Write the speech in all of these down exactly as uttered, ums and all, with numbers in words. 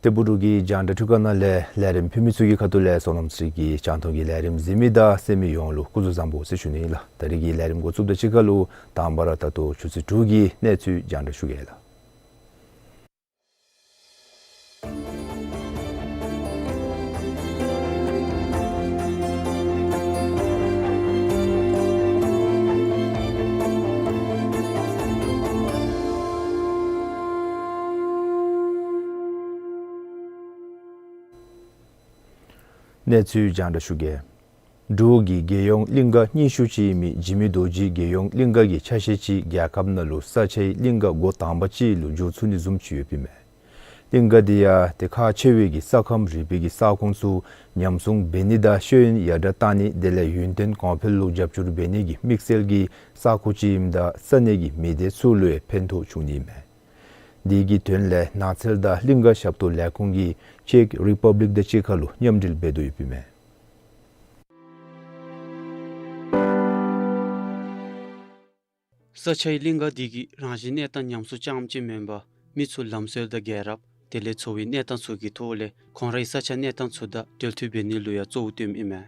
ཏེ་བུ་ཕྲུག་གི་རྒྱང་བསྒྲགས་འཕྲུལ་ཁང་ནང་ལས་ལས་རིམ་ཕུལ་མི་ཚུ་གི་ཁ་ཐུག་ལས་བསོད་ནམས་རིགས་ཀྱིས་རྒྱང་མཐོང་གི་ལས་རིམ་གཟིགས་མི་དང་གསན་མི་ཡོངས་ལུ་སྐུ་གཟུགས་བཟང་པོ་ཟེར་ཞུ་ནི་ཨིན་ལགས། ད་རིས་ཀྱི་ལས་རིམ་འགོ་བཙུགསཔ་དང་གཅིག་ཁར་ལུ་དང་པ་ར་ད་ལྟོ་ཆུ་ཚོད་དྲུག་གི་གནས་ཚུལ་རྒྱང་བསྒྲགས་ཞུ་གེ་ལགས། གནས་ཚུལ་རྒྱང་བསྒྲགས་ཞུ་གེ། འབྲུག་གི་རྒྱལ་ཡོངས་གླིང་ག་རྙིང་ཤོས་ཅིག་ཨིན་མི་འཇིགས་མེད་རྡོ་རྗེ་རྒྱལ་ཡོངས་གླིང་ག་གི་ཆ་ཤས་ཅིག་རྒྱལ་ཁབ་ནང་ལུ་ས་ཆའི་གླིང་ག་འགོ་དང་པ་ཅིག་ལུ་འགྱུར་ཚུགས་ནི་བཟུམ་ཅིག་ཡོདཔ་ཨིན་མས། གླིང་ག་འདི་ཡང་ཏེ་ཁག་ཆེ་བའི་གི་ས་ཁམས་རིག་པའི་གི་ས་ཁོངས་ཚུ་ཉམས་སྲུང་འབད་ནི་དང་ཤེས་ཡོན་ཡར་དྲགས་གཏང་ནི་དེ་ལས་ཡུན་བརྟན་གོང་འཕེལ་ལུ་རྒྱབ་སྐྱོར་འབད་ནི་གི་དམིགས་བསལ་གྱི་ས་ཁོངས་ཅིག་ཨིནམ་ད་ས་གནས་ཀྱི་མི་སྡེ་ཚུ་ལུ་ཡང་ཕན་ཐོགས་བྱུང་ནི་ཨིན་མས། དེ་གི་དོན་ལས་ནགས་ཚལ་དང་གླིང་ག་ཞབས་ཏོག་ལས་ཁུངས་ཀྱིས་ཅེཀ་རི་པབ་ལིཀ་དང་གཅིག་ཁར་ལུ་མཉམ་འབྲེལ་འབད་དོ་ཡོདཔ་ཨིན་མས། ས་ཆའི་གླིང་ག་འདི་གིས་རང་བཞིན་གནས་སྟངས་ཉམས་སུ་བཅངམ་ཅིག་མེན་པར་མི་ཚུ་ལམ་སྲོལ་དང་རྒྱལ་རབས་དེ་ལས་འཚོ་བའི་གནས་སྟངས་ཚུ་གི་ཐོག་ལས་ཁོང་རའི་ས་ཆ་གནས་སྟངས་ཚུ་དང་འབྲེལ་མཐུད་འབད་ནི་ལུ་ཡང་གཙོ་བོ་བཏོནམ་ཨིན་མས།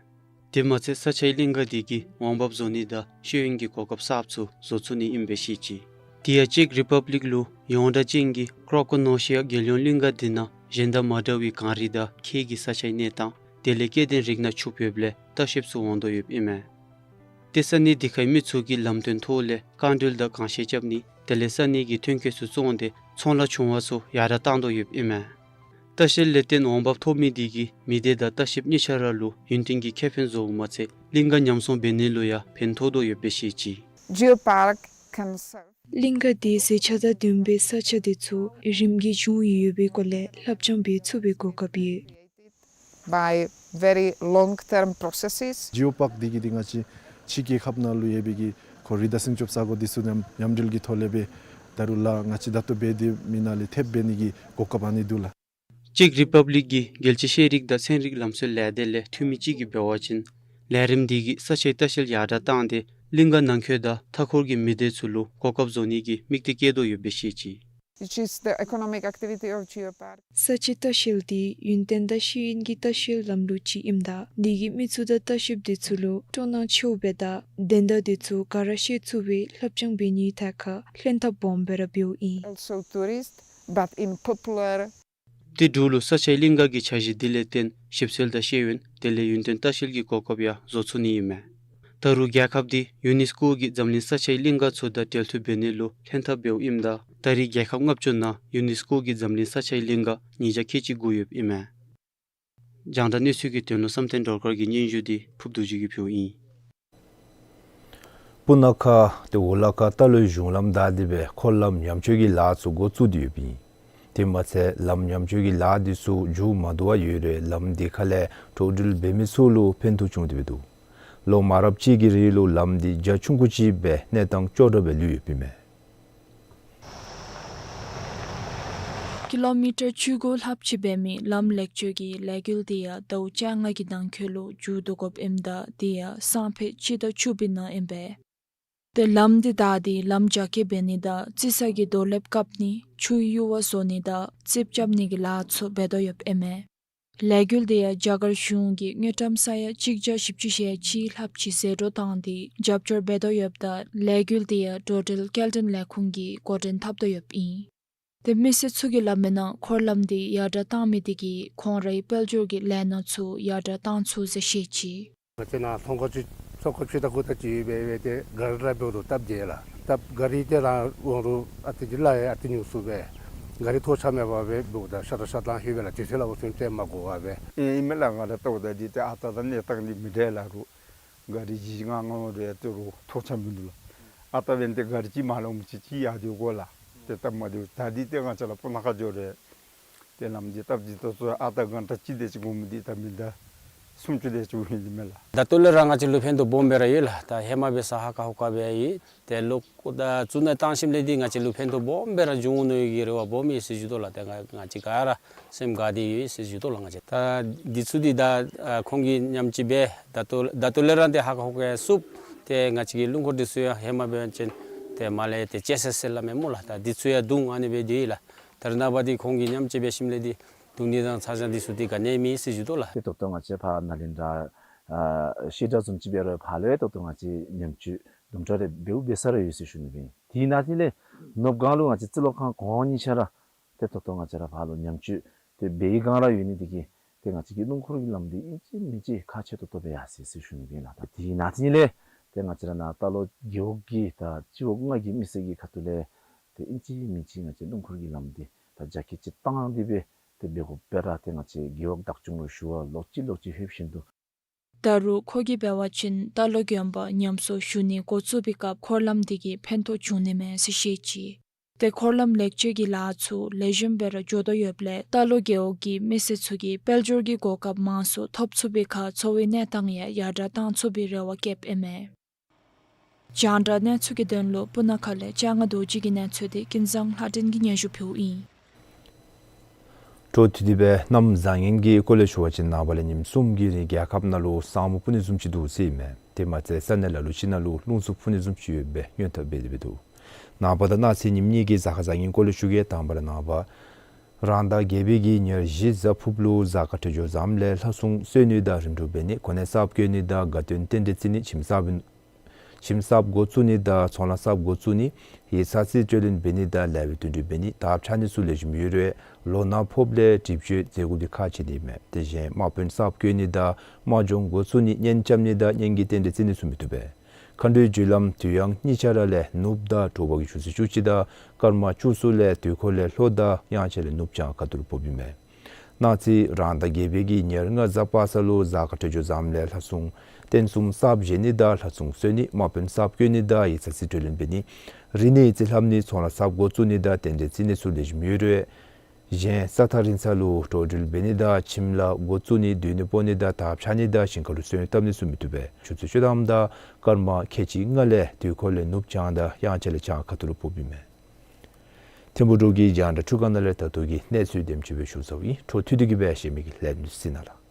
དེ་མ་ཚད་ས་ཆའི་གླིང་ག་འདི་གིས་འོང་འབབ་བཟོ་ནི་དང་ཤེས་ཡོན་གྱི་གོ་སྐབས་གསརཔ་ཚུ་བཟོ་ཚུགས་ནི་ཨིནམ་སྦེ་བཤད་ཅི། དེ་ཡང་ཅེཀ་རི་པབ་ལིཀ་ལུ་ཡོངས་གྲགས་ཅན་གྱི་ཀྲོ་ཀོ་ནོ་ཤི་ཡ་རྒྱལ་ཡོངས་གླིང་ག་འདི་ནང་གཞན་དང་མ་འདྲ་བའི་གངས་རི་དང་ཁྱེགས་ཀྱི་ས་ཆའི་གནས་སྟངས་དེ་ལས་སྐྱེ་ལྡན་རིགས་སྣ་ཕྱུགཔོ་ཡོདཔ་ལས་ལྟ་བཤལཔ་ཚུ་འོང་དོ་ཡོདཔ་ཨིན་མས། ཏེ་ས་གནས་དེ་ཁའི་མི་ཚུ་གིས་ལམ་སྟོན་ཐོག་ལས་རྐང་འགྲུལ་དང་གངས་བཤལ་རྐྱབ་ནི་དེ་ལས་ས་གནས་ཀྱི་ཐོན་སྐྱེད་ཚུ་བཙོང་སྟེ་ཚོང་ལཱ་བྱུང་བ་ཚུ་ཡར་དྲགས་གཏང་དོ་ཡོདཔ་ཨིན་མས། ལྟ་བཤལ་ལས་བརྟེན་འོང་འབབ་ཐོབ་མི་དེ་གིས་མི་སྡེ་དང་ལྟ་བཤལཔ་གཉིས་ཆ་ར་ལུ་ཡུན་བརྟན་གྱི་ཁེ་ཕན་བཟོཝ་མ་ཚད་གླིང་ག་ཉམས་སྲུང་འབད་ནི་ལུ་ཡང་ཕན་ཐོགས་དོ་ཡོདཔ་སྦེ་བཤད་ཅི། Geopark can serve གླིང་ག་དེ་ཟས་ཆ་དང་ལྡན་པའི་ས་ཆ་དེ་ཚུ་རིམ་གྱིས་བྱུང་ཡོད་པའི་སྐོར་ལས་ལྷབ་སྦྱང་འབད་ཚུགས་པའི་གོ་སྐབས་ཡོད། By very long term processes. Geopark འདི་གིས་འདི་ང་བཅས་ཕྱི་རྒྱལ་ཁབ་ནང་ལུ་ཡོད་པའི་གི་ཁོ་རི་དང་སེང་ཆུབ་ས་གོ་འདི་ཚུ་མཉམ་མཉམ་འབྲེལ་གྱི་ཐོག་ལས་སྦེ་ད་རུང་ལཱ་ང་བཅས་ད་ལྟོ་འབད་དེ་མི་ནང་ལས་ཐེབས་འབད་ནི་གི་གོ་སྐབས་ཨ་ནི་འདུག་ལགས། ཅེཀ་རི་པབ་ལིཀ་གི་རྒྱལ་སྤྱིའི་ཤེས་རིག་དང་ཚན་རིག་ལམ་སྲོལ་ལས་སྡེ་ལས་འཐུས་མི་ཅིག་གིས་འབད་བ་ཅིན་ལས་རིམ་འདི་གིས་ས་ཆའི་ལྟ་བཤལ་ཡར་དྲགས་བཏང་སྟེ་གླིང་ག་ནང་འཁོད་དང་མཐའ་འཁོར་གྱི་མི་སྡེ་ཚུ་ལུ་གོ་སྐབས་བཟོ་ནི་གི་དམིགས་གཏད་བསྐྱེད་དོ་ཡོདཔ་སྦེ་བཤད་ཅི། Which is the economic activity of Geopark. ས་ཆའི་ལྟ་བཤལ་འདི་ཡུན་བརྟན་དང་ཤེས་ཡོན་གྱི་ལྟ་བཤལ་ལམ་ལུགས་ཅིག་ཨིནམ་ད་འདི་གིས་མི་ཚུ་དང་ལྟ་བཤལཔ་དེ་ཚུ་ལུ་སྤྲོ་སྣང་ཆེཝ་སྦེ་དང་དོན་དག་དེ་ཚུ་ག་ར་ཤེས་ཚུགས་པའི་ལྷབ་སྦྱང་འབད་ནིའི་ཐད་ཁར་ལྷན་ཐབས་སྦོམ་སྦེ་ར་འབདཝ་ཨིན། Also tourist, but in popular ཏེ་འབྲུག་ལུ་ས་ཆའི་གླིང་ག་གི་འཆར་གཞི་འདི་ལས་བརྟེན་ཞིབ་འཚོལ་དང་ཤེས་ཡོན་དེ་ལས་ཡུན་བརྟན་ལྟ་བཤལ་གྱི་གོ་སྐབས་ཡང་བཟོ་ཚུགས་ནི་ཨིན་མས། ད་རུང་རྒྱལ་ཁབ་འདི་ཡུ་ནེས་ཀོ་གིས་འཛམ་གླིང་ས་ཆའི་གླིང་ག་ཚུ་དང་འབྲེལ་མཐུད་འབད་ནི་ལུ་ལྷན་ཐབས་འབདཝ་ཨིནམ་ད་ད་རེས་རྒྱལ་ཁབ་ལྔ་བཅུ་ནང་ཡུ་ནེས་ཀོ་གིས་འཛམ་གླིང་ས་ཆའི་གླིང་ག་ཉིས་བརྒྱ་ཁལ་གཅིག་བགོ་ཡོདཔ་ཨིན་མས། རྒྱང་བསྒྲགས་གནས་ཚུལ་གྱི་དོན་ལུ་བསམ་གཏན་སྒྲོལ་དཀར་གྱི་སྙན་ཞུ་འདི་ཕུརཔ་རྡོ་རྗེ་གིས་ཕུལཝ་ཨིན། སྤུ་ན་ཁ་ཏེ་འོ་ལ་ཁ་རྟ་ལོག་གཞུང་ལམ་བདའ་སྟེ་སྦེ་འཁོར་ལམ་ཉམས་བཅོས་ཀྱི་ལཱ་ཚུ་འགོ་བཙུགས་ཏེ་ཡོདཔ་ཨིན། དེ་མ་ཚད་ལམ་ཉམས་བཅོས་ཀྱི་ལཱ་འདི་ཚུ་མཇུག་མ་བསྡུ་བར་ཡོད་རུང་ལམ་འདི་ཁ་ལས་འགྲོ་འགྲུལ་འབད་མི་ཚུ་ལུ་ཕན་ཐོགས་བྱུང་སྟེ་སྦེ་འདུག། ལོ་མ་རབས་ཅིག་གི་རིང་ལུ་ལམ་འདི་རྒྱ་ཆུང་ཀུ་ཅིག་སྦེ་གནས་སྟངས་སྐྱོ་དྲགས་སྦེ་ལུས་ཡོདཔ་ཨིན་མས། ཀི་ལོ་མི་ཊར་བཅུ་དགུ་ལྷགཔ་ཅིག་འབད་མི་ལམ་ལེགས་བཅོས་ཀྱི་ལས་འགུལ་འདི་ཡང་ཟླཝ་བཅོ་ལྔ་གི་ནང་འཁོད་ལུ་མཇུག་བསྡུ་དགོཔ་ཨིནམ་ད་འདི་ཡང་སང་ཕོད་སྤྱི་ཟླ་བཅུ་པའི་ནང་ཨིན་པས། ཏེ་ལམ་འདི་བདའ་སྟེ་ལམ་རྒྱ་སྐྱེད་འབད་ནི་དང་རྩི་ས་གི་རྡོ་ལེབ་བཀབ་ནི་ཆུའི་ཡུར་བ་བཟོ་ནི་དང་རྩིགཔ་རྐྱབ་ནི་གི་ལཱ་ཚུ་འབད་དོ་ཡོདཔ་ཨིན་མས། ལས་འགུལ་འདི་ཡང་རྒྱ་གར་གཞུང་གིས་དངུལ་ཀྲམ་ས་ཡ་གཅིག་བརྒྱ་བཞི་བཅུ་ཞེ་གཅིག་ལྷགཔ་ཅིག་ཟད་འགྲོ་བཏང་སྟེ་རྒྱབ་སྐྱོར་འབད་དོ་ཡོདཔ་ད་ལས་འགུལ་འདི་ཡང་འགྲོ་འགྲུལ་སྐྱེལ་འདྲེན་ལས་ཁུངས་ཀྱིས་འགོ་འདྲེན་འཐབ་དོ་ཡོདཔ་ཨིན། ཏེ་མི་སེར་ཚུ་གིས་སླབ་མིའི་ནང་འཁོར་ལམ་འདི་ཡར་དྲག་བཏང་མི་འདི་གིས་ཁོང་རའི་དཔལ་འབྱོར་གྱི་ལས་སྣ་ཚུ་ཡར་དྲག་བཏང་ཚུགས་ཟེར་བཤད་ཅི། ང་བཅས་ནཱ་ཚོང་ཁང་ཅིག་ཚོང་ཁང་ཕྱེ་ད་ཁུག་ད་ཅིག་འབད་འབད་དེ་གཱ་རི་ར་འབདཝ་ད་སྟབས་བདེ་ལགས། ད་གཱ་རི་དེ་རང་དབང་རུང་ཨ་ཏི་ཅིག་ལཱ་ཡང་ཨ་ཏི་ཉུང་སུ་སྦེ་གཱ་རི་ཐོགས་ཆགས་མེད་པར་སྦེ་འབདཝ་ད་ཤ་སྟག་ཤ་སྟག་ཧེ་བས་ལགས། དུས་ཚོད་ལུ་ཚུན་ཚོད་མ་འགོར་བར་སྦེ། ཨིན་མས་ལགས། ང་ར་ལྟཝ་ད་འདི་ཏེ་ཨ་རྟག་དང་གནས་སྟངས་འདི་མི་འདྲ་ལགས་རུང་གཱ་རི་བཞི་ལྔ་ལྔ་རེ་ཏེ་རུང་ཐོགས་ཆགས་མིན་འདུག་ལགས། ཨ་རྟག་འབད་ནི་དེ་གཱ་རི་ཅིག་མ་ལང་མི་ཅིག་ཅིག་ཡར་སྡོད་དགོ་ལགས། ཏེ་སྟབས་མ་བདེཝ་ད་འདི་ཏེ་ང་བཅས་ར་སྤུ་ན་ཁ་འགྱོ་རུང་ཏེ་ལམ་འདི་སྟབས་ཅིག་ཏོག་ཏོ་ཨ་རྟག་གཱ་ཊ་གཅིག་དེ་ཅིག་འགོར་མི་འདི་ད་མི་ད་སུམ་ཅུ་དེ་ཅིག་འོང་ནི་མས་ལགས། ད་ལྟོ་ལས་ར་ང་བཅས་ལུ་ཕན་ཐོགས་སྦོམ་སྦེ་ར་ཡོད་ལགས། ད་ཧེ་མ་འབད་ས་ཧ་ཁ་ཧུ་ཁ་སྦེ་ཡོད། ཏེ་ལོག་ད་བཙུགས་ནི་བཏང་ཞིནམ་ལས་འདི་ང་བཅས་ལུ་ཕན་ཐོགས་སྦོམ་སྦེ་ར་འབྱུང་འོང་མནོ་བའི་གི་རེ་བ་སྦོམ་ཡོད་ཟེར་ཞུ་དོ་ལགས། ཏེ་ང་ང་བཅས་ག་ར་སེམས་དགའ་སྟེ་ཡོད་ཟེར་ཞུ་དོ་ལགས། ང་བཅས་ད་འདི་ཚུ་འདི་ད་ཨ་ཁོང་གི་མཉམ་ཅིག་སྦེ་ད་ལྟོ་ད་ལྟོ་ལས་ར་འདི་ཧ་ཁ་ཧུ་ཁ་ཡང་བསུབ། ཏེ་ང་བཅས་ཀྱི་སྣུམ་འཁོར་འདི་ཚུ་ཡང་ཧེ་མ་འབད་བ་ཅིན་ཏེ་མར་ལས་ཏེ་ཅེ་སི་ཟེར་སླབ་མས་སྨོ་ལགས། ད་འདི་ཚུ་ཡང་བརྡུང་ཨ་ནི་སྦེ་སྡོད་ཡི་ལགས། ད་རེས་ནངས་པ་འདི་ཁོང་གི་མཉམ་ཅིག་འབད་ཞིནམ་ལས་འདི་བརྡུང་ནི་དང་ཚ་གྱང་འདི་ཚུ་འདི་ག་ནི་ཡང་མེད་ཟེར་ཞུ་དོ་ལགས། ཏེ་ད་ལྟོ་ང་བཅས་ཕར་ནཱ་ལེནྡྲ་ཨ་བཤད་གྲྭ་བཟུམ་ཅིག་འབད་རུང་ཕར་ལུ་ཡང་ད་ལྟོ་ང་བཅས་ཉམས་བཅོས་དུམ་གྲ་རེ་འབདཝ་འབད་ས་ར་ཡོད་ཟེར་ཞུ་ནི་ཨིན། དེ་ནང་དེ་ལས་ནུབ་སྒང་ལུ་ང་བཅས་རྩི་ལོག་ཁང་གོང་འོག་གཉིས་ཆ་ར་ཏེ་ད་ལྟོ་ང་བཅས་ར་ཕར་ལུ་ཉམས་བཅོས་ཏེ་འབད་བའི་སྒང་ར་ཡོད་ནི་འདི་གིས་ཏེ་ང་བཅས་ཀྱི་སྣུམ་འཁོར་གྱི་ལམ་འདི་ཨིན་ཅི་མིན་ཅི་ཁག་ཆེ་ཏོག་ཏོ་སྦེ་ཡར་སོ་ཡི་ཟེར་ཞུ་ནི་ཨིན་ལགས། ད་དེ་ནང་དེ་ལས་ཏེ་ང་བཅས་ར་ནཱ་རྟ་ལོག་རྒེད་འོག་གི་ད་སྤྱི་འོག་ལྔ་གི་མི་སེར་གྱི་ཁ་ཐུག་ལས་ཏེ་ཨིན་ཅི་མིན་ཅི་ང་བཅས་སྣུམ་འཁོར་གྱི་ལམ་འདི་ད་རྒྱ་སྐྱེད་ཅིག་བཏང་སྟེ་སྦེ་ཏེ་འབད་དགོཔ་སྦེ་ར་ཏེ་ང་བཅས་རྒེད་འོག་བདག་སྐྱོང་ལུ་ཞུ་བ་ལོག་ཅི་ལོག་ཅི་ལྷོདཔ་བཞིན་དུ། ད་རུང་ཁོ་གིས་འབད་བ་ཅིན་རྟ་ལོག་དགོན་པ་ཉམས་གསོ་ཞུ་ནི་འགོ་བཙུགས་པའི་སྐབས་འཁོར་ལམ་འདི་གིས་ཕན་ཐོགས་བྱུང་ནི་མས་ཟེར་བཤད་ཅི། ཏེ་འཁོར་ལམ་ལེགས་བཅོས་ཀྱི་ལཱ་ཚུ་ལེགས་ཤོམ་སྦེ་ར་འགྱོ་དོ་ཡོདཔ་ལས་རྟ་ལོག་རྒེད་འོག་གི་མི་སེར་ཚུ་གིས་དཔལ་འབྱོར་གྱི་གོ་སྐབས་མང་སུ་ཐོབ་ཚུགས་པའི་ཁར་འཚོ་བའི་གནས་སྟངས་ཡང་ཡར་དྲག་བཏང་ཚུགས་པའི་རེ་བ་བསྐྱེདཔ་ཨིན་མས། རྒྱང་བསྒྲགས་གནས་ཚུལ་གྱི་དོན་ལུ་སྤུ་ན་ཁ་ལས་ལྕང་ང་རྡོ་རྗེ་གི་གནས་ཚུལ་འདི་ཀུན་བཟང་ལྷ་སྒྲོན་གྱིས་སྙན་ཞུ་ཕུལཝ་ཨིན། འཕྲོ་མཐུད་དེ་སྦེ་གནམ་བཟང་ངན་གྱི་སྐོར་ལས་ཞུ་བ་ཅིན་ནངས་པ་ལས་ཉིནམ་གསུམ་གྱི་རིང་རྒྱལ་ཁབ་ནང་ལུ་ས་སྨུག་སྤུབ་ནི་བཟུམ་ཅིག་འདུག་ཟེར་ཨིན་མས། དེ་མ་ཚད་ས་གནས་ལ་ལུ་ཅིག་ནང་ལུ་རླུང་འཚུབ་འཕུ་ནི་བཟུམ་ཅིག་ཡོད་པའི་སྔོན་བརྡ་འབད་དེ་སྦེ་འདུག། ནངས་པ་དང་གནངས་ཚེ་ཉིནམ་གཉིས་ཀྱི་གཟའ་སྐར་བཟང་ངན་སྐོར་ལས་ཞུ་གེ། དང་པ་ར་ནངས་པ་རང་ཟླ་བརྒྱད་པའི་གི་ཉེར་བཞི་གཟའ་ཕུརཔ་ལུ་གཟའ་སྐར་འཕྲོད་སྦྱོར་བཟངམ་ལས་ལྷ་སྲུང་གསོལ་ནི་དང་རིམ་གྲོ་འབད་ནི་གོ་གནས་གསརཔ་བསྐོ་ནི་དང་དགའ་སྟོན་རྟེན་འབྲེལ་བརྩི་ནི་ཁྱིམ་གསརཔ་ཁྱིམ་གསརཔ་འགོ་བཙུགས་ནི་དང་ཚོང་ལཱ་གསརཔ་འགོ་བཙུགས་ནི་ཡིག་ཚང་རྩིས་སྤྲོད་ལེན་འབད་ནི་དང་ལེགས་པའི་དོན་འགྲུབ་འབད་ནི་དར་འཕྱར་ནི་ཚུ་ལེགས་ཤོམ་ཡོད་རུང་ལོ་ན་ཕོགཔ་ལས་སྒྲིབ་སྤྱོད་རྫས་འགུལ་འདི་ཁག་ཆེ་ནི་མས། དེ་བཞིན་དམག་དཔོན་གསརཔ་བསྐོ་ནི་དང་དམག་སྦྱོང་འགོ་བཙུགས་ནི་གཉེན་རྐྱབ་ནི་དང་གཉེན་གྱི་རྟེན་འབྲེལ་བརྩི་ནི་ཚུ་མི་བཏུབ་པས། མཁའ་འགྲོའི་རྒྱུ་ལམ་དུས་ཡང་གཉིས་ཆ་ར་ལས་ནུབ་དང་དྲོ་པ་གི་ཆུ་ཚོད་བཅུ་གཅིག་དང་སྐར་མ་བཅུ་གསུམ་ལས་དུས་འཁོར་ལས་ལྷོ་དང་དབྱངས་འཆར་ལས་ནུབ་བྱང་ཁ་ཐུག་ལུ་ཕོགཔ་ཨིན་མས། གནངས་ཚེ་རང་ཟླ་བརྒྱད་པའི་གི་ཉེར་ལྔ་གཟའ་པ་སངས་ལུ་གཟའ་སྐར་འཕྲོད་སྦྱོར་བཟངམ་ལས་ལྷ་སྲུང་རྟེན་གསུམ་གསརཔ་བཞེངས་ནི་དང་ལྷ་སྲུང་གསོལ་ནི་དམག་དཔོན་གསརཔ་བསྐོ་ནི་དང་ཡིག་ཚང་རྩིས་སྤྲོད་ལེན་འབད་ནི་རིག་གནས་རྩིས་ལྷབ་ནི་ཚོང་ལཱ་གསརཔ་འགོ་བཙུགས་ནི་དང་རྟེན་འབྲེལ་བརྩི་ནི་ཚུ་ལེགས་ཤོམ་ཡོད་རུང་གཞན་ས་ཐག་རིང་ས་ལུ་འགྲོ་འགྲུལ་འབད་ནི་དང་ཁྱིམ་ལཱ་འགོ་བཙུགས་ནི་སྡོད་གནས་སྤོ་ནི་དང་དར་འཕྱར་ནི་དང་ཞིང་ཁ་ལུ་སོན་བཏབ་ནི་ཚུ་མི་བཏུབ་པས། ཆུ་ཚོད་བཅུ་ཐམ་དང་སྐར་མ་ཁལ་གཅིག་ལྔ་ལས་དུས་འཁོར་ལས་ནུབ་བྱང་དང་དབྱངས་འཆར་ལས་བྱང་ཁ་ཐུག་ལུ་ཕོགཔ་ཨིན་མས། ཐིམ་ཕུག་འབྲུག་གི་རྒྱང་བསྒྲགས་ཁྲུས་ཁང་ནང་ལས་ད་ལྟོ་གི་གནས་ཚུལ་དེམ་ཅིག་སྦེ་ཞུ་ཚརཝ་ཨིན། འཕྲོ་མཐུད་དེ་གི་སྦེ་གཞན་མི་གི་ལས་ནུ་སི་ནང་ལགས།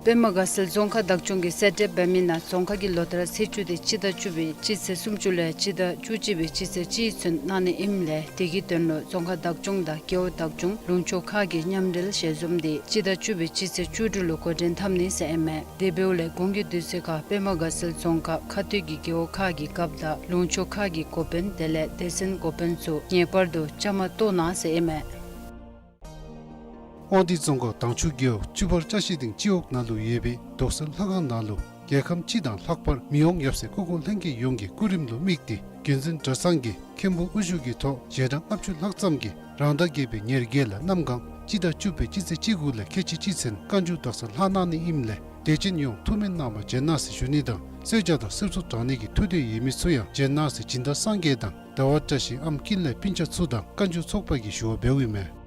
པདྨ་དགའ་ཚལ་རྫོང་ཁག་བདག་སྐྱོང་གིས་གསལ་བསྒྲགས་འབད་མི་ནང་རྫོང་ཁག་གི་ལོ་བསྟར་ཚེས་བཅུ་དེ་སྤྱི་ཟླ་བཅུ་པའི་སྤྱི་ཚེས་སུམ་ཅུ་ལས་སྤྱི་ཟླ་བཅུ་གཅིག་པའི་སྤྱི་ཚེས་གཅིག་ཚུན་གནང་ནི་ཨིནམ་ལས་དེ་གི་དོན་ལུ་རྫོང་ཁག་བདག་སྐྱོང་དང་རྒེད་འོག་བདག་སྐྱོང་ལུང་ཕྱོགས་ཁག་གི་མཉམ་འབྲེལ་ཞལ་འཛོམས་འདི་སྤྱི་ཟླ་བཅུ་པའི་སྤྱི་ཚེས་བཅུ་དྲུག་ལུ་འགོ་འདྲེན་འཐབ་ནི་ཟེར་ཨིན་མས། དེ་འབདཝ་ལས་གོང་གི་དུས་ཚོད་ཁར་པདྨ་དགའ་ཚལ་རྫོང་ཁག་ཁ་སྟོད་ཀྱི་རྒེད་འོག་ཁག་གི་རྒཔོ་དང་ལུང་ཕྱོགས་ཁག་གི་འགོ་དཔོན་དེ་ལས་སྡེ་ཚན་འགོ་དཔོན་ཚུ་ངེས་པར་དུ་བཅའ་མར་གཏོགས་གནང་ཟེར་ཨིན་མས། དབང་འདུས་རྫོང་ཁག་དྭངས་ཆུ་རྒེད་འོག་ཆུ་བར་བཀྲ་ཤིས་སྡིངས་སྤྱི་འོག་ནང་ལུ་ཡོད་པའི་རྡོག་སེལ་ལྷ་ཁང་ནང་ལུ་རྒྱལ་ཁམས་སྤྱི་དང་ལྷག་པར་མི་དབང་ཡབ་སྲས་སྐུ་འཁོར་ལྷན་རྒྱས་ཡོངས་ཀྱི་སྐུ་རིམ་ལུ་དམིགས་ཏེ་རྒྱུན་འཛིན་གྲྭ་ཚང་གིས་མཁན་པོ་དབུ་བཞུགས་ཀྱི་ཐོག་ཞལ་གྲངས་ལྔ་བཅུ་ལྷག་ཙམ་གྱིས་རང་ཟླ་བརྒྱད་པའི་ཉེར་བརྒྱད་ལས་གནམ་གང་སྤྱི་ཟླ་བཅུ་པའི་སྤྱི་ཚེས་བཅུ་དགུ་ལས་ཁལ་གཅིག་གཅིག་ཚུན་བཀའ་འགྱུར་རྡོག་སེལ་ལྷག་གནང་ནི་ཨིནམ་ལས་དད་ཅན་ཡོངས་ཐུགས་སྨོན་གནང་བར་བྱོན་གནང་ཟེར་ཞུ་ནི་དང་གསོལ་ཇ་དང་སིལ་ཚོགས་དྲང་ནི་གི་ཐུགས་འདོད་ཡོད་མི་ཚུ་ཡང་བྱོན་གནང་ཟེར་སྦྱིན་བདག་སངས་རྒྱས་དང་ཟླ་བ་བཀྲ་ཤིས་ཨམ་ཀུན་ལེགས་སྤུན་ཆ་ཚུ་དང་བཀའ་འགྱུར་ཚོགས་པ་གིས་ཞུ་བ་འབདཝ་ཨིན་མས།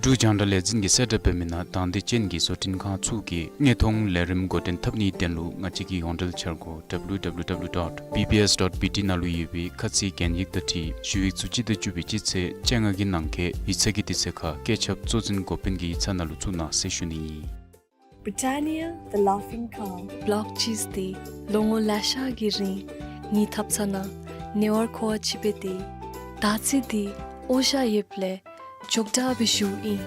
འབྲུག་རྒྱང་བསྒྲགས་ལས་འཛིན་གྱི་གསལ་བསྒྲགས་འབད་མི་ནང་དང་འདོད་ཅན་གྱི་བཟོ་སྐྲུན་ཁང་ཚུ་གིས་དངོས་མཐོང་ལས་རིམ་འགོ་འདྲེན་འཐབ་ནིའི་དོན་ལུ་ང་བཅས་ཀྱི་ཡོངས་འབྲེལ་འཆར་སྒོ་W W W dot B B S dot B T ནང་ལུ་ཡོད་པའི་ཁ་ཚིག་གན་ཡིག་དང་འཁྲིལ་ཞུ་ཡིག་ཚུ་སྤྱི་ཟླ་བཅུ་པའི་སྤྱི་ཚེས་བཅོ་ལྔ་གི་ནང་འཁོད་ཡིག་ཚང་གི་དུས་ཚོད་ཁར་བཀོད་ཁྱབ་གཙོ་འཛིན་འགོ་དཔོན་གྱི་ཡིག་ཚང་ནང་ལུ་བཙུགས་གནང་ཟེར་ཞུ་ནི་ཨིན། Britannia, the Laughing Cow. Block cheese འདི་ལོ་ངོ་ལེ་ཤ་གི་རིང་ངེའི་ཐབ་ཚང་ནང་ཉེ་བར་མཁོ་བ་ཅིག་འབད་དེ་ད་ཅི་འདི་ཨོ་ཤ་ཡོདཔ་ལས་མགྱོགས་དྲགས་སྦེ་བཞུཝ་ཨིན།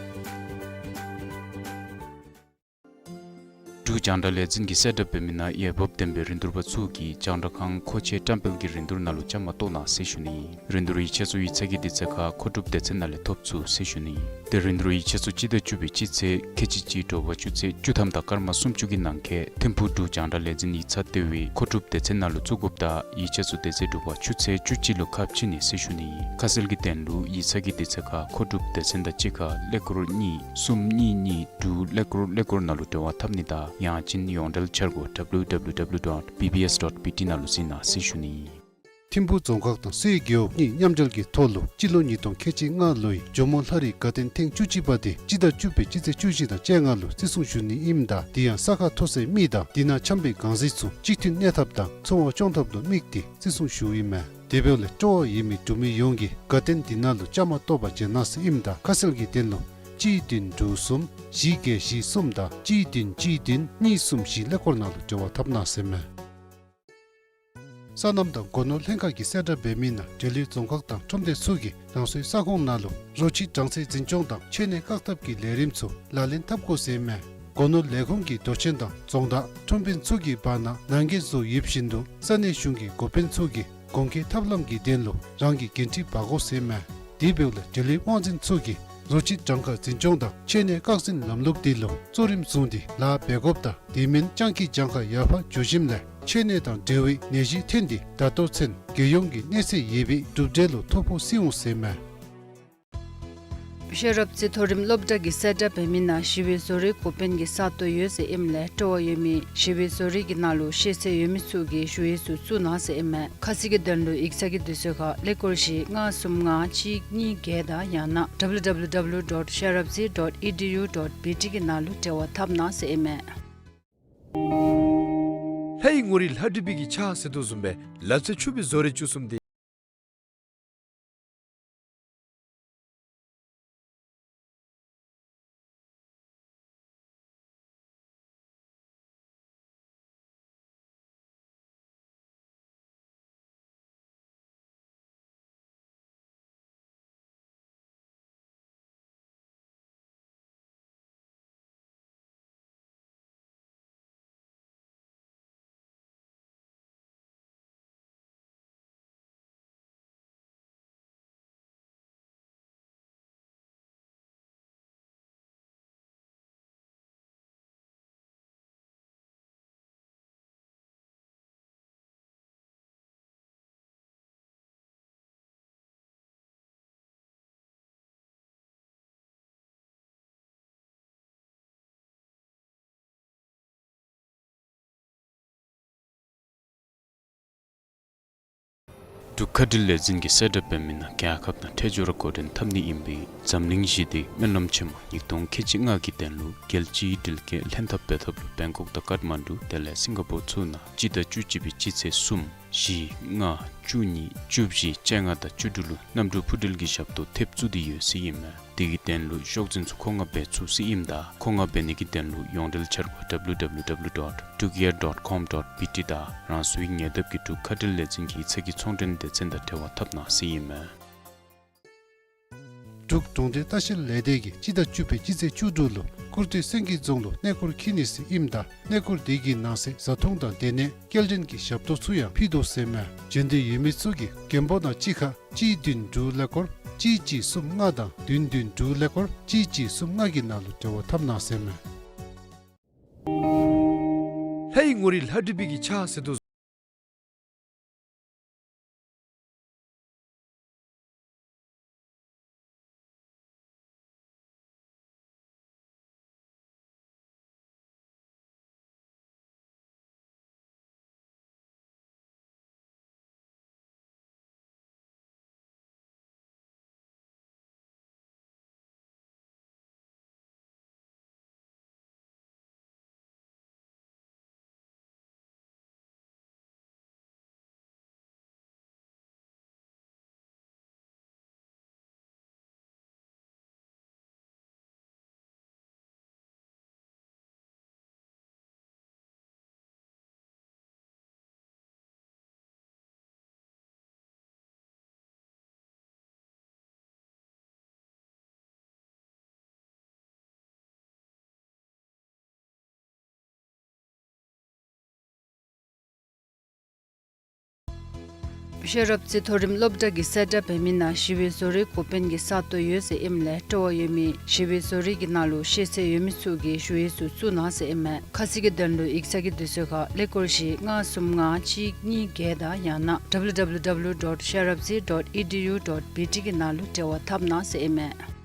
འབྲུག་རྒྱང་བསྒྲགས་ལས་འཛིན་གྱི་གསལ་བསྒྲགས་འབད་མི་ནང་འོས་འབབ་ལྡན་པའི་རིན་བསྡུར་པ་ཚུ་གིས་རྒྱང་བསྒྲགས་ཁང་མཁོ་ཆས་བཀྲམ་སྤེལ་གྱི་རིན་བསྡུར་ནང་ལུ་བཅའ་མར་གཏོགས་གནང་ཟེར་ཞུ་ནི་ཨིན། རིན་བསྡུར་ཡིག་ཆ་ཚུ་ཡིག་ཚང་གི་དུས་ཚོད་ཁར་མཁོ་སྒྲུབ་སྡེ་ཚན་ནང་ལས་ཐོབ་ཚུགས་ཟེར་ཞུ་ནི་ཨིན། ཏེ་རིན་བསྡུར་ཡིག་ཆ་ཚུ་སྤྱི་ཟླ་བཅུ་པའི་སྤྱི་ཚེས་ཁལ་གཅིག་གཅིག་དྲོ་པ་ཆུ་ཚོད་བཅུ་ཐམ་དང་སྐར་མ་སུམ་ཅུ་གི་ནང་འཁོད་ཐིམ་ཕུག་འབྲུག་རྒྱང་བསྒྲགས་ལས་འཛིན་ཡིག་ཚང་ལྟེ་བའི་མཁོ་སྒྲུབ་སྡེ་ཚན་ནང་ལུ་བཙུགས་དགོཔ་དང་ཡིག་ཆ་ཚུ་དེ་ཚེ་དྲོ་པ་ཆུ་ཚོད་བཅུ་གཅིག་ལུ་ཁ་ཕྱེ་ནི་ཟེར་ཞུ་ནི་ཨིན། ཁ་གསལ་གྱི་དོན་ལུ་ཡིག་ཚང་གི་དུས་ཚོད་ཁར་མཁོ་སྒྲུབ་སྡེ་ཚན་དང་གཅིག་ཁར་ཀླད་ཀོར་གཉིས་གསུམ་གཉིས་གཉིས་དྲུག་ཀླད་ཀོར་ཀླད་ཀོར་ནང་ལུ་འབྲེལ་བ་འཐབ་ནི་དང་ཡང་ཅིན་ཡོངས་འབྲེལ་འཆར་སྒོ་W W W dot B B S dot B T ནང་ལུ་གཟིགས་གནང་ཟེར་ཞུ་ནི་ཨིན། ཐིམ་ཕུག་རྫོང་ཁག་དང་སའི་རྒེད་འོག་གཉིས་མཉམ་འབྲེལ་གྱི་ཐོག་ལུ་སྤྱི་ལོ་ཉིས་སྟོང་ཁལ་གཅིག་ལྔ་ལོའི་ཇོ་མོ་ལྷ་རིའི་དགའ་སྟོན་ཐེངས་བཅུ་གཅིག་པ་དེ་སྤྱི་ཟླ་བཅུ་པའི་སྤྱི་ཚེས་བཅུ་བཞི་དང་བཅོ་ལྔ་ལུ་བརྩི་སྲུང་ཞུ་ནི་ཨིནམ་ད་དེ་ཡང་ས་ཁ་མཐོ་སའི་མི་དང་དེ་ནང་འཁྱམས་པའི་གང་ཟག་ཚུ་གཅིག་མཐུན་གནས་ཐབས་དང་འཚོ་བ་སྐྱོང་ཐབས་ལུ་དམིགས་ཏེ་བརྩི་སྲུང་ཞུཝ་ཨིན་མས། དེ་འབདཝ་ལས་སྤྲོ་བ་ཡོད་མི་འབྲུག་མི་ཡོངས་ཀྱིས་དགའ་སྟོན་དེ་ནང་ལུ་བཅའ་མར་གཏོགས་པར་བྱོན་གནང་ཟེར་ཨིནམ་ད་ཁ་གསལ་གྱི་དོན་ལུ་གཅིག་བདུན་དྲུག་གསུམ་བཞི་བརྒྱད་བཞི་གསུམ་དང་གཅིག་བདུན་གཅིག་བདུན་གཉིས་གསུམ་བཞི་ཀླད་ཀོར་ནང་ལུ་འབྲེལ་བ་འཐབ་གནང་ཟེར་མས། སོ་ནམ་དང་སྒོ་ནོར་ལྷན་ཁག་གི་གསལ་བསྒྲགས་འབད་མི་ནང་འབྲེལ་ཡོད་རྫོང་ཁག་དང་ཁྲོམ་སྡེ་ཚུ་གིས་རང་སོའི་ས་ཁོངས་ནང་ལུ་རོ་ཁྱི་གྲངས་ཚད་འཛིན་སྐྱོང་དང་འཆོལ་ནད་བཀག་ཐབས་ཀྱི་ལས་རིམ་ཚུ་ལག་ལེན་འཐབ་དགོ་ཟེར་མས། སྒོ་ནོར་ལས་ཁུངས་ཀྱིས་མདོ་ཆེན་དང་རྫོང་བདག་ཁྲོམ་དཔོན་ཚུ་གི་བར་ན་ནང་འགལ་བཟོ་ཡོདཔ་བཞིན་དུ་ས་གནས་གཞུང་གི་འགོ་དཔོན་ཚུ་གིས་གོང་འཁོད་ཐབས་ལམ་གྱི་དོན་ལུ་རང་གི་འགན་འཁྲི་འབག་དགོ་ཟེར་མས། དེ་འབདཝ་ལས་འབྲེལ་ཡོད་དབང་འཛིན་ཚུ་གིས་རོ་ཁྱི་གྲངས་ཀ་འཛིན་སྐྱོང་དང་འཆོལ་ནད་བཀག་འཛིན་ལམ་ལུགས་དེ་ལུ་གཙོ་རིམ་བཟུང་སྟེ་ལཱ་འབད་དགོཔ་དང་དེ་མིན་སྤྱང་ཀི་གྱངས་ཁ་ཡར་འཕར་འགྱོ་ཞིནམ་ལས་འཆོལ་ནད་དང་འབྲེལ་བའི་ནད་གཞི་ཐོན་ཏེ་ད་ལྟོ་ཚུན་རྒྱལ་ཡོངས་ཀྱི་གནས་ཚད་ཡོད་པའི་གྲུབ་འབྲས་ལུ་ཐོ་ཕོག་སྲིད་འོང་ཟེར་མས། ཤེས་རབ་རྩེ་མཐོ་རིམ་སློབ་གྲྭ་གི་གསལ་བསྒྲགས་འབད་མི་ནང་ཞི་བའི་བཟོ་རིག་འགོ་དཔོན་གྱི་ས་སྟོང་ཡོད་ཟེར་ཨིནམ་ལས་སྤྲོ་བ་ཡོད་མི་ཞི་བའི་བཟོ་རིག་གི་ནང་ལུ་ཤེས་ཚད་ཡོད་མི་ཚུ་གིས་ཞུ་ཡིག་ཚུ་བཙུགས་གནང་ཟེར་ཨིན་མས། ཁ་གསལ་གྱི་དོན་ལུ་ཡིག་ཚང་གི་དུས་ཚོད་ཁར་ཀླད་ཀོར་བཞི་ལྔ་གསུམ་ལྔ་གཅིག་གཉིས་བརྒྱད་དང་ཡང་ན་W W W dot sherabzi dot E D U dot B T གི་ནང་ལུ་འབྲེལ་བ་འཐབ་གནང་ཟེར་ཨིན་མས། ལྷ་ཡི་ངོ་རིས་ལྷ་བྲིས་པའི་གི་ཕྱག་ཟེར་དོ་བཟུམ་སྦེ་ལ་རྩེ་ཕྱུག་པའི་བཟོ་རིག་བཅུ་གསུམ་དེ། འབྲུག་ཁ་བྲལ་ལས་འཛིན་གྱི་གསལ་བསྒྲགས་འབད་མི་ནང་རྒྱལ་ཁབ་ནང་འཕྲལ་མགྱོགས་ར་འགོ་འདྲེན་འཐབ་ནི་ཨིན་པའི་འཛམ་གླིང་ཞི་བདེའི་སྨོན་ལམ་ཆེན་མོ་ཉིས་སྟོང་ཁལ་གཅིག་ལྔ་གི་དོན་ལུ་རྒྱལ་སྤྱིའི་འགྲུལ་སྐྱེལ་ལྷན་ཐབས་འབད་ཐབས་ལུ་བེང་ཀོག་དང་ཀཏ་མན་ཌུ་དེ་ལས་སིང་ག་པོར་ཚུ་ནང་སྤྱི་ཟླ་བཅུ་གཅིག་པའི་སྤྱི་ཚེས་གསུམ་བཞི་ལྔ་བཅུ་གཉིས་བཅུ་བཞི་བཅོ་ལྔ་དང་བཅུ་དྲུག་ལུ་གནམ་གྲུ་འཕུར་འགྲུལ་གྱི་ཞབས་ཏོག་ཐེབས་བཙུགས་ཏེ་ཡོད་ཟེར་ཨིན་མས། དེ་གི་དོན་ལུ་ཤོག་འཛིན་ཚུ་མཁོ་མངགས་འབད་ཚུགས་ཟེར་ཨིནམ་ད་མཁོ་མངགས་འབད་ནི་གི་དོན་ལུ་ཡོངས་འབྲེལ་འཆར་སྒོ་W W W dot drukair dot com dot B T དང་རང་སོའི་ཉེ་འདབས་ཀྱི་འབྲུག་ཁ་བྲལ་ལས་འཛིན་གྱི་ཡིག་ཚང་གི་ཚོང་འབྲེལ་སྡེ་ཚན་དང་འབྲེལ་བ་འཐབ་གནང་ཟེར་ཨིན་མས། འབྲུག་གྲོང་སྡེ་ལྟ་བཤལ་ལས་སྡེ་གིས་སྤྱི་ཟླ་བཅུ་པའི་སྤྱི་ཚེས་བཅུ་དྲུག་ལུ་ཀུར་སྟོད་སེང་གེ་རྫོང་ལུ་གནས་སྐོར་འཁྱིད་ནི་ཟེར་ཨིནམ་ད་གནས་སྐོར་དེ་གི་ནང་གསེས་བཟའ་འཐུང་དང་སྡོད་གནས་སྐྱེལ་འདྲེན་གྱི་ཞབས་ཏོག་ཚུ་ཡང་ཕུལ་དོ་ཟེར་མས། འབྱོན་འདོད་ཡོད་མི་ཚུ་གིས་མགོན་པོ་ནང་གཅིག་ཁར་གཅིག་བདུན་དྲུག་ཀླད་ཀོར་གཅིག་གཅིག་གསུམ་ལྔ་དང་བདུན་བདུན་དྲུག་ཀླད་ཀོར་གཅིག་གཅིག་གསུམ་ལྔ་གི་ནང་ལུ་འབྲེལ་བ་འཐབ་གནང་ཟེར་མས། ལྷ་ཡི་ངོ་རིས་ལྷ་བྲིས་པའི་གི་ཕྱག་ཟེར་དོ། ཤེས་རབ་རྩེ་མཐོ་རིམ་སློབ་གྲྭ་གི་གསལ་བསྒྲགས་འབད་མི་ནང་ཞི་བའི་བཟོ་རིག་འགོ་དཔོན་གྱི་ས་སྟོང་ཡོད་ཟེར་ཨིནམ་ལས་སྤྲོ་བ་ཡོད་མི་ཞི་བའི་བཟོ་རིག་གི་ནང་ལུ་ཤེས་ཚད་ཡོད་མི་ཚུ་གིས་ཞུ་ཡིག་ཚུ་བཙུགས་གནང་ཟེར་ཨིན་མས། ཁ་གསལ་གྱི་དོན་ལུ་ཡིག་ཚང་གི་དུས་ཚོད་ཁར་ཀླད་ཀོར་བཞི་ལྔ་གསུམ་ལྔ་གཅིག་གཉིས་བརྒྱད་དང་ཡང་ན་W W W dot sherabzi dot E D U dot B T གི་ནང་ལུ་འབྲེལ་བ་འཐབ་གནང་ཟེར་ཨིན་མས།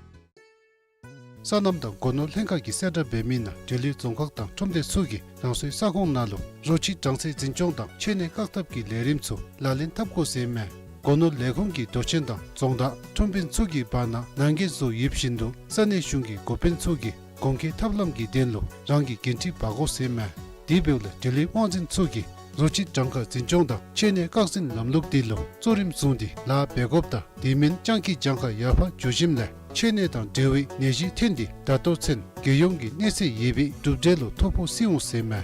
སོ་ནམ་དང་སྒོ་ནོར་ལྷན་ཁག་གི་གསལ་བསྒྲགས་འབད་མི་ནང་འབྲེལ་ཡོད་རྫོང་ཁག་དང་ཁྲོམ་སྡེ་ཚུ་གིས་རང་སོའི་ས་ཁོངས་ནང་ལུ་རོ་ཁྱི་གྲངས་ཚད་འཛིན་སྐྱོང་དང་འཆོལ་ནད་བཀག་ཐབས་ཀྱི་ལས་རིམ་ཚུ་ལག་ལེན་འཐབ་དགོ་ཟེར་ཨིན་མས། སྒོ་ནོར་ལས་ཁུངས་ཀྱི་མདོ་ཆེན་དང་རྫོང་བདག་ཁྲོམ་དཔོན་ཚུ་གི་བར་ན་ནང་འགལ་བཟོ་ཡོདཔ་བཞིན་དུ་ས་གནས་གཞུང་གི་འགོ་དཔོན་ཚུ་གིས་གོང་འཁོད་ཐབས་ལམ་གྱི་དོན་ལུ་རང་གི་འགན་འཁྲི་འབག་དགོ་ཟེར་ཨིན་མས། དེ་འབདཝ་ལས་འབྲེལ་ཡོད་དབང་འཛིན་ཚུ་གིས་རོ་ཁྱི་གྲངས་ཀ་འཛིན་སྐྱོང་དང་འཆོལ་ནད་བཀག་འཛིན་ལམ་ལུགས་དེ་ལུ་གཙོ་རིམ་བཟུང་སྟེ་ལཱ་འབད་དགོཔ་དང་དེ་མིན་སྤྱང་ཀི་གྱངས་ཁ་ཡར་འཕར་འགྱོ་ཞིནམ་ལས་འཆོལ་ནད་དང་འབྲེལ་བའི་ནད་གཞི་ཐོན་ཏེ་ད་ལྟོ་ཚུན་རྒྱལ་ཡོངས་ཀྱི་གནས་ཚད་ཡོད་པའི་གྲུབ་འབྲས་ལུ་ཐོ་ཕོག་སྲིད་འོང་ཟེར་ཨིན་མས།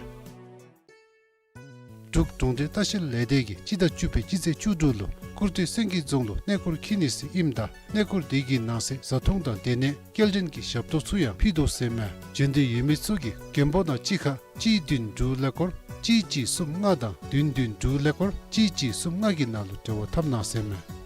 འབྲུག་གྲོང་སྡེ་ལྟ་བཤལ་ལས་སྡེ་གིས་སྤྱི་ཟླ་བཅུ་པའི་སྤྱི་ཚེས་བཅུ་དྲུག་ལུ་ཀུར་སྟོད་སེང་གེ་རྫོང་ལུ་གནས་སྐོར་འཁྱིད་ནི་ཟེར་ཨིནམ་ད་གནས་སྐོར་དེ་གི་ནང་གསེས་བཟའ་འཐུང་དང་དེ་ནས་སྐྱེལ་འདྲེན་གྱི་ཞབས་ཏོག་ཚུ་ཡང་ཕུལ་དོ་ཟེར་ཨིན་མས། འབྱོན་འདོད་ཡོད་མི་ཚུ་གིས་མགོན་པོ་ནང་གཅིག་ཁར་གཅིག་བདུན་དྲུག་ཀླད་ཀོར་གཅིག་གཅིག་གསུམ་ལྔ་དང་བདུན་བདུན་དྲུག་ཀླད་ཀོར་གཅིག་གཅིག་གསུམ་ལྔ་གི་ནང་ལུ་འབྲེལ་བ་འཐབ་གནང་ཟེར་ཨིན་མས།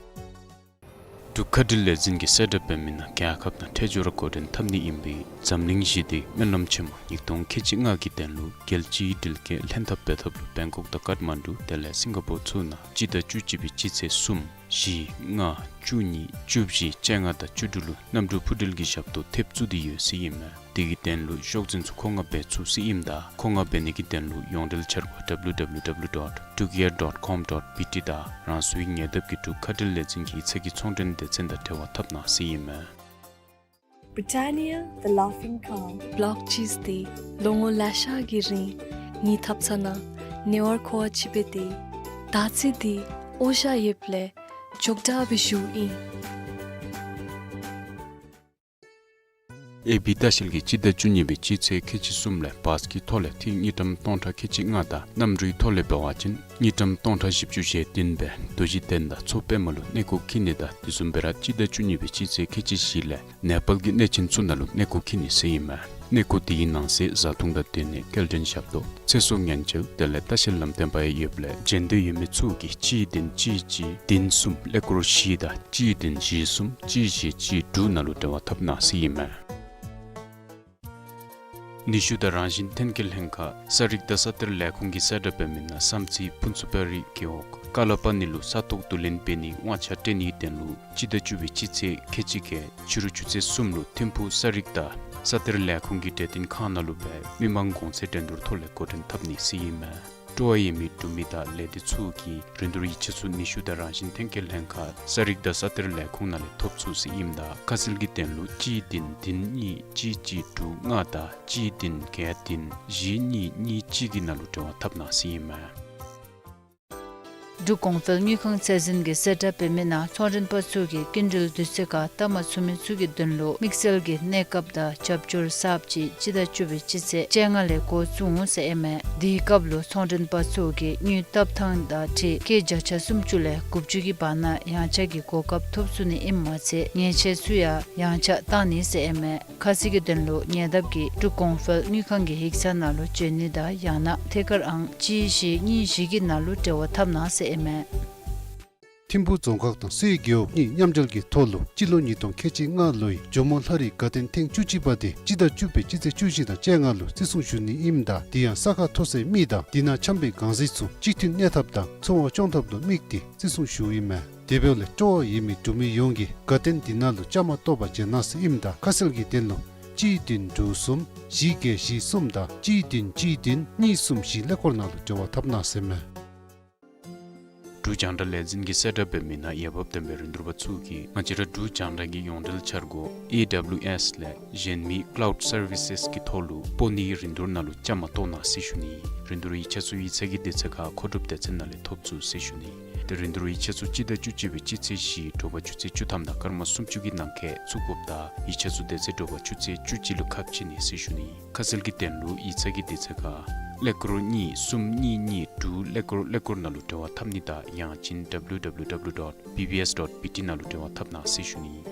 འབྲུག་མཁའ་འགྲུལ་ལས་འཛིན་གྱི་གསལ་བསྒྲགས་འབད་མི་ནང་རྒྱལ་ཁབ་དང་འཕྲལ་མགྱོགས་ར་འགོ་འདྲེན་འཐབ་ནི་ཨིན་པའི་འཛམ་གླིང་ཞི་བདེའི་སྨོན་ལམ་ཆེན་མོ་ཉིས་སྟོང་ཁལ་གཅིག་ལྔ་གི་དོན་ལུ་རྒྱལ་སྤྱིའི་འགྲུལ་སྐྱེལ་ལྷན་ཐབས་འབད་ཐབས་ལུ་བེང་ཀོག་དང་ཀཊ་མན་ཌུ་དེ་ལས་སིང་ག་པོར་ཚུ་ནང་སྤྱི་ཟླ་བཅུ་གཅིག་པའི་སྤྱི་ཚེས་གསུམ་བཞི་ལྔ་བཅུ་གཉིས་བཅུ་བཞི་བཅོ་ལྔ་དང་བཅུ་དྲུག་ལུ་གནམ་གྲུ་འཕུར་འགྲུལ་གྱི་ཞབས་ཏོག་ཐེབས་བཙུགས་ཏེ་ཡོད་ཟེར་ཨིན་མས། དེ་གི་དོན་ལུ་ཤོག་འཛིན་ཚུ་མཁོ་མངགས་འབད་ཚུགས་ཟེར་ཨིནམ་ད་མཁོ་མངགས་འབད་ནི་གི་དོན་ལུ་ཡོངས་འབྲེལ་འཆར་སྒོ་W W W dot drukair dot com dot B T དང་རང་སོའི་ཉེ་འདབས་ཀྱི་འབྲུག་མཁའ་འགྲུལ་ལས་འཛིན་གྱི་ཡིག་ཚང་གི་ཚོང་མགྲོན་སྡེ་ཚན་དང་འབྲེལ་བ་འཐབ་གནང་ཟེར་ཨིན་མས། Britannia, the laughing cow. ལོག་ཅིས་ཏེ་ལོ་ངོ་ལེ་ཤ་གི་རིང་ངེའི་ཐབ་ཚང་ནང་ཉེ་བར་མཁོ་བ་ཅིག་འབད་དེ་ད་ཅི་དེ་འོ་ཞ་ཡོདཔ་ལས་འཇོག་དྲགས་སྦེ་བཞུགས་ཨིན། ཨེ་བི་ལྟ་བཤལ་གྱིས་སྤྱི་ཟླ་བཅུ་གཉིས་པའི་སྤྱི་ཚེས་ཁལ་གཅིག་གསུམ་ལས་བཱས་ཀྱི་ཐོག་ལས་ཐིག་དངུལ་ཀྲམ་སྟོང་ཕྲག་ཁལ་གཅིག་ལྔ་དང་གནམ་གྲུའི་ཐོག་ལས་འབད་བ་ཅིན་དངུལ་ཀྲམ་སྟོང་ཕྲག་བཞི་བཅུ་ཞེ་བདུན་སྦེ་རྡོ་རྗེ་གདན་དང་མཚོ་པདྨ་ལུ་གནས་སྐོར་འཁྱིད་ནི་དང་དེ་བཟུམ་སྦེ་ར་སྤྱི་ཟླ་བཅུ་གཉིས་པའི་སྤྱི་ཚེས་ཁལ་གཅིག་བཞི་ལས་ནེ་པཱལ་གྱི་གནས་ཆེན་ཚུ་ནང་ལུ་གནས་སྐོར་འཁྱིད་ནི་ཟེར་ཨིན་མས། གནས་སྐོར་དེའི་ནང་གསེས་བཟའ་འཐུང་དང་དེ་ནས་སྐྱེལ་འདྲེན་ཞབས་ཏོག་ཚེ་སྲོག་ཉེན་བཅོལ་དེ་ལས་ལྟ་བཤལ་ལམ་སྟོན་པ་ཡང་ཡོདཔ་ལས་འབྱོན་འདོད་ཡོད་མི་ཚུ་གིས་གཅིག་བདུན་གཅིག་གཅིག་བདུན་གསུམ་ཀླད་ཀོར་བཞི་དང་གཅིག་བདུན་བཞི་གསུམ་གཅིག་བཞི་གཅིག་དྲུག་ནང་ལུ་འབྲེལ་བ་འཐབ་གནང་ཟེར་ཨིན་མས། ནུས་ཤུགས་དང་རང་བཞིན་ཐོན་སྐྱེད་ལྷན་ཁག་ས་རིག་དང་ས་གཏེར་ལས་ཁུངས་ཀྱི་གསལ་བསྒྲགས་འབད་མི་ནང་བསམ་རྩེ་ཕུན་ཚོགས་པ་རི་རྒེད་འོག་ཀ་ལ་པ་ནི་ལུ་ས་ཐོག་བསྡུ་ལེན་འབད་ནིའི་དབང་ཆ་སྤྲོད་ནིའི་དོན་ལུ་སྤྱི་ཟླ་བཅུ་པའི་སྤྱི་ཚེས་ཁལ་གཅིག་བརྒྱད་ཕྱི་རུ་ཆུ་ཚོད་གསུམ་ལུ་ཐིམ་ཕུག་ས་རིག་དང་ས་གཏེར་ལས་ཁུངས་ཀྱི་གྲོས་བསྟུན་ཁང་ནང་ལུ་སྦེ་མི་མང་གོང་ཚད་འགྲན་བསྡུར་ཐོག་ལས་འགོ་འདྲེན་འཐབ་ནི་ཟེར་ཨིན་མས། སྤྲོ་བ་ཡོད་མི་འབྲུག་མི་དང་ལས་སྡེ་ཚུ་གིས་རིན་བསྡུར་ཡིག་ཆ་ཚུ་ནུས་ཤུགས་དང་རང་བཞིན་ཐོན་སྐྱེད་ལྷན་ཁག་ས་རིག་དང་ས་གཏེར་ལས་ཁུངས་ནང་ལས་ཐོབ་ཚུགས་ཟེར་ཨིནམ་ད་ཁ་གསལ་གྱི་དོན་ལུ་གཅིག་བདུན་བདུན་གཉིས་གཅིག་གཅིག་དྲུག་ལྔ་དང་གཅིག་བདུན་བརྒྱད་བདུན་བཞི་གཉིས་གཉིས་གཅིག་གི་ནང་ལུ་འབྲེལ་བ་འཐབ་གནང་ཟེར་ཨིན་མས། འབྲུག་གོང་འཕེལ་དངུལ་ཁང་ཚད་འཛིན་གྱི་གསལ་བསྒྲགས་འབད་མི་ནང་ཚོང་མགྲོན་པ་ཚུ་གིས་སྐྱིན་འགྲུལ་དུས་ཚོད་ཁར་བལྟ་མ་ཚུགས་མི་ཚུ་གི་དོན་ལུ་དམིགས་བསལ་གྱི་གནས་སྐབས་དང་རྒྱབ་སྐྱོར་གསརཔ་ཅིག་སྤྱི་ཟླ་བཅུ་པའི་སྤྱི་ཚེས་བཅོ་ལྔ་ལས་འགོ་བཙུགས་འོང་ཟེར་ཨིན་མས། དེའི་སྐབས་ལུ་ཚོང་མགྲོན་པ་ཚུ་གིས་དངུལ་བལྟབ་ཐངས་དང་འཁྲིལ་སྐྱེད་བརྒྱ་ཆ་སུམ་ཅུ་ལས་དགུ་བཅུ་གི་བར་ན་ཡངས་ཆག་གི་གོ་སྐབས་ཐོབ་ཚུགས་ནི་ཨིནམ་མ་ཚད་ཉེས་ཆད་ཚུ་ཡང་ཡངས་ཆག་བཏང་ནི་ཟེར་ཨིན་མས། ཁ་གསལ་གྱི་དོན་ལུ་ཉེ་འདབས་ཀྱི་འབྲུག་གོང་འཕེལ་དངུལ་ཁང་གི་ཡིག་ཚང་ནང་ལུ་འབྱོན་ནི་དང་ཡང་ན་ཐད་ཀར་ཨང་གཅིག་བཞི་གཉིས་བཞི་གི་ནང་ལུ་འབྲེལ་བ་འཐབ་གནང་ཟེར་ཨིན་མས། ཐིམ་ཕུག་རྫོང་ཁག་དང་སེའི་རྒེད་འོག་གཉིས་མཉམ་འབྲེལ་གྱི་ཐོག་ལུ་སྤྱི་ལོ་ཉིས་སྟོང་ཁལ་གཅིག་ལྔ་ལོའི་ཇོ་མོ་ལྷ་རིའི་དགའ་སྟོན་ཐེངས་བཅུ་གཅིག་པ་དེ་སྤྱི་ཟླ་བཅུ་པའི་སྤྱི་ཚེས་བཅུ་བཞི་དང་བཅོ་ལྔ་ལུ་བརྩི་སྲུང་ཞུ་ནི་ཨིནམ་ད་དེ་ཡང་ས་ཁ་མཐོ་སའི་མི་དང་དེ་ནང་འཁྱམས་པའི་གང་ཟག་ཚུ་གཅིག་མཐུན་གནས་ཐབས་དང་འཚོ་བ་སྐྱོང་ཐབས་ལུ་དམིགས་ཏེ་བརྩི་སྲུང་ཞུཝ་ཨིན་མས། དེ་འབདཝ་ལས་སྤྲོ་བ་ཡོད་མི་འབྲུག་མི་ཡོངས་ཀྱིས་དགའ་སྟོན་དེ་ནང་ལུ་བཅའ་མར་གཏོགས་པར་འབྱོན་གནང་ཟེར་ཨིནམ་ད་ཁ་གསལ་གྱི་དོན་ལུ་གཅིག་བདུན་དྲུག་གསུམ་བཞི་བརྒྱད་བཞི་གསུམ་དང་གཅིག་བདུན་གཅིག་བདུན་གཉིས་གསུམ་བཞི་ཀླད་ཀོར་ནང་ལུ་འབྲེལ་བ་འཐབ་གནང་ཟེར་ཨིན་མས། འབྲུག་རྒྱང་བསྒྲགས་ལས་འཛིན་གྱི་གསལ་བསྒྲགས་འབད་མི་ནང་འོས་འབབ་ལྡན་པའི་རིན་བསྡུར་པ་ཚུ་གིས་ང་བཅས་ར་འབྲུག་རྒྱང་བསྒྲགས་ཀྱི་ཡོངས་འབྲེལ་འཆར་སྒོ་ཨེ་ཌབ་ལིའུ་ཨེསི་ལས་གཞན་མི་ཀ་ལའུཌ་སར་བི་སེསི་གི་ཐོག་ལུ་སྤོ་ནིའི་རིན་བསྡུར་ནང་ལུ་བཅའ་མར་གཏོགས་གནང་ཟེར་ཞུ་ནི། རིན་བསྡུར་ཡིག་ཆ་ཚུ་ཡིག་ཚང་གི་དུས་ཚོད་ཁར་མཁོ་སྒྲུབ་སྡེ་ཚན་ནང་ལས་ཐོབ་ཚུགས་ཟེར་ཞུ་ནི། ཏེ་རིན་བསྡུར་ཡིག་ཆ་ཚུ་སྤྱི་ཟླ་བཅུ་གཅིག་པའི་སྤྱི་ཚེས་བཞི་དྲོ་པ་ཆུ་ཚོད་བཅུ་ཐམ་དང་སྐར་མ་སུམ་ཅུ་གི་ནང་འཁོད་བཙུགས་དགོཔ་དང་ཡིག་ཆ་ཚུ་དེ་ཚེ་དྲོ་པ་ཆུ་ཚོད་བཅུ་གཅིག་ལུ་ཁ་ཕྱེ་ནི་ཟེར་ཞུ་ནི། ཁ་གསལ་གྱི་དོན་ལུ་ཡིག་ཚང་གི་དུས་ཚོད་ཁར་ཀླད་ཀོར་གཉིས་གསུམ་གཉིས་གཉིས་དྲུག་ཀླད་ཀོར་ཀླད་ཀོར་ནང་ལུ་འབྲེལ་བ་འཐབ་ནི་དང་ཡང་ཅིན་ཌབ་ལིའུ་ཌབ་ལིའུ་ཌབ་ལིའུ་ཌོཊ་བི་བི་ཨེསི་ཌོཊ་བི་ཊི་ནང་ལུ་འབྲེལ་བ་འཐབ་གནང་ཟེར་ཞུ་ནི།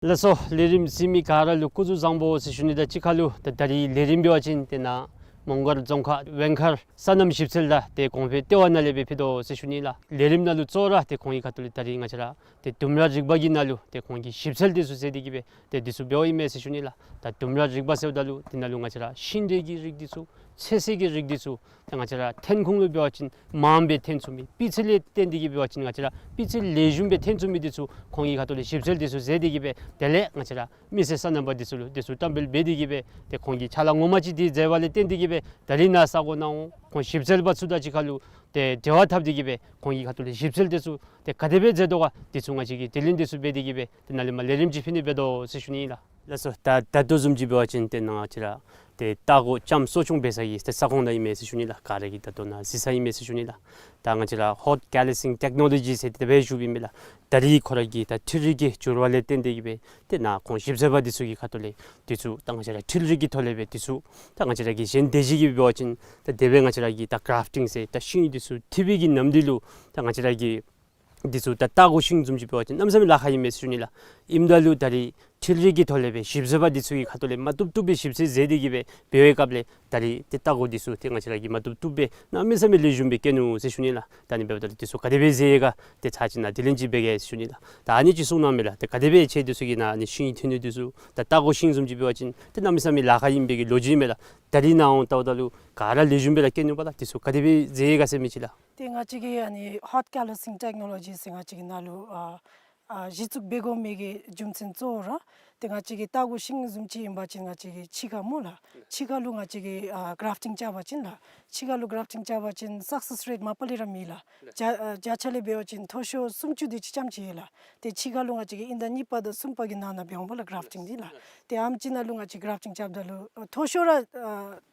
ལགས་སོ། ལས་རིམ་གཟིགས་མི་ག་ར་ལུ་སྐུ་གཟུགས་བཟང་པོ་ཟེར་ཞུ་ནི་དང་གཅིག་ཁར་ལུ་ད་ད་རིས་ལས་རིམ་འབད་བ་ཅིན་དེ་ནང་ མོང་སྒར་རྫོང་ཁག་ཝེང་མཁར་སོ་ནམ་ཞིབ་འཚོལ་དང་ཏེ་གོང་འཕེལ་ལྟེ་བ་ནང་ལས་སྦེ་ཕུལ་དོ་ཟེར་ཞུ་ནི་ལགས། ལས་རིམ་ནང་ལུ་གཙོ་བོ་ར་ཏེ་ཁོང་གི་ཁ་ཐུག་ལས་ད་རིས་ང་བཅས་ར་ཏེ་ལྡུམ་ར་རིག་པ་གི་ནང་ལུ་ཏེ་ཁོང་གིས་ཞིབ་འཚོལ་འདི་ཚུ་མཛད་དེ་གིས་སྦེ་ཏེ་འདི་ཚུ་འབདཝ་ཨིན་མས་ཟེར་ཞུ་ནི་ལགས། ད་ལྡུམ་ར་རིག་པ་ཟེརཝ་ད་ལུ་འདི་ནང་ལུ་ང་བཅས་ར་ཤིང་འབྲས་ཀྱི་རིགས་འདི་ཚུ་ཚོད་བསྲེ་གི་རིགས་འདི་ཚུ་ད་ང་བཅས་ར་ཐོན་ཁུངས་ལུ་འབད་བ་ཅིན་མངམ་སྦེ་ཐོན་ཚུགས་མི་སྤུས་ཚད་ལས་བརྟེན་ཏེ་གིས་འབད་བ་ཅིན་ང་བཅས་ར་སྤུས་ཚད་ལེགས་ཤོམ་སྦེ་ཐོན་ཚུགས་མི་འདི་ཚུ་ཁོང་གི་ཁ་ཐུག་ལས་ཞིབ་འཚོལ་འདི་ཚུ་མཛད་དེ་གིས་སྦེ་དེ་ལས་ང་བཅས་ར་མི་སེར་སོ་ནམ་པ་འདི་ཚུ་ལུ་འདི་ཚུ་བཀྲམ་སྤེལ་འབད་དེ་གིས་སྦེ་ཏེ་ཁོང་གིས་ཕྱག་ལཱ་ངོ་མ་ཅིག་འདི་མཛད་པ་ལས་བརྟེན་ཏེ་གིས་སྦེ་ད་རིས་ནཱ་ས་གོ་ནང་འོང་ཁོང་ཞིབ་འཚོལ་པ་ཚུ་དང་གཅིག་ཁར་ལུ་ཏེ་འབྲེལ་བ་འཐབ་སྟེ་གིས་སྦེ་ཁོང་གི་ཁ་ཐུག་ལས་ཞིབ་འཚོལ་འདི་ཚུ་ཏེ་ག་དེ་སྦེ་མཛད་དོ་ག་འདི་ཚུ་ང་བཅས་ཀྱིས་དྲི་ལན་འདི་ཚུ་འབད་དེ་གིས་སྦེ་ཏེ་ནཱ་ལས་མར་ལས་རིམ་ཅིག་ཕུལ་ནི་འབད་དོ་ཟེར་ཞུ་ནི་ཨིན་ལགས། ལགས་སོ། ད་ད་ལྟོ་བཟུམ་ཅིག་འབད་བ་ཅིན་ཏེ་ནཱ་ང་བཅས་ར་ཏེ་ལྟ་སྒོ་ལྕངམ་གསོ་སྐྱོང་འབད་ས་གི་ཏེ་ས་ཁོངས་ནང་ཨིན་མས་ཟེར་ཞུ་ནི་ལགས། ག་ར་གིས་ད་ལྟོ་ནཱ་གཟིགས་ས་ཨིན་མས་ཟེར་ཞུ་ནི་ལགས། ད་ང་བཅས་ར་ཧོཊ་ཀེ་ལི་སིང་ཊེཀ་ནོ་ལོ་ཇི་ཟེར་དེ་སྦེ་ཞུཝ་ཨིན་མས་ལགས། ད་རིས་ཁོ་ར་གི་ད་འཕྲུལ་རིག་གི་འགྱུར་བ་ལས་བརྟེན་ཏེ་གིས་སྦེ་ཏེ་ནཱ་ཁོང་ཞིབ་འཚོལ་པ་འདི་ཚུ་གི་ཁ་ཐུག་ལས་འདི་ཚུ་ད་ང་བཅས་ར་འཕྲུལ་རིག་གི་ཐོག་ལས་སྦེ་འདི་ཚུ་ད་ང་བཅས་ར་གི་གཞན་སྡེ་བཞི་གི་འབད་བ་ཅིན་ད་དེ་སྦེ་ང་བཅས་ར་གི་ད་གརཱཕ་ཊིང་ཟེར་ད་ཤིང་འདི་ཚུ་འཐུ་བའི་གི་ནམ་དུས་ལུ་ད་ང་བཅས་ར་གི་འདི་ཚུ་ད་ལྟ་སྒོ་ཤིང་བཟུམ་ཅིག་འབད་བ་ཅིན་གནམ་མེད་ས་མེད་ལཱ་ཁག་ཨིན་མས་ཟེར་ཞུ་ནི་ལགས། ཨིནམ་ད་ལུ་ད་རིས་འཕྲུལ་རིག་གི་ཐོག་ལས་སྦེ་ཞིབ་འཚོལ་པ་འདི་ཚུ་གི་ཁ་ཐུག་ལས་མ་བཏུབ་བཏུབ་སྦེ་ཞིབ་འཚོལ་མཛད་དེ་གིས་སྦེ་འབད་བའི་སྐབས་ལས་ད་རིས་ཏེ་ལྟ་སྒོ་འདི་ཚུ་ཏེ་ང་བཅས་ར་གིས་མ་བཏུབ་བཏུབ་སྦེ་གནམ་མེད་ས་མེད་ལེགས་ཤོམ་སྦེ་བཀལ་ནུག་ཟེར་ཞུ་ནི་ལགས། ད་ཨ་ནི་འབདཝ་ད་ལུ་འདི་ཚུ་ག་དེ་སྦེ་མཛད་ཡི་ག་ཏེ་ཚར་གཅིག་ནཱ་དྲི་ལན་ཅིག་འབད་གེ་ཟེར་ཞུ་ནི་ལགས། ད་ཨ་ནི་ཅིག་གསུང་གནང་མས་ལགས། ཏེ་ག་དེ་སྦེ་ཁྱེད་འདི་ཚུ་གིས་ནཱ་ཨ་ནི་ཤིང་འཐུ་ནི་འདི་ཚུ་ད་ལྟ་སྒོ་ཤིང་བཟུམ་ཅིག་འབད་བ་ཅིན་ཏེ་གནམ་མེད་ས་མེད་ལཱ་ཁག་ཨིན་པའི་གི་ལོ་རྒྱུས་མས་ལགས། ད་རིས་ནཱ་འོང་ལྟཝ་ད་ལུ་ག་ར་ལེགས་ཤོམ་སྦེ་ར་བཀལ་ནུག་པ་ལགས། འདི་ཚུ་ག་དེ་སྦེ་མཛད་ཡི་ག་ཟེར་མི་ཅིག་ལགས། ཏེ་ང་བཅས་ཀྱིས་ཨ་ནི་ཧོཊ་ཀེ་ལི་སིང་ཊེཀ་ནོ་ལོ་ཇི་ཟེར་ང་བཅས་ཀྱིས་ནཱ་ལུ་ཨ་ཨ་གཞི་བཙུགས་འབད་དགོ་མི་གི་རྒྱུ་མཚན་གཙོ་བོ་ར་ཏེ་ང་བཅས་ཀྱི་ལྟ་སྒོ་ཤིང་བཟུམ་ཅིག་ཨིན་པ་ཅིན་ང་བཅས་ཀྱི་ཕྱི་ཁར་སྨོ་ལགས། ཕྱི་ཁར་ལུ་ང་བཅས་ཀྱིས་ཨ་གརཱཕ་ཊིང་རྐྱབ་པ་ཅིན་ལགས། ཕྱི་ཁར་ལུ་གརཱཕ་ཊིང་རྐྱབ་པ་ཅིན་སག་སེས་རེཊ་མ་པ་ལས་ར་མེད་ལགས། བརྒྱ་ཨ་བརྒྱ་ཆ་ལས་འབད་བ་ཅིན་མཐོ་ཤོས་སུམ་ཅུ་དེ་ཅིག་ཙམ་ཅིག་ཡོད་ལགས། ཏེ་ཕྱི་ཁར་ལུ་ང་བཅས་ཀྱིས་དབྱིན་ཟླ་གཉིས་པ་དང་གསུམ་པ་གི་ནང་ན་འབད་འོང་པ་ལགས་གརཱཕ་ཊིང་འདི་ལགས། ཏེ་ཨ་ནེམ་ཅིག་ནང་ལུ་ང་བཅས་གརཱཕ་ཊིང་རྐྱབ་ད་ལུ་ཨ་མཐོ་ཤོས་ར་ཨ་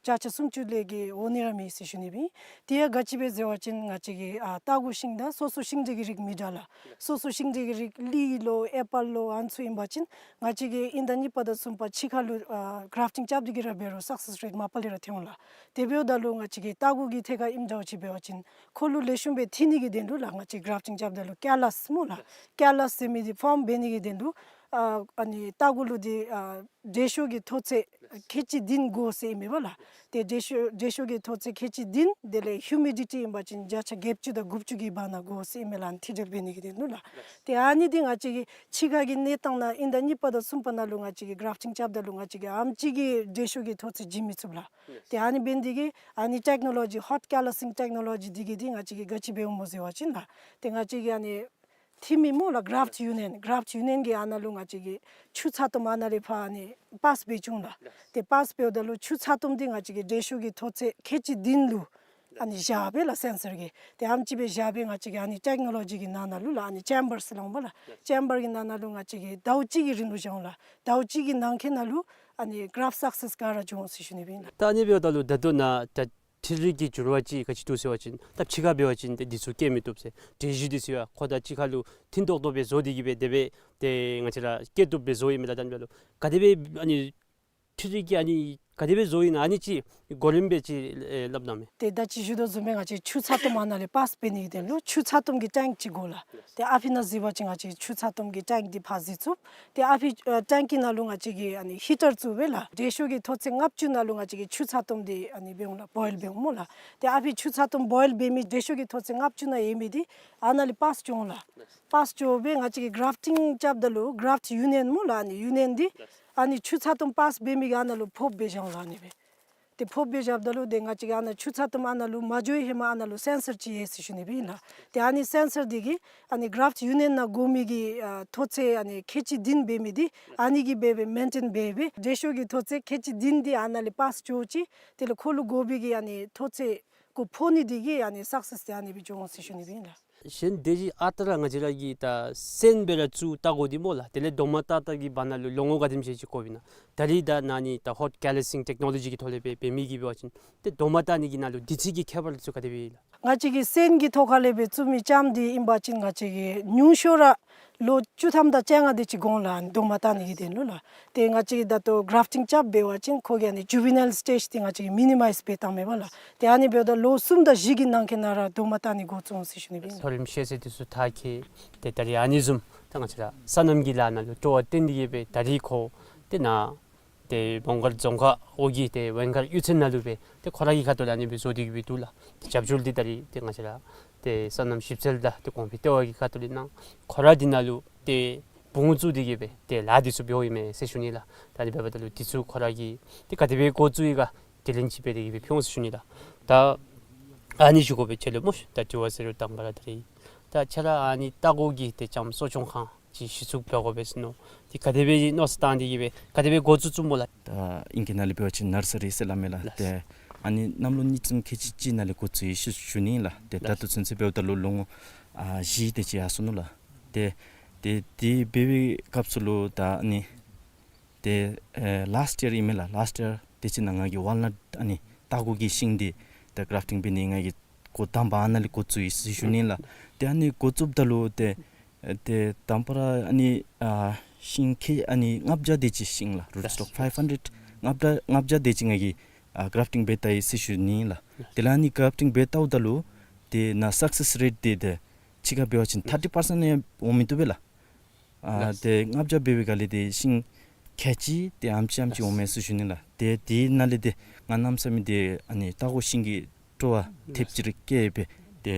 བརྒྱ་ཆ་སུམ་ཅུ་ལས་བརྒལ་འོང་ནི་ར་མེད་ཟེར་ཞུ་ནི་སྦེ་ཨིན། དེ་ཡང་ག་ཅི་སྦེ་ཟེར་བ་ཅིན་ང་བཅས་ཀྱི་ཨ་ལྟ་སྒོ་ཤིང་ད་སོ་སོ་ཤིང་འབྲས་ཀྱི་རིགས་མི་འདྲ་ལགས། སོ་སོ་ཤིང་འབྲས་ཀྱི་རིགས་ལི་ལོ་ཨེ་པཱལ་ལོ་ཨ་ནི་ཚུ་ཨིན་པ་ཅིན་ང་བཅས་ཀྱིས་དབྱིན་ཟླ་གཉིས་པ་དང་གསུམ་པ་ཕྱི་ཁར་ལུ་ཨ་གརཱཕ་ཊིང་རྐྱབ་སྟེ་གིས་ར་འབད་རུང་སག་སེས་རེཊ་མ་པ་ལས་ར་ཐོན་འོང་ལགས། དེ་འབདཝ་ད་ལུ་ང་བཅས་ཀྱི་ལྟ་སྒོ་གི་ཐད་ཁར་ཨིནམ་འདྲཝ་ཅིག་འབད་བ་ཅིན་ཁོ་ལུ་ལེགས་ཤོམ་སྦེ་འཐུ་ནི་གི་དོན་ལུ་ལགས། ང་བཅས་གརཱཕ་ཊིང་རྐྱབ་ད་ལུ་ཀེ་ལཱས་སྨོ་ལགས། ཀེ་ལཱས་ཟེར་མི་འདི་ཕོརམ་འབད་ནི་གི་དོན་ལུ་ཨ་ཨ་ནི་ལྟ་སྒོ་ལུ་འདི་ཨ་དྲོད་ཤུགས་ཀྱི་མཐོ་ཚད་ཁལ་གཅིག་བདུན་དགོ་ཟེར་ཨིན་མས་པ་ལགས། ཏེ་དྲོད་ཤུགས་དྲོད་ཤུགས་ཀྱི་མཐོ་ཚད་ཁལ་གཅིག་བདུན་དེ་ལས་ཧིའུ་མི་ཌི་ཊི་ཨིན་པ་ཅིན་བརྒྱ་ཆ་བརྒྱད་ཅུ་དང་དགུ་བཅུ་གི་བར་ན་དགོ་ཟེར་ཨིན་མས་ལགས། ཨ་ནི་མཐུད་འབྲེལ་འབད་ནི་གི་དོན་ལུ་ལགས། ཏེ་ཨ་ནི་འདི་ང་བཅས་ཀྱི་ཕྱི་ཁ་གི་གནས་སྟངས་ནང་དབྱིན་ཟླ་གཉིས་པ་དང་གསུམ་པ་ནང་ལུ་ང་བཅས་ཀྱིས་གརཱཕ་ཊིང་རྐྱབ་ད་ལུ་ང་བཅས་ཀྱིས་ཨ་ནེམ་ཅིག་གི་དྲོད་ཤུགས་ཀྱི་མཐོ་ཚད་བྱིན་མི་ཚུགས་ལགས། ཏེ་ཨ་ནི་འབད་ནི་འདི་གིས་ཨ་ནི་ཊེཀ་ནོ་ལོ་ཇི་ཧོཊ་ཀེ་ལཱ་སིང་ཊེཀ་ནོ་ལོ་ཇི་འདི་གིས་འདི་ང་བཅས་ཀྱིས་ག་ཅི་འབད་འོང་སྨོ་ཟེར་བ་ཅིན་ལགས། ཏེ་ང་བཅས་ཀྱིས་ཨ་ནི་འཐུ་མི་སྨོ་ལགས་གརཱཕཊ་ཡུ་ནི་ཡན་གརཱཕཊ་ཡུ་ནི་ཡན་གྱིས་ཨ་ནཱ་ལུ་ང་བཅས་ཀྱིས་ཆུ་ཚ་ཏོམ་ཨ་ནཱ་ལས་ཕར་ཨ་ནི་པཱསི་འབད་བྱུང་ལགས། ཏེ་པཱསི་འབདཝ་ད་ལུ་ཆུ་ཚ་ཏོམ་འདི་ང་བཅས་ཀྱི་དྲོད་ཤུགས་ཀྱི་མཐོ་ཚད་ཁལ་གཅིག་བདུན་ལུ་ཨ་ནི་བཞག་སྦེ་ལགས་སེན་སར་གྱིས། ཏེ་ཨ་ནེམ་ཅིག་སྦེ་བཞག་སྦེ་ང་བཅས་ཀྱིས་ཨ་ནི་ཊེཀ་ནོ་ལོ་ཇི་གི་ནང་ན་ལུ་ལགས་ཨ་ནི་ཅེམ་བརསི་ལགས་འོང་པ་ལགས། ཅེམ་བར་གྱི་ནང་ན་ལུ་ང་བཅས་ཀྱིས་ཟླཝ་གཅིག་གི་རིང་ལུ་བཞག་འོང་ལགས། ཟླཝ་གཅིག་གི་ནང་འཁོད་ནང་ལུ་ཨ་ནི་གརཱཕཊ་སག་སེསི་ག་ར་འབྱུང་འོང་ཟེར་ཞུ་ནི་སྦེ་ཨིན་ལགས། ད་ཨ་ནི་འབདཝ་ད་ལུ་ད་ལྟོ་ནཱ་ད་འཕྲུལ་རིག་གི་འགྱུར་བ་ཅིག་ག་ཅི་འདུག་ཟེར་བ་ཅིན་ད་ཕྱི་ཁར་འབད་བ་ཅིན་ད་འདི་ཚུ་བཀལ་མི་བཏུབ་ཟེར། དྲོད་ཤུགས་འདི་ཚུ་ཡང་ཁོ་དང་གཅིག་ཁར་ལུ་མཐུན་ཏོག་ཏོ་སྦེ་བཟོ་སྟེ་གིས་སྦེ་དེ་སྦེ་ཏེ་ང་བཅས་ར་བཀལ་བཏུབ་སྦེ་བཟོ་ཡི་མས་ལགས། ད་ཨ་ནི་འབདཝ་ད་ལུ་ག་དེ་སྦེ་ཨ་ནི་འཕྲུལ་རིག་གིས་ཨ་ནི་ག་དེ་སྦེ་བཟོ་ཡི་ན་ཨ་ནི་ཅིག་གོ་རིམ་སྦེ་ཅིག་ཨེ་སླབ་གནང་མས། ཏེ་ད་ཅི་ཞུ་དོ་བཟུམ་སྦེ་ང་བཅས་ཆུ་ཚ་ཏོམ་ཨ་ནཱ་ལས་པཱསི་འབད་ནི་གི་དོན་ལུ་ཆུ་ཚ་ཏོམ་གྱི་ཊེངཀ་ཅིག་དགོ་ལགས། ཏེ་ཨ་ཕི་ནང་གཟིགས་པ་ཅིན་ང་བཅས་ཆུ་ཚ་ཏོམ་གྱི་ཊེངཀ་འདི་ཕར་གཟིགས་ཚུགས། ཏེ་ཨ་ཕི་ཨ་ཊེངཀ་གི་ནང་ལུ་ང་བཅས་ཀྱིས་ཨ་ནི་ཧི་ཊར་བཙུགས་སྦེ་ལགས་དྲོད་ཤུགས་ཀྱི་མཐོ་ཚད་ལྔ་བཅུ་ནང་ལུ་ང་བཅས་ཀྱིས་ཆུ་ཚ་ཏོམ་འདི་ཨ་ནི་འབད་འོང་ལགས། བོའིལ་འབད་འོང་སྨོ་ལགས། ཏེ་ཨ་ཕི་ཆུ་ཚ་ཏོམ་བོའིལ་འབད་མི་དྲོད་ཤུགས་ཀྱི་མཐོ་ཚད་ལྔ་བཅུ་ནང་ཡོད་མི་འདི་ཨ་ནཱ་ལས་པཱསི་འགྱོ་འོང་ལགས། པཱསི་འགྱོ་སྦེ་ང་བཅས་ཀྱིས་གརཱཕཊིང་རྐྱབ་ད་ལུ་གརཱཕཊ་ཡུ་ནི་ཡན་སྨོ་ལགས་ཨ་ནི་ཡུ་ནི་ཡན་འདི་ཨ་ནི་ཆུ་ཚ་ཏོམ་པཱསི་འབད་མི་གི་ཨ་ནཱ་ལུ་ཕོགཔ་སྦེ་བཞག་འོང་ལགས་ཨ་ནི་སྦེ། ཏེ་ཕོགཔ་སྦེ་བཞགཔ་ད་ལུ་ཏེ་ང་བཅས་ཀྱིས་ཨ་ནཱ་ཆུ་ཚ་ཏོམ་ཨ་ནཱ་ལུ་མ་འགྱོ་བའི་ཧེ་མ་ཨ་ནཱ་ལུ་སེན་སར་ཅིག་ཡོད་ཟེར་ཞུ་ནི་སྦེ་ཨིན་ལགས། ཏེ་ཨ་ནི་སེན་སར་འདི་གིས་ཨ་ནི་གརཱཕཊ་ཡུ་ནི་ཡན་ནང་དགོ་མི་གི་ཨ་མཐོ་ཚད་ཨ་ནི་ཁལ་གཅིག་བདུན་འབད་མི་འདི་ཨ་ནི་གིས་འབད་སྦེ་མེན་ཊེན་འབད་སྦེ་དྲོད་ཤུགས་ཀྱི་མཐོ་ཚད་ཁལ་གཅིག་བདུན་འདི་ཨ་ནཱ་ལས་པཱསི་འགྱོ་ཅི། དེ་ལས་ཁོ་ལུ་དགོ་པའི་གི་ཨ་ནི་མཐོ་ཚད་ཁོ་ཕོག་ནི་འདི་གིས་ཨ་ནི་སག་སེསི་འདི་ཨ་ནི་སྦེ་འགྱོ་འོང་ཟེར་ཞུ་ནི་སྦེ་ཨིན་ལགས། གཞན་དེ་བཞིན་ཨ་རྟག་ར་ང་བཅས་ར་གི་ད་སོན་སྦེ་ར་བཙུགས་ལྟ་སྒོ་འདི་སྨོ་ལགས། དེ་ལས་རྡོག་མ་བཏགས་བཏགས་ཀྱི་བར་ན་ལུ་ལོ་ངོ་ག་དེམ་ཅིག་ཅིག་འགོར་བའི་ན། ད་རིས་ད་ནཱ་ནི་ད་ཧོཊ་ཀེ་ལི་སིང་ཊེཀ་ནོ་ལོ་ཇི་གི་ཐོག་ལས་སྦེ་འབད་མི་གིས་འབད་བ་ཅིན་ཏེ་རྡོག་མ་བཏགས་ནི་གི་ནང་ལུ་དུས་ཚོད་ཀྱི་ཁྱད་པར་ཚུ་ག་དེ་སྦེ་ལགས། ང་བཅས་ཀྱི་སོན་གྱི་ཐོག་ཁ་ལས་སྦེ་བཙུགས་མི་ལྕངམ་འདི་ཨིན་པ་ཅིན་ང་བཅས་ཀྱིས་ཉུང་ཤོས་ར་ལོ་བཅུ་ཐམ་དང་བཅོ་ལྔ་དེ་ཅིག་འགོར་འོང་ལགས། རྡོག་མ་བཏགས་ནི་གི་དོན་ལུ་ལགས། ཏེ་ང་བཅས་ཀྱིས་ད་ལྟོ་གརཱཕཊིང་རྐྱབ་འབད་བ་ཅིན་ཁོ་གི་ཨ་ནི་ཇུ་ཝི་ནཱའིལ་སི་ཊེཇ་འདི་ང་བཅས་ཀྱིས་མི་ནི་མའིཛ་འབད་བཏངམ་མས་པ་ལགས། ཏེ་ཨ་ནི་འབདཝ་ད་ལོ་གསུམ་དང་བཞི་གི་ནང་འཁོད་ནང་ར་རྡོག་མ་བཏགས་ནི་འགོ་བཙུགས་འོང་ཟེར་ཞུ་ནི་སྦེ་ཨིན། མཐོ་རིམ་ཤེས་ཚད་འདི་ཚུ་མཐར་འཁྱོལ། ཏེ་ད་རིས་ཨ་ནི་བཟུམ་ད་ང་བཅས་ར་སོ་ནམ་གྱི་ལཱ་ནང་ལུ་སྤྲོ་བ་བཏོན་ཏེ་གིས་སྦེ་ད་རིས་ཁོ་ཏེ་ནཱ་ ཏེ་མོང་སྒར་རྫོང་ཁག་འོག་གི་ཏེ་ཝེང་མཁར་གཡུས་ཚན་ནང་ལུ་སྦེ་ཏེ་ཁོ་ར་གི་ཁ་ཐུག་ལས་ཨ་ནི་སྦེ་བཟོ་སྟེ་གི་སྦེ་འདུག་ལགས། ཏེ་རྒྱབ་སྐྱོར་འདི་ད་རིས་ཏེ་ང་བཅས་ར་ཏེ་སོ་ནམ་ཞིབ་འཚོལ་དང་ཏེ་གོང་འཕེལ་ལྟེ་བ་གི་ཁ་ཐུག་ལས་གནང་། ཁོ་ར་འདི་ནང་ལུ་ཏེ་བུང་བཙུགས་ཏེ་གི་སྦེ་ཏེ་ལཱ་འདི་ཚུ་འབདཝ་ཨིན་མས་ཟེར་ཞུ་ནི་ལགས། ད་ཨ་ནི་འབདཝ་ད་ལུ་འདི་ཚུ་ཁོ་ར་གིས་ཏེ་ག་དེ་སྦེ་འགོ་བཙུགས་ཡི་ག་དེ་ལན་ཅིག་འབད་དེ་གི་སྦེ་ཕུལ་འོང་ཟེར་ཞུ་ནི་ལགས། ད་ཨ་ནི་ཞུ་དགོ་པའི་ཆེད་ལུ་སྨོ་ཤ། ད་དྲི་བ་ཟེར་རུང་དང་པ་ར་ད་རིས་ད་ཁྱོད་ར་ཨ་ནི་ལྟ་སྒོ་གི་ཏེ་ལྕངམ་གསོ་སྐྱོང་ཁང་ཅིག་གཞི་བཙུགས་འབད་དགོ་པས་ཟེར་མནོ། ཏེ་ག་དེ་སྦེ་མནོ་བསམ་བཏང་སྟེ་གི་སྦེ་ག་དེ་སྦེ་འགོ་བཙུགས་བཙུགསཔ་སྨོ་ལགས། ད་ཨིང་སྐད་ནང་ལས་འབད་བ་ཅིན་ནར་སི་རི་ཟེར་སླབ་མས་ལགས། ལགས། ཏེ་ཨ་ནི་གནམ་ལོ་ཉིས་སྟོང་ཁལ་གཅིག་གཅིག་ནང་ལས་འགོ་བཙུགས་ཡི་ཟེར་ཞུ་ནི་ལགས། ཏེ་ད་ལྟོ་ཚུན་ཚོད་འབདཝ་ད་ལུ་ལོ་ངོ་ཨ་བཞི་དེ་ཅིག་ཡར་སོ་ནུག་ལགས། ཏེ་ཏེ་དེ་འབད་བའི་སྐབས་སུ་ལུ་ད་ཨ་ནི་ཏེ་ཨེ་ལཱསཊ་ཡར་ཨིན་མས་ལགས། ལཱསཊ་ཡར་དེ་ཅིག་ནང་ང་གིས་ཝཱལ་ནཊ་ཨ་ནི་ལྟ་སྒོ་གི་ཤིང་འདི་ད་གར་ཕི་ཊིང་འབད་ནི་ང་གིས་འགོ་དང་པ་ཨ་ནཱ་ལས་འགོ་བཙུགས་ཡི་ཟེར་ཞུ་ནི་ལགས། ཏེ་ཨ་ནི་འགོ་བཙུགསཔ་ད་ལུ་ཏེ་ཨེ་ཏེ་དང་པ་ར་ཨ་ནི་ཨ་ཤིང་ཁལ་ཨ་ནི་ལྔ་བརྒྱ་དེ་ཅིག་ཤིང་ལགས། རུཊ་སི་ཊོག་ཕའིབ་ཧན་ཌེཌ་ལྔ་བརྒྱ་ལྔ་བརྒྱ་དེ་ཅིག་ང་གིས་ཨ་གར་ཕི་ཊིང་འབད་ད་ཡི་ཟེར་ཞུ་ནི་ལགས། དེ་ལས་ཨ་ནི་གར་ཕི་ཊིང་འབད་བལྟཝ་ད་ལུ་ཏེ་ནཱ་སག་སེསི་རེཊ་འདི་ཏེ་ཕྱི་ཁར་འབད་བ་ཅིན་ཐར་ཊི་པར་སེནཊ་ཡང་འོང་མི་བཏུབ་པས་ལགས། ཨ་ལགས། ཏེ་ལྔ་བརྒྱ་འབད་བའི་སྒང་ལས་ཏེ་ཤིང་ཁལ་གཅིག་ཏེ་ཨ་ནེམ་ཅིག་ཨ་ནེམ་ཅིག་ལགས། འོང་མས་ཟེར་ཞུ་ནི་ལགས། ཏེ་དེ་ནང་ལས་ཏེ་ང་གནམ་མེད་ས་མེད་ཏེ་ཨ་ནི་ལྟ་སྒོ་ཤིང་གི་སྤྲོ་བ་ལགས། ཐེབས་ཅིག་ར་སྐྱེས་པས། ཏེ་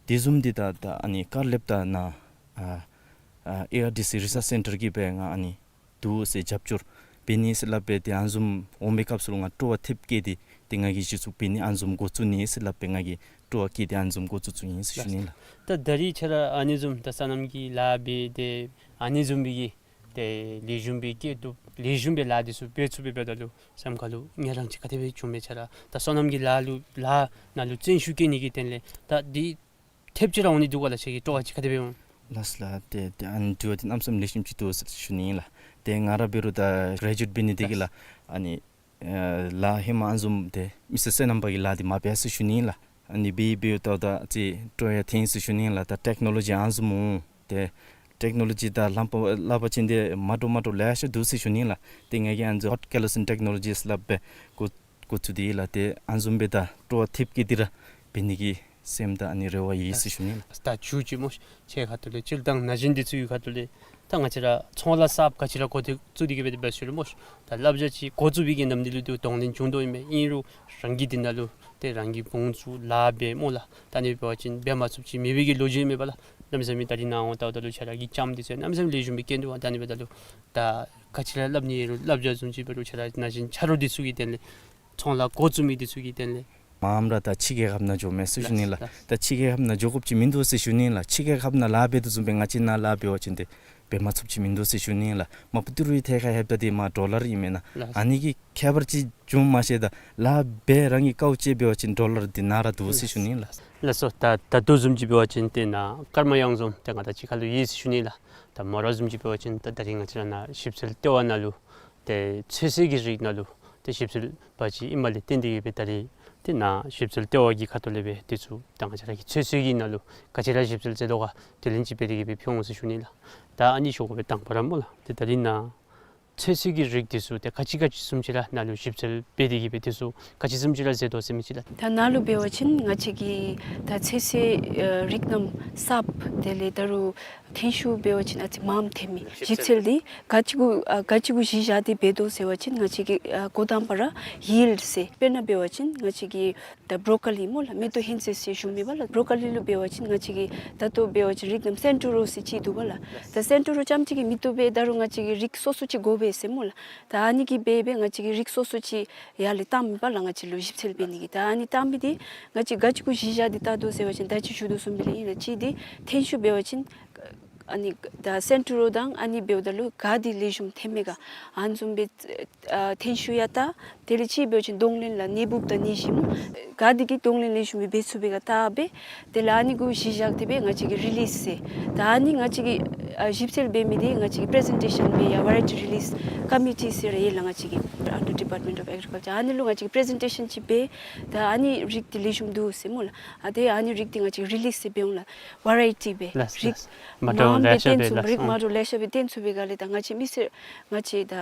དེ་བཟུམ་འདི་ད་ད་ཨ་ནི་ཀར་ལེབ་དང་ནཱ་ཨ་ཨ་ཨེ་ཨར་ཌི་སི་རི་སརཆ་སེན་ཊར་གྱིས་སྦེ་ང་ཨ་ནི་འདུག་ཟེར་རྒྱབ་སྐྱོར་འབད་ནི་ཟེར་སླབ་སྦེ་ཏེ་ཨ་ནི་བཟུམ་འོང་པའི་སྐབས་སུ་ལུ་ང་སྤྲོ་བ་ཐེབས་བསྐྱེད་དེ་ཏེ་ང་གིས་གཞི་བཙུགས་འབད་ནི་ཨ་ནི་བཟུམ་འགོ་བཙུགས་ནི་ཟེར་སླབ་སྦེ་ང་གིས་སྤྲོ་བ་བསྐྱེད་དེ་ཨ་ནི་བཟུམ་འགོ་བཙུགས་བཙུགས་ཡི་ཟེར་ཞུ་ནི་ལགས། ད་ད་རིས་ཁྱོད་ར་ཨ་ནི་བཟུམ་ད་སོ་ནམ་གྱི་ལཱ་འབད་དེ་ཨ་ནི་བཟུམ་སྦེ་གི་ཏེ་ལེགས་ཤོམ་སྦེ་སྐྱེ་བཏུབ་ལེགས་ཤོམ་སྦེ་ལཱ་འདི་ཚུ་འབད་ཚུགས་པའི་འབདཝ་ད་ལུ་སེམས་ཁ་ལུ་ངལ་རངས་ཅིག་ག་དེ་སྦེ་བྱུང་མས། ཁྱོད་ར་ད་སོ་ནམ་གྱི་ལཱ་ལུ་ལཱ་ནང་ལུ་བརྩོན་ཤུགས་བསྐྱེད་ནི་གི་དོན་ལས་ད་འདི་ཐེབས་ཅིག་ར་འོང་ནི་འདུག་ག་ལགས། ཁྱོད་ཀྱི་སྤྲོ་བ་ཅིག་ག་དེ་སྦེ་འོང་། ལགས་ལགས། ཏེ་ཏེ་ཨ་ནི་དྲི་བ་འདི་གནམ་མེད་ས་མེད་ལེགས་ཤོམ་ཅིག་འདུག་ཟེར་ཞུ་ནི་ལགས། ཏེ་ང་ར་འབད་རུང་ད་གརེ་ཇུ་ཨེཊ་འབད་ནི་དེ་གིས་ལགས་ཨ་ནི་ཨེ་ལཱ་ཧེ་མ་ཨ་ནི་བཟུམ་ཏེ་མི་སེར་སོ་ནམ་པ་གི་ལཱ་འདི་མ་འབད་ཟེར་ཞུ་ནི་ལགས། ཨ་ནི་འབད་འབདཝ་ད་ད་ཅིག་སྤྲོ་ཡང་ཐོན་ཟེར་ཞུ་ནི་ལགས། ད་ཊེཀ་ནོ་ལོ་ཇི་ཨ་ནི་བཟུམ་འོང་། ཏེ་ཊེཀ་ནོ་ལོ་ཇི་དང་ལྷམ་པ་སླབ་པ་ཅིན་ཏེ་མ་འདྲཝ་མ་འདྲཝ་ལེ་ཤ་འདུག་ཟེར་ཞུ་ནི་ལགས། ཏེ་ང་གིས་ཨ་ནི་ཧོཊ་ཀེ་ལོ་སིན་ཊེཀ་ནོ་ལོ་ཇི་ཟེར་སླབ་སྦེ་འགོ་འགོ་བཙུགས་ཏེ་ལགས། ཏེ་ཨ་ནི་བཟུམ་སྦེ་ད་སྤྲོ་བ་ཐེབས་བསྐྱེད་དེ་ར་འབད་ནི་གི་སེམས་དང་ཨ་ནི་རེ་བ་ཡོད་ཟེར་ཞུ་ནི་ལགས། ད་མཇུག་ཅིག་སྨོ་ཤ། ཁྱོད་ཁ་ཐུག་ལས་སྤྱིར་བཏང་ན་གཞོན་འདི་ཚུ་གི་ཁ་ཐུག་ལས་ད་ང་བཅས་ར་ཚོང་ལཱ་གསརཔ་ག་ཅི་ར་འགོ་འདི་བཙུགས་ཏེ་གི་སྦེ་འབད་ཞུ་རུང་སྨོ་ཤ། ད་བསླབ་བྱ་ཅིག་འགོ་བཙུགས་པའི་གི་ནམ་དུས་ལུ་ཏེ་གདོང་ལེན་བྱུང་དོ་ཨིན་མས། ཨིན་རུང་རང་གིས་འདི་ནང་ལུ་ཏེ་རང་གི་བུང་བཙུགས་ལཱ་འབད་སྨོ་ལགས། ད་ཨ་ནི་འབད་བ་ཅིན་འབད་མ་ཚུགསཔ་ཅིག་མེད་པའི་གི་ལོ་རྒྱུས་མེད་པ་ལགས། གནམ་མེད་ས་མེད་ད་རིས་ནཱ་འོང་ལྟཝ་ད་ལུ་ཁྱོད་ར་གི་ལྕངམ་འདི་ཚུ་གནམ་མེད་ས་མེད་ལེགས་ཤོམ་སྦེ་སྐྱེ་འདུག་པ། ད་ཨ་ནི་འབདཝ་ད་ལུ་ད་ག་ཅི་ར་སླབ་ནི་ཡོད་རུང་བསླབ་བྱ་བཟུམ་ཅིག་འབད་རུང་ཁྱོད་ར་ན་གཞོན་ཆ་རོགས་འདི་ཚུ་གི་དོན་ལས་ཚོང་ལཱ་འགོ་བཙུགས་མི་འདི་ཚུ་གི་དོན་ལས་མངམ་ར་ད་ཕྱི་རྒྱལ་ཁབ་ནང་འགྱོ་མས་ཟེར་ཞུ་ནི་ལགས། ལགས། ད་ཕྱི་རྒྱལ་ཁབ་ནང་འགྱོ་དགོཔ་ཅིག་མིན་འདུག་ཟེར་ཞུ་ནི་ལགས། ཕྱི་རྒྱལ་ཁབ་ནང་ལཱ་འབད་དོ་བཟུམ་སྦེ་ང་བཅས་ནཱ་ལཱ་འབད་བ་ཅིན་ཏེ་འབད་མ་ཚུགསཔ་ཅིག་མིན་འདུག་ཟེར་ཞུ་ནི་ལགས། མ་པ་ཏི་རུ་ཐད་ཁར་ལྷོདཔ་ད་འདི་མར་ཌོ་ལར་ཨིན་མས་ན། ལགས། ཨ་ནི་གི་ཁྱད་པར་ཅིག་འབྱུངམ་མ་ཤེས། ད་ལཱ་འབད་རང་གི་དཀའཝ་སྤྱད་འབད་བ་ཅིན་ཌོ་ལར་འདི་ནཱ་ར་འདུག་ཟེར་ཞུ་ནི་ལགས། ལགས་སོ། ད་ད་ལྟོ་བཟུམ་ཅིག་འབད་བ་ཅིན་ཏེ་ནཱ་ཀརྨ་གཡང་འཛོམས་ཏེ་ང་དང་གཅིག་ཁར་ལུ་ཡོད་ཟེར་ཞུ་ནི་ལགས། ད་མོ་ར་བཟུམ་ཅིག་འབད་བ་ཅིན་ད་ད་རིས་ང་བཅས་ར་ནཱ་ཞིབ་འཚོལ་ལྟེ་བ་ནང་ལུ་ཏེ་ཚོད་བསྲེ་གི་རིགས་ནང་ལུ་ཏེ་ཞིབ་འཚོལ་པ་ཅིག་ཨིནམ་ལས་བརྟེན་ཏེ་གི་སྦེ་ད་རིས་ཏེ་ནཱ་ཞིབ་འཚོལ་ལྟེ་བ་གི་ཁ་ཐུག་ལས་སྦེ་འདི་ཚུ་ད་ང་བཅས་ར་གི་ཚོད་བསྲེ་གི་ནང་ལུ་ག་ཅི་ར་ཞིབ་འཚོལ་མཛད་དོ་ག་དེ་ལན་ཅིག་འབད་དེ་གི་སྦེ་ཕུལ་འོང་ཟེར་ཞུ་ནི་ལགས། ད་ཨ་ནི་ཞུ་དགོ་པའི་དང་པ་ར་སྨོ་ལགས། ཏེ་ད་རིས་ནཱ་ཚོད་བསྲེ་གི་རིགས་འདི་ཚུ་ཏེ་ག་ཅི་ག་ཅི་བཟུམ་ཅིག་ར་ནཱ་ལུ་ཞིབ་འཚོལ་འབད་དེ་གི་སྦེ་འདི་ཚུ་ག་ཅི་བཟུམ་ཅིག་ར་མཛད་དོ་ཟེར་མི་ཅིག་ལགས། ད་ནཱ་ལུ་འབད་བ་ཅིན་ང་བཅས་ཀྱི་ད་ཚོད་བསྲེ་ཨ་རིགས་རྣམས་གསརཔ་དེ་ལས་ད་རུང་ཐོན་ཤུགས་འབད་བ་ཅིན་ཨ་ཙི་མངམ་ཐོན་མི་ཞིབ་འཚོལ་འདི་ག་ཅི་གུ་ཨ་ག་ཅི་གུ་གཞི་བཞག་སྟེ་འབད་དོ་ཟེར་བ་ཅིན་ང་བཅས་ཀྱི་ཨ་འགོ་དང་པ་ར་ཡིལཌ་ཟེར། དཔེར་ན་འབད་བ་ཅིན་ང་བཅས་ཀྱི་ད་བྲོ་ཀོ་ལི་སྨོ་ལགས། མེ་ཏོག་ཧོན་ཟེ་ཟེར་ཞུ་མི་པ་ལགས། བྲོ་ཀོ་ལི་ལུ་འབད་བ་ཅིན་ང་བཅས་ཀྱི་ད་ལྟོ་འབད་བ་ཅིན་རིགས་རྣམས་སེན་ཊོ་རོ་ཟེར་ཅིག་འདུག་པ་ལགས། ད་སེན་ཊོ་རོ་རྐྱངམ་གཅིག་གིས་མི་བཏུབ་པས། ད་རུང་ང་བཅས་ཀྱི་རིགས་སོ་སོ་ཅིག་དགོ་པས་ཟེར་སྨོ་ལགས། ད་ཨ་ནི་གིས་འབད་འབད་ང་བཅས་ཀྱི་རིགས་སོ་སོ་ཅིག་ཡར་ལས་བཏང་མི་པ་ལགས། ང་བཅས་ལུ་ཞིབ་འཚོལ་འབད་ནི་གི། ད་ཨ་ནི་བཏང་མི་འདི་ང་བཅས་ག་ཅི་གུ་གཞི་བཞག་སྟེ་བལྟ་དོ་ཟེར་བ་ཅིན་ད་ཅི་ཞུ་དོ་བཟུམ་སྦེ་ལགས། ཨིན་ལགས། གཅིག་འདི་ཐོན་ཤུགས་འབད་བ་ཅིན་ཨ་ནི་ད་སེན་ཊོ་རོ་དང་ཨ་ནི་འབདཝ་ད་ལུ་ག་འདི་ལེགས་ཤོམ་ཐོན་མས་ག་ཨ་ནི་བཟུམ་སྦེ་ཨ་ཐོན་ཤུགས་ཡང་བལྟ། དེ་ལས་གཅིག་འབད་བ་ཅིན་གདོང་ལེན་ལགས་ནད་འབུཔ་དང་ནད་གཞི་སྨོ། ག་འདི་གིས་གདོང་ལེན་ལེགས་ཤོམ་སྦེ་འབད་ཚུགས་པས་ག་བལྟ་སྦེ། དེ་ལས་ཨ་ནི་གུ་གཞི་བཞག་སྟེ་སྦེ་ང་བཅས་ཀྱིས་རི་ལིསི་ཟེར། ད་ཨ་ནི་ང་བཅས་ཀྱིས་ཨ་ཞིབ་འཚོལ་འབད་མི་འདི་ང་བཅས་ཀྱིས་པེ་རེ་ཛེན་ཊེ་ཤཱན་འབད་ཡང་ཝེ་རའི་ཊི་རི་ལིསི་ཀོ་མི་ཊི་ཟེར་ཡོད་ལགས། ང་བཅས་ཀྱི་under Department of Agriculture ཨ་ནི་ལུ་ང་བཅས་ཀྱིས་པེ་རེ་ཛེན་ཊེ་ཤཱན་ཅིག་འབད། ད་ཨ་ནི་རིགས་འདི་ལེགས་ཤོམ་འདུག་ཟེར་སྨོ་ལགས། ཨ་ཏེ་ཨ་ནི་རིགས་འདི་ང་བཅས་ཀྱིས་རི་ལིསི་ཟེར་འབད་འོང་ལགས། ཝེ་རའི་ཊི་སྦེ་ལགས། རིགས་ལགས། མ་འདྲཝ་མངམ་ལེ་ཤ་སྦེ་སྦེ་ལགས། རིགས་མ་འདྲཝ་ལེ་ཤ་སྦེ་བཏོན་ཚུགས་པའི་སྒང་ལས་ད་ང་བཅས་མི་སེར་ང་བཅས་ད་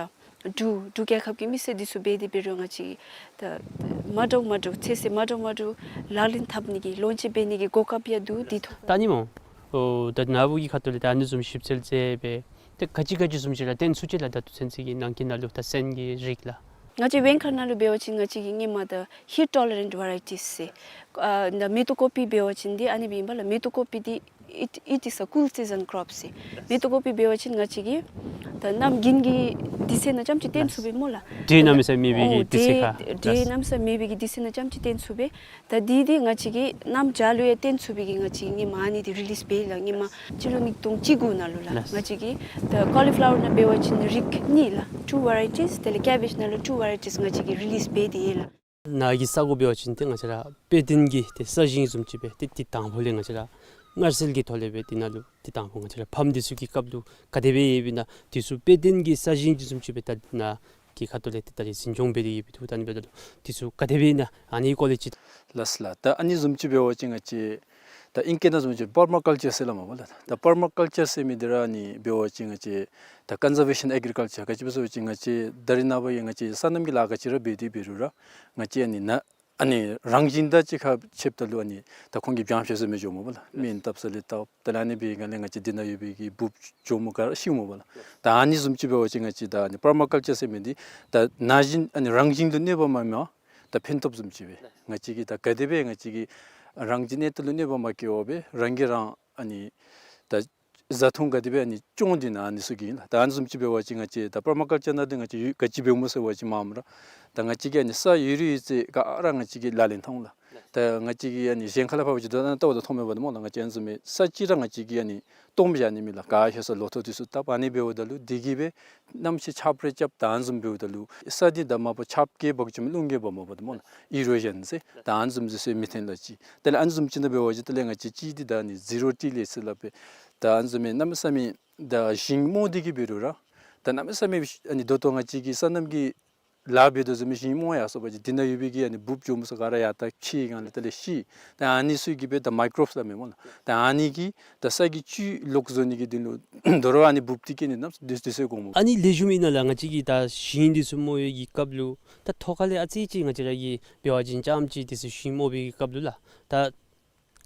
འབྲུག་འབྲུག་རྒྱལ་ཁབ་ཀྱི་མི་སེར་འདི་ཚུ་འབད་དེ་འབད་རུང་ང་བཅས་ད་མ་འདྲཝ་མ་འདྲཝ་ཚོད་བསྲེ་མ་འདྲཝ་མ་འདྲཝ་ལག་ལེན་འཐབ་ནི་གི་ལོན་ཅིང་འབད་ནི་གི་གོ་སྐབས་ཡང་འདུག། འདི་ཐོག་ད་ཨ་ནི་སྨོ། ཨོ་ད་ནཱ་བུ་གི་ཁ་ཐུག་ལས་ད་ཨ་ནི་བཟུམ་ཞིབ་འཚོལ་མཛད་སྦེ་ ཏེ་ག་ཅི་ག་ཅི་བཟུམ་ཅིག་ར་བཏོན་ཚུགས་ཅི་ལགས། ད་ལྟོ་ཚུན་ཚོད་ཀྱི་ནང་གི་ནང་ལུ་ད་སོན་གྱི་རིགས་ལགས། ང་བཅས་བེན་ཁ་ནང་ལུ་འབད་བ་ཅིན་ང་བཅས་ཀྱིས་ཧེ་མ་ད་heat tolerant varieties ཟེར། ཨ་ད་མེ་ཏོག་ཀོ་པི་འབད་བ་ཅིན་འདི་ཨ་ནི་སྦེ་ཨིན་པས་ལགས། མེ་ཏོག་ཀོ་པི་འདི་it, it is a cool season crop ཟེར། མེ་ཏོག་ཀོ་པི་འབད་བ་ཅིན་ང་བཅས་ཀྱིས་ད་གནམ་དགུན་གྱི་དུས་ཚོད་ནང་རྐྱངམ་ཅིག་བཏོན་ཚུགས་པས་སྨོ་ལགས། འདི་གནམ་མེད་ས་མེད་པའི་གི་དུས་ཚོད་ཁར། འདི་གནམ་མེད་ས་མེད་པའི་གི་དུས་ཚོད་ནང་རྐྱངམ་ཅིག་བཏོན་ཚུགས་པས། ད་འདི་འདི་ང་བཅས་ཀྱིས་གནམ་བྱཱར་ལུ་ཡང་བཏོན་ཚུགས་པའི་གི་ང་བཅས་ཀྱིས་ཧེ་མ་ཨ་ནི་འདི་རི་ལིསི་འབད་ཡི་ལགས། ཧེ་མ་སྤྱི་ལོ་ཉིས་སྟོང་བཅུ་དགུ་ནང་ལུ་ལགས། ལགས། ང་བཅས་ཀྱིས་ད་ཀོ་ལི་ཕི་ལ་ཝར་ནང་འབད་བ་ཅིན་རིགས་གཉིས་ལགས། two varieties། དེ་ལས་ཀེ་བེཇ་ནང་ལུ་two varieties ང་བཅས་ཀྱིས་རི་ལིསི་འབད་དེ་ཡོད་ལགས། ནཱ་གི་ས་གོ་འབད་བ་ཅིན་ཏེ་ང་བཅས་ར་དཔེ་སྟོན་གྱི་ཏེ་ས་ཞིང་བཟུམ་ཅིག་སྦེ་ཏེ་ཏེ་དང་ཕུ་ལས་ང་བཅས་ར་མངར་སེལ་གྱི་ཐོག་ལས་སྦེ་ཏེ་ནཱ་ལུ་ཏེ་དང་ཕུ་ང་བཅས་ར་ཕམ་འདི་ཚུ་གི་སྐབས་ལུ་ག་དེ་སྦེ་ཡོདཔ་ཨིན་ན་འདི་ཚུ་དཔེ་སྟོན་གྱི་ས་ཞིང་བཟུམ་ཅིག་སྦེ་ད་ནཱ་གི་ཁ་ཐུག་ལས་ཏེ་ད་རིས་འཛིན་སྐྱོང་འབད་དེ་ཡོདཔ་ཨིན་འདུག། ད་ཨ་ནི་འབདཝ་ད་ལུ་འདི་ཚུ་ག་དེ་སྦེ་ཨིན་ན་ཨ་ནི་སྐོར་ལས་ཅིག། ལགས་ལགས། ད་ཨ་ནི་བཟུམ་ཅིག་འབད་བ་ཅིན་ང་བཅས་ད་ཨིང་སྐད་ནང་བཟུམ་ཅིག་པར་མ་ཀལ་ཅར་ཟེར་སླབ་མས་པ་ལགས། ད་པར་མ་ཀལ་ཅར་ཟེར་མི་འདི་ར་ཨ་ནི་འབད་བ་ཅིན་ང་བཅས་ད་ཀོན་ཟར་ཝེ་ཤཱན་ཨེག་རི་ཀལ་ཅར། ག་ཅི་སྦེ་ཟེར་བ་ཅིན་ང་བཅས་ད་རིས་ནངས་པ་ཡང་ང་བཅས་སོ་ནམ་གྱི་ལཱ་ག་ཅི་ར་འབད་དེ་འབད་རུང་ར་ང་བཅས་ཨ་ནི་ནཱ་ཨ་ནི་རང་བཞིན་དང་གཅིག་ཁར་ཕྱདཔ་ད་ལུ་ཨ་ནི་ད་ཁོང་གིས་བྱང་ཤོས་ཟེར་མི་འགྱོཝ་མས་པ་ལགས། སྨན་བཏབ་ས་ལས་བཏབ། དེ་ལས་ཨ་ནི་འབད་བའི་སྒང་ལས་ང་བཅས་འདི་ནང་ཡོད་པའི་གི་འབུཔ་གྱོགམོ་ག་ར་ཤིཝ་མས་པ་ལགས། ད་ཨ་ནི་བཟུམ་ཅིག་འབད་བ་ཅིན་ང་བཅས་ད་ཨ་ནི་པར་མ་ཀལ་ཅར་ཟེར་མི་འདི་ད་ན་གཞོན་ཨ་ནི་རང་བཞིན་དུ་གནོད་པ་མ་མི་བ་ད་ཕན་ཐོགས་བཟུམ་ཅིག་སྦེ་ང་བཅས་ཀྱིས་ད་ག་དེ་སྦེ་ང་བཅས་ཀྱི་རང་བཞིན་གནས་སྟངས་ལུ་གནོད་པ་མ་བཀལ་བར་སྦེ་རང་གིས་རང་ཨ་ནི་ད་བཟའ་འཐུང་ག་དེ་སྦེ་ཨ་ནི་སྐྱོང་དེ་ནཱ་ཨ་ནི་ཚུ་གིས་ཨིན་ལགས། ད་ཨ་ནི་བཟུམ་ཅིག་འབད་བ་ཅིན་ང་བཅས་ད་པར་མ་ཀལ་ཅར་ནང་འདི་ང་བཅས་ཡོད་ག་ཅི་འབདཝ་སྨོ་ཟེར་བ་ཅིན་མ་མ་ར་ད་ང་བཅས་ཀྱིས་ཨ་ནི་ས་ཡོད་རིགས་ཡོད་ཚད་ག་ར་ང་བཅས་ཀྱིས་ལག་ལེན་འཐབ་འོང་ལགས། ད་ང་བཅས་ཀྱིས་ཨ་ནི་གཞན་ཁ་ལས་ཕར་འབད་བ་ཅིན་ད་ལྟོ་བ་ད་མཐོང་མེད་པ་འདི་སྨོ་ལགས། ང་བཅས་ཨ་ནི་བཟུམ་མའི་ས་ཅིག་ར་ང་བཅས་ཀྱིས་ཨ་ནི་སྟོངམ་བཞག་ནི་མེད་ལགས། ག་ཧེ་ས་ལོ་ཐོག་འདི་ཚུ་བཏབ། ཨ་ནི་འབདཝ་ད་ལུ་འདི་གིས་སྦེ་གནམ་གཤིས་ཆརཔ་རེ་རྐྱབ་ད་ཨ་ནི་བཟུམ་འབདཝ་ད་ལུ་ས་འདི་ད་མ་པ་ཆརཔ་གིས་འབག་བཅུག་མི་རླུང་གིས་འབག་མ་པ་འདི་སྨོ་ལགས། ཨི་རོ་ཞཱན་ཟེར། ད་ཨ་ནི་བཟུམ་འདི་ཚུ་མི་ཐོན་ལགས་ཅིག། དེ་ལས་ཨ་ནི་བཟུམ་ཅིག་ནང་འབད་བ་ཅིན་དེ་ལས་ང་བཅས་ཅིག་འདི་ད་ཨ་ནི་ཟི་རོ་ཊི་ལེཊ་ཟེར་སླབ་སྦེ་ད་ཨ་ནི་བཟུམ་མའི་གནམ་མེད་ས་མེད་ད་ཞིང་རྨོ་སྟེ་གི་འབད་རུང་ར་ད་གནམ་མེད་ས་མེད་ཨ་ནི་ད་ལྟོ་ང་བཅས་ཀྱིས་སོ་ནམ་གྱི་ལཱ་འབད་དོ་བཟུམ་སྦེ་ཞིང་རྨོ་ཡར་སོང་པ་ཅིན་འདི་ནང་ཡོད་པའི་གི་ཨ་ནི་འབུཔ་གྱོགམོ་ཚུ་ག་ར་ཡར་ལྟ་ཕྱེ་སྒང་ལས་དེ་ལས་ཤི། ད་ཨ་ནི་ཚུ་གིས་སྦེ་ད་མའི་ཀོ་རོབས་སླབ་མས་སྨོ་ལགས། ད་ཨ་ནི་གིས་ད་ས་གི་བཅུད་ལོག་བཟོ་ནི་གི་དོན་ལུ་དོ་རུང་ཨ་ནི་འབུཔ་འདི་སྐྱེ་ནི་གནམ་མེད་ས་མེད་དུས་ཚོད་འགོརཝ་མས། ཨ་ནི་ལེགས་ཤོམ་ཨིན་ན་ལགས། ང་བཅས་ཀྱིས་ད་ཞིང་འདི་ཚུ་རྨོ་བའི་གི་སྐབས་ལུ་ད་ཐོག་ཁ་ལས་ཨ་ཙི་ཅིག་ང་བཅས་ར་གིས་འབད་བ་ཅིན་རྐྱངམ་ཅིག་འདི་ཚུ་ཞིང་རྨོ་བའི་གི་སྐབས་ལུ་ལགས་ད་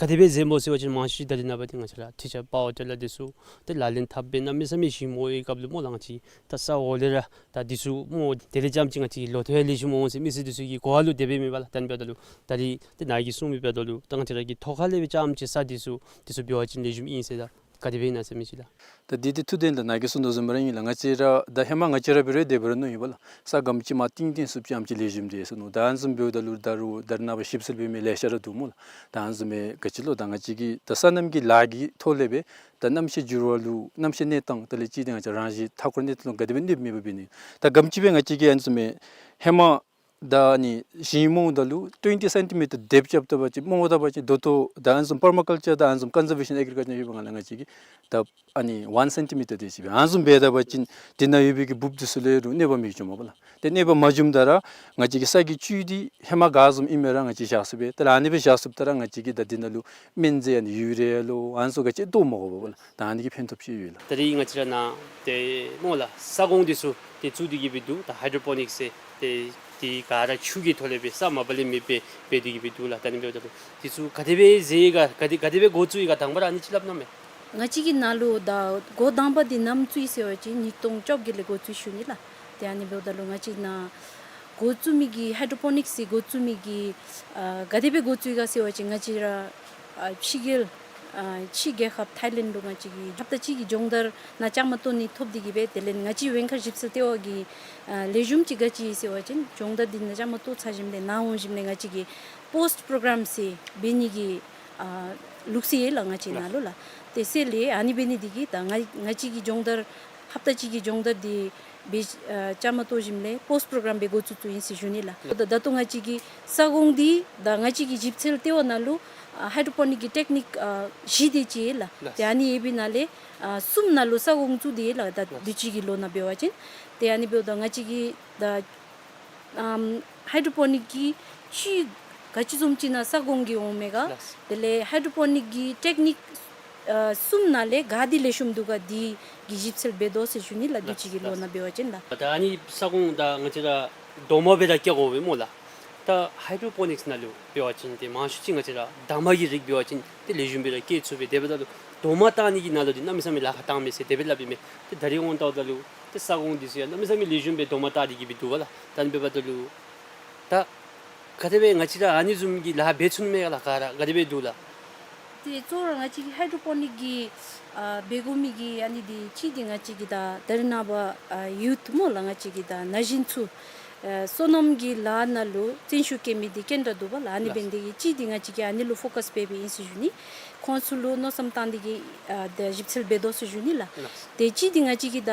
ག་དེ་སྦེ་མཛད་སྨོ་ཟེར་བ་ཅིན་མང་ཤོས་ཅིག་ད་རིས་ནངས་པ་འདི་ང་བཅས་ར་ཊི་ཆར་པ་ཝར་ཊི་ལར་འདི་ཚུ་ཏེ་ལག་ལེན་འཐབ་སྦེ་གནམ་མེད་ས་མེད་ཞིང་རྨོ་བའི་སྐབས་ལུ་སྨོ་ལགས། ང་བཅས་ད་ས་འོག་ལས་ར་ད་འདི་ཚུ་རྨོ་དེ་ལས་རྐྱངམ་ཅིག་ང་བཅས་ཀྱི་ལོ་ཐོག་ཡང་ལེགས་ཤོམ་འོང་ཟེར་མི་སེར་འདི་ཚུ་གི་གོ་བ་ལུ་དེ་སྦེ་མེད་པ་ལགས། ད་ཨ་ནི་འབདཝ་ད་ལུ་ད་རིས་ཏེ་ནཱ་གིས་གསུངས་མི་འབདཝ་ད་ལུ་ད་ང་བཅས་ར་གིས་ཐོག་ཁ་ལས་སྦེ་རྐྱངམ་ཅིག་ས་འདི་ཚུ་འདི་ཚུ་འབད་བ་ཅིན་ལེགས་ཤོམ་ཨིན་ཟེར་ད་ག་དེ་སྦེ་ཨིན་ན་ཟེར་མི་ཅིག་ལགས། ད་འདི་འདི་ཐུགས་བདེན་ལགས། ནཱ་གིས་གསུངས་དོ་བཟུམ་ར་ཨིན་ལགས། ང་བཅས་ར་ད་ཧེ་མ་ང་བཅས་ར་འབད་རུང་དེ་འབད་རུང་མནོ་ཡི་པ་ལགས། ས་ག་དེམ་ཅིག་མར་བཏིང་བཏིང་ཚུགས་ཅིག་ཨ་ནེམ་ཅིག་ལེགས་ཤོམ་འདུག། ད་ཨ་ནི་བཟུམ་འབདཝ་ད་ལུ་ད་རུང་ད་རིས་ནངས་པ་ཞིབ་འཚོལ་འབད་མི་ལེ་ཤ་ར་འདུག་སྨོ་ལགས། ད་ཨ་ནི་བཟུམ་མའི་ག་ཅི་ལོ་ད་ང་བཅས་ཀྱིས་ད་སོ་ནམ་གྱི་ལཱ་གི་ཐོག་ལས་སྦེ་ད་གནམ་གཤིས་འགྱུར་བ་ལུ་གནམ་གཤིས་གནས་སྟངས་དེ་ལས་ཅིག་འདི་ང་བཅས་རང་བཞིན་མཐའ་འཁོར་གནས་སྟངས་ལུ་ག་དེ་སྦེ་གནོདཔ་མེད་པ་འབད་ནི། ད་ག་དེམ་ཅིག་སྦེ་ང་བཅས་ཀྱིས་ཨ་ནི་བཟུམ་མའི་ཧེ་མ་ད་ཨ་ནི་ཞིང་རྨོཝ་ད་ལུ་ཊུ་ཝེན་ཊི་སེན་ཊི་མི་ཊར་དེཔ་རྐྱབ་ད་པ་ཅིན་རྨོཝ་ད་པ་ཅིན་ད་ལྟོ་ད་ཨ་ནི་བཟུམ་པར་མ་ཀལ་ཅར་དང་ཨ་ནི་བཟུམ་ཀོན་ཟར་ཝེ་ཤཱན་ཨེག་རི་ཀལ་ཅར་ཡོད་པའི་སྒང་ལས་ང་བཅས་ཀྱིས་ད་ཨ་ནི་ཝན་སེན་ཊི་མི་ཊར་དེ་ཅིག་སྦེ་ཨ་ནི་བཟུམ་འབད་ད་པ་ཅིན་འདི་ནང་ཡོད་པའི་གི་འབུཔ་འདི་ཚུ་ལུ་རུང་གནོད་པ་མི་འབྱུངམ་པ་ལགས། ཏེ་གནོད་པ་མ་འབྱུངམ་ད་ར་ང་བཅས་ཀྱི་ས་གི་བཅུད་འདི་ཧེ་མ་ག་བཟུམ་ཨིན་མི་ར་ང་བཅས་བཞག་ཚུགས་པས། ད་ཨ་ནི་སྦེ་བཞག་ཚུགསཔ་ད་ར་ང་བཅས་ཀྱིས་ད་འདི་ནང་ལུ་སྨན་རྫས་ཨ་ནི་ཡུ་རི་ཡ་ལོ་ཨ་ནི་ཚུ་ག་ཅི་བཏོག་མ་དགོ་པས་ལགས། ད་ཨ་ནི་གི་ཕན་ཐོགས་ཅིག་ཡོད་ལགས། ད་རིས་ང་བཅས་ར་ནཱ་ཏེ་སྨོ་ལགས་ས་གོང་འདི་ཚུ་ཏེ་བཙུགས་ཏེ་གི་སྦེ་འདུག། ད་ཧའི་ཌྲོ་པོ་ནིཀསི་ཟེར་ཏེ་འདི་ག་ར་ཆུ་གི་ཐོག་ལས་སྦེ་ས་མ་པ་ལས་མེད་པར་འབད་དེ་གི་སྦེ་འདུག་ལགས། ད་ཨ་ནི་འབདཝ་ད་ལུ་འདི་ཚུ་ག་དེ་སྦེ་མཛད་ག་ག་དེ་ག་དེ་སྦེ་འགོ་བཙུགས་ཡི་ག་དང་པ་ར་ཨ་ནི་ཅིག་སླབ་གནང་མས། ང་བཅས་ཀྱིས་ནཱ་ལུ་ད་འགོ་དང་པ་འདི་ནམ་བཙུགས་ཡི་ཟེར་བ་ཅིན་ཉིས་སྟོང་བཅོ་བརྒྱད་ལས་འགོ་བཙུགས་ཞུ་ནི་ལགས། ཏེ་ཨ་ནི་འབདཝ་ད་ལུ་ང་བཅས་ནཱ་འགོ་བཙུགས་མི་གི་ཧའི་ཌྲོ་པོ་ནིཀསི་འགོ་བཙུགས་མི་གི་ཨ་ག་དེ་སྦེ་འགོ་བཙུགས་ཡི་ག་ཟེར་བ་ཅིན་ང་བཅས་ར་ཨ་ཕྱི་རྒྱལ་ཨ་ཕྱི་རྒྱལ་ཁབ་ཐཱའི་ལེནཌ་ལུ་ང་བཅས་ཀྱིས་ཧབ་ཏ་གཅིག་གི་སྦྱོང་བརྡར་ནང་བཅའ་མར་གཏོགས་ནི་ཐོབ་སྟེ་གི་སྦེ་དེ་ལས་ང་བཅས་བེན་ཁར་ཞིབ་འཚོལ་ལྟེ་བ་གི་ཨ་ལེགས་ཤོམ་ཅིག་ག་ཅི་ཟེར་བ་ཅིན་སྦྱོང་བརྡར་འདི་ནང་བཅའ་མར་གཏོགས་ཚར་ཞིནམ་ལས་ནཱ་འོང་ཞིནམ་ལས་ང་བཅས་ཀྱིས་པོསཊ་པོརོ་གརམ་ཟེར་འབད་ནི་གི་ཨ་ལུགས་སྲོལ་ཡོད་ལགས་ང་བཅས་ནཱ་ལུ་ལགས། ཏེ་ཟེར་ལས་ཨ་ནི་འབད་ནི་འདི་གིས་ད་ང་ང་བཅས་ཀྱི་སྦྱོང་བརྡར་ཧབ་ཏ་གཅིག་གི་སྦྱོང་བརྡར་འདི་སྦེ་ཨ་བཅའ་མར་གཏོགས་ཞིནམ་ལས་པོསཊ་པོརོ་གརམ་སྦེ་འགོ་བཙུགས་བཙུགསཔ་ཨིན་ཟེར་ཞུ་ནི་ལགས། ད་ད་ལྟོ་ང་བཅས་ཀྱི་ས་གོང་འདི་ད་ང་བཅས་ཀྱི་ཞིབ་འཚོལ་ལྟེ་བ་ནང་ལུ་ཨ་ཧའི་ཌྲོ་པོ་ནིཀ་གི་ཊེཀ་ནིཀ་ཨ་བཞི་དེ་ཅིག་ཡོད་ལགས། ཏེ་ཨ་ནི་ཡོད་པའི་ནང་ལས་ཨ་གསུམ་ནང་ལུ་ས་གོང་བཙུགས་ཏེ་ཡོད་ལགས། ད་དུས་ཅི་གི་ལོ་ནང་འབད་བ་ཅིན་ཏེ་ཨ་ནི་འབདཝ་ད་ང་བཅས་ཀྱི་ད་ཨམ་ཧའི་ཌྲོ་པོ་ནིཀ་གི་ཆུ་ག་ཅི་བཟུམ་ཅིག་ནང་ས་གོང་གི་འོང་མས་ག། དེ་ལས་ཧའི་ཌྲོ་པོ་ནིཀ་གི་ཊེཀ་ནིཀ་ཨ་གསུམ་ནང་ལས་ག་འདི་ལེགས་ཤོམ་འདུག་ག་འདི་གི་ཞིབ་འཚོལ་འབད་དོ་ཟེར་ཞུ་ནི་ལགས། དུས་ཅི་གི་ལོ་ནང་འབད་བ་ཅིན་ལགས། ད་ཨ་ནི་ས་གོང་ད་ང་བཅས་ར་རྡོག་མ་སྦེ་ར་སྐྱེ་དགོ་པས་སྨོ་ལགས། ད་ཧའི་ཌྲོ་པོ་ནིཀསི་ནང་ལུ་འབད་བ་ཅིན་ཏེ་མང་ཤོས་ཅིག་ང་བཅས་ར་འདབ་མ་གི་རིགས་འབད་བ་ཅིན་ཏེ་ལེགས་ཤོམ་སྦེ་ར་སྐྱེ་ཚུགས་པས། དེ་འབདཝ་ད་ལུ་ རྡོག་མ་བཏགས་ནི་གི་ནང་ལུ་འདི་གནམ་མེད་ས་མེད་ལཱ་ཁག་བཏང་མས་ཟེར་དེ་སྦེ་སླབ་ཨིན་མས། ཏེ་ད་རིས་འོང་བལྟཝ་ད་ལུ་ཏེ་ས་ཁོངས་འདི་ཚུ་ཡང་གནམ་མེད་ས་མེད་ལེགས་ཤོམ་སྦེ་རྡོག་མ་བཏགས་ཏེ་གི་སྦེ་འདུག་པ་ལགས། ད་ཨ་ནི་འབདཝ་ད་ལུ་ད་ག་དེ་སྦེ་ང་བཅས་ར་ཨ་ནི་བཟུམ་གྱི་ལཱ་འབད་ཚུགས་ནི་མས་ག་ལགས། ག་ར་ག་དེ་སྦེ་འདུག་ལགས། ཏེ་གཙོ་བོ་ར་ང་བཅས་ཀྱི་ཧའི་ཌྲོ་པོ་ནིག་གི་ཨ་འབད་དགོ་མི་གི་ཨ་ནི་འདི་གཅིག་འདི་ང་བཅས་ཀྱི་ད་ད་རེས་ནངས་པ་ཨ་ཡུཐ་སྨོ་ལགས། ང་བཅས་ཀྱི་ད་ན་གཞོན་ཚུ་ཨ་སོ་ནམ་གྱི་ལཱ་ནང་ལུ་བརྩོན་ཤུགས་བསྐྱེད་མི་འདི་ག་དེ་ར་འདུག་པ་ལགས། ཨ་ནི་ལགས། འབད་ནི་དེ་གིས་གཅིག་འདི་ང་བཅས་ཀྱིས་ཨ་ནི་ལུ་ཕོ་ཀཱས་འབད་འབདཝ་ཨིན་ཟེར་ཞུ་ནི། ཁོང་ཚུ་ལུ་མནོ་བསམ་བཏང་སྟེ་གིས་ཨ་ད་ཞིབ་འཚོལ་འབད་དོ་ཟེར་ཞུ་ནི་ལགས། ལགས། ཏེ་གཅིག་འདི་ང་བཅས་ཀྱིས་ད་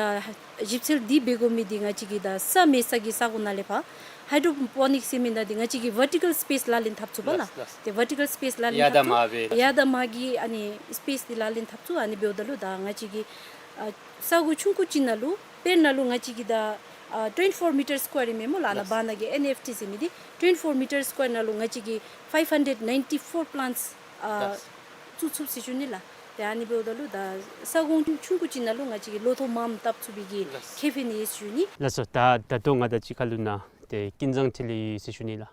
ཞིབ་འཚོལ་འདི་འབད་དགོ་མི་འདི་ང་བཅས་ཀྱིས་ད་ས་མེད་ས་གི་ས་གོ་ནང་ལས་ཕར་ཧའི་ཌྲོ་པོ་ནིག་ཟེར་མི་ནང་འདི་ང་བཅས་ཀྱིས་ཝར་ཊི་ཀལ་སི་པེསི་ལག་ལེན་འཐབ་ཚུགས་པ་ལགས། ལགས། ཏེ་ཝར་ཊི་ཀལ་སི་པེསི་ལག་ལེན་ཡར་དང་འཐབ་ཚུགས། མར་སྦེ་ཡར་དང་མར་གྱི་ཨ་ནི་སི་པེསི་འདི་ལག་ལེན་འཐབ་ཚུགས། ཨ་ནི་འབདཝ་ད་ལུ་ད་ང་བཅས་ཀྱིས་ཨ་ས་གོ་ཆུང་ཀུ་ཅིག་ནང་ལུ་དཔེར་ན་ལུ་ང་བཅས་ཀྱིས་ད་ཨ་ཊུ་ཝེན་ཊི་ཕོར་མི་ཊར་སི་ཀོ་ཡར་ཨིན་མས་སྨོ་ལགས། ཨ་ནཱ་ལགས། བར་ན་གི་ཨེན་ཨེཕ་ཊི་ཟེར་མི་འདི་ཊུ་ཝེན་ཊི་ཕོར་མི་ཊར་སི་ཀོ་ཡར་ནང་ལུ་ང་བཅས་ཀྱིས་ཕའིབ་ཧན་ཌེཌ་ནའིན་ཊི་ཕོར་པི་ལཱནཊསི་ཨ་ལགས། བཙུགས་ཚུགས་ཟེར་ཞུ་ནི་ལགས། ཏེ་ཨ་ནི་འབདཝ་ད་ལུ་ད་ས་ཁོངས་ཆུང་ཀུ་ཅིག་ནང་ལུ་ང་བཅས་ཀྱིས་ལོ་ཐོག་མངམ་བཏབ་ཚུགས་པའི་གི་ལགས། ཁེ་ཕན་ཡོད་ཟེར་ཞུ་ནི། ལགས་སོ། ད་ད་ལྟོ་ང་དང་གཅིག་ཁར་ལུ་ནཱ་ཏེ་ཀུན་བཟང་འཕྲིན་ལས་ཡོད་ཟེར་ཞུ་ནི་ལགས།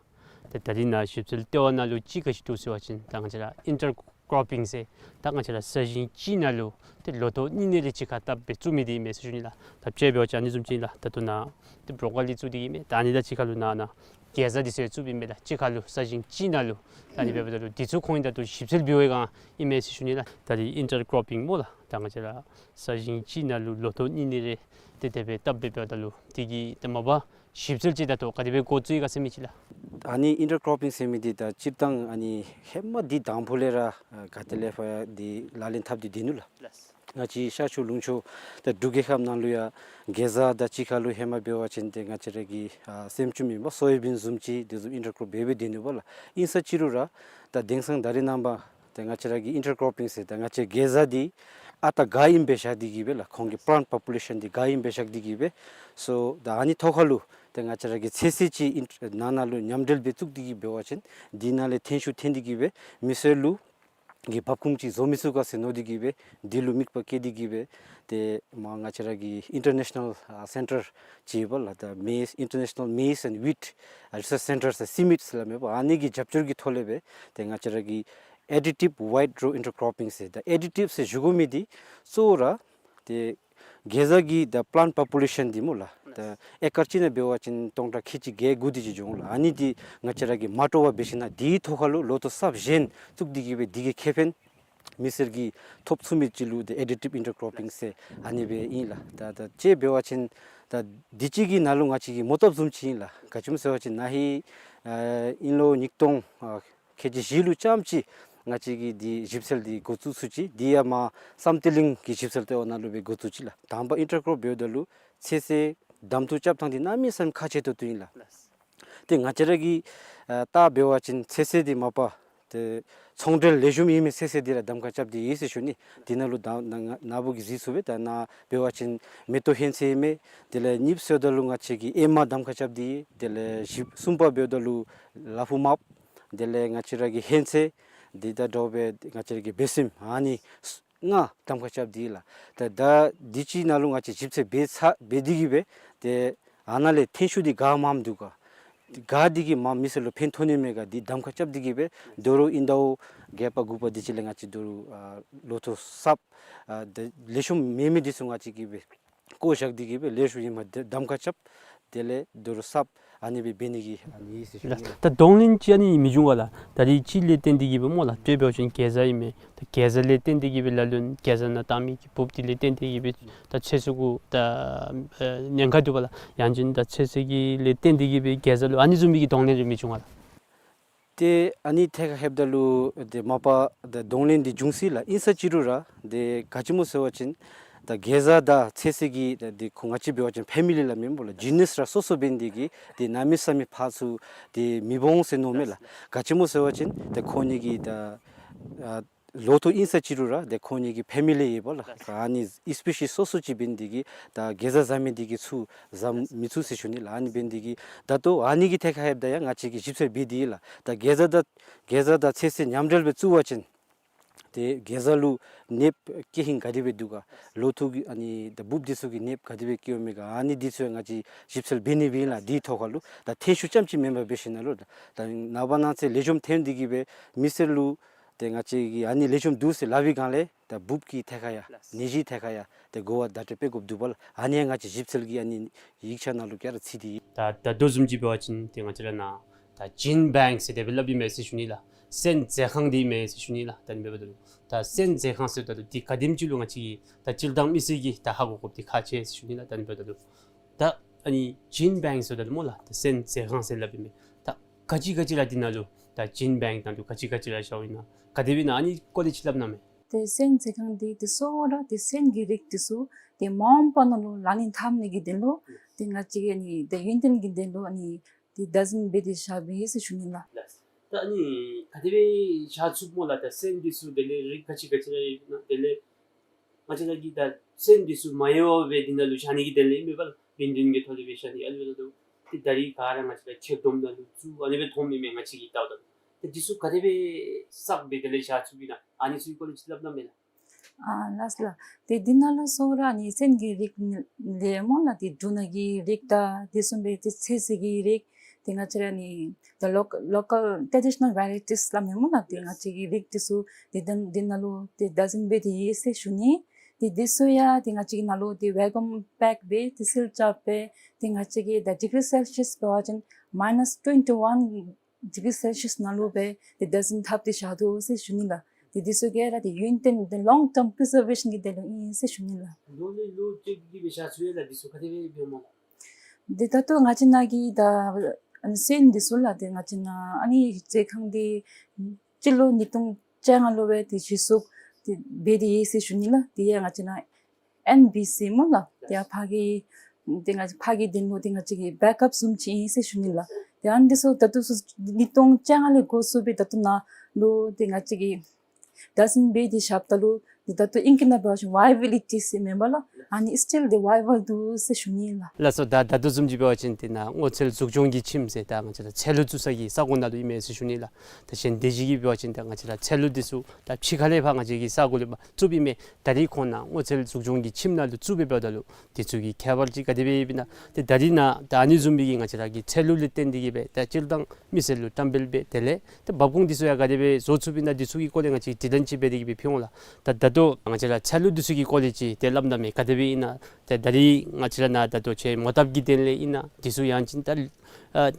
ཏེ་ད་རིས་ནཱ་ཞིབ་འཚོལ་ལྟེ་བ་ནང་ལུ་ཅིག་ག་ཅི་འདུག་ཟེར་བ་ཅིན་ད་ང་བཅས་ར་ཨིན་ཊར་ཀོར་པིང་ཟེར་ད་ང་བཅས་ར་ས་ཞིང་གཅིག་ནང་ལུ་ཏེ་ལོ་ཐོག་གཉིས་གཉིས་རེ་གཅིག་ཁར་བཏབ་སྦེ་བཙུགས་མི་འདི་ཨིན་མས་ཟེར་ཞུ་ནི་ལགས། ད་དཔྱེ་འབད་བ་ཅིན་ཨ་ནི་བཟུམ་ཅིག་ཨིན་ལགས། ད་ལྟོ་ནཱ་ཏེ་བོརོ་ཀོ་ལི་བཙུགས་ཏེ་གི་མས། ད་ཨ་ནི་དང་གཅིག་ཁར་ལུ་ནཱ་ནཱ་གེ་ཛ་འདི་ཚུ་ཡང་བཙུགསཔ་ཨིན་མས་ལགས། གཅིག་ཁར་ལུ་ས་ཞིང་གཅིག་ནང་ལུ། ད་ཨ་ནི་འབདཝ་ད་ལུ་འདི་ཚུ་ཁོང་གིས་ད་ལྟོ་ཞིབ་འཚོལ་འབད་བའི་སྒང་ཨིན་མས་ཟེར་ཞུ་ནི་ལགས། ད་རིས་ཨིན་ཊར་ཀོར་པིང་སྨོ་ལགས། ད་ང་བཅས་ར་ས་ཞིང་གཅིག་ནང་ལུ་ལོ་ཐོག་གཉིས་གཉིས་རེ་ཏེ་དེ་སྦེ་བཏབ་སྦེ་འབདཝ་ད་ལུ་འདི་གི་ཏེ་མ་པ་ཞིབ་འཚོལ་ཅིག་ད་ལྟོ་ག་དེ་སྦེ་འགོ་བཙུགས་ཡི་ག་ཟེར་མི་ཅིག་ལགས། ཨ་ནི་ཨིན་ཊར་ཀོར་པིང་ཟེར་མི་འདི་ད་སྤྱིར་བཏང་ཨ་ནི་ཧེ་མ་འདི་དང་ཕུ་ལས་ར་ཨ་ག་ཏེ་ལས་ཕར་འདི་ལག་ལེན་འཐབ་སྟེ་སྡོད་ནུག་ལགས། ལགས། ང་བཅས་ཤར་ཕྱོགས་ལུང་ཕྱོགས་ད་འབྲུག་རྒྱལ་ཁབ་ནང་ལུ་ཡང་གེ་ཛ་དང་གཅིག་ཁར་ལུ་ཧེ་མ་འབད་བ་ཅིན་ཏེ་ང་བཅས་ར་གི་ཨ་སེམ་ཅུམ་ཨིན་པ་སོ་ཡ་བིན་བཟུམ་ཅིག་དེ་བཟུམ་ཨིན་ཊར་ཀོར་འབད་སྦེ་སྡོད་ནུག་པ་ལགས། ཨིན་ས་ཅི་རུང་ར་ད་དེང་སང་ད་རིས་ནངས་པ་ཏེ་ང་བཅས་ར་གི་ཨིན་ཊར་ཀོར་པིང་ཟེར་ད་ང་བཅས་གེ་ཛ་འདི་ཨ་རྟག་འགག་ཨིནམ་སྦེ་བཞག་སྟེ་གི་སྦེ་ལགས། ཁོང་གི་པི་ལཱནཊ་པོ་པུ་ལེ་ཤཱན་འདི་འགག་ཨིནམ་སྦེ་བཞག་སྟེ་གི་སྦེ། སོ་ད་ཨ་ནི་ཐོག་ཁར་ལུ་ཏེ་ང་བཅས་ར་གིས་ཚོད་བསྲེ་ཅིག་ཨིན་ནང་ན་ལུ་མཉམ་འབྲེལ་སྦེ་བཙུགས་ཏེ་གི་འབད་བ་ཅིན་འདི་ནང་ལས་ཐོན་ཤུགས་ཐོན་ཏེ་གི་སྦེ་མི་སེར་ལུ་གི་འབབ་ཁུངས་ཅིག་བཟོ་མི་ཚུགས་ག་ཟེར་མནོ་སྟེ་གི་སྦེ་འདི་ལུ་དམིགས་པ་བསྐྱེད་དེ་གི་སྦེ་ཏེ་མར་ང་བཅས་ར་གི་ཨིན་ཊར་ནེ་ཤ་ནཱལ་ཨ་སེན་ཊར་ཅིག་ཡོད་པ་ལགས། ད་མེ་ཛི་ཨིན་ཊར་ནེ་ཤ་ནཱལ་མེ་ཛི་ཨེནཌ་ཝིཊ་ཨ་རི་སརཆ་སེན་ཊར་ཟེར་སི་མིཊ་ཟེར་སླབ་མས་པ། ཨ་ནི་གི་རྒྱབ་སྐྱོར་གྱི་ཐོག་ལས་སྦེ་ཏེ་ང་བཅས་ར་གི་ཨེ་ཌི་ཊིབ་ཝའིཊ་རོ་ཨིན་ཊར་ཀོར་པིང་ཟེར། ད་ཨེ་ཌི་ཊིབ་ཟེར་ཞུ་དགོ་མི་འདི་གཙོ་བོ་ར་ཏེ་གེ་ཛ་གི་ད་པི་ལཱནཊ་པོ་པུ་ལེ་ཤཱན་འདི་སྨོ་ལགས། ད་ཨེ་ཀར་གཅིག་ནང་འབད་བ་ཅིན་སྟོང་ཕྲག་ཁལ་གཅིག་བརྒྱད་དགུ་དེ་ཅིག་འགྱོ་འོང་ལགས། ཨ་ནི་འདི་ང་བཅས་ར་གིས་མ་སྤྲོ་བར་འབད་ཞིན་ན་འདི་ཐོག་ཁར་ལུ་ལོ་ཐོག་གསརཔ་གཞན་བཙུགས་ཏེ་གི་སྦེ་འདི་གི་ཁེ་ཕན་མི་སེར་གྱིས་ཐོབ་ཚུགས་མི་ཅིག་ལུ་ཏེ་ཨེ་ཌི་ཊིབ་ཨིན་ཊར་ཀོར་པིང་ཟེར་ཨ་ནི་སྦེ་ཨིན་ལགས། ད་ད་དཔྱེ་འབད་བ་ཅིན་ད་འདི་ཅིག་གི་ནང་ལུ་ང་བཅས་ཀྱིས་མོ་བཏབ་བཟུམ་ཅིག་ཨིན་ལགས། ག་ཅི་སྨོ་ཟེར་བ་ཅིན་ན་ཧིང་ཨ་དབྱིན་ལོ་ཉིས་སྟོང་ཨ་ཁལ་གཅིག་བཞི་ལུ་ཙམ་ཅིག་ང་བཅས་ཀྱིས་འདི་ཞིབ་འཚོལ་འདི་འགོ་བཙུགས་ཚུགས་ཅི། འདི་ཡང་མར་བསམ་གཏན་གླིང་གི་ཞིབ་འཚོལ་ལྟེ་བ་ནང་ལུ་སྦེ་འགོ་བཙུགས་ཅི་ལགས། དང་པ་ཨིན་ཊར་ཀོར་འབདཝ་ད་ལུ་ཚོད་བསྲེ་གདམ་འཐུ་རྐྱབ་ཐངས་འདི་གནམ་མེད་ས་མེད་ཁག་ཆེ་ཏོག་ཏོ་ཨིན་ལགས། ཏེ་ང་བཅས་ར་གིས་ཨ་བལྟ་འབད་བ་ཅིན་ཚོད་བསྲེ་འདི་མ་པ་ཏེ་ཚོང་འབྲེལ་ལེགས་ཤོམ་ཨིན་མི་ཚོད་བསྲེ་འདི་ར་གདམ་ཁ་རྐྱབ་སྟེ་ཡོད་ཟེར་ཞུ་ནི། འདི་ནང་ལུ་ད་ན་ན་བུ་གིས་གཟིགས་ཚུགས་པས། ད་ནཱ་འབད་བ་ཅིན་མེ་ཏོག་ཧོན་ཚོད་ཨིན་མས། དེ་ལས་གཉིས་པ་ཟེརཝ་ད་ལུ་ང་བཅས་ཀྱིས་ཨེ་མ་གདམ་ཁ་རྐྱབ་སྟེ་ཡོད། དེ་ལས་བཞི་གསུམ་པ་འབདཝ་ད་ལུ་ལ་ཕུག་མརཔ། དེ་ལས་ང་བཅས་ར་གི་ཧོན་ཚོད། འདི་དང་འདྲཝ་སྦེ་ང་བཅས་ར་གི་སྦེ་སྲིནམ། ཨ་ནི་ལྔ་གདམ་ཁ་རྐྱབ་སྟེ་ཡོད་ལགས། ད་ད་འདི་ཅིག་ནང་ལུ་ང་བཅས་ཞིབ་འཚོལ་འབད་ཚར་འབད་དེ་གི་སྦེ་ཏེ་ཨ་ནཱ་ལས་ཐོན་ཤུགས་འདི་ག་མངམ་འདུག་ག། ག་འདི་གིས་མ་མི་སེར་ལུ་ཕན་ཐོགས་ནི་མས་ག་འདི་གདམ་ཁ་རྐྱབ་སྟེ་གི་སྦེ་དོ་རུང་ཨིན་ཟླཝ་བརྒྱད་པ་དགུ་པ་འདི་ཅིག་ལས་ང་བཅས་དོ་རུང་ཨ་ལོ་ཐོག་གསརཔ་ཨ་ད་ལེགས་ཤོམ་མེད་མི་འདི་ཚུ་ང་བཅས་ཀྱིས་སྦེ་བཀོ་བཞག་སྟེ་གི་སྦེ་ལེགས་ཤོམ་ཨིན་མས་གདམ་ཁ་རྐྱབ། དེ་ལས་དོ་རུང་གསརཔ་ཨ་ནི་སྦེ་འབད་ནི་གི་ཨ་ནི་ཟེར་ཞུ་ནི་ལགས། ད་གདོང་ལེན་ཅིག་ཨ་ནི་མི་འབྱུང་ག་ལགས། ད་རིས་ཅིག་ལས་བརྟེན་ཏེ་གི་སྦེ་སྨོ་ལགས། དཔེ་འབད་བ་ཅིན་གེ་ཛ་ཨིན་མས། ད་གེ་ཛ་ལས་བརྟེན་ཏེ་གི་སྦེ་ལ་ལུ་གེ་ཛ་ནང་བཏང་མི་གི་འབུཔ་འདི་ལས་བརྟེན་ཏེ་གི་སྦེ་ད་ཚོད་བསྲེ་གུ་ད་ཨེ་ཉེན་ཁ་འདུག་པ་ལགས། ཡང་ཅིན་ད་ཚོད་བསྲེ་གི་ལས་བརྟེན་ཏེ་གི་སྦེ་གེ་ཛ་ལུ་ཨ་ནི་བཟུམ་མའི་གི་གདོང་ལེན་རེ་མི་འབྱུང་ག་ལགས། ཏེ་ཨ་ནི་ཐད་ཁར་ལྷོདཔ་ད་ལུ་ཏེ་མ་པ་ད་གདོང་ལེན་འདི་འབྱུང་སྲིད་ལགས། ཨིན་ས་ཅི་རུང་ར་ཏེ་ག་ཅི་སྨོ་ཟེར་བ་ཅིན་ད་གེ་ཛ་དང་ཚོད་བསྲེ་གི་ད་ཏེ་ཁོང་ང་བཅས་འབད་བ་ཅིན་ཕེ་མི་ལི་སླབ་མས་སྨོ་ལགས། ཇི་ནཱས་ར་སོ་སོ་འབད་ནི་དེ་གིས་ཏེ་གནམ་མེད་ས་མེད་ཕར་ཚུར་ཏེ་མི་འོང་ཟེར་མནོཝ་མས་ལགས། ག་ཅི་སྨོ་ཟེར་བ་ཅིན་ཏེ་ཁོང་གཉིས་ཀྱི་ད་ཨ་ལོ་ཐོག་ཨིན་ས་ཅི་རུང་ར་ཏེ་ཁོང་གཉིས་ཀྱི་ཕེ་མི་ལི་ཡོད་པ་ལགས། ཨ་ནི་སི་པེ་ཤིས་སོ་སོ་ཅིག་འབད་ནི་དེ་གིས་ད་གེ་ཛ་བཟའ་མི་དེ་གིས་ཚུར་བཟའ་མི་ཚུགས་ཟེར་ཞུ་ནི་ལགས། ཨ་ནི་འབད་ནི་དེ་གིས་ད་ལྟོ་ཨ་ནི་གི་ཐད་ཁར་ལྷོདཔ་ད་ཡང་ང་བཅས་ཀྱིས་ཞིབ་འཚོལ་འབད་དེ་ཡོད་ལགས། ད་གེ་ཛ་དང་གེ་ཛ་དང་ཚོད་བསྲེ་མཉམ་འབྲེལ་སྦེ་བཙུགས་པ་ཅིན་ཏེ་གེ་ཛ་ལུ་ནདཔ་སྐྱེ་ཧིང་ག་དེ་སྦེ་འདུག་ག། ལོ་ཐོག་གི་ཨ་ནི་ད་འབུཔ་འདི་ཚུ་གི་ནདཔ་ག་དེ་སྦེ་སྐྱེཝ་མས་ག། ཨ་ནི་འདི་ཚུ་ཡང་ང་བཅས་ཞིབ་འཚོལ་འབད་ནི་སྦེ་ཨིན་ལགས། འདི་ཐོག་ཁར་ལུ་ད་ཐོན་ཤུགས་རྐྱངམ་ཅིག་མེན་པར་འབད་ཞིན་ན་ལུ་ད་ནངས་པ་གནངས་ཚེ་ལེགས་ཤོམ་ཐོན་ཏེ་གི་སྦེ་མི་སེར་ལུ་ ཏེ་ང་བཅས་ཀྱིས་ཨ་ནི་ལེགས་ཤོམ་འདུག་ཟེར་སླབ་པའི་སྒང་ལས་ད་འབུཔ་གི་ཐད་ཁར་ཡང་ལགས། ནད་གཞིའི་ཐད་ཁར་ཡང་ཏེ་གོ་བ་བརྡ་སྤྲོད་འབད་དགོཔ་འདུག་པ་ལགས། ཨ་ནི་ཡང་ང་བཅས་ཞིབ་འཚོལ་གྱི་ཨ་ནི་ཡིག་ཆ་ནང་ལུ་ག་ར་ཚུད་དེ་ཡོད། ད་ད་ལྟོ་བཟུམ་ཅིག་འབད་བ་ཅིན་ཏེ་ང་བཅས་ར་ནཱ་ད་ཇིན་བེངཀ་ཟེར་དེ་སྦེ་སླབ་ཨིན་མས་ཟེར་ཞུ་ནི་ལགས། སོན་མཛོད་ཁང་འདི་ཨིན་མས་ཟེར་ཞུ་ནི་ལགས། ད་ཨ་ནི་འབདཝ་ད་ལུ་ད་སོན་མཛོད་ཁང་ཟེརཝ་ད་ལུ་འདི་ག་དེམ་ཅིག་ལུ་ང་བཅས་ཀྱི་ད་སྤྱིར་བཏང་མི་སེར་གྱིས་ད་ཧ་གོ་དགོཔ་འདི་ཁག་ཆེ་ཟེར་ཞུ་ནི་ལགས། ད་ཨ་ནི་འབདཝ་ད་ལུ་ད་ཨ་ནི་ཇིན་བེངཀ་ཟེརཝ་ད་ལུ་སྨོ་ལགས། ད་སོན་མཛོད་ཁང་ཟེར་སླབ་ཨིན་མས། ད་ག་ཅི་ག་ཅི་ར་འདི་ནང་ལུ་ད་ཇིན་བེངཀ་ནང་ལུ་ག་ཅི་ག་ཅི་ར་བཞགཔ་ཨིན་ན་ག་དེ་སྦེ་ཨིན་ན་ཨ་ནི་སྐོར་ལས་ཅིག་སླབ་གནང་མས། ཏེ་སོན་མཛོད་ཁང་འདི་ཏེ་གཙོ་བོ་ར་ཏེ་སོན་གྱི་རིགས་འདི་ཚུ་ཏེ་མ་འོངས་པ་ནང་ལུ་ལག་ལེན་འཐབ་ནི་གི་དོན་ལུ་ཏེ་ང་བཅས་ཀྱིས་ཨ་ནི་ཏེ་ཡུན་བརྟན་གྱི་དོན་ལུ་ཨ་ནི་ཏེ་བདག་འཛིན་འབད་དེ་བཞགཔ་ཨིན་ཟེར་ཞུ་ནི་ལགས། ལགས། ད་ཨ་ནི་ག་དེ་སྦེ་བཞག་ཚུགས་སྨོ་ལགས། ད་སོན་འདི་ཚུ་དེ་ལས་རིགས་ག་ཅི་ག་ཅི་ར་ཡོད་ན་དེ་ལས་ང་བཅས་ར་གིས་ད་སོན་འདི་ཚུ་མ་ཡལ་བར་སྦེ་འདི་ནང་ལུ་བཞག་ནི་གི་དོན་ལས་ཨིན་མས་པ་ལགས། ཡུན་བརྟན་གྱི་ཐོག་ལས་སྦེ་བཞག་ནི། ཨ་ནི་འབདཝ་ད་ལུ་ཏེ་ད་རིས་ག་ར་ང་བཅས་ར་ཁྱེར་སྡོམ་ནང་ལུ་བཙུགས་ཨ་ནི་སྦེ་མཐོངམ་ཨིན་མས། ང་བཅས་ཀྱིས་བལྟཝ་ད་ལུ་ཏེ་འདི་ཚུ་ག་དེ་སྦེ་བསགས་སྦེ་དེ་ལས་བཞག་ཚུགསཔ་ཨིན་ན་ཨ་ནི་ཚུ་གི་སྐོར་ལས་ཅིག་སླབ་གནང་མས་ལགས། ཨ་ལགས་ལགས། ཏེ་འདི་ནང་ལུ་གཙོ་བོ་ར་ཨ་ནི་སོན་གྱི་རིགས་ལས་སྨོ་ལགས། ཏེ་འབྲུ་སྣ་གི་རིགས་དང་དེ་བཟུམ་སྦེ་ཏེ་ཚོད་བསྲེ་གི་རིགས་ཏེ་ང་བཅས་ར་ཨ་ནི་the local, local traditional varieties སླབ་མས་སྨོ་ལགས། ཏེ་ང་བཅས་ཀྱི་རིགས་འདི་ཚུ་ཏེ་ད་འདི་ནང་ལུ་ཏེ་བདག་འཛིན་འབད་དེ་ཡོད་ཟེར་ཞུ་ནི། ཏེ་འདི་ཚུ་ཡང་ཏེ་ང་བཅས་ཀྱིས་ནཱ་ལུ་ཏེ་བེ་ཀུམ་པེཀ་འབད་དེ་སིལ་རྐྱབ་སྦེ་ཏེ་ང་བཅས་ཀྱིས་ད་ཌིག་རི་སེལ་སི་ཡས་འབད་བ་ཅིན་མའི་ནཱས་ཊུ་ཝེན་ཊི་ཝན་ཌིག་རི་སེལ་སི་ཡས་ནང་ལུ་སྦེ་ཏེ་བདག་འཛིན་འཐབ་སྟེ་བཞག་དོ་ཟེར་ཞུ་ནི་ལགས། ཏེ་འདི་ཚུ་ག་ར་ཏེ་ཡུན་བརྟན་ཏེ་ལོང་ཊརམ་པི་རི་ཛར་ཝེ་ཤཱན་གྱི་དོན་ལུ་ཨིན་ཟེར་ཞུ་ནི་ལགས། ལོ་ལས་ལོ་བཅད་དེ་གི་སྦེ་བཞག་ཚུགས་ཡོད་ལགས། འདི་ཚུ་ག་དེ་སྦེ་འབདཝ་སྨོ་ལགས། ཏེ་ད་ལྟོ་ང་བཅས་ནཱ་གི་ད་ཨ་ནི་སོན་འདི་ཚུ་ལགས་ཏེ་ང་བཅས་ནཱ་ཨ་ནི་མཛོད་ཁང་འདི་སྤྱི་ལོ་ཉིས་སྟོང་བཅོ་ལྔ་ལུ་སྦེ་ཏེ་གཞི་བཙུགས་ཏེ་འབད་དེ་ཡོད་ཟེར་ཞུ་ནི་ལགས། དེ་ཡང་ང་བཅས་ནཱ་ཨེན་བི་སི་སྨོ་ལགས། ཏེ་ཡང་ཕར་གྱི་ཏེ་ང་ཕར་གྱི་དོན་ལུ་ཏེ་ང་བཅས་ཀྱི་བེཀ་ཨཔ་བཟུམ་ཅིག་ཨིན་ཟེར་ཞུ་ནི་ལགས། ཏེ་ཨ་ནི་འདི་ཚུ་ད་ལྟོ་ཚུ་ཉིས་སྟོང་བཅོ་ལྔ་ལས་འགོ་བཙུགས་སྦེ་ད་ལྟོ་ནཱ་ལུ་ཏེ་ང་བཅས་ཀྱིས་བདག་འཛིན་འབད་དེ་བཞགཔ་ད་ལུ་ཏེ་ད་ལྟོ་ཨིང་སྐད་ནང་འབད་བ་ཅིན་བའི་བི་ལི་ཊི་ཟེར་མེན་པ་ལགས། ཨ་ནི་སི་ཊིལ་ཏེ་བའི་བཱལ་འདུག་ཟེར་ཞུ་ནི་ལགས། ལགས་སོ། ད་ད་ལྟོ་བཟུམ་ཅིག་འབད་བ་ཅིན་ཏེ་ནཱ་སྔོ་ཚལ་འཛུགས་སྐྱོང་གི་ཁྱིམ་ཟེར་ད་ང་བཅས་ར་ཚལ་ལུ་བཙུགས་ས་གི་ས་གོ་ནང་ལུ་ཨིན་མས་ཟེར་ཞུ་ནི་ལགས། ད་གཞན་སྡེ་བཞི་གིས་འབད་བ་ཅིན་ད་ང་བཅས་ར་ཚལ་ལུ་འདི་ཚུ་ད་ཕྱི་ཁ་ལས་ཕར་ང་བཅས་ཀྱི་ས་གོ་ལས་ཕར་བཙུགསཔ་ཨིན་མས། ད་རིས་ཁོང་ནཱ་སྔོ་ཚལ་འཛུགས་སྐྱོང་གི་ཁྱིམ་ནང་ལུ་བཙུགས་སྦེ་འབདཝ་ད་ལུ་འདི་ཚུ་གི་ཁྱད་པར་ཅིག་ག་དེ་སྦེ་ཡོདཔ་ཨིན་ན། ཏེ་ད་རིས་ནཱ་ད་ཨ་ནི་བཟུམ་སྦེ་གི་ང་བཅས་ར་གི་ཚལ་ལུ་ལས་བརྟེན་ཏེ་གི་སྦེ་ད་སྤྱིར་བཏང་མི་སེར་ལུ་བཀྲམ་སྤེལ་འབད་དེ་ལས་ཏེ་འབབ་ཁུངས་འདི་ཚུ་ཡང་ག་དེ་སྦེ་བཟོ་ཚུགསཔ་ཨིན་ན་འདི་ཚུ་གི་སྐོར་ལས་ང་བཅས་དྲི་ལན་ཅིག་འབད་དེ་གི་སྦེ་ཕུལ་འོང་ལགས། ད་ད་ལྟོ་ང་བཅས་ར་ཚལ་ལུ་འདི་ཚུ་གི་སྐོར་ལས་ཅིག་ཏེ་སླབ་གནང་མས། ག་དེ་སྦེ་ཨིན་ན། ཏེ་ད་རིས་ང་བཅས་ར་ནཱ་ད་ལྟོ་ཁྱེད་མོ་བཏབ་ཀྱི་དོན་ལས་ཨིན་ན་འདི་ཚུ་ཡང་ཅིན་ད་ཨ་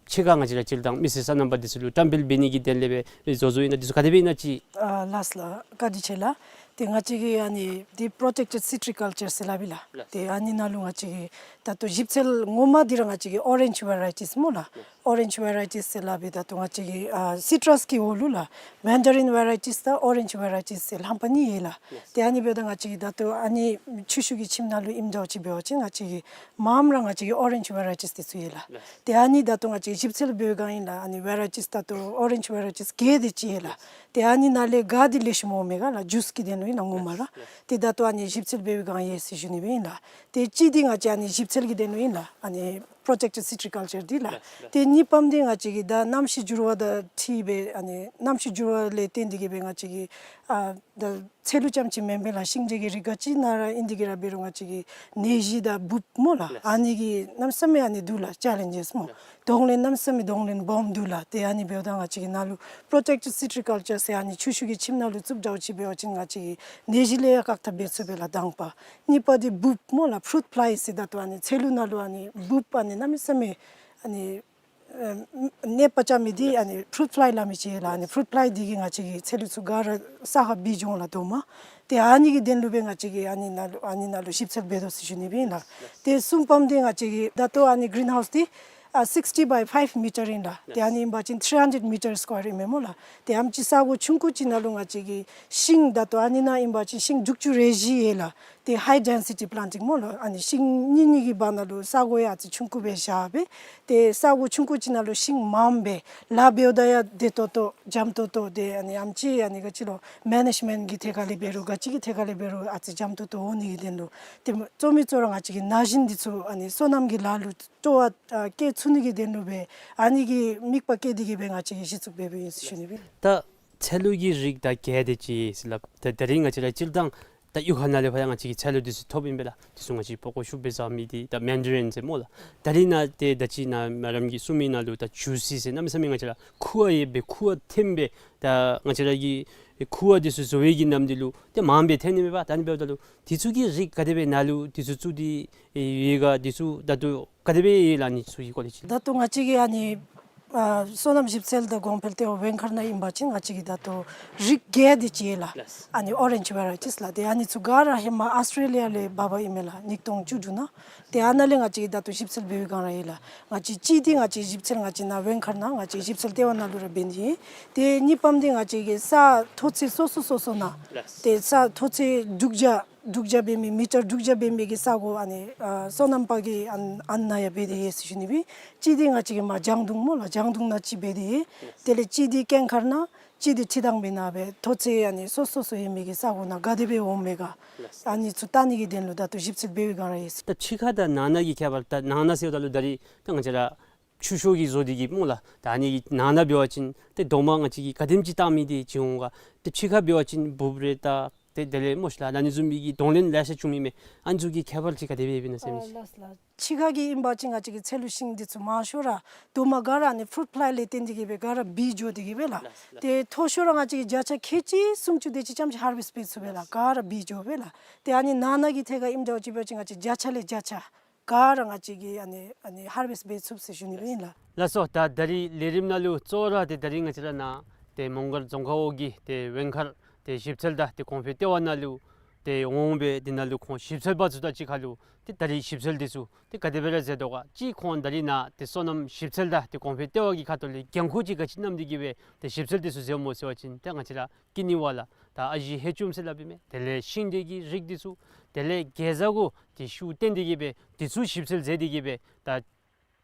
ཕྱི་ཁར་ང་བཅས་ར་སྤྱིར་བཏང་མི་སེར་སོ་ནམ་པ་འདི་ཚུ་ལུ་བཀྲམ་སྤེལ་འབད་ནི་གི་དོན་ལས་སྦེ་བཟོ་བཟོཝ་ཨིན་ན་འདི་ཚུ་ག་དེ་སྦེ་ཨིན་ན་ཅིག། ཨ་ལགས་ལགས། བཀའ་དྲིན་ཆེ་ལགས། ཏེ་ང་བཅས་ཀྱི་ཨ་ནི་འདི་པྲོ་ཊེཀ་ཊེཌ་སི་ཊི་རི་ཀལ་ཅར་ཟེར་སླབ་ཨིན་ལགས། ལགས། ཏེ་ཨ་ནི་ནང་ལུ་ང་བཅས་ཀྱིས་ད་ལྟོ་ཞིབ་འཚོལ་ངོ་མ་འདི་ར་ང་བཅས་ཀྱིས་ཨོ་རེནཇ་ཝེ་རའི་ཊིས་སྨོ་ལགས། ཨོ་རེནཇ་ཝེ་རའི་ཊིས་ཟེར་སླབ་ཨིན། ད་ལྟོ་ང་བཅས་ཀྱིས་ཨ་སི་ཊྲས་ཀྱི་འོག་ལུ་ལགས་མེན་ཌ་རིན་ཝེ་རའི་ཊིས་དང་ཨོ་རེནཇ་ཝེ་རའི་ཊིས་ཟེར་རྣམ་པ་གཉིས་ཡོད་ལགས། ལགས། ཏེ་ཨ་ནི་འབདཝ་ད་ང་བཅས་ཀྱིས་ད་ལྟོ་ཨ་ནི་ཆུ་ཤུགས་ཀྱི་ཁྱིམ་ནང་ལུ་ཨིནམ་འདྲཝ་ཅིག་འབད་བ་ཅིན་ང་བཅས་ཀྱིས་མངམ་ར་ང་བཅས་ཀྱིས་ཨོ་རེནཇ་ཝེ་རའི་ཊིས་འདི་ཚུ་ཡོད་ལགས། ལགས། ཏེ་ཨ་ནི་ད་ལྟོ་ང་བཅས་ཞིབ་འཚོལ་འབད་བའི་སྒང་ཨིན་ལགས། ཨ་ནི་ཝེ་རའི་ཊིས་ད་ལྟོ་ཨོ་རེནཇ་ཝེ་རའི་ཊིས་བརྒྱད་དེ་ཅིག་ཡོད་ལགས། ཏེ་ཨ་ནི་ནང་ལས་ག་འདི་ལེགས་ཤོམ་འོང་མས་ག་ལགས། ཇུས་ཀྱི་དོན་ལུ་ཨིན་ལགས་ངོ་མ་ར། ཏེ་ད་ལྟོ་ཨ་ནི་ཞིབ་འཚོལ་འབད་བའི་སྒང་ཡོད་ཟེར་ཞུ་ནི་སྦེ་ཨིན་ལགས། ཏེ་གཅིག་འདི་ང་བཅས་ཨ་ནི་ཞིབ་འཚོལ་གྱི་དོན་ལུ་ཨིན་ལགས། ཨ་ནི་པྲོ་ཊེཀ་ཊེཌ་སི་ཊི་རི་ཀལ་ཅར་འདི་ལགས། ཏེ་གཉིས་པམ་འདི་ང་བཅས་ཀྱིས་ད་གནམ་གཤིས་འགྱུར་བ་དང་འཁྲིལ་སྦེ་ཨ་ནི་གནམ་གཤིས་འགྱུར་བ་ལས་བརྟེན་ཏེ་གི་སྦེ་ང་བཅས་ཀྱིས་ཨ་ད་ཚལ་ལུ་རྐྱངམ་ཅིག་མེན་པར་ལགས་ཤིང་འབྲས་ཀྱི་རིགས་ག་ཅི་ནང་ར་ཨིན་ཏེ་གི་ར་འབད་རུང་ང་བཅས་ཀྱིས་ནད་གཞི་དང་འབུཔ་སྨོ་ལགས། ལགས། ཨ་ནི་གི་གནམ་མེད་ས་མེད་ཨ་ནི་འདུག་ལགས། ཅེ་ལེནཇེས་སྨོ། ལགས། གདོང་ལེན་གནམ་མེད་ས་མེད་གདོང་ལེན་སྦོམ་འདུག་ལགས། ཏེ་ཨ་ནི་འབདཝ་ད་ང་བཅས་ཀྱིས་ནཱ་ལུ་པྲོ་ཊེཀ་ཊེཌ་སི་ཊི་རི་ཀལ་ཅར་ཟེར་ཨ་ནི་ཆུ་ཤུགས་ཀྱི་ཁྱིམ་ནང་ལུ་བཙུགས་འདྲཝ་ཅིག་འབད་བ་ཅིན་ང་བཅས་ཀྱིས་ནད་གཞི་ལས་ཡང་བཀག་ཐབས་འབད་ཚུགས་པས་ལགས་དང་པ། གཉིས་པ་འདི་འབུཔ་སྨོ་ལགས། ཕུ་རུཊ་ཕླའི་ཟེར་ད་ལྟོ་ཨ་ནི་ཚལ་ལུ་ནང་ལུ་ཨ་ནི་འབུཔ་ཨ་ནི་གནམ་མེད་ས་མེད་ཨ་ནི་ཨ་ནད་པ་རྐྱབ་མི་འདི་ཨ་ནི་ཕུ་རུཊ་ཕླའི་སླབ་མི་ཅིག་ཡོད་ལགས། ཨ་ནི་ཕུ་རུཊ་ཕླའི་འདི་གིས་ང་བཅས་ཀྱི་ཚལ་ལུ་ཚུ་ག་ར་ས་ཁར་སྦེ་འགྱོ་འོང་ལགས་དོ་མ། ཏེ་ཨ་ནི་གི་དོན་ལུ་སྦེ་ང་བཅས་ཀྱིས་ཨ་ནི་ནང་ལུ་ཨ་ནི་ནང་ལུ་ཞིབ་འཚོལ་འབད་དོ་ཟེར་ཞུ་ནི་སྦེ་ཨིན་ལགས། ཏེ་གསུམ་པམ་འདི་ང་བཅས་ཀྱི་ད་ལྟོ་ཨ་ནི་གི་རིན་ཧའུསི་འདི་ཨ་སིགསི་ཊི་བའི་ཕའིབ་མི་ཊར་ཨིན་ལགས། ཏེ་ཨ་ནི་ཨིན་པ་ཅིན་ཐྲི་ཧན་ཌེཌ་མི་ཊར་སི་ཀོ་ཡར་ཨིན་མས་སྨོ་ལགས། ཏེ་ཨ་ནེམ་ཅིག་ས་གོ་ཆུང་ཀུ་ཅིག་ནང་ལུ་ང་བཅས་ཀྱིས་ཤིང་ད་ལྟོ་ཨ་ནི་ནང་ཨིན་པ་ཅིན་ཤིང་དྲུག་ཅུ་རེ་བཞི་ཡོད་ལགས། ཏེ་ཧའི་ཌེན་སི་ཊི་པི་ལཱནཊིང་སྨོ་ལགས། ཨ་ནི་ཤིང་གཉིས་གཉིས་ཀྱི་བར་ན་ལུ་ས་གོ་ཡང་ཨ་ཙི་ཆུང་ཀུ་སྦེ་བཞག་སྦེ་ཏེ་ས་གོ་ཆུང་ཀུ་ཅིག་ནང་ལུ་ཤིང་མངམ་སྦེ་ལཱ་འབདཝ་ད་ཡང་བདེ་ཏོག་ཏོ་འཇམ་ཏོག་ཏོ་ཏེ་ཨ་ནི་ཨ་ནེམ་ཅིག་ཨ་ནི་ག་ཅི་ལོ་མེ་ནེཇ་མེནཊ་གི་ཐད་ཁར་ལས་འབད་རུང་ག་ཅི་གི་ཐད་ཁར་ལས་འབད་རུང་ཨ་ཙི་འཇམ་ཏོག་ཏོ་འོང་ནི་གི་དོན་ལུ་ཏེ་གཙོ་མི་གཙོ་ར་ང་བཅས་ཀྱིས་ན་གཞོན་འདི་ཚུ་ཨ་ནི་སོ་ནམ་གྱི་ལཱ་ལུ་སྤྲོ་བ་ཨ་བསྐྱེད་ཚུགས་ནི་གི་དོན་ལུ་སྦེ་ཨ་ནི་གི་དམིགས་པ་བསྐྱེད་དེ་གི་སྦེ་ང་བཅས་ཀྱིས་གཞི་བཙུགས་འབད་འབདཝ་ཨིན་ཟེར་ཞུ་ནི་སྦེ། ད་ཚལ་ལུ་གི་རིགས་ད་ག་དེ་ཅིག་ཟེར་སླབ། ད་ད་རིས་ང་བཅས་ར་སྤྱིར་བཏང་ ད་གཡུས་ཁ་ནང་ལས་ཕར་ཡང་ང་བཅས་ཀྱིས་ཚལ་ལུ་འདི་ཚུ་ཐོབ་ཨིན་པས་ལགས། འདི་ཚུ་ང་བཅས་སྤོ་བོ་ཤུགས་སྦེ་བཟའ་མི་འདི་ད་མེན་ཌ་རིན་ཟེར་སྨོ་ལགས། ད་རིས་ནཱ་ཏེ་ད་ཅི་ནཱ་མེ་ཌམ་གྱིས་གསུང་མི་ནང་ལུ་ད་ཇུ་སི་ཟེར་གནམ་མེད་ས་མེད་ང་བཅས་ར་ཁུ་བ་ཡོད་པའི་ཁུ་བ་ཐོན་སྦེ་ད་ང་བཅས་ར་གི་ཁུ་བ་འདི་ཚུ་བཟོ་བའི་གི་གནམ་འདི་ལུ་ཏེ་མངམ་སྦེ་ཐོན་ནི་མས་པ། ད་ཨ་ནི་འབདཝ་ད་ལུ་འདི་ཚུ་གི་རིགས་ག་དེ་སྦེ་ནཱ་ལུ་འདི་ཚུ་བཙུགས་ཏེ་ཡོད་ག། འདི་ཚུ་ད་ལྟོ་ག་དེ་སྦེ་ཡོད་ལགས། ཨ་ནི་ཚུ་གི་སྐོར་ལས་ཅིག། ད་ལྟོ་ང་བཅས་ཀྱི་ཨ་ནི་ཨ་སོ་ནམ་ཞིབ་འཚོལ་དང་གོང་འཕེལ་ལྟེ་བ་ཝེང་མཁར་ནང་ཨིན་པ་ཅིན་ང་བཅས་ཀྱི་ད་ལྟོ་རིགས་བརྒྱད་དེ་ཅིག་ཡོད་ལགས། ལགས། ཨ་ནི་ཨོ་རེནཇ་ཝེ་རའི་ཊིས་ལགས། ཏེ་ཨ་ནི་ཚུ་ག་ར་ཧེ་མ་ཨཱོས་ཊྲེ་ལི་ཡ་ལས་འབག་འབགཔ་ཨིན་མས་ལགས། ཉིས་སྟོང་བཅུ་དྲུག་ནང་། ཏེ་ཨ་ནཱ་ལས་ང་བཅས་ཀྱིས་ད་ལྟོ་ཞིབ་འཚོལ་འབད་བའི་སྒང་ར་ཡོད་ལགས། ང་བཅས་གཅིག་འདི་ང་བཅས་ཞིབ་འཚོལ་ང་བཅས་ནཱ་ཝེང་མཁར་ནང་ང་བཅས་ཞིབ་འཚོལ་ལྟེ་བ་ནང་ལུ་ར་འབད་ནི་ཨིན། ཏེ་གཉིས་པམ་འདི་ང་བཅས་ཀྱི་ས་མཐོ་ཚད་སོ་སོ་སོ་སོ་ནང་། ལགས། ཏེ་ས་མཐོ་ཚད་དྲུག་བརྒྱ་དྲུག་བརྒྱ་འབད་མི་མི་ཊར་དྲུག་བརྒྱ་འབད་མི་གི་ས་གོ་ཨ་ནི་ཨ་སོ་ནམ་པ་གིས་ཨ་ནི་ཨ་ནཱ་ཡང་འབད་དེ་ཡོད་ཟེར་ཞུ་ནི་ཨིན། གཅིག་འདི་ང་བཅས་ཀྱི་མར་ལྗང་གདུང་སྨོ་ལགས། ལྗང་གདུང་ནང་གཅིག་འབད་དེ་ཡོད། དེ་ལས་གཅིག་འདི་ཀེང་མཁར་ནང་གཅིག་འདི་ཁྲི་ཐང་པའི་ནང་སྦེ་མཐོ་ཚད་ཨ་ནི་སོ་སོ་སོ་ཡོད་མི་གི་ས་གོ་ནང་ག་དེ་སྦེ་འོང་མས་ག། ལགས། ཨ་ནི་ཚུ་བལྟ་ནི་གི་དོན་ལུ་ད་ལྟོ་ཞིབ་འཚོལ་འབད་བའི་སྒང་ར་ཡོད་ཟེར། ད་ཕྱི་ཁ་དང་ནང་ན་གི་ཁྱད་པར། ད་ནང་ན་ཟེརཝ་ད་ལུ་ད་རིས་ད་ང་བཅས་ར་ཆུ་ཤོག་གི་བཟོ་སྟེ་གི་སྨོ་ལགས། ད་ཨ་ནི་གི་ནང་ན་འབད་བ་ཅིན་ཏེ་རྡོག་མ་ང་བཅས་ཀྱིས་ག་དེམ་ཅིག་བཏགས་མི་འདི་ཅིག་འོང་ག། ཏེ་ཕྱི་ཁ་འབད་བ་ཅིན་འབུབ་རེ་ད་ཏེ་དེ་ལས་སྨོ་ཤིག་ལགས། ད་ཨ་ནི་བཟུམ་མའི་གི་གདོང་ལེན་ལེ་ཤ་བྱུང་མི་མས། ཨ་ནི་ཚུ་གི་ཁྱད་པར་འདི་ག་དེ་སྦེ་ཨིན་ན་ཟེར་མི་ཅིག། ཨ་ལགས་ལགས། ཕྱི་ཁ་གི་ཨིན་པ་ཅིན་ང་བཅས་ཀྱི་ཚལ་ལུ་ཤིང་འདི་ཚུ་མང་ཤོས་ར་རྡོག་མ་ག་ར་ཨ་ནི་ཕུ་རུཊ་ཕུ་ལའི་ལས་བརྟེན་ཏེ་གི་སྦེ་ག་ར་བིད་འགྱོ་སྟེ་གི་སྦེ་ལགས། ལགས་ལགས། ཏེ་མཐོ་ཤོས་ར་ང་བཅས་ཀྱིས་བརྒྱ་ཆ་ཁལ་གཅིག་སུམ་ཅུ་དེ་ཅིག་ཙམ་ཅིག་ཧར་ཝེསཊ་འབད་ཚུགས་པས་ལགས། ལགས། ག་ར་བིད་འགྱོ་སྦེ་ལགས། ཏེ་ཨ་ནི་ནང་ན་གི་ཐད་ཁར་ཨིནམ་འདྲཝ་ཅིག་འབད་བ་ཅིན་ང་བཅས་བརྒྱ་ཆ་ལས་བརྒྱ་ཆ་ག་ར་ང་བཅས་ཀྱིས་ཨ་ནི་ཨ་ནི་ཧར་ཝེསཊ་འབད་ཚུགས་ཟེར་ཞུ་ནི་ཨིན་ལགས། ལགས་སོ། ད་ད་རིས་ལས་རིམ་ནང་ལུ་གཙོ་བོ་ར་ཏེ་ད་རིས་ང་བཅས་ར་ནཱ་ཏེ་མོང་སྒར་རྫོང་ཁག་འོག་གི་ཏེ་ཝེང་མཁར་ཏེ་ཞིབ་འཚོལ་དང་ཏེ་གོང་འཕེལ་ལྟེ་བ་ནང་ལུ་ཏེ་འོང་སྦེ་འདི་ནང་ལུ་ཁོང་ཞིབ་འཚོལ་པ་ཚུ་དང་གཅིག་ཁར་ལུ་ཏེ་ད་རིས་ཞིབ་འཚོལ་འདི་ཚུ་ཏེ་ག་དེ་སྦེ་ར་མཛད་དོ་ག། གཅིག་ཁོང་ད་རིས་ནཱ་ཏེ་སོ་ནམ་ཞིབ་འཚོལ་དང་ཏེ་གོང་འཕེལ་ལྟེ་བ་གི་ཁ་ཐུག་ལས་འགན་ཁུར་ཅིག་ག་ཅི་བསྣམས་ཏེ་གི་སྦེ་ཏེ་ཞིབ་འཚོལ་འདི་ཚུ་མཛདཔ་སྨོ་ཟེར་བ་ཅིན་ཏེ་ང་བཅས་ར་ཀི་ནི་ཝ་ལ་ད་ཨ་ཞེ་ཧེ་ཅུམ་ཟེར་སླབ་ཨིན་མས། དེ་ལས་ཤིང་འབྲས་ཀྱི་རིགས་འདི་ཚུ་དེ་ལས་གེ་ཛ་གུ་ཏེ་ཤུགས་བཏོན་ཏེ་གི་སྦེ་འདི་ཚུ་ཞིབ་འཚོལ་མཛད་དེ་གི་སྦེ་ད་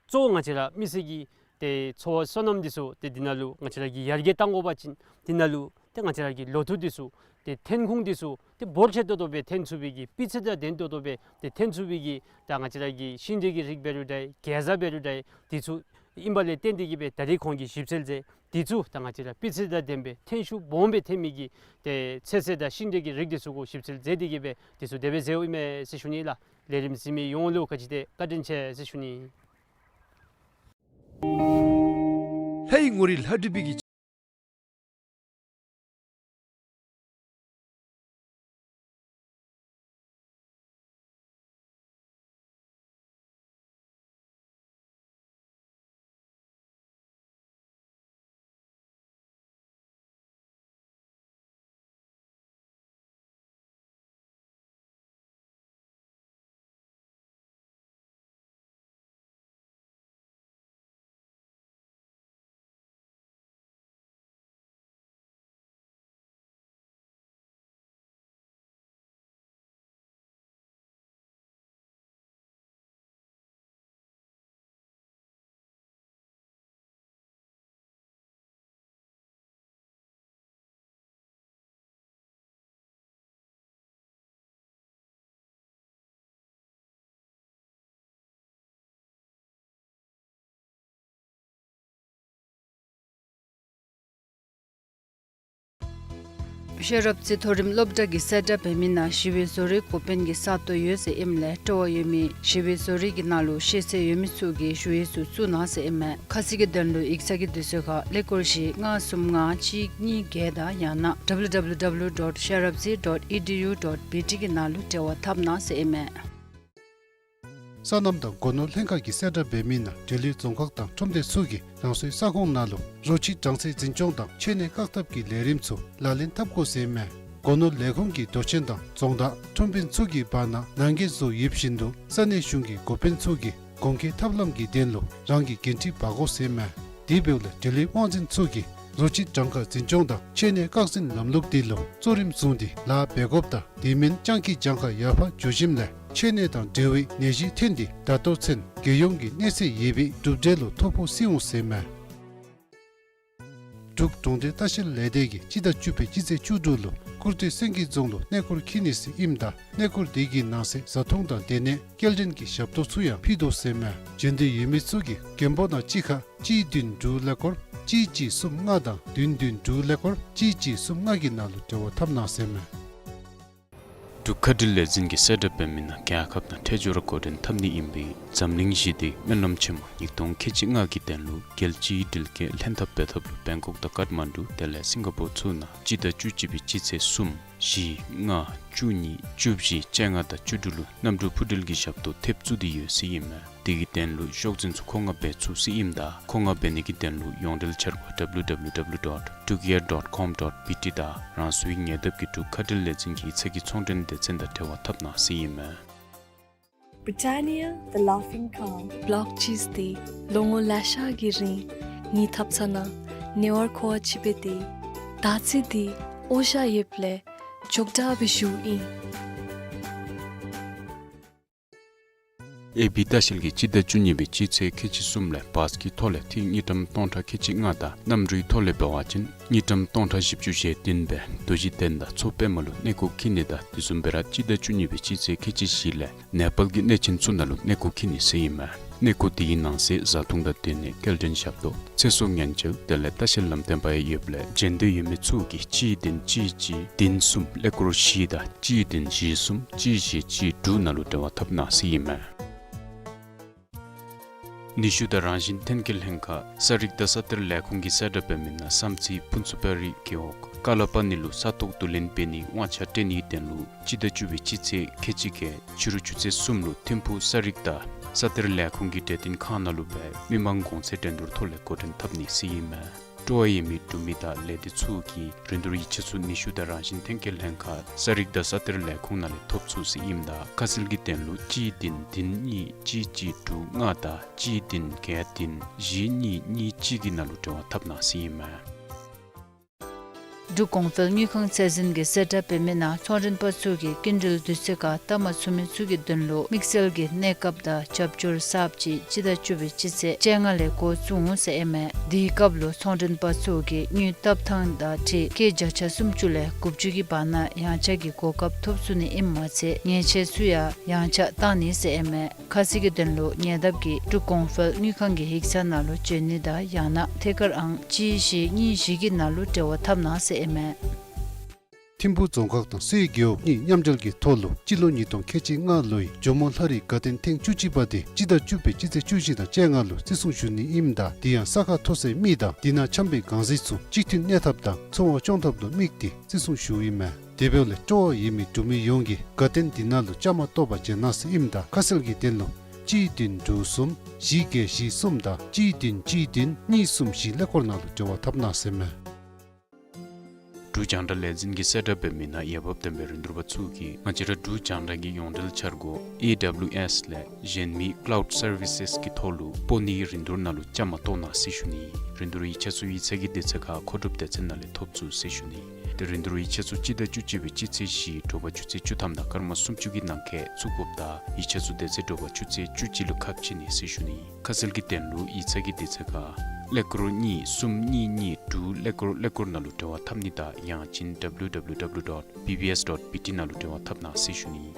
གཙོ་བོ་ང་བཅས་ར་མི་སེར་གྱི་ཏེ་འཚོ་བ་སོ་ནམ་འདི་ཚུ་ཏེ་འདི་ནང་ལུ་ང་བཅས་ར་གིས་ཡར་རྒྱས་གཏང་དགོ་པ་ཅིན་འདི་ནང་ལུ་ཏེ་ང་བཅས་ར་གི་ལོ་ཐོག་འདི་ཚུ་ཏེ་ཐོན་ཁུངས་འདི་ཚུ་ཏེ་འབོར་ཆེ་ཏོག་ཏོ་སྦེ་ཐོན་ཚུགས་པའི་གི་སྤུས་ཚད་དང་ལྡན་ཏོག་ཏོ་སྦེ་ཏེ་ཐོན་ཚུགས་པའི་གི་ད་ང་བཅས་ར་གི་ཤིང་འབྲས་ཀྱི་རིགས་འབད་རུང་འདྲ་གེ་ཛ་འབད་རུང་འདྲ་འདི་ཚུ་ཨིན་པ་ལས་བརྟེན་ཏེ་གི་སྦེ་ད་རིས་ཁོང་གིས་ཞིབ་འཚོལ་མཛད། འདི་ཚུ་ད་ང་བཅས་ར་སྤུས་ཚད་དང་ལྡན་པའི་ཐོན་ཤུགས་སྦོམ་སྦེ་ཐོན་མི་གི་ཏེ་ཚོད་བསྲེ་དང་ཤིང་འབྲས་ཀྱི་རིགས་འདི་ཚུ་གུ་ཞིབ་འཚོལ་མཛད་དེ་གི་སྦེ་འདི་ཚུ་དེ་སྦེ་མཛདཔ་ཨིན་མས་ཟེར་ཞུ་ནི་ལགས། ལས་རིམ་གཟིགས་མི་ཡོངས་ལུ་ག་ཅི་དེ་བཀའ་དྲིན་ཆེ་ཟེར་ཞུ་ནི། ལྷའི་ངོ་རིས་ལྷ་བྲིས་པའི་གི། ཤེས་རབ་རྩེ་མཐོ་རིམ་སློབ་གྲྭ་གི་གསལ་བསྒྲགས་འབད་མི་ནང་ཞི་བའི་བཟོ་རིག་འགོ་དཔོན་གྱི་ས་སྟོང་ཡོད་ཟེར་ཨིནམ་ལས་སྤྲོ་བ་ཡོད་མི་ཞི་བའི་བཟོ་རིག་གི་ནང་ལུ་ཤེས་ཚད་ཡོད་མི་ཚུ་གིས་ཞུ་ཡིག་ཚུ་བཙུགས་གནང་ཟེར་ཨིན་མས། ཁ་གསལ་གྱི་དོན་ལུ་ཡིག་ཚང་གི་དུས་ཚོད་ཁར་ཀླད་ཀོར་བཞི་ལྔ་གསུམ་ལྔ་གཅིག་གཉིས་བརྒྱད་དང་ཡང་ན་W W W dot sherabzi dot E D U dot B T གི་ནང་ལུ་འབྲེལ་བ་འཐབ་གནང་ཟེར་ཨིན་མས། སོ་ནམ་དང་སྒོ་ནོར་ལྷན་ཁག་གི་གསལ་བསྒྲགས་འབད་མི་ནང་འབྲེལ་ཡོད་རྫོང་ཁག་དང་ཁྲོམ་སྡེ་ཚུ་གིས་རང་སོའི་ས་ཁོངས་ནང་ལུ་རོ་ཁྱི་གྲང་ཚད་འཛིན་སྐྱོང་དང་མཆོད་གནས་བཀག་ཐབས་ཀྱི་ལས་རིམ་ཚུ་ལག་ལེན་འཐབ་དགོ་ཟེར་ཨིན་མས། སྒོ་ནོར་ལས་ཁུངས་ཀྱིས་མདོ་ཆེན་དང་རྫོང་བདག་ཁྲོམ་དཔོན་ཚུ་གི་བར་ན་ནང་འགལ་བཟོ་ཡོད་བཞིན་དུ་ས་གནས་གཞུང་གི་འགོ་དཔོན་ཚུ་གིས་གོང་འཁོད་ཐབས་ལམ་གྱི་དོན་ལུ་རང་གིས་འགན་འཁྲི་འབག་དགོ་ཟེར་ཨིན་མས། དེ་འབདཝ་ལས་འབྲེལ་ཡོད་དབང་འཛིན་ཚུ་གིས་རོ་ཁྱི་གྲངས་ཀ་འཛིན་སྐྱོང་དང་མཆོད་གནས་བཀག་འཛིན་ལམ་ལུགས་དེ་ལུ་གཙོ་རིམ་བཟུང་སྟེ་ལཱ་འབད་དགོཔ་དང་དེ་མིན་སྤྱང་ཀི་གྱངས་ཁ་ཡར་འཕར་འགྱོ་ཞིནམ་ལས་མཆོད་གནས་དང་འབྲེལ་བའི་ནད་གཞི་ཐོན་ཏེ་ད་ལྟོ་ཚུན་རྒྱལ་ཡོངས་ཀྱི་གནས་ཚད་ཡོད་པའི་གྲུབ་འབྲས་ལུ་ཐོ་ཕོག་སོང་ཟེར་ཨིན་མས། འབྲུག་གྲོང་སྡེ་ལྟ་བཤལ་ལས་སྡེ་གིས་སྤྱི་ཟླ་བཅུ་པའི་སྤྱི་ཚེས་བཅུ་དྲུག་ལུ་ཀུར་སྟོད་སེང་གེ་རྫོང་ལུ་གནས་སྐོར་འཁྱིད་ནི་ཟེར་ཨིནམ་ད་གནས་སྐོར་དེ་གི་ནང་གསེས་བཟའ་འཐུང་དང་སྡོད་གནས་སྐྱེལ་འདྲེན་གྱི་ཞབས་ཏོག་ཚུ་ཡང་ཕུལ་དོ་ཟེར་ཨིན་མས། འབྱོན་འདོད་ཡོད་མི་ཚུ་གིས་མགོན་པོ་ནང་གཅིག་ཁར་གཅིག་བདུན་དྲུག་ཀླད་ཀོར་གཅིག་གཅིག་གསུམ་ལྔ་དང་བདུན་བདུན་དྲུག་ཀླད་ཀོར་གཅིག་གཅིག་གསུམ་ལྔ་གི་ནང་ལུ་འབྲེལ་བ་འཐབ་གནང་ཟེར་ཨིན་མས། འབྲུག་མཁའ་འགྲུལ་ལས་འཛིན་གྱིས་གསལ་བསྒྲགས་འབད་མི་ནང་རྒྱལ་ཁབ་དང་འཕྲལ་སྦྱོར་འགོ་འདྲེན་འཐབ་ནི་ཨིན་པའི་འཛམ་གླིང་ཞི་བདེའི་སྨོན་ལམ་ཆེན་མོ་ཉིས་སྟོང་ཁལ་གཅིག་ལྔ་གི་དོན་ལུ་རྒྱལ་སྤྱིའི་འགྲུལ་སྐྱེལ་ལྷན་ཐབས་འབད་ཐབས་ལུ་བེང་ཀོག་དང་ཀཏ་མན་ཌུ་དེ་ལས་སིང་ག་པོར་ཚུ་ནང་སྤྱི་ཟླ་བཅུ་གཅིག་པའི་སྤྱི་ཚེས་གསུམ་བཞི་ལྔ་བཅུ་གཉིས་བཅུ་བཞི་བཅོ་ལྔ་དང་བཅུ་དྲུག་ལུ་གནམ་གྲུ་འཕུར་འགྲུལ་གྱི་ཞབས་ཏོག་ཐེབས་བཙུགས་ཏེ་ཡོད་ཟེར་ཨིན་མས། དེ་གི་དོན་ལུ་ཤོག་འཛིན་ཚུ་མཁོ་མངགས་འབད་ཚུགས་ཟེར་ཨིནམ་ད་མཁོ་མངགས་འབད་ནི་གི་དོན་ལུ་ཡོངས་འབྲེལ་འཆར་སྒོ་W W W dot drukair dot com dot B T དང་རང་སོའི་ཉེ་འདབས་ཀྱི་འབྲུག་མཁའ་འགྲུལ་ལས་འཛིན་གྱི་ཡིག་ཚང་གི་ཚོང་འབྲེལ་སྡེ་ཚན་དང་འབྲེལ་བ་འཐབ་གནང་ཟེར་ཨིན་མས། Britannia, the Laughing Cow. བོ་ལོག་ཅིས་འདི་ལོ་ངོ་ལེ་ཤ་གི་རིང་ངེའི་ཐབ་ཚང་ནང་ཉེ་བར་མཁོ་བ་ཅིག་འབད་དེ། ད་ཅི་འདི་འོ་ཞ་ཡོདཔ་ལས་ཅོག་འཐདཔ་སྦེ་བཞུགས་ཨིན། ཨེ་བི་ལྟ་བཤལ་གྱིས་སྤྱི་ཟླ་བཅུ་གཉིས་པའི་སྤྱི་ཚེས་ཁལ་གཅིག་གསུམ་ལས་བཱས་ཀྱི་ཐོག་ལས་ཐིག་དངུལ་ཀྲམ་སྟོང་ཕྲག་ཁལ་གཅིག་ལྔ་དང་གནམ་གྲུའི་ཐོག་ལས་འབད་བ་ཅིན་དངུལ་ཀྲམ་སྟོང་ཕྲག་བཞི་བཅུ་ཞེ་བདུན་སྦེ་རྡོ་རྗེ་གདན་དང་མཚོ་པདྨ་ལུ་གནས་སྐོར་འཁྱིད་ནི་དང་དེ་བཟུམ་སྦེ་ར་སྤྱི་ཟླ་བཅུ་གཉིས་པའི་སྤྱི་ཚེས་ཁལ་གཅིག་བཞི་ལས་ནེ་པཱལ་གྱི་གནས་ཆེན་ཚུ་ནང་ལུ་གནས་སྐོར་འཁྱིད་ནི་ཟེར་ཨིན་མས། གནས་སྐོར་དེའི་ནང་གསེས་བཟའ་འཐུང་དང་སྡོད་གནས་སྐྱེལ་འདྲེན་ཞབས་ཏོག་ཚེ་སྲོག་ཉེན་བཅོལ་དེ་ལས་ལྟ་བཤལ་ལམ་སྟོན་པ་ཡང་ཡོདཔ་ལས་འབྱོན་འདོད་ཡོད་མི་ཚུ་གིས་གཅིག་བདུན་གཅིག་གཅིག་བདུན་གསུམ་ཀླད་ཀོར་བཞི་དང་གཅིག་བདུན་བཞི་གསུམ་གཅིག་བཞི་གཅིག་དྲུག་ནང་ལུ་འབྲེལ་བ་འཐབ་གནང་ཟེར་ཨིན་མས། ནུས་ཤུགས་དང་རང་བཞིན་ཐོན་སྐྱེད་ལྷན་ཁག་ས་རིག་དང་ས་གཏེར་ལས་ཁུངས་ཀྱིས་གསལ་བསྒྲགས་འབད་མི་ནང་བསམ་རྩེ་ཕུན་ཚོགས་པ་རི་རྒེད་འོག་ཀ་ལ་པ་ནི་ལུ་ས་ཐོག་བསྡུ་ལེན་འབད་ནིའི་དབང་ཆ་སྤྲོད་ནིའི་དོན་ལུ་སྤྱི་ཟླ་བཅུ་པའི་སྤྱི་ཚེས་ཁལ་གཅིག་བརྒྱད་ཕྱི་རུ་ཆུ་ཚོད་གསུམ་ལུ་ཐིམ་ཕུག་ས་རིག་དང་ས་གཏེར་ལས་ཁུངས་ཀྱི་གྲོས་བསྟུན་ཁང་ནང་ལུ་སྦེ་མི་མང་གོང་ཚད་འགྲན་བསྡུར་ཐོག་ལས་འགོ་འདྲེན་འཐབ་ནི་ཟེར་ཨིན་མས། སྤྲོ་བ་ཡོད་མི་འབྲུག་མི་དང་ལས་སྡེ་ཚུ་གིས་རིན་བསྡུར་ཡིག་ཆ་ཚུ་ནུས་ཤུགས་དང་རང་བཞིན་ཐོན་སྐྱེད་ལྷན་ཁག་ས་རིག་དང་ས་གཏེར་ལས་ཁུངས་ནང་ལས་ཐོབ་ཚུགས་ཟེར་ཨིནམ་ད་ཁ་གསལ་གྱི་དོན་ལུ་གཅིག་བདུན་བདུན་གཉིས་གཅིག་གཅིག་དྲུག་ལྔ་དང་གཅིག་བདུན་བརྒྱད་བདུན་བཞི་གཉིས་གཉིས་གཅིག་གི་ནང་ལུ་འབྲེལ་བ་འཐབ་གནང་ཟེར་ཨིན་མས། འབྲུག་གོང་འཕེལ་དངུལ་ཁང་ཚད་འཛིན་གྱིས་གསལ་བསྒྲགས་འབད་མི་ནང་ཚོང་མགྲོན་པ་ཚུ་གིས་སྐྱིན་འགྲུལ་དུས་ཚོད་ཁར་བལྟ་མ་ཚུགས་མི་ཚུ་གི་དོན་ལུ་དམིགས་བསལ་གྱི་གནས་སྐབས་དང་རྒྱབ་སྐྱོར་གསརཔ་ཅིག་སྤྱི་ཟླ་བཅུ་པའི་སྤྱི་ཚེས་བཅོ་ལྔ་ལས་འགོ་བཙུགས་འོང་ཟེར་ཨིན་མས། དེའི་སྐབས་ལུ་ཚོང་མགྲོན་པ་ཚུ་གིས་དངུལ་བཏབ་ཐངས་དང་འཁྲིལ་སྐྱེད་བརྒྱ་ཆ་སུམ་ཅུ་ལས་དགུ་བཅུ་གི་བར་ན་ཡང་ཆག་གི་གོ་སྐབས་ཐོབ་ཚུགས་ནི་ཨིནམ་མ་ཚད་ཉེས་ཆད་ཚུ་ཡང་ཡང་ཆག་བཏང་ནི་ཟེར་ཨིན་མས། ཁ་གསལ་གྱི་དོན་ལུ་ཉེ་འདབས་ཀྱི་འབྲུག་གོང་འཕེལ་དངུལ་ཁང་གི་ཡིག་ཚང་ནང་ལུ་བྱོན་ནི་དང་ཡང་ན་ཐད་ཀར་ཨང་གཅིག་བཞི་གཉིས་བཞི་གི་ནང་ལུ་འབྲེལ་བ་འཐབ་གནང་ཟེར་ཨིན་མས། ཐིམ་ཕུག་རྫོང་ཁག་དང་སེའི་རྒེད་འོག་གཉིས་མཉམ་འབྲེལ་གྱི་ཐོག་ལུ་སྤྱི་ལོ་ཉིས་སྟོང་ཁལ་གཅིག་ལྔ་ལོའི་ཇོ་མོ་ལྷ་རིས་དགའ་སྟོན་ཐེངས་བཅུ་གཅིག་པ་དེ་སྤྱི་ཟླ་བཅུ་པའི་སྤྱི་ཚེས་བཅུ་བཞི་དང་བཅོ་ལྔ་ལུ་བརྩི་སྲུང་ཞུ་ནི་ཨིནམ་ད་དེ་ཡང་ས་ཁ་མཐོ་སའི་མི་དང་དེ་ནང་འཁྱམས་པའི་གང་ཟག་ཚུ་གཅིག་མཐུན་གནས་ཐབས་དང་འཚོ་བ་སྐྱོང་ཐབས་ལུ་དམིགས་ཏེ་བརྩི་སྲུང་ཞུཝ་ཨིན་མས། དེ་འབདཝ་ལས་སྤྲོ་བ་ཡོད་མི་འབྲུག་མི་ཡོངས་ཀྱིས་དགའ་སྟོན་དེ་ནང་ལུ་བཅའ་མར་གཏོགས་པར་བྱོན་གནང་ཟེར་ཨིནམ་ད་ཁ་གསལ་གྱི་དོན་ལུ་གཅིག་བདུན་དྲུག་གསུམ་བཞི་བརྒྱད་བཞི་གསུམ་དང་གཅིག་བདུན་གཅིག་བདུན་གཉིས་གསུམ་བཞི་ཀླད་ཀོར་ནང་ལུ་འབྲེལ་བ་འཐབ་གནང་ཟེར་མས། འབྲུག་རྒྱང་བསྒྲགས་ལས་འཛིན་གྱིས་གསལ་བསྒྲགས་འབད་མི་ནང་འོས་འབབ་ལྡན་པའི་རིན་བསྡུར་པ་ཚུ་གིས་ང་བཅས་ར་འབྲུག་རྒྱང་བསྒྲགས་ཀྱི་ཡོངས་འབྲེལ་འཆར་སྒོ་ཨེ་ཌབ་ལིའུ་ཨེསི་ལས་གཞན་མི་ཀ་ལའུཌ་སར་བི་སེསི་གི་ཐོག་ལུ་སྤོ་ནིའི་རིན་བསྡུར་ནང་ལུ་བཅའ་མར་གཏོགས་གནང་ཟེར་ཞུ་ནི། རིན་བསྡུར་ཡིག་ཆ་ཚུ་ཡིག་ཚང་གི་དུས་ཚོད་ཁར་མཁོ་སྒྲུབ་སྡེ་ཚན་ནང་ལས་ཐོབ་ཚུགས་ཟེར་ཞུ་ནི། དེ་རིན་བསྡུར་ཡིག་ཆ་ཚུ་སྤྱི་ཟླ་བཅུ་གཅིག་པའི་སྤྱི་ཚེས་བཞི་དྲོ་པ་ཆུ་ཚོད་བཅུ་ཐམ་དང་སྐར་མ་སུམ་ཅུ་གི་ནང་འཁོད་བཙུགས་དགོཔ་དང་ཡིག་ཆ་ཚུ་དེ་ཚེ་དྲོ་པ་ཆུ་ཚོད་བཅུ་གཅིག་ལུ་ཁ་ཕྱེ་ནི་ཟེར་ཞུ་ནི། ཁ་གསལ་གྱི་དོན་ལུ་ཡིག་ཚང་གི་དུས་ཚོད་ཁར་ཀླད་ཀོར་གཉིས་གསུམ་གཉིས་གཉིས་དྲུག་ཀླད་ཀོར་ཀླད་ཀོར་ནང་ལུ་འབྲེལ་བ་འཐབ་ནི་དང་ཡང་ཅིན་ཌབ་ལིའུ་ཌབ་ལིའུ་ཌབ་ལིའུ་ཌོཊ་བི་བི་ཨེསི་ཌོཊ་བི་ཊི་ནང་ལུ་འབྲེལ་བ་འཐབ་གནང་ཟེར་ཞུ་ནི།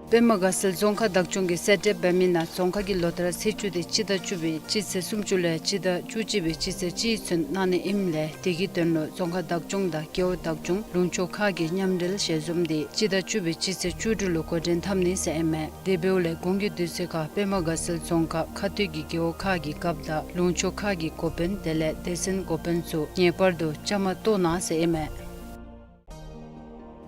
པདྨ་དགའ་ཚལ་རྫོང་ཁག་བདག་སྐྱོང་གིས་གསལ་བསྒྲགས་འབད་མི་ནང་རྫོང་ཁག་གི་ལོ་བསྟར་ཚེས་བཅུ་དེ་སྤྱི་ཟླ་བཅུ་པའི་སྤྱི་ཚེས་སུམ་ཅུ་ལས་སྤྱི་ཟླ་བཅུ་གཅིག་པའི་སྤྱི་ཚེས་གཅིག་ཚུན་གནང་ནི་ཨིནམ་ལས་དེ་གི་དོན་ལུ་རྫོང་ཁག་བདག་སྐྱོང་དང་རྒེད་འོག་བདག་སྐྱོང་ལུང་ཕྱོགས་ཁག་གི་མཉམ་འབྲེལ་ཞལ་འཛོམས་དེ་སྤྱི་ཟླ་བཅུ་པའི་སྤྱི་ཚེས་བཅུ་དྲུག་ལུ་འགོ་འདྲེན་འཐབ་ནི་ཟེར་ཨིན་མས། དེ་འབདཝ་ལས་གོང་གི་དུས་ཚོད་ཁར་པདྨ་དགའ་ཚལ་རྫོང་ཁག་ཁ་སྟོད་ཀྱི་རྒེད་འོག་ཁག་གི་རྒཔོ་དང་ལུང་ཕྱོགས་ཁག་གི་འགོ་དཔོན་དེ་ལས་སྡེ་ཚན་འགོ་དཔོན་ཚུ་ངེས་པར་དུ་བཅའ་མར་གཏོགས་གནང་ཟེར་ཨིན་མས།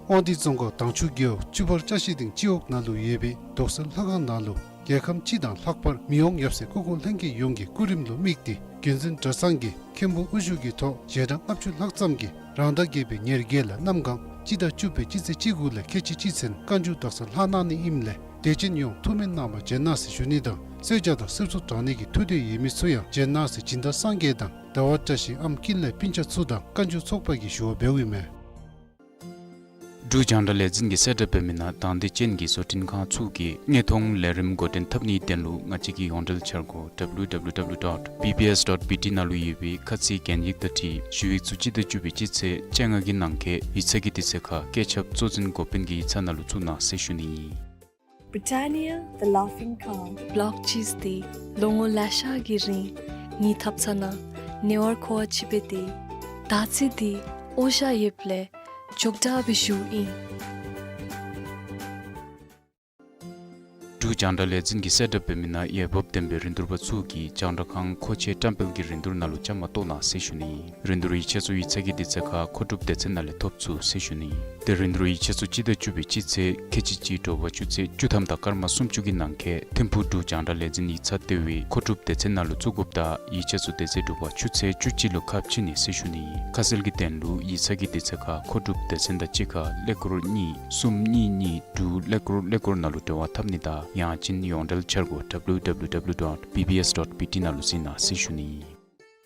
དབང་འདུས་རྫོང་ཁག་དྭངས་ཆུ་རྒེད་འོག་ཆུ་བར་ཅ་ཤེས་སྡིངས་སྤྱི་འོག་ནང་ལུ་ཡོད་པའི་རྡོག་སེལ་ལྷ་ཁང་ནང་ལུ་རྒྱལ་ཁམས་སྤྱི་དང་ལྷག་པར་མི་དབང་ཡབ་སྲས་སྐུ་འཁོར་ལྷན་རྒྱས་ཡོངས་ཀྱི་སྐུ་རིམ་ལུ་དམིགས་ཏེ་བརྒྱུད་འཛིན་གྲྭ་ཚང་གི་མཁན་པོ་དབུ་བཞུགས་ཀྱི་ཐོག་ཞལ་གྲངས་ལྔ་བཅུ་ལྷག་ཙམ་གྱིས་རང་ཟླ་བརྒྱད་པའི་ཉེར་བརྒྱད་ལས་གནམ་གང་སྤྱི་ཟླ་བཅུ་པའི་སྤྱི་ཚེས་བཅུ་དགུ་ལས་ཁལ་གཅིག་གཅིག་ཚུན་བཀའ་འགྱུར་དག་ས་ལྷག་གནང་ནི་ཨིནམ་ལས་དད་ཅན་ཡོངས་ཐུགས་སྨོན་གནང་བར་བྱོན་གནང་ཟེར་ཞུ་ནི་དང་གསོལ་ཇ་དང་གསེར་མཚོ་དྲང་ནི་གི་ཐུགས་འདོད་ཡོད་མི་ཚུ་ཡང་བྱོན་གནང་ཟེར་སྦྱིན་བདག་སངས་རྒྱས་དང་ཟླ་བ་བཀྲ་ཤིས་ཨམ་ཀིན་ལས་སྤུན་ཆ་ཚུ་དང་བཀའ་འགྱུར་ཚོགས་པ་གིས་ཞུ་བ་འབདཝ་ཨིན་མས། འབྲུག་རྒྱང་བསྒྲགས་ལས་འཛིན་གྱིས་གསལ་བསྒྲགས་འབད་མི་ནང་དང་འདོད་ཅན་གྱི་བཟོ་སྐྲུན་ཁང་ཚུ་གིས་དངོས་མཐོང་ལས་རིམ་འགོ་འདྲེན་འཐབ་ནིའི་དོན་ལུ་ང་བཅས་ཀྱི་ཡོངས་འབྲེལ་འཆར་སྒོ་ཌབ་ལིའུ་ཌབ་ལིའུ་ཌབ་ལིའུ་ཌོཊ་བི་བི་ཨེསི་ཌོཊ་བི་ཊི་ནང་ལུ་ཡོད་པའི་ཁ་ཚིག་གན་ཡིག་དང་འཁྲིལ་ཞུ་ཡིག་ཚུ་སྤྱི་ཟླ་བཅུ་པའི་སྤྱི་ཚེས་བཅོ་ལྔ་གི་ནང་འཁོད་ཡིག་ཚང་གི་དུས་ཚོད་ཁར་བཀོད་ཁྱབ་གཙོ་འཛིན་འགོ་དཔོན་གྱི་ཡིག་ཚང་ནང་ལུ་བཙུགས་གནང་ཟེར་ཞུ་ནི་ཨིན། Britannia, the Laughing Cow. བོ་ལོག་ཅིས་འདི་ལོ་ངོ་ལེ་ཤ་གི་རིང་ངེའི་ཐབ་ཚང་ནང་ཉེ་བར་མཁོ་བ་ཅིག་འབད་དེ། ད་ཅི་འདི་འོ་ཞ་ཡོདཔ་ལས་ ཅོག་འཐདཔ་སྦེ་ཞུཝ་ཨིན། འབྲུག་རྒྱང་བསྒྲགས་ལས་འཛིན་གྱིས་གསལ་བསྒྲགས་འབད་མི་ནང་འོས་འབབ་ལྡན་པའི་རིན་བསྡུར་པ་ཚུ་གིས་རྒྱང་བསྒྲགས་ཁང་མཁོ་ཆས་བཀྲམ་སྤེལ་གྱི་རིན་བསྡུར་ནང་ལུ་བཅའ་མར་གཏོགས་གནང་ཟེར་ཞུ་ནི་ཨིན། རིན་བསྡུར་ཡིག་ཆ་ཚུ་ཡིག་ཚང་གི་དུས་ཚོད་ཁར་མཁོ་སྒྲུབ་སྡེ་ཚན་ནང་ལས་ཐོབ་ཚུགས་ཟེར་ཞུ་ནི་ཨིན། ཏེ་རིན་བསྡུར་ཡིག་ཆ་ཚུ་སྤྱི་ཟླ་བཅུ་པའི་སྤྱི་ཚེས་ཁལ་གཅིག་གཅིག་དྲོ་པ་ཆུ་ཚོད་བཅུ་ཐམ་དང་སྐར་མ་སུམ་ཅུ་གི་ནང་འཁོད་ཐིམ་ཕུག་འབྲུག་རྒྱང་བསྒྲགས་ལས་འཛིན་ཡིག་ཚང་ལྟེ་བའི་མཁོ་སྒྲུབ་སྡེ་ཚན་ནང་ལུ་བཙུགས་དགོཔ་དང་ཡིག་ཆ་ཚུ་དེ་ཚེ་དྲོ་པ་ཆུ་ཚོད་བཅུ་གཅིག་ལུ་ཁ་ཕྱེ་ནི་ཟེར་ཞུ་ནི་ཨིན། ཁ་གསལ་གྱི་དོན་ལུ་ཡིག་ཚང་གི་དུས་ཚོད་ཁར་མཁོ་སྒྲུབ་སྡེ་ཚན་དང་གཅིག་ཁར་ཀླད་ཀོར་གཉིས་གསུམ་གཉིས་གཉིས་དྲུག་ཀླད་ཀོར་ཀླད་ཀོར་ནང་ལུ་འབྲེལ་བ་འཐབ་ནི་དང་ཡང་ཅིན་ཡོངས་འབྲེལ་འཆར་སྒོ་W W W dot B B S dot B T ནང་ལུ་གཟིགས་གནང་ཟེར་ཞུ་ནི་ཨིན།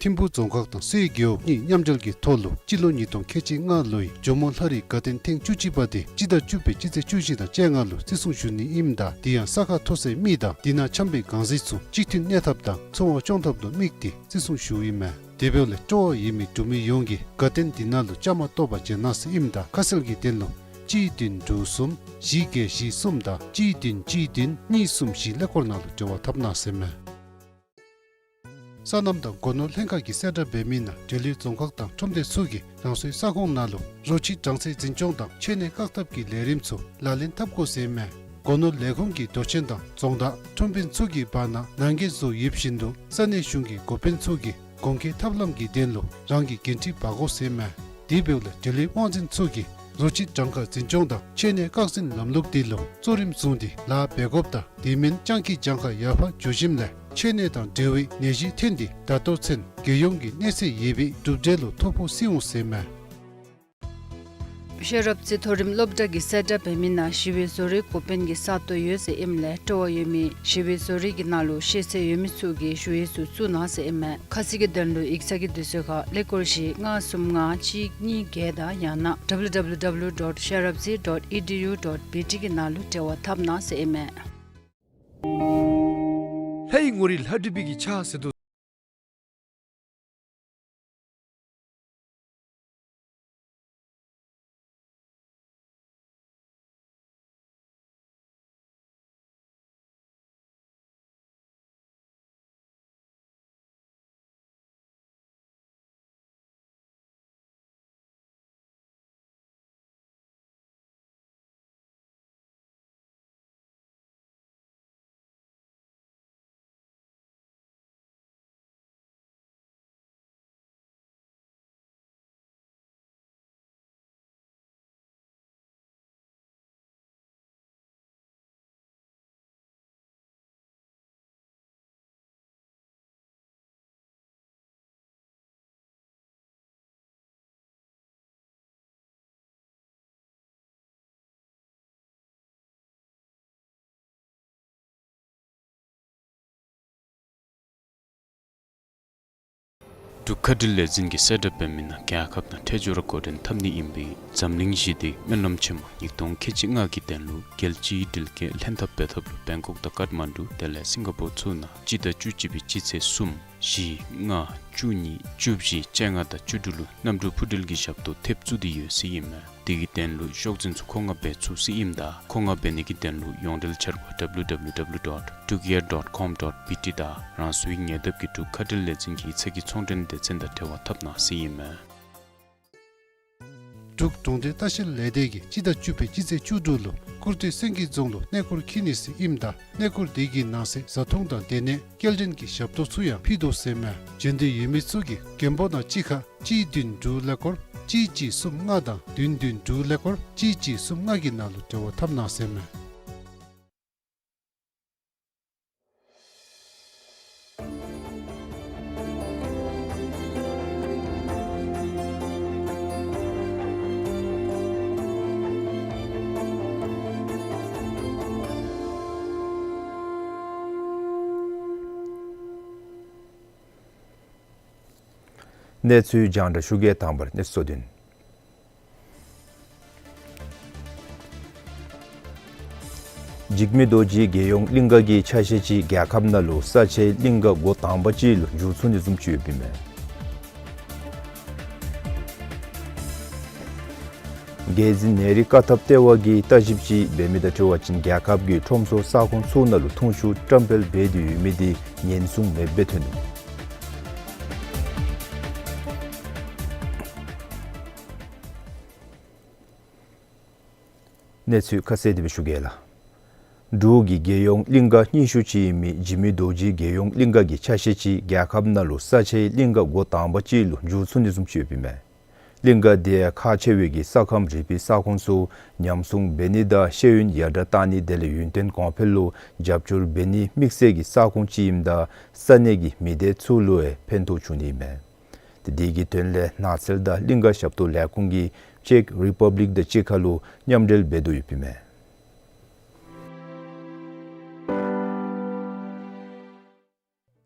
ཐིམ་ཕུག་རྫོང་ཁག་དང་སའི་རྒེད་འོག་གཉིས་མཉམ་འབྲེལ་གྱི་ཐོག་ལུ་སྤྱི་ལོ་ཉིས་སྟོང་ཁལ་གཅིག་ལྔ་ལོའི་ཇོ་མོ་ལྷ་རིའི་དགའ་སྟོན་ཐེངས་བཅུ་གཅིག་པ་དེ་སྤྱི་ཟླ་བཅུ་པའི་སྤྱི་ཚེས་བཅུ་བཞི་དང་བཅོ་ལྔ་ལུ་བརྩི་སྲུང་ཞུ་ནི་ཨིནམ་ད་དེ་ཡང་ས་ཁ་མཐོ་སའི་མི་དང་དེ་ནང་འཁྱམས་པའི་གང་ཟག་ཚུ་གཅིག་མཐུན་གནས་ཐབས་དང་འཚོ་བ་སྐྱོང་ཐབས་ལུ་དམིགས་ཏེ་བརྩི་སྲུང་ཞུཝ་ཨིན་མས། དེ་འབདཝ་ལས་སྤྲོ་བ་ཡོད་མི་འབྲུག་མི་ཡོངས་ཀྱིས་དགའ་སྟོན་དེ་ནང་ལུ་བཅའ་མར་གཏོགས་པར་བྱོན་གནང་ཟེར་ཨིནམ་ད་ཁ་གསལ་གྱི་དོན་ལུ་གཅིག་བདུན་དྲུག་གསུམ་བཞི་བརྒྱད་བཞི་གསུམ་དང་གཅིག་བདུན་གཅིག་བདུན་གཉིས་གསུམ་བཞི་ཀླད་ཀོར་ནང་ལུ་འབྲེལ་བ་འཐབ་གནང་ཟེར་མས། སོ་ནམ་དང་སྒོ་ནོར་ལྷན་ཁག་གིས་གསལ་བསྒྲགས་འབད་མི་ནང་འབྲེལ་ཡོད་རྫོང་ཁག་དང་ཁྲོམ་སྡེ་ཚུ་གིས་རང་སོའི་ས་ཁོངས་ནང་ལུ་རོ་ཁྱི་གྲངས་ཚད་འཛིན་སྐྱོང་དང་མཆོད་གནས་བཀག་ཐབས་ཀྱི་ལས་རིམ་ཚུ་ལག་ལེན་འཐབ་དགོ་ཟེར་མས། སྒོ་ནོར་ལས་ཁུངས་ཀྱི་དོ་ཆེན་དང་རྫོང་བདག་ཁྲོམ་དཔོན་ཚུ་གི་བར་ན་ནང་འགལ་བཟོ་ཡོདཔ་བཞིན་དུ་ས་གནས་གཞུང་གི་འགོ་དཔོན་ཚུ་གིས་གོང་འཁོད་ཐབས་ལམ་གྱི་དོན་ལུ་རང་གི་འགན་འཁྲི་འབག་དགོ་ཟེར་མས། དེ་འབདཝ་ལས་འབྲེལ་ཡོད་དབང་འཛིན་ཚུ་གིས་རོ་ཁྱི་གྲངས་ཀ་འཛིན་སྐྱོང་དང་མཆོད་གནས་བཀག་འཛིན་ལམ་ལུགས་དེ་ལུ་གཙོ་རིམ་བཟུང་སྟེ་ལཱ་འབད་དགོཔ་དང་དེ་མེན་སྤྱང་ཀི་གྱངས་ཁ་ཡར་འཕར་འགྱོ་ཞིནམ་ལས་མཆོད་གནས་དང་འབྲེལ་བའི་ནད་གཞི་ཐོན་ཏེ་ད་ལྟོ་ཚུན་རྒྱལ་ཡོངས་ཀྱི་གནས་ཚད་ཡོད་པའི་གྲུབ་འབྲས་ལུ་ཐོ་ཕོག་སོང་ཟེར་མས། ཤེས་རབ་རྩེ་མཐོ་རིམ་སློབ་གྲྭ་གིས་གསལ་བསྒྲགས་འབད་མི་ནང་ཞི་བའི་བཟོ་རིག་འགོ་དཔོན་གྱི་ས་སྟོང་ཡོད་ཟེར་ཨིནམ་ལས་སྤྲོ་བ་ཡོད་མི་ཞི་བའི་བཟོ་རིག་གི་ནང་ལུ་ཤེས་ཚད་ཡོད་མི་ཚུ་གིས་ཞུ་ཡིག་ཚུ་བཙུགས་གནང་ཟེར་ཨིན་མས། ཁ་གསལ་གྱི་དོན་ལུ་ཡིག་ཚང་གི་དུས་ཚོད་ཁར་ཀླད་ཀོར་བཞི་ལྔ་གསུམ་ལྔ་གཅིག་གཉིས་བརྒྱད་དང་ཡང་ན་W W W dot sherabzi dot E D U dot B T གི་ནང་ལུ་འབྲེལ་བ་འཐབ་གནང་ཟེར་ཨིན་མས། ལྷ་ཡི་ངོ་རིས་ལྷ་བྲིས་པའི་གི་ཕྱག་ཟེར་དོ། འབྲུག་མཁའ་འགྲུལ་ལས་འཛིན་གྱིས་གསལ་བསྒྲགས་འབད་མི་ནང་རྒྱལ་ཁབ་ནང་ཁྲལ་འབྱོར་འགོ་འདྲེན་འཐབ་ནི་ཨིན་པའི་འཛམ་གླིང་ཞི་བདེའི་སྨོན་ལམ་ཆེན་མོ་ཉིས་སྟོང་ཁལ་གཅིག་ལྔ་གི་དོན་ལུ་རྒྱལ་སྤྱིའི་སྒྲིལ་རྒྱས་ལྷན་ཐབས་འབད་ཐབས་ལུ་བེང་ཀོག་དང་ཀཊ་མན་ཌུ་དེ་ལས་སིང་ག་པོར་ཚུ་ནང་སྤྱི་ཟླ་བཅུ་གཅིག་པའི་སྤྱི་ཚེས་གསུམ་བཞི་ལྔ་བཅུ་གཉིས་བཅུ་བཞི་བཅོ་ལྔ་དང་བཅུ་དྲུག་ལུ་གནམ་གྲུ་འཕུར་འགྲུལ་གྱི་ཞབས་ཏོག་ཐེབས་བཙུགས་ཏེ་ཡོད་ཟེར་ཨིན་མས། དེ་གི་དོན་ལུ་ཤོག་འཛིན་ཚུ་མཁོ་མངགས་འབད་ཚུགས་ཟེར་ཨིནམ་ད་མཁོ་མངགས་འབད་ནི་གི་དོན་ལུ་ཡོངས་འབྲེལ་འཆར་སྒོ་W W W dot drukair dot com dot B T དང་རང་སོའི་ཉེ་འདབས་ཀྱི་འབྲུག་མཁའ་འགྲུལ་ལས་འཛིན་གྱི་ཡིག་ཚང་གི་ཚོང་འབྲེལ་སྡེ་ཚན་དང་འབྲེལ་བ་འཐབ་གནང་ཟེར་ཨིན་མས། འབྲུག་གྲོང་སྡེ་ལྟ་བཤལ་ལས་སྡེ་གིས་སྤྱི་ཟླ་བཅུ་པའི་སྤྱི་ཚེས་བཅུ་དྲུག་ལུ་ཀུར་སྟོད་སེང་གེ་རྫོང་ལུ་གནས་སྐོར་འཁྱིད་ནི་ཟེར་ཨིནམ་ད་གནས་སྐོར་དེ་གི་ནང་གསེས་བཟའ་འཐུང་དང་སྡོད་གནས་སྐྱེལ་འདྲེན་གྱི་ཞབས་ཏོག་ཚུ་ཡང་ཕུལ་དོ་ཟེར་མས། འབྱོན་འདོད་ཡོད་མི་ཚུ་གིས་རྒན་པོ་ནང་གཅིག་ཁར་གཅིག་བདུན་དྲུག་ཀླད་ཀོར་གཅིག་གཅིག་གསུམ་ལྔ་དང་བདུན་བདུན་དྲུག་ཀླད་ཀོར་གཅིག་གཅིག་གསུམ་ལྔ་གི་ནང་ལུ་འབྲེལ་བ་འཐབ་གནང་ཟེར་མས། གནས་ཚུལ་རྒྱང་བསྒྲགས་ཞུ་གེ། དང་པ་ར་གནས་ཚུལ་གཙོ་དོན། འཇིགས་མེད་རྡོ་རྗེ་རྒྱལ་ཡོངས་གླིང་ག་གི་ཆ་ཤས་ཅིག་རྒྱལ་ཁབ་ནང་ལུ་ས་ཆའི་གླིང་ག་འགོ་དང་པ་ཅིག་ལུ་འགྱུར་སོང་ནི་བཟུམ་ཅིག་ཡོདཔ་ཨིན་མས། རྒྱལ་འཛིན་ནེ་རི་བཀའ་ཐབས་ལྟེ་བ་གིས་བརྟག་ཞིབ་ཅིག་འབད་མི་དང་འཁྲིལ་བ་ཅིན་རྒྱལ་ཁབ་ཀྱི་ཁྲོམ་ཚོགས་ས་ཁོངས་ཚུ་ནང་ལུ་འཐུང་ཆུ་བཀྲམ་སྤེལ་འབད་དེ་ཡོད་མི་དེ་ཉེན་སྲུང་མེདཔ་སྦེ་ཐོན་ནུག། གནས་ཚུལ་ཁ་གསལ་དེ་སྦེ་ཞུ་གེ་ལགས། འབྲུག་གི་རྒྱལ་ཡོངས་གླིང་ག་རྙིང་ཤོས་ཅིག་ཨིན་མི་འཇིགས་མེད་རྡོ་རྗེ་རྒྱལ་ཡོངས་གླིང་ག་གི་ཆ་ཤས་ཅིག་རྒྱལ་ཁབ་ནང་ལུ་ས་ཆའི་གླིང་ག་འགོ་དང་པ་ཅིག་ལུ་འགྱུར་ཚུགས་ནི་བཟུམ་ཅིག་ཡོདཔ་ཨིན་མས། གླིང་ག་དེ་ཁག་ཆེ་བའི་གི་ས་ཁམས་རིག་པའི་ས་ཁོངས་ཚུ་ཉམས་སྲུང་འབད་ནི་དང་ཤེས་ཡོན་ཡར་དྲགས་གཏང་ནི་དེ་ལས་ཡུན་བརྟན་གོང་འཕེལ་ལུ་རྒྱབ་སྐྱོར་འབད་ནི་དམིགས་བསལ་གྱི་ས་ཁོངས་ཅིག་ཨིནམ་ད་ས་གནས་ཀྱི་མི་སྡེ་ཚུ་ལུ་ཡང་ཕན་ཐོགས་བྱུང་ནི་ཨིན་མས། དེ་དེ་གི་དོན་ལས་ནགས་ཚལ་དང་གླིང་ག་ཞབས་ཏོག་ལས་ཁུངས་ཀྱིས་ཅེཀ་རི་པབ་ལིཀ་དང་གཅིག་ཁར་ལུ་མཉམ་འབྲེལ་འབད་དོ་ཡོདཔ་ཨིན་མས།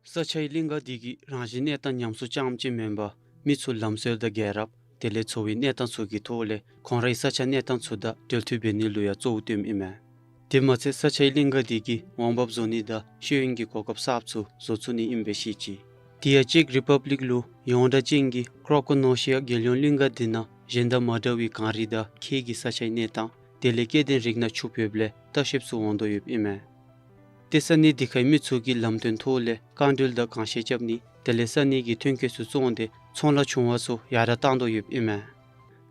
ས་ཆའི་གླིང་ག་དེ་གིས་རང་བཞིན་གནས་སྟངས་ཉམས་གསོ་རྐྱངམ་ཅིག་མེན་པར་མི་ཚུ་ལམ་སྲོལ་དང་རྒྱལ་རབས་དེ་ལས་འཚོ་བའི་གནས་སྟངས་ཚུ་གི་ཐོག་ལས་ཁོང་རའི་ས་ཆ་གནས་སྟངས་ཚུ་དང་འབྲེལ་མཐུད་འབད་ནི་ལུ་ཡང་གཙོ་བོ་བཏོནམ་ཨིན་མས། དེ་མ་ཚད་ས་ཆའི་གླིང་ག་དེ་གིས་འོང་འབབ་བཟོ་ནི་དང་ཤེས་ཡོན་གྱི་གོ་སྐབས་གསརཔ་ཚུ་བཟོ་ཚུགས་ནི་ཨིན་པའི་ཤེས་ཅི། དེ་ཡང་ཅེཀ་རི་པབ་ལིཀ་ལུ་ཡོངས་གྲགས་ཅན་གྱི་ཀྲོ་ཀོ་ནོ་ཤི་ཡ་རྒྱལ་ཡོངས་གླིང་ག་དེ་ནང་གཞན་དང་མ་འདྲ་བའི་གངས་རི་དང་ཁྱི་གི་ས་ཆའི་གནས་སྟངས་དེ་ལས་སྐྱེ་ལྡན་རིགས་སྣ་ཕྱུགཔོ་ཡོདཔ་ལས་ལྟ་བཤལཔ་ཚུ་འོང་དོ་ཡོདཔ་ཨིན་མས། ཏེ་ས་གནས་དེ་ཁའི་མི་ཚུ་གིས་ལམ་སྟོན་ཐོག་ལས་རྐང་འགྲུལ་དང་གངས་བཤལ་རྐྱབ་ནི་དེ་ལས་ས་གནས་ཀྱི་ཐོན་སྐྱེད་ཚུ་བཙོང་སྟེ་ཚོང་ལཱ་བྱུང་བ་ཚུ་ཡར་དྲགས་བཏང་དོ་ཡོདཔ་ཨིན་མས།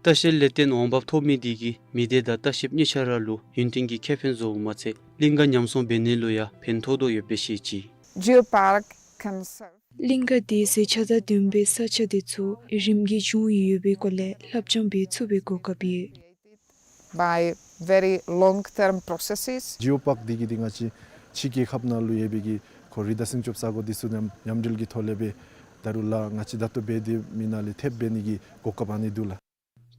ལྟ་བཤལ་ལས་བརྟེན་འོང་འབབ་ཐོབ་མི་དེ་གིས་མི་སྡེ་དང་ལྟ་བཤལཔ་གཉིས་ཆ་ར་ལུ་ཡུན་བརྟན་གྱི་ཁེ་ཕན་བཟོཝ་མ་ཚད་གླིང་ག་ཉམས་སྲུང་འབད་ནི་ལུ་ཡང་ཕན་ཐོགས་དོ་ཡོདཔ་སྦེ་ཤེས་ཅི། Geopark can serve གླིང་ག་དེ་ཟས་ཆག་དང་ལྡན་པའི་ས་ཆ་དེ་ཚུ་རིམ་གྱིས་བྱུང་ཡོད་པའི་སྐོར་ལས་བསླབ་སྦྱོང་འབད་ཚུགས་པའི་གོ་སྐབས་ཡོད། By very long term processes. Geopark འདི་གིས་འདི་ང་བཅས་ཕྱི་རྒྱལ་ཁབ་ནང་ལུ་ཡོད་པའི་གི་ཁོ་རི་དང་སྲིན་སྐྱོབ་ས་གོ་འདི་ཚུ་ནང་མཉམ་འབྲེལ་གྱི་ཐོག་ལས་སྦེ་ད་རུང་ལཱ་ང་བཅས་ད་ལྟོ་འབད་དེ་མི་ནང་ལས་ཐེབས་འབད་ནི་གི་གོ་སྐབས་ཨ་ནི་འདུག་ལགས།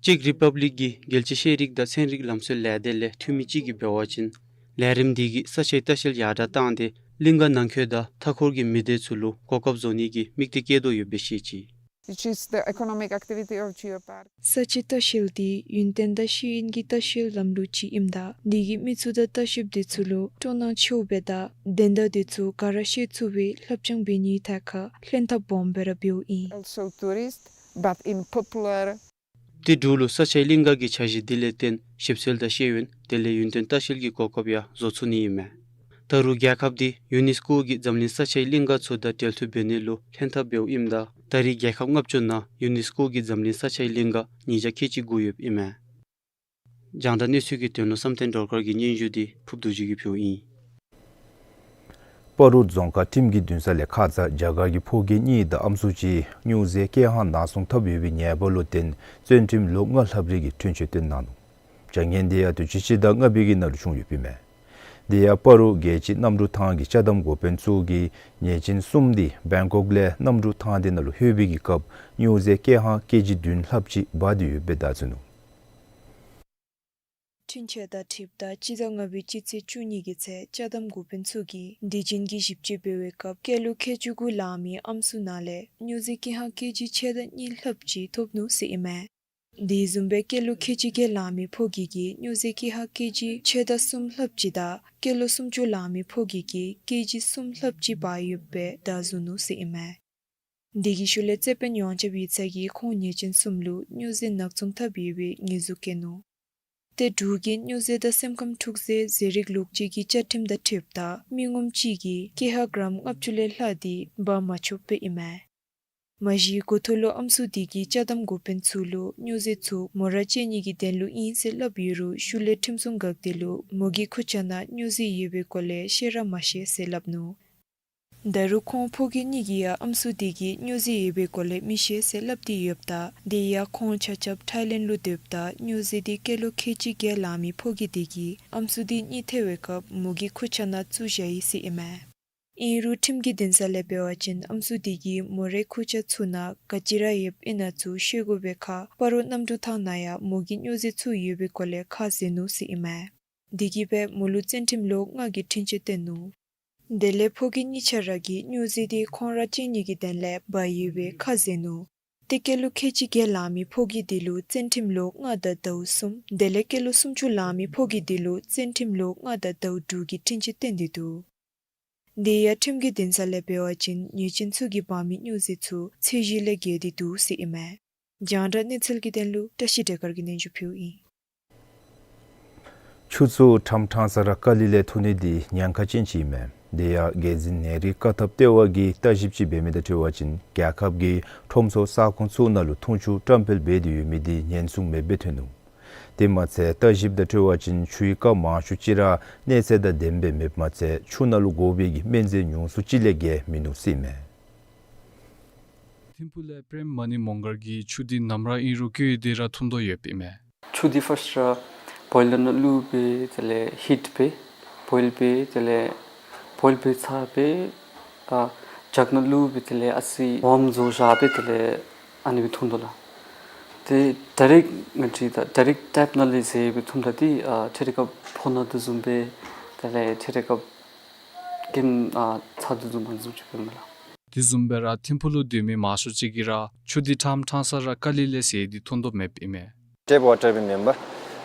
ཅེཀ་རི་པབ་ལིཀ་གི་རྒྱལ་སྤྱིའི་ཤེས་རིག་དང་ཚན་རིག་ལམ་སྲོལ་ལས་སྡེ་ལས་འཐུས་མི་ཅིག་གིས་འབད་བ་ཅིན་ལས་རིམ་འདི་གིས་ས་ཆའི་ལྟ་བཤལ་ཡར་དྲགས་བཏང་སྟེ་གླིང་ག་ནང་འཁོད་དང་མཐའ་འཁོར་གྱི་མི་སྡེ་ཚུ་ལུ་གོ་སྐབས་བཟོ་ནི་གི་དམིགས་གཏད་བསྐྱེད་དོ་ཡོདཔ་སྦེ་ཤེས་ཅི། Which is the economic activity of Geopark. ས་ཆའི་ལྟ་བཤལ་དེ་ཡུན་བརྟན་དང་ཤེས་ཡོན་གྱི་ལྟ་བཤལ་ལམ་ལུགས་ཅིག་ཨིནམ་ད་དེ་གིས་མི་ཚུ་དང་ལྟ་བཤལཔ་དེ་ཚུ་ལུ་སྤྲོ་སྣང་ཆེཝ་སྦེ་དང་བདེན་མཐའ་དེ་ཚུ་ག་ར་ཤེས་ཚུགས་པའི་བསླབ་སྦྱོང་འབད་ནིའི་ཐད་ཁར་ལྷན་ཐབས་སྦོམ་སྦེ་ར་འབདཝ་ཨིན། Also tourist, but in popular ཏེ་འབྲུག་ལུ་ས་ཆའི་གླིང་ག་གི་འཆར་གཞི་འདི་ལས་བརྟེན་ཞིབ་འཚོལ་དང་ཤེས་ཡོན་དེ་ལས་ཡུན་བརྟན་ལྟ་བཤལ་གྱི་གོ་སྐབས་ཡང་བཟོ་ཚུགས་ནི་ཨིན་མས། ད་རུང་རྒྱལ་ཁབ་འདི་ཡུ་ནེས་ཀོ་གི་འཛམ་གླིང་ས་ཆའི་གླིང་ག་ཚུ་དང་འབྲེལ་མཐུད་འབད་ནི་ལུ་ལྷན་ཐབས་འབདཝ་ཨིནམ་ད་ད་རེས་རྒྱལ་ཁབ་ལྔ་བཅུ་ནང་ཡུ་ནེས་ཀོ་གི་འཛམ་གླིང་ས་ཆའི་གླིང་ག་ཉིས་བརྒྱ་ཁལ་གཅིག་དགུ་ཡོདཔ་ཨིན་མས། རྒྱང་བསྒྲགས་གནས་ཚུལ་གྱི་དོན་ལུ་བསམ་གཏན་སྒྲོལ་དཀར་གྱི་སྙན་ཞུ་འདི་ཕུརབ་རྡོ་རྗེ་གིས་ཕུལཝ་ཨིན། སྤ་རོ་རྫོང་ཁག་ཁྲིམས་ཀྱི་འདུན་ས་ལས་ཁ་ཙ་རྒྱ་གར་གྱི་ཕོ་སྐྱེས་གཉིས་དང་ཨམ་སྲུ་གཅིག་སྨྱོ་རྫས་ཀེ་ཧང་ནང་སྲུང་འཐབ་ཡོད་པའི་ཉེས་པ་ལུ་བརྟེན་བཙོན་ཁྲིམས་ལོ་ལྔ་ལྷགཔ་རེ་གི་འཁྲུན་ཆོད་བཏོན་གནང་ནུག། བྱ་ངན་དེ་ཡང་དུས་ཅི་སྤྱི་ཟླ་ལྔ་པའི་གི་ནང་ལུ་བྱུང་ཡོདཔ་ཨིན་མས། དེ་ཡང་སྤ་རོ་རྒྱལ་སྤྱིའི་གནམ་གྲུ་ཐང་གི་ཅ་དམ་འགོ་དཔོན་ཚུ་གིས་ཉེས་ཅན་གསུམ་དེ་བེང་ཀོག་ལས་གནམ་གྲུ་ཐང་དེ་ནང་ལུ་ལྷོད་པའི་གི་སྐབས་སྨྱོ་རྫས་ཀེ་ཧང་ཀེ་ཇི་བདུན་ལྷགཔ་ཅིག་འབག་སྟེ་ཡོདཔ་སྦེ་བརྡ་བརྩིས་ནུག། འཁྲུན་ཆོད་དང་འཁྲིལཝ་ད་སྤྱི་ཟླ་ལྔ་པའི་སྤྱི་ཚེས་བཅུ་གཉིས་ཀྱི་ཚེ་ཅ་དམ་འགོ་དཔོན་ཚུ་གིས་དེ་བཞིན་གྱི་ཞིབ་དཔྱད་འབད་བའི་སྐབས་སྐྱེས་ལོ་ཁལ་གཅིག་དགུ་ལང་མི་ཨམ་སྲུ་ནང་ལས་སྨྱོ་རྫས་ཀེ་ཧང་ཀེ་ཇི་ཕྱེད་དང་གཉིས་ལྷགཔ་ཅིག་ཐོབ་ནུག་ཟེར་ཨིན་མས། དེ་བཟུམ་སྦེ་སྐྱེས་ལོ་ཁལ་གཅིག་བརྒྱད་ལང་མི་ཕོ་སྐྱེས་ཀྱིས་སྨྱོ་རྫས་ཀེ་ཧང་ཀེ་ཇི་ཕྱེད་དང་གསུམ་ལྷགཔ་ཅིག་དང་སྐྱེས་ལོ་སུམ་ཅུ་ལང་མི་ཕོ་སྐྱེས་ཀྱིས་ཀེ་ཇི་གསུམ་ལྷགཔ་ཅིག་འབག་ཡོདཔ་སྦེ་བརྡ་བཟོ་ནུག་ཟེར་ཨིན་མས། དེ་གི་ཤུལ་ལས་རྩོད་དཔོན་ཡོངས་ཁྱབ་ཡིག་ཚང་གིས་ཁོང་ཉེས་ཅན་གསུམ་ལུ་སྨྱོ་རྫས་ནག་ཚོང་འཐབ་ཡོད་པའི་ཉེས་འཛུགས་བཀལ་ནུག། ཏེ་འབྲུག་གི་སྨྱོ་རྫས་དང་སེམས་ཁམས་འཁྲུག་སའི་ཟས་རིགས་ལོག་སྤྱོད་ཀྱི་བཅའ་ཁྲིམས་དང་འཁྲིལཝ་ད་མི་ངོམ་གཅིག་གིས་ཀེ་ཧང་གྲམ་ལྔ་བཅུ་ལས་ལྷག་དེ་འབག་མ་ཆོགཔ་སྦེ་ཨིན་མས། མ་གཞི་འགོ་ཐོག་ལུ་ཨམ་སྲུ་དེ་གིས་ཅ་དམ་འགོ་དཔོན་ཚུ་ལུ་སྨྱོ་རྫས་ཚུ་མོ་ར་བཅད་ནི་གི་དོན་ལུ་ཨིན་ཟེར་སླབ་ཡོད་རུང་ཤུལ་ལས་ཁྲིམས་སྲུང་འགག་སྡེ་ལུ་མོ་གི་ཁུར་ཆ་ནང་སྨྱོ་རྫས་ཡོད་པའི་སྐོར་ལས་ཤེས་ར་མ་ཤེས་ཟེར་སླབ་ནུག། ད་རུང་ཁོང་ཕོ་སྐྱེས་གཉིས་ཀྱིས་ཡང་ཨམ་སྲུ་དེ་གིས་སྨྱོ་རྫས་ཡོད་པའི་སྐོར་ལས་མི་ཤེས་ཟེར་སླབ་སྟེ་ཡོདཔ་ད་དེ་ཡང་ཁོང་ཆ་ཁྱབ་ཐཱའི་ལེནཌ་ལུ་སྡོདཔ་ད་སྨྱོ་རྫས་དེ་སྐྱེས་ལོ་ཁལ་གཅིག་བརྒྱད་ལང་མི་ཕོ་སྐྱེས་དེ་གིས་ཨམ་སྲུ་དེ་གཉིད་ཐལ་བའི་སྐབས་མོ་གི་ཁུར་ཆ་ནང་བཙུགས་བཞག་ཡི་ཟེར་ཨིན་མས། ཨིན་རུང་ཁྲིམས་ཀྱི་འདུན་ས་ལས་འབད་བ་ཅིན་ཨམ་སྲུ་དེ་གིས་མོ་རའི་ཁུར་ཆ་ཚུ་ནང་ག་ཅི་ར་ཡོདཔ་ཨིན་ན་ཚུ་ཤེས་དགོ་པའི་ཁར་སྤ་རོ་གནམ་གྲུ་ཐང་ནང་ཡང་མོ་གིས་སྨྱོ་རྫས་ཚུ་ཡོད་པའི་སྐོར་ལས་ཁ་བཟེད་ནུག་ཟེར་ཨིན་མས། དེ་གིས་སྦེ་མོ་ལུ་བཙོན་ཁྲིམས་ལོ་ལྔ་གི་འཁྲུན་ཆོད་བཏོན་ནུག། དེ་ལས་ཕོ་སྐྱེས་གཉིས་ཆ་ར་གིས་སྨྱོ་རྫས་དེ་ཁོང་ར་བཅད་ནི་གི་དོན་ལས་འབག་ཡོད་པའི་ཁ་བཟེད་ནུག། ཏེ་སྐྱེས་ལོ་ཁལ་གཅིག་བརྒྱད་ལང་མི་ཕོ་སྐྱེས་དེ་ལུ་བཙོན་ཁྲིམས་ལོ་ལྔ་དང་ཟླཝ་གསུམ། དེ་ལས་སྐྱེས་ལོ་སུམ་ཅུ་ལང་མི་ཕོ་སྐྱེས་དེ་ལུ་བཙོན་ཁྲིམས་ལོ་ལྔ་དང་ཟླཝ་དྲུག་གི་འཁྲུན་ཆོད་བཏོན་ཏེ་འདུག། དེ་ཡང་ཁྲིམས་ཀྱི་འདུན་ས་ལས་འབད་བ་ཅིན་ཉེས་ཅན་ཚུ་གིས་འབག་མི་སྨྱོ་རྫས་ཚུ་ཚད་གཞི་ལས་བརྒལ་ཏེ་འདུག་ཟེར་ཨིན་མས། རྒྱང་བསྒྲགས་གནས་ཚུལ་གྱི་དོན་ལུ་བཀྲ་ཤིས་བདེ་དཀར་གྱིས་སྙན་ཞུ་ཕུལཝ་ཨིན། ཆུ་ཚོད་ཕྲང་ཕྲང་ས་ར་ཀ་ལི་ལས་འཐུང་ནི་འདི་ཉེན་ཁ་ཅན་ཅིག་ཨིན་མས། དེ་ཡང་རྒྱལ་འཛིན་ནེ་རི་བཀའ་ཐབས་ལྟེ་བ་གིས་བརྟག་ཞིབ་ཅིག་འབད་མི་དང་འཁྲིལ་བ་ཅིན་རྒྱལ་ཁབ་ཀྱི་ཁྲོམ་ཚོགས་ས་ཁོངས་ཚུ་ནང་ལུ་འཐུང་ཆུ་བཀྲམ་སྤེལ་འབད་དེ་ཡོད་མི་འདི་ཉེན་སྲུང་མེདཔ་སྦེ་ཐོན་ནུག། དེ་མ་ཚད་ལྟ་བཤལཔ་དང་འཁྲིལ་བ་ཅིན་ཆུའི་རྐ་མང་ཤོས་ཅིག་ར་གནས་ཚད་དང་ལྡནམ་སྦེ་མེདཔ་མ་ཚད་ཆུ་ནང་ལུ་དགོ་པའི་གི་སྨན་རྫས་ཉུང་སུ་ཅིག་ལས་བརྒལ་མིན་ནུག་ཟེར་ཨིན་མས། ཐིམ་ཕུག་ལས་པྲེམ་མ་ཎི་མོང་སྒར་གྱིས་ཆུ་འདི་ནམ་ར་ཨིན་རུང་བཀོལ་ཏེ་ར་འཐུང་དོ་ཡོདཔ་ཨིན་མས། ཆུ་འདི་ཕརསཊ་ར་བོའིལ་ནང་བླུགས་སྦེ་དེ་ལས་ཧིཊ་འབད་བོའིལ་འབད་དེ་ལས་བོའིལ་འབད་ཚར་སྦེ་ཨ་ཇག་ནང་བླུགས་སྦེ་དེ་ལས་ཨ་ཙི་ཝརམ་བཟོ་བཞག་སྦེ་དེ་ལས་ཨ་ནི་སྦེ་འཐུང་དོ་ལགས། ཏེ་ཌའི་རེཀཊ་ང་བཅས་ད་ཌའི་རེཀཊ་ཊེབ་ནང་ལས་བཟེད་སྦེ་འཐུངམ་ད་འདི་ཨ་ཐད་རི་ཁར་ཕོ་ན་དོ་བཟུམ་སྦེ་དེ་ལས་ཐད་རི་ཁར་སྐེམ་ཨ་ཚ་དོ་བཟུམ་ཨ་ནི་བཟུམ་ཅིག་འབདཝ་མས་ལགས། དེ་བཟུམ་སྦེ་ར་ཐིམ་ཕུག་ལུ་སྡོད་མི་མང་ཤོས་ཅིག་གིས་ར་ཆུ་འདི་ཕྲངམ་ཕྲང་ས་ར་ཀ་ལི་ལས་བཟེད་དེ་འཐུང་དོ་མེདཔ་ཨིན་མས། ཊེབ་ཝ་ཊར་སྦེ་མེན་པར་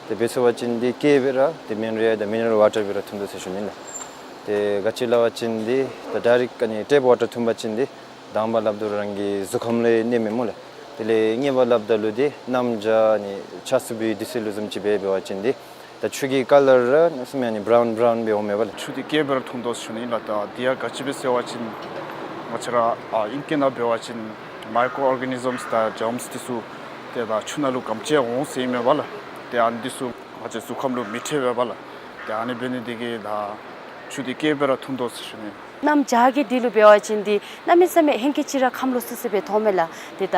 དེ་སྦེ་ཚུ་བ་ཅིན་འདི་སྐྱེལ་སྦེ་ར་དེ་མིན་རུང་ཡང་ད་མི་ནི་རལ་ཝ་ཊར་སྦེ་ར་འཐུང་དོ་ཟེར་ཞུ་ནི་ལགས། དེ་ག་ཅི་སླབ་པ་ཅིན་འདི་ད་ཌའི་རེཀཊ་ཨ་ནི་ཊེབ་ཝ་ཊར་འཐུང་པ་ཅིན་འདི་དང་པ་སླབ་ད་ལུ་རང་གི་གཟུགས་ཁམས་ལུ་གནོདཔ་མས་སྨོ་ལགས། དེ་ལས་གཉིས་པ་སླབ་ད་ལུ་འདི་གནམ་བྱཱར་ཨ་ནི་ཆགས་ཚུགས་པའི་དུས་ཚོད་ལུ་བཟུམ་ཅིག་འབད་འབད་བ་ཅིན་འདི་ད་ཆུ་གི་ཀ་ལར་ར་གནམ་མེད་ས་མེད་ཨ་ནི་བརའུན་བརའུན་སྦེ་འོངམ་མས་པ་ལགས། ཆུ་འདི་སྐྱེལ་སྦེ་ར་འཐུང་དོ་ཟེར་ཞུ་ནི་ལགས། ད་འདི་ཡང་ག་ཅི་སྦེ་ཟེར་བ་ཅིན་ང་བཅས་ར་ཨ་ཨིང་སྐད་ནང་འབད་བ་ཅིན་མའི་ཀྲོ་ཨོར་ག་ནི་ཟམས་དང་ཇརམས་འདི་ཚུ་ཏེ་ད་ཆུ་ནང་ལུ་གམ་ཅིག་འོང་ཟེར་ཨིན་མས་པ་ལགས། ཏེ་ཨ་ནི་འདི་ཚུ་ང་བཅས་གཟུགས་ཁམས་ལུ་མི་འཕྲོད་པས་པ་ལགས། ཏེ་ཨ་ནི་འབད་ནི་འདི་གིས་ད་ཆུ་འདི་སྐྱེལ་སྦེ་ར་འཐུང་དོ་ཟེར་ཞུ་ནི། གནམ་བྱཱར་གྱི་འདི་ལུ་འབད་བ་ཅིན་འདི་གནམ་མེད་ས་མེད་ཧེང་སྐལ་ཅིག་ར་ཁམས་ལོག་སི་སི་སྦེ་མཐོངམ་མས་ལགས། ཏེ་ད་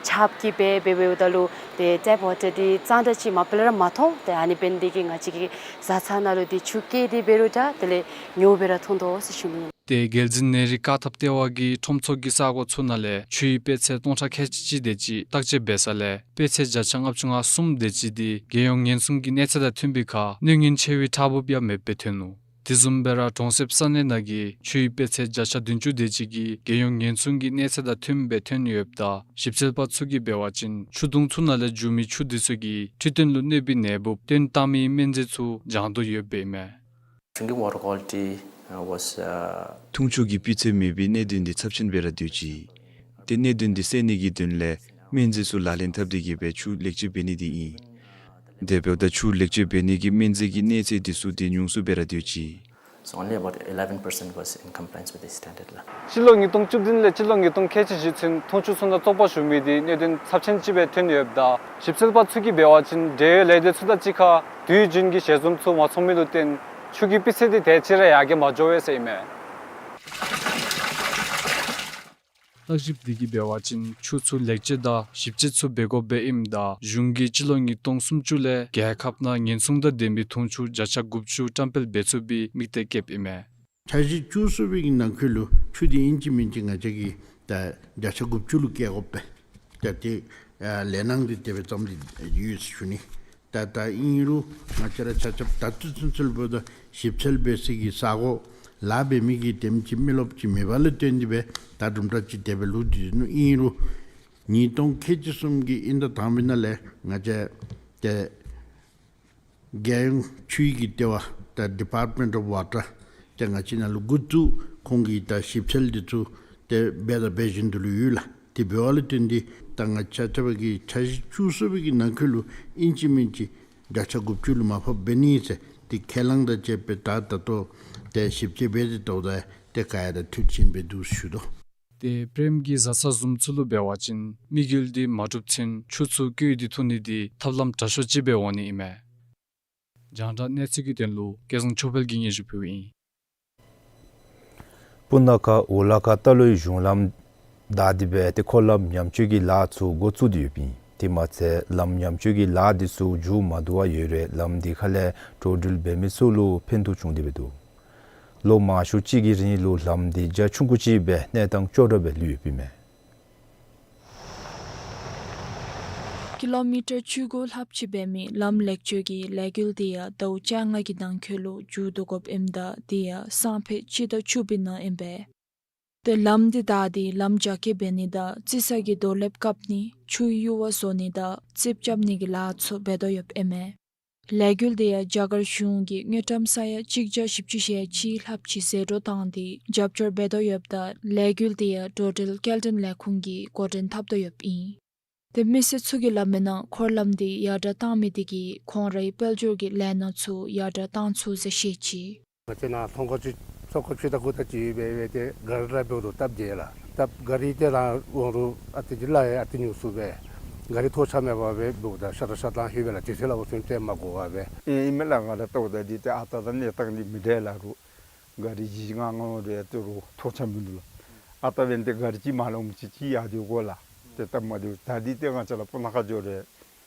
ཆརཔ་གིས་འབད་འབད་འབདཝ་ད་ལུ་ཏེ་ཊེབ་ཝ་ཊར་འདི་གཙང་སྦྲ་ཅིག་མ་པ་ལས་ར་མ་མཐོང་། ཏེ་ཨ་ནི་འབད་ནི་འདི་གིས་ང་བཅས་ཀྱིས་བཟའ་ཚང་ནང་ལུ་འདི་ཆུ་སྐྱེལ་ཏེ་འབད་རུང་འདྲ་དེ་ལས་ཉོ་སྦེ་ར་འཐུང་དོ་ཟེར་ཞུ་ནི། ཏེ་རྒྱལ་འཛིན་ནེ་རིང་བཀག་ཐབས་ལྟེ་བ་གིས་ཁྲོམ་ཚོགས་ཀྱི་ས་གོ་ཚུ་ནང་ལས་ཆུའི་དཔེ་ཚད་སྟོང་ཕྲག་ཁལ་གཅིག་དེ་ཅིག་བརྟག་དཔྱད་འབད་ས་ལས་དཔེ་ཚད་བརྒྱ་ཆ་ལྔ་བཅུ་ང་གསུམ་དེ་ཅིག་འདི་རྒྱལ་ཡོངས་ཉེན་སྲུང་གི་གནས་ཚད་དང་མཐུན་པའི་ཁར་གནོད་ཉེན་ཆེ་བའི་ཁྲག་འབུབ་ཡང་མེདཔ་སྦེ་ཐོན་ནུག། དེ་བཟུམ་སྦེ་ར་གྲོང་གསེབ་ས་གནས་ནང་གི་ཆུའི་དཔེ་ཚད་བརྒྱ་ཆ་བདུན་ཅུ་དེ་ཅིག་གིས་རྒྱལ་ཡོངས་ཉེན་སྲུང་གི་གནས་ཚད་དང་མཐུནམ་སྦེ་ཐོན་ཡོདཔ་ད་ཞིབ་འཚོལ་པ་ཚུ་གིས་འབད་བ་ཅིན་ཆུ་དུང་ཚུ་ནང་ལས་འགྱོ་མི་ཆུ་དེ་ཚུ་གིས་འཕྲོད་བསྟེན་ལུ་གནོད་པའི་ནད་འབུབ་བཏོན་བཏང་མི་སྨན་རྫས་ཚུ་སྦྱང་དོ་ཡོདཔ་ཨིན་མས། Drinking water quality, uh, was, uh, འཐུང་ཆུ་གི་སྤུས་ཚད་མེད་པའི་གནད་དོན་འདི་ཚབས་ཆེན་སྦེ་ར་སྡོད་ཅི། ཏེ་གནད་དོན་འདི་སེལ་ནི་གི་དོན་ལས་སྨན་རྫས་ཚུ་ལག་ལེན་འཐབ་སྟེ་གི་སྦེ་ཆུ་ལེགས་བཅོས་འབད་ནི་འདི་ཨིན། དེ་འབདཝ་ད་ཆུ་ལེགས་བཅོས་འབད་ནི་གི་སྨན་རྫས་ཀྱི་གནས་ཚད་འདི་ཚུ་ཏེ་ཉུང་སུ་སྦེ་ར་སྡོད་ཅི། So only about eleven percent was in compliance with the standard ལགས། སྤྱི་ལོ་ཉིས་སྟོང་བཅུ་བདུན་ལས་སྤྱི་ལོ་ཉིས་སྟོང་ཁལ་གཅིག་བཞི་ཚུན་འཐུང་ཆུ་ཚུ་ནང་བཙོག་པ་ཞུགས་མི་འདི་གནད་དོན་ཚབས་ཆེན་ཅིག་སྦེ་ཐོན་ཡོདཔ་ད་ཞིབ་འཚོལ་པ་ཚུ་གིས་འབད་བ་ཅིན་འབྲེལ་ཡོད་ལས་སྡེ་ཚུ་དང་གཅིག་ཁར་དུས་རྒྱུན་གྱི་ཞལ་འཛོམས་ཚུ་མ་ཚོགས་མི་ལུ་བརྟེན་ཆུ་གི་སྤུས་ཚད་འདི་དེ་ཅིག་ར་ཡར་རྒྱས་མ་འགྱོ་བས་ཟེར་ཨིན་མས། བརྟག་ཞིབ་འདི་གིས་འབད་བ་ཅིན་ཆུ་ཚུ་ལེགས་བཅོས་དང་ཞིབ་དཔྱད་ཚུ་འབད་དགོཔ་སྦེ་ཨིནམ་ད་གཞུང་གིས་སྤྱི་ལོ་ཉིས་སྟོང་སུམ་ཅུ་ལས་རྒྱལ་ཁབ་ནང་ཉེན་སྲུང་དང་ལྡན་པའི་འཐུང་ཆུ་བརྒྱ་ཆ་དགུ་བཅུ་བཀྲམ་སྤེལ་འབད་ཚུགས་པའི་དམིགས་གཏད་བསྐྱེདཔ་ཨིན་མས། འཆར་གཞི་བཅུ་གསུམ་པའི་གི་ནང་འཁོད་ལུ་ཆུ་འདི་ཨིན་ཅི་མིན་ཅི་ང་བཅས་ཀྱིས་ད་བརྒྱ་ཆ་དགུ་བཅུ་ལུ་བསྐྱེད་དགོཔ་སྦེ་ད་ཏེ་ཨ་ལས་སྣང་འདི་དེ་སྦེ་བརྩམས་ཏེ་ཡོད་ཟེར་ཞུ་ནི། ད་ད་ཨིན་རུང་ང་བཅས་ར་ཆ་ཁྱབ་ད་ལྟོ་ཚུན་ཚོད་ལུ་འབདཝ་ད་ཞིབ་འཚོལ་འབད་ས་གི་ས་གོ་ལཱ་འབད་མི་གི་དེམ་ཅིག་མི་རློབས་ཅིག་མེད་པ་ལུ་བརྟེན་ཏེ་སྦེ་ད་དུམ་གྲ་ཅིག་དེ་སྦེ་ལུས་ཏེ་ནུག། ཨིན་རུང་ཉིས་སྟོང་ཁལ་གཅིག་གསུམ་གྱི་དབྱིན་ཟླ་དང་པའི་ནང་ལས་ང་བཅས་ཏེ་རྒྱལ་ཡོངས་ཆུའི་གི་ལྟེ་བ་ད་Department of Water ཏེ་ང་བཅས་ནང་ལུ་འགོ་བཙུགས་ཁོང་གིས་ད་ཞིབ་འཚོལ་འདི་ཚུ་ཏེ་འབད་དང་འབད་བཞིན་དུ་ལུ་ཡོད་ལགས། དེ་འབདཝ་ལུ་བརྟེན་ཏེ་ད་ང་བཅས་ཆ་ཁྱབ་ཀྱི་འཆར་གཞི་བཅུ་གསུམ་པའི་གི་ནང་འཁོད་ལུ་ཨིན་ཅི་མིན་ཅི་བརྒྱ་ཆ་དགུ་བཅུ་ལུ་མར་ཕབ་འབད་ནི་ཟེར་ཏེ་ཁས་བླངས་དང་བཅས་པའི་ད་ད་ལྟོ་ཏེ་ཞིབ་དཔྱད་འབད་དེ་ད་ལྟོ་ཏེ་ག་ཡང་ད་འཐུས་ཆེན་སྦེ་འདུག་ཞུ་དོ། ཏེ་པྲེམ་གྱི་བཟའ་ཚང་བཟུམ་ཚུ་ལུ་འབད་བ་ཅིན་དམིགས་ཡུལ་འདི་མ་གྲུབ་ཚུན་ཆུ་ཚུ་བཀོལ་ཏེ་འཐུང་ནི་འདི་ཐབས་ལམ་དྲག་ཤོས་ཅིག་སྦེ་འོང་ནི་ཨིན་མས། རྒྱང་བསྒྲགས་གནས་ཚུལ་གྱི་དོན་ལུ་སྐལ་བཟང་ཆོས་འཕེལ་གྱིས་སྙན་ཞུ་ཕུལཝ་ཨིན། སྤུ་ན་ཁ་འུ་ལག་ཁ་རྟ་ལོག་གི་གཞུང་ལམ་བདའ་སྟེ་སྦེ་ཏེ་འཁོར་ལམ་ཉམས་བཅོས་ཀྱི་ལཱ་ཚུ་འགོ་བཙུགས་ཏེ་ཡོདཔ་ཨིན། དེ་མ་ཚད་ལམ་ཉམས་བཅོས་ཀྱི་ལཱ་འདི་ཚུ་མཇུག་མ་བསྡུ་བར་ཡོད་རུང་ལམ་འདི་ཁ་ལས་འགྲོ་འགྲུལ་འབད་མི་ཚུ་ལུ་ཕན་ཐོགས་བྱུང་སྟེ་སྦེ་འདུག། ལོ་མང་ཤོས་ཅིག་གི་རིང་ལུ་ལམ་འདི་རྒྱ་ཆུང་ཀུ་ཅིག་སྦེ་གནས་སྟངས་སྐྱོ་དྲགས་སྦེ་ལུས་ཡོདཔ་ཨིན་མས། ཀི་ལོ་མི་ཊར་བཅུ་དགུ་ལྷགཔ་ཅིག་འབད་མི་ལམ་ལེགས་བཅོས་ཀྱི་ལས་འགུལ་འདི་ཡང་ཟླཝ་བཅོ་ལྔ་གི་ནང་འཁོད་ལུ་མཇུག་བསྡུ་དགོཔ་ཨིནམ་ད་འདི་ཡང་སང་ཕོད་སྤྱི་ཟླ་བཅུ་པའི་ནང་ཨིན་པས། ཏེ་ལམ་འདི་བདའ་སྟེ་ལམ་རྒྱ་སྐྱེད་འབད་ནི་དང་རྩི་ས་གི་རྡོ་ལེབ་བཀབ་ནི་ཆུའི་ཡུར་བ་བཟོ་ནི་དང་རྩིགཔ་རྐྱབ་ནི་གི་ལཱ་ཚུ་འབད་དོ་ཡོདཔ་ཨིན་མས། ལས་འགུལ་འདི་ཡང་རྒྱ་གར་གཞུང་གིས་དངུལ་ཀྲམ་ས་ཡ་གཅིག་བརྒྱ་བཞི་བཅུ་ཞེ་གཅིག་ལྷགཔ་ཅིག་ཟད་འགྲོ་བཏང་སྟེ་རྒྱབ་སྐྱོར་འབད་དོ་ཡོདཔ་ད་ལས་འགུལ་འདི་ཡང་འགྲོ་འགྲུལ་སྐྱེལ་འདྲེན་ལས་ཁུངས་ཀྱིས་འགོ་འདྲེན་འཐབ་དོ་ཡོདཔ་ཨིན། ཏེ་མི་སེར་ཚུ་གིས་སླབ་མིའི་ནང་འཁོར་ལམ་འདི་ཡར་དྲགས་བཏང་མི་འདི་གིས་ཁོང་རའི་དཔལ་འབྱོར་གྱི་ལས་སྣ་ཚུ་ཡར་དྲགས་བཏང་ཚུགས་ཟེར་བཤད་ཅི། ང་བཅས་ནཱ་ཐོང་ཀོ་ཅིག་ཚོང་ཀོ་ཕྱེ་ད་གུ་ད་ཅིག་འབད་འབད་དེ་ག་རི་ར་འབདཝ་ད་སྟབས་བདེ་ལགས། སྟབས་ག་རི་དེ་ར་འོང་རུང་ཨ་ཏི་ཅིག་ལཱ་ཡང་ཨ་ཏི་ཉུང་སུ་སྦེ། གཱ་རི་ཐོགས་ཆགས་མེད་པར་སྦེ་འབདཝ་ད་ཤ་དང་ཤ་ཐང་ལྷོད་པས་ལགས། དེ་ཚེ་ལུ་བ་ཚུ་ཏེ་མ་དགོ་པར་སྦེ། ཨིན་མས་ལགས། ང་ར་བལྟཝ་ད་འདི་ཏེ་ཨ་རྟག་དང་གནས་སྟངས་འདི་མི་འདྲ་ལ་རུང་གཱ་རི་བཞི་ལྔ་ལྔ་རེ་ཏེ་རུང་ཐོགས་ཆགས་མིན་འདུག་ལགས། ཨ་རྟག་འབད་ནི་ཏེ་གཱ་རི་ཅིག་མ་ལང་མི་ཅིག་ཅིག་ཡར་སྡོད་དགོ་ལགས། ཏེ་སྟབས་མ་བདེཝ་ད་འདི་ཏེ་ང་བཅས་ར་སྤུ་ན་ཁ་འགྱོ་རུང་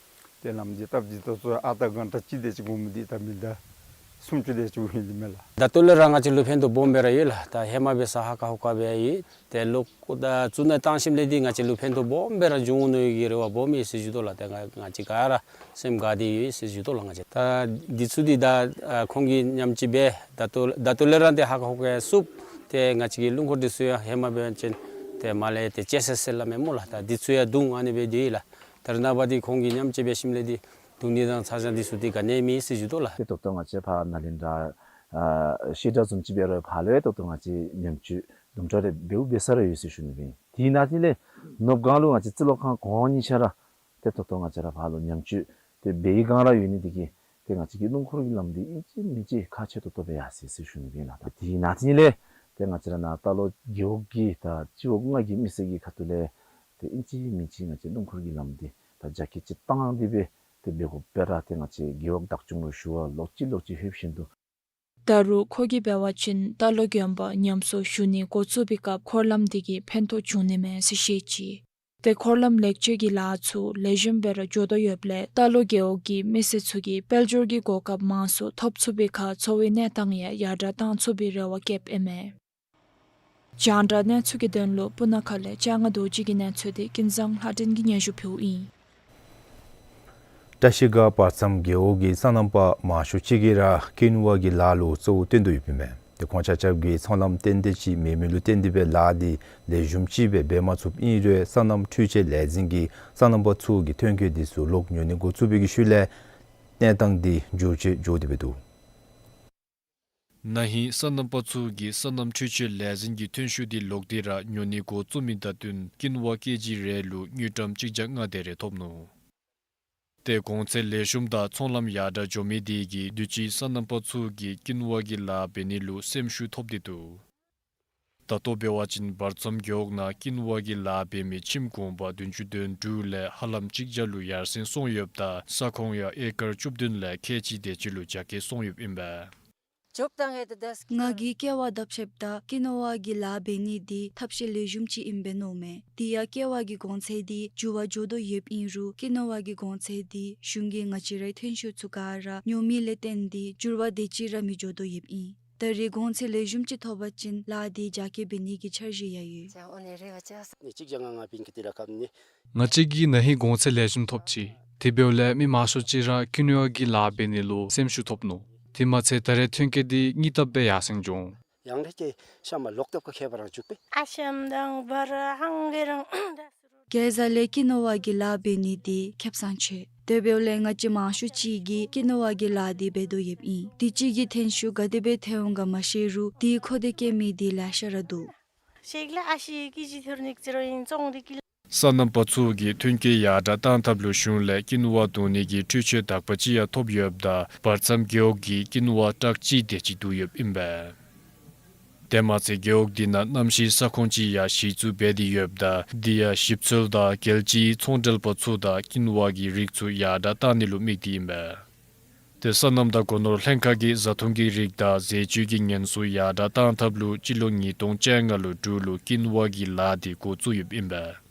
ཏེ་ལམ་འདི་སྟབས་འདི་ད་ཚུ་ཨ་རྟག་གཱ་རི་ཅིག་དེ་ཅིག་དགོ་མི་འདི་ད་མི་ད་སུམ་ཅུ་དེ་ཅིག་ཡོད་ནི་མས་ལགས། ད་ལྟོ་ལས་ར་ང་བཅས་ལུ་ཕན་ཐོགས་སྦོམ་སྦེ་ར་ཡོད་ལགས། ད་ཧེ་མ་འབད་ས་ཧ་ཀ་ཧུ་ཀ་སྦེ་ཡོད། ཏེ་ལོག་ད་བཙུགས་ནི་བཏང་ཞིནམ་ལས་འདི་ང་བཅས་ལུ་ཕན་ཐོགས་སྦོམ་སྦེ་ར་འབྱུང་འོང་མནོ་བའི་གི་རེ་བ་སྦོམ་ཡོད་ཟེར་ཞུ་དོ་ལགས། ཏེ་ང་ང་བཅས་ག་ར་སེམས་དགའ་སྟེ་ཡོད་ཟེར་ཞུ་དོ་ལགས། ང་བཅས་ད་འདི་ཚུ་འདི་ད་ཨ་ཁོང་གི་ཉམས་ཅིག་སྦེ་ད་ལྟོ་ད་ལྟོ་ལས་ར་འདི་ཧ་ཀ་ཧུ་ཀ་བཙུགས། ཏེ་ང་བཅས་ཀྱི་རླུང་འཁོར་འདི་ཚུ་ཡང་ཧེ་མ་འབད་བ་ཅིན་ཏེ་མར་ལས་ཏེ་ཅེ་སེ་སེ་ལ་མེན་སྨོ་ལགས། ད་འདི་ཚུ་ཡང་བརྡུང་ཨ་ནི་སྦེ་སྡོད་ཡི་ལགས། ད་རེས་ནངས་པ་འདི་ཁོང་གི་ཉམས་ཅིག་འབད་ཞིནམ་ལས་འདི་བརྡུང་ནི་དང་ཚ་གྱང་འདི་ཚུ་འདི་ག་ནི་མེད་ཟེར་ཞུ་དོ་ལགས། ཏེ་ད་ལྟོ་ང་བཅས་ཕར་ནཱ་ལེནྡྲ་ཨ་བཤད་གྲྭ་བཟུམ་ཅིག་འབད་རུང་ཕར་ལུ་ཡང་ད་ལྟོ་ང་བཅས་ཉམས་བཅོས་དུམ་གྲ་རེ་འབདཝ་འབད་ས་ར་ཡོད་ཟེར་ཞུ་ནི་སྦེ་ཨིན། དེ་ནང་དེ་ལས་ནུབ་སྒང་ལུ་ང་བཅས་རྩི་ལོག་ཁང་གོང་གཉིས་ཆ་ར་ཏེ་ད་ལྟོ་ང་བཅས་ར་ཕར་ལུ་ཉམས་བཅོས་ཏེ་འབད་བའི་སྒང་ར་ཡོད་ནི་དེ་གིས་ཏེ་ང་བཅས་ཀྱི་རླུང་འཁོར་གྱི་ལམ་འདི་ཨིན་ཅི་མིན་ཅི་ཁག་ཆེ་ཏོག་ཏོ་སྦེ་ཡར་སོ་ཡི་ཟེར་ཞུ་ནི་སྦེ་ཨིན་ལགས། ད་དེ་ནང་དེ་ལས་ཏེ་ང་བཅས་ར་ནཱ་རྟ་ལོག་རྒེད་འོག་གི་ད་སྤྱི་འོག་ལྔ་གི་མི་སེར་གྱི་ཁ་ཐུག་ལས་ཏེ་ཨིན་ཅི་མིན་ཅི་ང་བཅས་རླུང་འཁོར་གྱི་ལམ་འདི་ད་རྒྱ་སྐྱེད་ཅིག་བཏང་སྟེ་སྦེ་ཏེ་འབད་དགོཔ་སྦེ་ར་ཏེ་ང་བཅས་རྒེད་འོག་བདག་སྐྱོང་ལུ་ཞུ་བ་ལོག་ཅི་ལོག་ཅི་ལྷོད་བཞིན་དུ། ད་རུང་ཁོ་གིས་འབད་བ་ཅིན་རྟ་ལོག་དགོན་པ་ཉམས་གསོ་ཞུ་ནི་འགོ་བཙུགས་པའི་སྐབས་འཁོར་ལམ་འདི་གིས་ཕན་ཐོགས་བྱུང་ནི་མས་ཟེར་བཤད་ཅི། ཏེ་འཁོར་ལམ་ལེགས་བཅོས་ཀྱི་ལཱ་ཚུ་ལེགས་ཤོམ་སྦེ་ར་འགྱོ་དོ་ཡོདཔ་ལས་རྟ་ལོག་རྒེད་འོག་གི་མི་སེར་ཚུ་གིས་དཔལ་འབྱོར་གྱི་གོ་སྐབས་མང་སུ་ཐོབ་ཚུགས་པའི་ཁར་འཚོ་བའི་གནས་སྟངས་ཡང་ཡར་དྲགས་བཏང་ཚུགས་པའི་རེ་བ་བསྐྱེདཔ་ཨིན་མས། རྒྱང་བསྒྲགས་གནས་ཚུལ་གྱི་དོན་ལུ་སྤུ་ན་ཁ་ལས་ལྕང་ང་རྡོ་རྗེ་གི་གནས་ཚུལ་འདི་ཀུན་བཟང་ལྷ་སྒྲོན་གྱིས་སྙན་ཞུ་ཕུལཝ་ཨིན། བཀྲ་ཤིས་སྒང་བར་མཚམས་རྒེད་འོག་གི་སོ་ནམ་པ་མང་ཤོས་ཅིག་གིས་ར་ཀིན་ཝ་གི་ལཱ་ལུ་གཙོ་བོ་བཏོན་དོ་ཡོདཔ་ཨིན་མས། ཏེ་ཁོང་ཆ་ཁྱབ་ཀྱིས་ཚོང་ལམ་ཏན་ཏན་ཅིག་མེད་མི་ལུ་བརྟེན་ཏེ་སྦེ་ལཱ་འདི་ལེགས་ཤོམ་ཅིག་སྦེ་འབད་མ་ཚུགསཔ་ཨིན་རུང་སོ་ནམ་འཕྲུལ་ཆས་ལས་འཛིན་གྱིས་སོ་ནམ་པ་ཚུ་གི་ཐོན་སྐྱེད་འདི་ཚུ་ལོག་ཉོ་ནི་འགོ་བཙུགས་པའི་གི་ཤུལ་ལས་གནས་སྟངས་འདི་འགྱུར་བཅོས་འགྱོ་སྟེ་སྦེ་འདུག། ན་ཧིང་སོ་ནམ་པ་ཚུ་གིས་སོ་ནམ་འཕྲུལ་ཆས་ལས་འཛིན་གྱི་ཐོན་ཤུགས་འདི་ལོག་སྟེ་ར་ཉོ་ནི་འགོ་བཙུགས་མི་དང་བསྟུན་ཀིན་ཝ་ཀེ་ཇི་རེ་ལུ་དངུལ་ཀྲམ་གཅིག་བརྒྱ་ལྔ་དེ་རེ་ཐོབ་ནུག། ཏེ་གོང་ཚད་ལེགས་ཤོམ་དང་ཚོང་ལམ་ཡར་དྲགས་འགྱོ་མི་དེ་གིས་དུས་ཅི་སོ་ནམ་པ་ཚུ་གིས་ཀིན་ཝ་གི་ལཱ་འབད་ནི་ལུ་སེམས་ཤུགས་ཐོབ་སྟེ་འདུག། ད་ལྟོ་འབད་བ་ཅིན་བར་མཚམས་རྒེད་འོག་ནང་ཀིན་ཝ་གི་ལཱ་འབད་མི་ཁྱིམ་གུང་པ་བདུན་ཅུ་དོན་དྲུག་ལས་ཧ་ལམ་གཅིག་བརྒྱ་ལུ་ཡར་སེང་སོང་ཡོདཔ་ད་ས་ཁོངས་ཡང་ཨེ་ཀར་བཅུ་བདུན་ལས་ཁལ་གཅིག་དེ་ཅིག་ལུ་རྒྱ་སྐྱེད་སོང་ཡོདཔ་ཨིན་པས། ང་གིས་ཀེ་ཝ་བཏབ་ཆེཝ་ད་ཀིན་ཝ་གི་ལཱ་འབད་ནི་འདི་ཐབས་ཤེས་ལེགས་ཤོམ་ཅིག་ཨིནམ་སྦེ་མནོཝ་མས། དེ་ཡང་ཀེ་ཝ་གི་གོང་ཚད་འདི་འགྱུར་བ་འགྱོ་དོ་ཡོདཔ་ཨིན་རུང་ཀིན་ཝ་གི་གོང་ཚད་འདི་གཞུང་གིས་ང་བཅས་རའི་ཐོན་ཤུགས་ཚུ་ག་ར་ཉོ་མི་ལས་བརྟེན་ཏེ་འགྱུར་བ་དེ་ཅིག་ར་མི་འགྱོ་དོ་ཡོདཔ་ཨིན། ད་རེས་གོང་ཚད་ལེགས་ཤོམ་ཅིག་ཐོབ་པ་ཅིན་ལཱ་འདི་རྒྱ་སྐྱེད་འབད་ནི་གི་འཆར་གཞི་ཡང་ཡོད། ནི་གཅིག་བརྒྱ་ལྔ་ལྔ་བིན་གི་དེ་ར་ཁབ་ནི། ང་བཅས་ཀྱིས་ན་ཧིང་གོང་ཚད་ལེགས་ཤོམ་ཐོབ་ཅི། དེ་འབདཝ་ལས་མི་མང་ཤོས་ཅིག་ར་ཀིན་ཝ་གི་ལཱ་འབད་ནི་ལུ་སེམས་ཤུགས་ཐོབ་ནུག། དེ་མ་ཚད་ད་རེས་ཐོན་སྐྱེད་འདི་གཉིས་ལྟབ་སྦེ་ཡར་སེང་འགྱོ་འོང་། ཡང་རེ་ཀེ་ཤ་མ་ལོག་ལྟབ་ཁ་ཁེ་བ་རང་བཅུག་པས། ཨ་ཤམ་དང་བར་ཧང་གི་རང་། གེ་ཟ་ལས་ཀིན་ཝ་གི་ལཱ་འབད་ནི་འདི་ཁེབ་སང་ཆེ། དེ་འབདཝ་ལས་ང་བཅས་མང་ཤོས་ཅིག་གིས་ཀིན་ཝ་གི་ལཱ་འདི་འབད་དོ་ཡོདཔ་ཨིན། དུས་ཅི་གི་ཐོན་ཤུགས་ག་དེ་སྦེ་ཐོན་འོང་ག་མ་ཤེས་རུང་དེ་ཁོ་དེ་སྐྱེད་མི་འདི་ལེ་ཤ་ར་འདུག། ཤེག་ལ་ཨ་ཤི་ཀི་ཇི་ཐུར་ནིག་ཙི་རོ་ཨིན་ཙོང་དི་ཀི་ལ། སོ་ནམ་པ་ཚུ་གིས་ཐོན་སྐྱེད་ཡར་དྲགས་བཏང་ཐབས་ལུ་གཞུང་ལས་ཀིན་ཝ་བརྡུང་ནི་གི་འཕྲུལ་ཆས་དག་པ་ཅིག་ཡང་ཐོབ་ཡོདཔ་ད་བར་མཚམས་རྒེད་འོག་གི་ཀིན་ཝ་ཊག་གཅིག་དེ་ཅིག་བསྡུ་ཡོདཔ་ཨིན་པས། དེ་མ་ཚད་རྒེད་འོག་འདི་ནང་གནམ་གཤིས་ས་ཁོངས་ཅིག་ཡང་གཞི་བཙུགས་འབད་དེ་ཡོདཔ་ད་འདི་ཡང་ཞིབ་འཚོལ་དང་རྒྱལ་སྤྱིའི་ཚོང་འབྲེལ་པ་ཚུ་དང་ཀིན་ཝ་གི་རིགས་ཚུ་ཡར་དྲགས་བཏང་ནི་ལུ་དམིགས་ཏེ་ཨིན་པས། ཏེ་སོ་ནམ་དང་སྒོ་ནོར་ལྷན་ཁག་གིས་བཟའ་འཐུང་གི་རིགས་དང་ཟས་བཅུད་ཀྱི་ཉེན་སྲུང་ཡར་དྲགས་བཏང་ཐབས་ལུ་སྤྱི་ལོ་ཉིས་སྟོང་བཅོ་ལྔ་ལུ་འབྲུག་ལུ་ཀིན་ཝ་གི་ལཱ་འདི་འགོ་བཙུགས་ཡོདཔ་ཨིན་པས།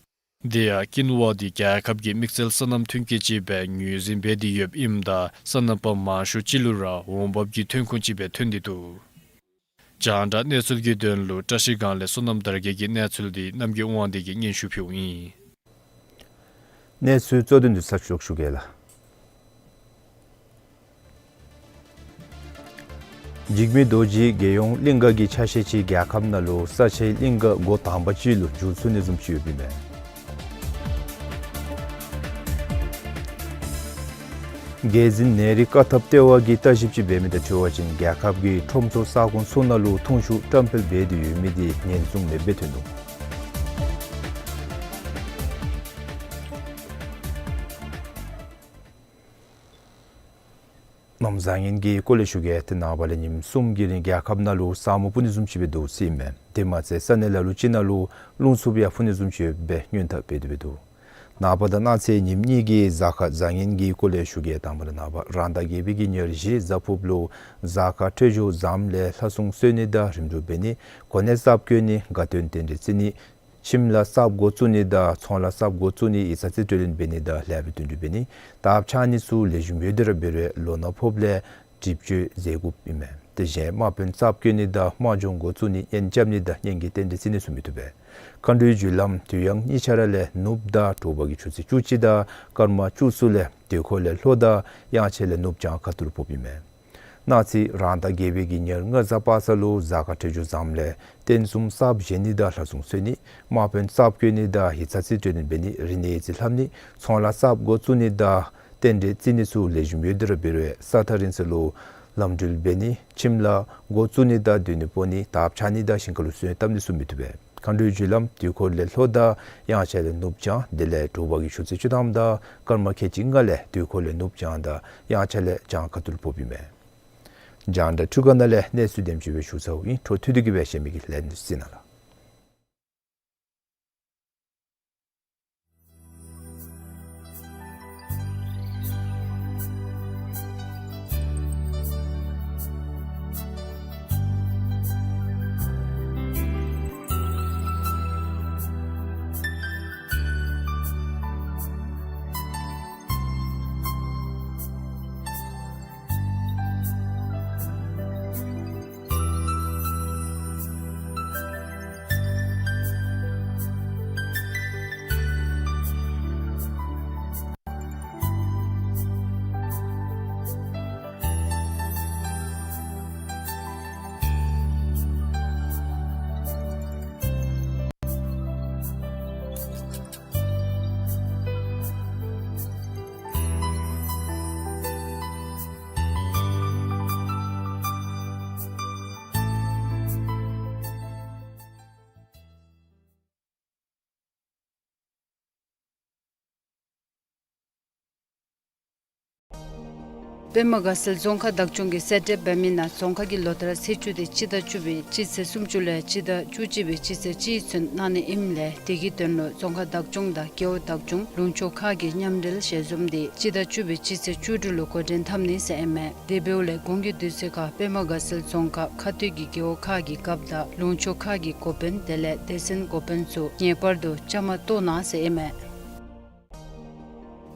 དེ་ཡང་ཀིན་ཝ་འདི་རྒྱལ་ཁབ་ཀྱི་དམིགས་བསལ་སོ་ནམ་ཐོན་སྐྱེད་ཅིག་སྦེ་ངོས་འཛིན་འབད་དེ་ཡོདཔ་ཨིནམ་ད་སོ་ནམ་པ་མང་ཤོས་ཅིག་ལུ་ར་འོང་འབབ་ཀྱི་ཐོན་ཁུངས་ཅིག་སྦེ་ཐོན་ཏེ་འདུག། རྒྱང་བསྒྲགས་གནས་ཚུལ་གྱི་དོན་ལུ་བཀྲ་ཤིས་སྒང་ལས་བསོད་ནམས་དར་རྒྱས་ཀྱི་གནས་ཚུལ་འདི་རྣམ་རྒྱལ་དབང་འདུས་ཀྱིས་སྙན་ཞུ་ཕུལཝ་ཨིན། གནས་ཚུལ་གཙོ་དོན་འདི་ཚར་ཞུ་ཞུ་གེ་ལགས། འཇིགས་མེད་རྡོ་རྗེ་རྒྱལ་ཡོངས་གླིང་ག་གི་ཆ་ཤས་ཅིག་རྒྱལ་ཁབ་ནང་ལུ་ས་ཆའི་གླིང་ག་འགོ་དང་པ་ཅིག་ལུ་འགྱུར་ཚུགས་ནི་བཟུམ་ཅིག་ཡོདཔ་ཨིན་མས། རྒྱལ་འཛིན་ནད་རིགས་བཀག་ཐབས་ལྟེ་བ་གིས་བརྟག་ཞིབ་ཅིག་འབད་མི་དང་འཁྲིལ་བ་ཅིན་རྒྱལ་ཁབ་ཀྱི་ཁྲོམ་ཚོགས་ས་ཁོངས་ཚུ་ནང་ལུ་འཐུང་ཆུ་བཀྲམ་སྤེལ་འབད་དེ་ཡོད་མི་འདི་ཉེན་སྲུང་མེདཔ་སྦེ་ཐོན་ནུག། གནམ་བཟང་ངན་གྱི་སྐོར་ལས་ཞུ་གེ། ཏེ་ནངས་པ་ལས་ཉིནམ་གསུམ་གྱི་རིང་རྒྱལ་ཁབ་ནང་ལུ་ས་སྨུག་སྤུབ་ནི་བཟུམ་ཅིག་སྦེ་འདུག་ཟེར་ཨིན་མས། དེ་མ་ཚད་ས་གནས་ལ་ལུ་ཅིག་ནང་ལུ་རླུང་འཚུབ་ཡང་འཕུ་ནི་བཟུམ་ཅིག་ཡོདཔ་སྦེ་སྔོན་ཐག་འབད་དེ་སྦེ་འདུག། ནངས་པ་དང་གནངས་ཚེ་ཉིནམ་གཉིས་ཀྱི་གཟའ་སྐར་བཟང་ངན་གྱི་སྐོར་ལས་ཞུ་གེ། དང་པ་ར་ནངས་པ་རང་ཟླ་བརྒྱད་པའི་གི་ཉེར་བཞི་གཟའ་ཕུརཔ་ལུ་གཟའ་སྐར་འཕྲོད་སྦྱོར་བཟངམ་ལས་ལྷ་སྲུང་གསོལ་ནི་དང་རིམ་གྲོ་འབད་ནི། གོ་གནས་གསརཔ་བསྐོ་ནི། དགའ་སྟོན་རྟེན་འབྲེལ་བརྩི་ནི། ཁྱིམ་ལཱ་གསརཔ་འགོ་བཙུགས་ནི་དང་ཚོང་ལཱ་གསརཔ་འགོ་བཙུགས་ནི། ཡིག་ཚང་རྩིས་སྤྲོད་ལེན་འབད་ནི་དང་ལེགས་པའི་དོན་འགྲུབ་འབད་ནི། དར་འཕྱར་ནི་ཚུ་ལེགས་ཤོམ་ཡོད་དེ་ར་འབད་རུང་ལོ་ན་ཕོགཔ་ལས་སྒྲིབ་སྦྱོང་མཛད་དགོཔ་ཨིན་མས། དེ་བཞིན་དམག་དཔོན་གསརཔ་བསྐོ་ནི་དང་དམག་སྦྱོང་འགོ་བཙུགས་ནི། གཉེན་རྐྱབ་ནི་དང་གཉེན་གྱི་རྟེན་འབྲེལ་བརྩི་ནི་ཚུ་མི་བཏུབ་པས། མཁའ་འགྲོའི་རྒྱུ་ལམ་དུས་ཡང་གཉིས་ཆ་ར་ལས་ནུབ་དང་དྲོ་པ་གི་ཆུ་ཚོད་བཅུ་གཅིག་དང་སྐར་མ་བཅུ་གསུམ་ལས་དུས་འཁོར་ལས་ལྷོ་དང་དབྱངས་འཆར་ལས་ནུབ་བྱང་ཁ་ཐུག་ལུ་ཕོགཔ་ཨིན་མས། གནངས་ཚེ་རང་ཟླ་བརྒྱད་པའི་གི་ཉེར་ལྔ་གཟའ་པ་སངས་ལུ་གཟའ་སྐར་འཕྲོད་སྦྱོར་བཟངམ་ལས་རྟེན་གསུམ་གསརཔ་བཞེངས་ནི་དང་ལྷ་སྲུང་གསོལ་ནི། དམག་དཔོན་གསརཔ་བསྐོ་ནི་དང་ཡིག་ཚང་རྩིས་སྤྲོད་ལེན་འབད་ནི། རིག་གནས་ཡིག་རྩིས་ལྷབ་ནི། ཚོང་ལཱ་གསརཔ་འགོ་བཙུགས་ནི་དང་རྟེན་འབྲེལ་བརྩི་ནི་ཚུ་ལེགས་ཤོམ་ཡོད་དེ་ར་འབད་རུང་ས་ཐག་རིང་ས་ལུ་ལམ་འགྲུལ་འབད་ནི། ཁྱིམ་ལཱ་འགོ་བཙུགས་ནི་དང་སྡོད་གནས་སྤོ་ནི། དར་འཕྱར་ནི་དང་ཞིང་ཁ་ལུ་སོན་བཏབ་ནི་ཚུ་མི་བཏུབ་པས། མཁའ་འགྲོའི་རྒྱུ་ལམ་དུས་འཁོར་ལས་ལྷོ་དང་དབྱངས་འཆར་ལས་ནུབ་བྱང་དེ་ལས་དྲོ་པ་གི་ཆུ་ཚོད་བཅུ་ཐམ་དང་སྐར་མ་ཁལ་གཅིག་ལྔ་ལས་དུས་འཁོར་ལས་ནུབ་བྱང་དང་དབྱངས་འཆར་ལས་བྱང་ཁ་ཐུག་ལུ་ཕོགཔ་ཨིན་མས། རྒྱང་བསྒྲགས་འཕྲུལ་ཁང་ནང་ལས་གནས་ཚུལ་དེམ་ཅིག་སྦེ་ཞུ་ཚརཝ་ཨིན། འཕྲོ་མཐུད་དེ་གི་སྦེ་གཞན་མི་གི་ལས་ནུ་སི་ནང་ལ། པདྨ་དགའ་ཚལ་རྫོང་ཁག་བདག་སྐྱོང་གིས་གསལ་བསྒྲགས་འབད་མི་ནང་རྫོང་ཁག་གི་ལོ་ལྟར་ཚེས་བཅུ་སྟེ་སྤྱི་ཟླ་བཅུ་པའི་སྤྱི་ཚེས་སུམ་ཅུ་ལས་སྤྱི་ཟླ་བཅུ་གཅིག་པའི་སྤྱི་ཚེས་གཅིག་ཚུན་གནང་ནི་ཨིནམ་ལས་དེ་གི་དོན་ལུ་རྫོང་ཁག་བདག་སྐྱོང་དང་རྒེད་འོག་བདག་སྐྱོང་ལུང་ཕྱོགས་ཁག་གིས་མཉམ་འབྲེལ་ཞལ་འཛོམས་འདི་སྤྱི་ཟླ་བཅུ་པའི་སྤྱི་ཚེས་བཅུ་དྲུག་ལུ་འགོ་འདྲེན་འཐབ་ནི་ཟེར་ཨིན་མས། དེ་འབདཝ་ལས་གོང་གི་དུས་ཚོད་ཁར་པདྨ་དགའ་ཚལ་རྫོང་ཁག་ཁ་སྟོད་ཀྱི་རྒེད་འོག་ཁག་གི་རྒཔོ་དང་ལུང་ཕྱོགས་ཁག་གི་འགོ་དཔོན་དེ་ལས་སྡེ་ཚན་འགོ་དཔོན་ཚུ་ངེས་པར་དུ་བཅའ་མར་གཏོགས་གནང་ཟེར་ཨིན་མས།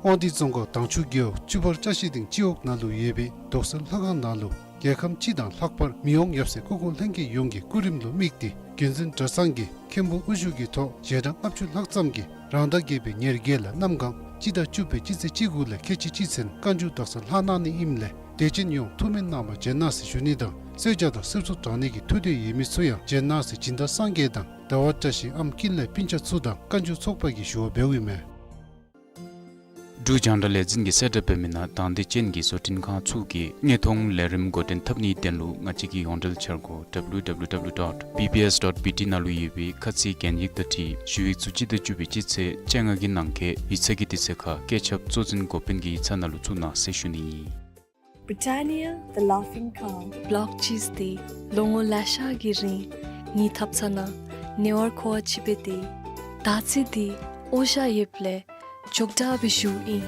དབང་འདུས་རྫོང་ཁག་དྭངས་ཆུ་རྒེད་འོག་ཆུ་བར་བཀྲ་ཤིས་སྡིངས་སྤྱི་འོག་ནང་ལུ་ཡོད་པའི་རྡོག་སོལ་ལྷ་ཁང་ནང་ལུ་རྒྱལ་ཁམས་སྤྱི་དང་ལྷག་པར་མི་དབང་ཡབ་སྲས་སྐུ་འཁོར་ལྷན་རྒྱས་ཡོངས་ཀྱི་སྐུ་རིམ་ལུ་དམིགས་ཏེ་རྒྱུན་འཛིན་གྲྭ་ཚང་གིས་མཁན་པོ་དབུ་བཞུགས་ཀྱི་ཐོག་ཞལ་གྲངས་ལྔ་བཅུ་ལྷག་ཙམ་གྱིས་རང་ཟླ་བརྒྱད་པའི་ཉེར་བརྒྱད་ལས་གནམ་གང་སྤྱི་ཟླ་བཅུ་པའི་སྤྱི་ཚེས་གཅིག་དགུ་ལས་ཁལ་གཅིག་གཅིག་ཚུན་བཀའ་འགྱུར་དག་ས་ལྷག་གནང་ནི་ཨིནམ་ལས་དད་ཅན་ཡོངས་ཐུགས་སྨོན་གནང་བར་བྱོན་གནང་ཟེར་ཞུ་ནི་དང་གསོལ་ཇ་དང་སིལ་ཚོགས་དྲང་ནི་གི་ཐུགས་འདོད་ཡོད་མི་ཚུ་ཡང་བྱོན་གནང་ཟེར་སྦྱིན་བདག་སངས་རྒྱས་དང་ཟླ་བ་བཀྲ་ཤིས་ཨམ་ཀུན་ལེགས་སྤུན་ཆ་ཚུ་དང་བཀའ་འགྱུར་ཚོགས་པ་གིས་ཞུ་བ་འབདཝ་ཨིན་མས། འབྲུག་རྒྱང་བསྒྲགས་ལས་འཛིན་གྱིས་གསལ་བསྒྲགས་འབད་མི་ནང་དང་འདོད་ཅན་གྱི་བཟོ་སྐྲུན་ཁང་ཚུ་གིས་དངོས་མཐོང་ལས་རིམ་འགོ་འདྲེན་འཐབ་ནིའི་དོན་ལུ་ང་བཅས་ཀྱི་ཡོངས་འབྲེལ་འཆར་སྒོ་W W W dot B B S dot B T ནང་ལུ་ཡོད་པའི་ཁ་ཚིག་གན་ཡིག་དང་འཁྲིལ་ཞུ་ཡིག་ཚུ་སྤྱི་ཟླ་བཅུ་པའི་སྤྱི་ཚེས་བཅོ་ལྔ་གི་ནང་འཁོད་ཡིག་ཚང་གི་དུས་ཚོད་ཁར་བཀོད་ཁྱབ་གཙོ་འཛིན་འགོ་དཔོན་གྱི་ཡིག་ཚང་ནང་ལུ་བཙུགས་གནང་ཟེར་ཞུ་ནི་ཨིན། Britannia, the Laughing Cow. ལོག་ཅིག་སྟེ་ལོ་ངོ་ལེ་ཤ་གི་རིང་ངེའི་ཐབ་ཚང་ནང་ཉེ་བར་མཁོ་བ་ཅིག་འབད་དེ་ད་ཅི་འདི་འོ་ཤ་ཡོདཔ་ལས་ཅོག་འཐདཔ་སྦེ་བཞུགས་ཡི།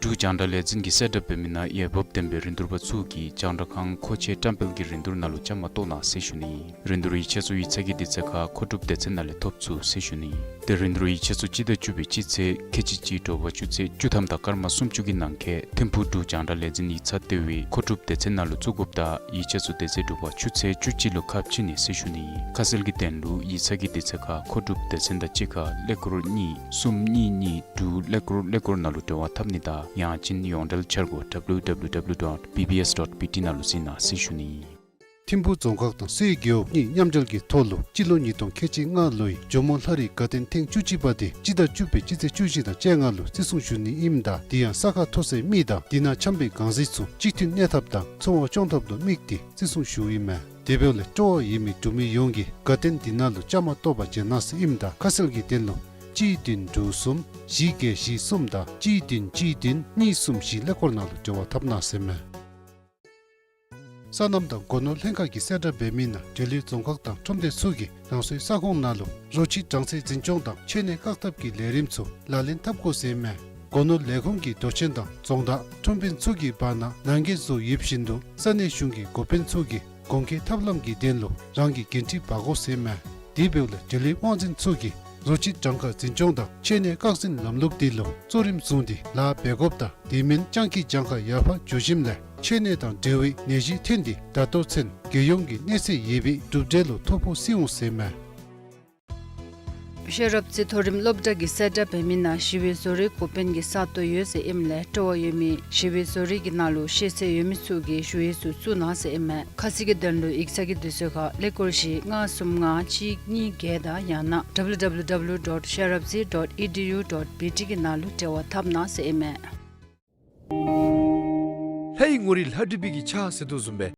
འབྲུག་རྒྱང་བསྒྲགས་ལས་འཛིན་གྱིས་གསལ་བསྒྲགས་འབད་མི་ནང་འོས་འབབ་ལྡན་པའི་རིན་བསྡུར་པ་ཚུ་གིས་རྒྱང་བསྒྲགས་ཁང་མཁོ་ཆས་བཀྲམ་སྤེལ་གྱི་རིན་བསྡུར་ནང་ལུ་བཅའ་མར་གཏོགས་གནང་ཟེར་ཞུ་ནི་ཨིན། རིན་བསྡུར་ཡིག་ཆ་ཚུ་ཡིག་ཚང་གི་དུས་ཚོད་ཁར་མཁོ་སྒྲུབ་སྡེ་ཚན་ནང་ལས་ཐོབ་ཚུགས་ཟེར་ཞུ་ནི་ཨིན། དེ་རིན་བསྡུར་ཡིག་ཆ་ཚུ་སྤྱི་ཟླ་བཅུ་པའི་སྤྱི་ཚེས་ཁལ་གཅིག་གཅིག་དྲོ་པ་ཆུ་ཚོད་བཅུ་ཐམ་དང་སྐར་མ་སུམ་ཅུ་གི་ནང་འཁོད་ཐིམ་ཕུག་འབྲུག་རྒྱང་བསྒྲགས་ལས་འཛིན་ཡིག་ཚང་ལྟེ་བའི་མཁོ་སྒྲུབ་སྡེ་ཚན་ནང་ལུ་བཙུགས་དགོཔ་དང་ཡིག་ཆ་ཚུ་དེ་ཚེ་དྲོ་པ་ཆུ་ཚོད་བཅུ་གཅིག་ལུ་ཁ་ཕྱེ་ནི་ཟེར་ཞུ་ནི་ཨིན། ཁ་གསལ་གྱི་དོན་ལུ་ཡིག་ཚང་གི་དུས་ཚོད་ཁར་མཁོ་སྒྲུབ་སྡེ་ཚན་དང་གཅིག་ཁར་ཀླད་ཀོར་གཉིས་གསུམ་གཉིས་གཉིས་དྲུག་ཀླད་ཀོར་ཀླད་ཀོར་ནང་ལུ་འབྲེལ་བ་འཐབ་ནི་དང་ཡང་ཅིན་ཡོངས་འབྲེལ་འཆར་སྒོ་W W W dot B B S dot B T ནང་ལུ་གཟིགས་གནང་ཟེར་ཞུ་ནི་ཨིན། ཐིམ་ཕུག་རྫོང་ཁག་དང་སེ་རྒེད་འོག་གཉིས་མཉམ་འབྲེལ་གྱི་ཐོག་ལུ་སྤྱི་ལོ་ཉིས་སྟོང་ཁལ་གཅིག་ལྔ་ལོའི་ཇོ་མོ་ལྷ་རིའི་དགའ་སྟོན་ཐེངས་བཅུ་གཅིག་པ་དེ་སྤྱི་ཟླ་བཅུ་པའི་སྤྱི་ཚེས་བཅུ་བཞི་དང་བཅོ་ལྔ་ལུ་བརྩི་སྲུང་ཞུ་ནི་ཨིནམ་ད་དེ་ཡང་ས་ཁ་མཐོ་སའི་མི་དང་དེ་ནང་འཁྱམས་པའི་གང་ཟག་ཚུ་གཅིག་མཐུན་གནས་ཐབས་དང་འཚོ་བ་སྐྱོང་ཐབས་ལུ་དམིགས་ཏེ་བརྩི་སྲུང་ཞུཝ་ཨིན་མས། དེ་འབདཝ་ལས་སྤྲོ་བ་ཡོད་མི་འབྲུག་མི་ཡོངས་ཀྱིས་དགའ་སྟོན་དེ་ནང་ལུ་བཅའ་མར་གཏོགས་པར་བྱོན་གནང་ཟེར་ཨིནམ་ད་ཁ་གསལ་གྱི་དོན་ལུ་གཅིག་བདུན་དྲུག་གསུམ་བཞི་བརྒྱད་བཞི་གསུམ་དང་གཅིག་བདུན་གཅིག་བདུན་གཉིས་གསུམ་བཞི་ཀླད་ཀོར་ནང་ལུ་འབྲེལ་བ་འཐབ་གནང་ཟེར་མས། སོ་ནམ་དང་སྒོ་ནོར་ལྷན་ཁག་གིས་གསལ་བསྒྲགས་འབད་མི་ནང་འབྲེལ་ཡོད་རྫོང་ཁག་དང་ཁྲོམ་སྡེ་ཚུ་གིས་རང་སོའི་ས་ཁོངས་ནང་ལུ་རོ་ཁྱི་གྲངས་ཚད་འཛིན་སྐྱོང་དང་མཆེད་གནས་བཀག་ཐབས་ཀྱི་ལས་རིམ་ཚུ་ལག་ལེན་འཐབ་དགོ་ཟེར་ཨིན་མས། སྒོ་ནོར་ལས་ཁུངས་ཀྱི་མདོ་ཆེན་དང་རྫོང་བདག་ཁྲོམ་དཔོན་ཚུ་གི་བར་ན་ནང་འགལ་བཟོ་ཡོདཔ་བཞིན་དུ་ས་གནས་གཞུང་གི་འགོ་དཔོན་ཚུ་གིས་གོང་འཁོད་ཐབས་ལམ་གྱི་དོན་ལུ་རང་གི་འགན་འཁྲི་འབག་དགོ་ཟེར་ཨིན་མས། དེ་འབདཝ་ལས་འབྲེལ་ཡོད་དབང་འཛིན་ཚུ་གིས་རོ་ཁྱི་གྲངས་ཀ་འཛིན་སྐྱོང་དང་མཆེད་གནས་བཀག་འཛིན་ལམ་ལུགས་དེ་ལུ་གཙོ་རིམ་བཟུང་སྟེ་ལཱ་འབད་དགོཔ་དང་དེ་མིན་སྤྱང་ཀི་གྱངས་ཁ་ཡར་འཕར་འགྱོ་ཞིནམ་ལས་མཆེད་གནས་དང་འབྲེལ་བའི་ནད་གཞི་ཐོན་ཏེ་ད་ལྟོ་ཚུན་རྒྱལ་ཡོངས་ཀྱི་གནས་ཚད་ཡོད་པའི་གྲུབ་འབྲས་ལུ་ཐོ་ཕོག་སྲིད་འོང་ཟེར་ཨིན་མས། ཤེས་རབ་རྩེ་མཐོ་རིམ་སློབ་གྲྭ་གིས་གསལ་བསྒྲགས་འབད་མི་ནང་ཞི་བའི་བཟོ་རིག་འགོ་དཔོན་གྱི་ས་སྟོང་ཡོད་ཟེར་ཨིནམ་ལས་སྤྲོ་བ་ཡོད་མི་ཞི་བའི་བཟོ་རིག་གི་ནང་ལུ་ཤེས་ཚད་ཡོད་མི་ཚུ་གིས་ཞུ་ཡིག་ཚུ་བཙུགས་གནང་ཟེར་ཨིན་མས། ཁ་གསལ་གྱི་དོན་ལུ་ཡིག་ཚང་གི་དུས་ཚོད་ཁར་ཀླད་ཀོར་བཞི་ལྔ་གསུམ་ལྔ་གཅིག་གཉིས་བརྒྱད་དང་ཡང་ན་W W W dot sherabzi dot E D U dot B T གི་ནང་ལུ་འབྲེལ་བ་འཐབ་གནང་ཟེར་ཨིན་མས། ལྷའི་ངོ་རིས་ལྷ་བྲིས་པའི་གི་ཕྱག་ཟེར་དོ་བཟུམ་སྦེ།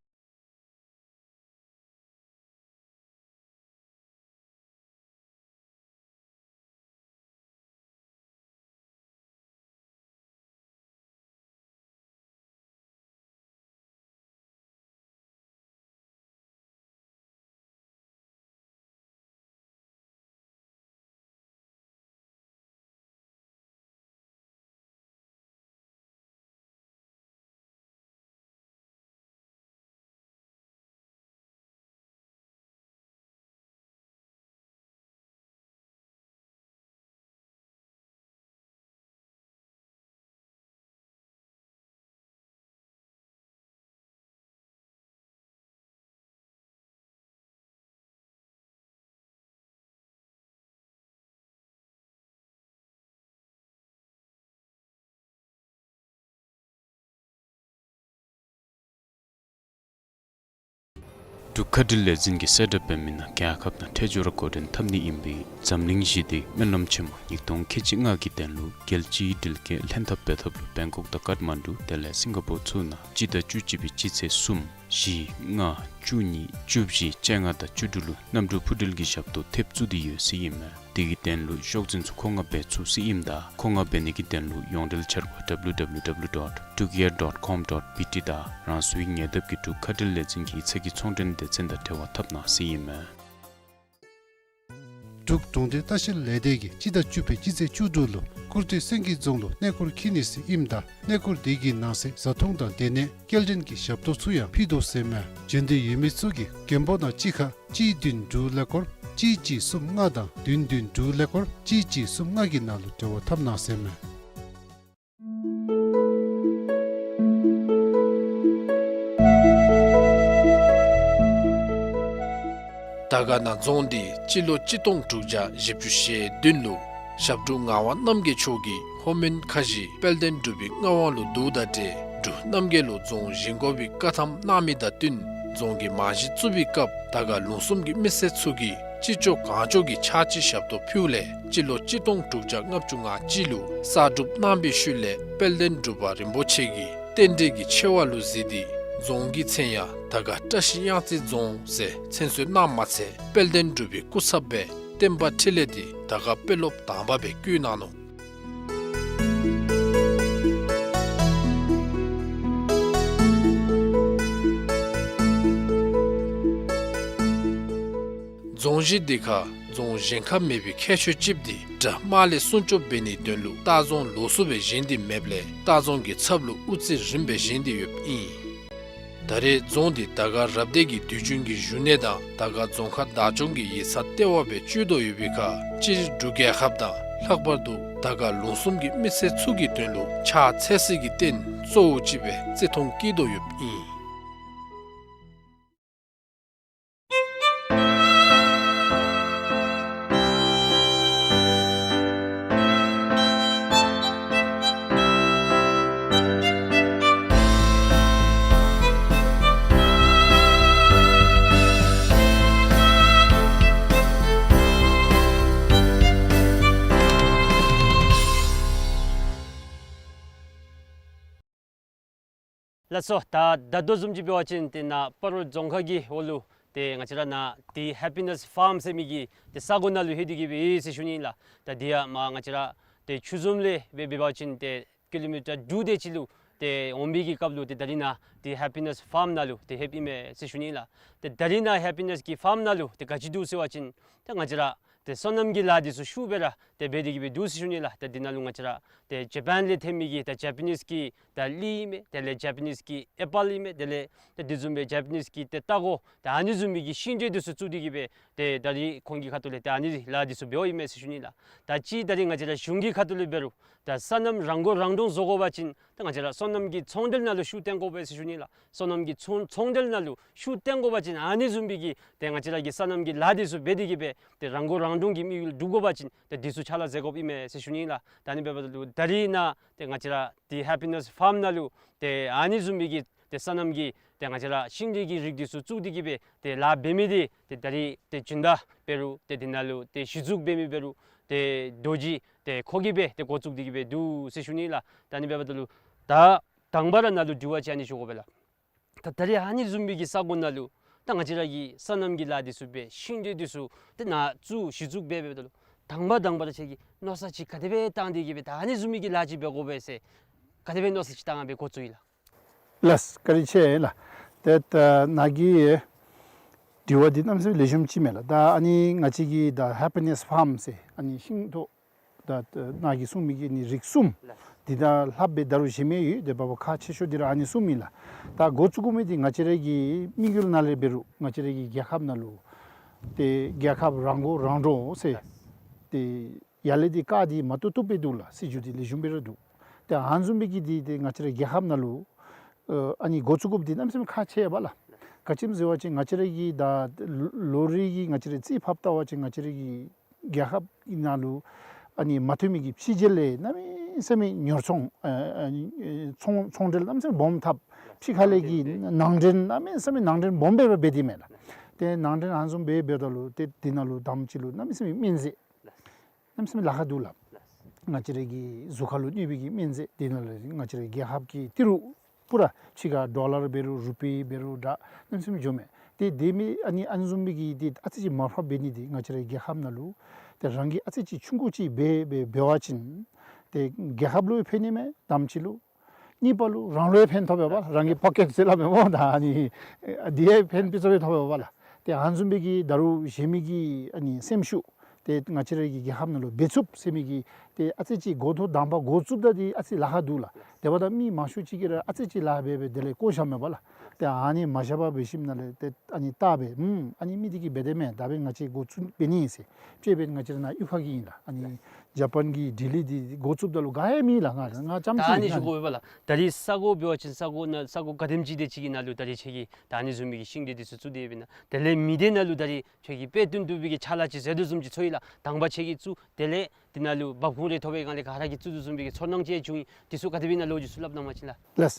འབྲུག་མཁའ་འགྲུལ་ལས་འཛིན་གྱིས་གསལ་བསྒྲགས་འབད་མི་ནང་རྒྱལ་ཁབ་ནང་ཐད་སྦྱོར་འགོ་འདྲེན་འཐབ་ནི་ཨིན་པའི་འཛམ་གླིང་ཞི་བདེའི་སྨོན་ལམ་ཆེན་མོ་ཉིས་སྟོང་ཁལ་གཅིག་ལྔ་གི་དོན་ལུ་རྒྱལ་སྤྱིའི་འགྲུལ་སྐྱེལ་ལྷན་ཐབས་འབད་ཐབས་ལུ་བེང་ཀོག་དང་ཀཊ་མན་ཌུ་དེ་ལས་སིང་ག་པོར་ཚུ་ནང་སྤྱི་ཟླ་བཅུ་གཅིག་པའི་སྤྱི་ཚེས་གསུམ་བཞི་ལྔ་བཅུ་གཉིས་བཅུ་བཞི་བཅོ་ལྔ་དང་བཅུ་དྲུག་ལུ་གནམ་གྲུ་འཕུར་འགྲུལ་གྱི་ཞབས་ཏོག་ཐེབས་བཙུགས་ཏེ་ཡོད་ཟེར་ཨིན་མས། དེ་གི་དོན་ལུ་ཤོག་འཛིན་ཚུ་མཁོ་མངགས་འབད་ཚུགས་ཟེར་ཨིནམ་ད་མཁོ་མངགས་འབད་ནི་གི་དོན་ལུ་ཡོངས་འབྲེལ་འཆར་སྒོ་W W W dot drukair dot com dot B T དང་རང་སོའི་ཉེ་འདབས་ཀྱི་འབྲུག་མཁའ་འགྲུལ་ལས་འཛིན་གྱི་ཚད་ཀྱི་ཚོང་འབྲེལ་སྡེ་ཚན་དང་འབྲེལ་བ་འཐབ་གནང་ཟེར་ཨིན་མས། འབྲུག་གྲོང་སྡེ་ལྟ་བཤལ་ལས་སྡེ་གིས་སྤྱི་ཟླ་བཅུ་པའི་སྤྱི་ཚེས་བཅུ་དྲུག་ལུ་ཀུར་སྟོད་སེང་གེ་རྫོང་ལུ་གནས་སྐོར་འཁྱིད་ནི་ཟེར་ཨིནམ་ད་གནས་སྐོར་དེ་གི་ནང་གསེས་བཟའ་འཐུང་དང་སྡོད་གནས་སྐྱེལ་འདྲེན་གྱི་ཞབས་ཏོག་ཚུ་ཡང་ཕུལ་དོ་ཟེར་ཨིན་མས། འབྱོན་འདོད་ཡོད་མི་ཚུ་གིས་རྒན་པོ་ནང་གཅིག་ཁར་གཅིག་བདུན་དྲུག་ཀླད་ཀོར་གཅིག་གཅིག་གསུམ་ལྔ་དང་བདུན་བདུན་དྲུག་ཀླད་ཀོར་གཅིག་གཅིག་གསུམ་ལྔ་གི་ནང་ལུ་འབྲེལ་བ་འཐབ་གནང་ཟེར་ཨིན་མས། དར་དཀར་ན་རྫོང་འདི་སྤྱི་ལོ་གཅིག་སྟོང་དྲུག་བརྒྱ་བཞི་བཅུ་ཞེ་བདུན་ལུ་ཞབས་དྲུང་ངག་དབང་རྣམ་རྒྱལ་མཆོག་གིས་ལྷོ་མོན་ཁ་བཞི་དཔལ་ལྡན་འབྲུག་པའི་མངའ་དབང་ལུ་བསྡུཝ་དང་འབྲེལ་འབྲུག་རྣམ་རྒྱལ་ལུ་རྫོང་བཞེངས་དགོ་པའི་བཀའ་ཐམ་གནང་མི་དང་བསྟུན་རྫོང་གི་རྨང་གཞི་བཙུགས་པའི་སྐབས་དར་དཀར་ལུང་གསུམ་གྱི་མི་སེར་ཚུ་གིས་ཅི་ལྕོགས་གང་ལྕོགས་ཀྱི་ཕྱག་ཕྱི་ཞབས་ཏོག་ཕུལཝ་ལས་སྤྱི་ལོ་གཅིག་སྟོང་དྲུག་བརྒྱ་ལྔ་བཅུ་ང་གཅིག་ལུ་གསར་སྒྲུབ་གནང་བའི་ཤུལ་ལས་དཔལ་ལྡན་འབྲུག་པ་རིན་པོ་ཆེ་གིས་རྟེན་འབྲེལ་གྱི་ཆེ་བ་ལུ་གཟིགས་ཏེ་རྫོང་གི་མཚན་ཡང་དར་དཀར་བཀྲ་ཤིས་གཡང་རྩེ་རྫོང་ཟེར་མཚན་གསོལ་གནངམ་མ་ཚད་དཔལ་ལྡན་འབྲུག་པའི་སྐུ་ཚབ་སྦེ་བསྟན་པ་འཕྲིན་ལས་འདི་དར་དཀར་དཔོན་སློབ་དང་པ་སྦེ་བསྐོ་གནང་ནུག། རྫོང་གཞི་འདི་ཁར་རྫོང་བཞེངས་ཁ་མེད་པའི་ཁྱད་ཆོས་ཅིག་འདི་དགྲ་དམག་ལས་སྲུང་སྐྱོབ་འབད་ནིའི་དོན་ལུ་ལྟ་རྫོང་ལོགས་སུ་སྦེ་བཞེངས་ཏེ་མེདཔ་ལས་ལྟ་རྫོང་གི་ཚབ་ལུ་དབུ་རྩེ་རིངམ་སྦེ་བཞེངས་ཏེ་ཡོདཔ་ཨིན། ད་རེས་རྫོང་འདི་དར་དཀར་རབ་སྡེ་གི་དུས་རྒྱུན་གྱི་བཞུགས་གནས་དང་དར་དཀར་རྫོང་ཁག་བདག་སྐྱོང་གི་ཡིག་ཚང་ལྟེ་བ་སྦེ་སྤྱོད་དོ་ཡོད་པའི་ཁར་སྤྱིར་འབྲུག་རྒྱལ་ཁབ་དང་ལྷག་པར་དུ་དར་དཀར་ལུང་གསུམ་གྱི་མི་སེར་ཚུ་གི་དོན་ལུ་ཕྱག་འཚལ་སའི་གི་རྟེན་གཙོ་བོ་ཅིག་སྦེ་བརྩི་མཐོང་བསྐྱེད་དོ་ཡོདཔ་ཨིན། ལགས་སོ། ད་ད་ལྟོ་བཟུམ་ཅིག་འབད་བ་ཅིན་ཏེ་ནཱ་སྤ་རོ་རྫོང་ཁག་གི་འོག་ལུ་ཏེ་ང་བཅས་ར་ནཱ་ཏེ་ཧེ་པི་ནེསི་ཕཱརམ་ཟེར་མི་གི་ཏེ་ས་གོ་ནང་ལུ་ལྷོད་དེ་གི་སྦེ་ཡོད་ཟེར་ཞུ་ནི་ལགས། ད་འདི་ཡང་མར་ང་བཅས་ར་ཏེ་ཆུ་འཛོམས་ལས་སྦེ་འབད་བ་ཅིན་ཏེ་ཀི་ལོ་མི་ཊར་དྲུག་དེ་ཅིག་ལུ་ ཏེ་འོང་པའི་གི་སྐབས་ལུ་ཏེ་ད་རིས་ནཱ་ཏེ་ཧེ་པི་ནེས་ཕཱརམ་ནང་ལུ་ཏེ་ལྷོདཔ་ཨིན་མས་ཟེར་ཞུ་ནི་ལགས། ཏེ་ད་རིས་ནཱ་ཧེ་པི་ནེས་ཀྱི་ཕཱརམ་ནང་ལུ་ཏེ་ག་ཅི་འདུག་ཟེར་བ་ཅིན་ཏེ་ང་བཅས་ར་ཏེ་སོ་ནམ་གྱི་ལཱ་འདི་ཚུ་ཤུགས་སྦེ་ར་ཏེ་འབད་དེ་གི་སྦེ་འདུག་ཟེར་ཞུ་ནི་ལགས། ཏེ་འདི་ནང་ལུ་ང་བཅས་ར་ཏེ་ཇ་པཱན་ལས་ཐོན་མི་གི་ཏེ་ཇ་པ་ནིས་ཀྱི་ད་ལི་ཨིན་མས། དེ་ལས་ཇ་པ་ནིས་ཀྱི་ཨེ་པཱལ་ཨིན་མས། དེ་ལས་ཏེ་དེ་བཟུམ་སྦེ་ཇ་པ་ནིས་ཀྱི་ཏེ་རྟ་མགོ་ཏེ་ཨ་ནི་བཟུམ་མའི་གི་ཤིང་འབྲས་འདི་ཚུ་བཙུགས་ཏེ་གི་སྦེ་ཏེ་ད་རིས་ཁོང་གི་ཁ་ཐུག་ལས་ཏེ་ཨ་ནི་ལཱ་འདི་ཚུ་འབདཝ་ཨིན་མས་ཟེར་ཞུ་ནི་ལགས། ད་ཅི་ད་རིས་ང་བཅས་ར་གཞུང་གི་ཁ་ཐུག་ལས་འབད་རུང་ད་སོ་ནམ་རང་མགོ་རང་འདྲོངས་བཟོ་དགོ་པ་ཅིན་ད་ང་བཅས་ར་སོ་ནམ་གྱི་ཚོང་འབྲེལ་ནང་ལུ་ཤུགས་བཏོན་དགོ་པས་ཟེར་ཞུ་ནི་ལགས། སོ་ནམ་གྱི་ཚོང་ཚོང་འབྲེལ་ནང་ལུ་ཤུགས་བཏོན་དགོ་པ་ཅིན་ཨ་ནི་བཟུམ་མའི་གི་ཏེ་ང་བཅས་ར་གི་སོ་ནམ་གྱི་ལཱ་འདི་ཚུ་འབད་དེ་གི་སྦེ་ཏེ་རང་མགོ་རང་འདྲོངས་ཀྱི་དམིགས་ཡུལ་སྒྲུབ་དགོ་པ་ཅིན་ཏེ་འདི་ཚུ་ཕྱག་ལཱ་མཛད་དགོཔ་ཨིན་མས་ཟེར་ཞུ་ནི་ལགས། ད་ཨ་ནི་འབདཝ་ད་ལུ་ད་རིས་ནཱ་ཏེ་ང་བཅས་ར་ཏེ་ཧེ་པི་ནེས་ཕཱརམ་ནང་ལུ་ཏེ་ཨ་ནི་བཟུམ་མའི་གི་ཏེ་སོ་ནམ་གྱི་ཏེ་ང་བཅས་ར་ཤིང་འབྲས་ཀྱི་རིགས་འདི་ཚུ་བཙུགས་ཏེ་གི་སྦེ་ཏེ་ལཱ་འབད་མི་འདི་ཏེ་ད་རིས་ཏེ་སྦྱིན་བདག་འབད་རུང་ཏེ་འདི་ནང་ལུ་ཏེ་གཞི་བཙུགས་འབད་མི་འབད་རུང་ཏེ་རྡོ་རྗེ་ཏེ་ཁོ་གིས་སྦེ་ཏེ་འགོ་བཙུགས་ཏེ་གི་སྦེ་འདུག་ཟེར་ཞུ་ནི་ལགས། ད་ཨ་ནི་འབདཝ་ད་ལུ་ད་དང་པ་ར་ནཱ་ལུ་དྲི་བ་ཅིག་ཨ་ནི་ཞུ་དགོ་པས་ལགས། ད་ད་རིས་ཨ་ནི་བཟུམ་མའི་གི་ས་གོ་ནང་ལུ་ད་ང་བཅས་ར་གི་སོ་ནམ་གྱི་ལཱ་འདི་ཚུ་འབད་ཤིང་འབྲས་འདི་ཚུ་ཏེ་ནཱ་བཙུགས་གཞི་བཙུགས་འབད་འབདཝ་ད་ལུ་དང་པ་དང་པ་ར་ཁྱོད་ཀྱིས་མནོ་བསམ་ཅིག་ག་དེ་སྦེ་བཏང་སྟེ་གི་སྦེ་ད་ཨ་ནི་བཟུམ་མའི་གི་ལཱ་ཅིག་འབད་དགོ་པས་ཟེར་ག་དེ་སྦེ་མནོ་བསམ་ཅིག་བཏང་སྦེ་འགོ་བཙུགས་ཡི་ལགས། ལགས་བཀའ་དྲིན་ཆེ་ལགས། ཏེ་ད་ནཱ་གི་དྲི་བ་འདི་གནམ་མེད་ས་མེད་ལེགས་ཤོམ་ཅིག་མས་ལགས། ད་ཨ་ནི་ང་བཅས་ཀྱི་ད་ཧེ་པི་ནེས་ཕཱརམ་ཟེར་ཨ་ནི་ཤིང་ཐོག་ད་ནཱ་གིས་གསུངས་མི་གི་ཨ་ནི་རིགས་གསུམ་འདི་ད་ལྷག་སྦེ་ད་རུང་གཞན་མི་ཡོད། ཏེ་འབདཝ་ཁག་ཆེ་ཤོས་འདི་ར་ཨ་ནི་གསུམ་ཨིན་ལགས། ད་འགོ་བཙུགས་དགོ་མི་འདི་ང་བཅས་ར་གི་དམིགས་ཡུལ་ནང་ལས་འབད་རུང་ང་བཅས་ར་གི་རྒྱལ་ཁབ་ནང་ལུ་ཏེ་རྒྱལ་ཁབ་རང་མགོ་རང་འདྲོངས་ཟེར་ཏེ་ཡར་ལས་འདི་བཀའ་འདི་མ་བཏུབ་བཏུབ་སྦེ་འདུག་ལགས། སྲིད་བྱུས་འདི་ལེགས་ཤོམ་སྦེ་ར་འདུག། ཏེ་ཨ་ནི་བཟུམ་མའི་གི་འདི་ཏེ་ང་བཅས་ར་རྒྱལ་ཁབ་ནང་ལུ་ཨ་ནི་འགོ་བཙུགས་དགོཔ་འདི་གནམ་མེད་ས་མེད་ཁག་ཆེ་བས་ལགས། ག་ཅི་སྨོ་ཟེར་བ་ཅིན་ང་བཅས་ར་གི་ད་ལོ་རེ་གི་ང་བཅས་ར་རྩིས་ཕབ་བལྟ་བ་ཅིན་ང་བཅས་ར་གི་རྒྱལ་ཁབ་ནང་ལུ་ཨ་ནི་མ་ཐོན་མི་གི་ཕྱི་རྒྱལ་ལས་གནམ་མེད་ས་མེད་ཉོ་ཚོང་ཨ་ཨ་ནི་ཚོང་ཚོང་འབྲེལ་གནམ་མེད་ས་མེད་སྦོམ་འཐབ། ཕྱི་ཁ་ལས་ཀྱི་ནང་འདྲེན་གནམ་མེད་ས་མེད་ནང་འདྲེན་སྦོམ་སྦེ་འབད་དེ་མས་ལགས། ཏེ་ནང་འདྲེན་ཨ་ནི་བཟུམ་སྦེ་འབདཝ་ད་ལུ་ཏེ་འདི་ནང་ལུ་དང་པ་ཅིག་ལུ་གནམ་མེད་ས་མེད་སྨན་རྫས་གནམ་མེད་ས་མེད་ལཱ་ཁག་འདུག་ལགས། ང་བཅས་ར་གི་གཟུགས་ཁར་ལུ་གནོད་པའི་གི་སྨན་རྫས་འདི་ནང་ལུ་ང་བཅས་ར་རྒྱལ་ཁབ་ཀྱི་ཏི་རུ་པུ་ར་ཕྱི་ཁར་ཌོ་ལར་འབད་རུང་རུ་པི་འབད་རུང་ད་གནམ་མེད་ས་མེད་འགྱོཝ་མས། ཏེ་དེ་མི་ཨ་ནི་ཨ་ནི་བཟུམ་མའི་གི་འདི་ཨ་ཙི་ཅིག་མར་ཕབ་འབད་ནི་འདི་ང་བཅས་ར་རྒྱལ་ཁབ་ནང་ལུ་ཏེ་རང་གིས་ཨ་ཙི་ཅིག་ཆུང་ཀུ་ཅིག་འབད་འབད་འབད་བ་ཅིན་ཏེ་རྒྱལ་ཁབ་ལུ་ཕན་ནི་མས། དང་པ་ཅིག་ལུ། གཉིས་པ་ལུ་རང་ལུ་ཡང་ཕན་ཐོགས་པས་པ་ལགས། རང་གི་པོ་ཀེཊ་ཟེར་སླབ་མས་སྨོ། ད་ཨ་ནི་འདི་ཡང་ཕན་པི་ཚུ་ཡང་ཐོགས་པས་པ་ལགས། ཏེ་ཨ་ནི་བཟུམ་མའི་གི་ད་རུང་གཞན་མི་གི་ཨ་ནི་སེམས་ཤུགས་ཏེ་ང་བཅས་ར་གི་རྒྱལ་ཁབ་ནང་ལུ་འབད་ཚུགསཔ་ཟེར་མི་གི་ཏེ་ཨ་ཙི་ཅིག་འགོ་ཐོག་དང་པ་འགོ་བཙུགསཔ་ད་འདི་ཨ་ཙི་ལཱ་ཁག་འདུག་ལགས། དེ་འབདཝ་ད་མི་མང་ཤོས་ཅིག་གིས་ར་ཨ་ཙི་ཅིག་ལཱ་འབད་འབད་དེ་ལས་བཀོ་བཞགཔ་མས་པ་ལགས། ཏེ་ཨ་ནི་མ་བཞག་པར་འབད་ཞིནམ་ལས་ཏེ་ཨ་ནི་བལྟ་སྦེ་ཨུམ་ཨ་ནི་མི་འདི་གིས་འབད་དེ་མས། ད་འབདན་ང་བཅས་འགོ་བཙུགས་འབད་ནི་ཨིན་ཟེར་ཅིག་འབདན་ང་བཅས་ར་ནཱ་གཡུས་ཁ་གི་ཨིན་ལགས། ཨ་ནི་ཇ་པཱན་གྱི་ཌི་ལི་འདི་འགོ་བཙུགསཔ་ད་ལུ་ག་ཡང་མེད་ལགས། ང་ང་རྐྱངམ་ཅིག་ཨིན་ལགས། ད་ཨ་ནི་ཞུ་དགོ་པས་ལགས། ད་རིས་ས་གོ་འབད་བ་ཅིན་ས་གོ་ནང་ས་གོ་ག་དེམ་ཅིག་དེ་ཅིག་གི་ནང་ལུ་ད་རིས་ཁྱོད་ཀྱིས་ད་ཨ་ནི་བཟུམ་མའི་གི་ཤིང་འབྲས་འདི་ཚུ་བཙུགས་ཏེ་འབད་ན་དེ་ལས་མི་སྡེ་ནང་ལུ་ད་རིས་ཁྱོད་ཀྱིས་དཔེ་སྟོན་བཏུབ་པའི་གི་ཕྱག་ལཱ་ཅིག་མཛད་དོ་བཟུམ་ཅིག་ཚོར་ཡི་ལགས། དང་པ་ཁྱོད་ཀྱིས་བཙུགས། དེ་ལས་འདི་ནང་ལུ་འབབ་ཁུངས་རེ་ཐོབ་པའི་སྒང་ལས་ག་ར་གིས་བཙུགས་དོ་བཟུམ་མའི་གི་ཚོར་སྣང་ཅིག་བྱུང་ཡི། འདི་ཚུ་ག་དེ་སྦེ་ཨིན་ན་ལོ་རྒྱུས་ཚུ་སླབ་གནང་བ་ཅིན་ལགས། ལགས་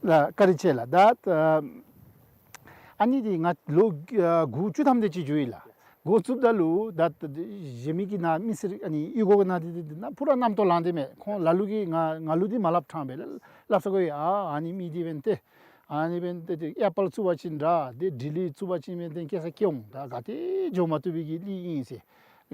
ལགས། བཀའ་དྲིན་ཆེ་ལགས། ད་ཨ་ནི་འདི་ང་ལོ་ཨ་དགུ་བཅུ་ཐམ་དེ་ཅིག་འགྱོ་ཡི་ལགས། འགོ་བཙུགསཔ་ད་ལུ་ད་གཞན་མི་གི་ནཱ་མི་སེར་ཨ་ནི་གཡུས་སྒོ་གི་ནང་འདི་འདི་ནཱ་པུ་ར་རྣམ་རྟོག་ལངས་ཏེ་མས། ཁོང་ལ་ལུ་གིས་ང་ང་ལུ་འདི་མ་སླབ་ཕྲང་པས་ལགས། སླབ་ས་གོ་ཡི། ཨ་ཨ་ནི་མི་འདི་འབདན་ཏེ་ཨ་ནི་འབདན་ཏེ་ཏེ་ཨེ་པཱལ་བཙུགས་པ་ཅིན་འདྲ་ཏེ་ཌི་ལི་བཙུགས་པ་ཅིན་འབདན་ཏེ་སྐྱེ་ས་སྐྱེ་འོང་། ད་ག་ཏེ་འགྱོ་མ་བཏུབ་པའི་གི་གླིང་ཨིན་ཟེར་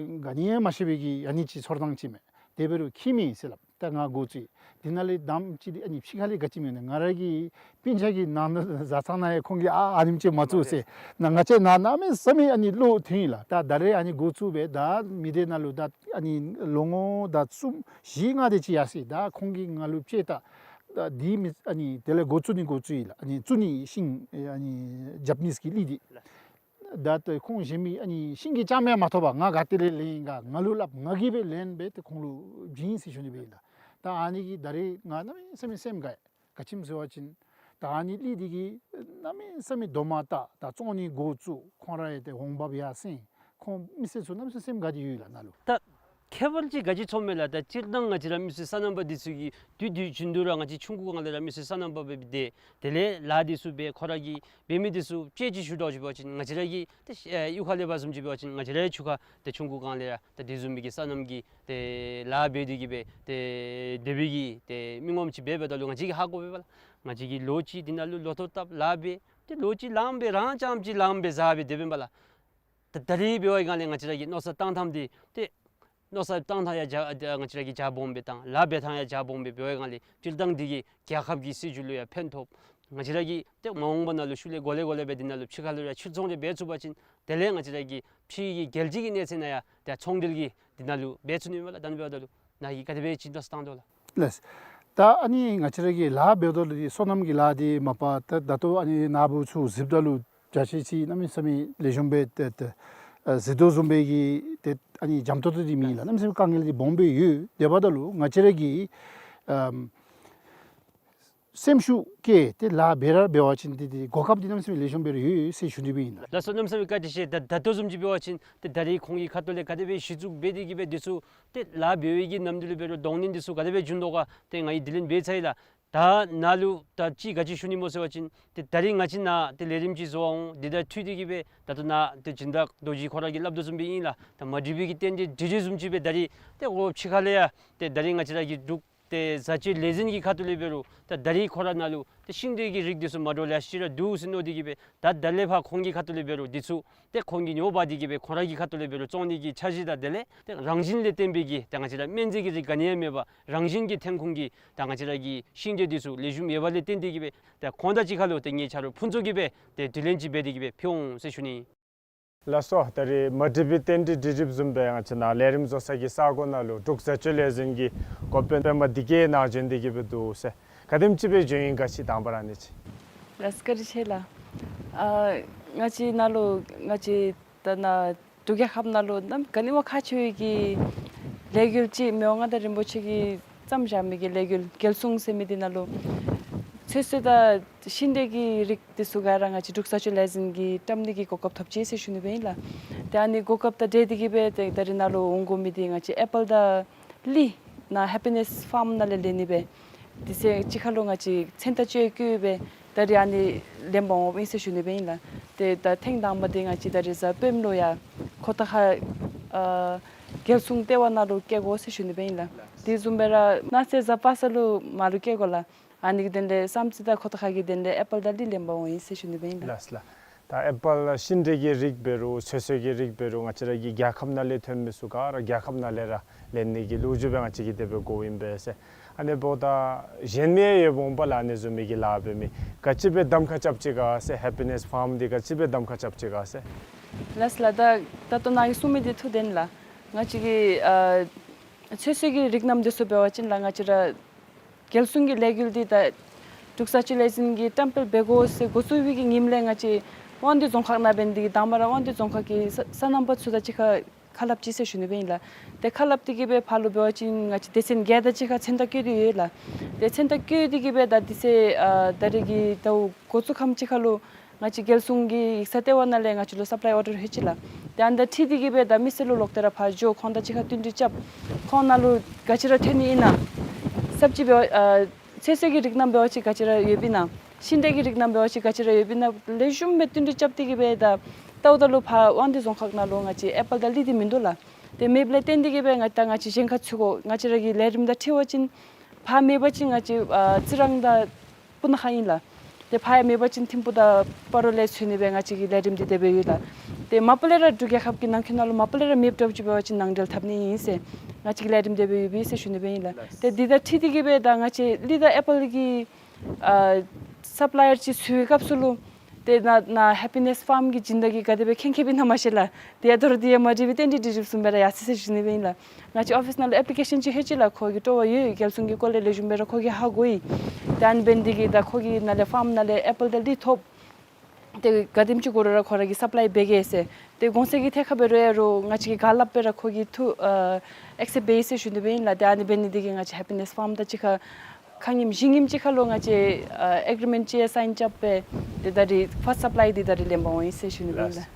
ག་ནི་ཡང་མ་ཤེས་པའི་གི་ཨ་ནི་ཅིག་ཚོར་སྣང་ཅིག་མས། དེ་འབད་རུང་ཁྱིམ་ཨིན་ཟེར་སླབ། ད་ང་འགོ་བཙུགས་ཡི། དེ་ནང་ལས་དང་པ་ཅིག་འདི་ཨ་ནི་ཕྱི་ཁ་ལས་ག་ཅི་མེད་ན་ང་ར་གི་སྤུན་ཆ་གི་ནང་ན་བཟའ་ཚང་ནང་ཡང་ཁོང་གིས་ཨ་ཨ་ནེམ་ཅིག་མ་བཙུགས་ཟེར། ན་ང་བཅས་ནཱ་གནམ་མེད་ས་མེད་ཨ་ནི་བློ་ཐོན་ཡི་ལགས། ད་ད་རེས་ཨ་ནི་འགོ་བཙུགས་སྦེ་ད་མི་སྡེ་ནང་ལུ་ད་ཨ་ནི་ལོ་ངོ་ད་གསུམ་བཞི་ལྔ་དེ་ཅིག་ཡར་སོ་ཡི། ད་ཁོང་གིས་ང་ལུ་དཔྱད་ད་ད་འདི་མི་ཨ་ནི་དེ་ལས་འགོ་བཙུགས་ནི་འགོ་བཙུགས་ཡི་ལགས། ཨ་ནི་བཙུགས་ནི་ཤིང་ཨ་ནི་ཇ་པ་ནིས་ཀྱི་གླིང་འདི། ད་ད་ཁོང་གཞན་མི་ཨ་ནི་ཤིང་གི་རྐྱངམ་ཡང་མ་ཐོབ་པར་ང་ག་ཏེ་ལས་ལེན་ཡི་ག་ང་ལུ་སླབ། ང་གིས་སྦེ་ལེན་སྦེ་ཏེ་ཁོང་ལུ་བྱིན་ཟེར་ཞུ་ནི་སྦེ་ཨིན་ལགས། ད་ཨ་ནི་གིས་ད་རེས་ང་གནམ་མེད་ས་མེད་སེམས་དགའ་ཡི། ག་ཅི་སྨོ་ཟེར་བ་ཅིན་ད་ཨ་ནི་གླིང་འདི་གིས་གནམ་མེད་ས་མེད་དོ་མ་བཏགས་ད་བཙོང་ནི་འགོ་བཙུགས། ཁོང་ར་ཡང་ཏེ་འོང་འབབ་ཡར་སེང་། ཁོང་མི་སེར་ཚུ་གནམ་མེད་ས་མེད་སེམས་དགའ་སྟེ་ཡོད་ལགས་ནཱ་ལུ། ད་ཁྱད་པར་ཅིག་ག་ཅི་ཚོརཝ་མས་ལགས། ད་སྤྱིར་བཏང་ང་བཅས་ར་མི་སེར་སོ་ནམ་པ་འདི་ཚུ་གིས་དུས་དུས་རྒྱུན་དུ་ར་ང་བཅས་ཆུང་ཀུ་སྒང་ལས་ར་མི་སེར་སོ་ནམ་པ་སྦེ་སྡོད། དེ་ལས་ལཱ་འདི་ཚུ་འབད། ཁོང་ར་གིས་འབད་མི་འདི་ཚུ་དཔྱད་ཅིག་ཞུ་དོ་ཅིག་འབད་བ་ཅིན་ང་བཅས་ར་གི་ཏེ་ཨེ་གཡུས་ཁ་ལས་འབད་བཟུམ་ཅིག་འབད་བ་ཅིན་ང་བཅས་ར་ཡང་ཆུང་ཁ་ཏེ་ཆུང་ཀུ་སྒང་ལས་ར་ཏེ་དེ་བཟུམ་མའི་གི་སོ་ནམ་གྱི་ཏེ་ལཱ་འབད་དེ་གི་སྦེ་ཏེ་སྡོད་པའི་གི་ཏེ་མི་ངོམ་ཅིག་འབད་འབདཝ་ད་ལུ་ང་བཅས་ཀྱིས་ཧ་གོ་བས་པ་ལགས། ང་བཅས་ཀྱིས་ལོ་གཅིག་འདི་ནང་ལུ་ལོ་ཐོག་བཏབ་ལཱ་འབད། ཏེ་ལོ་གཅིག་ལངམ་སྦེ་རང་རྐྱངམ་ཅིག་ལངམ་སྦེ་བཟའ་སྦེ་སྡོདཔ་ཨིན་པ་ལགས། ད་ད་རིས་འབད་བའི་སྒང་ལས་ང་བཅས་ར་གི་མནོ་བསམ་བཏང་ཐངས་འདི་ཏེ་ མནོ་བསམ་བཏང་ཐངས་ཡང་རྒྱ་ང་བཅས་ར་གིས་རྒྱ་སྦོམ་སྦེ་བཏང་། ལཱ་འབད་ཐངས་ཡང་རྒྱ་སྦོམ་སྦེ་འབད་བའི་སྒང་ལས་སྤྱིར་བཏང་འདི་གིས་རྒྱལ་ཁབ་ཀྱི་སྲིད་བྱུས་ལུ་ཡང་ཕན་ཐོགས། ང་བཅས་ར་གིས་ཏེ་མ་འོངས་པ་ནང་ལུ་ཤུལ་ལས་འགོ་ལས་འགོ་ལས་སྦེ་འདི་ནང་ལུ་ཕྱི་ཁ་ལུ་ཡང་ཕྱིར་ཚོང་རེ་འབད་ཚུགས་པ་ཅིན་དེ་ལས་ང་བཅས་ར་གི་ཕྱི་གི་རྒྱལ་སྤྱི་གི་གནས་ཚད་ནང་ཡང་ཏེ་ཚོང་འབྲེལ་གྱི་འདི་ནང་ལུ་འབད་ཚུགས་ནི་མས་ལགས། ད་ནི་འབདཝ་ད་ལུ་ནཱ་གིས་ག་དེ་སྦེ་ཅིག་མནོ་བསམ་བཏང་དོ་ལགས། ལགས། ད་ཨ་ནི་ང་བཅས་ར་གིས་ལཱ་འབདཝ་ད་ལུ་འདི་སོ་ནམ་གྱི་ལཱ་འདི་མ་པ་ད་ད་ལྟོ་ཨ་ནི་ནཱ་བུ་ཚུ་གཟིགསཔ་ད་ལུ་བྱ་ཤེས་ཅིག་གནམ་མེད་ས་མེད་ལེགས་ཤོམ་སྦེ་ཏེ་ཏེ་ཨ་གཟིགས་དོ་བཟུམ་སྦེ་གི་ཏེ་ཨ་ནི་འཇམ་ཏོག་ཏོ་འདི་མེད་ལགས། གནམ་མེད་ས་མེད་དཀའ་ངལ་འདི་སྦོམ་སྦེ་ཡོད། དེ་འབདཝ་ད་ལུ་ང་བཅས་ར་གིས་ཨམ་སེམས་ཤུགས་བསྐྱེད་དེ་ལཱ་འབད་ར་འབད་བ་ཅིན་ཏེ་ཏེ་གོ་སྐབས་འདི་གནམ་མེད་ས་མེད་ལེགས་ཤོམ་སྦེ་ར་ཡོད་ཟེར་ཞུ་ནི་སྦེ་ཨིན་ལགས། ལགས་སོ། གནམ་མེད་ས་མེད་བཀའ་དྲིན་ཆེ། ད་ད་ལྟོ་བཟུམ་ཅིག་འབད་བ་ཅིན་ཏེ་ད་རིས་ཁོང་གི་ཁ་ཐུག་ལས་ག་དེ་སྦེ་གཞི་བཙུགས་འབད་དེ་གི་སྦེ་འདི་ཚུ་ཏེ་ལཱ་འབད་བའི་གི་ནམ་དུས་ལུ་འབད་རུང་གདོང་ལེན་འདི་ཚུ་ག་དེ་སྦེ་བྱུང་དོ་ག་ཏེ་ང་གིས་དྲི་ལན་འབད་ཚར་ཡི་ལགས། ད་ནཱ་ལུ་ད་ཅི་ག་ཅི་ཞུ་ནི་སྨོ་ཟེར་བ་ཅིན་ཏེ་ད་རིས་ང་བཅས་ནཱ་ཏེ་ལས་རིམ་ཅིག་བཟོ་བར་འོང་། འདི་དང་འཁྲིལ་ཏེ་གི་སྦེ་ད་ལྟོ་ནཱ་ཏེ་སྦྱིན་བདག་རྡོ་རྗེ་ཁོ་ར་གིས་སླབ་དོ་བཟུམ་སྦེ་ཨིན་ལགས། ད་མ་འགྲིག་པའི་གི་རྟེན་འབྲེལ་འགྲིག་འགྲིག་བཟུམ་ཅིག་སྦེ་ད་རིས་ཏེ་འོ་ཕྱི་ཁ་ལས་ཡང་ཏེ་ད་རིས་ང་བཅས་ར་གི་འབྲུག་ཏེ་བཟའ་སྤྱོད་ལས་འཛིན་གྱི་ཁ་ཐུག་ལས་འབད་རུང་ད་ད་རིས་ཁོ་ར་ནཱ་ལུ་ཏེ་ཤིང་འབྲས་ཀྱི་རིགས་འདི་ཚུ་མ་འདྲཝ་ལེ་ཤ་ཅིག་ར་འདུག་ཟེར་མནོ་སྟེ་གི་སྦེ་ད་ད་ལས་ཕར་ཁོང་གི་ཁ་ཐུག་ལས་འབད་རུང་འདི་ཚུ་ཏེ་ཁོང་གིས་ཉོ་འབག་སྟེ་གི་སྦེ་ཁོ་ར་གི་ཁ་ཐུག་ལས་འབད་རུང་བཙོང་ནི་གི་འཆར་གཞི་དང་དེ་ལས་ཏེ་རང་བཞིན་ལས་བརྟེན་པའི་གི་ད་ང་བཅས་ར་སྨན་རྫས་ཀྱི་རིགས་ག་ནི་ཡང་མེད་པར་རང་བཞིན་གྱི་ཐོན་ཁུངས་ཀྱི་ད་ང་བཅས་ར་གི་ཤིང་འབྲས་འདི་ཚུ་ལེགས་ཤོམ་ཡོད་པ་ལས་བརྟེན་ཏེ་གི་སྦེ་ད་ཁོང་དང་གཅིག་ཁར་ལུ་ཏེ་ངེའི་ཆ་རོགས་ཕུན་ཚོགས་ཀྱིས་སྦེ་ཏེ་དྲི་ལན་ཅིག་འབད་དེ་གི་སྦེ་ཕུལ་འོང་ཟེར་ཞུ་ནི། ལགས་སོ། ད་རིས་མ་འགྲིག་པའི་རྟེན་འབྲེལ་འགྲིག་འགྲིགཔ་བཟུམ་སྦེ་ང་བཅས་ནཱ་ལས་རིམ་བཟོ་ས་གི་ས་གོ་ནང་ལུ་འབྲུག་བཟའ་སྤྱོད་ལས་འཛིན་གྱི་འགོ་དཔོན་པདྨ་བདེ་སྐྱིད་ནཱ་བྱོན་ཏེ་གི་སྦེ་འདུག་ཟེར། ག་དེམ་ཅིག་སྦེ་བྱོན་ཡི་ག་ཅིག་དང་པ་ར་ཨ་ནི་ཅིག། ལགས་སོ། བཀའ་དྲིན་ཆེ་ལགས། ཨ་ང་བཅས་ནཱ་ལུ་ང་བཅས་ད་ནཱ་འབྲུག་རྒྱལ་ཁབ་ནང་ལུ་གནམ་ག་ནི་བ་ཁག་ཆེ་བའི་གི་ལས་འགུལ་ཅིག་མི་དབང་མངའ་བདག་རིན་པོ་ཆེ་གིས་བརྩམས་བཞག་མི་གི་ལས་འགུལ་རྒྱལ་སྲུང་ཟེར་མི་འདི་ནང་ལུ་ཚོད་བསྲེ་དང་ཤིང་འབྲས་ཀྱི་རིགས་འདི་ཚུ་ག་ར་ང་བཅས་འབྲུག་བཟའ་སྤྱོད་ལས་འཛིན་གྱིས་བཀྲམ་ནི་གི་གོ་སྐབས་ཐོབ་ཅི་ཟེར་ཞུ་ནི་སྦེ་ཨིན་ལགས། ཏེ་ཨ་ནི་གོ་སྐབས་དང་འབྲེལ་ཏེ་གི་སྦེ་ཏེ་ད་རིས་ནཱ་ལུ་འོང་དགོ་མི་འདི་ང་བཅས་ཨེ་པཱལ་དང་གླི་ནཱ་ཧེ་པི་ནེས་ཕཱརམ་ནང་ལས་ལེན་ནི་སྦེ་དེ་ཚེ་གཅིག་ཁར་ལུ་ང་བཅས་མཚན་རྟགས་བཅས་བཀོད་སྦེ་ད་རིས་ཨ་ནི་ལེན་པར་འོངམ་ཨིན་ཟེར་ཞུ་ནི་སྦེ་ཨིན་ལགས། ཏེ་ད་ཐེངས་དང་པ་འདི་ང་བཅས་ད་རིས་གཟའ་སྤེནམ་ལུ་ཡང་ཁོ་ཐང་ཁ་ཨ་རྒྱལ་སྲུང་ལྟེ་བ་ནང་ལུ་བསྐྱལ་དགོ་ཟེར་ཞུ་ནི་སྦེ་ཨིན་ལགས། དེ་བཟུམ་སྦེ་ར་གནངས་ཚེ་གཟའ་པ་སངས་ལུ་མར་ལུ་བསྐྱལ་དགོ་ལགས། ཨ་ནི་གི་དོན་ལས་བསམ་རྩེ་དང་ཁོ་ཐང་ཁ་གི་དོན་ལས་ཨེ་པཱལ་དང་གླི་ལེན་པར་འོང་ཡི་ཟེར་ཞུ་ནི་སྦེ་ཨིན་ལགས། ལགས་ལགས། ད་ཨེ་པཱལ་ཤིང་འབྲས་ཀྱི་རིགས་འབད་རུང་ཚོད་བསྲེ་གི་རིགས་འབད་རུང་ང་བཅས་ར་གི་རྒྱལ་ཁབ་ནང་ལས་ཐོན་མི་ཚུ་ག་ར་རྒྱལ་ཁབ་ནང་ལས་ར་ལེན་ནི་གི་ལོ་རྒྱུས་སྦེ་ང་བཅས་ཀྱིས་དེ་སྦེ་གོཝ་ཨིན་པས་ཟེར། ཨ་ནི་འབདཝ་ད་གཞན་མི་ཡང་ཡོདཔ་འོང་པ་ལགས། ཨ་ནི་བཟུམ་མའི་གི་ལཱ་འབད་མི་ག་ཅི་སྦེ་གདམ་ཁ་རྐྱབ་ཅི་ག་ཟེར། ཧེ་པི་ནེས་ཕཱརམ་འདི་ག་ཅི་སྦེ་གདམ་ཁ་རྐྱབ་ཅི་ག་ཟེར། ལགས་ལགས། ད་ད་ལྟོ་ནཱ་གིས་གསུངས་མི་འདི་ཐུགས་བདེན་ལགས། ང་བཅས་ཀྱི་ཨ་ཚོད་བསྲེ་གི་རིགས་རྣམས་འདི་ཚུ་འབད་བ་ཅིན་ལགས་ང་བཅས་ར་རྒྱལ་སྲུང་གི་ལས་འགུལ་འདི་ད་འབྲུག་བཟའ་སྤྱོད་ལས་འཛིན་གྱིས་བཀྲམ་སྤེལ་འབད་དགོ་ཟེར་འགོ་བཙུགས་པའི་གི་ཉིནམ་ལས་ང་བཅས་དབང་འདུས་རྫོང་ཁག་ནང་འབད་ནི་འདི་གིས་དང་པ་ར་དབང་འདུས་རྫོང་ཁག་གི་ས་སོ་ནམ་པ་ཚུ་དང་གཅིག་ཁར་ཁ་སླབ་ཅི་ཟེར་ཞུ་ནི་སྦེ་ཨིན་ལགས། ཏེ་ཁ་སླབ་སྟེ་གི་སྦེ་ཕར་ལུ་འབད་བ་ཅིན་ང་བཅས་སྡེ་ཚན་བརྒྱད་དང་གཅིག་ཁར་མཚན་རྟགས་བཀོད་དེ་ཡོད་ལགས། ཏེ་མཚན་རྟགས་བཀོད་དེ་གི་སྦེ་ད་དེ་ཚེ་ཨ་ད་རིས་ཀྱི་ཟླཝ་འགོ་བཙུགས་ཁམས་ཅིག་ཁར་ལུ་ང་བཅས་རྒྱལ་སྲུང་གི་ཡིག་ཚང་ལྟེ་བ་ནང་ལས་ང་བཅས་ལུ་སབ་ལའི་ཨོར་ཌར་ལྷོད་ཅི་ལགས། ཏེ་ཨ་ནི་དང་འཁྲིལ་ཏེ་གི་སྦེ་ད་མི་སེར་ལུ་ལོག་སྟེ་ར་ཕར་འགྱོ་ཁོང་དང་གཅིག་ཁར་བསྟུན་གྲོས་རྐྱབ། ཁོང་ནང་ལུ་ག་ཅི་ར་ཐོན་ནི་ཨིན་ན་ས་བཅད་འབད་ཨ་ཚོད་བསྲེ་གི་རིགས་རྣམས་འབད་བ་ཅིན་ག་ཅི་ར་ཡོདཔ་ཨིན་ན། ཤིང་འབྲས་ཀྱི་རིགས་རྣམས་འབད་བ་ཅིན་ག་ཅི་ར་ཡོདཔ་ཨིན་ན་ལེགས་ཤོམ་སྦེ་བསྟུན་གྲོས་རྐྱབ་སྟེ་གི་སྦེ་ད་ལྟཝ་ད་ལུ་ཕར་དབང་འདུས་རྫོང་ཁག་ནང་ལུ་ང་བཅས་ཨེ་པཱལ་དང་གླི་འདི་མིན་འདུག་ལགས། ཏེ་མེདཔ་ལས་བརྟེན་ཏེ་གི་སྦེ་ང་ད་ང་བཅས་གཞན་ཁར་འཚོལ་དགོ། ང་བཅས་ར་གི་ལས་རིམ་དང་འཁྲིལ་བ་ཅིན་ཕར་མེད་པ་ཅིན་ང་བཅས་ཨ་རྩི་རང་དང་སྤུ་ན་ཁ་ཨིན་ལགས། ཏེ་ཕར་ཡང་མེད་པ་ཅིན་ཐིམ་ཕུག་དང་སྤ་རོ་ལས་འཚོལ་ནི་སྦེ་ང་བཅས་ཀྱི་ལས་རིམ་འདི་དེ་སྦེ་ཡོད་ལགས། ཏེ་མ་པ་ལས་ར་འབྲུག་རྒྱལ་ཁབ་ཀྱི་ནང་འཁོད་ནང་ལུ་མ་པ་ལས་ར་མེདཔ་འདྲཝ་ཅིག་འབད་བ་ཅིན་ནང་འབྲེལ་འཐབ་ནི་ཨིན་ཟེར་ང་བཅས་ཀྱི་ལས་རིམ་དེ་སྦེ་ཡོད་པས་ཟེར་ཞུ་ནི་སྦེ་ཨིན་ལགས། ཏེ་འདི་དང་འཁྲིལ་ཏེ་གི་སྦེ་ད་ང་བཅས་གླི་དང་ཨེ་པཱལ་གྱི་ཨ་སབ་ལའི་ཡར་ཅིག་འཚོལ་བའི་སྐབས་སུ་ལུ་ཏེ་ནཱ་ནཱ་ཧེ་པི་ནེས་ཕཱརམ་གྱི་སྦྱིན་བདག་གིས་ག་དེ་སྦེ་མཁྱེན་མཁྱེནམ་ཨིན་ན་མ་ཤེས་ལགས། ཏེ་ཡ་ད་རུང་འདི་ཡང་མ་འགྲིག་པའི་རྟེན་འབྲེལ་འགྲིག་འགྲིགཔ་བཟུམ་སྦེ་ར་ཡར་སོ་ཡི་ཟེར་ཞུ་ནི་སྦེ་ཨིན་ལགས། ང་བཅས་ཨོ་ཕིས་ནང་ལུ་ཨེཔ་ལི་ཀེ་ཤཱན་ཅིག་ལྷོད་ཅི་ལགས། ཁོ་གིས་སྤྲོ་བ་ཡོད། རྒྱལ་སྲུང་གི་སྐོར་ལས་ལེགས་ཤོམ་སྦེ་ར་ཁོ་གིས་ཧ་གོ་ཡི། ཏེ་ཨ་ནི་འབད་ནི་འདི་གིས་ད་ཁོ་གིས་ནཱ་ལས་ཕཱརམ་ནང་ལས་ཨེ་པཱལ་དང་གླི་ཐོབ། ཏེ་ག་དེམ་ཅིག་དགོ་རུང་ར་ཁོ་ར་གིས་སབ་ལའི་འབད་གེ་ཟེར། ཏེ་གོང་ཚད་ཀྱི་ཐད་ཁར་འབད་རུང་ཡང་རུང་ང་བཅས་ཀྱིས་ག་སླབ་སྦེ་ར་ཁོ་གིས་ཐུགས་ཨ་ཨེག་སེབཊ་འབད་ཡི་ཟེར་ཞུ་ནི་སྦེ་ཨིན་ལགས། ཏེ་ཨ་ནི་འབད་ནི་འདི་གིས་ང་བཅས་ཧེ་པི་ནེས་ཕཱརམ་དང་གཅིག་ཁར་ཁ་ཉིནམ་བཞི་ཉིནམ་ཅིག་ཁར་ལུ་ང་བཅས་ཨ་ཨེག་རི་མེནཊ་ཅིག་ཡང་སའིན་རྐྱབ་སྦེ་ཏེ་ད་རིས་ཕཱསཊ་སབ་ལའི་འདི་ད་རིས་ལེན་པར་འོང་ཡི་ཟེར་ཞུ་ནི་སྦེ་ཨིན་ལགས།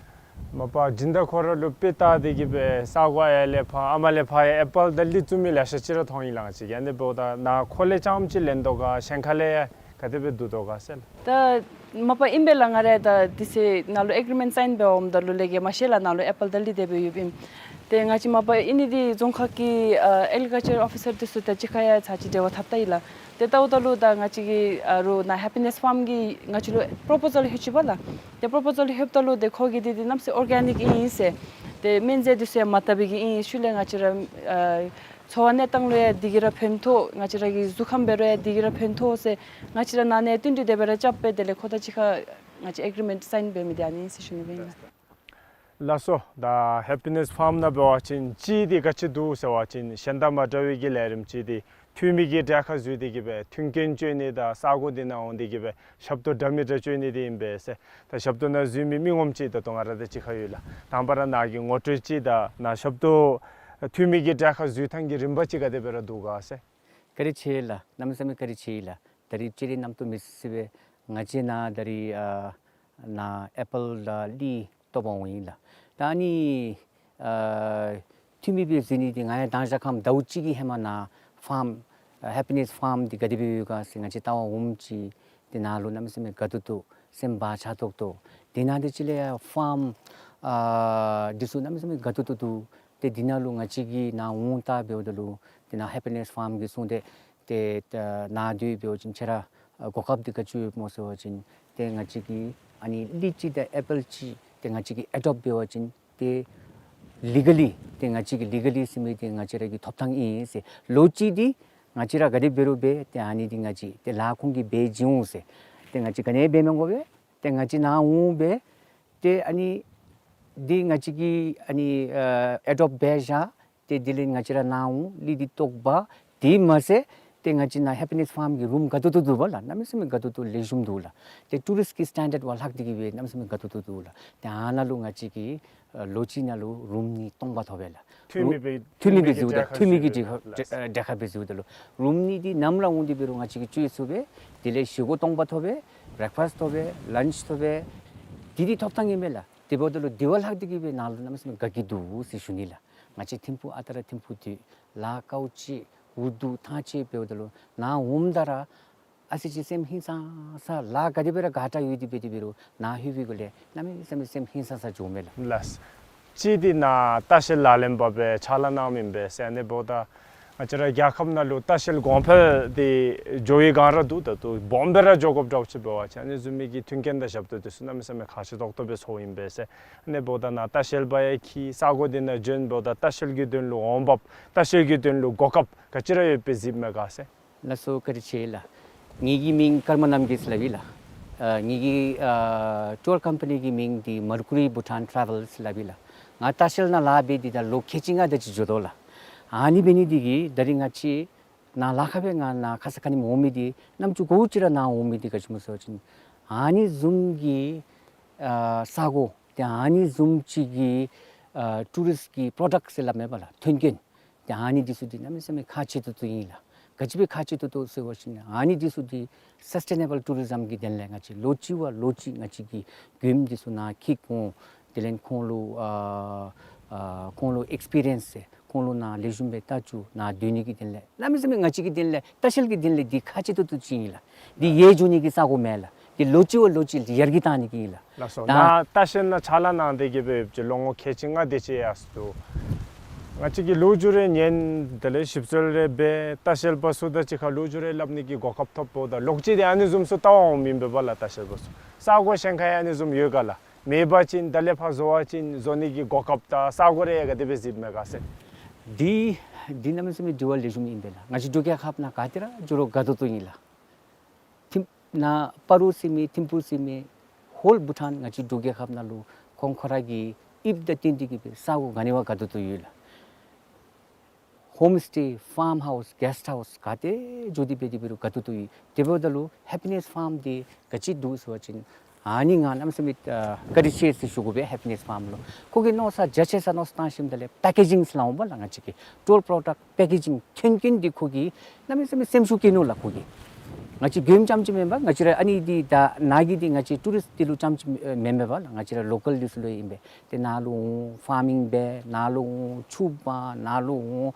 མ་པ་སྦྱིན་བདག་ཁོ་ར་ལུ་དཔེ་བལྟ་སྟེ་གི་སྦེ་ས་གོ་ཨ་ཡར་ལས་ཕར་ཨ་མར་ལས་ཕར་ཡང་ཨེ་པཱལ་དང་གླི་བཙུགས་མི་ལེ་ཤ་ཅིག་ར་མཐོང་ཡི་ལགས། ང་བཅས་ཀྱིས་ཨ་ནི་འབདཝ་ད་ནཱ་ཁོ་ལས་རྐྱངམ་ཅིག་ལེན་དོ་ག་གཞན་ཁ་ལས་ཡང་ག་དེ་སྦེ་བསྡུ་དོ་ག་ཟེར་ལགས། ད་མ་པ་ཨིན་པས་ལགས། ང་ར་ད་དེ་ཚེ་ནཱ་ལུ་ཨེག་རི་མེནཊ་སའིན་འབད་འོངམ་ད་ལུ་ལས་ཀྱི་མ་ཤེས་ལགས། ནཱ་ལུ་ཨེ་པཱལ་དང་གླི་དེ་སྦེ་ཡོདཔ་ཨིནམ། ཏེ་ང་བཅས་མ་པ་ཨིན་ནི་འདི་རྫོང་ཁག་གི་ཨ་ཨེག་རི་ཀལ་ཅར་ཨོ་ཕི་སར་འདི་ཚུ་དང་གཅིག་ཁར་ཡང་ཚར་ཅིག་འབྲེལ་བ་འཐབ་ད་ཡི་ལགས། ཏེ་ལྟཝ་ད་ལུ་ད་ང་བཅས་ཀྱི་ཨ་རུང་ནཱ་ཧེ་པི་ནེས་ཕཱརམ་གྱིས་ང་བཅས་ལུ་པོརོ་པོ་ཟཱལ་ལྷོད་ཅི་པ་ལགས། ཏེ་པོརོ་པོ་ཟཱལ་ལྷོདཔ་ད་ལུ་ཏེ་ཁོ་གིས་འདི་འདི་གནམ་མེད་ས་མེད་ཨོར་གེ་ནིཀ་ཨིན་ཟེར། ཏེ་སྨན་རྫས་འདི་ཚུ་ཡང་མ་བཏབ་པའི་གི་ཨིན། ཤུལ་ལས་ང་བཅས་ར་ཨ་འཚོ་བ་གནས་སྟངས་ལུ་ཡང་འདི་གིས་ར་ཕན་ཐོགས། ང་བཅས་ར་གི་གཟུགས་ཁམས་འབད་རུང་ཡང་འདི་གིས་ར་ཕན་ཐོགས་ཟེར་ང་བཅས་ར་ནང་ནས་བསྟུན་གྲོས་དེ་སྦེ་ར་རྐྱབ་སྦེ་དེ་ལས་ཁོ་དང་གཅིག་ཁར་ང་བཅས་ཨེག་རི་མེནཊ་སའིན་འབད་མི་འདི་ཨ་ནི་ཨིན་ཟེར་ཞུ་ནི་སྦེ་ཨིན་ལགས། ལགས་སོ། ད་ཧེ་པི་ནེས་ཕཱརམ་ནང་འབད་བ་ཅིན་གཅིག་འདི་ག་ཅི་འདུག་ཟེར་བ་ཅིན་གཞན་དང་མ་འདྲ་བའི་གི་ལས་རིམ་ཅིག་འདི་འཐུས་མི་གི་གྲལ་ཁར་འཛུལ་ཏེ་གི་སྦེ་མཐུན་རྐྱེན་སྤྱོད་ནི་དང་ས་གོ་འདི་ནང་འོང་སྟེ་གི་སྦེ་ཞབས་ཏོག་འདྲ་མི་འདྲ་སྤྱོད་ནི་འདི་ཨིན་པས་ཟེར། ད་ཞབས་ཏོག་ནང་འཛུལ་མི་མི་ངོམ་ཅིག་ད་ལྟོ་ང་ར་དང་གཅིག་ཁར་ཡོད་ལགས། དང་པ་ར་ནཱ་གི་ངོ་སྤྲོད་ཅིག་དང་ནཱ་ཞབས་ཏོག་འཐུས་མི་གི་གྲལ་ཁར་འཛུལ་ཐངས་ཀྱི་རིམ་པ་ཅིག་ག་དེ་སྦེ་ར་འདུག་ག་ཟེར། བཀའ་དྲིན་ཆེ་ལགས། གནམ་མེད་ས་མེད་བཀའ་དྲིན་ཆེ་ལགས། ད་རིས་ཅིག་ར་རྣམ་རྟོག་མེད་ས་སྦེ་ང་བཅས་ནཱ་ད་རིས་ཨ་ནཱ་ཨེ་པཱལ་དང་ལི་བཏོག་པར་འོང་ཡི་ལགས། ད་ཨ་ནི་ཨ་འཐུས་མི་སྦེ་འཛུལ་ནི་འདི་ང་ཡང་མདང་ཞག་ཁམས་ཟླཝ་གཅིག་གི་ཧེ་མ་ནཱ་ཕཱརམ་ཨ་ཧེ་པི་ནེས་ཕཱརམ་འདི་ག་དེ་སྦེ་ཡོད་ག་ཟེར་ང་བཅས་བལྟ་བར་འོངམ་ཅིག་ཏེ་ནཱ་ལུ་གནམ་མེད་ས་མེད་དགའ་ཏོག་ཏོ་སེམས་བག་ཆགས་ཏོག་ཏོ། དེ་ནང་དེ་ཅིག་ལས་ཡང་ཕཱརམ་ཨ་འདི་ཚུ་གནམ་མེད་ས་མེད་དགའ་ཏོག་ཏོ་འདུག། ཏེ་འདི་ནང་ལུ་ང་བཅས་ཀྱིས་ནཱ་འོང་ལྟ་འབདཝ་ད་ལུ་ཏེ་ནཱ་ཧེ་པི་ནེས་ཕཱརམ་གྱིས་གསུངས་ཏེ་ཏེ་ད་ནཱ་སྡོད་འབད་བ་ཅིན་ཁྱེད་ར་ཨ་གོ་སྐབས་འདི་ག་ཅི་ཡོདཔ་སྨོ་ཟེར་བ་ཅིན་ཏེ་ང་བཅས་ཀྱིས་ཨ་ནི་ལི་ཅིག་དང་ཨེ་པཱལ་ཅིག་ཏེ་ང་བཅས་ཀྱིས་ཨེ་ཌོབཊ་འབད་བ་ཅིན་ཏེ་ལི་ག་ལི་ཏེ་ང་བཅས་ཀྱིས་ལི་ག་ལི་ཟེར་མི་འདི་ང་བཅས་ར་གི་ཐོབ་ཐངས་ཨིན་ཟེར། ལོ་གཅིག་འདི་ང་བཅས་ར་ག་དེ་འབད་རུང་འབད་ཏེ་ཨ་ནི་འདི་ང་བཅས་ཏེ་ལཱ་ཁོང་གིས་འབད་བྱིན་འོང་ཟེར། ཏེ་ང་བཅས་ག་ནི་འབད་མི་དགོ་པས། ཏེ་ང་བཅས་ནཱ་འོང་སྦེ་ཏེ་ཨ་ནི་འདི་ང་བཅས་ཀྱིས་ཨ་ནི་ཨ་ཨེ་ཌོབཊ་འབད་བཞག། ཏེ་དེ་ལས་ང་བཅས་ར་ནཱ་འོང་ལི་འདི་བཏོག་པ། དེ་མ་ཚད་ཏེ་ང་བཅས་ནཱ་ཧེ་པི་ནེས་ཕཱརམ་གྱི་རུམ་དགའ་ཏོག་ཏོ་འདུག་པ་ལགས། གནམ་མེད་ས་མེད་དགའ་ཏོག་ཏོ་ལེགས་ཤོམ་འདུག་ལགས། ཏེ་ཊུ་རིསཊ་ཀྱི་སི་ཊེན་ཌརཌ་བ་ལྷག་སྟེ་གི་སྦེ་གནམ་མེད་ས་མེད་དགའ་ཏོག་ཏོ་འདུག་ལགས། ཏེ་ཨ་ནཱ་ལུ་ང་བཅས་ཀྱིས་ཨ་ལོ་གཅིག་ནང་ལུ་རུམ་གཉིས་སྟོང་པ་ཐོབ་པས་ལགས། འཐུས་མི་སྦེ་འཐུས་མི་སྦེ་འཛུལཝ་ད་འཐུས་མི་གི་གྲལ་ཁར་འཛུལཝ་ད་ལུ་རུམ་གཉིས་འདི་ནམ་ར་འོང་སྟེ་འབད་རུང་ང་བཅས་ཀྱིས་སྤྱོད་ཚུགས་པས། དེ་ལས་བཞེས་སྒོ་སྟོང་པ་ཐོབ་པས། བེ་རེག་ཕཱསཊ་ཐོབ་པས། ལཱནཆ་ཐོབ་པས། འདི་འདི་ཐོབ་ཐངས་ཨིན་མས་ལགས། དེ་འབདཝ་ད་ལུ་དེ་བ་ལྷག་སྟེ་གི་སྦེ་ནཱ་ལུ་གནམ་མེད་ས་མེད་དགའ་སྐྱིད་འདུག་ཟེར་ཞུ་ནི་ལགས། ང་བཅས་ཐིམ་ཕུག་ཨ་རྟག་ར་ཐིམ་ཕུག་འདི་ལཱ་དཀའཝ་སྤྱད་འུ་སྡུག་ཐང་ཆད་འབདཝ་ད་ལུ་ནཱ་འོངམ་ད་ར་ཨ་ཙི་ཅིག་སེམས་ཧིང་སངས་ས་ལཱ་ག་དེ་སྦེ་ར་དགའ་དྲགས་ཡོད་དེ་འབད་དེ་འབད་རུང་ནཱ་ལྷོད་པའི་སྒང་ལས་གནམ་མེད་ས་མེད་སེམས་ཧིང་སངས་ས་འགྱོཝ་མས་ལགས། ལགས། གཅིག་འདི་ནཱ་ལྟ་བཤལ་ལག་ལེན་པ་སྦེ་ཕྱག་ལཱ་གནངམ་ཨིན་པས་ཟེར། ཨ་ནི་འབདཝ་ད་ང་བཅས་ར་རྒྱལ་ཁབ་ནང་ལུ་ལྟ་བཤལ་གོང་འཕེལ་འདི་འགྱོ་བའི་སྒང་ར་འདུག། ད་ལྟོ་སྦོམ་སྦེ་ར་འགྱོ་དགོཔ་འདྲཝ་ཅིག་འབད་བ་ཅིན་ཨ་ནི་བཟུམ་མའི་གི་མཐུན་རྐྱེན་དང་ཞབས་ཏོག་འདི་ཚུ་གནམ་མེད་ས་མེད་ཁག་ཆེ་ཏོག་ཏོ་སྦེ་ཚོརཝ་ཨིན་པས་ཟེར། ཨ་ནི་འབདཝ་ད་ནཱ་ལྟ་བཤལ་པ་ཡང་འཁྱིད། ས་གོ་འདི་ནང་བྱོན་འབདཝ་ད་ལྟ་བཤལ་གྱི་དོན་ལུ་འོང་འབབ་ལྟ་བཤལ་གྱི་དོན་ལུ་གོ་སྐབས་ག་ཅི་ར་ཡོད་པའི་གཟིགསཔ་མས་ག་ཟེར། ལགས་སོ། བཀའ་དྲིན་ཆེ་ལགས། ངེ་གི་མིང་ཀརྨ་རྣམ་རྒྱལ་ཟེར་སླབ་ཨིན་ལགས། ཨ་ངེ་གི་ཨ་ཊུར་ཀམ་པ་ནི་གི་མིང་འདི་མར་ཀུ་རི་བྷུ་ཊཱན་ཊ་རེ་ཝེལ་ཟེར་སླབ་ཨིན་ལགས། ང་ལྟ་བཤལ་ནང་ལཱ་འབད་དེ་ད་ལོ་ཁལ་གཅིག་ལྔ་དེ་ཅིག་འགྱོ་དོ་ལགས། ཨ་ནི་འབད་ནི་འདི་གིས་ད་རིས་ང་བཅས་ནཱ་ལཱ་ཁག་སྦེ་ང་ནཱ་ཁ་ཙ་ཁ་ཉིནམ་འོང་མི་འདི་རྣམ་ཅོ་གོ་ཅི་ར་ནཱ་འོང་མི་འདི་ག་ཅི་སྨོ་ཟེར་བ་ཅིན་ཨ་ནི་བཟུམ་གྱི་ཨ་ས་གོ་ཏེ་ཨ་ནི་བཟུམ་ཅིག་གི་ཨ་ཊུ་རིསཊ་ཀྱི་པྲོ་ཌཀཊ་ཟེར་སླབ་མས་པ་ལགས། མཐུན་རྐྱེན། ཏེ་ཨ་ནི་འདི་ཚུ་འདི་གནམ་མེད་ས་མེད་ཁག་ཆེ་ཏོག་ཏོ་ཨིན་ལགས། ག་ཅི་སྦེ་ཁག་ཆེ་ཏོག་ཏོ་ཟེར་བ་ཅིན་ཨ་ནི་འདི་ཚུ་འདི་སཱསི་ཊེ་ནེ་བཱལ་ཊུ་རི་ཛམ་གྱི་དོན་ལས་ང་བཅས་ལོ་གཅིག་བ་ལོ་གཅིག་ང་བཅས་ཀྱིས་མགྱོནམ་འདི་ཚུ་ནཱ་འཁྱིད་འོང་། དེ་ལས་ཁོང་ལུ་ཨ་ཨ་ཁོང་ལུ་ཨེགསི་པི་རི་ཡེནསི་ཟེར་ཁོང་ལུ་ནཱ་ལེགས་ཤོམ་སྦེ་ལྟ་བཅུག། ནཱ་སྡོད་ནི་གི་དོན་ལས་གནམ་མེད་ས་མེད་ང་བཅས་ཀྱི་དོན་ལས་ལྟ་བཤལ་གྱི་དོན་ལས་འདི་ཁག་ཆེ་ཏོག་ཏོ་ཅིག་ཨིན་ལགས། འདི་ཡལ་འགྱོ་ནི་གི་ས་གོ་མེན་ལགས། འདི་ལོ་གཅིག་བ་ལོ་གཅིག་ཡར་རྒྱས་བཏང་ནི་གི་ཨིན་ལགས། ལགས་སོ། ད་ནཱ་ལྟ་བཤལ་ནང་ཕྱག་ལཱ་གནང་སྟེ་གི་སྦེ་ལོ་ངོ་ཁལ་གཅིག་ལྔ་དེ་ཅིག་ཡར་སོང་འདུག། ང་བཅས་ཀྱིས་ལོ་རྒྱུས་རེ་ཉན། དེ་ལས་ཞིབ་འཚོལ་རེ་འབད། ལྟ་བཤལ་པ་ཚུ་དང་གཅིག་ཁར་ལོ་རྒྱུས་རེ་སླབ་ནི་གི་གོ་སྐབས་ཐོབ་འབདཝ་ད་ལོག་ཅི་དེ་ཨ་ནི་བཟུམ་ཚུ་ལྟ་བར་འོངམ་ཨིན་པས་པ་ལགས། ལྟ་བཤལ་པ་ཚུ་ས་གོ་གཞན་ཁར་ཡང་ཨ་ནི་བཟུམ་ཡོད་ག་ལགས། མེད་པ་ཅིན་ད་ལས་ཕར་བཟོ་བ་ཅིན་བཟོ་ནི་གི་གོ་སྐབས་དང་ས་གོ་རེ་ཡང་ག་དེ་སྦེ་གཟིགསཔ་མས་ག་ཟེར། འདི་འདི་གནམ་མེད་ས་མེད་དྲི་བ་ལེགས་ཤོམ་ཨིན་པས་ལགས། ང་བཅས་འབྲུག་རྒྱལ་ཁབ་ནང་ག་ཏེ་ར་འགྱོ་རུང་དགའ་ཏོག་ཏོ་ཨིན་ལགས། ཐིམ་ནཱ་སྤ་རོ་ཟེར་མི་ཐིམ་ཕུག་ཟེར་མི་ཧོལ་བྷུ་ཊཱན་ང་བཅས་འབྲུག་རྒྱལ་ཁབ་ནང་ལུ་ཁོང་ཁོ་ར་གི་དབྱིབས་དང་བསྟུན་ཏེ་གི་སྦེ་ས་གོ་ག་ནི་བ་དགའ་ཏོག་ཏོ་ཡོད་ལགས། ཧོམ་སི་ཊེ་ཕཱརམ་ཧའུསི་གེསཊ་ཧའུསི་ག་ཏེ་འགྱོ་སྟེ་འབད་དེ་འབད་རུང་དགའ་ཏོག་ཏོ་ཡོད། དེ་འབདཝ་ད་ལུ་ཧེ་པི་ནེསི་ཕཱརམ་འདི་ག་ཅི་འདུག་ཟེར་བ་ཅིན་ཨ་ནི་ང་གནམ་མེད་ས་མེད་ཨ་བཀའ་དྲིན་ཆེ་ཟེར་ཞུ་དགོ་པས། ཧེ་པི་ནེསི་ཕཱརམ་ལུ་ཁོ་གིས་མནོ་བསམ་རྒྱ་ཆེ་ས་མནོ་བསམ་བཏང་ཞིནམ་ད་ལས་པེ་ཀེ་ཇིང་ཟེར་སླབ་འོང་པ་ལགས། ང་བཅས་ཀྱི་ཊུར་པྲོ་ཌཀཊ་པེ་ཀེ་ཇིང་མཐུན་རྐྱེན་འདི་ཁོ་གིས་གནམ་མེད་ས་མེད་སེམས་ཤུགས་བསྐྱེད་ནུག་ལགས་ཁོ་གིས། ང་བཅས་མགྱོནམ་རྐྱངམ་ཅིག་མེན་པར་ང་བཅས་ར་ཨ་ནི་འདི་ད་ནཱ་གི་འདི་ང་བཅས་ཊུ་རིསཊ་འདི་ལུ་རྐྱངམ་ཅིག་མེན་མེན་པ་ལགས། ང་བཅས་ར་ལོ་ཀཱལ་འདི་ཚུ་ལུ་ཨིན་པས། ཏེ་ནཱ་ལུ་འོང་ཕཱར་མིང་འབད། ནཱ་ལུ་འོང་ཕྱུགཔ་འབག། ནཱ་ལུ་འོང་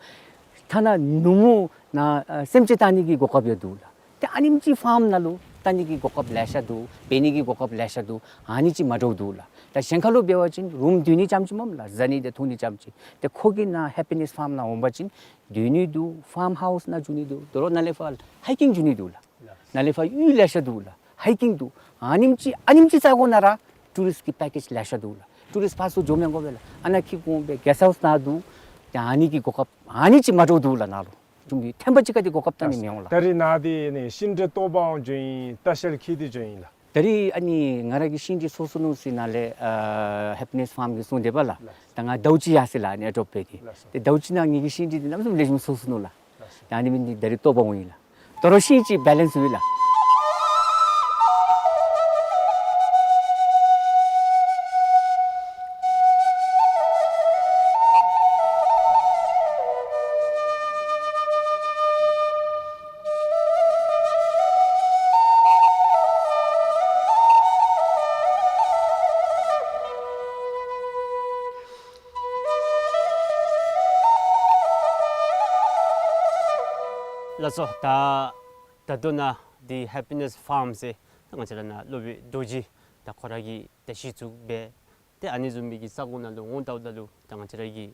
ཐ་ན་ནུབ་མོ་ནཱ་ཨ་སེམས་ཅན་བལྟ་ནི་གི་གོ་སྐབས་ཡང་འདུག་ལགས། ཏེ་ཨ་ནེམ་ཅིག་ཕཱརམ་ནང་ལུ་བལྟ་ནི་གི་གོ་སྐབས་ལེ་ཤ་འདུག། འབད་ནི་གི་གོ་སྐབས་ལེ་ཤ་འདུག། ཨ་ནི་ཅིག་མ་འདྲཝ་འདུག་ལགས། ད་གཞན་ཁར་ལུ་འབད་བ་ཅིན་རུམ་སྡོད་ནི་རྐྱངམ་ཅིག་སྨོ་ལགས། བཟའ་ནི་དང་འཐུང་ནི་རྐྱངམ་ཅིག། ཏེ་ཁོ་གིས་ནཱ་ཧེ་པི་ནེསི་ཕཱརམ་ནང་འོང་པ་ཅིན་སྡོད་ནི་འདུག། ཕཱརམ་ཧའུསི་ནང་འགྱོ་ནི་འདུག། དོ་རུང་ནཱ་ལས་ཕར་ཧའི་ཀིང་འགྱོ་ནི་འདུག་ལགས། ནཱ་ལས་ཕར་གཡུས་ལེ་ཤ་འདུག་ལགས། ཧའི་ཀིང་འདུག། ཨ་ནེམ་ཅིག་ཨ་ནེམ་ཅིག་ས་གོ་ནང་ར་ཊུ་རིསཊ་ཀྱི་པེ་ཀེཇ་ལེ་ཤ་འདུག་ལགས། ཊུ་རིསཊ་སྤོཊ་ཚུ་འགྱོ་མི་དགོ་པས་ལགས། ཨ་ནཱ་འཁྱིད་འོང་སྦེ་གེསཊ་ཧའུསི་ནང་འདུག། ཏེ་ཨ་ནི་གི་གོ་སྐབས་ཨ་ནི་ཅིག་མ་འདྲཝ་འདུག་ལགས་ནཱ་ལུ། ཆུང་ཀུ་ཐེམ་པ་ཅིག་ག་དེ་གོ་སྐབས་བཏང་ནི་མི་འོང་ལགས། ད་རེས་ནཱ་འདི་ནི་ཤིང་འབྲས་བཏོག་པར་འགྱོ་ཡི། ལྟ་བཤལ་འཁྱིད་དེ་འགྱོ་ཡི་ལགས། ད་རེས་ཨ་ནི་ང་ར་གིས་ཤིང་འབྲས་སོ་སོ་ནུག་ཟེར་ནཱ་ལས་ཨ་ཧེ་པི་ནེསི་ཕཱརམ་གྱིས་གསུངས་དེས་པ་ལགས། ལགས། ད་ང་ཟླཝ་གཅིག་ཡར་སོ་ཡི་ལགས། ཨ་ནི་ཨེ་ཌོབ་འབད་དེ། ལགས་སོ། ཏེ་ཟླཝ་གཅིག་ནང་ངེ་གི་ཤིང་འབྲས་འདི་གནམ་མེད་ས་མེད་ལེགས་ཤོམ་སོ་སོ་ནུག་ལགས། ལགས་སོ། ད་ཨ་ནི་འབད་ནི་འདི་ད་རེས་བཏོག་པར་འོང་ཡི་ལགས། དོ་རུང་ཤིང་ཅིག་བེ་ལེནསི་འོང་ཡི་ལགས། ལགས་སོ། ད་ད་ལྟོ་ནཱ་འདི་ཧེ་པི་ནེསི་ཕཱརམ་ཟེར་ད་ང་བཅས་ར་ནཱ་སློབ་དཔོན་རྡོ་རྗེ་ད་ཁོ་ར་གིས་ད་གཞི་བཙུགས་འབད། ཏེ་ཨ་ནི་བཟུམ་མའི་གི་ས་གོ་ནང་ལུ་འོང་ལྟཝ་ད་ལུ་ད་ང་བཅས་ར་གི་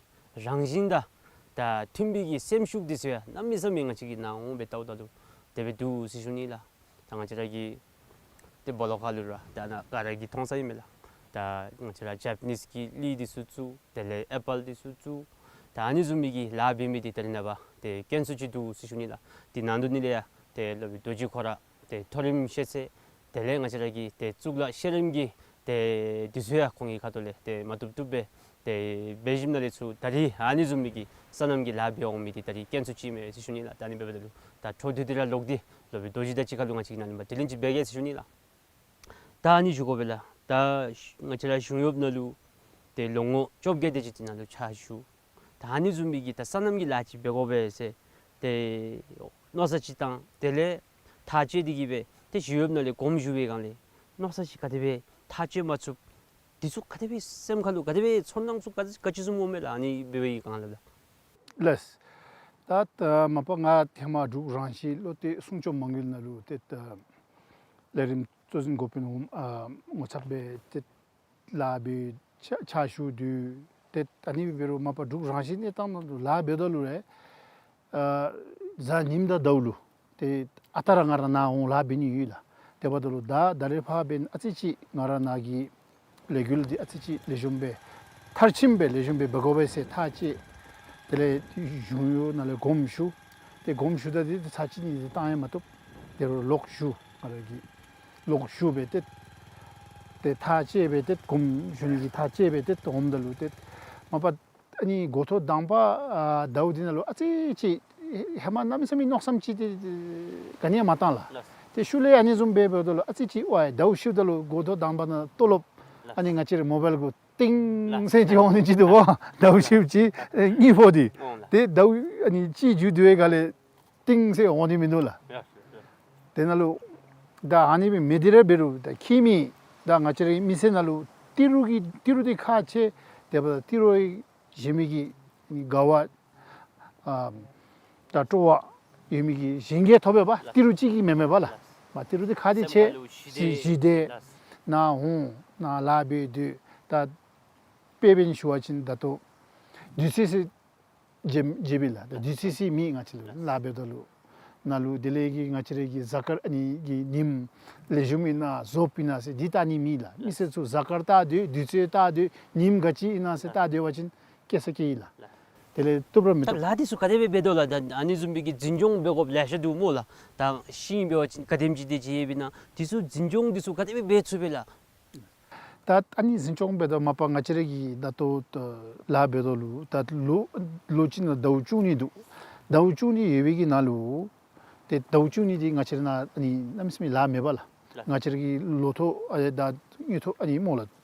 རང་བཞིན་དང་ད་མཐུན་པའི་གི་སེམས་ཤུགས་འདི་ཚུ་ཡང་གནམ་མེད་ས་མེད་ང་བཅས་ཀྱིས་ནཱ་འོང་སྦེ་ལྟཝ་ད་ལུ་དེ་སྦེ་འདུག་ཟེར་ཞུ་ནི་ལགས། ད་ང་བཅས་ར་གི་ཏེ་སྦོ་ལོགས་ཁ་ལུ་ར་ད་ནཱ་ག་ར་གིས་མཐོང་ས་ཨིན་མས་ལགས། ད་ང་བཅས་ར་ཇ་པ་ནིསི་གི་ལི་འདི་ཚུ་བཙུགས། དེ་ལས་ཨེ་པཱལ་འདི་ཚུ་བཙུགས། ད་ཨ་ནི་བཟུམ་མའི་གི་ལཱ་འབད་མི་འདི་ད་རེས་ནངས་པ་ཏེ་དཀོན་སུ་ཅིག་འདུག་ཟེར་ཞུ་ནི་ལགས། འདི་ནང་དོག་ནི་ལས་ཡང་ཏེ་སློབ་དཔོན་རྡོ་རྗེ་ཁོ་ར་ཏེ་མཐོ་རིམ་ཤེས་ཚད་དེ་ལས་ང་བཅས་ར་གི་ཏེ་གཙུག་ལག་ཤེས་རིག་གི་ཏེ་འདི་ཚུ་ཡང་ཁོང་གི་ཁ་ཐུག་ལས་ཏེ་མ་བཏུབ་བཏུབ་སྦེ་ཏེ་འབད་ཞིནམ་ལས་ཚུར་ད་རེས་ཨ་ནི་བཟུམ་མའི་གི་སོ་ནམ་གྱི་ལཱ་འབད་འོང་མི་འདི་ད་རེས་དཀོན་སུ་ཅིག་མས་ཟེར་ཞུ་ནི་ལགས། ད་ཨ་ནི་འབདཝ་ད་ལུ་ད་འཕྲོ་མཐུད་དེ་ར་ལོག་སྟེ་སློབ་དཔོན་རྡོ་རྗེ་དང་གཅིག་ཁར་ལུ་ང་བཅས་ཀྱིས་ནཱ་ལུ་མར་དྲི་ལན་ཅིག་འབད་གེ་ཟེར་ཞུ་ནི་ལགས། ད་ཨ་ནི་ཞུ་དགོ་པས་ལགས། ད་ང་བཅས་ར་གཞུང་གཡོགཔ་ནང་ལུ་ཏེ་ལོ་ངོ་བཅོ་བརྒྱད་དེ་ཅིག་འདི་ནང་ལུ་ཕྱག་ཞུ། ད་ཨ་ནི་བཟུམ་མའི་གི་ད་སོ་ནམ་གྱི་ལཱ་ཅིག་འབད་དགོ་པས་ཟེར་ཏེ་མནོ་བསམ་ཅིག་བཏང་། དེ་ལས་ཐག་བཅད་དེ་གིས་སྦེ་ཏེ་གཞུང་གཡོགཔ་ནང་ལས་དགོངསམ་ཞུ་བའི་སྒང་ལས་མནོ་བསམ་ཅིག་ག་དེ་སྦེ་ཐག་བཅད་མ་ཚུགས། འདི་ཚུ་ག་དེ་སྦེ་སེམས་ཁ་ལུ་ག་དེ་སྦེ་ཚོར་སྣང་ཚུ་ག་ག་ཅི་བཟུམ་འོང་མས་ལགས། ཨ་ནི་འབད་བའི་སྒང་ལས་ལགས། ལགས། ད་ད་མ་པ་ང་ཧེ་མ་འབྲུག་རང་བཞིན་བློ་གཏད་སྲུང་སྐྱོབ་མ་དངུལ་ནང་ལུ་ཏེ་ད་ལས་རིམ་གཙོ་འཛིན་འགོ་དཔོན་འོགམ་ཨ་ངོ་ཚབ་སྦེ་ཏེ་ལཱ་འབད་ཕྱག་ཕྱག་ཞུ་དོ། ཏེ་ཨ་ནི་འབད་རུང་མ་པ་འབྲུག་རང་བཞིན་གནས་སྟངས་ནང་ལུ་ལཱ་འབདཝ་ད་ལུ་ར་ཨ་གཟའ་ཉིམ་དང་ཟླཝ་ལུ་ཏེ་ཨ་རྟག་ར་ང་ར་ནཱ་འོང་ལཱ་འབད་ནི་ཡོད་ལགས། དེ་འབདཝ་ད་ལུ་ད་ད་རེས་ཕར་འབདན་ཨ་ཙི་ཅིག་ང་ར་ནཱ་གི་ལས་འགུལ་འདི་ཨ་ཙི་ཅིག་ལེགས་ཤོམ་སྦེ་མཐར་ཕྱིནམ་སྦེ་ལེགས་ཤོམ་སྦེ་འབད་དགོ་པས་ཟེར་ཐག་བཅད། དེ་ལས་གཞུང་གཡོག་ནང་ལས་དགོངསམ་ཞུ། ཏེ་དགོངསམ་ཞུཝ་ད་འདི་ཚར་གཅིག་གཉིས་ཅིག་བཏང་ཡང་མ་བཏུབ། དེ་རུང་ལོག་ཞུ། ང་ར་གིས་ལོག་ཞུ་སྦེ་ཏེ་ཏེ་ཐག་བཅད་སྦེ་ཏེ་དགོངསམ་ཞུ་ནི་གི་ཐག་བཅད་སྦེ་ཏེ་འོངམ་ད་ལུ་ཏེ་མ་པ་ཨ་ནི་འགོ་ཐོག་དང་པ་ཨ་ཟླཝ་འདི་ནང་ལུ་ཨ་ཙི་ཅིག་ཧེ་མ་གནམ་མེད་ས་མེད་མནོ་བསམ་ཅིག་ཏེ་ག་ནི་ཡང་མ་བཏང་ལགས། ལགས། ཏེ་ཤུལ་ལས་ཨ་ནི་བཟུམ་སྦེ་འབདཝ་ད་ལུ་ཨ་ཙི་ཅིག་ཝའི་ཟླཝ་ཕྱིཝ་ད་ལུ་འགོ་ཐོག་དང་པ་ནང་ལྟོ་ལོབ། ལགས། ཨ་ནི་ང་བཅས་རའི་མོ་བཱའིལ་གུ་ཏིང་ཟེར་ཅིག་འོང་ནི་ཅིག་འདུག་པ། ཟླཝ་ཕྱིཝ་ཅིག་ཨེ་གཉིས་པོ་འདི། འོང་ལགས། ཏེ་ཟླཝ་ཨ་ནི་གཅིག་མཇུག་བསྡུ་བའི་སྒང་ལས་ཏིང་ཟེར་འོང་ནི་མིན་འདུག་ལགས། ཡ་ཡ། དེ་ནང་ལུ་ད་ཨ་ནི་སྦེ་མི་འདི་ར་འབད་རུང་ད་ཁྱིམ་གྱི་ད་ང་བཅས་རའི་མི་ཚེ་ནང་ལུ་ཏི་རུ་གི་ཏི་རུ་འདི་ཁག་ཆེ། དེ་འབདཝ་ད་ཏི་རུ་བཞེས་མི་གི་དགའ་བ་ཨ་ད་སྤྲོ་བ་ཡོད་མི་གི་གཞན་གྱིས་ཐོབ་པས་པ། ཏི་རུ་གཅིག་གིས་མེན་མས་པ་ལགས། མ་ཏི་རུ་འདི་ཁག་འདི་ཆེ། ཞི་བདེ་ནཱ་འོང་ནཱ་ལཱ་འབད་སྡོད། ད་དཔེ་འབད་ནི་ཞུ་བ་ཅིན་ད་ལྟོ་དུས་ཚོད་ཟེར་བརྗེད་བརྗེད་པས་ལགས། ད་དུས་ཚོད་ཟེར་མེད་ང་བཅས་ལུ་ལཱ་འབདཝ་ད་ལུ། ནཱ་ལུ་དེ་ལས་ཀྱི་ང་བཅས་རའི་གི་གཟའ་སྐར་ཨ་ནི་གི་ཉིནམ་ལེགས་ཤོམ་ཨིན་ན་རྫོབ་ཨིན་ན་ཟེར་འདི་བལྟ་ནི་མེད་ལགས། མི་སེར་ཚུ་གཟའ་སྐར་བལྟ་སྡོད། དུས་ཚོད་བལྟ་སྡོད། ཉིནམ་ག་ཅི་ཨིན་ན་ཟེར་བལྟ་སྡོད་པ་ཅིན་སྐྱེ་ས་སྐྱེ་ཡི་ལགས། དེ་ལས་བཏུབ་ར་མི་ད་བཏུབ། ལཱ་འདི་ཚུ་ག་དེ་སྦེ་འབད་དོ་ལགས། ད་ཨ་ནི་བཟུམ་མའི་གི་འཛིན་སྐྱོང་འབད་དགོཔ་ལེ་ཤ་འདུག་སྨོ་ལགས། ད་ཤིང་འབད་བ་ཅིན་ག་དེམ་ཅིག་དེ་ཅིག་ཡོདཔ་ཨིན་ན་འདི་ཚུ་འཛིན་སྐྱོང་འདི་ཚུ་ག་དེ་སྦེ་འབད་ཚུགས་པས་ལགས། ད་ཨ་ནི་འཛིན་སྐྱོང་འབད་དོ་མ་པ་ང་བཅས་ར་གི་ད་ལྟོ་ད་ལཱ་འབད་དོ་ལུ་ད་ལོ་ལོ་གཅིག་ནང་ཟླཝ་བཅུ་གཉིས་འདུག། ཟླཝ་བཅུ་གཉིས་ཡོད་པའི་གི་ནང་ལུ་ཏེ་ཟླཝ་བཅུ་གཉིས་འདི་ང་བཅས་ར་ནཱ་ཨ་ནི་གནམ་མེད་ས་མེད་ལཱ་མེད་པ་ལགས། ལགས། ང་བཅས་ར་གི་ལོ་ཐོག་ཨ་ད་དངུལ་ཐོག་ཨ་ནི་སྨོ་ལགས། ད་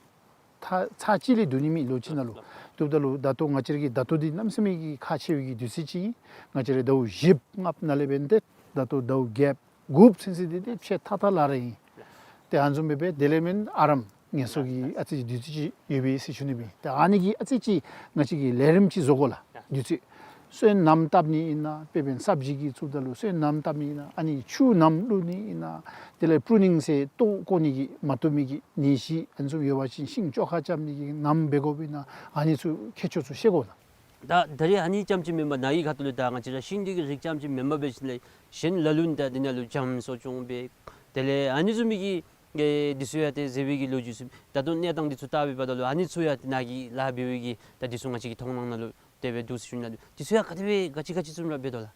ཚར་གཅིག་ལས་བསྡུ་ནི་མེད་ལོ་གཅིག་ནང་ལུ། ལགས། བཏུབ་ད་ལུ་ད་ལྟོ་ང་བཅས་ར་གི་ད་ལྟོ་འདི་གནམ་མེད་ས་མེད་ཀྱི་ཁག་ཆེ་བའི་གི་དུས་ཚོད་ཅིག་ཨིན། ང་བཅས་ར་ཟླཝ་བཞི་ལྔ་ནང་ལས་འབད་ནི་ཏེ་ད་ལྟོ་ཟླཝ་བརྒྱད་དགུ་ཚུན་ཚོད་འདི་ཏེ་ཕྱེད་ཐག་ཐག་ལཱ་ར་ཨིན། ཏེ་ཨ་ནི་བཟུམ་སྦེ་འབད་དེ་ལས་མེན་ཨ་རམ་ངལ་གསོ་གི་ཨ་ཙི་ཅིག་དུས་ཚོད་ཅིག་ཡོད་པས་ཟེར་ཞུ་ནི་སྦེ། ཏེ་ཨ་ནི་གིས་ཨ་ཙི་ཅིག་ང་བཅས་ཀྱིས་ལས་རིམ་ཅིག་བཟོ་དགོ་ལགས། དུས་ཚོད་སོན་སྣམ་བཏབ་ནི་ཨིན་ན་དཔེ་འབད་བ་ཅིན་སབ་ཇི་གི་བཙུགསཔ་ད་ལུ་སོན་སྣམ་བཏབ་ནི་ཨིན་ན་ཨ་ནི་ཆུ་སྣམ་བླུག་ནི་ཨིན་ན་དེ་ལས་པྲུ་ནིང་ཟེར་ལྟོ་བཀོ་ནི་གི་མ་བཏུབ་མི་གི་ནད་གཞི་ཨ་ནི་ཚུ་ཡོད་པ་ཅིན་ཤིང་བཅོ་ཁ་རྐྱབ་ནི་གི་སྣམ་འབད་དགོཔ་ཨིན་ན་ཨ་ནི་ཚུ་ཁྱད་ཆོས་ཚུ་ཤེས་དགོ་ལགས། ད་ད་རེས་ཨ་ནི་རྐྱངམ་ཅིག་མེན་པར་ནཱ་གི་ཁ་ཐུག་ལས་ད་ང་བཅས་ར་ཤིང་འདི་གི་རིགས་རྐྱངམ་ཅིག་མེན་པར་འབད་ཞིནམ་ལས་གཞན་ལ་ལུ་ད་འདི་ནང་ལུ་རྒྱ་མཚོ་སྐྱོང་འབད་དེ་ལས་ཨ་ནི་བཟུམ་མའི་གི་ གི་འདི་ཚུ་ཡང་ཏེ་ཟེར་བའི་གི་ལོ་རྒྱུས་ཚུ་ད་ལྟོ་གནས་སྟངས་འདི་ཚུ་བལྟ་བའི་བར་ན་ལུ་ཨ་ནི་ཚུ་ཡང་ཏེ་ནཱ་གི་ལཱ་འབད་བའི་གི་ད་འདི་ཚུ་ང་བཅས་ཀྱི་མཐོང་སྣང་ནང་ལུ་དེ་སྦེ་འདུག་ཟེར་ཞུ་ནི་ལགས། འདི་ཚུ་ཡང་ག་དེ་སྦེ་ག་ཅི་ག་ཅི་བཟུམ་ར་འབད་དོ་ལགས།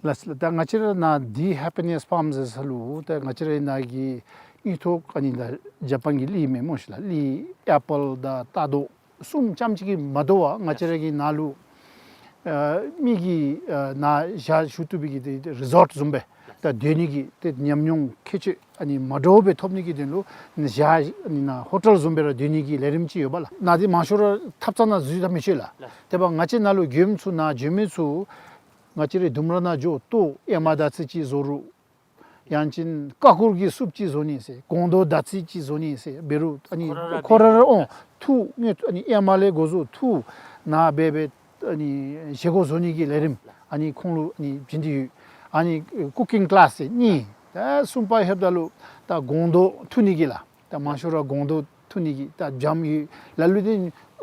ལགས་ལགས། ད་ང་བཅས་ར་ནཱ་འདི་Happiness Farm ཟེར་ས་ལུ་ད་ང་བཅས་ར་ནཱ་གི་དངུལ་ཐོག་ཨ་ནི་ད་ཇ་པཱན་གྱི་གླི་མེན་མོ་ཤིག་ལགས། གླི་ཨེ་པཱལ་དང་རྟ་རྡོག་གསུམ་ཙམ་ཅིག་གིས་མ་དོ་བར་ང་བཅས་ར་གི་ནཱ་ལུ་ཨ་མི་གིས་ཨ་ནཱ་ཞག་བཞུགས་བཏུབ་པའི་གི་ཏེ་རི་ཟོཊ་བཟུམ་སྦེ་ད་སྡོད་ནི་གི་ཏེ་ཉམས་མྱོང་ཁྱད་ཆོས་ཨ་ནི་མ་འདྲཝ་སྦེ་ཐོབ་ནི་གི་དོན་ལུ་ཞག་ཨ་ནི་ནཱ་ཧོ་ཊེལ་བཟུམ་སྦེ་ར་སྡོད་ནི་གི་ལས་རིམ་ཅིག་ཡོད་པ་ལགས། ནཱ་འདི་མང་ཤོས་ར་ཐབ་ཚང་ནང་འཛུལ་ད་མི་ཆོག་ལགས། དེ་འབདཝ་ང་བཅས་ནཱ་ལུ་མགྱོནམ་ཚུ་ནཱ་འགྱོ་མི་ཚུ་ང་བཅས་རའི་ལྡུམ་ར་ནང་འགྱོ་ལྟོ་ཨེ་མ་དར་ཚི་ཅིག་བཟོ་རུང་ཡང་ཅིན་ཀ་ཀུར་གྱི་སུབ་ཅིག་བཟོ་ནི་ཟེར་སྒོང་རྡོག་དར་ཚི་ཅིག་བཟོ་ནི་ཟེར་འབད་རུང་ཨ་ནི་ཁོ་ར་ར་ཁོ་ར་ར་འོང་འཐུ་ནི་ཨ་ནི་ཨེ་མ་ལས་འགོ་བཟུང་འཐུ་ནཱ་འབད་འབད་ཨ་ནི་བཞེས་སྒོ་བཟོ་ནི་གི་ལས་རིམ་ཨ་ནི་ཁོང་ལུ་ཨ་ནི་བྱིན་ཏེ་ཡོད། ཨ་ནི་ཀུ་ཀིང་ཀི་ལཱསི་ཟེར་གཉིས། ད་གསུམ་པ་ལྷོདཔ་ད་ལུ་ད་སྒོང་རྡོག་འཐུ་ནི་གི་ལགས། ད་མང་ཤོས་ར་སྒོང་རྡོག་འཐུ་ནི་གི་ད་སྦྱངམ་ཡོད། ལ་ལུ་ཏེ་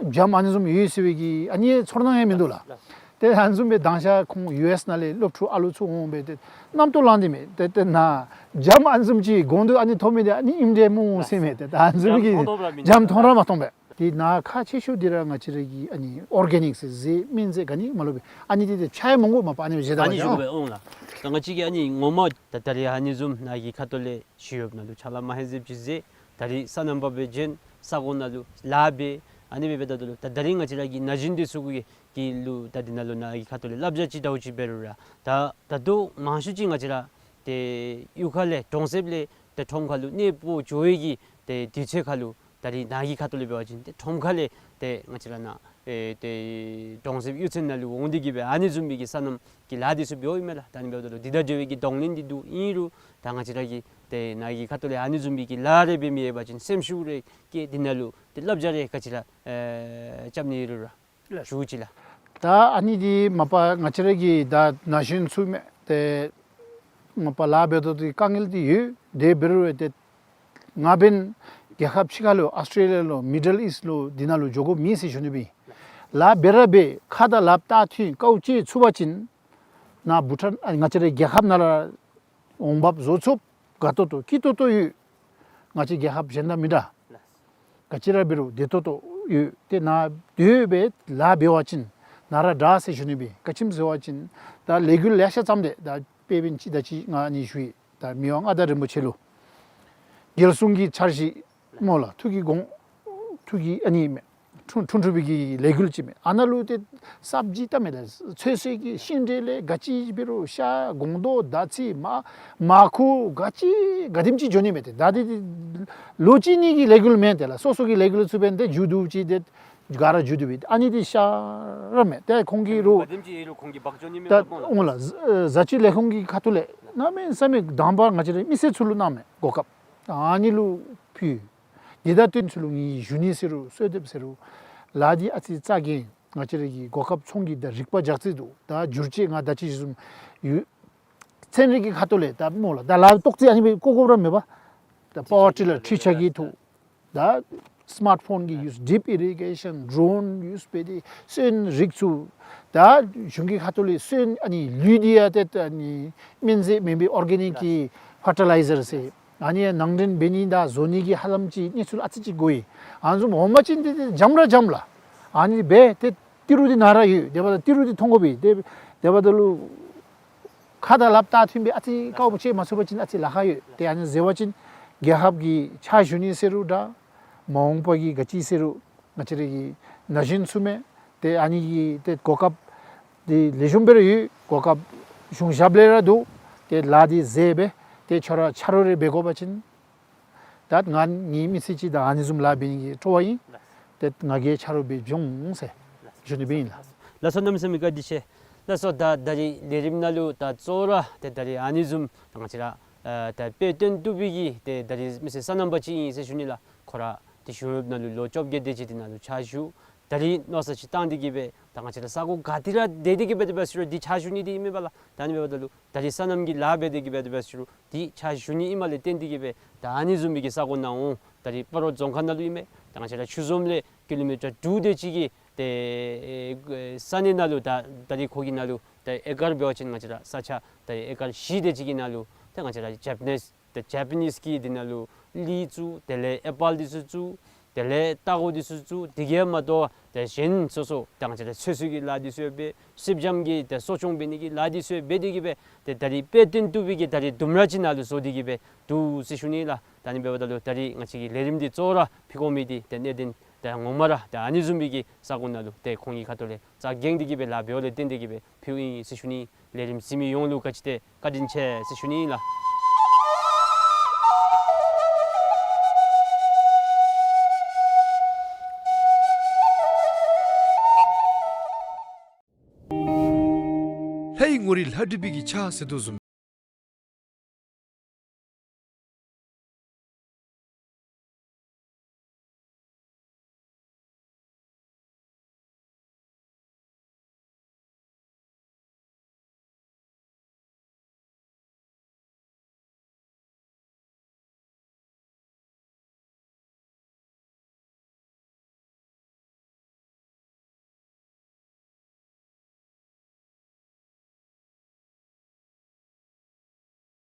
སྦྱངམ་ཨ་ནི་བཟུམ་ཡོད་ཟེར་བའི་གི་ཨ་ནི་ཚོར་སྣང་ཡང་མིན་འདུག་ལགས། ཏེ་ཨ་ནི་བཟུམ་སྦེ་དང་ཤ་ཁོང་ཡུ་ཨེསི་ནང་ལས་སློབ་ཕྲུག་ཨ་ལུ་ཚུ་འོང་སྦེ་ཏེ་རྣམ་རྟོག་ལང་སྟེ་མས། ཏེ་ཏེ་ནཱ་སྦྱངམ་ཨ་ནི་བཟུམ་ཅིག་སྒོང་རྡོག་ཨ་ནི་འཐུ་མི་འདི་ཨ་ནི་ཨིནམ་འདྲས་སྨོ་ཟེར་མས། ཏེ་ད་ཨ་ནི་བཟུམ་གྱི་སྦྱངམ་མཐོང་ར་མ་མཐོང་པས། ཏེ་ནཱ་ཁག་ཆེ་ཤོས་འདི་ར་ང་བཅས་ར་གི་ཨ་ནི་ཨོར་གེ་ནིཀ་ཟེར་ཟས་སྨན་རྫས་ག་ནི་མ་ལུ་སྦེ་ཨ་ནི་འདི་ཏེ་ཕྱག་ཡང་མང་པོ་མ་པ་ཨ་ནི་བཞེས་ད་ཨ་ནི་བཞེས་དགོ་པས་འོང་ལགས། ད་ང་བཅས་ཀྱིས་ཨ་ནི་ངོ་མ་ད་ད་རེས་ཨ་ནི་བཟུམ་ནཱ་གི་ཁ་ཐུག་ལས་ཞུ་ཡོདཔ་ནང་ལུ་ཕྱག་ལཱ་མ་ཧེ་ཟེར་ཅིག་ཟེར། ད་རེས་སོ་ནམ་པ་སྦེ་བྱོན་ས་གོ་ནང་ལུ་ལཱ་འབད་ཨ་ནི་སྦེ་འབད་ད་ལུ་ད་ད་རེས་ང་བཅས་ར་གི་ན་གཞོན་འདི་ཚུ་གུ་གི་ལུ་ད་འདི་ནང་ལུ་ནཱ་གི་ཁ་ཐུག་ལས་བསླབ་བྱ་ཅིག་ཟླཝ་གཅིག་འབད་རུང་ར་ད་ད་ལྟོ་མང་ཤོས་ཅིག་ང་བཅས་ར་ཏེ་གཡུས་ཁ་ལས་གྲོང་གསེབ་ལས་ཏེ་ཁྲོམ་ཁ་ལུ་གནས་སྤོ་འགྱོ་བའི་གི་ཏེ་དུས་ཚོད་ཁ་ལུ་ད་རེས་ནཱ་གི་ཁ་ཐུག་ལས་འབད་བ་ཅིན་ཏེ་ཁྲོམ་ཁ་ལས་ཏེ་ང་བཅས་ར་ནཱ་ཨེ་ཏེ་གྲོང་གསེབ་གཡུས་ཚན་ནང་ལུ་འོང་སྟེ་གི་སྦེ་ཨ་ནི་བཟུམ་མའི་གི་སོ་ནམ་གྱི་ལཱ་འདི་ཚུ་འབདཝ་ཨིན་མས་ལགས། ད་ཨ་ནི་འབདཝ་ད་ལུ་འདི་དང་འབྲེལ་བའི་གི་གདོང་ལེན་འདི་འདུག། ཨིན་རུང་ད་ང་བཅས་ར་གི་ཏེ་ནཱ་གི་ཁ་ཐུག་ལས་ཨ་ནི་བཟུམ་མའི་གི་ལཱ་རེ་འབད་མི་ཡོད་པ་ཅིན་སེམས་ཤུགས་རེ་བསྐྱེད་དེ་ནང་ལུ་ཏེ་བསླབ་བྱ་རེ་ག་ཅི་ར་ཨེ་རྐྱབ་ནི་ཨིན་རུང་ར་ཞུ་ཅི་ལགས། ད་ཨ་ནི་འདི་མ་པ་ང་བཅས་ར་གི་ད་ན་གཞོན་ཚུ་མས། ཏེ་མ་པ་ལཱ་འབད་དོ་ཏེ་དཀའ་ངལ་འདི་ཡོད། དེ་འབད་རུང་ཏེ་ང་འབདན་རྒྱལ་ཁབ་ཕྱི་ཁ་ལུ་ཨཱོས་ཊེ་ལི་ཡ་ལུ་མི་ཌལ་ཨིསཊ་ལུ་འདི་ནང་ལུ་འགྱོ་དགོཔ་མེད་ཟེར་ཞུ་ནི་སྦེ་ཨིན། ལཱ་འབད་ར་འབད་ཁ་དང་ལགཔ་བལྟ་ཐོན་དཀའཝ་སྤྱད་ཚུགས་པ་ཅིན་ནཱ་བྷུ་ཊཱན་ཨ་ང་བཅས་རའི་རྒྱལ་ཁབ་ནང་ར་འོང་འབབ་བཟོ་ཚུགསཔ་དགའ་ཏོག་ཏོ་སྐྱིད་ཏོག་ཏོ་ཡོད། ང་བཅས་རྒྱལ་ཁབ་གཞན་དང་མི་འདྲ། ག་ཅི་ར་འབད་རུང་བདེ་ཏོག་ཏོ་ཡོད། ཏེ་ནཱ་སྡོད་སྦེ་ལཱ་འབད་བ་ཅིན་ནཱ་ར་དྲག་ཟེར་ཞུ་ནི་སྦེ་ཨིན། ག་ཅི་སྨོ་ཟེར་བ་ཅིན་ད་ལས་འགུལ་ལེ་ཤ་བརྩམས་ཏེ་ད་དཔེ་འབདན་ཅིག་ད་ཅི་ང་ཨ་ནི་ཞུ་ཡི། ད་མི་དབང་མངའ་བདག་རིན་པོ་ཆེ་ལུ་རྒྱལ་སྲུང་གི་འཆར་གཞི་སྨོ་ལགས། ཐུགས་ཀྱི་དགོངས་ཐུགས་ཀྱི་ཨ་ནི་མས། འཁྲུངས་འཁྲུངས་ཐུབ་པའི་གི་ལས་འགུལ་ཅིག་མས། ཨ་ནཱ་ལུ་ཏེ་སབ་ཇི་བལྟ་མས་ལགས། ཚོད་བསྲེ་གི་ཤིང་འབྲས་ལས་ག་ཅི་འབད་རུང་ཤ་སྒོང་རྡོག་དར་ཚི་མར་མར་ཁུ་ག་ཅི་ག་དེམ་ཅིག་འགྱོ་ནི་མས། ཏེ་ད་འདི་ཏེ་ལོ་གཅིག་གཉིས་ཀྱི་ལས་འགུལ་མེན། ཏེ་ལགས་སོ་སོ་གི་ལས་འགུལ་ཚུ་འབདན་ཏེ་མཇུག་བསྡུ་ཅི་ཏེ་ག་ར་མཇུག་བསྡུ་སྦེ་ཨ་ནི་འདི་ཤ་ར་མས། ཏེ་ཁོང་གིས་རུང་ག་དེམ་ཅིག་ཡོད་རུང་ཁོང་གིས་འབག་འགྱོ་ནི་མས་ད་པ་སྨོ་ལགས། འོང་ལགས། ཨེ་བཟའ་སྤྱོད་ལས་ཁུངས་ཀྱི་ཁ་ཐུག་ལས་གནམ་མེད་ས་མེད་དང་པ་ང་བཅས་རའི་མི་སེར་ཚུ་ལུ་གནང་མས་གོ་སྐབས། ཨ་ནི་ལུ་ཕུལ། འདི་དང་བསྟུན་ཚུ་ལུ་ངེའི་ཞུ་ནི་ཟེར་རུང་གསོལ་འདེབས་ཟེར་རུང་ལཱ་འདི་ཨ་ཙི་རྩ་འགེངས། ང་བཅས་ར་གི་གོ་སྐབས་ཚོང་གི་ད་རིག་པ་རྒྱག་རྩིས་འདུག། ད་བསྒྱུར་བཅོས་ང་ད་ཅི་ཞུ་བཟུམ་ཡོད། ཚན་རིག་གི་ཁ་ཐུག་ལས་ད་སྨོ་ལགས། ད་ལཱ་ཏོག་ཙི་ཨ་ནི་སྦེ་བཀོ་དགོཔ་ར་མེད་པ། ད་པ་ཝར་ཊི་ལར་འཕྲུལ་ཆས་ཀྱི་ཐོག་ད་སི་མཱརཊ་ཕོན་གྱི་ཡུས་ཌིབ་ཨི་རི་གེ་ཤཱན་ཌོརོན་ཡུས་འབད་དེ་སོན་རིགས་ཚུ་ད་གཞུང་གི་ཁ་ཐུག་ལས་སོན་ཨ་ནི་ལུད་འདི་ཡང་ཏེ་ཨ་ནི་སྨན་རྫས་མེན་པའི་ཨོར་གེ་ནིཀ་གི་ཕར་ཊི་ལའི་ཟར་ཟེར། ཨ་ནི་ནང་འདྲེན་འབད་ནི་དང་བཟོ་ནི་གི་ཧ་ལམ་ཅིག་གནས་ཚུལ་ཨ་ཙི་ཅིག་གོ་ཡི། ཨ་ནི་བཟུམ་འོང་པ་ཅིན་ཏེ་ཏེ་འཇམ་ར་འཇམ་ལགས། ཨ་ནི་འབད་ཏེ་ཏི་རུ་འདི་ནཱ་ར་ཡོད། དེ་འབདཝ་ད་ཏི་རུ་འདི་མཐོང་དགོ་པས། ཏེ་དེ་འབདཝ་ད་ལུ་ཁ་དང་ལགཔ་བལྟ་ཐོན་སྦེ་ཨ་ཙི་དཀའཝ་སྤྱད་མ་ཚུགས་པ་ཅིན་ཨ་ཙི་ལཱ་ཁག་ཡོད། ཏེ་ཨ་ནི་ཟེར་བ་ཅིན་རྒྱལ་ཁབ་ཀྱི་ཕྱག་ཞུ་ནི་ཟེར་རུང་འདྲ། མ་འོངས་པ་གི་ག་ཅི་ཟེར་རུང་ང་བཅས་ར་གི་ན་གཞོན་ཚུ་མས། ཏེ་ཨ་ནི་གི་ཏེ་གོ་སྐབས་འདི་ལེགས་ཤོམ་སྦེ་ར་ཡོད། གོ་སྐབས་གཞུང་ཞབས་ལས་ར་འདུག། ཏེ་ལཱ་འདི་མཛད་སྦེ་ཏེ་ཁྱོད་ར་ཆ་རོགས་རེ་འབད་དགོ་པ་ཅིན་ད་ང་ངེའི་མི་ཚེ་གཅིག་ད་ཨ་ནི་བཟུམ་ལཱ་འབད་ནི་གི་སྤྲོ་བ་ཨིན། ཏེ་ང་གིས་ཆ་རོགས་འབད་འབྱུང་ཟེར་ཞུ་ནི་སྦེ་ཨིན་ལགས། ལགས་སོ། གནམ་མེད་ས་མེད་བཀའ་དྲིན་ཆེ། ལགས་སོ། ད་ད་རིས་ལས་རིམ་ནང་ལུ་ད་གཙོ་བོ་ར་ཏེ་ད་རིས་ཨ་ནི་བཟུམ་ད་ང་བཅས་ར་ཨ་ད་དཔེ་སྟོན་བཏུབ་པའི་གི་ཏེ་ད་རིས་མི་སེར་སོ་ནམ་པ་ཅིག་ཨིན་ཟེར་ཞུ་ནི་ལགས། ཁོ་ར་ཏེ་གཞུང་གཡོགཔ་ནང་ལུ་ལོ་བཅོ་བརྒྱད་དེ་ཅིག་འདི་ནང་ལུ་ཕྱག་ཞུ། ད་རིས་མནོ་བསམ་ཅིག་བཏང་སྟེ་གི་སྦེ་ད་ང་བཅས་ར་ས་གོ་ག་ཏེ་ར་སྡོད་དེ་གི་སྦེ་དེ་སྦེ་ཟེར་རུང་འདི་ཕྱག་ཞུ་ནི་འདི་ཨིན་མས་པ་ལགས། ད་ཨ་ནི་འབདཝ་ད་ལུ་ད་རིས་སོ་ནམ་གྱི་ལཱ་འབད་དེ་གི་སྦེ་དེ་སྦེ་ཟེར་རུང་འདི་ཕྱག་ཞུ་ནི་ཨིནམ་ལས་བརྟེན་ཏེ་གི་སྦེ་ད་ཨ་ནི་བཟུམ་མའི་གི་ས་གོ་ནང་འོང་། ད་རིས་སྤ་རོ་རྫོང་ཁག་ནང་ལུ་ཨིན་མས། ད་ང་བཅས་ར་ཆུ་འཛོམས་ལས་ཀི་ལོ་མི་ཊར་དྲུག་དེ་ཅིག་གི་ཏེ་ས་གནས་ནང་ལུ་ད་ད་རིས་ཁོ་གི་ནང་ལུ་ད་ཨེ་ཀར་འབད་བ་ཅིན་ང་བཅས་ར་ས་ཆ་ད་ཨེ་ཀར་བཞི་དེ་ཅིག་གི་ནང་ལུ་ད་ང་བཅས་ར་ཇེ་པ་ནིས་ད་ཇེ་པ་ནིས་ཀྱི་འདི་ནང་ལུ་ ལི་བཙུགས། དེ་ལས་ཨེ་པཱལ་འདི་ཚུ་བཙུགས། དེ་ལས་སྟག་འོག་འདི་ཚུ་བཙུགས། དེ་གིས་མ་དོ་ཏེ་གཞན་སོ་སོ་ཏེ་ང་བཅས་ར་ཚོད་བསྲེ་གི་ལཱ་འདི་ཚུ་ཡང་འབད། སེར་སྦྱངམ་གི་ཏེ་གསོ་སྐྱོང་འབད་ནི་གི་ལཱ་འདི་ཚུ་ཡང་འབད་དེ་གིས་སྦེ་ཏེ་ད་རིས་དཔེ་སྟོན་བཏུབ་པའི་གི་ད་རིས་ལྡུམ་ར་ཅིག་ནང་ལུ་བཟོ་སྟེ་གིས་སྦེ་འདུག་ཟེར་ཞུ་ནི་ལགས། ད་ཨ་ནི་འབདཝ་ད་ལུ་ད་རིས་ང་བཅས་ཀྱི་ལས་རིམ་འདི་གཙོ་བོ་ར་ཕུལ་དགོ་མི་འདི་ཏེ་གནད་དོན་ཏེ་ངོ་མ་ར་ཏེ་ཨ་ནི་བཟུམ་མའི་གི་ས་གོ་ནང་ལུ་ཏེ་ཁོང་གི་ཁ་ཐུག་ལས་རྩ་འགེངས་ཏེ་གིས་སྦེ་ལཱ་འབདཝ་ལས་བརྟེན་ཏེ་གིས་སྦེ་ཕུལཝ་ཨིན་ཟེར་ཞུ་ནི། ལས་རིམ་གཟིགས་མི་ཡོངས་ལུ་བཀའ་དྲིན་ཆེ་ཟེར་ཞུ་ནི་ལགས། ལྷའི་ངོ་རིས་ལྷ་བྲིས་པའི་གི་ཕྱག་ཟེར་དོ་བཟུམ།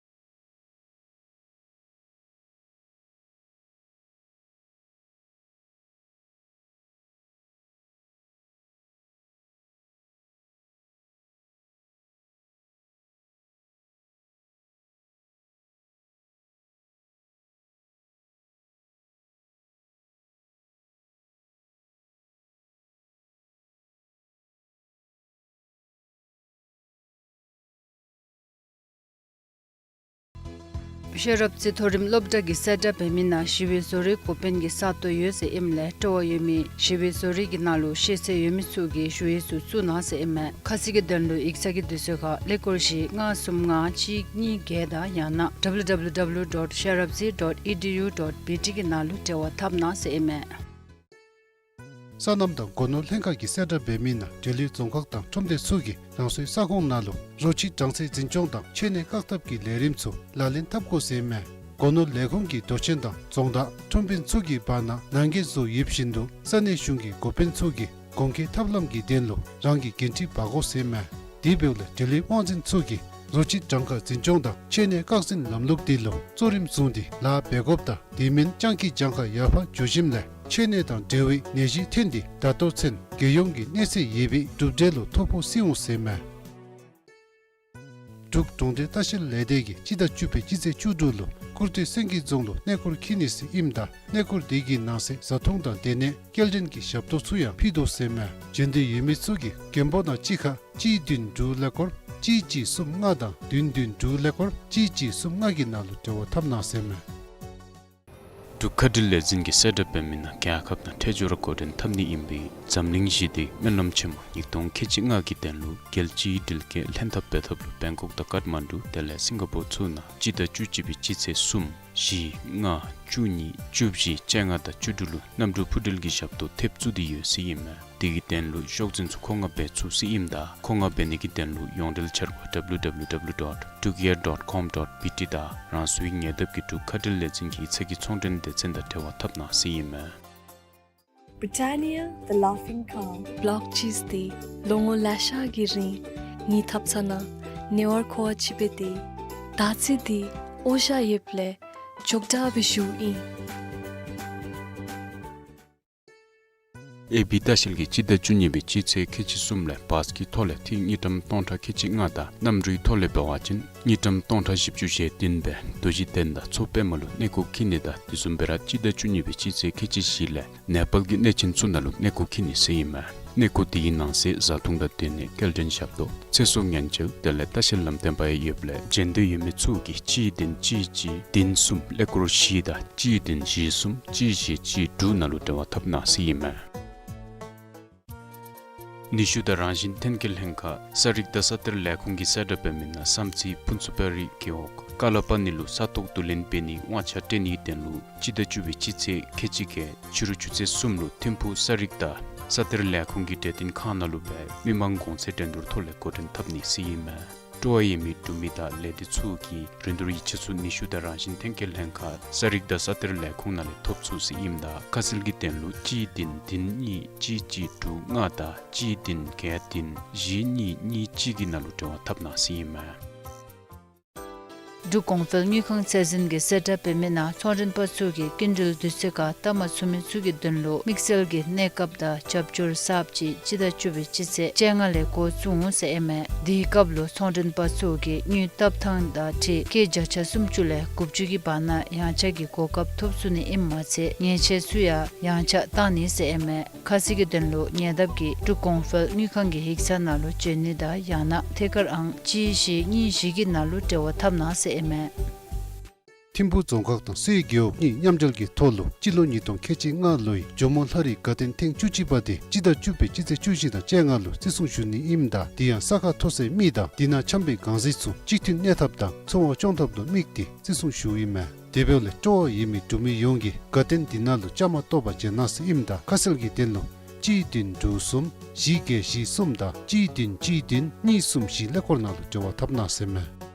ཤེས་རབ་རྩེ་མཐོ་རིམ་སློབ་གྲྭ་གི་གསལ་བསྒྲགས་འབད་མི་ནང་ཞི་བའི་བཟོ་རིག་འགོ་དཔོན་གྱི་ས་སྟོང་ཡོད་ཟེར་ཨིནམ་ལས་སྤྲོ་བ་ཡོད་མི་ཞི་བའི་བཟོ་རིག་གི་ནང་ལུ་ཤེས་ཚད་ཡོད་མི་ཚུ་གིས་ཞུ་ཡིག་ཚུ་བཙུགས་གནང་ཟེར་ཨིན་མས། ཁ་གསལ་གྱི་དོན་ལུ་ཡིག་ཚང་གི་དུས་ཚོད་ཁར་ཀླད་ཀོར་བཞི་ལྔ་གསུམ་ལྔ་གཅིག་གཉིས་བརྒྱད་དང་ཡང་ན་W W W dot sherabzi dot E D U dot B T གི་ནང་ལུ་འབྲེལ་བ་འཐབ་གནང་ཟེར་ཨིན་མས། སོ་ནམ་དང་སྒོ་ནོར་ལྷན་ཁག་གི་གསལ་བསྒྲགས་འབད་མི་ནང་འབྲེལ་ཡོད་རྫོང་ཁག་དང་ཁྲོམ་སྡེ་ཚུ་གིས་རང་སོའི་ས་ཁོངས་ནང་ལུ་རོ་ཁྱི་གྲང་ཚད་འཛིན་སྐྱོང་དང་མཆེད་གནས་བཀག་ཐབས་ཀྱི་ལས་རིམ་ཚུ་ལག་ལེན་འཐབ་དགོ་ཟེར་ཨིན་མས། སྒོ་ནོར་ལས་ཁུངས་ཀྱིས་མདོ་ཆེན་དང་རྫོང་བདག་ཁྲོམ་དཔོན་ཚུ་གི་བར་ན་ནང་འགལ་བཟོ་ཡོད་བཞིན་དུ་ས་གནས་གཞུང་གི་འགོ་དཔོན་ཚུ་གིས་གོང་འཁོད་ཐབས་ལམ་གྱི་དོན་ལུ་རང་གི་འགན་འཁྲི་འབག་དགོ་ཟེར་ཨིན་མས། དེ་འབདཝ་ལས་འབྲེལ་ཡོད་དབང་འཛིན་ཚུ་གིས་རོ་ཁྱི་གྲངས་ཀ་འཛིན་སྐྱོང་དང་མཆེད་གནས་བཀག་འཛིན་ལམ་ལུགས་དེ་ལུ་གཙོ་རིམ་བཟུང་སྟེ་ལཱ་འབད་དགོཔ་དང་དེ་མིན་སྤྱང་ཀི་གྱངས་ཁ་ཡར་འཕར་འགྱོ་ཞིནམ་ལས་མཆེད་གནས་དང་འབྲེལ་བའི་ནད་གཞི་ཐོན་ཏེ་ད་ལྟོ་ཚུན་རྒྱལ་ཡོངས་ཀྱི་གནས་ཚད་ཡོད་པའི་གྲུབ་འབྲས་ལུ་ཐོ་ཕོག་སོང་ཡི་ཟེར་ཨིན་མས། འབྲུག་གྲོང་སྡེ་ལྟ་བཤལ་ལས་སྡེ་གིས་སྤྱི་ཟླ་བཅུ་པའི་སྤྱི་ཚེས་བཅུ་དྲུག་ལུ་ཀུར་སྟོད་སེང་གེ་རྫོང་ལུ་གནས་སྐོར་འཁྱིད་ནི་ཟེར་ཨིནམ་ད་གནས་སྐོར་དེ་གི་ནང་གསེས་བཟའ་འཐུང་དང་སྡོད་གནས་སྐྱེལ་འདྲེན་གྱི་ཞབས་ཏོག་ཚུ་ཡང་ཕུལ་དོ་ཟེར་ཨིན་མས། འབྱོན་འདོད་ཡོད་མི་ཚུ་གིས་རྒན་པོ་ནང་གཅིག་ཁར་གཅིག་བདུན་དྲུག་ཀླད་ཀོར་གཅིག་གཅིག་གསུམ་ལྔ་དང་བདུན་བདུན་དྲུག་ཀླད་ཀོར་གཅིག་གཅིག་གསུམ་ལྔ་གི་ནང་ལུ་འབྲེལ་བ་འཐབ་གནང་ཟེར་ཨིན་མས། འབྲུག་མཁའ་འགྲུལ་ལས་འཛིན་གྱི་གསལ་བསྒྲགས་འབད་མི་ནང་རྒྱལ་ཁབ་ནང་ཁྲལ་སྦྱོར་འགོ་འདྲེན་འཐབ་ནི་ཨིན་པའི་འཛམ་གླིང་ཞི་བདེའི་སྨོན་ལམ་ཆེན་མོ་ཉིས་སྟོང་ཁལ་གཅིག་ལྔ་གི་དོན་ལུ་རྒྱལ་སྤྱིའི་འགྲུལ་སྐྱེལ་ལྷན་ཐབས་འབད་ཐབས་ལུ་བེང་ཀོག་དང་ཀཊ་མན་ཌུ་དེ་ལས་སིང་ག་པོར་ཚུ་ནང་སྤྱི་ཟླ་བཅུ་གཅིག་པའི་སྤྱི་ཚེས་གསུམ་བཞི་ལྔ་བཅུ་གཉིས་བཅུ་བཞི་བཅོ་ལྔ་དང་བཅུ་དྲུག་ལུ་གནམ་གྲུ་འཕུར་འགྲུལ་གྱི་ཞབས་ཏོག་ཐེབས་བཙུགས་ཏེ་ཡོད་ཟེར་ཨིན་མས། དེ་གི་དོན་ལུ་ཤོག་འཛིན་ཚུ་མཁོ་མངགས་འབད་ཚུགས་ཟེར་ཨིནམ་ད་མཁོ་མངགས་འབད་ནི་གི་དོན་ལུ་ཡོངས་འབྲེལ་འཆར་སྒོ་W W W dot drukair dot com dot B T དང་རང་སོའི་ཉེ་འདབས་ཀྱི་འབྲུག་མཁའ་འགྲུལ་ལས་འཛིན་གྱི་ཡིག་ཚང་གི་ཚོང་འབྲེལ་སྡེ་ཚན་དང་འབྲེལ་བ་འཐབ་གནང་ཟེར་ཨིན་མས། Britannia, the laughing cow. བྷ་ལོག་ཅིསི་འདི་ལོ་ངོ་ལེ་ཤ་གི་རིང་ངེའི་ཐབ་ཚང་ནང་ཉེ་བར་མཁོ་བ་ཅིག་འབད་དེ་ད་ཅི་འདི་འོ་ཞ་ཡོདཔ་ལས་མགྱོགས་དྲགས་སྦེ་བཞུཝ་ཨིན། ཨེ་བི་ལྟ་བཤལ་གྱིས་སྤྱི་ཟླ་བཅུ་གཉིས་པའི་སྤྱི་ཚེས་ཁལ་གཅིག་གསུམ་ལས་བཱས་ཀྱི་ཐོག་ལས་ཐིག་དངུལ་ཀྲམ་སྟོང་ཕྲག་ཁལ་གཅིག་ལྔ་དང་གནམ་གྲུའི་ཐོག་ལས་འབད་བ་ཅིན་དངུལ་ཀྲམ་སྟོང་ཕྲག་བཞི་བཅུ་ཞེ་བདུན་སྦེ་རྡོ་རྗེ་གདན་དང་མཚོ་པདྨ་ལུ་གནས་སྐོར་འཁྱིད་ནི་དང་དེ་བཟུམ་སྦེ་ར་སྤྱི་ཟླ་བཅུ་གཉིས་པའི་སྤྱི་ཚེས་ཁལ་གཅིག་བཞི་ལས་ནེ་པཱལ་གྱི་གནས་ཆེན་ཚུ་ནང་ལུ་གནས་སྐོར་འཁྱིད་ནི་ཟེར་ཨིན་མས། གནས་སྐོར་དེའི་ནང་གསེས་བཟའ་འཐུང་དང་སྡོད་གནས་སྐྱེལ་འདྲེན་ཞབས་ཏོག་ཚེ་སྲོག་ཉེན་བཅོལ་དེ་ལས་ལྟ་བཤལ་ལམ་སྟོན་པ་ཡང་ཡོདཔ་ལས་འབྱོན་འདོད་ཡོད་མི་ཚུ་གིས་གཅིག་བདུན་གཅིག་གཅིག་བདུན་གསུམ་ཀླད་ཀོར་བཞི་དང་གཅིག་བདུན་བཞི་གསུམ་གཅིག་བཞི་གཅིག་དྲུག་ནང་ལུ་འབྲེལ་བ་འཐབ་གནང་ཟེར་ཨིན་མས། ནུས་ཤུགས་དང་རང་བཞིན་ཐོན་སྐྱེད་ལྷན་ཁག་ས་རིག་དང་ས་གཏེར་ལས་ཁུངས་ཀྱི་གསལ་བསྒྲགས་འབད་མི་ནང་བསམ་རྩེ་ཕུན་ཚོགས་དཔལ་རི་རྒེད་འོག་ཀ་ལ་པ་ནི་ལུ་ས་ཐོག་བསྡུ་ལེན་འབད་ནིའི་དབང་ཆ་སྤྲོད་ནིའི་དོན་ལུ་སྤྱི་ཟླ་བཅུ་པའི་སྤྱི་ཚེས་ཁལ་གཅིག་བརྒྱད་ཕྱི་རུ་ཆུ་ཚོད་གསུམ་ལུ་ཐིམ་ཕུག་ས་རིག་དང་ས་གཏེར་ལས་ཁུངས་ཀྱི་གྲོས་སྟོན་ཁང་ནང་ལུ་སྦེ་མི་མང་གོང་ཚད་འགྲན་བསྡུར་ཐོག་ལས་འགོ་འདྲེན་འཐབ་ནི་ཟེར་ཨིན་མས། སྤྲོ་བ་ཡོད་མི་འབྲུག་མི་དང་ལས་སྡེ་ཚུ་གིས་རིན་བསྡུར་ཡིག་ཆ་ཚུ་ནུས་ཤུགས་དང་རང་བཞིན་ཐོན་སྐྱེད་ལྷན་ཁག་ས་རིག་དང་ས་གཏེར་ལས་ཁུངས་ནང་ལས་ཐོབ་ཚུགས་ཟེར་ཨིནམ་ད་ཁ་གསལ་གྱི་དོན་ལུ་གཅིག་བདུན་བདུན་གཉིས་གཅིག་གཅིག་དྲུག་ལྔ་དང་གཅིག་བདུན་བརྒྱད་བདུན་བཞི་གཉིས་གཉིས་གཅིག་གི་ནང་ལུ་འབྲེལ་བ་འཐབ་གནང་ཟེར་ཨིན་མས། འབྲུག་གོང་འཕེལ་དངུལ་ཁང་ཚད་འཛིན་གྱིས་གསལ་བསྒྲགས་འབད་མི་ནང་ཚོང་མགྲོན་པ་ཚུ་གིས་སྐྱིན་འགྲུལ་དུས་ཚོད་ཁར་བཏབ་མ་ཚུགས་མི་ཚུ་གི་དོན་ལུ་དམིགས་བསལ་གྱི་གནས་སྐབས་དང་རྒྱབ་སྐྱོར་གསརཔ་ཅིག་སྤྱི་ཟླ་བཅུ་པའི་སྤྱི་ཚེས་བཅོ་ལྔ་ལས་འགོ་བཙུགས་འོང་ཟེར་ཨིན་མས། དེའི་སྐབས་ལུ་ཚོང་མགྲོན་པ་ཚུ་གིས་དངུལ་བཏབ་ཐངས་དང་འཁྲིལ་སྐྱེད་བརྒྱ་ཆ་སུམ་ཅུ་ལས་དགུ་བཅུ་གི་བར་ན་ཡངས་ཆག་གི་གོ་སྐབས་ཐོབ་ཚུགས་ནི་ཨིནམ་མ་ཚད་ཉེས་ཆད་ཚུ་ཡང་ཡངས་ཆག་བཏང་ནི་ཟེར་ཨིན་མས། ཁ་གསལ་གྱི་དོན་ལུ་ཉེ་འདབས་ཀྱི་འབྲུག་གོང་འཕེལ་དངུལ་ཁང་གི་ཡིག་ཚང་ནང་ལུ་བྱོན་ནི་དང་ཡང་ན་ཐད་ཀར་ཨང་གཅིག་བཞི་གཉིས་བཞི་གི་ནང་ལུ་འབྲེལ་བ་འཐབ་གནང་ཟེར་ཨིན་མས། ཐིམ་ཕུག་རྫོང་ཁག་དང་སེའི་རྒེད་འོག་གཉིས་མཉམ་འབྲེལ་གྱི་ཐོག་ལུ་སྤྱི་ལོ་ཉིས་སྟོང་ཁལ་གཅིག་ལྔ་ལོའི་ཇོ་མོ་ལྷ་རིའི་དགའ་སྟོན་ཐེངས་བཅུ་གཅིག་པ་དེ་སྤྱི་ཟླ་བཅུ་པའི་སྤྱི་ཚེས་བཅུ་བཞི་དང་བཅོ་ལྔ་ལུ་བརྩི་སྲུང་ཞུ་ནི་ཨིནམ་ད་དེ་ཡང་ས་ཁ་མཐོ་སའི་མི་དང་དེ་ནང་འཁྱམས་པའི་གང་ཟག་ཚུ་གཅིག་མཐུན་གནས་ཐབས་དང་འཚོ་བ་སྐྱོང་ཐབས་ལུ་དམིགས་ཏེ་བརྩི་སྲུང་ཞུཝ་ཨིན་མས། དེ་འབདཝ་ལས་སྤྲོ་བ་ཡོད་མི་འབྲུག་མི་ཡོངས་ཀྱིས་དགའ་སྟོན་དེ་ནང་ལུ་བཅའ་མར་གཏོགས་པ་མཇལ་གནང་ཟེར་ཨིནམ་ད་ཁ་གསལ་གྱི་དོན་ལུ་གཅིག་བདུན་དྲུག་གསུམ་བཞི་བརྒྱད་བཞི་གསུམ་དང་གཅིག་བདུན་གཅིག་བདུན་གཉིས་གསུམ་བཞི་ཀླད་ཀོར་ནང་ལུ་འབྲེལ་བ་འཐབ་གནང་ཟེར་མས།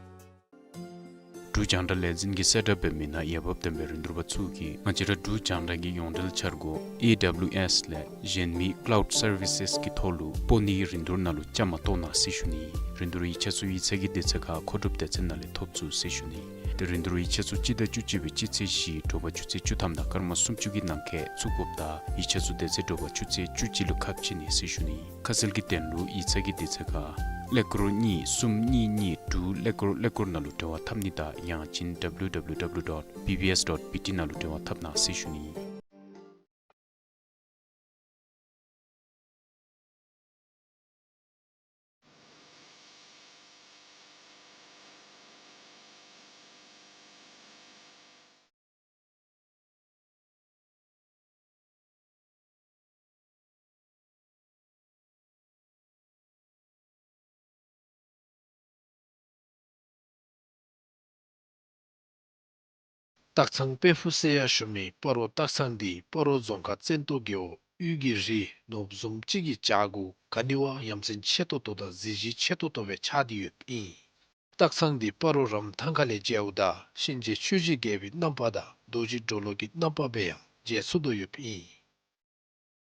འབྲུག་རྒྱང་བསྒྲགས་ལས་འཛིན་གྱིས་གསལ་བསྒྲགས་འབད་མི་ནང་འོས་འབབ་ལྡན་པའི་རིན་བསྡུར་པ་ཚུ་གིས་ང་བཅས་ར་འབྲུག་རྒྱང་བསྒྲགས་ཀྱི་ཡོངས་འབྲེལ་འཆར་སྒོ་ཨེ་ཌབ་ལིའུ་ཨེསི་ལས་གཞན་མི་ཀ་ལའུཌ་སར་བི་སེསི་གི་ཐོག་ལུ་སྤོ་ནིའི་རིན་བསྡུར་ནང་ལུ་བཅའ་མར་གཏོགས་གནང་ཟེར་ཞུ་ནི། རིན་བསྡུར་ཡིག་ཆ་ཚུ་ཡིག་ཚང་གི་དུས་ཚོད་ཁར་མཁོ་སྒྲུབ་སྡེ་ཚན་ནང་ལས་ཐོབ་ཚུགས་ཟེར་ཞུ་ནི། ཏེ་རིན་བསྡུར་ཡིག་ཆ་ཚུ་སྤྱི་ཟླ་བཅུ་གཅིག་པའི་སྤྱི་ཚེས་བཞི་དྲོ་པ་ཆུ་ཚོད་བཅུ་ཐམ་དང་སྐར་མ་སུམ་ཅུ་གི་ནང་འཁོད་བཙུགས་དགོཔ་དང་ཡིག་ཆ་ཚུ་དེ་ཚེ་དྲོ་པ་ཆུ་ཚོད་བཅུ་གཅིག་ལུ་ཁ་ཕྱེ་ནི་ཟེར་ཞུ་ནི། ཁ་གསལ་གྱི་དོན་ལུ་ཡིག་ཚང་གི་དུས་ཚོད་ཁར་ཀླད་ཀོར་གཉིས་གསུམ་གཉིས་གཉིས་དྲུག་ཀླད་ཀོར་ཀླད་ཀོར་ནང་ལུ་འབྲེལ་བ་འཐབ་ནི་དང་ཡང་ཅིན་ཌབ་ལིའུ་ཌབ་ལིའུ་ཌབ་ལིའུ་ཌོཊ་བི་བི་ཨེསི་ཌོཊ་བི་ཊི་ནང་ལུ་འབྲེལ་བ་འཐབ་གནང་ཟེར་ཞུ་ནི། སྟག་ཚང་དཔལ་ཕུག་ཟེར་ཡང་ཞུ་མི་སྤ་རོ་སྟག་ཚང་འདི་སྤ་རོ་རྫོང་ཁག་བཙན་ཏོ་རྒེད་འོག་དབུས་ཀྱི་རི་ནོར་བུ་བཟུམ་ཅིག་གི་བྱག་གུ་ག་ནི་བ་ཡ་མཚན་ཆེ་ཏོག་ཏོ་དང་གཟི་བརྗིད་ཆེ་ཏོག་ཏོ་སྦེ་ཆགས་ཏེ་ཡོདཔ་ཨིན། སྟག་ཚང་འདི་སྤ་རོ་རམ་ཐང་ཁ་ལས་མཇལཝ་ད་གཤིན་རྗེ་ཆོས་ཀྱི་རྒྱལ་པོའི་རྣམ་པ་དང་རྡོ་རྗེ་གྲོ་ལོད་ཀྱི་རྣམ་པ་སྦེ་ཡང་མཇལ་ཚུགས་དོ་ཡོདཔ་ཨིན།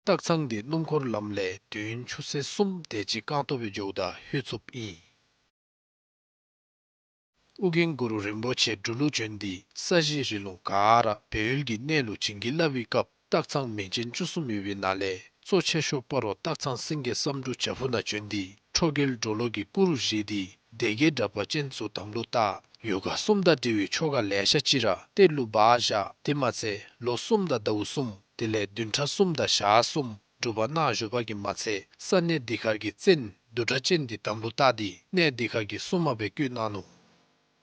སྟག་ཚང་འདི་སྣུམ་འཁོར་ལམ་ལས་དུས་ཡུན་ཆུ་ཚོད་གསུམ་དེ་ཅིག་རྐང་ཐང་སྦེ་འགྱོཝ་ད་ལྷོད་ཚུགསཔ་ཨིན། ཨོ་རྒྱན་གུ་རུ་རིན་པོ་ཆེ་འབྲུག་ལུ་བྱོན་ཏེ་ས་གཞི་རི་ལུང་ག་ར་སྦས་ཡུལ་གྱི་གནས་ལུ་བྱིན་གྱིས་བརླབས་པའི་སྐབས་སྟག་ཚང་མིང་ཅན་བཅུ་གསུམ་ཡོད་པའི་ནང་ལས་གཙོ་ཆེ་ཤོས་སྤ་རོ་སྟག་ཚང་སེང་གེ་བསམ་འགྲུབ་བྱག་ཕུག་ནང་བྱོན་ཏེ་ཁྲོ་རྒྱལ་གྲོ་ལོད་ཀྱི་སྐུ་རུ་བཞེངས་ཏེ་སྡེ་བརྒྱད་དྲེགས་པ་ཅན་ཚུ་དམ་ལུ་བཏགས། ཡོ་ག་གསུམ་དང་འབྲེལ་བའི་ཆོ་ག་ལེ་ཤ་ཅིག་ར་གཏེར་ལུ་སྦ་བཞག། དེ་མ་ཚད་ལོ་གསུམ་དང་ཟླཝ་གསུམ་དེ་ལས་བདུན་ཕྲག་གསུམ་དང་ཞག་གསུམ་སྒྲུབ་པ་གནང་བཞུགས་པ་གིས་མ་ཚད་ས་གནས་འདི་ཁར་གྱི་བཙན་བདུད་དྲེགས་ཅན་འདི་དམ་ལུ་བཏགས་ཏེ་གནས་འདི་ཁར་གྱི་སྲུང་མ་སྦེ་བསྐོས་གནང་ནུག།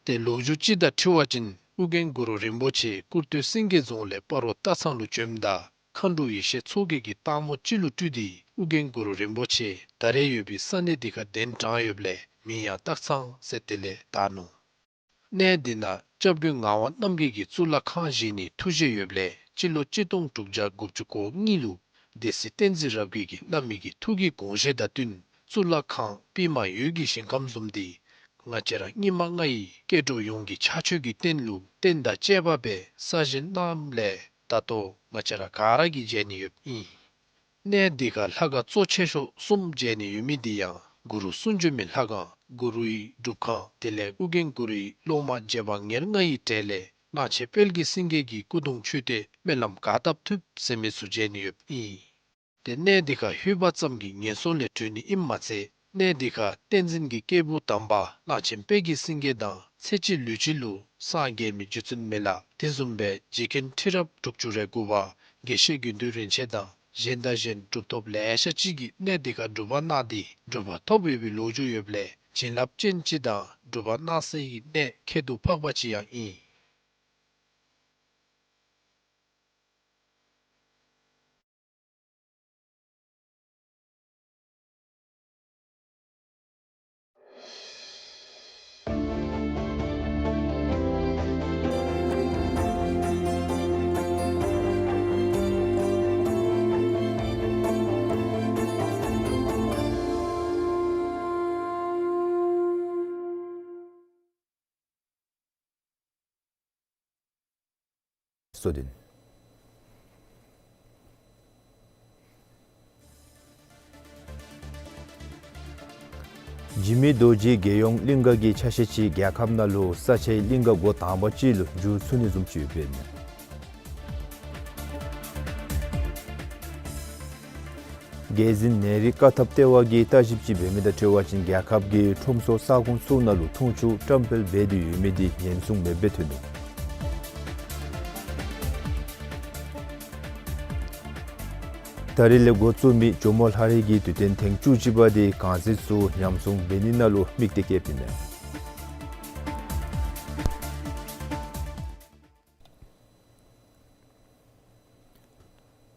ཏེ་ལོ་རྒྱུས་ཅིག་དང་འཁྲིལ་བ་ཅིན་ཨོ་རྒྱན་གུ་རུ་རིན་པོ་ཆེ་སྐུར་སྟོད་སེང་གེ་རྫོང་ལས་སྤ་རོ་སྟག་ཚང་ལུ་བྱོནམ་ད་མཁའ་འགྲོ་ཡེ་ཤེས་མཚོ་རྒྱལ་གྱིས་སྟག་མོ་ཅིག་ལུ་སྤྲུལ་ཏེ་ཨོ་རྒྱན་གུ་རུ་རིན་པོ་ཆེ་ད་རེས་ཡོད་པའི་ས་གནས་འདི་ཁར་གདན་དྲངས་ཡོདཔ་ལས་མིང་ཡང་སྟག་ཚང་ཟེར་དེ་ལས་བཏགས་ནུག། གནས་འདི་ནང་སྐྱབས་མགོན་ངག་དབང་རྣམ་རྒྱལ་གྱིས་གཙུག་ལག་ཁང་བཞེངས་ནི་ཐུགས་བཞེད་ཡོདཔ་ལས་སྤྱི་ལོ་གཅིག་སྟོང་དྲུག་བརྒྱ་དགུ་བཅུ་གོ་གཉིས་ལུ་སྡེ་སྲིད་བསྟན་འཛིན་རབ་རྒྱས་ཀྱིས་གནང་མི་གི་ཐུགས་ཀྱི་དགོངས་བཞེད་དང་བསྟུན་གཙུག་ལག་ཁང་པདྨ་འོད་ཀྱི་ཞིང་ཁམས་བཟུམ་འདི་ང་བཅས་ར་སྙིགས་མ་ལྔ་ཡི་སྐྱེ་འགྲོ་ཡོངས་ཀྱི་ཕྱག་མཆོད་ཀྱི་རྟེན་ལུ་རྟེན་དང་བཅས་པ་སྦེ་གསར་བཞེངས་གནངམ་ལས་ད་ལྟོ་ང་བཅས་ར་ག་ར་གིས་མཇལ་ནི་ཡོདཔ་ཨིན། གནས་འདི་ཁར་ལྷ་ཁང་གཙོ་ཆེ་ཤོས་གསུམ་མཇལ་ནི་ཡོད་མི་འདི་ཡང་གུ་རུ་གསུང་བྱོན་མའི་ལྷ་ཁང་གུ་རུའི་སྒྲུབ་ཁང་དེ་ལས་ཨོ་རྒྱན་གུ་རུའི་སློབ་མ་རྗེ་འབངས་ཉེར་ལྔ་ཡི་གྲས་ལས་གླང་ཆེན་དཔལ་གྱི་སེང་གེ་གི་སྐུ་གདུང་མཆོད་རྟེན་སྨོན་ལམ་ག་བཏབ་ཐུབ་ཟེར་མི་ཚུ་མཇལ་ནི་ཡོདཔ་ཨིན། ཏེ་གནས་འདི་ཁར་ལྷོད་པ་ཙམ་གྱིས་ངན་སོང་ལས་གྲོལ་ནི་ཨིནམ་མ་ཚད་གནས་འདི་ཁར་བསྟན་འཛིན་གྱི་སྐྱེས་བུ་དམ་པ་གླང་ཆེན་དཔལ་གྱི་སེང་གེ་དང་ཚེ་གཅིག་ལུས་གཅིག་ལུ་སངས་རྒྱས་མི་རྗེ་བཙུན་མི་ལ་དེ་བཟུམ་སྦེ་རྗེ་མཁན་ཁྲི་རབས་དྲུག་ཅུ་རེ་དགུ་པ་དགེ་བཤེས་དགེ་འདུན་རིན་ཆེན་དང་གཞན་དང་གཞན་གྲུབ་ཐོབ་ལེ་ཤ་ཅིག་གིས་གནས་འདི་ཁར་སྒྲུབ་པ་གནང་སྟེ་གྲུབ་པ་ཐོབ་ཡོད་པའི་ལོ་རྒྱུས་ཡོདཔ་ལས་བྱིན་རླབས་ཅན་ཅིག་དང་སྒྲུབ་པ་གནང་སའི་གནས་ཁྱད་དུ་འཕགས་པ་ཅིག་ཡང་ཨིན། སོ་ལྡན། འཇིགས་མེད་རྡོ་རྗེ་རྒྱལ་ཡོངས་གླིང་ག་གི་ཆ་ཤས་ཅིག་རྒྱལ་ཁབ་ནང་ལུ་ས་ཆའི་གླིང་ག་འགོ་དང་པ་ཅིག་ལུ་འགྱུར་ཚུགས་ནི་བཟུམ་ཅིག་ཡོདཔ་ཨིན། རྒྱལ་འཛིན་ནད་རིགས་བཀག་ཐབས་ལྟེ་བ་གིས་བརྟག་ཞིབ་ཅིག་འབད་མི་དང་འཁྲིལ་བ་ཅིན་རྒྱལ་ཁབ་ཀྱི་ཁྲོམ་ཚོགས་ས་ཁོངས་ཚུ་ནང་ལུ་འཐུང་ཆུ་བཀྲམ་སྤེལ་འབད་དེ་ཡོད་མི་འདི་ཉེན་སྲུང་མེདཔ་སྦེ་ཐོན་ནུག། ད་རིས་ལས་འགོ་བཙུགས་མི་ཇོ་མོ་ལྷ་རི་གི་དུས་སྟོན་ཐེངས་བཅུ་གཅིག་པ་འདི་གངས་རྫས་ཚུ་ཉམས་སྲུང་འབད་ནི་ནང་ལུ་དམིགས་ཏེ་བསྐྱེདཔ་ཨིན་མས།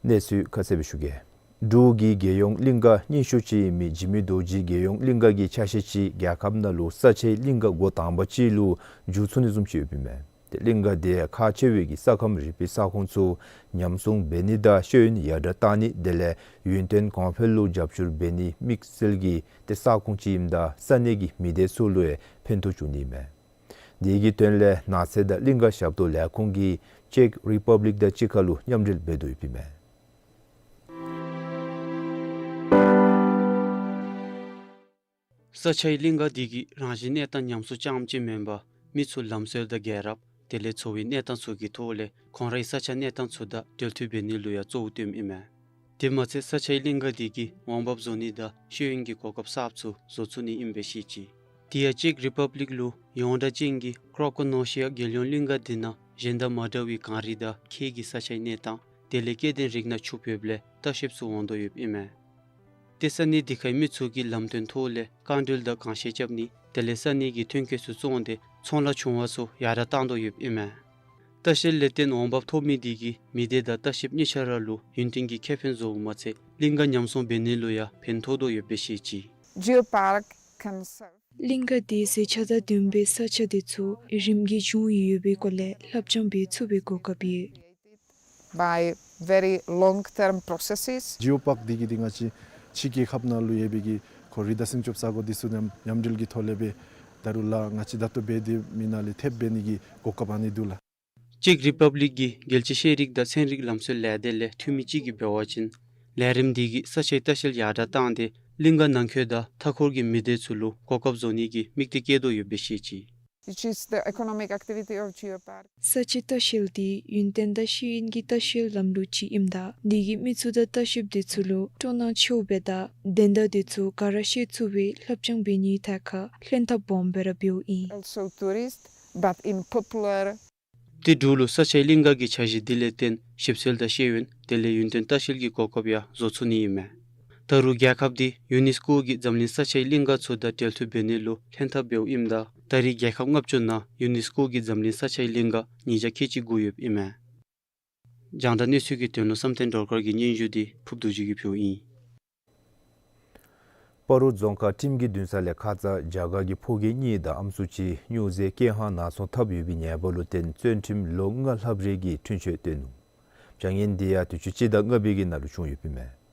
གནས་ཚུལ་ཁ་གསལ་སྦེ་ཞུ་གེ། འབྲུག་གི་རྒྱལ་ཡོངས་གླིང་ག་རྙིང་ཤོས་ཅིག་ཨིན་མི་འཇིགས་མེད་རྡོ་རྗེ་རྒྱལ་ཡོངས་གླིང་ག་གི་ཆ་ཤས་ཅིག་རྒྱལ་ཁབ་ནང་ལུ་ས་ཆའི་གླིང་ག་འགོ་དང་པ་ཅིག་ལུ་འགྱུར་ཚུགས་ནི་བཟུམ་ཅིག་ཡོདཔ་ཨིན་མས། ཏེ་གླིང་ག་དེ་ཁག་ཆེ་བའི་གི་ས་ཁམས་རིག་པའི་ས་ཁོངས་ཚུ་ཉམས་སྲུང་འབད་ནི་དང་ཤེས་ཡོན་ཡར་དྲག་བཏང་ནི་དེ་ལས་ཡུན་བརྟན་གོང་འཕེལ་ལུ་རྒྱབ་སྐྱོར་འབད་ནི་དམིགས་བསལ་གྱི་ཏེ་ས་ཁོངས་ཅིག་ཨིནམ་ད་ས་གནས་ཀྱི་མི་སྡེ་ཚུ་ལུ་ཡང་ཕན་ཐོགས་འབྱུང་ནི་ཨིན་མས། དེ་གི་དོན་ལས་ནགས་ཚལ་དང་གླིང་ག་ཞབས་ཏོག་ལས་ཁུངས་ཀྱིས་ཅེཀ་རི་པབ་ལིཀ་དང་གཅིག་ཁར་ལུ་མཉམ་འབྲེལ་འབད་དོ་ཡོདཔ་ཨིན་མས། ས་ཆའི་གླིང་ག་འདི་གིས་རང་བཞིན་གནས་སྟངས་ཉམས་སུ་བཅངམ་ཅིག་མེན་པར་མི་ཚུ་ལམ་སྲོལ་དང་རྒྱལ་རབས་དེ་ལས་འཚོ་བའི་གནས་སྟངས་ཚུ་གི་ཐོག་ལས་ཁོང་རའི་ས་ཆ་གནས་སྟངས་ཚུ་དང་འབྲེལ་མཐུད་འབད་ནི་ལུ་ཡང་གཙོ་བོ་བཏོནམ་ཨིན་མས། དེ་མ་ཚད་ས་ཆའི་གླིང་ག་འདི་གིས་འོང་འབབ་བཟོ་ནི་དང་ཤེས་ཡོན་གྱི་གོ་སྐབས་གསརཔ་ཚུ་བཟོ་ཚུགས་ནི་ཨིནམ་སྦེ་བཤད་ཅི། དེ་ཡང་ཅེཀ་རི་པབ་ལིཀ་ལུ་ཡོངས་གྲགས་ཅན་གྱི་ཀྲོ་ཀོ་ནོ་ཤི་ཡ་རྒྱལ་ཡོངས་གླིང་ག་འདི་ནང་གཞན་དང་མ་འདྲ་བའི་གངས་རི་དང་ཁྱེགས་ཀྱི་ས་ཆའི་གནས་སྟངས་དེ་ལས་སྐྱེ་ལྡན་རིགས་སྣ་ཕྱུགཔོ་ཡོདཔ་ལས་ལྟ་བཤལཔ་ཚུ་འོང་དོ་ཡོདཔ་ཨིན་མས། ཏེ་ས་གནས་འདི་ཁའི་མི་ཚུ་གིས་ལམ་སྟོན་ཐོག་ལས་རྐང་འགྲུལ་དང་གངས་བཤལ་རྐྱབ་ནི་དེ་ལས་ས་གནས་ཀྱི་ཐོན་སྐྱེད་ཚུ་བཙོང་སྟེ་ཚོང་ལཱ་བྱུང་བ་ཚུ་ཡར་དྲག་བཏང་དོ་ཡོདཔ་ཨིན་མས། ལྟ་བཤལ་ལས་བརྟེན་འོང་འབབ་ཐོབ་མི་འདི་གིས་མི་སྡེ་དང་ལྟ་བཤལཔ་གཉིས་ཆ་ར་ལུ་ཡུན་བརྟན་གྱི་ཁེ་ཕན་བཟོཝ་མ་ཚད་གླིང་ག་ཉམས་སྲུང་འབད་ནི་ལུ་ཡང་ཕན་ཐོགས་དོ་ཡོདཔ་སྦེ་བཤད་ཅི། Geopark can serve གླིང་ག་འདི་ཟས་ཆག་དང་ལྡན་པའི་ས་ཆ་འདི་ཚུ་རིམ་གྱིས་འབྱུང་ཡོད་པའི་སྐོར་ལས་ལྷབ་སྦྱང་འབད་ཚུགས་པའི་གོ་སྐབས་ཡོད། By very long term processes. Geopark འདི་གིས་འདི་ང་བཅས་ཕྱི་རྒྱལ་ཁབ་ནང་ལུ་ཡོད་པའི་གི་ཁོ་རི་དང་སྲིན་བཅོ་ས་གོ་འདི་ཚུ་མཉམ་མཉམ་འབྲེལ་གྱི་ཐོག་ལས་སྦེ་ད་རུང་ལཱ་ང་བཅས་ད་ལྟོ་འབད་དེ་མི་ནང་ལས་ཐེབས་འབད་ནི་གི་གོ་སྐབས་ཨ་ནི་འདུག་ལགས། ཅེཀ་རི་པབ་ལིཀ་གི་རྒྱལ་སྤྱིའི་ཤེས་རིག་དང་ཚན་རིག་ལམ་སྲོལ་ལས་སྡེ་ལས་འཐུས་མི་ཅིག་གིས་འབད་བ་ཅིན་ལས་རིམ་འདི་གིས་ས་ཆའི་ལྟ་བཤལ་ཡར་དྲག་བཏང་སྟེ་གླིང་ག་ནང་འཁོད་དང་མཐའ་འཁོར་གྱི་མི་སྡེ་ཚུ་ལུ་གོ་སྐབས་བཟོ་ནི་གི་དམིགས་གཏད་བསྐྱེད་དོ་ཡོདཔ་སྦེ་བཤད་ཅི། Which is the economic activity of Geopark. ས་ཆའི་ལྟ་བཤལ་འདི་ཡུན་བརྟན་དང་ཤེས་ཡོན་གྱི་ལྟ་བཤལ་ལམ་ལུགས་ཅིག་ཨིནམ་ད་འདི་གིས་མི་ཚུ་དང་ལྟ་བཤལཔ་འདི་ཚུ་ལུ་སྤྲོ་སྣང་ཆེཝ་སྦེ་དང་བདེན་མཐའ་འདི་ཚུ་ག་ར་ཤེས་ཚུགས་པའི་ལྷབ་སྦྱང་འབད་ནིའི་ཐད་ཁར་ལྷན་ཐབས་སྦོམ་སྦེ་ར་འབདཝ་ཨིན། Also tourist, but in popular. ཏེ་འབྲུག་ལུ་ས་ཆའི་གླིང་ག་གི་འཆར་གཞི་འདི་ལས་བརྟེན་ཞིབ་འཚོལ་དང་ཤེས་ཡོན་དེ་ལས་ཡུན་བརྟན་ལྟ་བཤལ་གྱི་གོ་སྐབས་ཡང་བཟོ་ཚུགས་ནི་ཨིན་མས། ད་རུང་རྒྱལ་ཁབ་འདི་ཡུ་ནེས་ཀོ་གིས་འཛམ་གླིང་ས་ཆའི་གླིང་ག་ཚུ་དང་འབྲེལ་མཐུད་འབད་ནི་ལུ་ལྷན་ཐབས་འབདཝ་ཨིནམ་ད་ད་རེས་རྒྱལ་ཁབ་ལྔ་བཅུ་ནང་ཡུ་ནེས་ཀོ་གིས་འཛམ་གླིང་ས་ཆའི་གླིང་ག་ཉིས་བརྒྱ་ཁལ་གཅིག་བགོ་ཡོདཔ་ཨིན་མས། རྒྱང་བསྒྲགས་གནས་ཚུལ་གྱི་དོན་ལུ་བསམ་གཏན་སྒྲོལ་དཀར་གྱི་སྙན་ཞུ་འདི་ཕུབ་རྡོ་རྗེ་གིས་ཕུལཝ་ཨིན། སྤ་རོ་རྫོང་ཁག་ཁྲིམས་ཀྱི་འདུན་ས་ལས་ཁ་ཙ་རྒྱ་གར་གྱི་ཕོ་སྐྱེས་གཉིས་དང་ཨམ་སྲུ་གཅིག་སྨྱོ་རྫས་ཀེ་ཧང་ནང་ཚོང་འཐབ་ཡོད་པའི་ཉེས་པ་ལུ་བརྟེན་བཙོན་ཁྲིམས་ལོ་ལྔ་ལྷགཔ་རེ་གི་འཁྲུན་ཆོད་བཏོན་ནུག། བྱ་ངན་འདི་ཡང་དུས་ཅི་སྤྱི་ཟླ་ལྔ་པའི་གི་ནང་ལུ་བྱུང་ཡོདཔ་ཨིན་མས།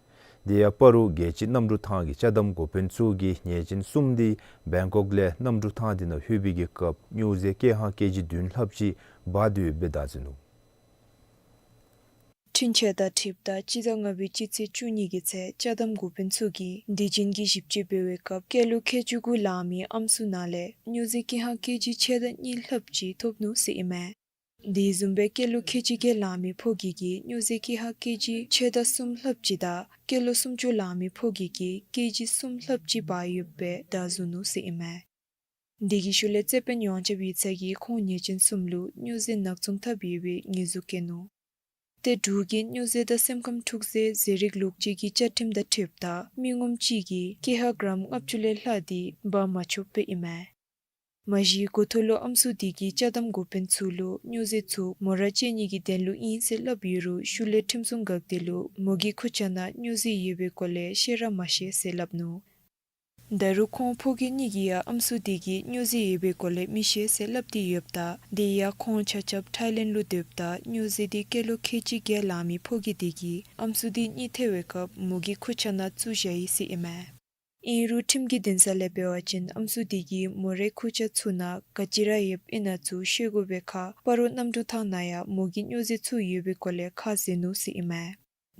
དེ་ཡང་སྤ་རོ་རྒྱལ་སྤྱི་གནམ་གྲུ་ཐང་གི་ཅ་དམ་འགོ་དཔོན་ཚུ་གིས་ཉེས་ཅན་གསུམ་འདི་བེང་ཀོག་ལས་གནམ་གྲུ་ཐང་འདི་ནང་ལྷོད་པའི་གི་སྐབས་སྨྱོ་རྫས་ཀེ་ཧང་ཀེ་ཇི་བདུན་ལྷགཔ་ཅིག་འབག་སྡོད་ཡོདཔ་སྦེ་བདའ་ཟུན་ནུག། འཁྲུན་ཆོད་དང་འཁྲིལཝ་ད་སྤྱི་ཟླ་ལྔ་པའི་སྤྱི་ཚེས་བཅུ་གཉིས་ཀྱི་ཚེ་ཅ་དམ་འགོ་དཔོན་ཚུ་གིས་དེ་བཞིན་གྱི་ཞིབ་དཔྱད་འབད་བའི་སྐབས་སྐྱེས་ལོ་ཁལ་གཅིག་དགུ་ལང་མི་ཨམ་སྲུ་ནང་ལས་སྨྱོ་རྫས་ཀེ་ཧང་ཀེ་ཇི་ཕྱེད་དང་གཉིས་ལྷགཔ་ཅིག་ཐོབ་ནུག་ཟེར་ཨིན་མས། དེ་བཟུམ་སྦེ་སྐྱེས་ལོ་ཁལ་གཅིག་བརྒྱད་ལང་མི་ཕོ་སྐྱེས་ཀྱིས་སྨྱོ་རྫས་ཀེ་ཧང་ཀེ་ཇི་ཕྱེད་དང་གསུམ་ལྷགཔ་ཅིག་དང་སྐྱེས་ལོ་སུམ་ཅུ་ལང་མི་ཕོ་སྐྱེས་ཀྱིས་ཀེ་ཇི་གསུམ་ལྷགཔ་ཅིག་འབག་ཡོདཔ་སྦེ་བདའ་ཟུན་ནུག་ཟེར་ཨིན་མས། དེ་གི་ཤུལ་ལས་རྩེ་དཔོན་ཡོངས་ཁྱབ་ཡིག་ཚང་གིས་ཁོང་ཉེས་ཅན་གསུམ་ལུ་སྨྱོ་རྫས་ནག་ཚོང་འཐབ་ཡོད་པའི་ཉེས་འཛུགས་བཀལ་ནུག། ཏེ་འབྲུག་གིས་སྨྱོ་རྫས་དང་སེམས་ཁམས་འཁྲུག་སའི་ཟས་རིགས་ལོག་སྤྱོད་ཀྱི་བཅའ་ཁྲིམས་དང་འཁྲིལཝ་ད་མི་ངོམ་གཅིག་གིས་ཀེ་ཧང་གྲམ་ལྔ་བཅུ་ལས་ལྷག་འདི་འབག་མ་ཆོགཔ་སྦེ་ཨིན་མས། མ་གཞི་འགོ་ཐོག་ལུ་ཨམ་སྲུ་དེ་གིས་ཅ་དམ་འགོ་དཔོན་ཚུ་ལུ་སྨྱོ་རྫས་ཚུ་མོ་ར་བཅད་ནི་གི་དོན་ལུ་ཨིན་ཟེར་སླབ་ཡོད་རུང་ཤུལ་ལས་ཁྲིམས་སྲུང་འགག་སྡེ་ལུ་མོ་གི་ཁུར་ཆ་ནང་སྨྱོ་རྫས་ཡོད་པའི་སྐོར་ལས་ཤེས་ར་མ་ཤེས་ཟེར་སླབ་ནུག། ད་རུང་ཁོང་ཕོ་སྐྱེས་གཉིས་ཀྱིས་ཡང་ཨམ་སྲུ་དེ་གིས་སྨྱོ་རྫས་ཡོད་པའི་སྐོར་ལས་མི་ཤེས་ཟེར་སླབ་སྟེ་ཡོདཔ་ད་དེ་ཡང་ཁོང་ཆ་ཁྱབ་ཐཱའི་ལེནཌ་ལུ་སྡོདཔ་ད་སྨྱོ་རྫས་དེ་སྐྱེས་ལོ་ཁལ་གཅིག་བརྒྱད་ལང་མི་ཕོ་སྐྱེས་དེ་གིས་ཨམ་སྲུ་དེ་རྙེད་ཐལ་བའི་སྐབས་མོ་གི་ཁུར་ཆ་ནང་བཙུགས་བཞག་ཡི་ཟེར་ཨིན་མས། ཨིན་རུང་ཁྲིམས་ཀྱི་འདུན་ས་ལས་འབད་བ་ཅིན་ཨམ་སྲུ་དེ་གིས་མོ་རའི་ཁུར་ཆ་ཚུ་ནང་ག་ཅི་ར་ཡོདཔ་ཨིན་ན་ཚུ་ཤེས་དགོ་པའི་ཁར་སྤ་རོ་གནམ་གྲུ་ཐང་ནང་ཡང་མོ་གི་སྨྱོ་རྫས་ཚུ་ཡོད་པའི་སྐོར་ལས་ཁ་བཟེད་ནུག་ཟེར་ཨིན་མས།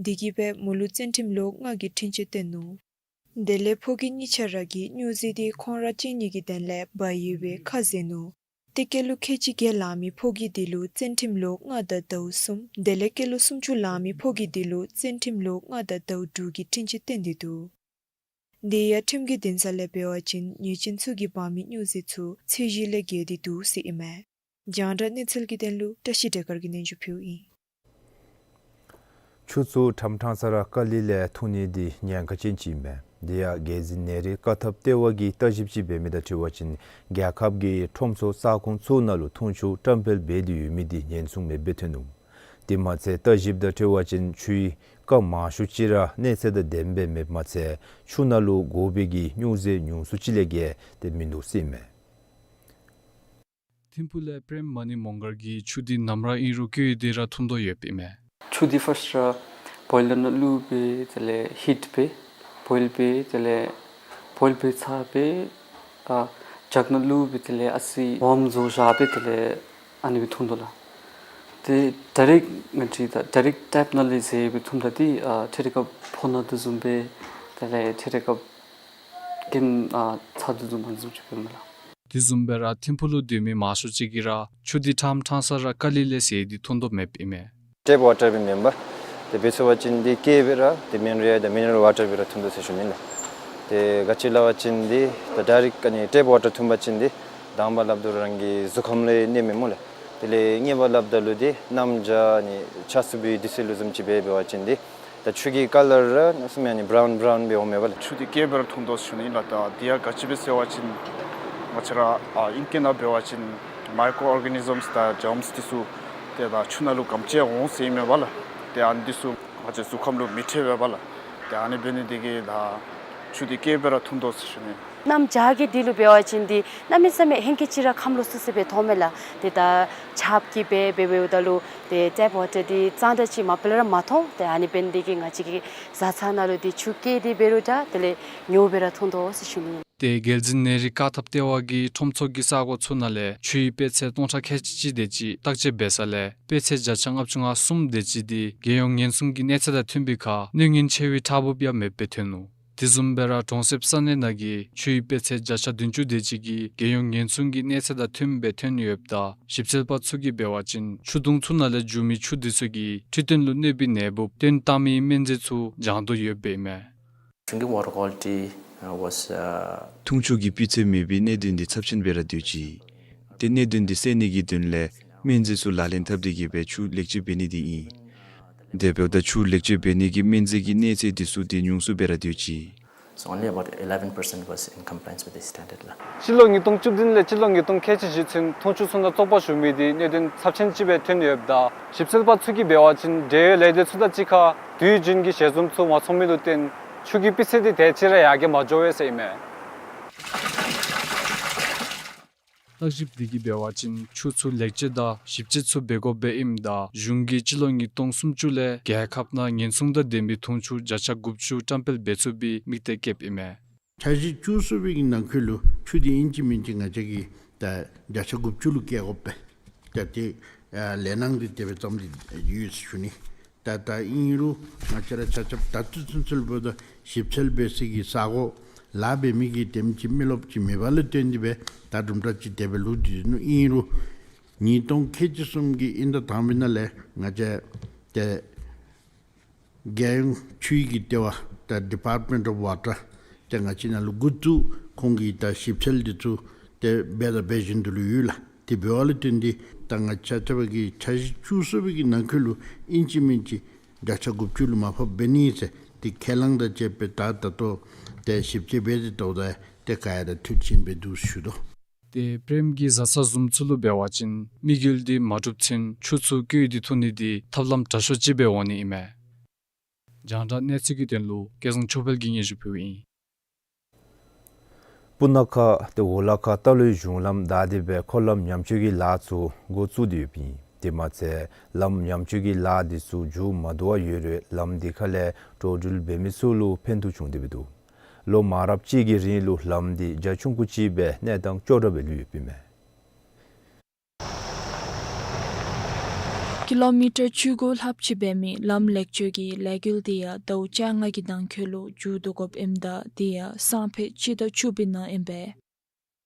དེ་གིས་སྦེ་མོ་ལུ་བཙོན་ཁྲིམས་ལོ་ལྔ་གི་འཁྲུན་ཆོད་བཏོན་ནུག། དེ་ལས་ཕོ་སྐྱེས་གཉིས་ཆ་ར་གིས་སྨྱོ་རྫས་དེ་ཁོང་ར་གཅིག་གཉིས་ཀྱི་དོན་ལས་འབག་ཡོད་པའི་ཁ་བཟེད་ནུག། ཏེ་སྐྱེས་ལོ་ཁལ་གཅིག་བརྒལ་ལང་མི་ཕོ་སྐྱེས་དེ་ལུ་བཙོན་ཁྲིམས་ལོ་ལྔ་དང་ཟླཝ་གསུམ། དེ་ལས་སྐྱེས་ལོ་སུམ་ཅུ་ལང་མི་ཕོ་སྐྱེས་དེ་ལུ་བཙོན་ཁྲིམས་ལོ་ལྔ་དང་ཟླཝ་དྲུག་གི་སྲིད་བྱུས་བཏོན་ཏེ་འདུག། དེ་ཡང་ཁྲིམས་ཀྱི་འདུན་ས་ལས་འབད་བ་ཅིན་ཉེས་ཅན་ཚུ་གིས་འབག་མི་སྨྱོ་རྫས་ཚུ་ཚད་གཞི་ལས་བརྒལ་ཏེ་འདུག་ཟེར་ཨིན་མས། རྒྱང་བསྒྲགས་གནས་ཚུལ་གྱི་དོན་ལུ་བཀྲ་ཤིས་བདེ་དཀར་གྱིས་སྙན་ཞུ་ཕུལཝ་ཨིན། ཆུ་ཚུ་ཁྲམ་ཁྲང་ས་ར་ཀ་ལི་ལས་འཐུང་ནི་འདི་ཉེན་ཁ་ཅན་ཅིག་ཨིན་མས། དེ་ཡང་རྒྱལ་འཛིན་ནེ་རིང་བཀག་ཐབས་ལྟེ་བ་གིས་བརྟག་ཞིབ་ཅིག་འབད་མི་དང་འཁྲིལ་བ་ཅིན་རྒྱལ་ཁབ་ཀྱི་ཁྲོམ་ཚོགས་ས་ཁོངས་ཚུ་ནང་ལུ་འཐུང་ཆུ་བཀྲམ་སྤེལ་འབད་དེ་ཡོད་མི་འདི་ཉེན་སྲུང་མེདཔ་སྦེ་ཐོན་ནུག། དེ་མ་ཚད་བརྟག་ཞིབ་དང་འཁྲིལ་བ་ཅིན་ཆུའི་རྐ་མང་ཤོས་ཅིག་ར་གནས་ཚད་དང་ལྡནམ་སྦེ་མེདཔ་མ་ཚད་ཆུ་ནང་ལུ་དགོ་པའི་གི་སྨྱོ་རྫས་ཉུང་སུ་ཅིག་ལས་བརྒལ་ཏེ་མིན་འདུག་ཟེར་ཨིན་མས། ཐིམ་ཕུག་ལས་པྲེམ་མ་ཎི་མོང་སྒར་གྱིས་ཆུ་འདི་ནམ་ར་ཨིན་རུང་བཀོལ་ཏེ་ར་འཐུང་དོ་ཡོདཔ་ཨིན་མས། ཆུ་འདི་ཕརསཊ་ར་བོའི་ལར་ནང་བླུགས་སྦེ་དེ་ལས་ཧིཊ་འབད་བོའིལ་འབད་དེ་ལས་བོའིལ་འབད་ཚར་སྦེ་ཨ་ཇག་ནང་བླུགས་སྦེ་དེ་ལས་ཨ་ཙི་ཝརམ་བཟོ་བཞག་སྦེ་དེ་ལས་ཨ་ནི་སྦེ་འཐུང་དོ་ལགས། ཏེ་ཌའི་རེཀཊ་ང་བཅས་ད་ཌའི་རེཀཊ་ཊེབ་ནང་ལས་བཟེད་སྦེ་འཐུངམ་ད་འདི་ཨ་ཐད་རི་ཁར་ཕོ་ན་དོ་བཟུམ་སྦེ་དེ་ལས་ཐད་རི་ཁར་སྐྱེམས་ཨ་ཚ་དོ་བཟུམ་ཨ་ནི་བཟུམ་ཅིག་འབདཝ་མས་ལགས། དེ་བཟུམ་སྦེ་ར་ཐིམ་ཕུག་ལུ་སྡོད་མི་མང་ཤོས་ཅིག་གིས་ར་ཆུ་འདི་ཁྲམ་ཁྲང་ས་ར་ཀ་ལི་ལས་བཟེད་དེ་འཐུང་དོ་མེདཔ་ཨིན་མས། ཊེབ་ཝ་ཊར་སྦེ་མེན་པར་དེ་འབད་ཚུགས་པ་ཅིན་འདི་སྐྱེལ་སྦེ་ར་དེ་མིན་རུང་ཡང་དེ་མི་ནི་རལ་ཝ་ཊར་སྦེ་ར་འཐུང་དོ་ཟེར་ཞུ་ནི་ལགས། དེ་ག་ཅི་སླབ་པ་ཅིན་འདི་ད་ཌའི་རེཀཊ་ཨ་ནི་ཊེབ་ཝ་ཊར་འཐུང་པ་ཅིན་འདི་དང་པ་སླབ་ད་རང་གི་གཟུགས་ཁམས་ལུ་གནོདཔ་མས་སྨོ་ལགས། དེ་ལས་གཉིས་པ་སླབ་ད་ལུ་འདི་གནམ་བྱཱར་ཨ་ནི་ཆརཔ་ཚུ་འབབ་དེ་ཚུ་ལུ་བཟུམ་ཅིག་འབད་འབད་བ་ཅིན་འདི་ད་ཆུ་གི་ཀ་ལར་ར་ནང་སེམས་ཨ་ནི་བརའུན་བརའུན་སྦེ་འོངམ་མས་པ་ལགས། ཆུ་འདི་སྐྱེལ་སྦེ་ར་འཐུང་དོ་ཟེར་ཞུ་ནི་ལགས། ད་འདི་ཡང་ག་ཅི་སྦེ་ཟེར་བ་ཅིན་ང་བཅས་ར་ཨ་ཨིང་སྐད་ནང་འབད་བ་ཅིན་མའི་ཀྲོ་ཨོར་ག་ནི་ཛམསི་དང་ཇརམསི་འདི་ཚུ་ཏེ་ད་ཆུ་ནང་ལུ་གམ་ཅིག་འོང་ཟེར་ཨིན་མས་པ་ལགས། ཏེ་ཨ་ནི་འདི་ཚུ་ང་བཅས་གཟུགས་ཁམས་ལུ་མི་འཕྲོད་པས་པ་ལགས། ཏེ་ཨ་ནི་འབད་ནི་འདི་གིས་ད་ཆུ་འདི་སྐྱེལ་སྦེ་ར་འཐུང་དོ་ཟེར་ཞུ་ནི། གནམ་བྱཱར་གྱི་དུས་ལུ་འབད་བ་ཅིན་འདི་གནམ་མེད་ས་མེད་ཧེང་སྐལ་ཅིག་ར་ཁམས་ལོག་སི་སི་སྦེ་མཐོངམ་མས་ལགས། ཏེ་ད་ཆརཔ་གིས་འབད་འབད་འབདཝ་ད་ལུ་ཏེ་ཊེབ་ཝ་ཊར་འདི་གཙང་སྦྲ་ཅིག་མ་པ་ལས་ར་མ་མཐོང་། ཏེ་ཨ་ནི་འབད་ནི་འདི་གིས་ང་བཅས་ཀྱིས་བཟའ་ཚང་ནང་ལུ་འདི་ཆུ་སྐྱེལ་ཏེ་འབད་རུང་ད་དེ་ལས་ཉོ་སྦེ་ར་འཐུང་དོ་ཟེར་ཞུ་ནི། ཏེ་རྒྱལ་འཛིན་ནེ་རིང་བཀག་ཐབས་ལྟེ་བ་གིས་ཁྲོམ་ཚོགས་ཀྱི་ས་གོ་ཚུ་ནང་ལས་ཆུའི་དཔེ་ཚད་སྟོང་ཕྲག་ཁལ་གཅིག་དེ་ཅིག་བརྟག་དཔྱད་འབད་ས་ལས་དཔེ་ཚད་བརྒྱ་ཆ་ལྔ་བཅུ་ང་གསུམ་དེ་ཅིག་འདི་རྒྱལ་ཡོངས་ཉེན་སྲུང་གི་གནས་ཚད་དང་མཐུན་པའི་ཁར་གནོད་ཉེན་ཆེ་བའི་ཁྲག་འབུབ་ཡང་མེདཔ་སྦེ་ཐོན་ནུག། དེ་བཟུམ་སྦེ་ར་གྲོང་གསེབ་ས་གནས་ནང་གི་ཆུའི་དཔེ་ཚད་བརྒྱ་ཆ་བདུན་ཅུ་དེ་ཅིག་གིས་རྒྱལ་ཡོངས་ཉེན་སྲུང་གི་གནས་ཚད་དང་མཐུནམ་སྦེ་ཐོན་ཡོདཔ་ད་ཞིབ་འཚོལ་པ་ཚུ་གིས་འབད་བ་ཅིན་ཆུ་དུང་ཚུ་ནང་ལས་རྒྱུ་མི་ཆུ་འདི་ཚུ་གིས་འཕྲོད་བསྟེན་ལུ་གནོད་པའི་ནད་འབུབ་བཏོན་བཏང་མི་སྨན་རྫས་ཚུ་སྦྱང་དོ་ཡོདཔ་ཨིན་མས། Drinking water quality, uh, was, uh, འཐུང་ཆུ་གི་སྤུས་ཚད་མེད་པའི་གནད་དོན་འདི་ཚབས་ཆེན་སྦེ་ར་སྡོད་ཅི། ཏེ་གནད་དོན་འདི་སེལ་ནི་གི་དོན་ལས་སྨན་རྫས་ཚུ་ལག་ལེན་འཐབ་སྟེ་གིས་སྦེ་ཆུ་ལེགས་བཅོས་འབད་ནི་འདི་ཨིན། དེ་འབདཝ་ད་ཆུ་ལེགས་བཅོས་འབད་ནི་གི་སྨན་རྫས་ཀྱི་གནས་ཚད་འདི་ཚུ་འདི་ཉུང་སུ་སྦེ་ར་སྡོད་ཅི། So only about eleven percent was in compliance with the standard ལགས། སྤྱི་ལོ་ཉིས་སྟོང་བཅུ་བདུན་ལས་སྤྱི་ལོ་ཉིས་སྟོང་ཁལ་གཅིག་བཞི་ཚུན་འཐུང་ཆུ་ཚུ་ནང་བཙོག་པ་ཞུགས་མི་འདི་གནད་དོན་ཚབས་ཆེན་ཅིག་སྦེ་ཐོན་ཡོདཔ་ད་ཞིབ་འཚོལ་པ་ཚུ་གིས་འབད་བ་ཅིན་འབྲེལ་ཡོད་ལས་སྡེ་ཚུ་དང་གཅིག་ཁར་དུས་རྒྱུན་གྱི་ཞལ་འཛོམས་ཚུ་མ་ཚོགས་མི་ལུ་བརྟེན་ཆུ་གི་སྤུས་ཚད་འདི་དེ་ཅིག་ར་ཡར་རྒྱས་མ་འགྱོ་བས་ཟེར་ཨིན་མས། བརྟག་ཞིབ་འདི་གིས་འབད་བ་ཅིན་ཆུ་ཚུ་ལེགས་བཅོས་དང་ཞིབ་དཔྱད་ཚུ་འབད་དགོཔ་སྦེ་ཨིནམ་ད་གཞུང་གིས་སྤྱི་ལོ་ཉིས་སྟོང་སུམ་ཅུ་ལས་རྒྱལ་ཁབ་ནང་ཉེན་སྲུང་དང་ལྡན་པའི་འཐུང་ཆུ་བརྒྱ་ཆ་དགུ་བཅུ་བཀྲམ་སྤེལ་འབད་ཚུགས་པའི་དམིགས་གཏད་བསྐྱེདཔ་ཨིན་མས། འཆར་གཞི་བཅུ་གསུམ་པའི་གི་ནང་འཁོད་ལུ་ཆུ་འདི་ཨིན་ཅི་མིན་ཅི་ང་བཅས་ཀྱིས་ད་བརྒྱ་ཆ་དགུ་བཅུ་ལུ་བསྐྱེད་དགོ་པས། ད་དེ་ཨ་ལས་སྣང་འདི་དེ་སྦེ་བརྩམས་ཏེ་ཡོད་ཟེར་ཞུ་ནི། ད་ད་ཨིན་རུང་ང་བཅས་ར་ཆ་ཁྱབ་ད་ལྟོ་ཚུན་ཚོད་འབདཝ་ད་ཞིབ་འཚོལ་འབད་སའི་གི་ས་གོ་ལཱ་འབད་མི་གི་དེམ་ཅིག་མི་རློབས་ཅིག་མེད་པ་ལུ་བརྟེན་ཏེ་སྦེ་ད་དུམ་གྲ་ཅིག་དེ་སྦེ་ལུས་ཏེ་ནུག། ཨིན་རུང་ཉིས་སྟོང་ཁལ་གཅིག་གསུམ་གྱི་དབྱིན་ཟླ་དང་པའི་ནང་ལས་ང་བཅས་ཏེ་རྒྱལ་ཡོངས་ཆུའི་གི་ལྟེ་བ་ད་Department of Water ཏེ་ང་བཅས་ནང་ལུ་འགོ་བཙུགས་ཁོང་གིས་ད་ཞིབ་འཚོལ་འདི་ཚུ་ཏེ་འབད་དང་འབད་བཞིན་དུ་ལུ་ཡོད་ལགས། དེ་འབདཝ་ལུ་བརྟེན་ཏེ་ད་ང་བཅས་ཆ་ཁྱབ་ཀྱི་འཆར་གཞི་བཅུ་གསུམ་པའི་གི་ནང་འཁོད་ལུ་ཨིན་ཅི་མིན་ཅི་བརྒྱ་ཆ་དགུ་བཅུ་ལུ་མར་ཕབ་འབད་ནི་ཟེར་ཏེ་ཁས་བླངས་དང་བཅས་པའི་ད་ད་ལྟོ་ཏེ་ཞིབ་དཔྱད་འབད་དེ་ལྟཝ་ད་ཏེ་ག་ཡང་ད་འཐུས་ཅན་སྦེ་འདུག་ཞུ་དོ། ཏེ་པྲེམ་གྱིས་བཟའ་ཚང་བཟུམ་ཚུ་ལུ་འབད་བ་ཅིན་དམིགས་ཡུལ་འདི་མ་འགྲུབ་ཚུན་ཆུ་ཚུ་བཀོལ་ཏེ་འཐུང་ནི་འདི་ཐབས་ལམ་དྲག་ཤོས་ཅིག་སྦེ་འོང་ནི་ཨིན་མས། རྒྱང་བསྒྲགས་གནས་ཚུལ་གྱི་དོན་ལུ་སྐལ་བཟང་ཆོས་འཕེལ་གྱིས་སྙན་ཞུ་ཕུལཝ་ཨིན། སྤུ་ན་ཁ་ཏེ་འོ་ལ་ཁ་རྟ་ལོག་གཞུང་ལམ་བདའ་སྟེ་སྦེ་འཁོར་ལམ་ཉམས་བཅོས་ཀྱི་ལཱ་ཚུ་འགོ་བཙུགས་ཏེ་ཡོདཔ་ཨིན། དེ་མ་ཚད་ལམ་ཉམས་བཅོས་ཀྱི་ལཱ་འདི་ཚུ་མཇུག་མ་བསྡུ་བར་ཡོད་རུང་ལམ་འདི་ཁ་ལས་འགྲོ་འགྲུལ་འབད་མི་ཚུ་ལུ་ཕན་ཐོགས་བྱུང་སྟེ་སྦེ་འདུག། ལོ་མང་རབས་ཅིག་གི་རིང་ལུ་ལམ་འདི་རྒྱ་ཆུང་ཀུ་ཅིག་སྦེ་གནས་སྟངས་སྐྱོ་དྲགས་སྦེ་ལུས་ཡོདཔ་ཨིན་མས། ཀི་ལོ་མི་ཊར་བཅུ་དགུ་ལྷགཔ་ཅིག་འབད་མི་ལམ་ལེགས་བཅོས་ཀྱི་ལས་འགུལ་དེ་ཡང་ཟླཝ་བཅོ་ལྔ་གི་ནང་འཁོད་ལུ་མཇུག་བསྡུ་དགོཔ་ཨིནམ་ད་དེ་ཡང་སང་ཕོད་སྤྱི་ཟླ་བཅུ་པའི་ནང་ཨིན་པས།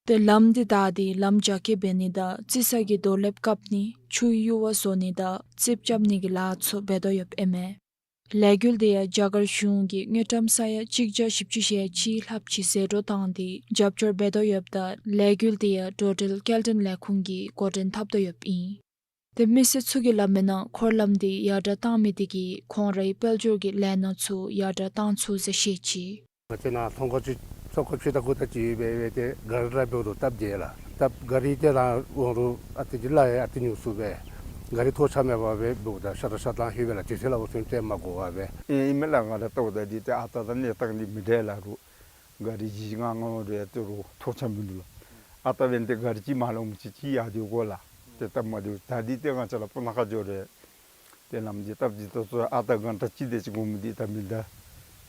ཏེ་ལམ་འདི་བདའ་སྟེ་ལམ་རྒྱ་སྐྱེད་འབད་ནི་དང་རྩི་ས་གི་རྡོ་ལེབ་བཀབ་ནི་ཆུའི་ཡུར་བ་བཟོ་ནི་དང་རྩིགཔ་རྐྱབ་ནི་གི་ལཱ་ཚུ་འབད་དོ་ཡོདཔ་ཨིན་མས། ལས་འགུལ་དེ་ཡང་རྒྱ་གར་གཞུང་གིས་དངུལ་ཀྲམ་ས་ཡ་གཅིག་བརྒྱ་བཞི་བཅུ་ཞེ་གཅིག་ལྷགཔ་ཅིག་ཟད་འགྲོ་བཏང་སྟེ་རྒྱབ་སྐྱོར་འབད་དོ་ཡོདཔ་ད་ལས་འགུལ་དེ་ཡང་འགྲོ་འགྲུལ་སྐྱེལ་འདྲེན་ལས་ཁུངས་ཀྱིས་འགོ་འདྲེན་འཐབ་དོ་ཡོདཔ་ཨིན། ཏེ་མི་སེར་ཚུ་གིས་སླབ་མིའི་ནང་འཁོར་ལམ་དེ་ཡར་དྲག་བཏང་མི་དེ་གིས་ཁོང་རའི་དཔལ་འབྱོར་གྱི་ལས་སྣ་ཚུ་ཡར་དྲག་བཏང་ཚུགས་ཟེར་བཤད་ཅི། ང་བཅས་ནཱ་ཐོང་ཁ་ཚུ་ཚོང་ཁ་ཚུ་ད་གུ་ད་ཅིག་འབད་འབད་དེ་གཱ་རི་ར་འབདཝ་ད་སྟབས་བདེ་ལགས། ད་གཱ་རི་དེ་ར་འོང་རུང་ཨ་ཏི་ཅིག་ལཱ་ཡང་ཨ་ཏི་ཉུང་སུ་སྦེ་གཱ་རི་ཐོགས་ཆགས་མེད་པར་སྦེ་འབདཝ་ད་ཤ་ཏ་ཤ་ཏང་ལྷོད་པས་ལགས། དུས་ཚོད་ལ་འོ་ཚུན་ཚོད་མ་འགོར་བར་སྦེ། ཨིན་མས་ལགས། ང་ར་ལྟཝ་ད་འདི་ཏེ་ཨ་རྟག་དང་གནས་སྟངས་འདི་མི་འདྲ་ལགས། རུང་གཱ་རི་བཞི་ལྔ་ལྔ་རེ་ཏེ་རུང་ཐོགས་ཆགས་མིན་འདུག་ལགས། ཨ་རྟག་འབདན་ཏེ་གཱ་རི་གཅིག་མ་ལོངམ་ཅིག་གཅིག་ཡར་སྡོད་དགོ་ལགས། ཏེ་སྟབས་མ་བདེཝ་ད་འདི་ཏེ་ང་བཅས་ར་སྤུ་ན་ཁ་འགྱོ་རུང་ཏེ་ལམ་འདི་སྟབས་འདི་ད་ཚུ་ཨ་རྟག་གཱན་ཊ་གཅིག་དེ་ཅིག་འགོར་མི་འདི་ད་མི་ད་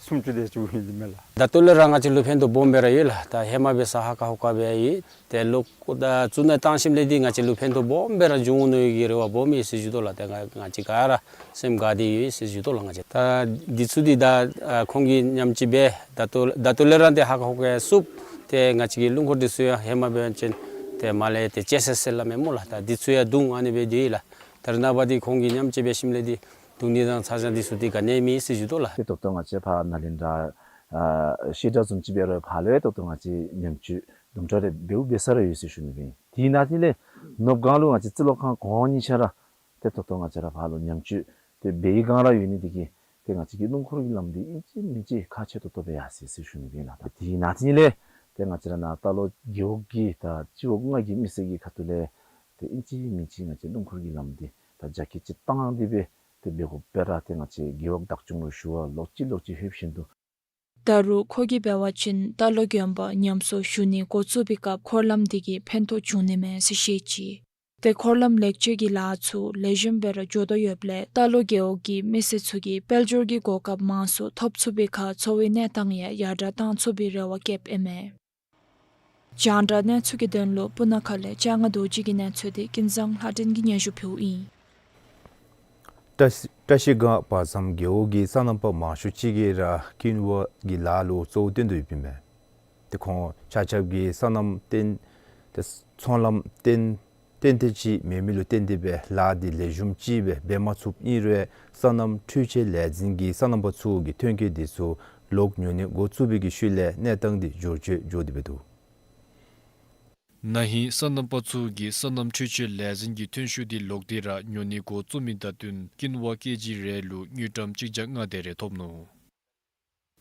སུམ་ཅུ་དེ་ཅིག་འོང་ནི་འདི་མས་ལགས། ད་ལྟོ་ལས་ར་ང་བཅས་ལུ་ཕན་ཐོགས་སྦོམ་སྦེ་ར་ཡོད་ལགས། ད་ཧེ་མ་འབད་ས་ཧ་ཁ་ཧུ་ཁ་སྦེ་ཡོད། ཏེ་ལོག་ད་བཙུགས་ནི་བཏང་ཞིནམ་ལས་འདི་ང་བཅས་ལུ་ཕན་ཐོགས་སྦོམ་སྦེ་ར་འབྱུང་འོང་མནོ་བའི་གི་རེ་བ་སྦོམ་ཡོད་ཟེར་ཞུ་དོ་ལགས། ཏེ་ང་ང་བཅས་ག་ར་སེམས་དགའ་སྟེ་ཡོད་ཟེར་ཞུ་དོ་ལགས། ང་བཅས་ད་འདི་ཚུ་འདི་ད་ཨ་ཁོང་གིས་ཉམས་ཅིག་སྦེ་ད་ལྟོ་ད་ལྟོ་ལས་ར་འདི་ཧ་ཁ་ཧུ་ཁ་ཡང་བསུབ། ཏེ་ང་བཅས་ཀྱི་སྣུམ་འཁོར་འདི་ཚུ་ཡང་ཧེ་མ་འབད་བ་ཅིན་ཏེ་མར་ལས་ཏེ་ཅེ་སེ་སེ་སླབ་མས་སྨོ་ལགས། ད་འདི་ཚུ་ཡང་བརྡུང་ཨ་ནི་སྦེ་སྡོད་ཡི་ལགས། ད་རེས་ནངས་པ་འདི་ཁོང་གིས་ཉམས་ཅིག་འབད་ཞིནམ་ལས་འདི་བརྡུང་ནི་དང་ཚ་གྱང་འདི་ཚུ་འདི་ག་ནི་ཡང་མེད་ཟེར་ཞུ་དོ་ལགས། ཏེ་ད་ལྟོ་ང་བཅས་ཕར་ནཱ་ལེནྡྲ་ཨ་བཤད་གྲྭ་བཟུམ་ཅིག་འབད་རུང་ཕར་ལུ་ཡང་ད་ལྟོ་ང་བཅས་ཉམས་བཅོས་དུམ་གྲ་རེ་འབདཝ་འབད་ས་ར་ཡོད་ཟེར་ཞུ་ནི་སྦེ་ཨིན། དེ་ནང་དེ་ལས་ནོར་བུ་སྒང་ལུ་ང་བཅས་རྩི་ལོག་ཁང་གོང་གཉིས་ཆ་ར་ཏེ་ད་ལྟོ་ང་བཅས་ར་ཕར་ལུ་ཉམས་བཅོས་ཏེ་འབད་བའི་སྒང་ར་ཡོད་ནི་དེ་གིས་ཏེ་ང་བཅས་ཀྱི་སྣུམ་འཁོར་གྱི་ལམ་འདི་ཨིན་ཅི་མིན་ཅི་ཁག་ཆེ་ཏོག་ཏོ་སྦེ་ཡར་སོ་ཡི་ཟེར་ཞུ་ནི་སྦེ་ཨིན་ལགས། ད་དེ་ནང་དེ་ལས་ཏེ་ང་བཅས་ར་ནཱ་རྟ་ལོག་རྒེད་འོག་གི་ད་སྤྱི་འོག་ལྔ་གི་མི་སེར་གྱི་ཁ་ཐུག་ལས་ཏེ་ཨིན་ཅི་མིན་ཅི་ང་བཅས་སྣུམ་འཁོར་གྱི་ལམ་འདི་ད་རྒྱ་སྐྱེད་ཅིག་བཏང་སྟེ་སྦེ་ཏེ་འབད་དགོཔ་སྦེ་ར་ཏེ་ང་བཅས་རྒེད་འོག་བདག་སྐྱོང་ལུ་ཞུ་བ་ལོག་ཅི་ལོག་ཅི་ལྷོདཔ་བཞིན་དུ། ད་རུང་ཁོ་གིས་འབད་བ་ཅིན་རྟ་ལོག་དགོན་པ་ཉམས་གསོ་ཞུ་ནི་འགོ་བཙུགས་པའི་སྐབས་འཁོར་ལམ་འདི་གིས་ཕན་ཐོགས་བྱུང་ནི་མས་ཟེར་བཤད་ཅི། ཏེ་འཁོར་ལམ་ལེགས་བཅོས་ཀྱི་ལཱ་ཚུ་ལེགས་ཤོམ་སྦེ་ར་འགྱོ་དོ་ཡོདཔ་ལས་རྟ་ལོག་རྒེད་འོག་གི་མི་སེར་ཚུ་གིས་དཔལ་འབྱོར་གྱི་གོ་སྐབས་མང་སུ་ཐོབ་ཚུགས་པའི་ཁར་འཚོ་བའི་གནས་སྟངས་ཡང་ཡར་དྲག་བཏང་ཚུགས་པའི་རེ་བ་བསྐྱེདཔ་ཨིན་མས། རྒྱང་བསྒྲགས་གནས་ཚུལ་གྱི་དོན་ལུ་སྤུ་ན་ཁ་ལས་ལྕང་ང་རྡོ་རྗེ་གི་གནས་ཚུལ་འདི་ཀུན་བཟང་ལྷ་སྒྲོན་གྱིས་སྙན་ཞུ་ཕུལཝ་ཨིན། བཀྲ་ཤིས་བཀྲ་ཤིས་སྒང་བར་མཚམས་རྒེད་འོག་གི་སོ་ནམ་པ་མང་ཤོས་ཅིག་གིས་ར་ཀིན་ཝ་གི་ལཱ་ལུ་གཙོ་བོ་བཏོན་དོ་ཡོདཔ་ཨིན་མས། ཏེ་ཁོང་ཆ་ཁྱབ་ཀྱིས་སོ་ནམ་བཏོན་ཏེ་ཚོང་ལམ་བཏོན་བཏོན་ཏེ་ཅིག་མེད་མི་ལུ་བརྟེན་ཏེ་སྦེ་ལཱ་འདི་ལེགས་ཤོམ་ཅིག་སྦེ་འབད་མ་ཚུགསཔ་ཨིན་རུང་སོ་ནམ་འཕྲུལ་ཆས་ལས་འཛིན་གྱིས་སོ་ནམ་པ་ཚུ་གི་ཐོན་སྐྱེད་འདི་ཚུ་ལོག་ཉོ་ནི་འགོ་བཙུགས་པའི་གི་ཤུལ་ལས་གནས་སྟངས་འདི་འགྱུར་བཅོས་འགྱོ་སྟེ་སྦེ་འདུག། ན་ཧིང་སོ་ནམ་པ་ཚུ་གིས་སོ་ནམ་འཕྲུལ་ཆས་ལས་འཛིན་གྱི་ཐོན་ཤུགས་འདི་ལོག་སྟེ་ར་ཉོ་ནི་འགོ་བཙུགས་མི་དང་བསྟུན་ཀིན་ཝ་ཀེ་ཇི་རེ་ལུ་དངུལ་ཀྲམ་གཅིག་བརྒྱ་ལྔ་དེ་རེ་ཐོབ་ནུག།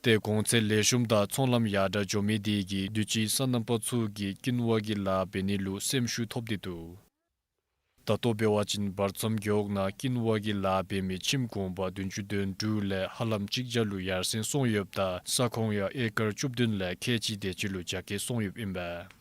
ཏེ་གོང་ཚད་ལེགས་ཤོམ་དང་ཚོང་ལམ་ཡར་དྲག་འགྱོ་མི་དེ་གིས་དུས་ཅི་སོ་ནམ་པ་ཚུ་གིས་ཀིན་ཝ་གི་ལཱ་འབད་ནི་ལུ་སེམས་ཤུགས་ཐོབ་སྟེ་འདུག། ད་ལྟོ་འབད་བ་ཅིན་བར་མཚམས་རྒེད་འོག་ནང་ཀིན་ཝ་གི་ལཱ་འབད་མི་ཁྱིམ་གུང་པ་བདུན་ཅུ་དོན་དྲུག་ལས་ཧ་ལམ་གཅིག་བརྒྱ་ལུ་ཡར་སེང་སོང་ཡོདཔ་ད་ས་ཁོངས་ཡང་ཨེ་ཀར་བཅུ་བདུན་ལས་ཁལ་གཅིག་དེ་ཅིག་ལུ་རྒྱ་སྐྱེད་སོང་ཡོདཔ་ཨིན་པས།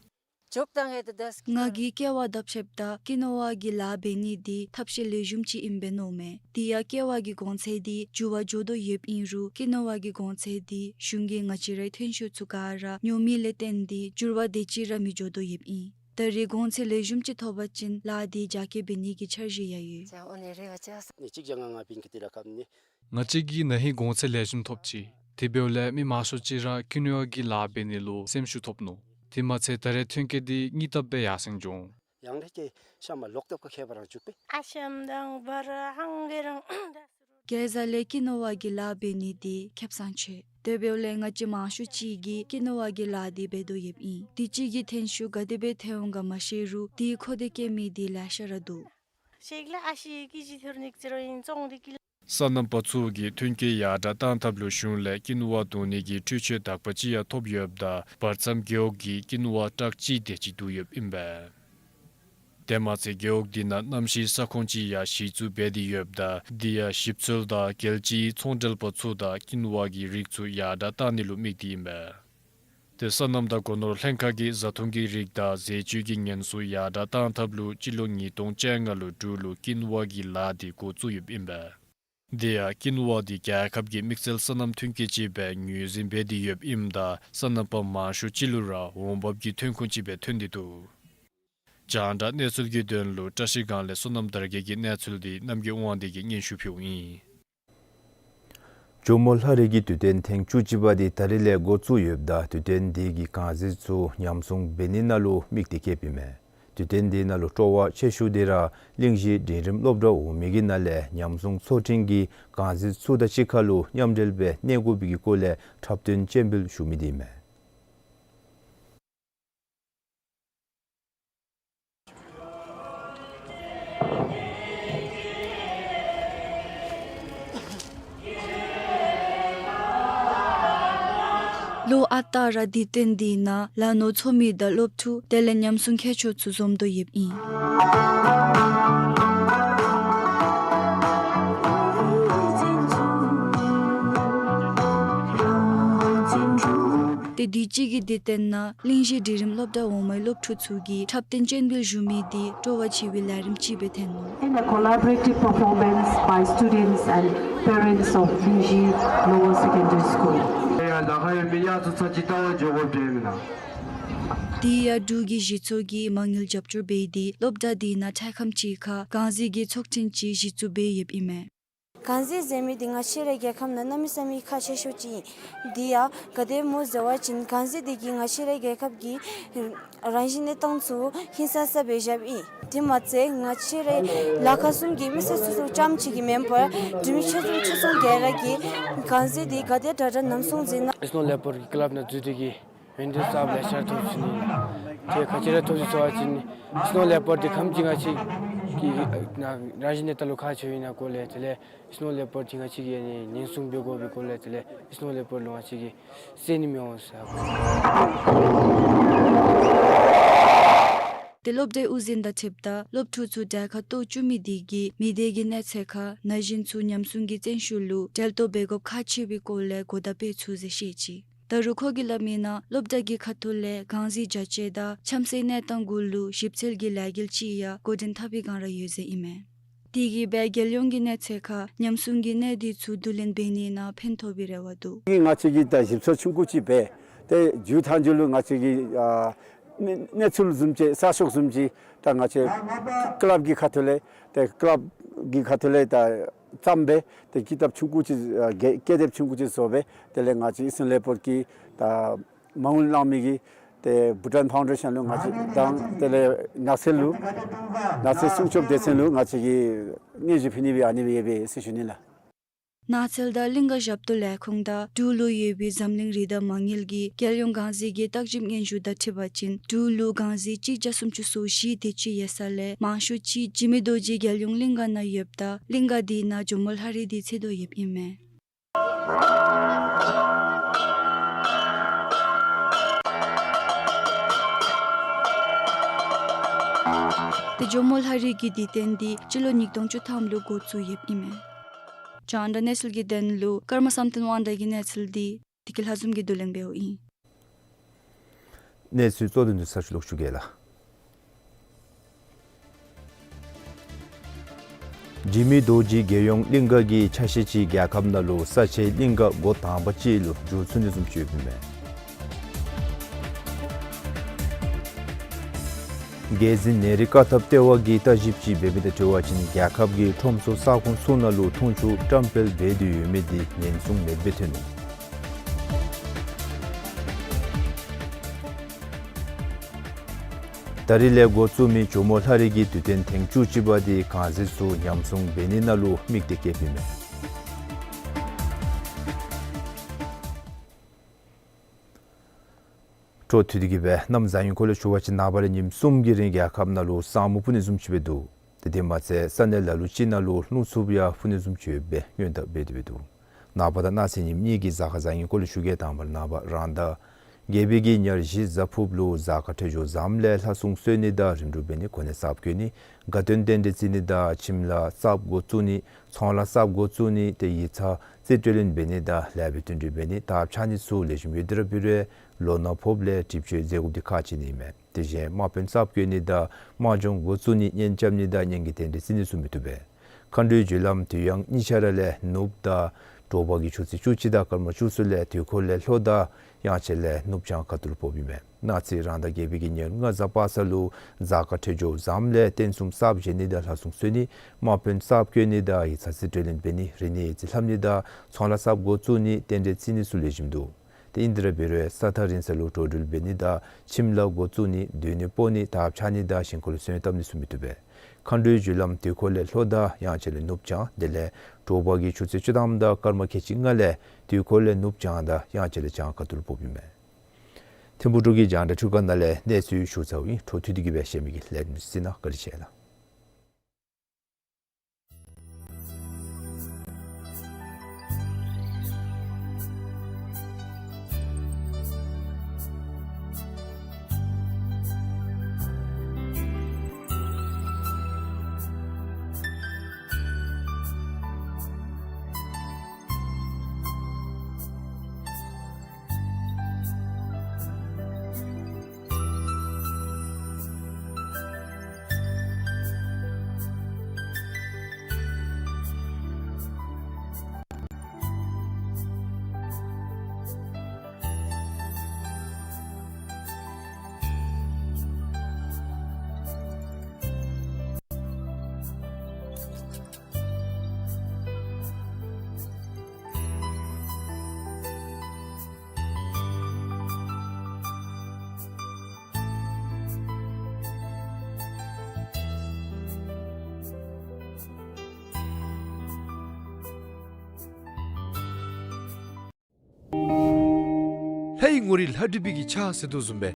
ང་གིས་ཀེ་ཝ་བཏབ་ཆེསཔ་ད་ཀིན་ཝ་གི་ལཱ་འབད་ནི་འདི་ཐབས་ཤེས་ལེགས་ཤོམ་ཅིག་ཨིནམ་སྦེ་མནོཝ་མས། དེ་ཡང་ཀེ་ཝ་གི་གོང་ཚད་འདི་འགྱུར་བ་འགྱོ་དོ་ཡོདཔ་ཨིན་རུང་ཀིན་ཝ་གི་གོང་ཚད་འདི་གཞུང་གིས་ང་བཅས་རའི་ཐོན་ཤུགས་ཚུ་ག་ར་ཉོ་མི་ལས་བརྟེན་ཏེ་འགྱུར་བ་དེ་ཅིག་ར་མི་འགྱོ་དོ་ཡོདཔ་ཨིན། ད་རེས་གོང་ཚད་ལེགས་ཤོམ་ཅིག་ཐོབ་པ་ཅིན་ལཱ་འདི་རྒྱ་སྐྱེད་འབད་ནི་གི་འཆར་གཞི་ཡང་ཡོད། ནི་གཅིག་བརྒྱ་ལྔ་ལྔ་བིན་གི་དེ་ར་ཁབ་ནི། ང་བཅས་ཀྱིས་ན་ཧིང་གོང་ཚད་ལེགས་ཤོམ་ཐོབ་ཅི། དེ་འབདཝ་ལས་མི་མང་ཤོས་ཅིག་ར་ཀིན་ཝ་གི་ལཱ་འབད་ནི་ལུ་སེམས་ཤུགས་ཐོབ་ནུག། དེ་མ་ཚད་ད་རེས་ཐོན་སྐྱེད་འདི་གཉིས་ལྟབ་སྦེ་ཡར་སེང་འགྱོ་འོང་། ཡང་ལས་ཀྱི་ཤ་མ་ལོག་ལྟབ་ཁ་ཁྱད་པར་རང་བཅུག་པས། ཨ་ཤམ་དང་བར་ཧང་གི་རང་། གེ་ཟ་ལས་ཀིན་ཝ་གི་ལཱ་འབད་ནི་འདི་ཁེབ་སང་ཆེ། དེ་འབདཝ་ལས་ང་བཅས་མང་ཤོས་ཅིག་གིས་ཀིན་ཝ་གི་ལཱ་འདི་འབད་དོ་ཡོདཔ་ཨིན། དུས་ཅི་གི་ཐོན་ཤུགས་ག་དེ་སྦེ་ཐོན་འོང་ག་མ་ཤེས་རུང་དེ་ཁོ་དེ་སྐྱེད་མི་འདི་ལེ་ཤ་ར་འདུག། ཤེག་ལ་ཨ་ཤི་ཀི་ཇི་ཐུར་ནིག་ཙི་རོ་ཨིན་ཙོང་དི་ཀི་ལ། སོ་ནམ་པ་ཚུ་གིས་ཐོན་སྐྱེད་ཡར་དྲག་བཏང་ཐབས་ལུ་གཞུང་ལས་ཀིན་ཝ་བརྡུང་ནི་གི་འཕྲུལ་ཆས་དག་པ་ཅིག་ཡང་ཐོབ་ཡོདཔ་ད་བར་མཚམས་རྒེད་འོག་གི་ཀིན་ཝ་ཊཱག་གཅིག་དེ་ཅིག་བསྡུ་ཡོདཔ་ཨིན་པས། དེ་མ་ཚད་རྒེད་འོག་འདི་ནང་གནམ་གཤིས་ས་ཁོངས་ཅིག་ཡང་གཞི་བཙུགས་འབད་དེ་ཡོདཔ་ད་འདི་ཡང་ཞིབ་འཚོལ་དང་རྒྱལ་སྤྱིའི་ཚོང་འབྲེལ་པ་ཚུ་དང་ཀིན་ཝ་གི་རིགས་ཚུ་ཡར་དྲག་བཏང་ནི་ལུ་དམིགས་ཏེ་ཨིན་པས། ཏེ་སོ་ནམ་དང་སྒོ་ནོར་ལྷན་ཁག་གིས་བཟའ་འཐུང་གི་རིགས་དང་ཟས་བཅུད་ཀྱི་ཉེན་སྲུང་ཡར་དྲག་བཏང་ཐབས་ལུ་སྤྱི་ལོ་ཉིས་སྟོང་བཅོ་ལྔ་ལུ་འབྲུག་ལུ་ཀིན་ཝ་གི་ལཱ་འདི་འགོ་བཙུགས་ཡོདཔ་ཨིན་པས། དེ་ཡང་ཀིན་ཝ་འདི་རྒྱལ་ཁབ་ཀྱི་དམིགས་བསལ་སོ་ནམ་ཐོན་སྐྱེད་ཅིག་སྦེ་ངོས་འཛིན་འབད་དེ་ཡོདཔ་ཨིནམ་ད་སོ་ནམ་པ་མང་ཤོས་ཅིག་ལུ་ར་འོང་འབབ་ཀྱི་ཐོན་ཁུངས་ཅིག་སྦེ་ཐོན་ཏེ་འདུག། རྒྱང་བསྒྲགས་གནས་ཚུལ་གྱི་དོན་ལུ་བཀྲ་ཤིས་སྒང་ལས་བསོད་ནམས་དར་རྒྱས་ཀྱི་གནས་ཚུལ་འདི་རྣམ་རྒྱལ་དབང་འདུས་ཀྱིས་སྙན་ཞུ་ཕུལཝ་ཨིན། ཇོ་མོ་ལྷ་རི་གི་དུས་སྟོན་ཐེངས་བཅུ་གཅིག་པ་འདི་ད་རིས་ལས་འགོ་བཙུགས་ཡོདཔ་ད་དུས་སྟོན་འདི་གི་གང་ཟིག་ཚུ་ཉམས་སྲུང་འབད་ནི་ནང་ལུ་དམིགས་ཏེ་བསྐྱེདཔ་ཨིན་མས། དུས་སྟོན་འདི་ནང་ལུ་སྤྲོ་བ་ཆེ་ཤོས་འདི་ར་གླིང་བཞི་འབྲིང་རིམ་སློབ་གྲྭ་འོག་མའི་གི་ནང་ལས་ཉམས་སྲུང་ཚོགས་ཐེངས་ཀྱི་གང་ཟིག་ཚུ་དང་གཅིག་ཁར་ལུ་མཉམ་འབྲེལ་སྦེ་གནས་དགོ་པའི་གི་སྐོར་ལས་འཁྲབ་སྟོན་སྤྱན་འབུལ་ཞུ་མི་འདི་ཨིན་མས། ལོ་ཨ་རྟག་ར་དུས་སྟོན་འདི་ནང་ལྷོ་ནུབ་ཚོགས་མི་དང་སློབ་ཕྲུག་དེ་ལས་ཉམས་སྲུང་མཁས་མཆོག་ཚུ་འཛོམས་དོ་ཡོདཔ་ཨིན། ཏེ་དུས་ཅི་གི་དུས་སྟོན་ནང་གླིང་བཞི་འབྲིང་རིམ་སློབ་གྲྭ་འོག་མའི་སློབ་ཕྲུག་ཚུ་གིས་འཁྲབ་སྟོན་སྤྱན་འབུལ་ཞུ་མི་འདི་སྤྲོ་བ་ཆེ་བའི་ལས་རིམ་ཅིག་སྦེ་ཐོན་ནུག། In a collaborative performance by students and parents of Lingzhi Lower Secondary School. དེ་ཡང་འབྲུག་གི་གཞི་ཚོགས་ཀྱིས་མ་དངུལ་རྒྱབ་སྐྱོར་འབད་དེ་སློབ་གྲྭ་འདི་ནང་དྲོ་ཁམས་ཅིག་ཁར་གང་ཟིག་གི་ཚོགས་ཐེངས་ཅིག་གཞི་བཙུགས་འབད་ཡོདཔ་ཨིན་མས། གང་ཟིག་ཟེར་མི་འདི་ང་བཅས་རའི་རྒྱལ་ཁབ་ནང་གནམ་མེད་ས་མེད་ཁག་ཆེ་ཤོས་ཅིག་ཨིན། དེ་ཡང་ག་དེ་སྨོ་ཟེར་བ་ཅིན་གང་ཟིག་འདི་གིས་ང་བཅས་རའི་རྒྱལ་ཁབ་ཀྱི་རང་བཞིན་གནས་སྟངས་ཚུ་ཧིང་སངས་ས་སྦེ་བཞགཔ་ཨིན། དེ་མ་ཚད་ང་བཅས་རའི་ལ་ཁ་གསུམ་གྱི་མི་སེར་ཚུ་ཙམ་ཅིག་གིས་མེན་པར་འབྲུག་མི་ཆེ་ཆུང་ཆུང་ག་ར་གིས་གང་ཟིག་འདི་ག་དེ་དྲག་དྲག་ཉམས་སྲུང་མཛད་ན། སྣོད་ལས་པར་གྱི་ཀི་ལབ་ནང་འཛུལ་ཏེ་གིས་ཡོན་ཏན་གསརཔ་ལེ་ཤ་ཐོབ་ཅི་ནི། དེ་ག་ཅི་ར་ཐོབ་ཅི་ཟེར་བ་ཅིན་སྣོད་ལས་པར་འདི་ག་དེམ་ཅིག་ང་བཅས་ཀྱི་རང་བཞིན་གནས་སྟངས་ལུ་ཁག་ཆེཝ་ཨིན་ན་སྐོར་ལས་དེ་ལས་སྣོད་ལས་པར་འདི་ང་བཅས་ཀྱིས་ཉམས་སྲུང་འབད་དགོ་པའི་སྐོར་ལས་དེ་ལས་སྣོད་ལས་པར་ལུ་ང་བཅས་ཀྱིས་བསད་ནི་མི་འོང་ཟེར། ཏེ་སློབ་གྲྭའི་དབུ་འཛིན་དང་འཁྲིལཝ་ད་སློབ་ཕྲུག་ཚུ་གྲལ་ཁར་གཏོགས་བཅུག་མི་འདི་གིས་མི་སྡེ་གི་གནས་ཚད་ཁར་ན་གཞོན་ཚུ་ཉམས་སྲུང་གི་བརྩོན་ཤུགས་ལུ་འབྲེལ་གཏོགས་འབད་དགོཔ་ཁག་ཆེ་བའི་སྐོར་ལས་གོ་བརྡ་སྤེལ་ཚུགས་ཟེར་བཤད་ཅི། ད་རུང་ཁོ་གིས་སླབ་མིའི་ནང་སློབ་གྲྭ་གི་ཁ་ཐུག་ལས་གང་ཟིག་རྒྱ་ཆེ་དང་འཆམ་སའི་གནས་སྟངས་གུ་ལུ་ཞིབ་འཚོལ་གྱི་ལས་འགུལ་ཅིག་ཡང་འགོ་འདྲེན་འཐབ་པའི་བསྒང་ར་ཡོད་ཟེར་ཨིན་མས། དེ་གིས་སྦེ་རྒྱལ་ཡོངས་ཀྱི་གནས་ཚད་ཁར་ཉམས་སྲུང་གི་གནས་སྡུད་ཚུ་བསྡུ་ལེན་འབད་ནི་ནང་ཕན་ཐོགས་པའི་རེ་བ་འདུག། ང་བཅས་ཀྱིས་ད་ཞིབ་འཚོལ་ཆུང་ཀུ་ཅིག་འབད་དེ་མཇུག་མཐའ་མཇུག་ལུ་ང་བཅས་ཀྱི་ཨ་གནས་གནས་ཚུལ་བཟུམ་ཅིག་གསར་ཤོག་བཟུམ་ཅིག་ད་ང་བཅས་ཀི་ལབ་ཀྱི་ཁ་ཐུག་ལས་ཏེ་ཀི་ལབ་ཀྱི་ཁ་ཐུག་ལས་ད་བརྩམས་སྦེ་ཏེ་ཀི་དེབ་ཆུང་ཀུ་ཅིག་ཨ་ཀི་ཀི་དེབ་ཆུང་ཀུ་ཅིག་བཟོ་སྦེ་དེ་ལས་ང་བཅས་ཨིསི་ཊརན་ལེ་པར་གྱི་ད་མ་དངུལ་གནང་མི་གི་ཏེ་བྷུ་ཊཱན་ཕའུན་ཌེ་ཤཱན་ལུ་ང་བཅས་དང་དེ་ལས་ནགས་ཚལ་ལུ་ནགས་ཚལ་སྲུང་སྐྱོབ་སྡེ་ཚན་ལུ་ང་བཅས་ཀྱིས་སྙན་ཞུ་ཕུལ་ནི་སྦེ་ཨ་ནི་སྦེ་ཡོད་པས་ཟེར་ཞུ་ནི་ལགས། ནགས་ཚལ་དང་གླིང་ག་ཞབས་ཏོག་ལས་ཁུངས་དང་འབྲུག་ལུ་ཡོད་པའི་འཛམ་གླིང་རི་དྭགས་མ་དངུལ་གྱི་རྒྱལ་ཡོངས་གང་ཟིག་གི་བརྟག་ཞིབ་སྙན་ཞུ་དང་འཁྲིལ་བ་ཅིན་འབྲུག་ལུ་གང་ཟིག་གཅིག་བརྒྱ་སུམ་ཅུ་སོ་བཞི་དེ་ཅིག་ཡོད་ས་ལས་མང་ཤོས་ཅིག་འཇིགས་མེད་རྡོ་རྗེ་རྒྱལ་ཡོངས་གླིང་ག་ནང་ཡོདཔ་ད་གླིང་ག་དེ་ནང་ཇོ་མོ་ལྷ་རི་དེ་ཚུད་དོ་ཡོདཔ་ཨིན་མས། ཏེ་ཇོ་མོ་ལྷ་རི་གི་དུས་སྟོན་འདི་སྤྱི་ལོ་ཉིས་སྟོང་བཅུ་ཐམ་ལུ་འགོ་བཙུགས་ཡོདཔ་ཨིན་མས། རྒྱང་བསྒྲགས་གནས་ཚུལ་གྱི་དོན་ལུ་ཀརྨ་བསམ་གཏན་དབང་གྲགས་ཀྱི་གནས་ཚུལ་འདི་བདེ་སྐྱིད་ལྷ་འཛོམས་ཀྱིས་བསྡུ་ལེན་འབདཝ་ཨིན། གནས་ཚུལ་གཙོ་དོན་འདི་ཚར་ཅིག་ལོག་ཞུ་གེ་ལགས། འཇིགས་མེད་རྡོ་རྗེ་རྒྱལ་ཡོངས་གླིང་ག་གི་ཆ་ཤས་ཅིག་རྒྱལ་ཁབ་ནང་ལུ་ས་ཆའི་གླིང་ག་འགོ་དང་པ་ཅིག་ལུ་འགྱུར་ཚུགས་ནི་བཟུམ་ཅིག་ཡོདཔ་མས། རྒྱལ་འཛིན་ནེ་རི་བཀའ་ཐབས་ལྟེ་བ་གིས་བརྟག་ཞིབ་ཅིག་འབད་མི་དང་འཁྲིལ་བ་ཅིན་རྒྱལ་ཁབ་ཀྱི་ཁྲོམ་ཚུ་ས་ཁོངས་ཚུ་ནང་ལུ་འཐུང་ཆུ་བཀྲམ་སྤེལ་འབད་དེ་ཡོད་མི་འདི་ཉེན་སྲུང་མེདཔ་སྦེ་ཐོན་ནུག། ད་རིས་ལས་འགོ་བཙུགས་མི་ཇོ་མོ་ལྷ་རི་གི་དུས་སྟོན་ཐེངས་བཅུ་གཅིག་པ་འདི་གང་ཟིག་ཚུ་ཉམས་སྲུང་འབད་ནི་ནང་ལུ་དམིགས་ཏེ་བསྐྱེདཔ་ཨིན་མས། འཕྲོ་མཐུད་དེ་གིས་སྦེ་གནམ་བཟང་ངན་སྐོར་ལས་ཞུ་བ་ཅིན་ནངས་པ་ལས་ཉིནམ་གསུམ་གྱི་རིང་རྒྱལ་ཁབ་ནང་ལུ་ས་སྨུག་སྤུབ་ནི་བཟུམ་ཅིག་སྦེ་འདུག། ཏེ་དེ་མ་ཚད་ས་གནས་ལ་ལུ་ཅིག་ནང་ལུ་རླུང་འཚུབ་ཡང་འཕུ་ནི་བཟུམ་ཅིག་ཡོད་པའི་སྔོན་བརྡ་འབད་དེ་སྦེ་འདུག། ནངས་པ་དང་གནངས་ཚེ་ཉིནམ་གཉིས་ཀྱི་གཟའ་སྐར་བཟང་ངན་སྐོར་ལས་ཞུ་གེ། དང་པ་ར་ནངས་པ་རང་ཟླ་བརྒྱད་པའི་གི་ཉེར་བཞི་གཟའ་ཕུརཔ་ལུ་གཟའ་སྐར་འཕྲོད་སྦྱོར་བཟངམ་ལས་ལྷ་སྲུང་གསོལ་ནི་དང་རིམ་གྲོ་འབད་ནི། གོ་གནས་གསརཔ་བསྐོ་ནི། དགའ་སྟོན་རྟེན་འབྲེལ་བརྩི་ནི་དང་ཁྱིམ་ལཱ་གསརཔ་འགོ་བཙུགས་ནི། ཚོང་ལཱ་གསརཔ་འགོ་བཙུགས་ནི། ཏེ་ཡིག་ཚང་རྩིས་སྤྲོད་ལེན་འབད་ནི་དང་ལེགས་པའི་དོན་འགྲུབ་འབད་ནི། དར་ཕྱར་ནི་ཚུ་ལེགས་ཤོམ་ཡོད་དེ་ར་འབད་རུང་ལོ་ན་ཕོགཔ་ལས་གྲིབ་སྐྱོད་མཛད་དགོཔ་འདི་ཁག་ཆེ་ནི་ཨིན་མས། དེ་བཞིན་དམག་དཔོན་གསརཔ་བསྐོ་ནི་དང་དམག་སྦྱོང་འགོ་བཙུགས་ནི་གཉེན་རྐྱབ་ནི་དང་གཉེན་གྱི་རྟེན་འབྲེལ་བརྩི་ནི་ཚུ་མི་བཏུབ་པས། མཁའ་འགྲོའི་རྒྱུ་ལམ་དུས་ཡང་གཉིས་ཆ་ར་ལས་ནུབ་དང་དྲོ་པ་གི་ཆུ་ཚོད་བཅུ་གཅིག་དང་སྐར་མ་བཅུ་གསུམ་ལས་དུས་འཁོར་ལས་ལྷོ་དང་ དབྱངས་ཅན་ལས་ནུབ་བྱང་ཁ་ཐུག་ལུ་སྤོཝ་ཨིན་མས། གནངས་ཚེ་རང་ཟླ་བརྒྱད་པའི་གི་ཉེར་ལྔ་གཟའ་པ་སངས་ལུ་གཟའ་སྐར་འཕྲོད་སྦྱོར་བཟངམ་ལས་རྟེན་གསུམ་གསརཔ་བཞེངས་ནི་དང་ལྷ་སྲུང་གསོལ་ནི། དམག་དཔོན་གསརཔ་བསྐོ་ནི་དང་ཡིག་ཚང་རྩིས་སྤྲོད་ལེན་འབད་ནི། རིག་གནས་ཡིག་རྩིས་ལྷབ་ནི་དང་ཚོང་ལཱ་གསརཔ་འགོ་བཙུགས་ནི། རྟེན་འབྲེལ་བརྩི་ནི་ཚུ་ལེགས་ཤོམ་འདུག། ཏེ་ཨིན་དེ་ར་འབད་རུང་ས་ཐག་རིང་ས་ལུ་འགྲོ་འགྲུལ་འབད་ནི་དང་ཁྱིམ་ལཱ་འགོ་བཙུགས་ནི། སྡོད་གནས་སྤོ་ནི། དར་འཕྱར་ནི་དང་ཞིང་ཁ་ལུ་སོན་བཏབ་ནི་ཚུ་མི་བཏུབ་པས། མཁའ་འགྲོའི་རྒྱུ་ལམ་དུས་འཁོར་ལས་ལྷོ་དང་དབྱངས་ཅན་ལས་ནུབ་བྱང་། དེ་ལས་དྲོ་པ་གི་ཆུ་ཚོད་བཅུ་ཐམ་དང་སྐར་མ་ཁལ་གཅིག་ལྔ་ལས་དུས་འཁོར་ལས་ནུབ་བྱང་དང་དབྱངས་ཅན་ལས་བྱང་ཁ་ཐུག་ལུ་སྤོཝ་ཨིན་མས། ཐིམ་ཕུག་འབྲུག་གི་རྒྱང་བསྒྲགས་ཁྲི་ཁང་ནང་ལས་གནས་ཚུལ་ཞུ་ཚརཝ་ཨིན། འཕྲོ་མཐུད་དེ་གིས་སྦེ་གཞན་མི་གི་ལས་རིམ་གཟིགས་གནང་། བཀའ་དྲིན་ཆེ་ལགས། ལྷའི་ངོ་རིས་ལྷ་བྲིས་པའི་གི་ཕྱག་ཟེར་དོ་བཟུམ་སྦེ།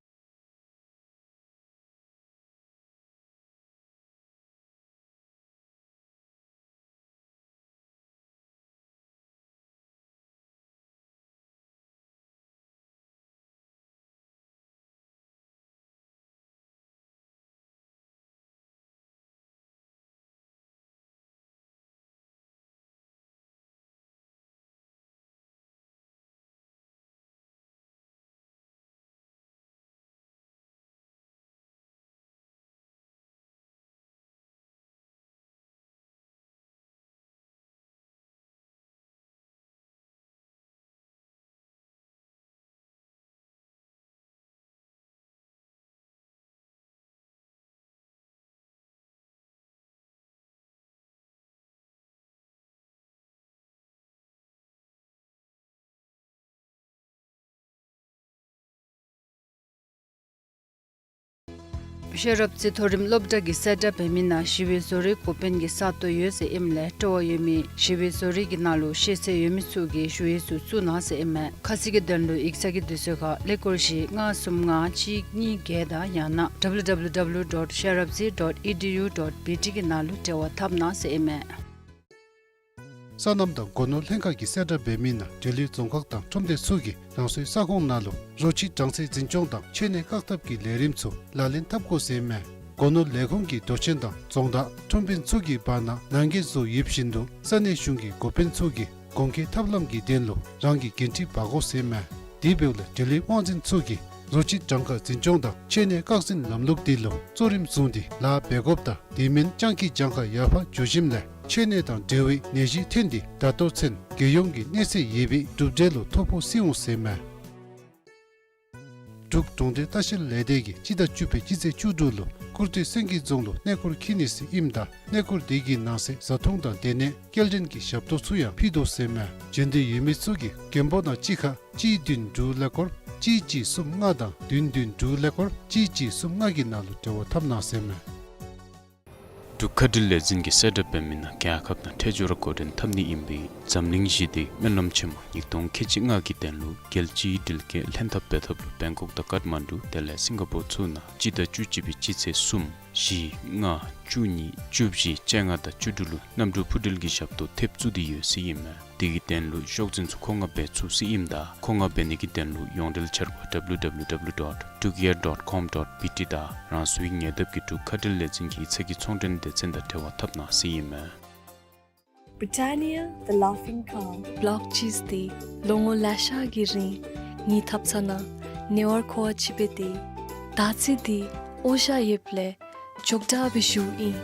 ཤེས་རབ་རྩེ་མཐོ་རིམ་སློབ་གྲྭ་གིས་གསལ་བསྒྲགས་འབད་མི་ནང་ཞི་བའི་བཟོ་རིག་འགོ་དཔོན་གྱི་ས་སྟོང་ཡོད་ཟེར་ཨིནམ་ལས་སྤྲོ་བ་ཡོད་མི་ཞི་བའི་བཟོ་རིག་གི་ནང་ལུ་ཤེས་ཚད་ཡོད་མི་ཚུ་གིས་ཞུ་ཡིག་ཚུ་བཙུགས་གནང་ཟེར་ཨིན་མས། ཁ་གསལ་གྱི་དོན་ལུ་ཡིག་ཚང་གི་དུས་ཚོད་ཁར་ཀླད་ཀོར་བཞི་ལྔ་གསུམ་ལྔ་གཅིག་གཉིས་བརྒྱད་དང་ཡང་ན་W W W dot sherabtse dot E D U dot B T གི་ནང་ལུ་འབྲེལ་བ་འཐབ་གནང་ཟེར་ཨིན་མས། སོ་ནམ་དང་སྒོ་ནོར་ལྷན་ཁག་གིས་གསལ་བསྒྲགས་འབད་མི་ནང་འབྲེལ་ཡོད་རྫོང་ཁག་དང་ཁྲོམ་སྡེ་ཚུ་གིས་རང་སོའི་ས་ཁོངས་ནང་ལུ་རོ་ཁྱི་གྲངས་ཚད་འཛིན་སྐྱོང་དང་འཆོལ་ནད་བཀག་ཐབས་ཀྱི་ལས་རིམ་ཚུ་ལག་ལེན་འཐབ་དགོ་ཟེར་ཨིན་མས། སྒོ་ནོར་ལས་ཁུངས་ཀྱི་མདོ་ཆེན་དང་རྫོང་བདག་ཁྲོམ་དཔོན་ཚུ་གི་བར་ན་ནང་འགལ་བཟོ་ཡོདཔ་བཞིན་དུ་ས་གནས་གཞུང་གི་འགོ་དཔོན་ཚུ་གིས་གོང་འཁོད་ཐབས་ལམ་གྱི་དོན་ལུ་རང་གི་འགན་འཁྲི་འབག་དགོ་ཟེར་ཨིན་མས། དེ་འབདཝ་ལས་འབྲེལ་ཡོད་དབང་འཛིན་ཚུ་གིས་རོ་ཁྱི་གྲངས་ཀ་འཛིན་སྐྱོང་དང་འཆོལ་ནད་བཀག་འཛིན་ལམ་ལུགས་དེ་ལུ་གཙོ་རིམ་བཟུང་སྟེ་ལཱ་འབད་དགོཔ་དང་དེ་མིན་སྤྱང་ཀི་གྱངས་ཁ་ཡར་འཕར་འགྱོ་ཞིནམ་ལས་འཆོལ་ནད་དང་འབྲེལ་བའི་ནད་གཞི་ཐོན་ཏེ་ད་ལྟོ་ཚུན་རྒྱལ་ཡོངས་ཀྱི་གནས་ཚད་ཡོད་པའི་གྲུབ་འབྲས་ལུ་ཐོ་ཕོག་སྲིད་འོང་ཟེར་ཨིན་མས། འབྲུག་གྲོང་སྡེ་ལྟ་བཤལ་ལས་སྡེ་གིས་སྤྱི་ཟླ་བཅུ་པའི་སྤྱི་ཚེས་བཅུ་དྲུག་ལུ་ཀུར་སྟོད་སེང་གེ་རྫོང་ལུ་གནས་སྐོར་འཁྱིད་ནི་ཟེར་ཨིནམ་ད་གནས་སྐོར་དེ་གི་ནང་གསེས་བཟའ་འཐུང་དང་སྡོད་གནས་སྐྱེལ་འདྲེན་གྱི་ཞབས་ཏོག་ཚུ་ཡང་ཕུལ་དོ་ཟེར་ཨིན་མས། འབྱོན་འདོད་ཡོད་མི་ཚུ་གིས་མགོན་པོ་ནང་གཅིག་ཁར་གཅིག་བདུན་དྲུག་ཀླད་ཀོར་གཅིག་གཅིག་གསུམ་ལྔ་དང་བདུན་བདུན་དྲུག་ཀླད་ཀོར་གཅིག་གཅིག་གསུམ་ལྔ་གི་ནང་ལུ་འབྲེལ་བ་འཐབ་གནང་ཟེར་ཨིན་མས། འབྲུག་མཁའ་འགྲུལ་ལས་འཛིན་གྱིས་གསལ་བསྒྲགས་འབད་མི་ནང་རྒྱལ་ཁབ་ནང་ཁྲལ་བཅོལ་ར་འགོ་འདྲེན་འཐབ་ནི་ཨིན་པའི་འཛམ་གླིང་ཞི་བདེའི་སྨོན་ལམ་ཆེན་མོ་ཉིས་སྟོང་ཁལ་གཅིག་ལྔ་གི་དོན་ལུ་རྒྱལ་སྤྱིའི་སྒྲིལ་རྒྱལ་ལྷན་ཐབས་འབད་ཐབས་ལུ་བེང་ཀོག་དང་ཀཏ་མན་ཌུ་དེ་ལས་སིང་ག་པོར་ཚུ་ནང་སྤྱི་ཟླ་བཅུ་གཅིག་པའི་སྤྱི་ཚེས་གསུམ་བཞི་ལྔ་བཅུ་གཉིས་བཅུ་བཞི་བཅོ་ལྔ་དང་བཅུ་དྲུག་ལུ་གནམ་གྲུ་འཕུར་འགྲུལ་གྱི་ཞབས་ཏོག་ཐེབས་བཙུགས་ཏེ་ཡོད་ཟེར་ཨིན་མས། དེ་གི་དོན་ལུ་ཤོག་འཛིན་ཚུ་མཁོ་མངགས་འབད་ཚུགས་ཟེར་ཨིནམ་ད་མཁོ་མངགས་འབད་ནི་གི་དོན་ལུ་ཡོངས་འབྲེལ་འཆར་སྒོ་W W W dot truckyar dot com dot B T དང་རང་སོའི་ཉེ་འདབས་ཀྱི་འབྲུག་མཁའ་འགྲུལ་ལས་འཛིན་གྱི་ཡིག་ཚང་གི་ཚོང་འབྲེལ་སྡེ་ཚན་དང་འབྲེལ་བ་འཐབ་གནང་ཟེར་ཨིན་མས། Britannia, the laughing cow. Block cheese འདི་ལོ་ངོ་ལེ་ཤ་གི་རིང་ངེའི་ཐབ་ཚང་ནང་ཉེ་བར་མཁོ་བ་ཅིག་སྦེ་སྡོད། ད་ཅི་འདི་འོ་ཞ་ཡོདཔ་ལས་མགྱོགས་དྲགས་སྦེ་ཞུཝ་ཨིན།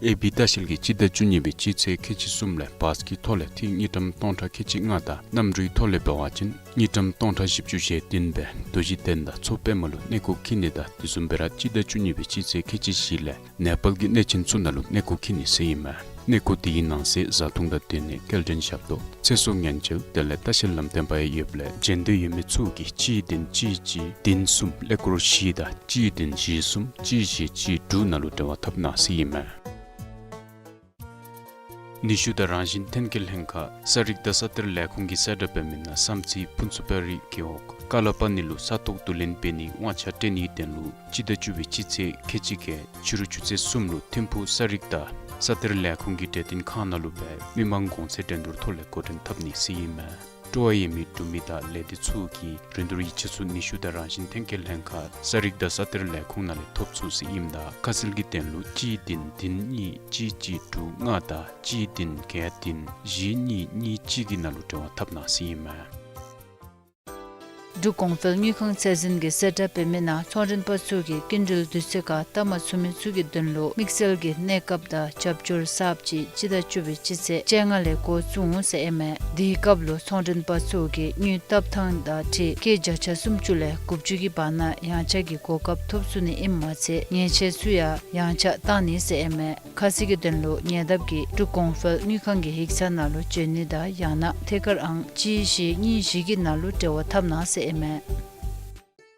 ཨེ་བི་ལྟ་བཤལ་གྱིས་སྤྱི་ཟླ་བཅུ་གཉིས་པའི་སྤྱི་ཚེས་ཁལ་གཅིག་གསུམ་ལས་བཱས་ཀྱི་ཐོག་ལས་ཐིག་དངུལ་ཀྲམ་སྟོང་ཕྲག་ཁལ་གཅིག་ལྔ་དང་གནམ་གྲུའི་ཐོག་ལས་འབད་བ་ཅིན་དངུལ་ཀྲམ་སྟོང་ཕྲག་བཞི་བཅུ་ཞེ་བདུན་སྦེ་རྡོ་རྗེ་གདན་དང་མཚོ་པདྨ་ལུ་གནས་སྐོར་འཁྱིད་ནི་དང་དེ་བཟུམ་སྦེ་ར་སྤྱི་ཟླ་བཅུ་གཉིས་པའི་སྤྱི་ཚེས་ཁལ་གཅིག་བཞི་ལས་ནེ་པཱལ་གྱི་གནས་ཆེན་ཚུ་ནང་ལུ་གནས་སྐོར་འཁྱིད་ནི་ཟེར་ཨིན་མས། གནས་སྐོར་དེའི་ནང་གསེས་བཟའ་འཐུང་དང་སྡོད་གནས་སྐྱེལ་འདྲེན་ཞབས་ཏོག་ཚེ་སྲོག་ཉེན་བཅོལ་དེ་ལས་ལྟ་བཤལ་ལམ་སྟོན་པ་ཡང་ཡོདཔ་ལས་བྱོན་འདོད་ཡོད་མི་ཚུ་གིས་གཅིག་བདུན་གཅིག་གཅིག་བདུན་གསུམ་ཀླད་ཀོར་བཞི་དང་གཅིག་བདུན་བཞི་གསུམ་གཅིག་བཞི་གཅིག་དྲུག་ནང་ལུ་འབྲེལ་བ་འཐབ་གནང་ཟེར་ཨིན་མས། ནུས་ཤུགས་དང་རང་བཞིན་ཐོན་སྐྱེད་ལྷན་ཁག་ས་རིག་དང་ས་གཏེར་ལས་ཁུངས་ཀྱིས་གསལ་བསྒྲགས་འབད་མི་ནང་བསམ་རྩེ་ཕུན་ཚོགས་དཔལ་རི་རྒེད་འོག་ཀ་ལ་པ་ནི་ལུ་ས་ཐོག་བསྡུ་ལེན་འབད་ནིའི་དབང་ཆ་སྤྲོད་ནིའི་དོན་ལུ་སྤྱི་ཟླ་བཅུ་པའི་སྤྱི་ཚེས་ཁལ་གཅིག་བརྒྱད་ཕྱི་རུ་ཆུ་ཚོད་གསུམ་ལུ་ཐིམ་ཕུག་ས་རིག་དང་ས་གཏེར་ལས་ཁུངས་ཀྱི་གྲོས་སྟོན་ཁང་ནང་ལུ་སྦེ་མི་མང་གོང་ཚད་འགྲན་བསྡུར་ཐོག་ལས་འགོ་འདྲེན་འཐབ་ནི་ཟེར་ཨིན་མས། སྤྲོ་བ་ཡོད་མི་འབྲུག་མི་དང་ལས་སྡེ་ཚུ་གིས་རིན་བསྡུར་ཡིག་ཆ་ཚུ་ནུས་ཤུགས་དང་རང་བཞིན་ཐོན་སྐྱེད་ལྷན་ཁག་ས་རིག་དང་ས་གཏེར་ལས་ཁུངས་ནང་ལས་ཐོབ་ཚུགས་ཟེར་ཨིནམ་ད་ཁ་གསལ་གྱི་དོན་ལུ་གཅིག་བདུན་བདུན་གཉིས་གཅིག་གཅིག་དྲུག་ལྔ་དང་གཅིག་བདུན་བརྒྱད་བདུན་བཞི་གཉིས་གཉིས་གཅིག་གི་ནང་ལུ་འབྲེལ་བ་འཐབ་གནང་ཟེར་ཨིན་མས། འབྲུག་གོང་འཕེལ་དངུལ་ཁང་ཚད་འཛིན་གྱིས་གསལ་བསྒྲགས་འབད་མི་ནང་ཚོང་མགྲོན་པ་ཚུ་གིས་སྐྱིན་འགྲུལ་དུས་ཚོད་ཁར་བཏབ་མ་ཚུགས་མི་ཚུ་གི་དོན་ལུ་དམིགས་བསལ་གྱི་གནས་སྐབས་དང་རྒྱབ་སྐྱོར་གསརཔ་ཅིག་སྤྱི་ཟླ་བཅུ་པའི་སྤྱི་ཚེས་བཅོ་ལྔ་ལས་འགོ་བཙུགས་འོང་ཟེར་ཨིན་མས། དེའི་སྐབས་ལུ་ཚོང་མགྲོན་པ་ཚུ་གིས་དངུལ་བཏབ་ཐངས་དང་འཁྲིལ་སྐྱེད་བརྒྱ་ཆ་སུམ་ཅུ་ལས་དགུ་བཅུ་གི་བར་ན་ཡང་ཆག་གི་གོ་སྐབས་ཐོབ་ཚུགས་ནི་ཨིནམ་མ་ཚད་ཉེས་ཆད་ཚུ་ཡང་ཡང་ཆག་བཏང་ནི་ཟེར་ཨིན་མས། ཁ་གསལ་གྱི་དོན་ལུ་ཉེ་འདབས་ཀྱི་འབྲུག་གོང་འཕེལ་དངུལ་ཁང་གི་ཡིག་ཚང་ནང་ལུ་བྱོན་ནི་དང་ཡང་ན་ཐད་ཀར་ཨང་གཅིག་བཞི་གཉིས་བཞི་གི་ནང་ལུ་འབྲེལ་བ་འཐབ་གནང་ཟེར་ཨིན་མས།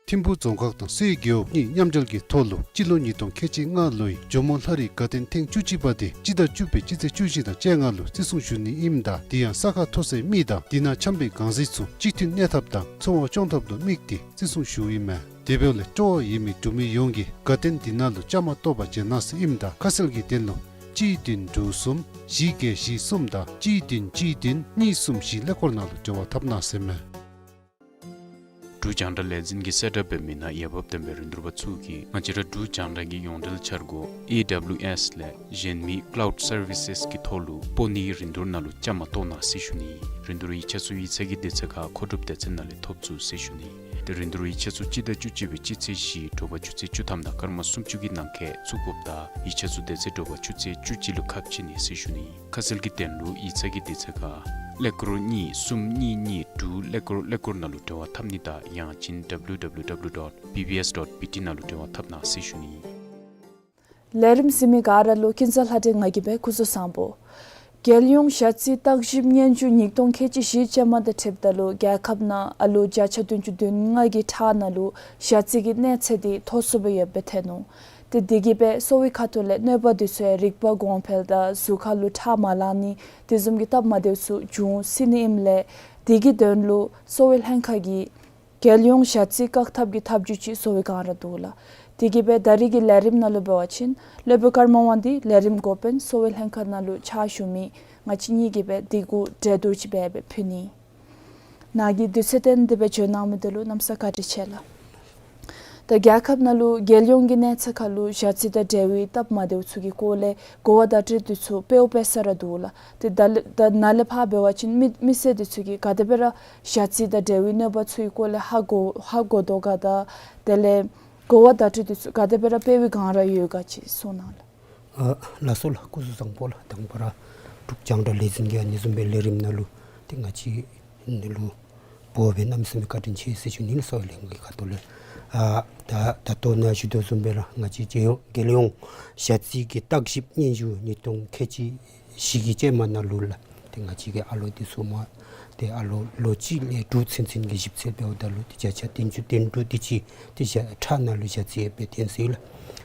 ཐིམ་ཕུག་རྫོང་ཁག་དང་སེའི་རྒེད་འོག་གཉིས་མཉམ་འབྲེལ་གྱི་ཐོག་ལུ་སྤྱི་ལོ་ཉིས་སྟོང་ཁལ་གཅིག་ལྔ་ལོའི་ཇོ་མོ་ལྷ་རིས་དགའ་སྟོན་ཐེངས་བཅུ་གཅིག་པ་དེ་སྤྱི་ཟླ་བཅུ་པའི་སྤྱི་ཚེས་བཅུ་བཞི་དང་བཅོ་ལྔ་ལུ་བརྩི་སྲུང་ཞུ་ནི་ཨིནམ་ད་དེ་ཡང་ས་ཁ་མཐོ་སའི་མི་དང་དེ་ནང་འཁྱམས་པའི་གང་ཟག་ཚུ་གཅིག་མཐུན་གནས་ཐབས་དང་འཚོ་བ་སྐྱོང་ཐབས་ལུ་དམིགས་ཏེ་བརྩི་སྲུང་ཞུཝ་ཨིན་མས། དེ་འབདཝ་ལས་སྤྲོ་བ་ཡོད་མི་འབྲུག་མི་ཡོངས་ཀྱིས་དགའ་སྟོན་དེ་ནང་ལུ་བཅའ་མར་གཏོགས་པར་བྱོན་གནང་ཟེར་ཨིནམ་ད་ཁ་གསལ་གྱི་དོན་ལུ་གཅིག་བདུན་དྲུག་གསུམ་བཞི་བརྒྱད་བཞི་གསུམ་དང་གཅིག་བདུན་གཅིག་བདུན་གཉིས་གསུམ་བཞི་ཀླད་ཀོར་ནང་ལུ་འབྲེལ་བ་འཐབ་གནང་ཟེར་མས། འབྲུག་རྒྱང་བསྒྲགས་ལས་འཛིན་གྱིས་གསལ་བསྒྲགས་འབད་མི་ནང་འོས་འབབ་ལྡན་པའི་རིན་བསྡུར་པ་ཚུ་གིས་ང་བཅས་ར་འབྲུག་རྒྱང་བསྒྲགས་ཀྱི་ཡོངས་འབྲེལ་འཆར་སྒོ་ཨེ་ཌབ་ལིའུ་ཨེསི་ལས་གཞན་མི་ཀ་ལའུཌ་སར་བི་སེསི་གི་ཐོག་ལུ་སྤོ་ནིའི་རིན་བསྡུར་ནང་ལུ་བཅའ་མར་གཏོགས་གནང་ཟེར་ཞུ་ནི། རིན་བསྡུར་ཡིག་ཆ་ཚུ་ཡིག་ཚང་གི་དུས་ཚོད་ཁར་མཁོ་སྒྲུབ་སྡེ་ཚན་ནང་ལས་ཐོབ་ཚུགས་ཟེར་ཞུ་ནི། ཏེ་རིན་བསྡུར་ཡིག་ཆ་ཚུ་སྤྱི་ཟླ་བཅུ་གཅིག་པའི་སྤྱི་ཚེས་བཞི་དྲོ་པ་ཆུ་ཚོད་བཅུ་ཐམ་དང་སྐར་མ་སུམ་ཅུ་གི་ནང་འཁོད་བཙུགས་དགོཔ་དང་ཡིག་ཆ་ཚུ་དེ་ཚེ་དྲོ་པ་ཆུ་ཚོད་བཅུ་གཅིག་ལུ་ཁ་ཕྱེ་ནི་ཟེར་ཞུ་ནི། ཁ་གསལ་གྱི་དོན་ལུ་ཡིག་ཚང་གི་དུས་ཚོད་ཁར་ཀླད་ཀོར་གཉིས་གསུམ་གཉིས་གཉིས་དྲུག་ཀླད་ཀོར་ཀླད་ཀོར་ནང་ལུ་འབྲེལ་བ་འཐབ་ནི་དང་ཡང་ཅིན་ཌབ་ལིའུ་ཌབ་ལིའུ་ཌབ་ལིའུ་ཌོཊ་བི་བི་ཨེསི་ཌོཊ་བི་ཊི་ནང་ལུ་འབྲེལ་བ་འཐབ་གནང་ཟེར་ཞུ་ནི། ལས་རིམ་གཟིགས་མི་ག་ར་ལུ་ཀུན་བཟང་ལྷ་སྒྲོན་ང་གིས་སྦེ་སྐུ་གཟུགས་བཟང་པོ། རྒྱལ་ཡོངས་ཞ་རྩི་བརྟག་ཞིབ་སྙན་ཞུ་ཉིས་སྟོང་ཁལ་གཅིག་བཞི་ཅན་མ་དང་འཁྲིལཝ་ད་ལུ་རྒྱལ་ཁབ་ནང་ཨ་ལོ་བརྒྱ་ཆ་བདུན་ཅུ་དོན་ལྔ་གི་ཁྲག་ནང་ལུ་ཞ་རྩི་གི་གནས་ཚད་འདི་མཐོ་སུ་སྦེ་ཡོདཔ་སྦེ་ཐོན་ནུག། ཏེ་དེ་གིས་སྦེ་གསོ་བའི་ཁ་ཐུག་ལས་གནོད་པ་འདི་ཚུ་རིག་པ་གོང་འཕེལ་དང་གཟུགས་ཁ་ལུ་ཁྲག་མ་ལང་ནི་དེ་བཟུམ་གྱི་སྟབས་མ་བདེཝ་ཚུ་འབྱུང་སྲིད་ནི་ཨིནམ་ལས་དེ་གི་དོན་ལུ་གསོ་བའི་ལྷན་ཁག་གིས་རྒྱལ་ཡོངས་ཞ་རྩི་བཀག་ཐབས་ཀྱི་ཐབས་བྱུས་ཅིག་བཟོ་བའི་བསྒང་ར་འདུག་ལགས། དེ་གིས་སྦེ་ད་རིས་ཀྱི་ལས་རིམ་ནང་ལུ་འབད་བ་ཅིན་སློབ་དཔོན་ཀརྨ་དབང་འདུས་ལས་རིམ་འགོ་དཔོན་གསོ་བའི་ལྷན་ཁག་ནང་ལུ་ཕྱག་ཞུ་མི་ང་བཅས་གཉིས་ཀྱིས་སྦེ་དེ་གུ་གྲོས་བསྡུར་ཅིག་སྦེ་སྦེ་ཕུལ་ནི། ནཱ་གིས་དུས་ཚོད་བཏོན་ཏེ་སྦེ་བྱོན་གནང་མི་འདི་ལུ་གནམ་ས་བཀའ་དྲིན་ཆེ་ལགས། ད་རྒྱལ་ཁབ་ནང་ལུ་རྒྱལ་ཡོངས་ཀྱི་གནས་ཚད་ཁར་ལུ་ཞ་རྩི་དང་འབྲེལ་བའི་སྟབས་མ་བདེཝ་ཚུ་གི་སྐོར་ལས་གོ་བ་བརྡ་སྤྲོད་འདི་ཚུ་སྤེལཝ་སྤེལ་ས་ར་འདུག་ལགས། ཏེ་ད་ལས་ད་ནཱ་ལས་ཕར་འབད་བ་ཅིན་མི་མི་སེར་འདི་ཚུ་གིས་ག་དེ་སྦེ་ར་ཞ་རྩི་དང་འབྲེལ་བའི་གནོད་པ་ཚུ་གི་སྐོར་ལས་ཧ་གོ་ཧ་གོ་དོ་ག་དང་དེ་ལས་གོ་བ་བརྡ་སྤྲོད་འདི་ཚུ་ག་དེ་སྦེ་ར་སྤེལ་བའི་བསྒང་ར་ཡོད་ག་ཅིག་གསུང་གནང་ལགས། ཨ་ལགས་སོ་ལགས། སྐུ་གཟུགས་བཟང་པོ་ལགས། དང་པ་ར་འབྲུག་རྒྱང་བསྒྲགས་ལས་འཛིན་གྱི་ཨ་ནི་བཟུམ་སྦེ་ལས་རིམ་ནང་ལུ་ཏེ་ང་བཅས་འདི་ལུ་འབོ་སྦེ་གནམ་མེད་ས་མེད་བཀའ་དྲིན་ཆེ་ཟེར་ཞུ་ནི་ལགས། གསོ་བའི་ལྷན་ཁག་གི་ཁ་ཐུག་ལས། ཨ་ད་ད་ལྟོ་ནཱ་ཞུ་དོ་བཟུམ་སྦེ་ར་ང་བཅས་རྒྱལ་ཡོངས་རྒྱལ་ཡོངས་ཞ་རྩི་གི་བརྟག་ཞིབ་སྙན་ཞུ་ཉིས་སྟོང་ཁལ་གཅིག་བཞི་གི་ཅན་མ་ནང་ལུ་ལགས། ཏེ་ང་བཅས་ཀྱི་ཨ་ལོ་འདི་ཚུ་མ་ཏེ་ཨ་ལོ་ལོ་གཅིག་ལས་དྲུག་ཚུན་ཚོད་ཀྱི་ཞིབ་འཚོལ་འབདཝ་ད་ལུ་ཏེ་བརྒྱ་ཆ་བདུན་ཅུ་དོན་དྲུག་དེ་ཅིག་ཏེ་ཞ་ཁྲག་ནང་ལུ་ཞ་རྩི་ཡོདཔ་སྦེ་བཏོན་ཟེར་ལགས།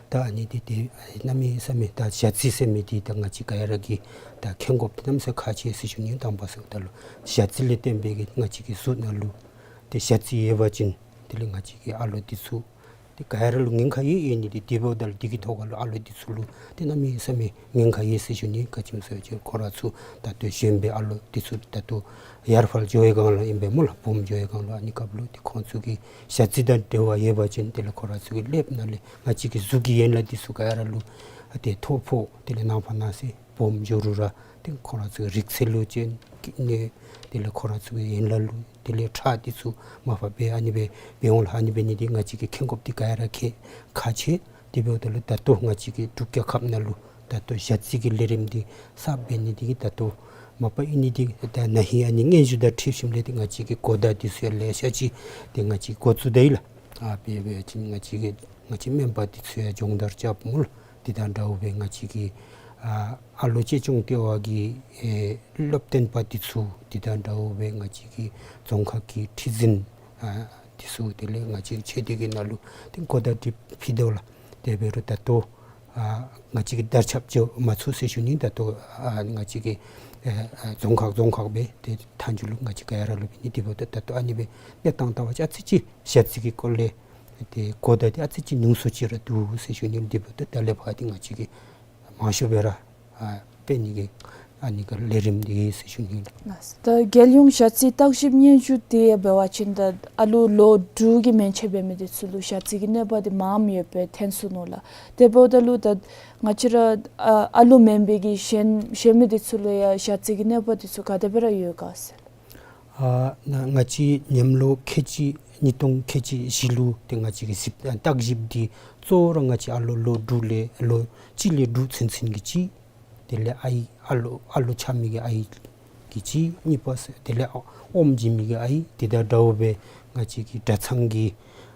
ད་ཨ་ནི་འདི་ཏེ་གནམ་མེད་ས་མེད་ད་ཞ་རྩི་ཟེར་མི་འདི་ད་ང་བཅས་ག་ར་གིས་ད་མཁྱེན་དགོཔ་འདི་གནམ་མེད་ས་མེད་ཁག་ཆེ་ཟེར་ཞུ་ནི། དང་པ་ཟེརཝ་ད་ལུ་ཞ་རྩི་ལས་བརྟེན་པའི་གི་ང་བཅས་ཀྱི་གཟུགས་ནང་ལུ་ཏེ་ཞ་རྩི་ཡོད་པ་ཅིན་དེ་ལས་ང་བཅས་ཀྱི་ཨ་ལོ་འདི་ཚུ་ཏེ་ག་ར་ལུ་ཉེན་ཁ་ཡོད་ཡོད་ནི་འདི་དེ་འབདཝ་ད་ལུ་དེ་གི་ཐོག་ཁར་ལུ་ཨ་ལོ་འདི་ཚུ་ལུ་ཏེ་གནམ་མེད་ས་མེད་ཉེན་ཁ་ཡོད་ཟེར་ཞུ་ནི། ག་ཅི་སྨོ་ཟེར་བ་ཅིན་ཁོང་ར་ཚུ་ད་ལྟོ་གཞོན་པའི་ཨ་ལོ་འདི་ཚུ་ད་ལྟོ་ཡར་ཕར་འགྱོ་བའི་བསྒང་ལུ་ཨིན་པས་སྨོ་ལགས། སྦོམ་འགྱོ་བའི་བསྒང་ལུ། ཨ་ནི་སྐབས་ལུ་ཏེ་ཁོང་ཚུ་གིས་ཞ་རྩི་དང་འབྲེལ་བ་ཡོད་པ་ཅིན་དེ་ལས་ཁོང་ར་ཚུ་གི་ཀླདཔ་ནང་ལས་ང་བཅས་ཀྱི་གཟུགས་ཀྱི་ཡན་ལག་འདི་ཚུ་ག་ར་ལུ་ཏེ་ཐོ་ཕོག་དེ་ལས་ནངས་པ་གནངས་ཚེ་སྦོམ་འགྱོ་རུང་ར་ཏེ་ཁོང་ར་ཚུ་རིགས་ཚད་ལུ་བྱོན་ནི་དེ་ལས་ཁོང་ར་ཚུ་གི་ཡན་ལག་ལུ་དེ་ལས་ཁྲག་འདི་ཚུ་མར་ཕབ་སྦེ་ཨ་ནི་སྦེ་འབད་འོང་ལགས། ཨ་ནི་འབད་ནི་འདི་ང་བཅས་ཀྱིས་མཁྱེན་དགོཔ་འདི་ག་ར་གིས་ཁག་ཆེ། དེ་འབདཝ་ད་ལུ་ད་ལྟོ་ང་བཅས་ཀྱི་འབྲུག་རྒྱལ་ཁབ་ནང་ལུ་ ད་ལྟོ་ཞ་རྩི་གི་ལས་རིམ་འདི་གསརཔ་འབད་ནི་འདི་གིས་ད་ལྟོ་མ་པ་ཨིན་ནི་འདི་ད་ན་ཧིང་ཨ་ནི་སྙན་ཞུ་དང་འཁྲིལ་ཞིནམ་ལས་ཏེ་ང་བཅས་ཀྱི་གོ་བརྡ་འདི་ཚུ་ཡང་ལེ་ཤ་ཅིག་ཏེ་ང་བཅས་འགོ་བཙུགས་ད་ཡི་ལགས། ཨ་འབད་བ་ཅིན་ང་བཅས་ཀྱི་ང་བཅས་མེམ་བར་འདི་ཚུ་ཡང་སྦྱོང་བརྡར་རྐྱབ་སྨོ་ལགས། འདི་དང་འདྲཝ་སྦེ་ང་བཅས་ཀྱི་ཨ་ཨ་ལོ་གཅེས་སྐྱོང་ལྟེ་བ་གི་ཨེ་སློབ་སྟོན་པ་འདི་ཚུ་འདི་དང་འདྲཝ་སྦེ་ང་བཅས་ཀྱི་རྫོང་ཁག་གི་ཁྲི་འཛིན་ཨ་འདི་ཚུ་དེ་ལས་ང་བཅས་ཆེ་བསྟོད་ཀྱི་ནང་ལུ་ཏེ་གོ་བརྡ་འདི་ཕུལ་དོ་ལགས། དེ་འབད་རུང་ད་ལྟོ་ཨ་ང་བཅས་ཀྱིས་དར་ཁྱབ་འགྱོ་མ་ཚུགས་ཟེར་ཞུ་ནི། ད་ལྟོ་ཨ་ང་བཅས་ཀྱི་ཨ་ཨ་རྫོང་ཁག་རྫོང་ཁག་སྦེ་ཏེ་མཐའ་མཇུག་ལུ་ང་བཅས་ག་ཡ་ར་ལུ་འབད་ནི། དེ་འབདཝ་ད་ད་ལྟོ་ཨ་ནི་སྦེ་གནས་སྟངས་ལྟ་བ་ཅིན་ཨ་ཙི་ཅིག་ཞ་རྩི་གི་སྐོར་ལས་ཏེ་གོ་བརྡ་འདི་ཨ་ཙི་ཅིག་ཉུང་སུ་ཅིག་ར་འདུག་ཟེར་ཞུ་ནི། དེ་འབདཝ་ད་ད་ལས་ཕར་འདི་ང་བཅས་ཀྱིས་མང་ཤོས་སྦེ་ར་ཨ་འབད་ནི་གི་ཨ་ནི་གི་ལས་རིམ་འདི་ཡོད་ཟེར་ཞུ་ནི་ལགས། ལགས། ད་རྒྱལ་ཡོངས་ཞ་རྩི་བརྟག་ཞིབ་སྙན་ཞུ་འདི་འབད་བ་ཅིན་ད་ཨ་ལོ་ལོ་དྲུག་གི་མན་ཆད་འབད་མི་འདི་ཚུ་ལུ་ཞ་རྩི་གི་གནོད་པ་འདི་མངམ་ཡོདཔ་སྦེ་ཐོན་སོ་ནུག་ལགས། དེ་འབདཝ་ད་ལུ་ད་ང་བཅས་ར་ཨ་ཨ་ལོ་མེན་པའི་གི་གཞན་གཞན་མི་འདི་ཚུ་ལུ་ཡང་ཞ་རྩི་གི་གནོད་པ་འདི་ཚུ་ག་དེ་སྦེ་ར་ཡོད་ག་ཟེར། ཨ་ན་ང་བཅས་ཉམས་ལོ་ཁལ་གཅིག་ཉིས་སྟོང་ཁལ་གཅིག་བཞི་ལུ་ཏེ་ང་བཅས་ཀྱི་ཞིབ་ཨ་བརྟག་ཞིབ་འདི་གཙོ་བོ་ར་ང་བཅས་ཨ་ལོ་ལོ་དྲུག་ལས་ལོ་གཅིག་ལས་དྲུག་ཚུན་ཚོད་ཀྱི་གཅིག། དེ་ལས་ཨའི་ཨ་ལོ་ཨ་ལོ་ཆགས་མི་གི་ཨའི་གི་གཅིག། གཉིས་པ་ཟེར་དེ་ལས་ཨོམ་བྱིན་མི་གི་ཨའི། དེ་དང་འདྲཝ་སྦེ་ང་བཅས་ཀྱི་གྲྭ་ཚང་གི་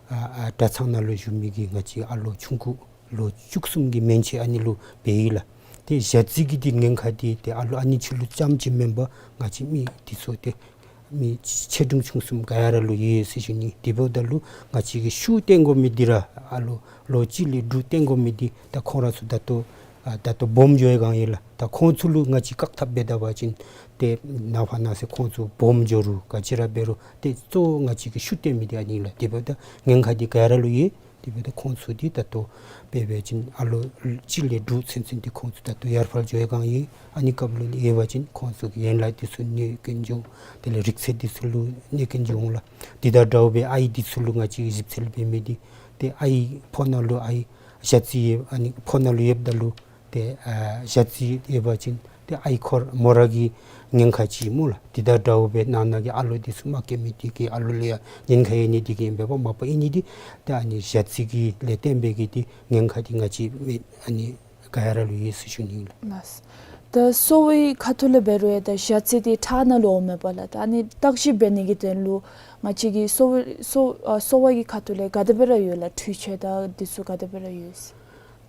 ཨ་ཨ་གྲྭ་ཚང་ནང་ལུ་བཞུགས་མི་གི་ང་བཅས་ཨ་ལོ་ཆུང་ཀུ་ལོ་བཅུ་གསུམ་གྱི་མན་ཆད་ཨ་ནི་ལུ་འབད་ཡི་ལགས། ཏེ་ཞ་རྩི་གི་འདི་ཉེན་ཁ་འདི་ཏེ་ཨ་ལོ་ཨ་ནི་ཚུ་ལུ་ཙམ་ཅིག་མེན་པར་ང་བཅས་མི་འདི་ཚུ་ཏེ་མི་ཆེ་འབྲིང་ཆུང་གསུམ་ག་ཡ་ར་ལུ་ཡོད་ཟེར་ཞུ་ནི། དེ་འབདཝ་ད་ལུ་ང་བཅས་ཀྱིས་ཤུགས་བཏོན་དགོ་མི་འདི་ར་ཨ་ལོ་ལོ་གཅིག་ལས་དྲུག་བཏོན་དགོ་མི་འདི་ད་ཁོང་ར་ཚུ་ད་ལྟོ་ཨ་ད་ལྟོ་སྦོམ་འགྱོ་བའི་སྒང་ཨིན་ལགས། ད་ཁོང་ཚུ་ལུ་ང་བཅས་བཀག་ཐབས་འབད་ད་པ་ཅིན་ཏེ་ནངས་པ་གནངས་ཚེ་ཁོང་ཚུ་སྦོམ་འགྱོ་རུང་ག་ཅི་ར་འབད་རུང་ཏེ་གཙོ་བོ་ང་བཅས་ཀྱིས་ཤུགས་བཏོན་མི་འདི་ཨ་ནི་ལགས། དེ་འབདཝ་ད་ཉེན་ཁ་འདི་ག་ཡ་ར་ལུ་ཡོད། དེ་འབདཝ་ད་ཁོང་ཚུ་འདི་ད་ལྟོ་འབད་བ་ཅིན་ཨ་ལོ་གཅིག་ལས་དྲུག་ཚུན་ཚོད་འདི་ཁོང་ཚུ་ད་ལྟོ་ཡར་ཕར་འགྱོ་བའི་སྒང་ཨིན། ཨ་ནི་སྐབས་ལུ་ལས་འབད་བ་ཅིན་ཁོང་ཚུ་གི་ཡན་ལག་འདི་ཚུ་གནོད་སྐྱོན་འབྱུང་། དེ་ལས་རིག་རྩལ་འདི་ཚུ་ལུ་གནོད་སྐྱོན་འབྱུང་ལགས། དེ་དང་འདྲཝ་སྦེ་ཨའི་འདི་ཚུ་ལུ་ང་བཅས་ཀྱིས་ཞིབ་འཚོལ་འབད་མི་འདི་ཏེ་ཨའི་ཕོཝ་ནང་ལུ་ཨའི་ཞ་རྩི་ཨ་ནི་ཕོཝ་ནང་ལུ་ཡོདཔ་ད་ལུ་ཏེ་ཨ་ཞ་རྩི་ཡོད་པ་ཅིན་ཏེ་ཨའི་ཁོ་ར་མོ་ར་གི་ཉེན་ཁ་ཅིག་སྨོ་ལགས། དེ་དང་འདྲཝ་སྦེ་ནང་ན་གི་ཨ་ལོ་འདི་ཚུ་མ་སྐྱེ་མི་འདི་གིས་ཨ་ལོ་ལུ་ཡང་ཉེན་ཁ་ཡོད་ནི་འདི་གིས་ཨིན་པས། མ་པ་ཨིན་ནི་འདི་ཏེ་ཨ་ནི་ཞ་རྩི་གི་ལས་བརྟེན་པའི་གི་འདི་ཉེན་ཁ་འདི་ང་བཅས་མི་ཨ་ནི་ག་ཡ་ར་ལུ་ཡོད་ཟེར་ཞུ་ནི་ཨིན་ལགས། ལགས། ད་གསོ་བའི་ཁ་ཐུག་ལས་འབད་རུང་ཡང་ད་ཞ་རྩི་འདི་ཁྲག་ནང་ལུ་འོངམ་མས་པ་ལགས། ད་ཨ་ནི་བརྟག་ཞིབ་འབད་ནི་གི་དོན་ལུ་ང་བཅས་ཀྱི་གསོ་བའི་གསོ་ཨ་གསོ་བ་གི་ཁ་ཐུག་ལས་ག་དེ་སྦེ་ར་ཡོད་ལགས། འཕྲུལ་ཆས་དང་འདི་ཚུ་ག་དེ་སྦེ་ར་ཡོད་ཟེར།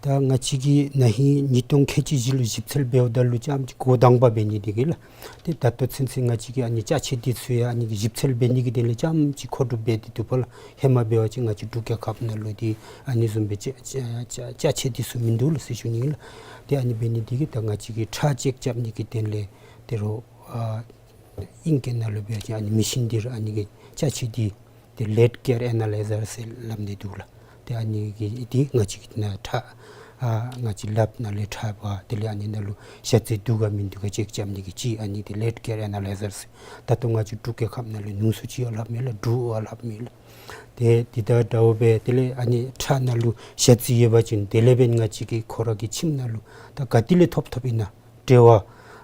ད་ང་བཅས་ཀྱིས་ན་ཧིང་ཉིས་སྟོང་ཁལ་གཅིག་བཞི་ལུ་ཞིབ་འཚོལ་འབདཝ་ད་ལུ་ཙམ་ཅིག་འགོ་དང་པ་འབད་ནི་འདི་གིས་ལགས། ཏེ་ད་ལྟོ་ཚུན་ཚོད་ང་བཅས་ཀྱིས་ཨ་ནི་ཅ་ཆས་འདི་ཚུ་ཡང་ཨ་ནི་གི་ཞིབ་འཚོལ་འབད་ནི་གི་དོན་ལས་ཙམ་ཅིག་མཁོ་སྒྲུབ་འབད་དེ་འདུག་པ་ལགས། ཧེ་མ་འབད་བ་ཅིན་ང་བཅས་འབྲུག་རྒྱལ་ཁབ་ནང་ལུ་འདི་ཨ་ནི་བཟུམ་སྦེ་ཅ་ཅ་ཅ་ཅ་ཆས་འདི་ཚུ་མིན་འདུག་ལགས་ཟེར་ཞུ་ནི་ཨིན་ལགས། ཏེ་ཨ་ནི་འབད་ནི་འདི་གིས་ད་ང་བཅས་ཀྱིས་ཁྲག་ཅེཀ་རྐྱབ་ནི་གི་དོན་ལས་ཏེ་རོགས་ཨ་ཨིང་སྐད་ནང་ལུ་འབད་བ་ཅིན་ཨ་ནི་མི་ཤིན་འདི་ར་ཨ་ནི་གི་ཅ་ཆས་འདི་ཏེ་ལེཌ་ཀེར་ཨེ་ན་ལའི་ཛར་ཟེར་སླབ་ནི་འདུག་ལགས། ཏེ་ཨ་ནི་གི་འདི་ང་བཅས་ཀྱི་ནང་ཁྲག་ཨ་ང་བཅས་ལགཔ་ནང་ལས་ཁྲག་འབག། དེ་ལས་ཨ་ནི་ནང་ལུ་ཞ་རྩི་འདུག་ག་མིན་འདུག་ག་ཅེཀ་རྐྱབ་ནི་གི་ཅིག་ཨ་ནི་འདི་ལེཌ་ཀེར་ཨེ་ན་ལའི་ཛར་ཟེར། ད་ལྟོ་ང་བཅས་འབྲུག་རྒྱལ་ཁབ་ནང་ལུ་ཉུང་སུ་ཅིག་ཡོད་སླབ་མས་ལགས། དྲུག་ཡོད་སླབ་མས་ལགས། ཏེ་འདི་དང་འདྲཝ་སྦེ་དེ་ལས་ཨ་ནི་ཁྲག་ནང་ལུ་ཞ་རྩི་ཡོད་པ་ཅིན་དེ་ལས་འབདན་ང་བཅས་ཀྱི་ཁོ་ར་གི་ཁྱིམ་ནང་ལུ་ད་ག་ཏེ་ལས་ཐོབ་ཐོབ་ཨིན་ན་འབྲེལ་བ་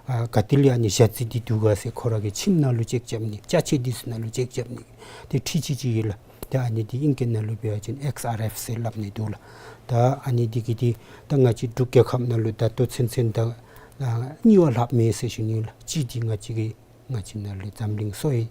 ཨ་ག་ཏེ་ལས་ཨ་ནི་ཞ་རྩི་འདི་འདུག་ག་ཟེར་ཁོ་ར་གི་ཁྱིམ་ནང་ལུ་ཅེཀ་རྐྱབ་ནི་ཅ་ཆས་འདི་ཚུ་ནང་ལུ་ཅེཀ་རྐྱབ་ནི་ཏེ་འཕྲུལ་ཆས་ཅིག་ཡོད་ལགས། ཏེ་ཨ་ནི་འདི་ཨིང་སྐད་ནང་ལུ་འབད་བ་ཅིན་ཨེགསི་ཨར་ཨེཕ་ཟེར་སླབ་ནི་འདུག་ལགས། ད་ཨ་ནི་འདི་གིས་འདི་ད་ང་བཅས་འབྲུག་རྒྱལ་ཁབ་ནང་ལུ་ད་ལྟོ་ཚུན་ཚོད་ད་ཨ་གཉིས་ཡོད་སླབ་མས་ཟེར་ཞུ་ནི་ལགས། གཅིག་འདི་ང་བཅས་ཀྱི་ང་བཅས་ནང་ལས་འཛམ་གླིང་གསོ་བའི་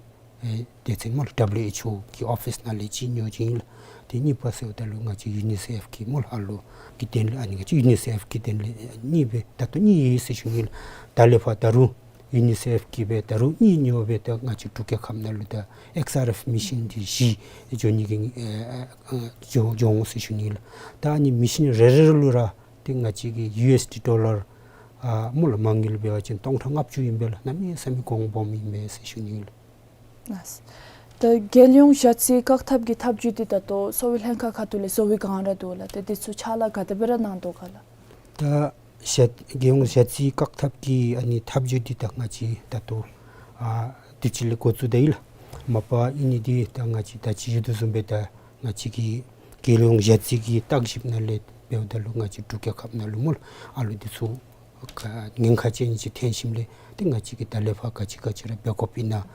ཨེ་སྡེ་ཚན་སྨོ་ལགས་ཌབ་ལུ་ཨེཆ་ཨོ་གི་ཨོ་ཕིས་ནང་ལས་གཅིག་ཉོ་བྱིན་ལགས། ཏེ་གཉིས་པ་ཟེརཝ་ད་ལུ་ང་བཅས་ཡུ་ནི་སེཕ་གི་སྨོ་ལགས་ཨ་ལོ་གི་དོན་ལས་ཨ་ནི་ང་བཅས་ཡུ་ནི་སེཕ་གི་དོན་ལས་གཉིས་སྦེ་ད་ལྟོ་གཉིས་ཡོད་ཟེར་ཞུ་ནི་ལགས། ད་ལས་ཕར་ད་རུང་ཡུ་ནི་སེཕ་གི་སྦེ་ད་རུང་གཉིས་ཉོ་སྦེ་ད་ང་བཅས་འབྲུག་རྒྱལ་ཁབ་ནང་ལུ་ད་ཨེགསི་ཨར་ཨེཕ་མི་ཤིན་འདི་བཞི་འགྱོ་ནི་གི་ཨེ་ཨེ་འགྱོ་འགྱོ་འོང་ཟེར་ཞུ་ནི་ལགས། ད་ཨ་ནི་མི་ཤིན་རེ་རེ་ལུ་ར་ཏེ་ང་བཅས་ཀྱི་ཡུ་ཨེསི་ཌི་ཌོ་ལར་ཨ་སྨོ་ལགས་མ་དངུལ་འབད་བ་ཅིན་སྟོང་ཕྲག་ལྔ་བཅུ་ཨིན་པས་ལགས། གནམ་མེད་ས་མེད་གོང་སྦོམ་ཨིན་པས་ཟེར་ཞུ་ནི་ལགས། ལགས། ད་རྒྱལ་ཡོངས་ཞ་རྩི་བཀག་ཐབས་ཀྱི་ཐབས་བྱུས་འདི་ད་ལྟོ་གསོ་བའི་ལྷན་ཁག་ཁ་ཐུག་ལས་བཟོ་བའི་བསྒང་ར་འདུག་ལགས། ཏེ་འདི་ཚུ་ཕྱག་ལཱ་ག་དེ་སྦེ་ར་གནང་དོ་ག་ལགས། ད་ཞ་རྒྱལ་ཡོངས་ཞ་རྩི་བཀག་ཐབས་ཀྱི་ཨ་ནི་ཐབས་བྱུས་འདི་ད་ང་བཅས་ད་ལྟོ་ཨ་དུས་ཅི་ལས་འགོ་བཙུགས་ད་ཡི་ལགས། མ་པ་ཨིན་ནི་འདི་ད་ང་བཅས་ད་ཅི་ཞུ་དོ་བཟུམ་སྦེ་ད་ང་བཅས་ཀྱི་རྒྱལ་ཡོངས་ཞ་རྩི་གི་བརྟག་ཞིབ་ནང་ལས་འབདཝ་ད་ལུ་ང་བཅས་འབྲུག་རྒྱལ་ཁབ་ནང་ལུ་སྨོ་ལགས་ཨ་ལོ་འདི་ཚུ་ཉེན་ཁ་ཅན་ཅིག་ཐོན་ཞིནམ་ལས་ཏེ་ང་བཅས་ཀྱིས་ད་ལས་ཕར་ག་ཅི་ག་ཅི་ར་འབད་དགོཔ་ཨིན་ན་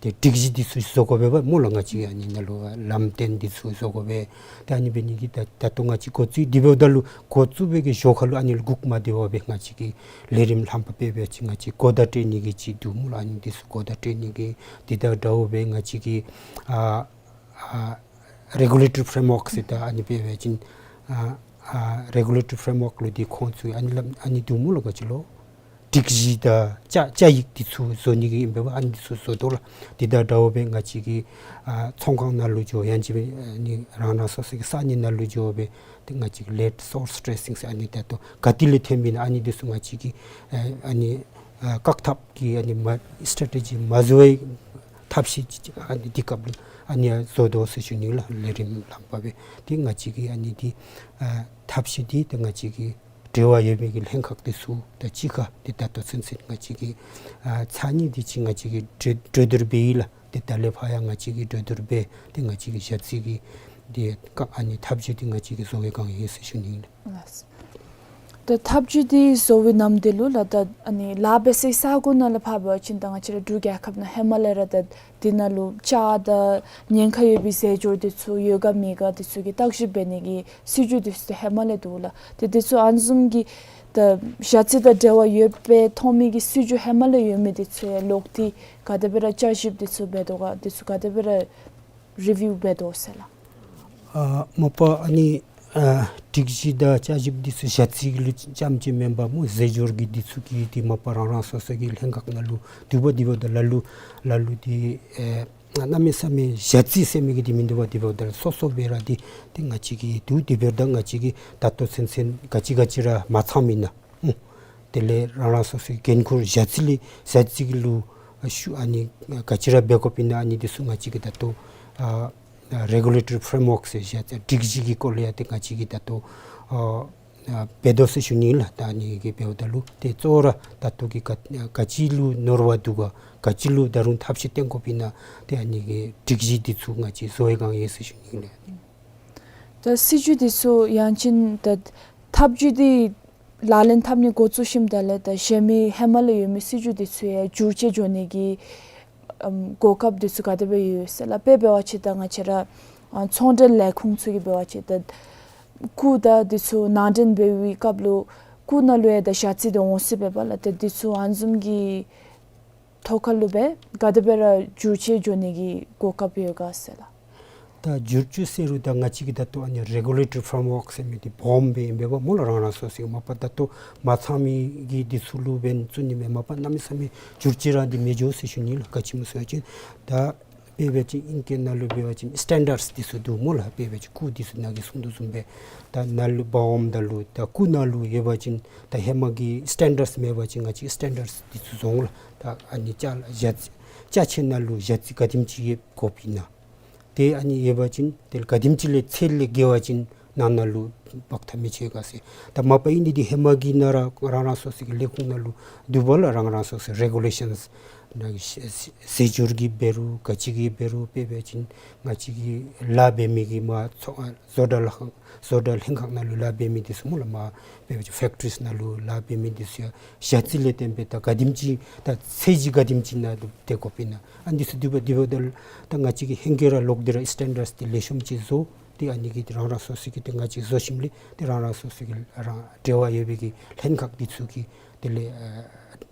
ཏེ་སྒྲིག་གཞི་འདི་ཚུ་བཟོ་དགོ་པས་པ་སྨོ་ལགས། ང་བཅས་ཨ་ནི་ནང་ལུ་ལམ་སྟོན་འདི་ཚུ་བཟོ་དགོ་པས། ཏེ་ཨ་ནི་འབད་ནི་གི་ད་ད་ལྟོ་ང་བཅས་འགོ་བཙུགས་དེ་འབདཝ་ད་ལུ་འགོ་བཙུགས་པའི་གི་ཞོར་ཁ་ལུ་ཨ་ནི་ལུ་སྒུག་མ་སྡོད་པར་སྦེ་ང་བཅས་ཀྱི་ལས་རིམ་ལྷམ་པ་དཔེ་འབད་བ་ཅིན་ང་བཅས་གོ་བརྡ་སྤྲོད་ནི་གི་ཅིག་འདུག་སྨོ་ལགས། ཨ་ནི་འདི་ཚུ་གོ་བརྡ་སྤྲོད་ནི་གི་འདི་དང་འདྲཝ་སྦེ་ང་བཅས་ཀྱི་ཨ་ཨ་རེ་གུ་ལེ་ཊོ་རི་ཕྲེམ་ཝརཀ་ཟེར་ད་ཨ་ནི་དཔེ་འབད་བ་ཅིན་ཨ་ཨ་རེ་གུ་ལེ་ཊོ་རི་ཕྲེམ་ཝརཀ་ལུ་འདི་ཁོང་ཚུ་ཨ་ནི་ལམ་ཨ་ནི་འདུག་སྨོ་ལགས། ག་ཅི་ལོ། སྒྲིག་གཞི་དང་བཅའ་བཅའ་ཡིག་འདི་ཚུ་བཟོ་ནི་གི་ཨིན་པས་པ། ཨ་ནི་འདི་ཚུ་བཟོ་དོ་ལགས། འདི་དང་འདྲཝ་སྦེ་ང་བཅས་ཀྱི་ཨ་ཚོང་ཁང་ནང་ལུ་འགྱོ་ཡང་ཅིན་ཨ་ནི་རང་རང་སོ་སོ་གི་ས་གནས་ནང་ལུ་འགྱོ་སྦེ་ཏེ་ང་བཅས་ཀྱི་ལེཊ་སོརས་ཊེ་སིང་ཟེར་ཨ་ནི་ད་ལྟོ་ག་ཏེ་ལས་ཐོནམ་ཨིན་ན་ཨ་ནི་འདི་ཚུ་ང་བཅས་ཀྱི་ཨ་ཨ་ནི་ཨ་བཀག་ཐབས་ཀྱི་ཨ་ནི་མ་སི་ཊེ་རེ་ཊི་ཇི་མ་བཟོ་བའི་ཐབས་ཤེས་ཨ་ནི་འདི་སྐབས་ལུ་ཨ་ནི་ཡང་བཟོ་དོ་ཟེར་ཞུ་ནི་ལགས། ལས་རིམ་ལྷམ་པ་སྦེ་ཏེ་ང་བཅས་ཀྱི་ཨ་ནི་འདི་ཨ་ཐབས་ཤེས་འདི་ཏེ་ང་བཅས་ཀྱི་འབྲེལ་བ་ཡོད་པའི་གི་ལྷན་ཁག་འདི་ཚུ་དང་གཅིག་ཁར་ཏེ་ད་ལྟོ་ཚུན་ཚོད་ང་བཅས་ཀྱི་ཨ་ཚ་ནི་འདི་ཅིག་ང་བཅས་ཀྱིས་གྲོས་གྲོས་བསྡུར་འབད་ཡི་ལགས། ཏེ་ད་ལས་ཕར་ཡང་ང་བཅས་ཀྱིས་གྲོས་བསྡུར་འབད་དེ་ང་བཅས་ཀྱི་ཞ་རྩི་གི་འདི་ཀ་ཨ་ནི་ཐབས་བྱུས་འདི་ང་བཅས་ཀྱིས་བཟོ་བའི་བསྒང་ཡོད་ཟེར་ཞུ་ནི་ཨིན་ལགས། ད་ཐབས་བྱུས་འདི་བཟོ་བའི་ནམ་དུས་ལུ་ལགས། ད་ཨ་ནི་ལཱ་འབད་སའི་ས་གོ་ནང་ལུ་ཕར་འབད་བ་ཅིན་ད་ང་བཅས་ར་འབྲུག་རྒྱལ་ཁབ་ནང་ཧེ་མ་ལས་ར་ད་འདི་ནང་ལུ་ལྕགས་དང་ཉེན་ཁ་ཡོད་པའི་རྫས་སྦྱོར་འདི་ཚུ་ཡོད་ག་མེད་ག་འདི་ཚུ་གི་བརྟག་ཞིབ་འབད་ནི་གི་སྲིད་བྱུས་འདི་ཚུ་ཧེ་མ་ལས་འདུག་ལགས། ཏེ་འདི་ཚུ་ཨ་ནི་བཟུམ་གྱི་ད་ཞ་རྩི་དང་འབྲེལ་བ་ཡོད་པའི་ཐོན་མི་གི་སྲིད་བྱུས་ཧེ་མ་ལས་ཡོད་མི་འདི་ཚུ་ཡང་ལོག་སྟེ་ག་དེ་སྦེ་ར་བསྐྱར་ཞིབ་འདི་ཚུ་འབད་དོ་ག་འདི་ཚུ་ག་དེ་སྦེ་ར་རི་བིའུ་འབད་དོ་ཟེར་ལགས། ཨ་མ་པ་ཨ་ནི་ཨ་སྒྲིག་གཞི་དང་བསྐྱར་ཞིབ་འདི་ཚུ་ཞ་རྩི་གི་ལུ་རྐྱངམ་ཅིག་མེན་པར་སྨོ་རྫས་སྦྱོར་གྱི་འདི་ཚུ་གི་འདི་མ་པ་རང་རང་སོ་སོ་གི་ལྷན་ཁག་ནང་ལུ་འདུག་པ། འདི་འབདཝ་ད་ལ་ལུ་ལ་ལུ་འདི་ཨེ་གནམ་མེད་ས་མེད་ཞ་རྩི་ཟེར་མི་གི་འདི་མིན་འདུག་པ། འདི་འབདཝ་ད་སོ་སོ་སྦེ་ར་འདི་ཏེ་ང་བཅས་ཀྱི་འདུག། འདི་འབདཝ་ད་ང་བཅས་ཀྱིས་ད་ལྟོ་ཚུན་ཚོད་ག་ཅི་ག་ཅི་ར་མ་ཚངམ་ཨིན་ན་ཨུ་དེ་ལས་རང་རང་སོ་སོའི་འགན་ཁུར་ཞ་རྩི་ལས་ཞ་རྩི་གི་ལུ་ཨ་ཞུ་ཨ་ནི་ག་ཅི་ར་འབད་དགོཔ་ཨིན་ན་ཨ་ནི་འདི་ཚུ་ང་བཅས་ཀྱིས་ད་ལྟོ་ཨ་ཨ་རེ་གུ་ལེ་ཊོ་རི་ཕྲེམ་ཝརཀ་ཟེར་ཞ་རྩི་སྒྲིག་གཞི་གི་སྐོར་ལས་ཡང་ཏེ་ང་བཅས་ཀྱིས་ད་ལྟོ་ཨ་ཨ་འབད་དོ་ཟེར་ཞུ་ནི་ལགས། ད་ཨ་ནི་གི་འབདཝ་ད་ལུ་ཏེ་གཙོ་བོ་ར་ད་ལྟོ་གི་ག་ག་ཅི་ལུ་ནོར་བ་འདུག་ག་ག་ཅི་ལུ་ད་རུང་ཐབས་ཤེས་བཏོན་དགོཔ་ཨིན་ན་ཏེ་ཨ་ནི་གི་སྒྲིག་གཞི་འདི་ཚུ་ང་བཅས་བཟོ་བའི་བསྒང་ཡོད་ཟེར་ཞུ་ནི་ལགས། ད་སྲིད་བྱུས་འདི་ཚུ་ཡང་ཅིན་ད་ཐབས་བྱུས་འདི་ལག་ལེན་འཐབ་ནི་འགོ་བཙུགས་ཞིནམ་ད་ལས་ད་གཞན་མི་ཧེ་མ་ལས་ཡོད་མི་སྲིད་བྱུས་འདི་ཚུ་ཡང་བསྒྱུར་བཅོས་འགྱོ་ནི་གི་ཨམ་གོ་སྐབས་འདི་ཚུ་ག་དེ་སྦེ་ཡོད་ཟེར་ལགས། དཔེ་འབད་བ་ཅིན་ད་ང་བཅས་ར་ཨ་ཚོང་འབྲེལ་ལས་ཁུངས་ཚུ་གིས་འབད་བ་ཅིན་ད་སྐུགས་དང་འདི་ཚུ་ནང་འདྲེན་འབད་བའི་སྐབས་ལུ་སྐུགས་ནང་ལུ་ཡང་ད་ཞ་རྩི་འདི་འོང་སྲིད་པས་པ་ལགས། ད་འདི་ཚུ་ཨ་ནི་བཟུམ་གྱི་ཐོག་ཁ་ལུ་སྦེ་ག་དེ་སྦེ་ར་བསྒྱུར་བཅོས་འགྱོ་ནི་གི་གོ་སྐབས་ཡོད་ག་ཟེར་ལགས། ད་བསྒྱུར་བཅོས་ཟེར་རུང་ད་ང་བཅས་ཀྱིས་ད་ལྟོ་ཨ་ནི་རེ་གུ་ལེ་ཊོ་རི་ཕྲེམ་ཝརཀ་ཟེར་མི་འདི་སྦོམ་སྦེ་ཨིན་པས་པ་སྨོ་ལགས། རང་རང་སོ་སོའི་མ་པ་ད་ལྟོ་མ་ཚང་མི་གི་འདི་ཚུ་ལུ་འབད་བཙུགས་ནི་མེན། མ་པ་གནམ་མེད་ས་མེད་བསྒྱུར་བཅོས་ར་འདི་མི་འགྱོ་ཟེར་ཞུ་ནི་ལགས། ག་ཅི་སྨོ་ཟེར་བ་ཅིན་ད་དཔེ་འབད་བ་ཅིན་ཨིང་སྐད་ནང་ལུ་འབད་བ་ཅིན་སི་ཊེན་ཌརཌསི་འདི་ཚུ་འདུག་སྨོ་ལགས། དཔེ་འབད་བ་ཅིན་སྐུགས་འདི་ཚུ་ནཱ་གིས་གསུངས་དོ་བཟུམ་སྦེ་ད་ནཱ་ལུ་སྦོམ་ད་ལུ་ད་སྐུགས་ནང་ལུ་ཡོད་པ་ཅིན་ད་ཧེ་མ་གི་སི་ཊེན་ཌརཌསི་མེད་པ་ཅིན་ང་བཅས་སི་ཊེན་ཌརཌསི་འདི་ཚུ་བཟོ་འོང་ལགས། ད་ཨ་ནི་ཅ་ལ་ཞ་རྩི་ཅ་ཆས་ནང་ལུ་ཞ་རྩི་ག་དེམ་ཅིག་ཡོད་དགོཔ་ཨིན་ན། ཏེ་ཨ་ནི་ཡོད་པ་ཅིན་ཏེ་ག་དེམ་ཅིག་ལས་ཚད་ལས་བརྒལ་བ་ཅིན་ནང་ན་ལུ་འབག་འཐབ་མི་ཆོག་ག་ཟེར། ད་མ་པ་ཨིན་ནི་འདི་ཧེ་མ་གི་ནང་ར་རང་རང་སོ་སོ་གི་ལས་ཁུངས་ནང་ལུ་འདུག་པ་ལགས། རང་རང་སོ་སོའི་རེ་གུ་ལེ་ཤཱནསི་ནང་གི་ཞ་རྩི་རྫས་སྦྱོར་གྱི་འབད་རུང་ག་ཅི་གི་འབད་རུང་དཔེ་འབད་བ་ཅིན་ང་བཅས་ཀྱི་ལཱ་འབད་མི་གི་མ་ཚོ་བཟོ་གྲྭ་ལྷན་ཁག་བཟོ་གྲྭ་ལྷན་ཁག་ནང་ལུ་ལཱ་འབད་མི་འདི་ཚུ་སྨོ་ལགས། མ་དཔེ་འབད་བ་ཅིན་ཕེཀ་ཊི་རིསི་ནང་ལུ་ལཱ་འབད་མི་འདི་ཚུ་ཡང་ཞ་རྩི་ལས་བརྟེན་སྦེ་ད་ག་དེམ་ཅིག་ད་ཚད་གཞི་ག་དེམ་ཅིག་ནང་སྡོད་དགོཔ་ཨིན་ན། ཨ་ནི་འདི་ཚུ་འདུག་པ། འདི་འབདཝ་ད་ལུ་ད་ང་བཅས་ཀྱིས་ཧེང་སྐལ་ར་ལོག་སྟེ་ར་སི་ཊེན་ཌརཌསི་འདི་ལེགས་ཤོམ་ཅིག་བཟོ་སྟེ་ཨ་ནི་གི་རང་རང་སོ་སོ་གི་ཏེ་ང་བཅས་བཟོ་ཞིནམ་ལས་ཏེ་རང་རང་སོ་སོ་གི་རང་འབྲེལ་བ་ཡོད་པའི་གི་ལྷན་ཁག་འདི་ཚུ་གིས་དེ་ལས་ཨ་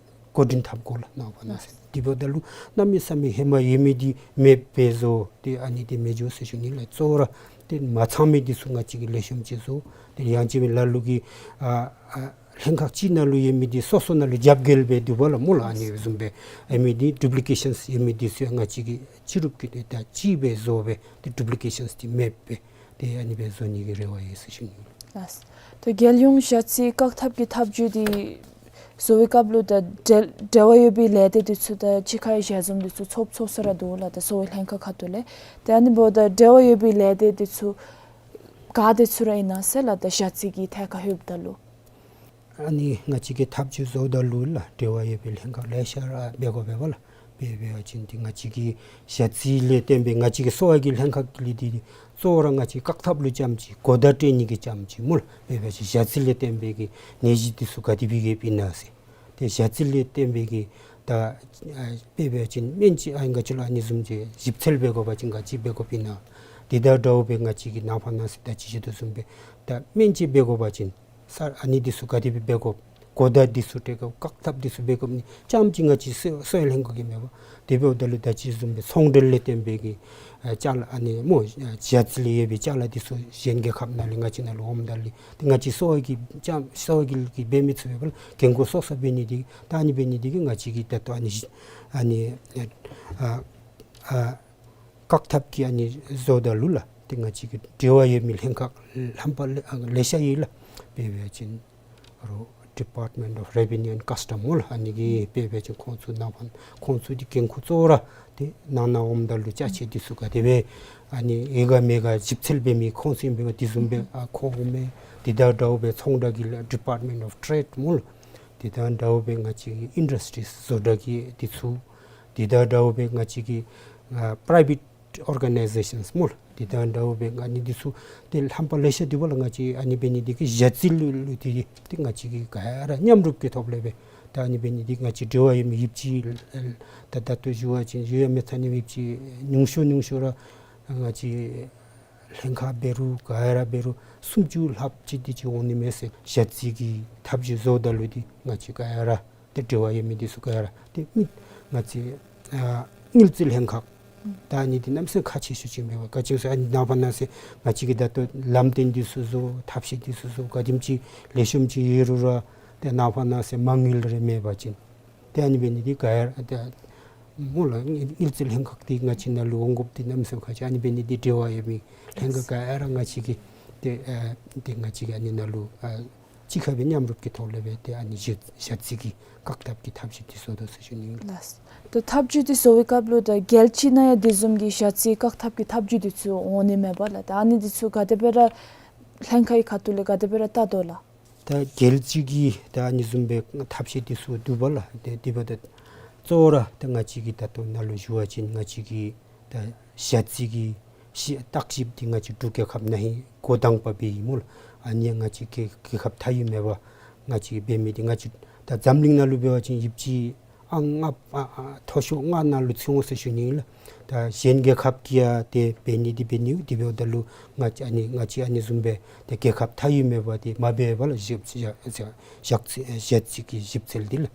བཀོད་སྒྲིག་འཐབ་དགོ་ལགས། གནང་བ་གནང་ཟེར། འདི་འབདཝ་ད་ལུ་གནམ་མེད་ས་མེད་ཧེ་མ་ཡོད་མི་འདི་མེདཔ་སྦེ་བཟོ་སྟེ་ཨ་ནི་འདི་མི་འགྱོ་ཟེར་ཞུ་ནི་ལགས། གཙོ་བོ་ར་ཏེ་མ་ཚང་མི་འདི་ཚུ་ང་བཅས་ཀྱིས་ལེགས་ཤོམ་ཅིག་བཟོ། ཏེ་ཡང་ཅིན་ལ་ལུ་གིས་ཨ་ཨ་ལྷན་ཁག་ཅིག་ནང་ལུ་ཡོད་མི་འདི་སོ་སོ་ནང་ལུ་རྒྱབ་འགལ་སྦེ་འདུག་པ་ལགས་སྨོ་ལགས། ཨ་ནི་བཟུམ་སྦེ་ཨ་མི་འདི་ཌུབ་ལི་ཀེ་ཤཱནསི་ཡོད་མི་འདི་ཚུ་ཡང་ང་བཅས་ཀྱིས་ཅི་རུང་གི་ཏེ་ད་གཅིག་སྦེ་བཟོ་སྦེ་ཏེ་ཌུབ་ལི་ཀེ་ཤཱནསི་འདི་མེདཔ་སྦེ་ཏེ་ཨ་ནི་སྦེ་བཟོ་ནི་གི་རེ་བ་ཡོད་ཟེར་ཞུ་ནི། ལགས། ད་རྒྱལ་ཡོངས་ཞ་རྩི་བཀག་ཐབས་ཀྱི་ཐབས་བྱུས་འདི་བཟོ་བའི་སྐབས་ལུ་ད་འབྲེལ་འབྲེལ་བ་ཡོད་པའི་ལས་སྡེ་འདི་ཚུ་དང་གཅིག་ཁར་ཞལ་འཛོམས་འདི་ཚུ་ཚོགས་ཚོགས་ས་ར་འདུག་ལགས། ད་གསོ་བའི་ལྷན་ཁག་ཁ་ཐུག་ལས། ཏེ་ཨ་ནི་འབདཝ་ད་འབྲེལ་བ་ཡོད་པའི་ལས་སྡེ་འདི་ཚུ་ག་འདི་ཚུ་ར་ཨིན་ན་ཟེར་ལགས། ད་ཞ་རྩི་གི་ཐད་ཁར་ལྷོདཔ་ད་ལུ། ཨ་ནི་ང་བཅས་ཀྱིས་ཐབས་བྱུས་བཟོཝ་ད་ལུ་ལགས་འབྲེལ་བ་ཡོད་པའི་ལྷན་ཁག་ལེ་ཤ་ར་འབད་དགོ་པས་པ་ལགས། དཔེ་འབད་བ་ཅིན་འདི་ང་བཅས་ཀྱི་ཞ་རྩི་ལས་བརྟེན་པའི་ང་བཅས་ཀྱི་གསོ་བ་གི་ལྷན་ཁག་གི་ལས་འདི་གཙོ་བོ་ར་ང་བཅས་བཀག་ཐབས་ལུ་རྐྱངམ་ཅིག་གོ་བརྡ་སྤྲོད་ནི་གི་རྐྱངམ་ཅིག་སྨོ་ལགས། དཔེ་འབད་བ་ཅིན་ཞ་རྩི་ལས་བརྟེན་པའི་གི་ནད་གཞི་འདི་ཚུ་ག་དེ་སྦེ་ཡོདཔ་ཨིན་ན་ཟེར། ཏེ་ཞ་རྩི་ལས་བརྟེན་པའི་གི་ད་ ད་ཨ་དཔེ་འབད་བ་ཅིན་སྨན་ཅིག་ཨ་ང་བཅས་ལུ་ཨ་ནི་བཟུམ་ཅིག་ཞིབ་འཚོལ་འབད་དགོ་པ་ཅིན་ག་ཅི་འབད་དགོཔ་ཨིན་ན། དེ་དང་འདྲཝ་སྦེ་ང་བཅས་ཀྱིས་ནངས་པ་གནངས་ཚེ་ད་ཅི་ཞུ་དོ་བཟུམ་སྦེ་ད་སྨན་ཅིག་འབད་དགོ་པ་ཅིན་ས་ཨ་ནི་འདི་ཚུ་ག་དེ་སྦེ་འབད་དགོཔ། གོ་བརྡ་འདི་ཚུ་སྤྲོད་དགོཔ། བཀག་ཐབས་འདི་ཚུ་འབད་དགོཔ་ནི་རྐྱངམ་ཅིག་ང་བཅས་གསོ་གསོ་བའི་ལྷན་ཁག་གིས་མེན་པར་དེ་འབདཝ་ད་ལུ་ད་ཅི་བཟུམ་སྦེ་ཚོང་འབྲེལ་ལས་བརྟེན་པའི་གི་ཨ་ཅ་ལ་ཨ་ནི་སྨོ་ཨ་ཞ་རྩི་ལས་ཡོད་པའི་ཅ་ལ་འདི་ཚུ་གཞན་རྒྱལ་ཁབ་ནང་ལས་ང་བཅས་ནང་ལུ་འོངམ་ད་ལུ་ཏེ་ང་བཅས་གསོ་བ་གིས་རྐྱངམ་གསོ་བ་གིས་གིས་འབད་མི་ཚུགས་པས་པ་ལགས། འགན་ཁུར་སོ་སོ་འབད་ནི་འདི་གིས། ད་ཨ་ནི་འབད་ནི་འདི་གིས་ང་བཅས་ཀྱིས་ད་ལྟོ་ཨ་ནི་ཨ་ནི་ཨ་ཨ་བཀག་ཐབས་ཀྱི་ཨ་ནི་བཟོཝ་ད་ལུ་ལགས། ཏེ་ང་བཅས་ཀྱི་འབྲེལ་བ་ཡོད་མི་ལྷན་ཁག་རྣམ་པ་ལེ་ཨ་ལེ་ཤ་ཡོད་ལགས། དཔེ་འབད་བ་ཅིན་རོགས་Department of Revenue and Custom སྨོ་ལགས། ཨ་ནི་གིས་དཔེ་འབད་བ་ཅིན་ཁོང་ཚུ་ནང་ཕན་ཁོང་ཚུ་འདི་འགན་ཁུར་གཙོ་བོ་ར་ཏེ་ནང་ན་འོངམ་ད་ལུ་ཅ་ཆས་འདི་ཚུ་ག་དེ་སྦེ་ཨ་ནི་ཡོད་ག་མེད་ག་ཞིབ་འཚོལ་འབད་མི་ཁོང་ཚུ་ཨིན་པས་པ། དེ་བཟུམ་སྦེ་ཨ་ཁོང་འོང་མས། དེ་དང་འདྲཝ་སྦེ་ཚོང་བསྒྲགས་ཀྱི་ལགས་Department of Trade སྨོ་ལགས། དེ་དང་འདྲཝ་སྦེ་ང་བཅས་ཀྱི་Industries བཟོ་གྲྭ་གི་འདི་ཚུ། དེ་དང་འདྲཝ་སྦེ་ང་བཅས་ཀྱི་ཨ་private organizations སྨོ་ལགས། དེ་དང་འདྲཝ་སྦེ་ཨ་ནི་འདི་ཚུ་ཏེ་རྣམ་པ་ལེ་ཤ་འདུག་པ་ལགས། ང་བཅས་ཨ་ནི་འབད་ནི་འདི་གིས་ཞ་རྩི་ལུ་ལུ་འདི་ཏེ་ང་བཅས་ཀྱིས་ག་ར་མཉམ་རུབ་ཀྱི་ཐོག་ལས་སྦེ་ད་ཨ་ནི་འབད་ནི་འདི་ང་བཅས་འབྲེལ་བ་ཡོད་མི་ཡོདཔ་ཅིག་ད་ད་ལྟོ་ཞུ་བ་ཅིན་ཞུ་ཡང་མི་ཚར་ནི་ཡོདཔ་ཅིག་ཉུང་ཤོས་ཉུང་ཤོས་ར་ང་བཅས་ལྷན་ཁག་འབད་རུང་ག་ར་འབད་རུང་སུམ་ཅུ་ལྷགཔ་ཅིག་འདི་ཅིག་འོང་ནི་མས་ཟེར། ཞ་རྩི་གི་ཐབས་བྱུས་བཟོཝ་ད་ལུ་འདི་ང་བཅས་ག་ར་ཏེ་འབྲེལ་བ་ཡོད་མི་འདི་ཚུ་ག་ར་ཏེ་མི་ང་བཅས་ཨ་དངུལ་རྩིས་ལྷན་ཁག་ད་ཨ་ནི་འདི་གནམ་མེད་ས་མེད་ཁག་ཆེ་ཤོས་ཅིག་མས་པ། ག་ཅི་སྨོ་ཟེར་ཨ་ནི་ནངས་པ་གནངས་ཚེ་ང་བཅས་ཀྱིས་ད་ལྟོ་ལམ་སྟོན་འདི་ཚུ་བཟོ་ཐབས་ཤེས་འདི་ཚུ་བཟོ་ག་དེམ་ཅིག་ལེགས་ཤོམ་ཅིག་ཡོད་རུང་ར་ཏེ་ནངས་པ་གནངས་ཚེ་མ་དངུལ་རེ་མེད་པ་ཅིན་ཏེ་ཨ་ནི་འབད་ནི་འདི་ག་ར་ཏེ་སྨོ་ལགས། དངུལ་དངུལ་རྩིས་ལྷན་ཁག་འདི་ང་བཅས་ནང་ལུ་འོང་དགོཔ་འདི་གནམ་མེད་ས་མེད་ཁག་ཆེ། ཨ་ནི་འབད་ནི་འདི་འབྲེལ་བ་ཡོད་མི་ལྷན་ཁག་ག་ར་ང་བཅས་ཀྱིས་ཏེ་ཨ་ཏེ་ང་བཅས་ཀྱིས་ཨ་ནི་ནང་ལུ་ཨ་གཅིག་ཁར་སྦེ་མཉམ་རུབ་ཀྱི་ཐོག་ལས་སྦེ་ཏེ་ཨ་ནི་ཞ་ཞ་རྩི་གི་བཀག་ཐབས་ཀྱི་ཐབས་ཤེས་འདི་བཟོ་དོ་ཟེར་ཞུ་ནི་ཨིན། ལགས། ད་ཐབས་བྱུས་འདི་བཟོ་བའི་སྐབས་ལུ་ད་རྒྱལ་སྤྱི་ནང་ཡང་དེ་བཟུམ་གྱི་ཞ་རྩི་བཀག་ཐབས་ཀྱི་ཐབས་བྱུས་འདི་ཚུ་འོང་ནི་མས་པ་ལགས། ད་ཨ་ནི་འདི་ཚུ་ག་དེ་སྦེ་ར་ལྷན་ཁག་གི་ཁ་ཐུག་ལས་ག་དེ་སྦེ་ར་བལྟ་དོ་ལགས། ད་རྒྱལ་སྤྱི་གི་ད་ཨ་ནི་བཟུམ་སྦེ་ཐབས་ཤེས་འདི་ཚུ་འདུག་པ་ལགས། ཏེ་དེ་འབདཝ་ད་གཙོ་བོ་ར་ད་ང་བཅས་ཀྱིས་ད་ལྟོ་ནཱ་ལུ་ཞུ་བ་ཅིན་ང་བཅས་ཀྱིས་ད་ཞ་རྩི་གི་ཞི་བརྟག་ཞིབ་འདི་ང་བཅས་འབྲུག་རྒྱལ་ཁབ་ནང་ཧེ་འགོ་དང་པ་འབད་ཡི་སྨོ་ལགས། ཨ་ནི་ཡང་ང་བཅས་རྒྱལ་རྒྱལ་ཁབ་མཐའ་དབུས་མེད་པར་ང་བཅས་འབད་མི་འདི་ང་བཅས་ད་འཛམ་གླིང་ནང་ལུ་འབད་བ་ཅིན་ཡོདཔ་ཅིག་ཨང་ལྔ་ཨ་ཨ་མཐོ་ཤོས་ལྔ་ནང་ལུ་ཚུད་འོང་ཟེར་ཞུ་ནི་ཨིན་ལགས། ད་གཞན་རྒྱལ་ཁབ་ཀྱིས་ཡང་ཏེ་འབད་ནི་འདི་འབད་ནི་འདི་འབདཝ་ད་ལུ་ང་བཅས་ཨ་ནི་ང་བཅས་ཨ་ནི་བཟུམ་སྦེ་ཏེ་རྒྱལ་ཁབ་མཐའ་དབུས་མེད་པར་ཏེ་མ་འབད་བས་པ་ལགས། ཞིབ་ཞིབ་ཞིབ་འཚོལ་ཞ་རྩི་ཞ་རྩི་གི་ཞིབ་འཚོལ་འདི་ལགས།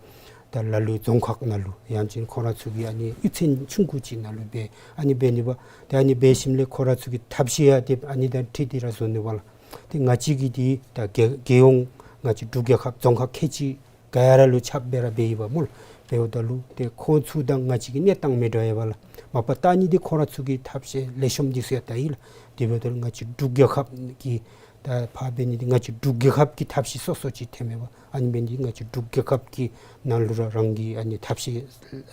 ད་ལ་ལུ་རྫོང་ཁག་ནང་ལུ་ཡང་ཅིན་ཁོ་ར་ཚུ་གི་ཨ་ནི་གཡུས་ཚན་ཆུང་ཀུ་ཅིག་ནང་ལུ་འབད་ཨ་ནི་འབད་ནི་པ། ཏེ་ཨ་ནི་འབད་ཞིནམ་ལས་ཁོ་ར་ཚུ་གི་ཐབས་ཤེས་ཡང་ཏེ་ཨ་ནི་དང་འཁྲིལ་ཏེ་ར་བཟོ་ནི་པ་ལགས། ཏེ་ང་བཅས་ཀྱིས་འདི་ད་རྒྱལ་རྒྱལ་ཡོངས་ང་བཅས་འབྲུག་རྒྱལ་ཁབ་རྫོང་ཁག་ཁལ་གཅིག་ག་ར་ལུ་ཁྱབ་སྦེ་ར་འབད་ཡི་པ་སྨོ་ལགས། འབདཝ་ད་ལུ་ཏེ་ཁོང་ཚུ་དང་ང་བཅས་ཀྱི་གནས་སྟངས་མི་འདྲ་བས་པ་ལགས། མ་པ་བལྟ་ནི་འདི་ཁོ་ར་ཚུ་གི་ཐབས་ཤེས་ལེགས་ཤོམ་འདི་ཚུ་ཡང་བལྟ་ཡི་ལགས། དེ་འབདཝ་ད་ལུ་ང་བཅས་འབྲུག་རྒྱལ་ཁབ་ཀྱི་ད་ཕར་འབད་ནི་འདི་ང་བཅས་འབྲུག་རྒྱལ་ཁབ་ཀྱི་ཐབས་ཤེས་སོ་སོ་ཅིག་ཐོནམ་མས་པ། ཨ་ནི་འབད་ནི་འདི་ང་བཅས་འབྲུག་རྒྱལ་ཁབ་ཀྱི་ནང་ལུ་ར་རང་གི་ཨ་ནི་ཐབས་ཤེས་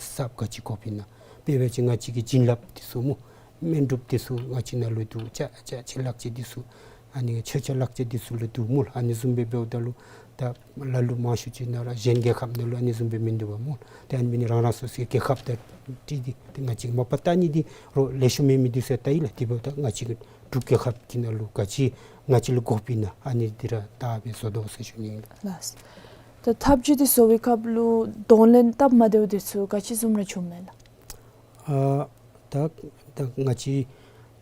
གསརཔ་ག་ཅི་དགོཔ་ཨིན་ན། དཔེ་འབད་བ་ཅིན་ང་བཅས་ཀྱི་བྱིན་རླབས་འདི་ཚུ་སྨོ། སྨན་སྒྲུབ་འདི་ཚུ་ང་བཅས་ནང་ལུ་འདུག། ཅ་ཅ་ཆས་ལག་རྗེས་འདི་ཚུ་ཨ་ནི་མཆོད་ཆས་ལག་རྗེས་འདི་ཚུ་ལུ་འདུག་སྨོ་ལགས། ཨ་ནི་བཟུམ་སྦེ་འབདཝ་ད་ལུ་ད་ལ་ལུ་མང་ཤོས་ཅིག་ནང་ར་གཞན་རྒྱལ་ཁབ་ནང་ལུ་ཨ་ནི་བཟུམ་སྦེ་མིན་འདུག་པ་སྨོ། ཏེ་ཨ་ནི་འབད་ནི་རང་རང་སོ་སོའི་རྒྱལ་ཁབ་དང་འཁྲིལ་ཏེ་ཏེ་ང་བཅས་མ་པ་བལྟ་ནི་འདི་རོགས་ལེགས་ཤོམ་མེད་མི་འདི་ཚུ་བལྟ་ཡི་ལགས། དེ་འབདཝ་ད་ང་བཅས་ཀྱི་འབྲུག་རྒྱལ་ཁབ་ཀྱི་ནང་ལུ་ག་ཅི་ང་བཅས་ལུ་དགོཔ་ཨིན་ན་ཨ་ནི་འདི་ར་བལྟ་སྦེ་བཟོ་དོ་ཟེར་ཞུ་ནི་ཨིན། ལགས། ད་ཐབས་བྱུས་འདི་བཟོ་བའི་སྐབས་ལུ་གདོང་ལེན་སྟབས་མ་བདེཝ་འདི་ཚུ་ག་ཅི་བཟུམ་ར་བྱུངམ་མས་ལགས། ཨ་ད་ད་ང་བཅས་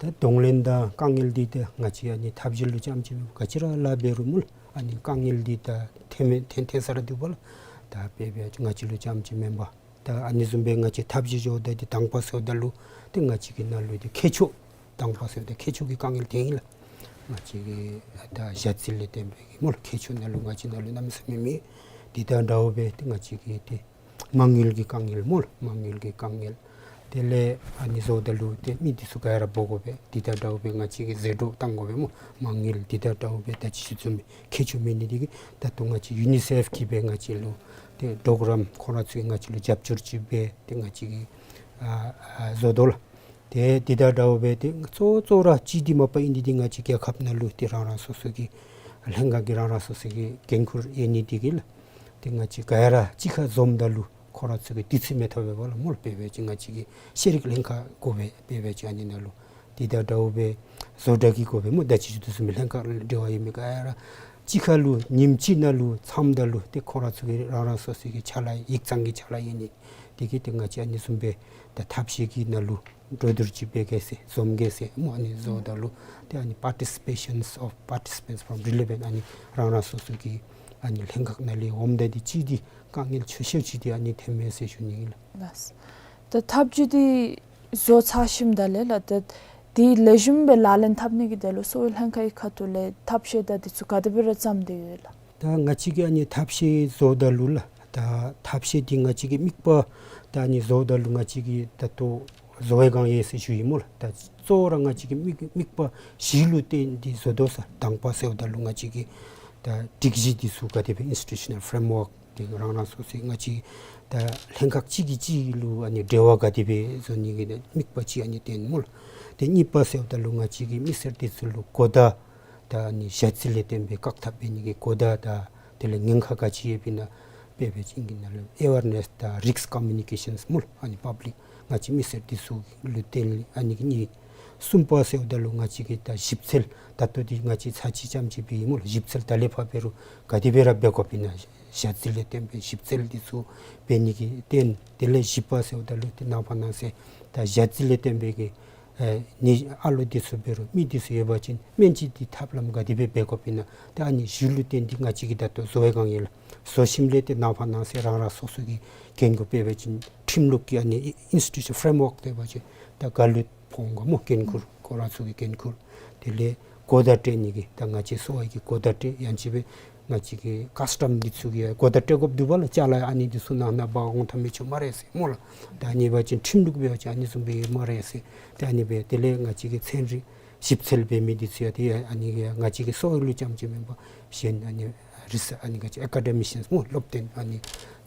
ད་གདོང་ལེན་དང་དཀའ་ངལ་འདི་ད་ང་བཅས་ཨ་ནི་ཐབས་བྱུས་ལུ་རྐྱངམ་ཅིག་ག་ཅི་ར་ལཱ་འབད་རུང་སྨོ་ལགས། ཨ་ནི་དཀའ་ངལ་འདི་ད་ཐོན་མི་ཐོན་ཐོན་ས་ར་འདུག་པ་ལགས། ད་དཔེ་འབད་བ་ཅིན་ང་བཅས་ལུ་རྐྱངམ་ཅིག་མེན་པར་ད་ཨ་ནི་བཟུམ་སྦེ་ང་བཅས་ཐབས་བྱུས་བཟོཝ་ད་འདི་དང་པ་ཟེརཝ་ད་ལུ་ཏེ་ང་བཅས་ཀྱི་ནང་ལུ་འདི་མཁས་མཆོག་དང་པ་ཟེརཝ་ད་མཁས་མཆོག་གི་དཀའ་ངལ་ཐོན་ཡི་ལགས། ང་བཅས་ཀྱི་ད་ཞ་རྩི་ལས་བརྟེན་པའི་གི་སྨོ་ལགས། མཁས་མཆོག་ནང་ལུ་ང་བཅས་ནང་ལུ་གནམ་མེད་ས་མེད་མེད། འདི་དང་འདྲཝ་སྦེ་ཏེ་ང་བཅས་ཀྱི་ཏེ་མ་དངུལ་གྱི་དཀའ་ངལ་སྨོ་ལགས། མ་དངུལ་གྱི་དཀའ་ངལ། དེ་ལས་ཨ་ནི་བཟོཝ་ད་ལུ་ཏེ་མི་འདི་ཚུ་ག་ར་འབོ་དགོ་པས། འདི་དང་འདྲཝ་སྦེ་ང་བཅས་ཀྱིས་ཟད་འགྲོ་བཏང་དགོ་པས་སྨོ། མ་དངུལ་འདི་དང་འདྲཝ་སྦེ་ད་ཅི་ཞུ་བཟུམ་སྦེ་མཁས་མཆོག་མེད་ནི་འདི་གིས་ད་ལྟོ་ང་བཅས་ཡུ་ནི་སེཕ་གིས་སྦེ་ང་བཅས་ལུ་ཏེ་གྲོགས་རམ་ཁོང་ར་ཚུ་གིས་ང་བཅས་ལུ་རྒྱབ་སྐྱོར་ཅིག་འབད་དེ་ང་བཅས་ཀྱིས་ཨ་ཨ་བཟོ་དོ་ལགས། ཏེ་འདི་དང་འདྲཝ་སྦེ་ཏེ་གཙོ་གཙོ་ར་གཅིག་འདི་མ་པ་ཨིན་འདི་འདི་ང་བཅས་རྒྱལ་ཁབ་ནང་ལུ་ཏེ་རང་རང་སོ་སོ་གི་ལྷན་ཁག་གི་རང་རང་སོ་སོ་གི་འགན་ཁུར་ཡོད་ནི་འདི་གིས་ལགས། ཏེ་ང་བཅས་ག་ར་གཅིག་ཁར་འཛོམས་ད་ལུ་ཁོང་ར་ཚུ་གི་དུས་ཚོད་མི་ཐོབ་པས་པ་ལགས་སྨོ་ལགས། དཔེ་འབད་བ་ཅིན་ང་བཅས་ཀྱི་ཤེས་རིག་ལྷན་ཁག་དགོ་པས། དཔེ་འབད་བ་ཅིན་ཨ་ནི་ནང་ལུ་འདི་དང་འདྲཝ་སྦེ་བཟོ་གྲྭ་གི་དགོ་པས་སྨོ། ད་ཅི་ཞུ་དོ་བཟུམ་སྦེ་ལྷན་ཁག་འབྲེལ་བ་ཡོད་མི་ག་ར་གཅིག་ཁར་ལུ་ཉིནམ་གཅིག་ནང་ལུ་འཛོམས་ད་ལུ་ཏེ་ཁོང་ར་ཚུ་གི་རང་རང་སོ་སོ་གི་ཕྱག་ལཱ་ཡིག་ཚང་གི་ཕྱག་ལཱ་ཡོད་ནི་ དེ་གིས་ཏེ་ང་བཅས་ཨ་ནི་བཟུམ་སྦེ་ད་ཐབས་ཤེས་ཀྱི་ནང་ལུ་གྲོས་བསྡུར་ཅིག་འབད་གེ་ཟེར་འཛོམས་གེ་ཟེར་སྨོ། ཨ་ནི་བཟོཝ་ད་ལུ་ཏེ་ཨ་ནི་participation of participants from relevant ཨ་ནི་རང་རང་སོ་སོ་གི་ཨ་ནི་ལྷན་ཁག་ནང་ལས་འོངམ་ད་འདི་ཅིག་འདི་དཀའ་ངལ་ཆེ་ཤོས་ཅིག་འདི་ཨ་ནི་ཐོནམ་མས་ཟེར་ཞུ་ནི་ཨིན་ལགས། ལགས། ད་ཐབས་བྱུས་འདི་བཟོ་ཚར་ཞིནམ་ད་ལས་ལགས་ད་འདི་ལེགས་ཤོམ་སྦེ་ལག་ལེན་འཐབ་ནི་གི་དོན་ལུ་གསོ་བའི་ལྷན་ཁག་གི་ཁ་ཐུག་ལས་ཐབས་ཤེས་དང་འདི་ཚུ་ག་དེ་སྦེ་ར་བརྩམས་ཏེ་ཡོད་ལགས། ད་ང་བཅས་ཀྱིས་ཨ་ནི་ཐབས་ཤེས་བཟོཝ་ད་ལུ་ལགས། ད་ཐབས་ཤེས་འདི་ང་བཅས་ཀྱི་དམིགས་པ་ད་ཨ་ནི་བཟོཝ་ད་ལུ་ང་བཅས་ཀྱིས་ད་ལྟོ་བཟོ་བའི་སྒང་ཡོད་ཟེར་ཞུ་ཡི་སྨོ་ལགས། ད་གཙོ་བོ་ར་ང་བཅས་ཀྱི་དམིགས་དམིགས་པ་བཞི་ལུ་བརྟེན་ཏེ་བཟོ་དོ་ཟེར། དང་པ་ཟེརཝ་ད་ལུ་ང་བཅས་ཀྱི་ད་སྒྲིག་གཞི་འདི་ཚུ་ག་དེ་སྦེ་institutional framework དེ་རང་རང་སོ་སོའི་ང་བཅས་ད་ལྷན་ཁག་གཅིག་གིས་གཅིག་ལུ་ཨ་ནི་འབྲེལ་བ་ག་དེ་སྦེ་བཟོ་ནི་གི་དམིགས་པ་ཅིག་ཨ་ནི་བསྟན་སྨོ་ལགས། དེ་གཉིས་པ་ཟེརཝ་ད་ལུ་ང་བཅས་ཀྱིས་མི་སེར་འདི་ཚུ་ལུ་གོ་བརྡ་ད་ཨ་ནི་ཞ་རྩི་ལས་བརྟེན་པའི་བཀག་ཐབས་འབད་ནི་གི་གོ་བརྡ་དང་དེ་ལས་ཉེན་ཁ་ག་ཅི་ཡོདཔ་ཨིན་ན་འབད་བ་ཅིན་གྱི་ནང་ལུ་awareness དང་risk communications སྨོ་ལགས། ཨ་ནི་public ང་བཅས་མི་སེར་འདི་ཚུ་ལུ་བརྟེན་ཨ་ནི་གི་གཉིས། གསུམ་པ་ཟེརཝ་ད་ལུ་ང་བཅས་ཀྱིས་ད་ཞིབ་འཚོལ་ད་ལྟོ་འདི་ང་བཅས་ཚར་གཅིག་རྐྱངམ་ཅིག་འབད་ཡི་སྨོ་ལགས། ཞིབ་འཚོལ་ད་ལས་ཕར་འབད་རུང་ག་དེ་སྦེ་ར་འབད་དགོཔ་ཨིན་ན་ཞ་རྩི་ལས་བརྟེན་པའི་ཞིབ་འཚོལ་འདི་ཚུ་འབད་ནི་གི་རྟིང་དེ་ལས་བཞི་པ་ཟེརཝ་ད་ལུ་ཏེ་ནངས་པ་གནངས་ཚེ་ད་ཞ་རྩི་ལས་བརྟེན་པའི་གི་ཨེ་ནད་ཨ་ལོ་འདི་ཚུ་འབད་རུང་མི་འདི་ཚུ་ཡོད་པ་ཅིན་སྨན་བཅོས་འདི་ཐབས་ལམ་ག་དེ་སྦེ་འབད་དགོཔ་ཨིན་ན་ཏེ་ཨ་ནི་བཞི་ལུ་བརྟེན་ཏེ་ང་བཅས་ཀྱིས་ད་ལྟོ་བཟོ་བའི་སྒང་ཡོད་ལགས། བཟོ་ཞིནམ་ལས་ཏེ་ནངས་པ་གནངས་ཚེ་རང་རང་སོ་སོ་གི་འགན་ཁུར་འབད་བ་ཅིན་ཁྲིམས་ལུགས་ཀྱི་ཨ་ནི་institutional framework འབད་བ་ཅིན་ད་ག་ལུ་ཕོགཔ་འོང་ག་སྨོ། འགན་ཁུར་ཁོང་ར་ཚུ་གི་འགན་ཁུར་དེ་ལས་གོ་བརྡ་སྤྲོད་ནི་གི་ད་ང་བཅས་གསོ་བ་གི་གོ་བརྡ་སྤྲོད་ཡང་ཅིན་སྦེ་ང་བཅས་ཀྱི་ཀཱསི་ཊམ་འདི་ཚུ་གིས་གོ་བརྡ་སྤྲོད་དགོཔ་འདུག་པ་ལགས། ཅ་ལ་ཨ་ནི་འདི་ཚུ་ནང་ན་འབག་འོང་ཐབས་མེད་ཆོག་སྨ་རེ་ཟེར་སྨོ་ལགས། ད་ཨ་ནི་འབད་བ་ཅིན་ཁྲིམས་ལུགས་འབད་བ་ཅིན་ཨ་ནི་བཟུམ་སྦེ་ཡོད་སྨ་རེ་ཟེར། ད་ཨ་ནི་སྦེ་དེ་ལས་ང་བཅས་ཀྱི་ཚན་རིག་ཞིབ་འཚོལ་འབད་མི་འདི་ཚུ་ཡང་ཏེ་ཨ་ནི་ང་བཅས་ཀྱི་གསོ་བ་ལུ་རྐྱངམ་ཅིག་མེན་པར་གཞན་ཨ་ནི་རི་སར་ཆི་ཨ་ནི་ང་བཅས་ཨེ་ཀ་ཌེ་མི་ཤཱནསི་སྨོ་སློབ་སྟོན་ཨ་ནི་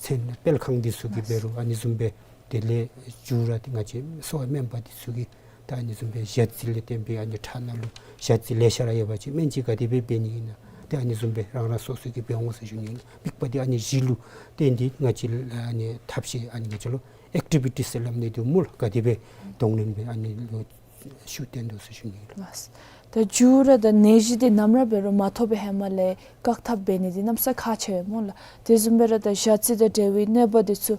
ཚན་སྤེལ་ཁང་འདི་ཚུ་གིས་འབད་རུང་ཨ་ནི་བཟུམ་སྦེ་དེ་ལས་མཇུག་ར་ཏེ་ང་བཅས་གསོ་བ་སྨན་པ་འདི་ཚུ་གིས་ད་ཨ་ནི་བཟུམ་སྦེ་ཞ་རྩི་ལས་བརྟེན་པའི་ཨ་ནི་ཁྲག་ནང་ལུ་ཞ་རྩི་ལེ་ཤ་ར་ཡོད་པ་ཅིན་སྨན་བཅོས་ག་དེ་སྦེ་འབད་ནི་ཨིན་ན་ཏེ་ཨ་ནི་བཟུམ་སྦེ་རང་རང་སོ་སོ་གིས་འབད་འོང་ཟེར་ཞུ་ནི་ཨིན། དམིགས་པ་འདི་ཨ་ནི་བཞི་ལུ་བརྟེན་ཏེ་ང་བཅས་ཨ་ནི་ཐབས་ཤེས་ཨ་ནི་ང་བཅས་ལུ་ཨེཀ་ཊི་བི་ཊིས་ཟེར་སླབ་ནི་འདུག་སྨོ་ལགས། ག་དེ་སྦེ་གདོང་ལེན་འབད་ཨ་ནི་ལུ་ཤུགས་བཏོན་དོ་ཟེར་ཞུ་ནི་ཨིན་ལགས། ལགས། ད་མཇུག་ར་ད་ནད་གཞི་འདི་ནམ་ར་འབད་རུང་མ་ཐོབ་པའི་ཧེ་མ་ལས་བཀག་ཐབས་འབད་ནི་འདི་གནམ་ས་ཁག་ཆེ་བས་སྨོ་ལགས། དེ་བཟུམ་སྦེ་ར་ད་ཞ་རྩི་དང་འབྲེལ་བའི་གནོད་པ་འདི་ཚུ་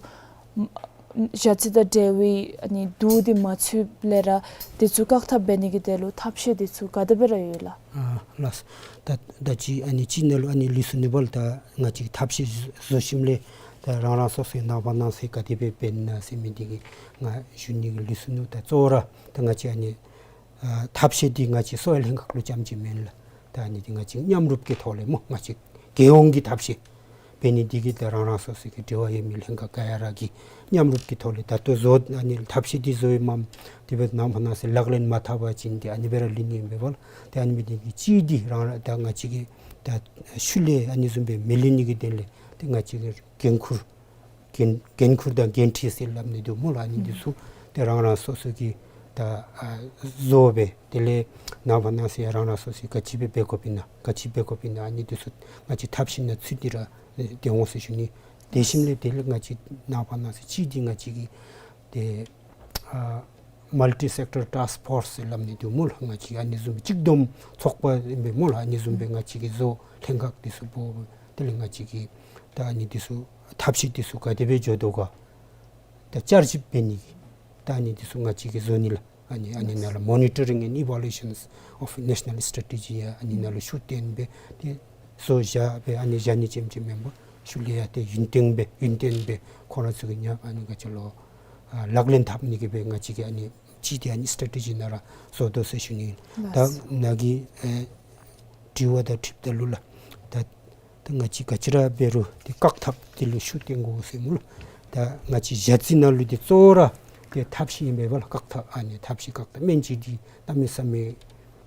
ཞ་རྩི་དང་འབྲེལ་བའི་ཨ་ནི་དུག་འདི་མ་ཚུདཔ་ལས་ར་འདི་ཚུ་བཀག་ཐབས་འབད་ནི་གི་དོན་ལུ་ཐབས་ཤེས་འདི་ཚུ་ག་དེ་སྦེ་ར་ཡོད་ལགས། ཨ་ལགས། ད་ད་ཅི་ཨ་ནི་ཅིག་ནང་ལུ་ཨ་ནི་ལུས་སོ་ནུག་པ་ལགས། ད་ང་བཅས་ཐབས་ཤེས་བཟོ་ཞིནམ་ལས་ད་རང་རང་སོ་སོའི་ནངས་པ་གནངས་ཚེ་ག་དེ་སྦེ་འབད་ན་ཟེར་མི་འདི་གི་ང་ཞུ་ནི་གི་ལུས་སོ་ནུག། ད་གཙོ་བོ་ར་ད་ང་བཅས་ཨ་ནི་ཨ་ཐབས་ཤེས་འདི་ང་བཅས་གསོ་བའི་ལྷན་ཁག་ལུ་རྐྱངམ་ཅིག་མེན་ལགས། ད་ཨ་ནི་འདི་ང་བཅས་མཉམ་རུབ་ཀྱི་ཐོག་ལས་སྨོ་ང་བཅས་རྒྱལ་ཡོངས་ཀྱི་ཐབས་ཤེས་འབད་ནི་འདི་གིས་ད་རང་རང་སོ་སོ་གི་འབྲེལ་བ་ཡོད་མི་ལྷན་ཁག་ག་ར་གིས་མཉམ་རུབ་ཀྱི་ཐོག་ལས་ད་ལྟོ་བཟོ་ཨ་ནི་ཐབས་ཤེས་འདི་བཟོ་ཡི་མམ་དེ་སྦེ་ནངས་པ་གནངས་ཚེ་ལག་ལེན་མ་འཐབ་པ་ཅིན་ཏེ་ཨ་ནི་སྦེ་ར་ལུས་ནི་ཨིན་པས་ལགས། ཏེ་ཨ་ནི་འབད་ནི་འདི་གིས་ཅིག་འདི་རང་ར་ད་ང་བཅས་ཀྱིས་ད་ཤུལ་ལས་ཨ་ནི་བཟུམ་སྦེ་མི་ལུས་ནི་གི་དོན་ལས་ཏེ་ང་བཅས་ཀྱི་འགན་ཁུར་འགན་འགན་ཁུར་དང་འགན་འཁྲི་ཟེར་སླབ་ནི་འདུག་སྨོ་ལགས། ཨ་ནི་འདི་ཚུ་ཏེ་རང་རང་སོ་སོ་གིས་ད་ཨ་བཟོ་སྦེ་དེ་ལས་ནངས་པ་གནངས་ཚེ་རང་རང་སོ་སོ་གིས་ག་ཅི་སྦེ་འབད་དགོཔ་ཨིན་ན་ག་ཅི་འབད་དགོཔ་ཨིན་ན་ཨ་ནི་འདི་ཚུ་ང་བཅས་ཐབས་ཤེས་ནང་ཚུད་དེ་ར་སྡོད་འོང་ཟེར་ཞུ་ནི། དེ་བཞིན་ལས་དེ་ལས་ང་བཅས་ནངས་པ་གནངས་ཚེ་ཅིག་འདི་ང་བཅས་ཀྱིས་ཏེ་ཨ་མལ་ཊི་སེཀ་ཊར་ཊཱསྐ་ཕོརསི་ཟེར་སླབ་ནི་འདུག་སྨོ་ལགས། ང་བཅས་ཨ་ནི་བཟུམ་གཅིག་བསྡོམས་ཚོགས་པ་ཨིན་པས་སྨོ་ལགས། ཨ་ནི་བཟུམ་སྦེ་ང་བཅས་ཀྱིས་བཟོ་ལྷན་ཁག་འདི་ཚུ་འབོ་དེ་ལས་ང་བཅས་ཀྱིས་ད་ཨ་ནི་འདི་ཚུ་ཐབས་ཤེས་འདི་ཚུ་ག་དེ་སྦེ་འགྱོ་དོ་ག་ད་བསྐྱར་ཞིབ་འབད་ནི་གི་ད་ཨ་ནི་འདི་ཚུ་ང་བཅས་ཀྱིས་བཟོ་ནི་ལགས། ཨ་ནི་ཨ་ནི་ནང་ལུ་Monitoring and Evaluations of National Strategy ཡང་ཨ་ནི་ནང་ལུ་ཤུགས་བཏོན་སྦེ་ཏེ་བཟོ་བཞག་སྦེ་ཨ་ནི་བཞག་ནི་ཙམ་ཅིག་མེན་པར་ཤུལ་ལས་ཡང་ཏེ་ཡུན་བརྟན་སྦེ་ཡུན་བརྟན་སྦེ་ཁོང་ར་ཚུ་གིས་ཡང་ཨ་ནི་ག་ཅི་ལོ་ཨ་ལག་ལེན་འཐབ་ནི་གི་སྦེ་ང་བཅས་ཀྱིས་ཨ་ནི་ཅིག་ཏེ་ཨ་ནི་སི་ཊེ་ཊེ་ཇི་ནང་ར་བཟོ་དོ་ཟེར་ཞུ་ནི་ཨིན། ལགས། ད་ནཱ་གི་ཨེ་དྲི་བ་དང་འཁྲིལཝ་ད་ལུ་ལགས། ད་ད་ང་བཅས་ག་ཅི་ར་འབད་རུང་ཏེ་བཀག་ཐབས་འདི་ལུ་ཤུགས་བཏོན་དགོ་ཟེར་སྨོ་ལགས། ད་ང་བཅས་ཞ་རྩི་ནང་ལུ་འདི་གཙོ་བོ་ར་ཏེ་ཐབས་ཤེས་ཨིན་པས་ལགས། བཀག་ཐབས་ཨ་ནི་ཐབས་ཤེས་བཀག་ཐབས་སྨན་བཅོས་འདི་གནམ་མེད་ས་མེད་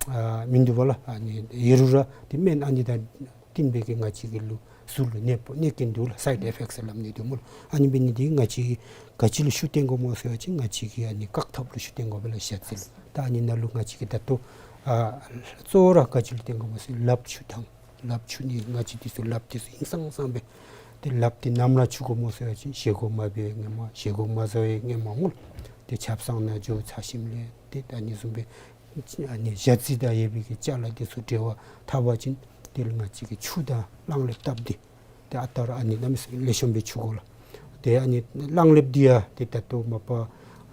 ཨ་མིན་འདུག་པ་ལགས། ཨ་ནི་ཡོད་རུང་ར་ཏེ་སྨན་ཨ་ནི་དང་བསྟུན་པའི་གི་ང་བཅས་ཀྱི་ལུ་གཟུགས་ལུ་གནོད་པ་གནོད་རྐྱེན་འདུག་ལགས། སའིཌ་ཨི་ཕེཀཊསི་ཟེར་སླབ་ནི་འདུག་སྨོ་ལགས། ཨ་ནི་འབད་ནི་འདི་ང་བཅས་ག་ཅི་ལུ་ཤུགས་བཏོན་དགོཔ་སྨོ་ཟེར་བ་ཅིན་ང་བཅས་ཀྱིས་ཨ་ནི་བཀག་ཐབས་ལུ་ཤུགས་བཏོན་དགོ་པས་ལགས་ཞ་རྩི་ལུ། ད་ཨ་ནི་ནང་ལུ་ང་བཅས་ཀྱིས་ད་ལྟོ་ཨ་གཙོ་བོ་ར་ག་ཅི་ལུ་བཏོན་དགོཔ་སྨོ་ཟེར་ལགཔ་འཁྱུ་ཐངས་ལགཔ་འཁྱུ་ནི་ང་བཅས་འདི་ཚུ་ལགཔ་འདི་ཚུ་ཧིང་སངས་སངས་སྦེ་ཏེ་ལགཔ་འདི་ནམ་ར་འཁྱུ་དགོཔ་སྨོ་ཟེར་བ་ཅིན་བཞེས་སྒོ་མ་འབད་བའི་སྔོན་མ་བཞེས་སྒོ་མ་བཟའ་བའི་སྔོན་མ་སྨོ་ལགས། ཏེ་ཆབ་གསང་ནང་འགྱོ་ཚར་ཞིནམ་ལས་ཏེ་ཨ་ནི་བཟུམ་སྦེ་ཨ་ནི་ཞ་རྩི་དང་ཡོད་པའི་གི་ཅ་ལ་འདི་ཚུ་འབྲེལ་བ་འཐབ་པ་ཅིན་དེ་ལས་ང་བཅས་ཀྱིས་ཆུ་དང་རླངས་ལས་བཏབ་སྟེ་ཏེ་ཨ་རྟག་ར་ཨ་ནི་གནམ་མེད་ས་མེད་ལེགས་ཤོམ་སྦེ་འཁྱུ་དགོ་ལགས། ཏེ་ཨ་ནི་གླང་ལེབ་འདི་ཡང་ཏེ་ད་ལྟོ་མ་པ་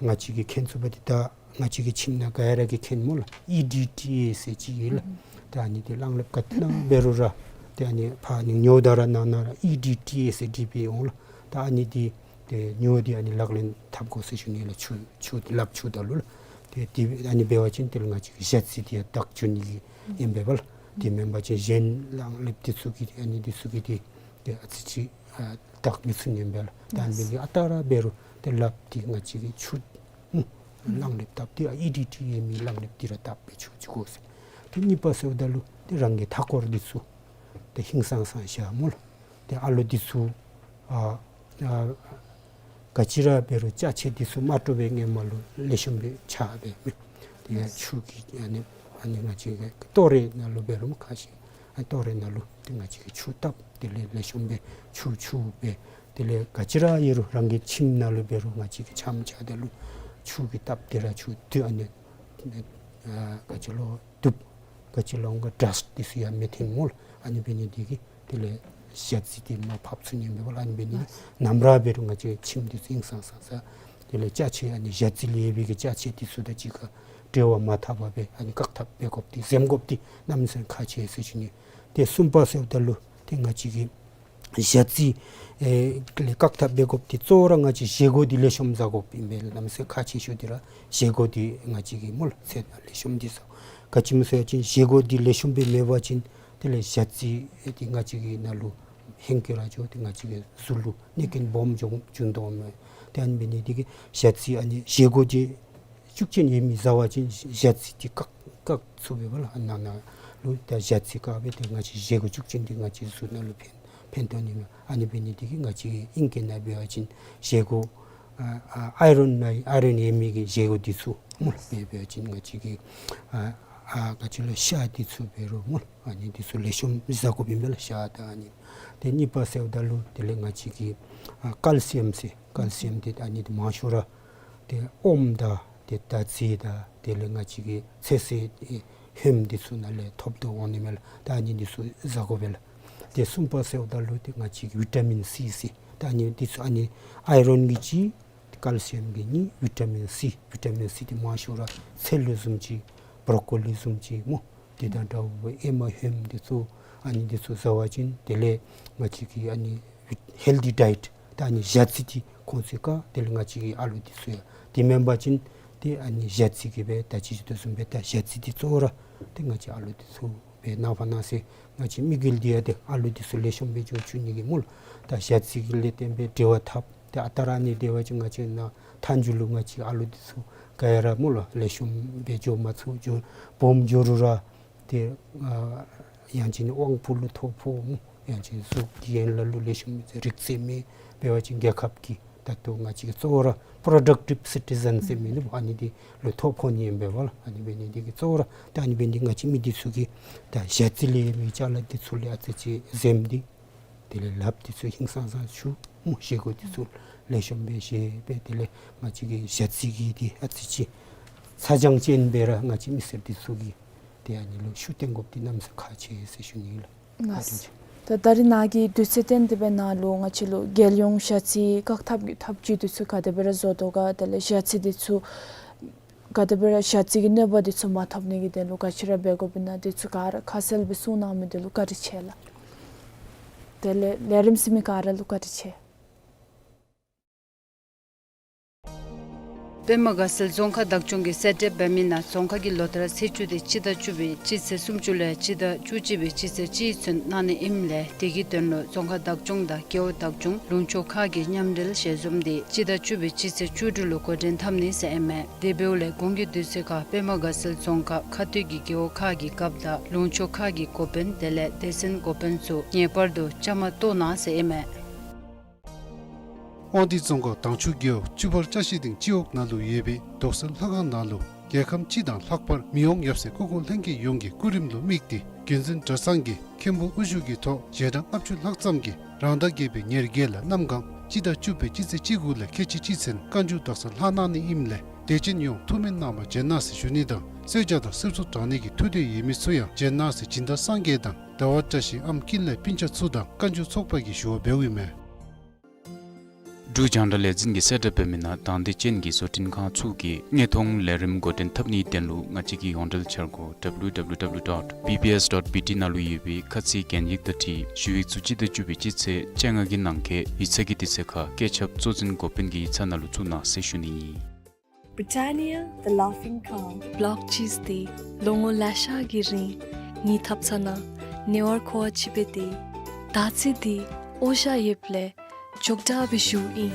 ང་བཅས་ཀྱིས་མཁྱེན་ཚུགས་པ་འདི་ད་ང་བཅས་ཀྱི་ཁྱིམ་ནང་ག་ར་གིས་མཁྱེན་སྨོ་ལགས། ཨི་ཌི་ཊི་ཨེ་ཟེར་ཅིག་ཡོད་ལགས། ཨུམ། ད་ཨ་ནི་འདི་གླང་ལེབ་ག་ཏེ་ན་འབད་རུང་ར་ཏེ་ཨ་ནི་ཕར་ཨ་ནི་ཉོ་ད་ར་ནང་ན་ར་ཨི་ཌི་ཊི་ཨེ་ཟེར་བྲིས་སྦེ་འོང་ལགས། ད་ཨ་ནི་འདི་ཏེ་ཉོ་སྟེ་ཨ་ནི་ལག་ལེན་འཐབ་དགོ་ཟེར་ཞུ་ནི་ལགས། ཆུ་ཆུ་ལགཔ་ཆུ་ད་ལུ་ལགས། ཏེ་དེ་ཨ་ནི་འབད་བ་ཅིན་དེ་ལུ་ང་བཅས་ཀྱི་ཞ་རྩི་འདི་ཡང་བདག་འཛིན་གྱི་ཨིན་པས་ལགས། དེ་མེན་པ་ཅིན་གཞན་གླང་ལེབ་འདི་ཚུ་གིས་ཨ་ནི་འདི་ཚུ་གིས་ཏེ་ཏེ་ཨ་ཙི་ཅིག་ཨ་བདག་མི་ཚུགས་ནི་ཨིན་པས་ལགས། ད་ཨ་ནི་འབད་ནི་ཨ་རྟག་ར་འབད་རུང་ཏེ་ལགཔ་འདི་ང་བཅས་ཀྱིས་ཆུ་ཨུམ་གླང་ལེབ་བཏབ་སྟེ་ཨ་ཨི་ཌི་ཊི་ཨེ་མི་གླང་ལེབ་འདི་ར་བཏབ་སྦེ་ཆུ་ཅིག་དགོ་ཟེར། ཏེ་གཉིས་པ་ཟེརཝ་ད་ལུ་ཏེ་རང་གི་མཐའ་འཁོར་འདི་ཚུ་ཏེ་ཧིང་སངས་སངས་བཞག་སྨོ་ལགས། ཏེ་ཨ་ལོ་འདི་ཚུ་ཨ་ཨ་ག་ཅི་ར་འབད་རུང་ཅ་ཆས་འདི་ཚུ་མ་འདྲཝ་སྦེ་སྔོན་མ་ལུ་ལེགས་ཤོམ་སྦེ་ཆགས་སྦེ་མི་ཏེ་ཡ་ཆུ་གི་ཨ་ནི་ཨ་ནི་ང་བཅས་ཀྱི་ལྟོ་རེ་ནང་ལུ་འབད་རུང་ཁ་ཤས་ཨ་ལྟོ་རེ་ནང་ལུ་ཏེ་ང་བཅས་ཀྱིས་ཆུ་བཏབ། དེ་ལས་ལེགས་ཤོམ་སྦེ་ཆུ་ཆུ་སྦེ་དེ་ལས་ག་ཅི་ར་ཡོད་རུང་རང་གི་ཁྱིམ་ནང་ལུ་འབད་རུང་ང་བཅས་ཀྱིས་ཆམ་རྐྱབ་ད་ལུ་ཆུ་གིས་བཏབ་སྟེ་ར་ཆུ་དེ་ཨ་ནི་ཨ་ག་ཅི་ལོ་དུག་ག་ཅི་ལོ་འོང་ག་ཌསཊ་འདི་ཚུ་ཡང་མི་ཐོན་སྨོ་ལགས། ཨ་ནི་འབད་ནི་འདི་གིས་དེ་ལས་ཞ་རྩི་འདི་མར་ཕབ་ཚུགས་ནི་ཨིན་པས་ལགས། ཨ་ནི་འབད་ནི་ནམ་ར་འབད་རུང་ང་བཅས་ཁྱིམ་འདི་ཚུ་ཧིང་སངས་སངས་ས་དེ་ལས་ཅ་ཆས་ཨ་ནི་ཞ་རྩི་ལས་འབད་གི་ཅ་ཆས་འདི་ཚུ་དང་གཅིག་ཁར་འབྲེལ་བ་མ་འཐབ་པར་སྦེ་ཨ་ནི་བཀག་ཐབས་འབད་དགོཔ་འདི་འཛེམ་དགོཔ་འདི་གནམ་མེད་ས་མེད་ཁག་ཆེ་ཟེར་ཞུ་ནི། ཏེ་གསུམ་པ་ཟེརཝ་ད་ལུ་ཏེ་ང་བཅས་ཀྱིས་ཞ་རྩི་ཨེ་ལས་བཀག་ཐབས་འབད་དགོཔ་འདི་གཙོ་བོ་ར་ང་བཅས་བཞེས་སྒོ་འདི་ལེགས་ཤོམ་བཟའ་དགོཔ་ཨིན་པས་ལགས། གནམ་མེད་ས་མེད་ཁག་ཆེ་ཤོས་འདི་ར་བཞེས་སྒོ་འདི་ང་བཅས་ཀྱིས་སྨོ་ལགས་ཚད་ལེགས་ཤོམ་འདི་བཟའ། ག་ཅི་སྨོ་ཟེར་བ་ཅིན་བཞེས་སྒོ་འདི་ལེགས་ཤོམ་སྦེ་མེད་པ་ཅིན་དེ་ལས་ཞ་རྩི་འདི་ང་བཅས་ཀྱི་ནང་ལུ་ཧེང་སྐལ་ར་འགྱོ་སྟེ་ང་བཅས་ཀྱི་གཟུགས་ལུ་གནོད་རྐྱེན་སྦོམ་འབྱུང་འབྱུང་དོ་མས། ཏེ་ཨ་ནི་འབད་ནི་འདི་གིས་ཞ་རྩི་ཨ་ནི་བཞེས་སྒོ་འདི་ཤུགས་ཅན་ཡོད་མི་བཟའ་བ་ཅིན་ཞ་རྩི་འདི་བཀག་བཀག་ཚུགས་པས་ལགས། ཨ་ནང་ན་ལུ་ད་ཞ་རྩི་བཀག་སྦེ་ཏེ་ང་བཅས་བཞེས་སྒོ་ཤུགས་ཅན་འདི་ང་བཅས་གཟུགས་ནང་ལུ་ཕན་ཕན་ཐོགས་ནི་མས། ཨ་ནི་འབད་ནི་འདི་གིས་ང་བཅས་ཀྱི་ཨིང་སྐད་ནང་འབད་བ་ཅིན་བཞེས་སྒོ་ཨ་ཨ་ཨའི་རོན་ནང་ཨའི་རོན་ཡོད་མི་གི་བཞེས་སྒོ་འདི་ཚུ་སྨོ་ལགས། འབད་འབད་བ་ཅིན་ང་བཅས་ཀྱི་ཨ་ཨ་ག་ཅི་ལོ་ཤ་འདི་ཚུ་འབད་རུང་སྨོ་ལགས། ཨ་ནི་འདི་ཚུ་ལེགས་ཤོམ་བཟའ་དགོཔ་ཨིན་པས་ལགས་ཤ་དང་ཨ་ནི། ཏེ་གཉིས་པ་ཟེརཝ་ད་ལུ་དེ་ལས་ང་བཅས་ཀྱི་ཨ་ཀལ་སི་ཡམ་ཟེར་ཀལ་སི་ཡམ་འདི་ཨ་ནི་འདི་མང་ཤོས་ར་ཏེ་ཨོམ་དང་ཏེ་ད་རྫས་དང་དེ་ལས་ང་བཅས་ཀྱི་ཚོད་བསྲེ་ཧོནམ་འདི་ཚུ་ནང་ལས་ཐོབ་དོ་འོང་ནི་མས་ལགས། ད་ཨ་ནི་འདི་ཚུ་བཟའ་དགོ་པས་ལགས། ཏེ་གསུམ་པ་ཟེརཝ་ད་ལུ་ཏེ་ང་བཅས་ཀྱི་བི་ཊ་མིན་སི་ཟེར་ད་ཨ་ནི་འདི་ཚུ་ཨ་ནི་ཨའི་རོན་གྱི་གཅིག་ཀལ་སི་ཡམ་གྱི་གཉིས་བི་ཊ་མིན་སི་བི་ཊ་མིན་སི་འདི་མང་ཤོས་ར་ཚལ་ལུ་བཟུམ་ཅིག་བྲོ་ཀོ་ལི་བཟུམ་ཅིག་སྨོ། དེ་དང་འདྲཝ་ཨེ་མ་ཧོནམ་འདི་ཚུ་ཨ་ནི་འདི་ཚུ་བཟའ་བ་ཅིན་དེ་ལས་ང་བཅས་ཀྱི་ཨ་ནི་ཧེལ་ཐི་ཌའེཊ་ད་ཨ་ནི་ཞ་རྩི་འདི་ཁོང་ཚུ་བཀག། དེ་ལས་ང་བཅས་ཀྱི་ཨ་ལུ་འདི་ཚུ་ཡང་དེ་མེན་པ་ཅིན་ཏེ་ཨ་ནི་ཞ་རྩི་གིས་སྦེ་ད་ཅི་ཞུ་དོ་བཟུམ་སྦེ་ད་ཞ་རྩི་འདི་གཙོ་བོ་ར་ཏེ་ང་བཅས་ཨ་ལུ་འདི་ཚུ་སྦེ་ནངས་པ་གནངས་ཚེ་ང་བཅས་དམིགས་ཡུལ་འདི་ཡང་ཏེ་ཨ་ལུ་འདི་ཚུ་ལེགས་ཤོམ་སྦེ་འགྱོ་བཅུག་ནི་གི་སྨོ་ལགས། ད་ཞ་རྩི་གི་ལས་བརྟེན་སྦེ་འབྲེལ་བ་འཐབ། ཏེ་ཨ་རྟག་ར་ཨ་ནི་འབད་བ་ཅིན་ང་བཅས་ནཱ་མཐའ་མཇུག་ལུ་ང་བཅས་ཨ་ལུ་འདི་ཚུ་ག་ཡ་ར་སྨོ་ལགས་ལེགས་ཤོམ་སྦེ་འགྱོ་མ་ཚུགས། འགྱོ་སྦོམ་འགྱོ་རུང་ར་ཏེ་ཨ་ཡང་ཅིན་དབང་པོ་ལུ་ཐོ་ཕོག་སྨོ། ཡང་ཅིན་གཟུགས་ཀྱི་ཡན་ལག་ལུ་ལེགས་ཤོམ་རིག་རྩལ་མེད། འབད་བ་ཅིན་རྒྱལ་ཁབ་ཀྱི་ད་ལྟོ་ང་བཅས་ཀྱི་གཙོ་བོ་ར་པྲོ་ཌག་ཊིབ་སི་ཊི་ཟན་ཟེར་མི་འདི་ཨ་ནི་འདི་ལུ་ཐོ་ཕོག་ནི་ཨིན་པས་ལགས། ཨ་ནི་འབད་ནི་འདི་གིས་གཙོ་བོ་ར་ད་ཨ་ནི་འབད་ནི་ང་བཅས་མི་འདི་ཚུ་གིས་ད་ཞ་རྩི་ལས་མི་ཅ་ལ་འདི་ཚུ་ལས་ཨ་ཙི་ཅིག་འཛེམ་སྟེ་དེ་ལས་ལགཔ་འདི་ཚུ་ཧིང་སངས་སངས་བྱུག་སྨོ། བཞེས་སྒོ་འདི་ཚུ་ལེགས་ཤོམ་སྦེ་བཞེས་སྦེ་དེ་ལས་ང་བཅས་ཀྱི་ཞ་རྩི་གི་འདི་ཨ་ཙི་ཅིག་ཚ་གྱང་ཅན་སྦེ་ར་ང་བཅས་མི་སེར་འདི་ཚུ་གིས་ཏེ་ཨ་ནི་ལུ་ཤུགས་བཏོན་དགོཔ་འདི་གནམ་མེད་ས་མེད་ཁག་ཆེ་ཟེར་ཞུ་ནི་ལགས། ལགས། ད་ད་རིས་ནཱ་གི་དུས་ཚོད་བཏོན་ཏེ་སྦེ་ནཱ་ལུ་ང་བཅས་ལུ་རྒྱལ་ཡོངས་ཞ་རྩི་བཀག་ཐབས་ཀྱི་ཐབས་བྱུས་འདི་ཚུ་ག་དེ་སྦེ་ར་བཟོ་དོ་ག། དེ་ལས་ཞ་རྩི་འདི་ཚུ་ག་དེ་སྦེ་ར་ཞ་རྩི་གི་གནོད་པ་འདི་ཚུ་མ་ཐོབ་ནི་གི་དོན་ལུ་ག་ཅི་ར་འབད་དགོཔ་ཨིན་ན་འདི་ཚུ་ག་ར་ཁ་གསལ་སྦེ་གསུངས་གནང་མི་འདི་ལུ་བཀའ་དྲིན་ཆེ་ལགས། དེ་ལས་ལས་རིམ་གཟིགས་མི་ག་ར་ལུ་བཀའ་དྲིན་ཆེ། པདྨ་དགའ་ཚལ་རྫོང་ཁག་བདག་སྐྱོང་གིས་གསལ་འགྲེལ་འབད་མི་ནང་རྫོང་ཁག་གི་ལོ་ལྟར་ཚེས་བཅུ་སྟེ་སྤྱི་ཟླ་བཅུ་པའི་སྤྱི་ཚེས་སུམ་ཅུ་ལས་སྤྱི་ཟླ་བཅུ་གཅིག་པའི་སྤྱི་ཚེས་གཅིག་ཚུན་གནང་ནི་ཨིནམ་ལས་དེ་གི་དོན་ལུ་རྫོང་ཁག་བདག་སྐྱོང་དང་རྒེད་འོག་བདག་སྐྱོང་ལུང་ཕྱོགས་ཁག་གིས་མཉམ་འབྲེལ་ཞལ་འཛོམས་འདི་སྤྱི་ཟླ་བཅུ་པའི་སྤྱི་ཚེས་བཅུ་དྲུག་ལུ་འགོ་འདྲེན་འཐབ་ནི་ཟེར་ཨིན་མས། དེ་འབདཝ་ལས་གོང་གི་དུས་ཚོད་ཁར་པདྨ་དགའ་ཚལ་རྫོང་ཁག་ཁ་སྟོད་ཀྱི་རྒེད་འོག་ཁག་གི་རྒཔོ་དང་ལུང་ཕྱོགས་ཁག་གི་འགོ་དཔོན་དེ་ལས་སྡེ་ཚན་འགོ་དཔོན་ཚུ་ངེས་པར་དུ་བཅའ་མར་གཏོགས་གནང་ཟེར་ཨིན་མས། དབང་འདུས་རྫོང་ཁག་དྭངས་ཆུ་རྒེད་འོག་བཅུ་པར་ཅ་ཤེས་སྡིངས་སྤྱི་འོག་ནང་ལུ་ཡོད་པའི་རྡོ་གསར་ལྷ་ཁང་ནང་ལུ་རྒྱལ་ཁམས་སྤྱི་དང་ལྷག་པར་མི་དབང་ཡབ་སྲས་སྐུ་འཁོར་ལྷན་རྒྱས་ཡོངས་ཀྱི་སྐུ་རིམ་ལུ་དམིགས་ཏེ་བརྒྱུད་འཛིན་གྲྭ་ཚང་གི་མཁན་པོ་དབུ་བཞུགས་ཀྱི་ཐོག་རྗེས་འབྲང་ལྔ་བཅུ་ལྷག་ཙམ་གྱིས་རང་ཟླ་བརྒྱད་པའི་ཉེར་བརྒྱད་ལས་གནམ་གང་སྤྱི་ཟླ་བཅུ་པའི་སྤྱི་ཚེས་བཅུ་དགུ་ལས་ཁལ་གཅིག་གཅིག་ཚུན་བཀའ་འགྱུར་དག་ས་ལྷག་གནང་ནི་ཨིནམ་ལས་དད་ཅན་ཡོངས་ཐུགས་སྨོན་གནང་བར་བྱོན་གནང་ཟེར་ཞུ་ནི་དང་གསོལ་ཇ་དང་གསེར་མཚོ་དྲང་ནི་གི་ཐུགས་འདོད་ཡོད་མི་ཚུ་ཡང་བྱོན་གནང་ཟེར་སྦྱིན་བདག་སངས་རྒྱས་དང་ཟླ་བ་བཀྲ་ཤིས་ཨམ་ཀུན་ལེགས་སྤུན་ཆ་ཚུ་དང་བཀའ་འགྱུར་ཚོགས་པ་གིས་ཞུ་བ་འབདཝ་ཨིན་མས། འབྲུག་རྒྱང་བསྒྲགས་ལས་འཛིན་གྱི་གསལ་བསྒྲགས་འབད་མི་ནང་དང་འདོད་ཅན་གྱི་བཟོ་སྐྲུན་ཁང་ཚུ་གིས་དངོས་མཐོང་ལས་རིམ་འགོ་འདྲེན་འཐབ་ནིའི་དོན་ལུ་ང་བཅས་ཀྱི་ཡོངས་འབྲེལ་འཆར་སྒོ་W W W dot B B S dot B T ནང་ལུ་ཡོད་པའི་ཁ་ཚིག་གན་ཡིག་དང་འཁྲིལ་ཞུ་ཡིག་ཚུ་སྤྱི་ཟླ་བཅུ་པའི་སྤྱི་ཚེས་བཅོ་ལྔ་གི་ནང་འཁོད་ཡིག་ཚང་གི་དུས་ཚོད་ཁར་བཀོད་ཁྱབ་གཙོ་འཛིན་འགོ་དཔོན་གྱི་ཡིག་ཚང་ནང་ལུ་བཙུགས་གནང་ཟེར་ཞུ་ནི་ཨིན། Britannia, the Laughing Cow. Block cheese འདི་ལོ་ངོ་ལེ་ཤ་གི་རིང་ངེའི་ཐབ་ཚང་ནང་ཉེ་བར་མཁོ་བ་ཅིག་འབད་དེ་ད་ཅི་འདི་ཨོ་ཤ་ཡོདཔ་ལས་མགྱོགས་དྲགས་སྦེ་ཞུཝ་ཨིན།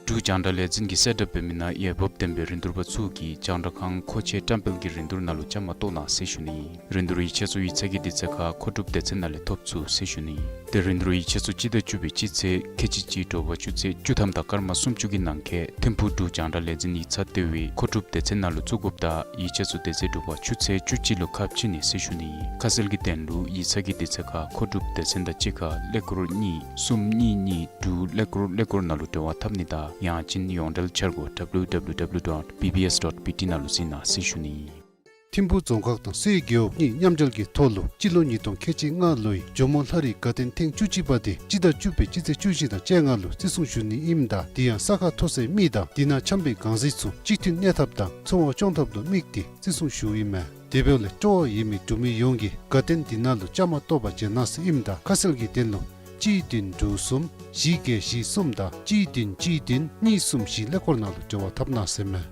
འབྲུག་རྒྱང་བསྒྲགས་ལས་འཛིན་གྱི་གསལ་བསྒྲགས་འབད་མི་ནང་འོས་འབབ་ལྡན་པའི་རིན་བསྡུར་པ་ཚུ་གིས་རྒྱང་བསྒྲགས་ཁང་མཁོ་ཆས་བཀྲམ་སྤེལ་གྱི་རིན་བསྡུར་ནང་ལུ་བཅའ་མར་གཏོགས་གནང་ཟེར་ཞུ་ནི་ཨིན། རིན་བསྡུར་ཡིག་ཆ་ཚུ་ཡིག་ཚང་གི་དུས་ཚོད་ཁར་མཁོ་སྒྲུབ་སྡེ་ཚན་ནང་ལས་ཐོབ་ཚུགས་ཟེར་ཞུ་ནི་ཨིན། ཏེ་རིན་བསྡུར་ཡིག་ཆ་ཚུ་སྤྱི་ཟླ་བཅུ་པའི་སྤྱི་ཚེས་ཁལ་གཅིག་གཅིག་དྲོ་པ་ཆུ་ཚོད་བཅུ་ཐམ་དང་སྐར་མ་སུམ་ཅུ་གི་ནང་འཁོད་ཐིམ་ཕུག་འབྲུག་རྒྱང་བསྒྲགས་ལས་འཛིན་ཡིག་ཚང་ལྟེ་བའི་མཁོ་སྒྲུབ་སྡེ་ཚན་ནང་ལུ་བཙུགས་དགོཔ་དང་ཡིག་ཆ་ཚུ་དེ་ཚེ་དྲོ་པ་ཆུ་ཚོད་བཅུ་གཅིག་ལུ་ཁ་ཕྱེ་ནི་ཟེར་ཞུ་ནི་ཨིན། ཁ་གསལ་གྱི་དོན་ལུ་ཡིག་ཚང་གི་དུས་ཚོད་ཁར་མཁོ་སྒྲུབ་སྡེ་ཚན་དང་གཅིག་ཁར་ཀླད་ཀོར་གཉིས་གསུམ་གཉིས་གཉིས་དྲུག་ཀླད་ཀོར་ཀླད་ཀོར་ནང་ལུ་འབྲེལ་བ་འཐབ་ནི་དང་ཡང་ཅིན་ཡོངས་འབྲེལ་འཆར་སྒོ་W W W dot B B S dot B T ནང་ལུ་གཟིགས་གནང་ཟེར་ཞུ་ནི་ཨིན། ཐིམ་ཕུག་རྫོང་ཁག་དང་སའི་རྒེད་འོག་གཉིས་མཉམ་འབྲེལ་གྱི་ཐོག་ལུ་སྤྱི་ལོ་ཉིས་སྟོང་ཁལ་གཅིག་ལྔ་ལོའི་ཇོ་མོ་ལྷ་རིའི་དགའ་སྟོན་ཐེངས་བཅུ་གཅིག་པ་དེ་སྤྱི་ཟླ་བཅུ་པའི་སྤྱི་ཚེས་བཅུ་བཞི་དང་བཅོ་ལྔ་ལུ་བརྩི་སྲུང་ཞུ་ནི་ཨིནམ་ད་དེ་ཡང་ས་ཁ་མཐོ་སའི་མི་དང་དེ་ནང་འཁྱམས་པའི་གང་ཟག་ཚུ་གཅིག་མཐུན་གནས་ཐབས་དང་འཚོ་བ་སྐྱོང་ཐབས་ལུ་དམིགས་ཏེ་བརྩི་སྲུང་ཞུཝ་ཨིན་མས། དེ་འབདཝ་ལས་སྤྲོ་བ་ཡོད་མི་འབྲུག་མི་ཡོངས་ཀྱིས་དགའ་སྟོན་དེ་ནང་ལུ་བཅའ་མར་གཏོགས་པར་བྱོན་གནང་ཟེར་ཨིནམ་ད་ཁ་གསལ་གྱི་དོན་ལུ་གཅིག་བདུན་དྲུག་གསུམ་བཞི་བརྒྱད་བཞི་གསུམ་དང་གཅིག་བདུན་གཅིག་བདུན་གཉིས་གསུམ་བཞི་ཀླད་ཀོར་ནང་ལུ་འབྲེལ་བ་འཐབ་གནང་ཟེར་མས།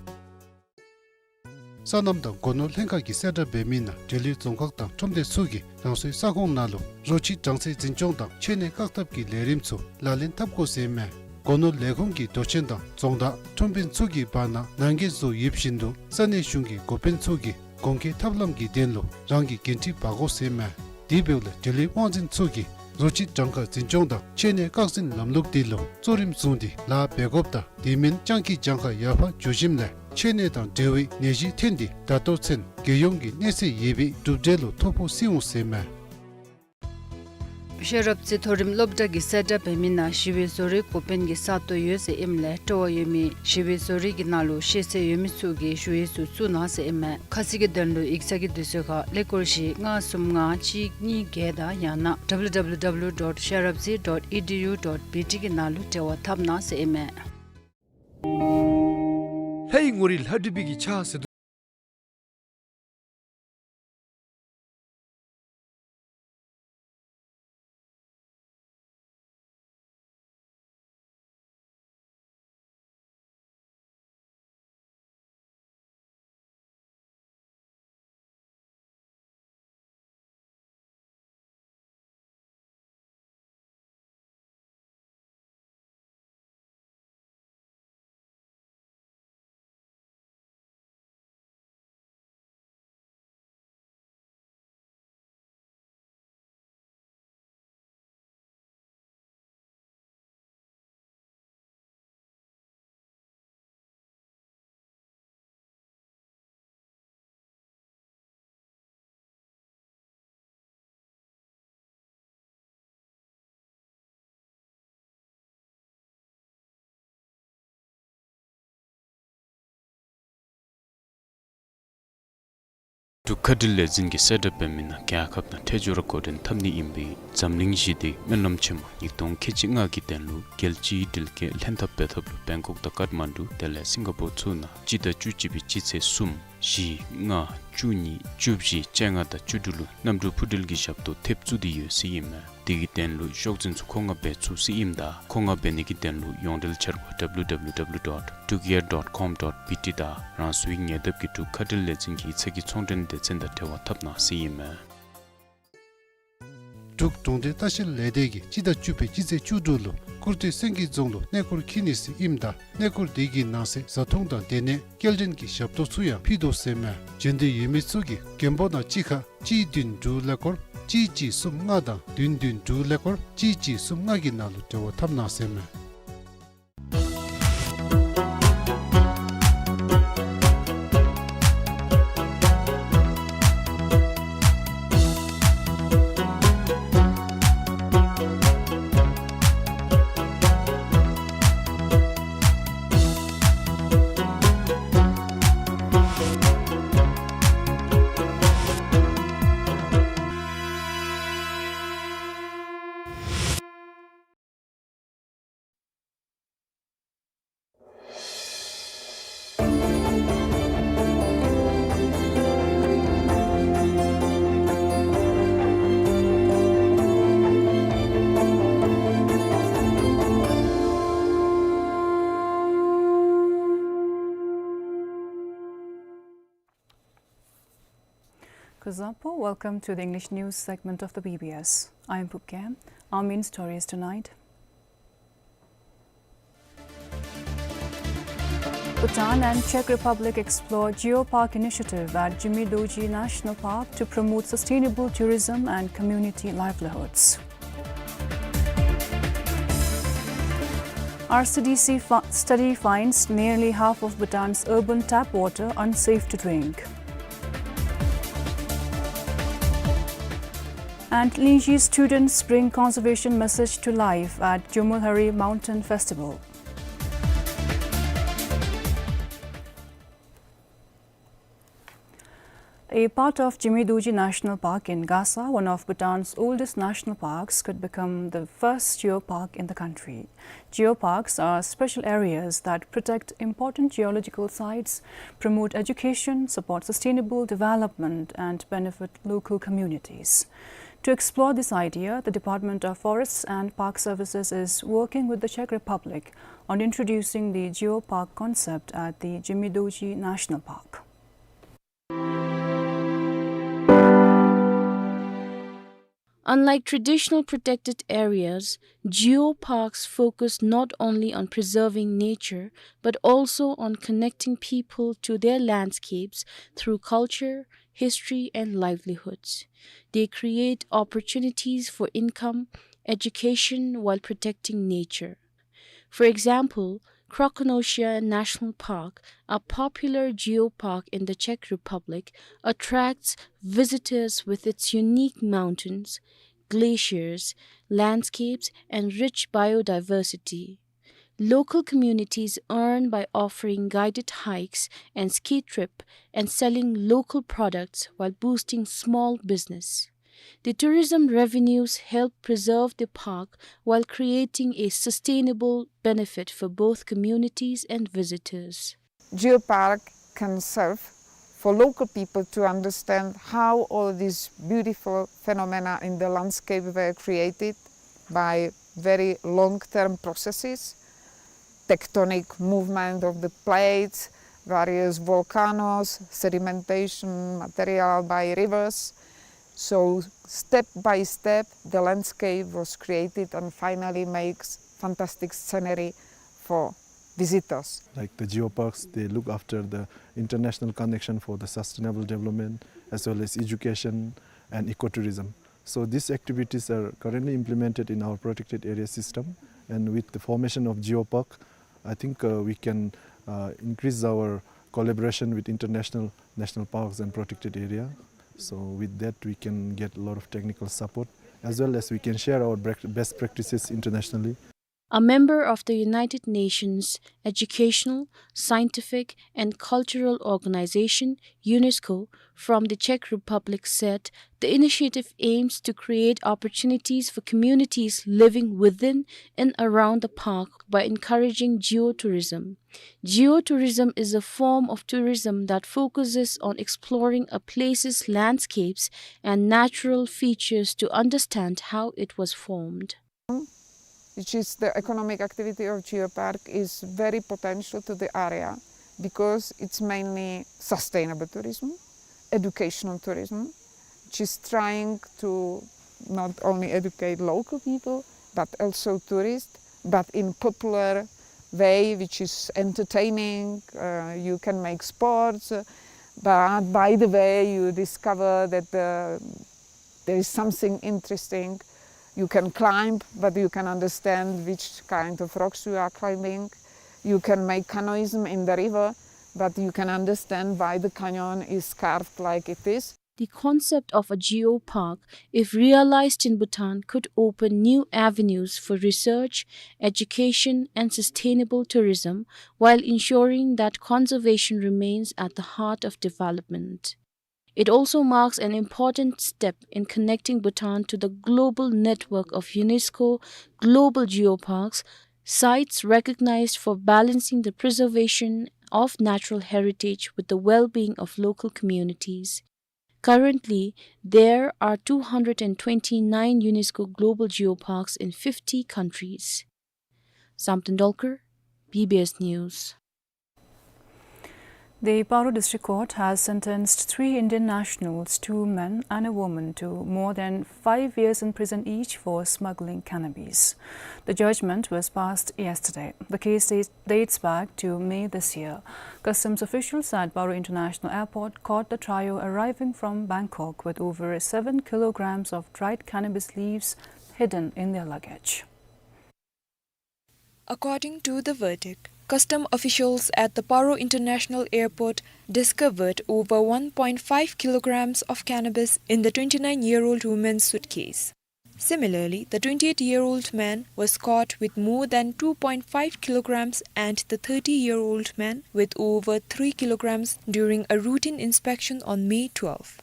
སོ་ནམ་དང་སྒོ་ནོར་ལྷན་ཁག་གི་གསལ་བསྒྲགས་འབད་མི་ནང་འབྲེལ་ཡོད་རྫོང་ཁག་དང་ཁྲོམ་སྡེ་ཚུ་གིས་རང་སོའི་ས་ཁོངས་ནང་ལུ་རོ་ཁྱི་གྲངས་ཚད་འཛིན་སྐྱོང་དང་འཆོལ་ནད་བཀག་ཐབས་ཀྱི་ལས་རིམ་ཚུ་ལག་ལེན་འཐབ་དགོ་ཟེར་མས། སྒོ་ནོར་ལས་ཁུངས་ཀྱི་མདོ་ཆེན་དང་རྫོང་བདག་ཁྲོམ་དཔོན་ཚུ་གི་བར་ན་ནང་འགལ་བཟོ་ཡོདཔ་བཞིན་དུ་ས་གནས་གཞུང་གི་འགོ་དཔོན་ཚུ་གིས་གོང་འཁོད་ཐབས་ལམ་གྱི་དོན་ལུ་རང་གི་འགན་འཁྲི་འབག་དགོ་ཟེར་མས། དེ་འབདཝ་ལས་འབྲེལ་ཡོད་དབང་འཛིན་ཚུ་གིས་རོ་ཁྱི་གྲངས་ཀ་འཛིན་སྐྱོང་དང་འཆོལ་ནད་བཀག་འཛིན་ལམ་ལུགས་དེ་ལུ་གཙོ་རིམ་བཟུང་སྟེ་ལཱ་འབད་དགོཔ་དང་དེ་མིན་སྤྱང་ཀི་གྱངས་ཁ་ཡར་འཕར་འགྱོ་ཞིནམ་ལས་འཆོལ་ནད་དང་འབྲེལ་བའི་ནད་གཞི་ཐོན་ཏེ་ད་ལྟོ་ཚུན་རྒྱལ་ཡོངས་ཀྱི་གནས་ཚད་ཡོད་པའི་གྲུབ་འབྲས་ལུ་ཐོ་ཕོག་སྲིད་འོང་ཟེར་མས། ཤེས་རབ་རྩེ་མཐོ་རིམ་སློབ་གྲྭ་གི་གསལ་བསྒྲགས་འབད་མི་ནང་ཞི་བའི་བཟོ་རིག་འགོ་དཔོན་གྱི་ས་སྟོང་ཡོད་ཟེར་ཨིནམ་ལས་སྤྲོ་བ་ཡོད་མི་ཞི་བའི་བཟོ་རིག་གི་ནང་ལུ་ཤེས་ཚད་ཡོད་མི་ཚུ་གིས་ཞུ་ཡིག་ཚུ་བཙུགས་གནང་ཟེར་ཨིན་མས། ཁ་གསལ་གྱི་དོན་ལུ་ཡིག་ཚང་གི་དུས་ཚོད་ཁར་ཀླད་ཀོར་བཞི་ལྔ་གསུམ་ལྔ་གཅིག་གཉིས་བརྒྱད་དང་ཡང་ན་W W W dot sharapzi dot E D U dot B T གི་ནང་ལུ་འབྲེལ་བ་འཐབ་གནང་ཟེར་ཨིན་མས། ལྷའི་ངོ་རིས་ལྷ་བྲིས་པའི་གི་ཕྱག་ཟེར་དོ། འབྲུག་ཁ་བྲལ་ལས་འཛིན་གྱི་གསལ་བསྒྲགས་འབད་མི་ནང་རྒྱལ་ཁབ་དང་འཕྲལ་མགྱོགས་ར་འགོ་འདྲེན་འཐབ་ནི་ཨིན་པའི་འཛམ་གླིང་ཞི་བདེའི་སྨོན་ལམ་ཆེན་མོ་ཉིས་སྟོང་ཁལ་གཅིག་ལྔ་གི་དོན་ལུ་རྒྱལ་སྤྱིའི་སྒྲིལ་རྒྱས་ལྷན་ཐབས་འབད་ཐབས་ལུ་བེང་ཀོག་དང་ཀཏ་མན་ཌུ་དེ་ལས་སིང་ག་པོར་ཚུ་ནང་སྤྱི་ཟླ་བཅུ་གཅིག་པའི་སྤྱི་ཚེས་གསུམ་བཞི་ལྔ་བཅུ་གཉིས་བཅུ་བཞི་བཅོ་ལྔ་དང་བཅུ་དྲུག་ལུ་གནམ་གྲུ་འཕུར་འགྲུལ་གྱི་ཞབས་ཏོག་ཐེབས་བཙུགས་ཏེ་ཡོད་ཟེར་ཨིན་མས། དེ་གི་དོན་ལུ་ཤོག་འཛིན་ཚུ་མཁོ་མངགས་འབད་ཚུགས་ཟེར་ཨིནམ་ད་མཁོ་མངགས་འབད་ནི་གི་དོན་ལུ་ཡོངས་འབྲེལ་འཆར་སྒོ་W W W dot drukair dot com dot B T དང་རང་སོའི་ཉེ་འདབས་ཀྱི་འབྲུག་ཁ་བྲལ་ལས་འཛིན་གྱི་ཡིག་ཚང་གི་ཚོང་འབྲེལ་སྡེ་ཚན་དང་འབྲེལ་བ་འཐབ་གནང་ཟེར་ཨིན་མས། འབྲུག་གྲོང་སྡེ་ལྟ་བཤལ་ལས་སྡེ་གིས་སྤྱི་ཟླ་བཅུ་པའི་སྤྱི་ཚེས་བཅུ་དྲུག་ལུ་ཀུར་སྟོད་སེང་གེ་རྫོང་ལུ་གནས་སྐོར་འཁྱིད་ནི་ཟེར་ཨིནམ་ད་གནས་སྐོར་དེ་གི་ནང་གསེས་བཟའ་འཐུང་དང་སྡོད་གནས་སྐྱེལ་འདྲེན་གྱི་ཞབས་ཏོག་ཚུ་ཡང་ཕུལ་དོ་ཟེར་མས། འབྱོན་འདོད་ཡོད་མི་ཚུ་གིས་རྒན་པོ་ནང་གཅིག་ཁར་གཅིག་བདུན་དྲུག་ཀླད་ཀོར་གཅིག་གཅིག་གསུམ་ལྔ་དང་བདུན་བདུན་དྲུག་ཀླད་ཀོར་གཅིག་གཅིག་གསུམ་ལྔ་གི་ནང་ལུ་འབྲེལ་བ་འཐབ་གནང་ཟེར་མས། Pazapo, welcome to the English news segment of the B B S. I'm Pupkem. Our main stories tonight. Bhutan and Czech Republic explore Geopark initiative at Jimmy Dorji National Park to promote sustainable tourism and community livelihoods. R C D C fi-, study finds nearly half of Bhutan's urban tap water unsafe to drink. And Lingzhi students bring conservation message to life at Jomolhari Mountain Festival. A part of Jimmy Dorji National Park in Gasa, one of Bhutan's oldest national parks, could become the first geopark in the country. Geoparks are special areas that protect important geological sites, promote education, support sustainable development, and benefit local communities. To explore this idea, the Department of Forests and Park Services is working with the Czech Republic on introducing the geopark concept at the Jimmy Dorji National Park. Unlike traditional protected areas, geoparks focus not only on preserving nature, but also on connecting people to their landscapes through culture, history, and livelihoods. They create opportunities for income, education, while protecting nature. For example, Krkonoše National Park, a popular geopark in the Czech Republic, attracts visitors with its unique mountains, glaciers, landscapes, and rich biodiversity. Local communities earn by offering guided hikes and ski trip and selling local products while boosting small business. The tourism revenues help preserve the park while creating a sustainable benefit for both communities and visitors. Geopark can serve for local people to understand how all these beautiful phenomena in the landscape were created by very long-term processes, tectonic movement of the plates, various volcanoes, sedimentation material by rivers. So step by step, the landscape was created and finally makes fantastic scenery for visitors. Like the geoparks, they look after the international connection for the sustainable development as well as education and ecotourism. So these activities are currently implemented in our protected area system, and with the formation of geopark, I think, uh, we can, uh, increase our collaboration with international national parks and protected area. So with that, we can get a lot of technical support, as well as we can share our bre-, best practices internationally. A member of the United Nations Educational, Scientific and Cultural Organization, UNESCO, from the Czech Republic said the initiative aims to create opportunities for communities living within and around the park by encouraging geotourism. Geotourism is a form of tourism that focuses on exploring a place's landscapes and natural features to understand how it was formed. Which is the economic activity of geopark, is very potential to the area because it's mainly sustainable tourism, educational tourism, which is trying to not only educate local people, but also tourists, but in popular way, which is entertaining. Uh, you can make sports, uh, but by the way, you discover that the there is something interesting. You can climb, but you can understand which kind of rocks you are climbing. You can make canoeism in the river, but you can understand why the canyon is carved like it is. The concept of a geopark, if realized in Bhutan, could open new avenues for research, education, and sustainable tourism, while ensuring that conservation remains at the heart of development. It also marks an important step in connecting Bhutan to the global network of UNESCO Global Geoparks, sites recognized for balancing the preservation of natural heritage with the well-being of local communities. Currently, there are two hundred and twenty-nine UNESCO Global Geoparks in fifty countries. Samten Dolkar, B B S News. The Paro District Court has sentenced three Indian nationals, two men and a woman, to more than five years in prison each for smuggling cannabis. The judgment was passed yesterday. The case dates, dates back to May this year. Customs officials at Paro International Airport caught the trio arriving from Bangkok with over seven kilograms of dried cannabis leaves hidden in their luggage. According to the verdict, custom officials at the Paro International Airport discovered over one point five kilograms of cannabis in the twenty-nine-year-old woman's suitcase. Similarly, the twenty-eight-year-old man was caught with more than two point five kilograms and the thirty-year-old man with over three kilograms during a routine inspection on May twelve.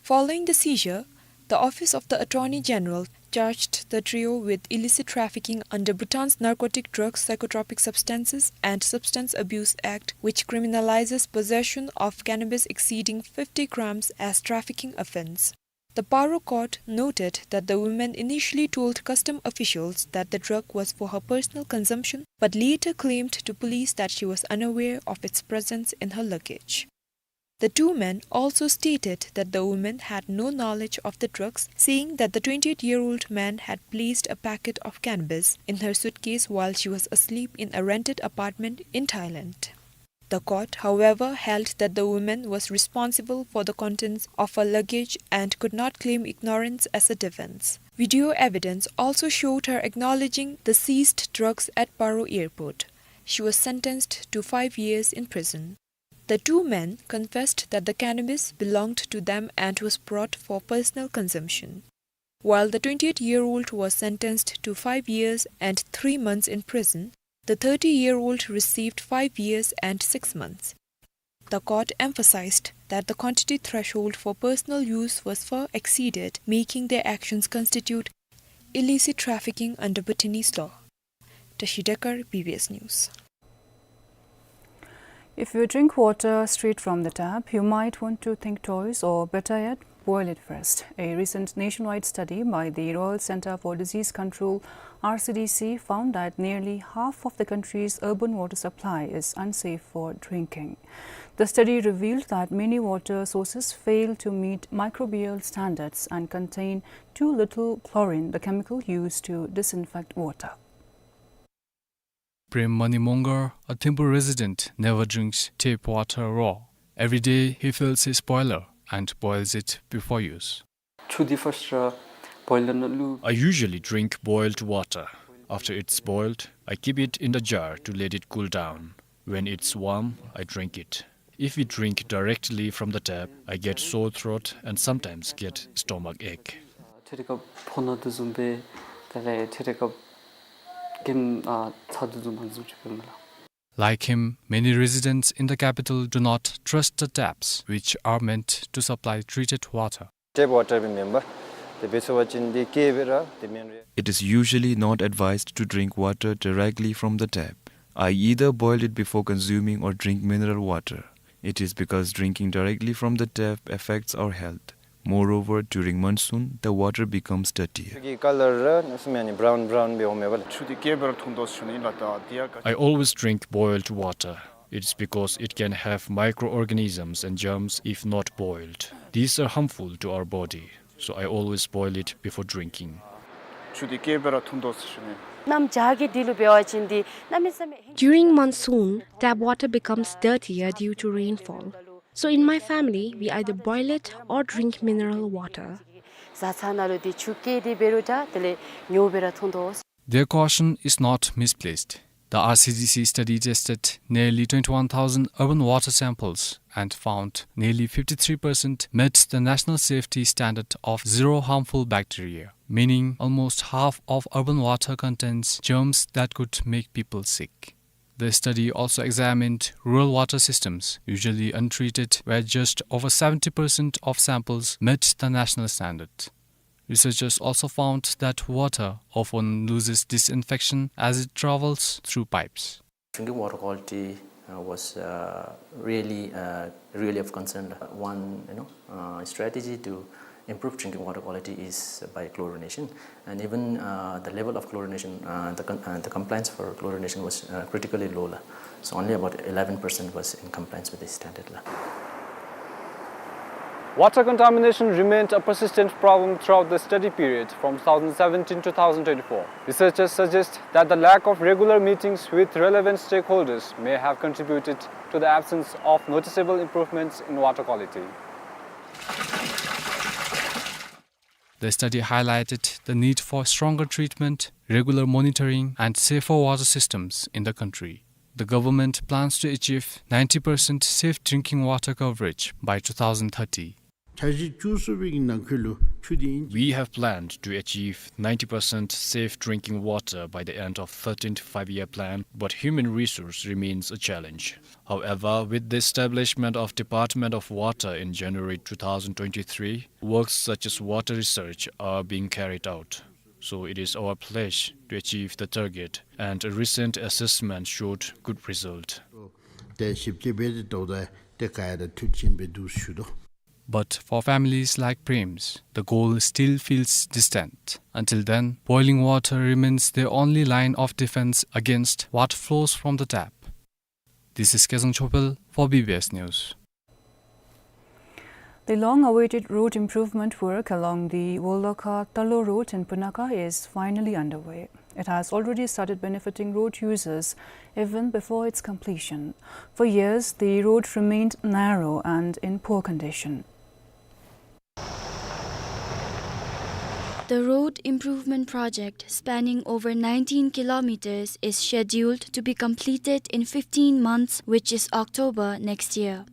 Following the seizure, the Office of the Attorney General charged the trio with illicit trafficking under Bhutan's Narcotic Drugs, Psychotropic Substances and Substance Abuse Act, which criminalizes possession of cannabis exceeding fifty grams as trafficking offense. The Paro court noted that the woman initially told custom officials that the drug was for her personal consumption, but later claimed to police that she was unaware of its presence in her luggage. The two men also stated that the woman had no knowledge of the drugs, saying that the twenty-eight-year-old man had placed a packet of cannabis in her suitcase while she was asleep in a rented apartment in Thailand. The court, however, held that the woman was responsible for the contents of her luggage and could not claim ignorance as a defense. Video evidence also showed her acknowledging the seized drugs at Paro Airport. She was sentenced to five years in prison. The two men confessed that the cannabis belonged to them and was brought for personal consumption. While the twenty-eight-year-old was sentenced to five years and three months in prison, the thirty-year-old received five years and six months. The court emphasized that the quantity threshold for personal use was far exceeded, making their actions constitute illicit trafficking under Bhutanese law. Tashi Dekar, B B S News. If you drink water straight from the tap, you might want to think twice, or better yet, boil it first. A recent nationwide study by the Royal Centre for Disease Control, R C D C, found that nearly half of the country's urban water supply is unsafe for drinking. The study revealed that many water sources fail to meet microbial standards and contain too little chlorine, the chemical used to disinfect water. Prem Mani Mongar, a Thimphu resident, never drinks tap water raw. Every day he fills his boiler and boils it before use. Chu di first ra boiler na lu. I usually drink boiled water. After it's boiled, I keep it in the jar to let it cool down. When it's warm, I drink it. If we drink directly from the tap, I get sore throat and sometimes get stomach ache. Tere ka phona du zumbe, tale tere ka kem, ah, cha du zum han zum chipemala. Like him, many residents in the capital do not trust the taps, which are meant to supply treated water. Tap water bi member, te beso wachin de ke bera, te men re. It is usually not advised to drink water directly from the tap. I either boil it before consuming or drink mineral water. It is because drinking directly from the tap affects our health. Moreover, during monsoon, the water becomes dirtier. Ki color ra, na sumyani brown, brown be ome bala. Chu di ke bera thung dos chuni la ta dia ka. I always drink boiled water. It's because it can have microorganisms and germs if not boiled. These are harmful to our body, so I always boil it before drinking. Chu di ke bera thung dos chuni. Nam ja ge dilu be wachin di, nam same. During monsoon, tap water becomes dirtier due to rainfall. So in my family, we either boil it or drink mineral water. Za cha na lu di chu ke di beru ja, tele nyo bera thung dos. Their caution is not misplaced. The R C D C study tested nearly twenty-one thousand urban water samples and found nearly fifty-three percent met the national safety standard of zero harmful bacteria, meaning almost half of urban water contains germs that could make people sick. The study also examined rural water systems, usually untreated, where just over seventy percent of samples met the national standard. Researchers also found that water often loses disinfection as it travels through pipes. Drinking water quality, uh, was, uh, really, uh, really of concern. One, you know, uh, strategy to Improved drinking water quality is by chlorination, and even, uh, the level of chlorination, uh, the con-, uh, the compliance for chlorination was, uh, critically low la. So only about eleven percent was in compliance with the standard la. Water contamination remained a persistent problem throughout the study period from two thousand seventeen to two thousand twenty-four. Researchers suggest that the lack of regular meetings with relevant stakeholders may have contributed to the absence of noticeable improvements in water quality. The study highlighted the need for stronger treatment, regular monitoring, and safer water systems in the country. The government plans to achieve ninety percent safe drinking water coverage by two thousand thirty. འཆར་གཞི་བཅུ་གསུམ་པའི་ནང་འཁོད་ལུ་ཆུ་དེ་ཨིན། We have planned to achieve ninety percent safe drinking water by the end of thirteenth Five-Year Plan, but human resource remains a challenge. However, with the establishment of Department of Water in January two thousand twenty-three, works such as water research are being carried out. So it is our pledge to achieve the target, and a recent assessment showed good result. ཏེ་ཞིབ་དཔྱད་འབད་དེ་ཏོག་ཏ་ཏེ་ག་ཡ་ད་མཐུད་ཕྱིན་པའི་འདུག་ཞུ་དོ། But for families like Prem's, the goal still feels distant. Until then, boiling water remains their only line of defense against what flows from the tap. This is Kezang Chopel for B B S News. The long-awaited road improvement work along the Wolokha-Talo road in Punakha is finally underway. It has already started benefiting road users even before its completion. For years, the road remained narrow and in poor condition. The road improvement project, spanning over nineteen kilometers, is scheduled to be completed in fifteen months, which is October next year.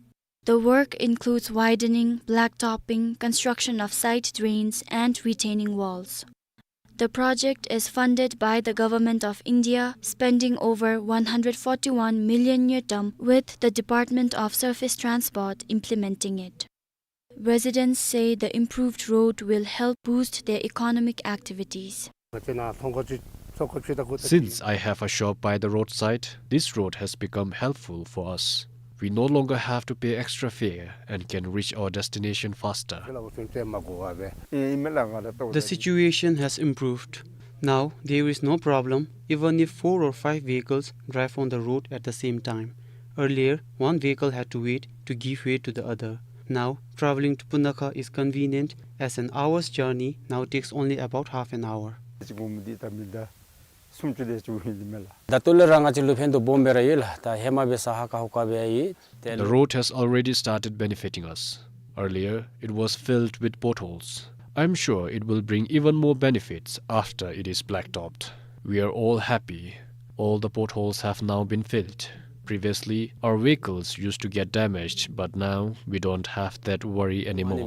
The work includes widening, blacktopping, construction of side drains, and retaining walls. The project is funded by the Government of India, spending over one hundred forty-one million ngultrum, with the Department of Surface Transport implementing it. Residents say the improved road will help boost their economic activities. Since I have a shop by the roadside, this road has become helpful for us. We no longer have to pay extra fare and can reach our destination faster. The situation has improved. Now there is no problem, even if four or five vehicles drive on the road at the same time. Earlier, one vehicle had to wait to give way to the other. Now, traveling to Punakha is convenient, as an hour's journey now takes only about half an hour. ད་ལྟོ་ལས་ར་ང་བཅས་ལུ་ཕན་ཐོགས་སྦོམ་སྦེ་ར་ཡོད་ལགས། ད་ཧེ་མ་འབད་ས་ཧ་ཀ་ཧུ་ཀ་སྦེ་ཡོད། The road has already started benefiting us. Earlier, it was filled with potholes. I'm sure it will bring even more benefits after it is blacktopped. We are all happy. All the potholes have now been filled. Previously, our vehicles used to get damaged, but now we don't have that worry anymore. ད་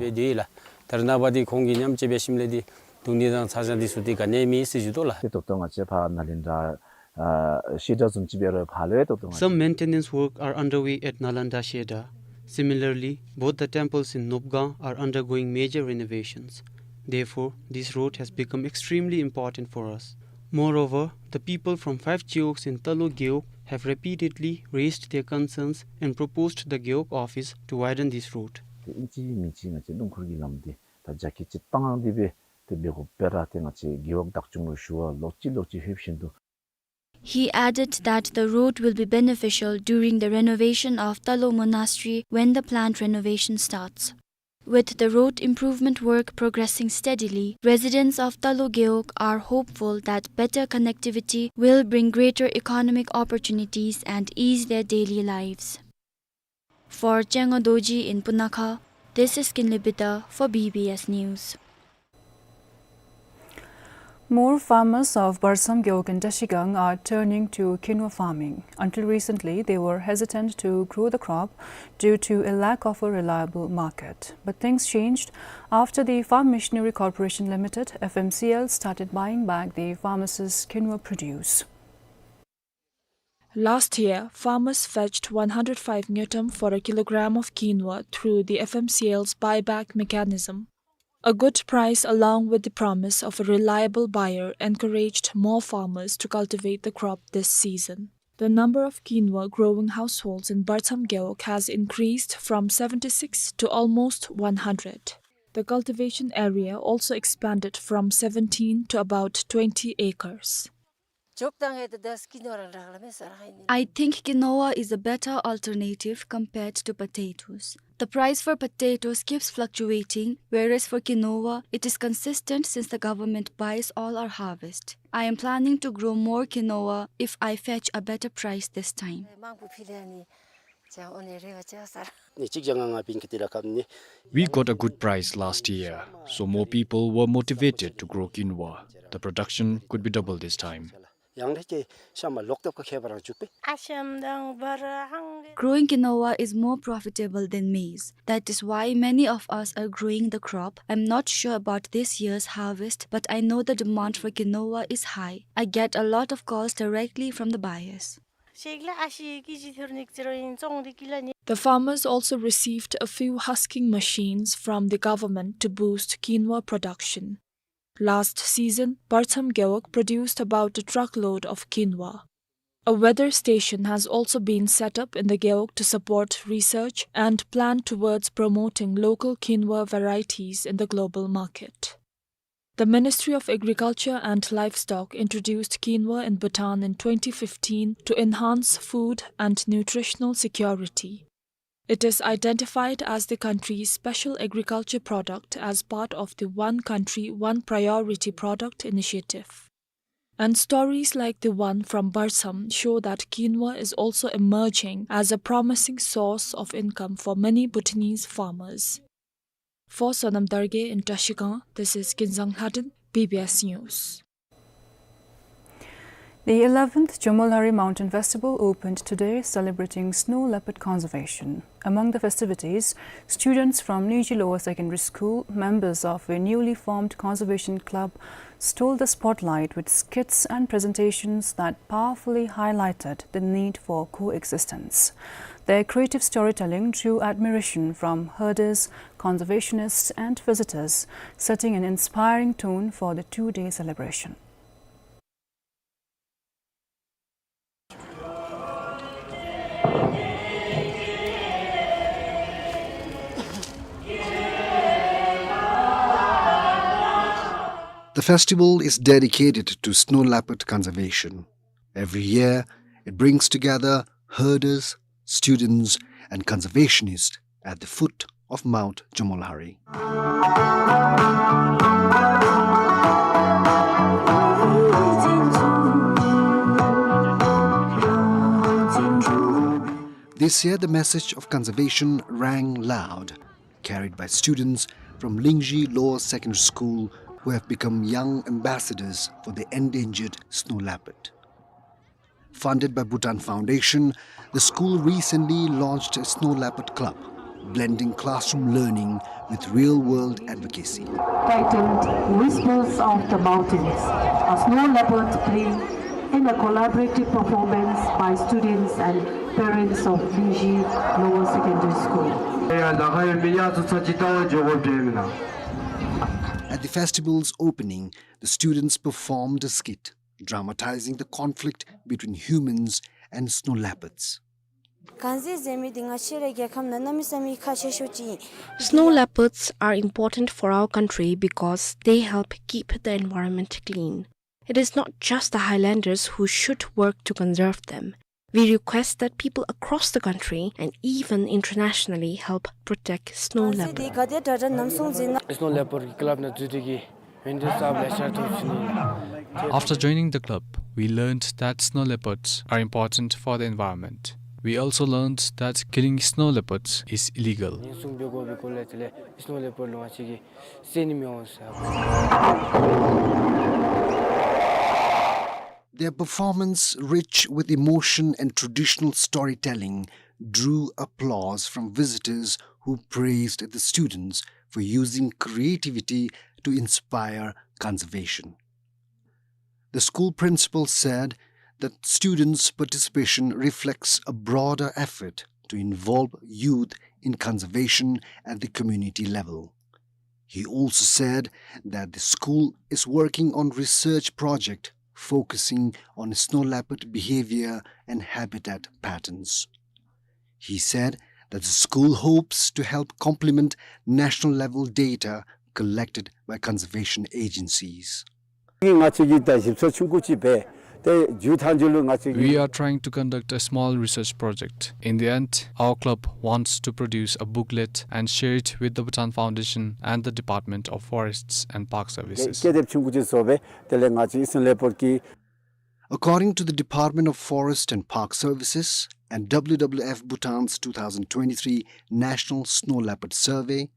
རེས་ནངས་པ་འདི་ཁོང་གིས་མཉམ་སྤྱོད་འབད་ཞིནམ་ལས་འདི་རྡུང་ནི་དང་ཚ་གྱང་འདི་ཚུ་འདི་ག་ནི་མེད་ཟེར་ཞུ་དོ་ལགས། ཏེ་ད་ལྟོ་ང་བཅས་ཕར་ནཱ་ལེནྡྲ་ཨ་ཤེ་ད་བཟུམ་ཅིག་འབད་རུང་ཕར་ལུ་ཡང་ད་ལྟོ་ང་བཅས། Some maintenance work are underway at Nalanda Sheda. Similarly, both the temples in Nobgang are undergoing major renovations. Therefore, this road has become extremely important for us. Moreover, the people from five Gewogs in Talo Gewog have repeatedly raised their concerns and proposed the Gewog office to widen this road. ཏེ་ཨིན་ཅི་མིན་ཅི་ང་བཅས་སྣུམ་འཁོར་གྱི་ལམ་འདི་ད་རྒྱ་སྐྱེད་ཅིག་བཏང་སྟེ་སྦེ་ཏེ་འབད་དགོཔ་སྦེ་ར་ཏེ་ང་བཅས་རྒེད་འོག་བདག་སྐྱོང་ལུ་ཞུ་བ་ལོག་ཅི་ལོག་ཅི་ལྷོད་བཞིན་དུ། He added that the road will be beneficial during the renovation of Talo Monastery when the planned renovation starts. With the road improvement work progressing steadily, residents of Talo Gewog are hopeful that better connectivity will bring greater economic opportunities and ease their daily lives. For Chengo Dorji in Punakha, this is Kinley Bida for B B S News. More farmers of Bartsam Gewog in Trashigang are turning to quinoa farming. Until recently, they were hesitant to grow the crop due to a lack of a reliable market. But things changed after the Farm Machinery Corporation Limited, F M C L, started buying back the farmers' quinoa produce. Last year, farmers fetched one hundred five ngultrum for a kilogram of quinoa through the F M C L's buyback mechanism. A good price, along with the promise of a reliable buyer, encouraged more farmers to cultivate the crop this season. The number of quinoa growing households in Bartsam Gewog has increased from seventy-six to almost one hundred. The cultivation area also expanded from seventeen to about twenty acres. I think quinoa is a better alternative compared to potatoes. The price for potatoes keeps fluctuating, whereas for quinoa, it is consistent since the government buys all our harvest. I am planning to grow more quinoa if I fetch a better price this time. We got a good price last year, so more people were motivated to grow quinoa. The production could be double this time. Growing quinoa is more profitable than maize. That is why many of us are growing the crop. I'm not sure about this year's harvest, but I know the demand for quinoa is high. I get a lot of calls directly from the buyers. The farmers also received a few husking machines from the government to boost quinoa production. Last season, Bartham Gewog produced about a truckload of quinoa. A weather station has also been set up in the Gewog to support research and plan towards promoting local quinoa varieties in the global market. The Ministry of Agriculture and Livestock introduced quinoa in Bhutan in twenty fifteen to enhance food and nutritional security. It is identified as the country's special agriculture product as part of the One Country, One Priority product initiative. And stories like the one from Bartham show that quinoa is also emerging as a promising source of income for many Bhutanese farmers. For Sonam Dargay in Trashigang, this is Kinzang Lhaden, B B S News. The eleventh Jomolhari Mountain Festival opened today, celebrating snow leopard conservation. Among the festivities, students from Lingzhi Lower Secondary School, members of a newly formed conservation club, stole the spotlight with skits and presentations that powerfully highlighted the need for coexistence. Their creative storytelling drew admiration from herders, conservationists, and visitors, setting an inspiring tone for the two-day celebration. The festival is dedicated to snow leopard conservation. Every year, it brings together herders, students, and conservationists at the foot of Mount Jomolhari. This year, the message of conservation rang loud, carried by students from Lingzhi Lower Secondary School, who have become young ambassadors for the endangered snow leopard. Funded by Bhutan Foundation, the school recently launched a snow leopard club, blending classroom learning with real-world advocacy. Titled Whispers of the Mountains, a snow leopard play in a collaborative performance by students and parents of Lingzhi Lower Secondary School. At the festival's opening, the students performed a skit dramatizing the conflict between humans and snow leopards. Snow leopards are important for our country because they help keep the environment clean. It is not just the highlanders who should work to conserve them. We request that people across the country and even internationally help protect snow leopard. Snow leopard club ནང་འཛུལ་ཏེ་གིས་ཝིན་ཊར་སབ་ལེ་ཤ་ཐོབ་ཅི་ནི། After joining the club, we learned that snow leopards are important for the environment. We also learned that killing snow leopards is illegal. ཉེན་སྲུང་འབད་དགོ་པའི་སྐོར་ལས་དེ་ལས་སནོ་ལེ་པརཌ་ལུ་ང་བཅས་ཀྱིས་བསད་ནི་མི་འོང་ཟེར། Their performance, rich with emotion and traditional storytelling, drew applause from visitors who praised the students for using creativity to inspire conservation. The school principal said that students' participation reflects a broader effort to involve youth in conservation at the community level. He also said that the school is working on research project focusing on snow leopard behavior and habitat patterns. He said that the school hopes to help complement national level data collected by conservation agencies. ང་བཅས་ཀྱིས་ད་ཞིབ་འཚོལ་ཆུང་ཀུ་ཅིག་འབད་དེ་མཇུག་མཐའ་མཇུག་ལུ་ང་བཅས་We are trying to conduct a small research project. In the end, our club wants to produce a booklet and share it with the Bhutan Foundation and the Department of Forests and Park Services. ཀྱེ་དེབ་ཆུང་ཀུ་ཅིག་བཟོ་སྦེ་དེ་ལས་ང་བཅས་ཨིསི་ཊརན་ལེ་པར་གྱི According to the Department of Forest and Park Services and W W F Bhutan's two thousand twenty-three National Snow Leopard Survey,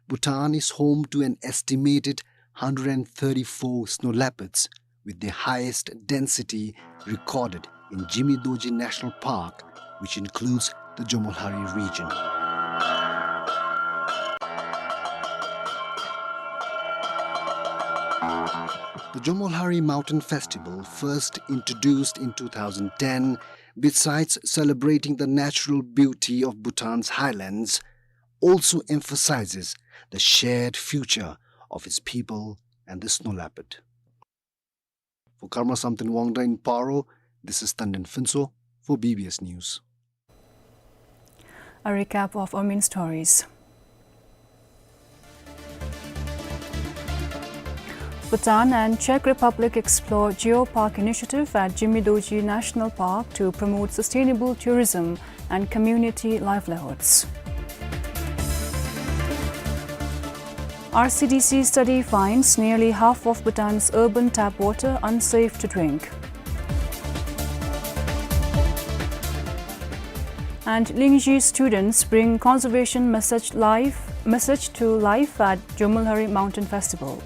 Bhutan is home to an estimated hundred and thirty-four snow leopards, with the highest density recorded in Jimmy Dorji National Park, which includes the Jomolhari region. The Jomolhari Mountain Festival, first introduced in two thousand ten, besides celebrating the natural beauty of Bhutan's highlands, also emphasizes the shared future of its people and the snow leopard. For Karma Samten Wangda in Paro, this is Tandon Phuntsho for B B S News. A recap of our main stories. Bhutan and Czech Republic explore Geopark initiative at Jimmy Dorji National Park to promote sustainable tourism and community livelihoods. R C D C study finds nearly half of Bhutan's urban tap water unsafe to drink. And Lingzhi students bring conservation message life, message to life at Jomolhari Mountain Festival.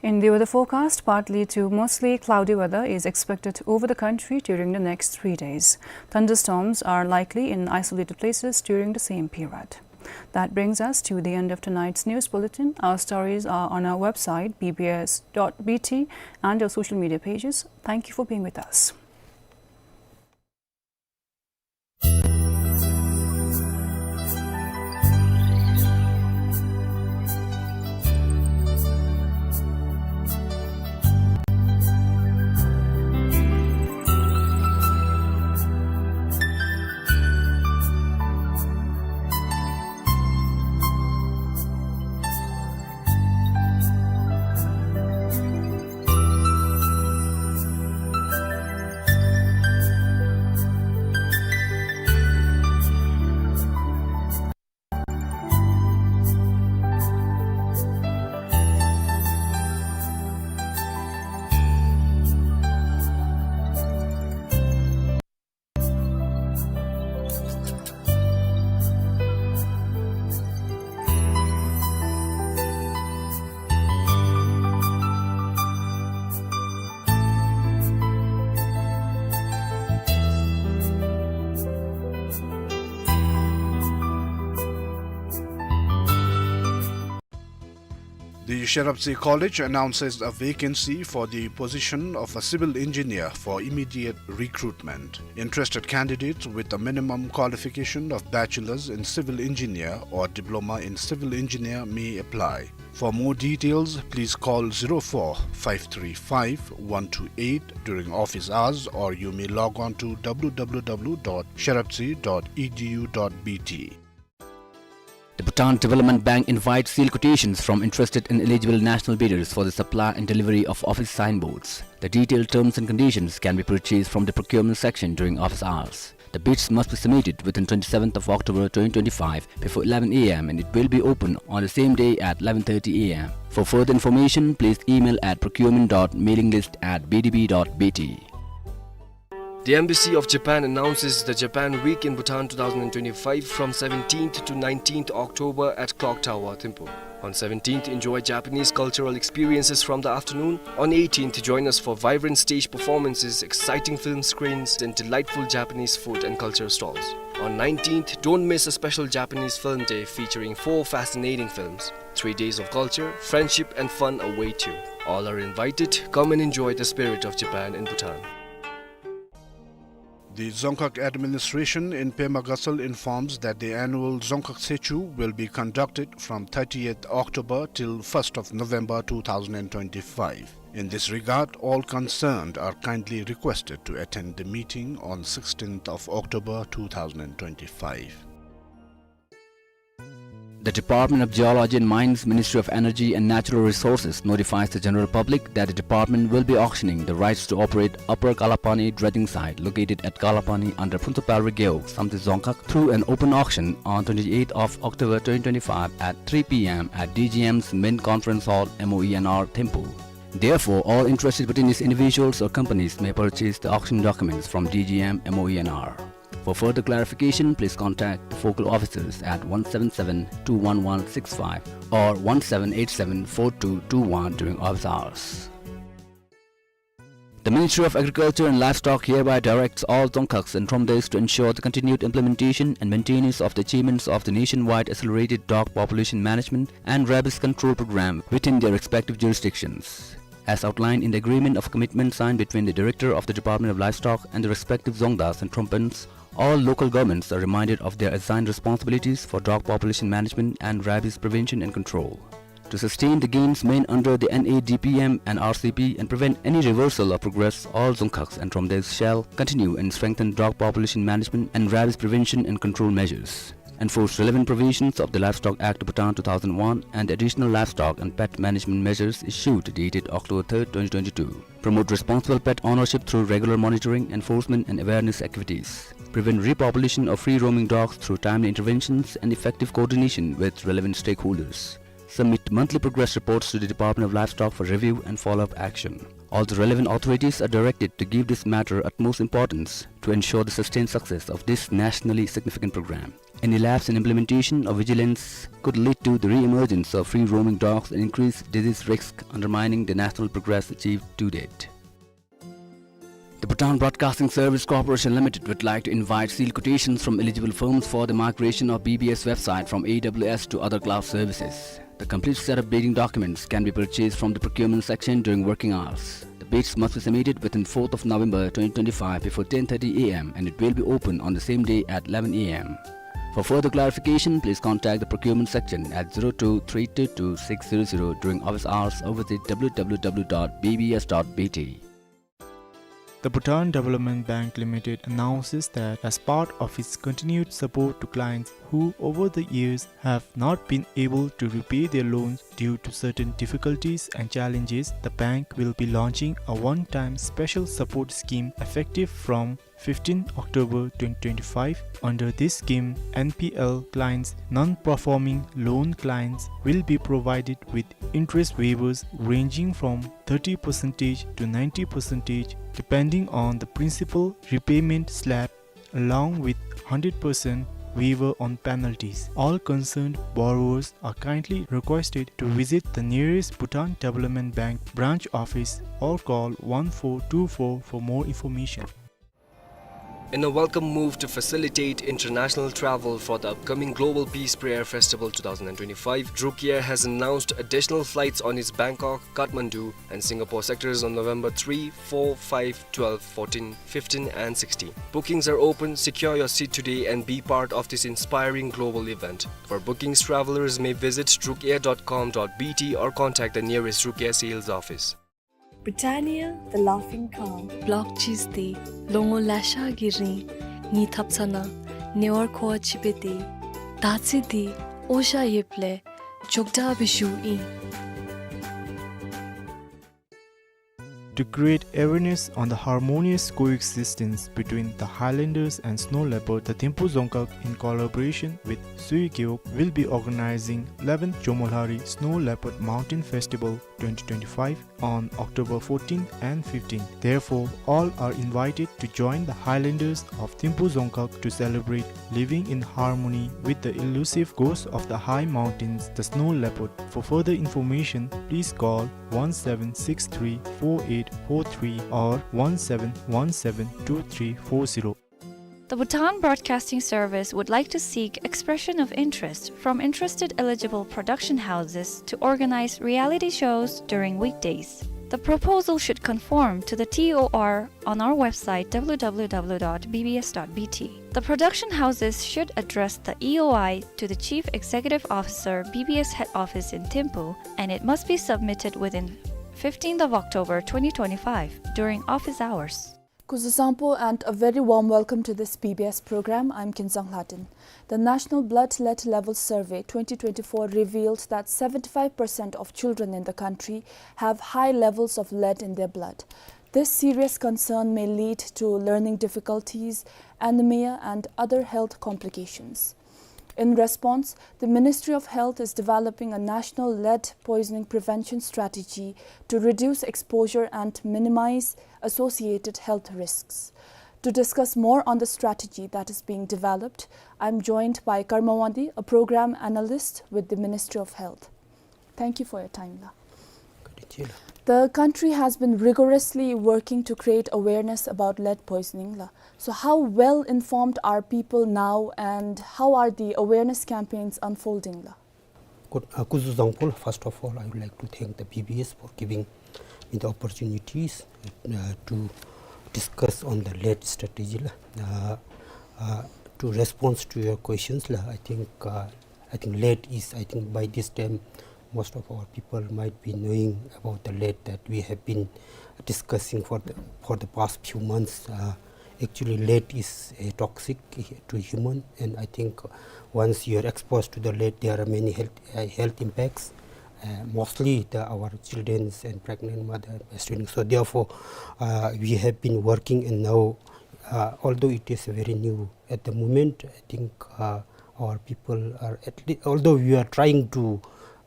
In the weather forecast, partly to mostly cloudy weather is expected over the country during the next three days. Thunderstorms are likely in isolated places during the same period. That brings us to the end of tonight's news bulletin. Our stories are on our website, B B S dot B T, and our social media pages. Thank you for being with us. The Sherabtse College announces a vacancy for the position of a civil engineer for immediate recruitment. Interested candidates with a minimum qualification of bachelor's in civil engineer or diploma in civil engineer may apply. For more details, please call zero four five three five one two eight during office hours, or you may log on to W W W dot sherabtse dot E D U dot B T. The Bhutan Development Bank invites sealed quotations from interested and eligible national bidders for the supply and delivery of office signboards. The detailed terms and conditions can be purchased from the procurement section during office hours. The bids must be submitted within twenty-seventh of October twenty twenty-five before eleven A M and it will be open on the same day at eleven thirty A M. For further information, please email at procurement dot mailing list at B D B dot B T. The Embassy of Japan announces the Japan Week in Bhutan two thousand twenty-five from seventeenth to nineteenth October at Clock Tower, Thimphu. On seventeenth, enjoy Japanese cultural experiences from the afternoon. On eighteenth, join us for vibrant stage performances, exciting film screens, and delightful Japanese food and culture stalls. On nineteenth, don't miss a special Japanese film day featuring four fascinating films. Three days of culture, friendship, and fun await you. All are invited. Come and enjoy the spirit of Japan in Bhutan. The Dzongkhag administration in Pema Gatshel informs that the annual Dzongkhag Tshechu will be conducted from thirtieth October till first of November two thousand and twenty-five. In this regard, all concerned are kindly requested to attend the meeting on sixteenth of October two thousand twenty-five. The Department of Geology and Mines, Ministry of Energy and Natural Resources notifies the general public that the department will be auctioning the rights to operate Upper Kalapani dredging site located at Kalapani under Phuntsupalri Gewog, Samtse Dzongkhag, through an open auction on twenty-eighth of October twenty twenty-five at three P M at D G M's main conference hall, M O E N R, Thimphu. Therefore, all interested Bhutanese individuals or companies may purchase the auction documents from D G M, M O E N R. For further clarification, please contact the focal officers at one seven seven two one one six five or one seven eight seven four two two one during office hours. The Ministry of Agriculture and Livestock hereby directs all Dzongkhags and Thromdays to ensure the continued implementation and maintenance of the achievements of the nationwide accelerated dog population management and rabies control program within their respective jurisdictions, as outlined in the agreement of commitment signed between the Director of the Department of Livestock and the respective Dzongdas and Thrombunds. All local governments are reminded of their assigned responsibilities for dog population management and rabies prevention and control. To sustain the gains made under the N A D P M and R C P and prevent any reversal of progress, all Dzongkhags and Thromdays shall continue and strengthen dog population management and rabies prevention and control measures. Enforce relevant provisions of the Livestock Act, Bhutan, two thousand one and the Additional Livestock and Pet Management Measures issued dated October third, twenty twenty-two. Promote responsible pet ownership through regular monitoring, enforcement and awareness activities. Prevent repopulation of free-roaming dogs through timely interventions and effective coordination with relevant stakeholders. Submit monthly progress reports to the Department of Livestock for review and follow-up action. All the relevant authorities are directed to give this matter utmost importance to ensure the sustained success of this nationally significant program. Any lapse in implementation or vigilance could lead to the re-emergence of free-roaming dogs and increase disease risk, undermining the national progress achieved to date. The Bhutan Broadcasting Service Corporation Limited would like to invite sealed quotations from eligible firms for the migration of B B S website from A W S to other cloud services. The complete set of bidding documents can be purchased from the procurement section during working hours. The bids must be submitted within fourth of November twenty twenty-five before ten thirty A M and it will be open on the same day at eleven A M. For further clarification, please contact the procurement section at zero two three two two six zero zero during office hours or visit W W W dot B B S dot B T. The Bhutan Development Bank Limited announces that as part of its continued support to clients who over the years have not been able to repay their loans due to certain difficulties and challenges, the bank will be launching a one-time special support scheme effective from fifteenth October twenty twenty-five. Under this scheme, N P L clients, non-performing loan clients, will be provided with interest waivers ranging from thirty percent to ninety percent, depending on the principal repayment slab, along with hundred percent waiver on penalties. All concerned borrowers are kindly requested to visit the nearest Bhutan Development Bank branch office or call one four two four for more information. In a welcome move to facilitate international travel for the upcoming Global Peace Prayer Festival two thousand twenty-five, Druk Air has announced additional flights on its Bangkok, Kathmandu, and Singapore sectors on November three, four, five, twelve, fourteen, fifteen, and sixteen. Bookings are open. Secure your seat today and be part of this inspiring global event. For bookings, travelers may visit drukair dot com dot B T or contact the nearest Druk Air sales office. Britannia, the laughing cow. Block cheese དེ་ལོ་ངོ་ལེ་ཤ་གི་རིང་ངེའི་ཐབ་ཚང་ནང་ཉེ་བར་མཁོ་བ་ཅིག་སྦེ་སྡོད། ད་ཚེ་འདི་ཨོ་ཤ་ཡོདཔ་ལས་མགྱོགས་དྲགས་སྦེ་བཞུགས་ཨིན། To create awareness on the harmonious coexistence between the Highlanders and snow leopard, the Thimphu Dzongkhag, in collaboration with Sui Gewog, will be organizing eleventh Jomolhari Snow Leopard Mountain Festival twenty twenty-five on October fourteenth and fifteenth. Therefore, all are invited to join the Highlanders of Thimphu Dzongkhag to celebrate living in harmony with the elusive ghost of the high mountains, the snow leopard. For further information, please call one seven six three four eight four three or one seven one seven two three four zero. The Bhutan Broadcasting Service would like to seek expression of interest from interested eligible production houses to organize reality shows during weekdays. The proposal should conform to the T O R on our website, W W W dot B B S dot B T. The production houses should address the E O I to the Chief Executive Officer, B B S Head Office in Thimphu, and it must be submitted within fifteenth of October twenty twenty-five, during office hours. Kuzuzangpo and a very warm welcome to this B B S program. I'm Kinzang Hladin. The National Blood Lead Level Survey twenty twenty-four revealed that seventy-five percent of children in the country have high levels of lead in their blood. This serious concern may lead to learning difficulties, anemia, and other health complications. In response, the Ministry of Health is developing a national lead poisoning prevention strategy to reduce exposure and minimize associated health risks. To discuss more on the strategy that is being developed, I'm joined by Karma Wangdi, a program analyst with the Ministry of Health. Thank you for your time, la. Kadi chila. The country has been rigorously working to create awareness about lead poisoning, la. So how well informed are people now, and how are the awareness campaigns unfolding, la? Good, uh, Kuzuzangpo, first of all, I would like to thank the B B S for giving me the opportunities, uh, to discuss on the lead strategy, la. Uh, uh, to response to your questions, la, I think, uh, I think lead is, I think by this time, most of our people might be knowing about the lead that we have been discussing for the, for the past few months. Uh, actually, lead is, uh, toxic to human, and I think once you are exposed to the lead, there are many health, uh, health impacts. Uh, mostly the, our children and pregnant mother, breastfeeding. So therefore, uh, we have been working, and now, uh, although it is very new at the moment, I think, uh, our people are at le-, although we are trying to,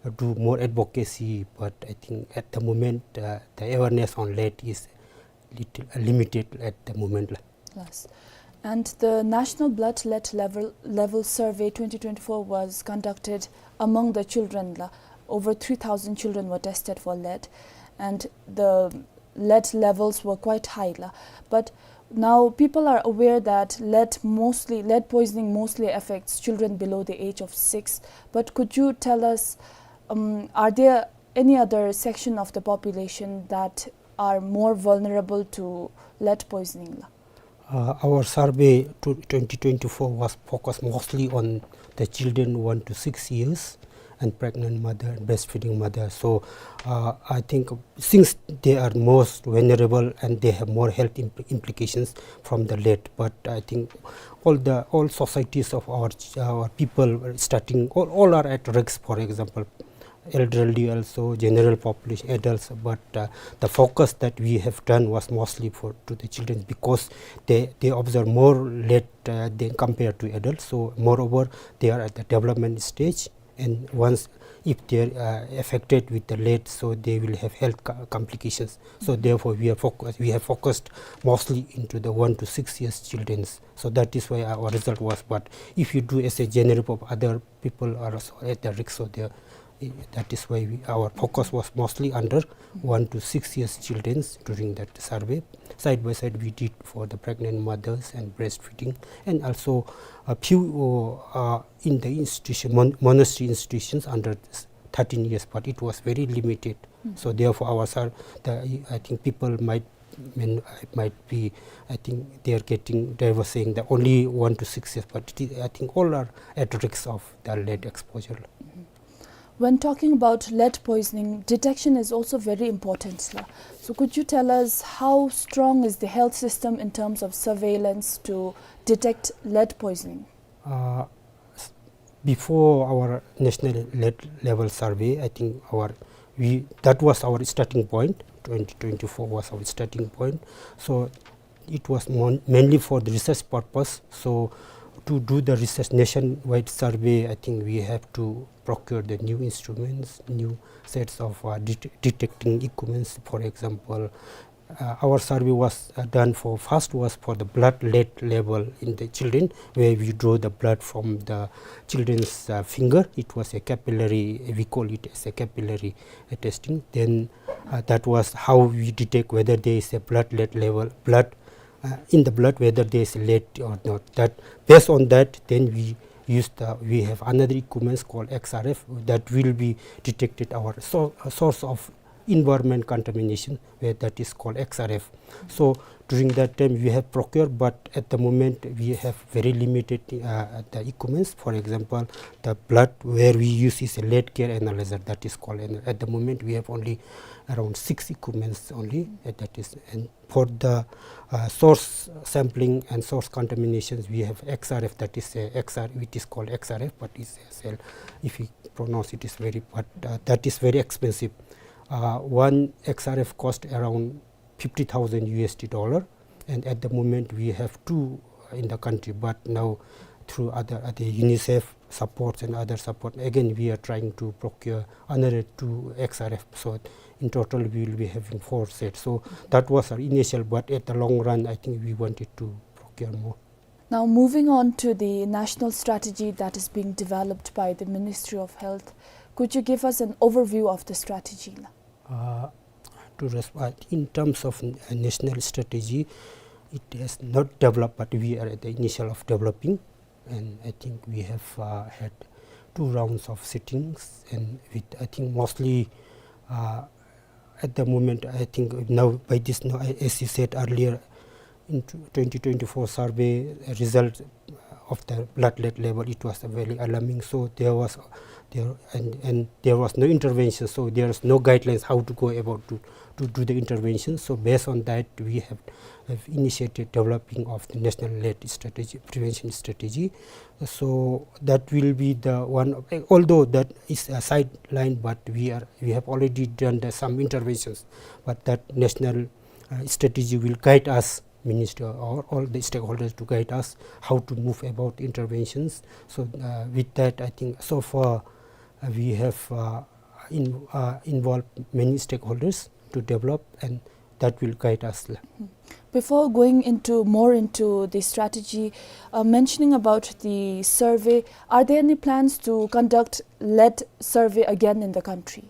uh, do more advocacy, but I think at the moment, uh, the awareness on lead is little, uh, limited at the moment, la. Yes. And the National Blood Lead Level, Level Survey twenty twenty-four was conducted among the children, la. Over three thousand children were tested for lead, and the lead levels were quite high, la. But now people are aware that lead mostly, lead poisoning mostly affects children below the age of six. But could you tell us, um, are there any other section of the population that are more vulnerable to lead poisoning, la? Uh, our survey to twenty twenty-four was focused mostly on the children one to six years and pregnant mother and breastfeeding mother. So, uh, I think since they are most vulnerable and they have more health impl-, implications from the lead, but I think all the, all societies of our ch-, our people, starting, all, all are at risk. For example, elderly also, general population, adults, but, uh, the focus that we have done was mostly for, to the children, because they, they observe more lead, uh, than compared to adults. So moreover, they are at the development stage, and once, if they are, uh, affected with the lead, so they will have health co-, complications. So therefore, we are focus, we have focused mostly into the one to six years children. So that is why our result was. But if you do as a general pop-, other people are also at the risk, so they are, eh, that is why we, our focus was mostly under one to six years children during that survey. Side by side, we did for the pregnant mothers and breastfeeding, and also a few, uh, in the institution, mon-, monastery institutions under s-, thirteen years, but it was very limited. Mm. So therefore, our sur-, the, I think people might, I mean, it might be, I think they are getting, they were saying that only one to six years, but it is, I think all are at risk of the lead exposure. Mm-hmm. When talking about lead poisoning, detection is also very important, la. So could you tell us how strong is the health system in terms of surveillance to detect lead poisoning? Uh, s-, before our national lead level survey, I think our, we, that was our starting point. Twenty twenty-four was our starting point. So it was mon-, mainly for the research purpose. So to do the research nationwide survey, I think we have to procure the new instruments, new sets of, uh, det-, detecting equipments. For example, uh, our survey was, uh, done for, first was for the blood lead level in the children, where we draw the blood from the children's, uh, finger. It was a capillary, we call it as a capillary, uh, testing. Then, uh, that was how we detect whether there is a blood lead level, blood, uh, in the blood, whether there is lead or not. That, based on that, then we use the, we have another equipments called X R F that will be detected our so-, uh, source of environment contamination, where that is called X R F. So during that time we have procured, but at the moment we have very limited, uh, the equipments. For example, the blood where we use is a lead gear analyzer, that is called, and at the moment we have only, around six equipments only, uh, that is, and for the, uh, source sampling and source contaminations, we have X R F, that is, uh, X R, it is called X R F, but it's a cell, if you pronounce it is very, but, uh, that is very expensive. Uh, one X R F cost around fifty thousand U S D dollar, and at the moment we have two in the country, but now through other, other UNICEF supports and other support, again we are trying to procure another two X R F. So in total we will be having four sets. So that was our initial, but at the long run, I think we wanted to procure more. Now, moving on to the national strategy that is being developed by the Ministry of Health, could you give us an overview of the strategy? Uh, to resp-, uh, in terms of n-, uh, national strategy, it has not developed, but we are at the initial of developing. And I think we have, uh, had two rounds of sittings, and with, I think, mostly, uh, at the moment, I think now by this, now, a-, as you said earlier, in tw-, twenty twenty-four survey, uh, result of the blood lead level, it was very alarming. So there was, there, and, and there was no intervention. So there is no guidelines how to go about to, to do the intervention. So based on that, we have, have initiated developing of the national lead strategy, prevention strategy. So that will be the one, although that is a sideline, but we are, we have already done the, some interventions. But that national, uh, strategy will guide us, minister or all the stakeholders, to guide us how to move about interventions. So, uh, with that, I think so far, uh, we have, uh, in-, uh, involved many stakeholders to develop, and that will guide us. Before going into more into the strategy, uh, mentioning about the survey, are there any plans to conduct lead survey again in the country?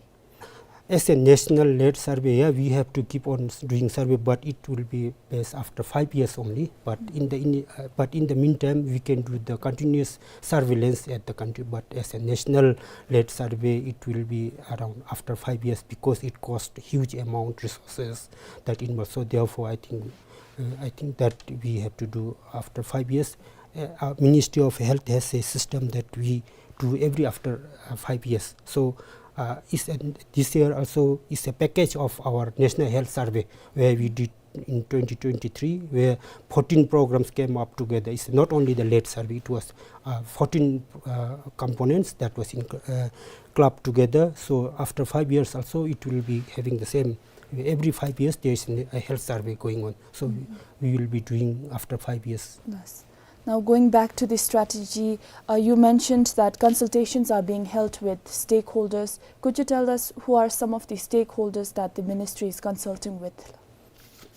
As a national lead survey, yeah, we have to keep on s-, doing survey, but it will be best after five years only. But in the, in, uh, but in the meantime, we can do the continuous surveillance at the country. But as a national lead survey, it will be around after five years because it cost huge amount resources that involved. So therefore, I think, uh, I think that we have to do after five years. Uh, our Ministry of Health has a system that we do every after, uh, five years. So, uh, is an, this year also is a package of our National Health Survey, where we did in twenty twenty-three, where fourteen programs came up together. It's not only the lead survey, it was, uh, fourteen, uh, components that was in, uh, clubbed together. So after five years also, it will be having the same. Every five years, there is an, a health survey going on. So we, we will be doing after five years. Yes. Now, going back to the strategy, uh, you mentioned that consultations are being held with stakeholders. Could you tell us who are some of the stakeholders that the ministry is consulting with?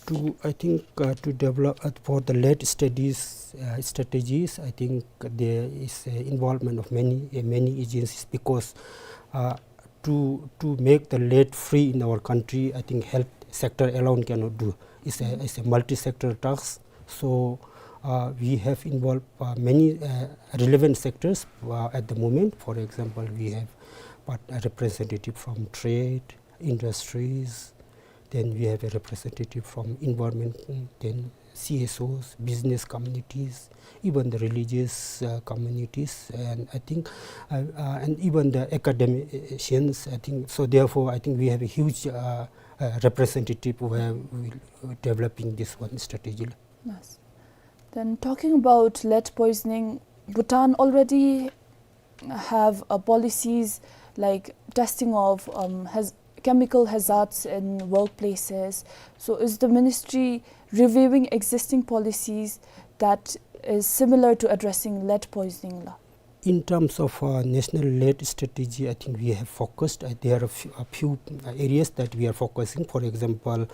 To, I think, uh, to develop, uh, for the lead studies, uh, strategies, I think there is, uh, involvement of many, uh, many agencies because, uh, to, to make the lead free in our country, I think health sector alone cannot do. It's a, it's a multi-sector task. So, uh, we have involved, uh, many, uh, relevant sectors, uh, at the moment. For example, we have part-, a representative from trade, industries, then we have a representative from environment, then C S Os, business communities, even the religious, uh, communities, and I think, uh, uh, and even the academicians, I think. So therefore, I think we have a huge, uh, uh, representative where we developing this one strategy. Yes. Then talking about lead poisoning, Bhutan already have, uh, policies like testing of, um, haz-, chemical hazards in workplaces. So is the ministry reviewing existing policies that is similar to addressing lead poisoning la? In terms of, uh, national lead strategy, I think we have focused, uh, there are a few, a few, uh, areas that we are focusing. For example,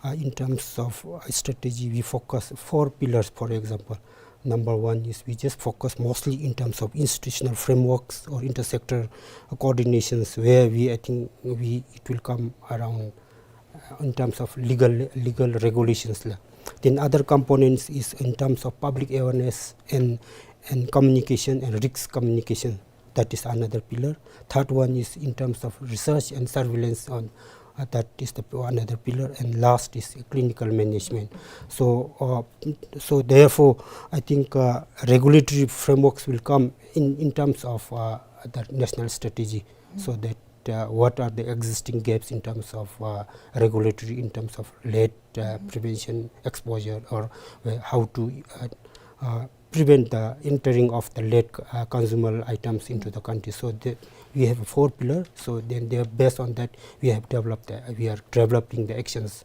uh, in terms of, uh, strategy, we focus four pillars, for example. Number one is we just focus mostly in terms of institutional frameworks or intersector coordinations where we, I think we, it will come around, uh, in terms of legal, legal regulations la. Then other components is in terms of public awareness and, and communication and risk communication. That is another pillar. Third one is in terms of research and surveillance on, uh, that is the p-, another pillar. And last is clinical management. So, uh, so therefore, I think, uh, regulatory frameworks will come in, in terms of, uh, the national strategy, so that uh, what are the existing gaps in terms of, uh, regulatory, in terms of lead, uh, prevention, exposure, or, uh, how to, uh, uh, prevent the entering of the lead, uh, consumable items into the country. So the, we have four pillar. So then they, based on that, we have developed, the, we are developing the actions.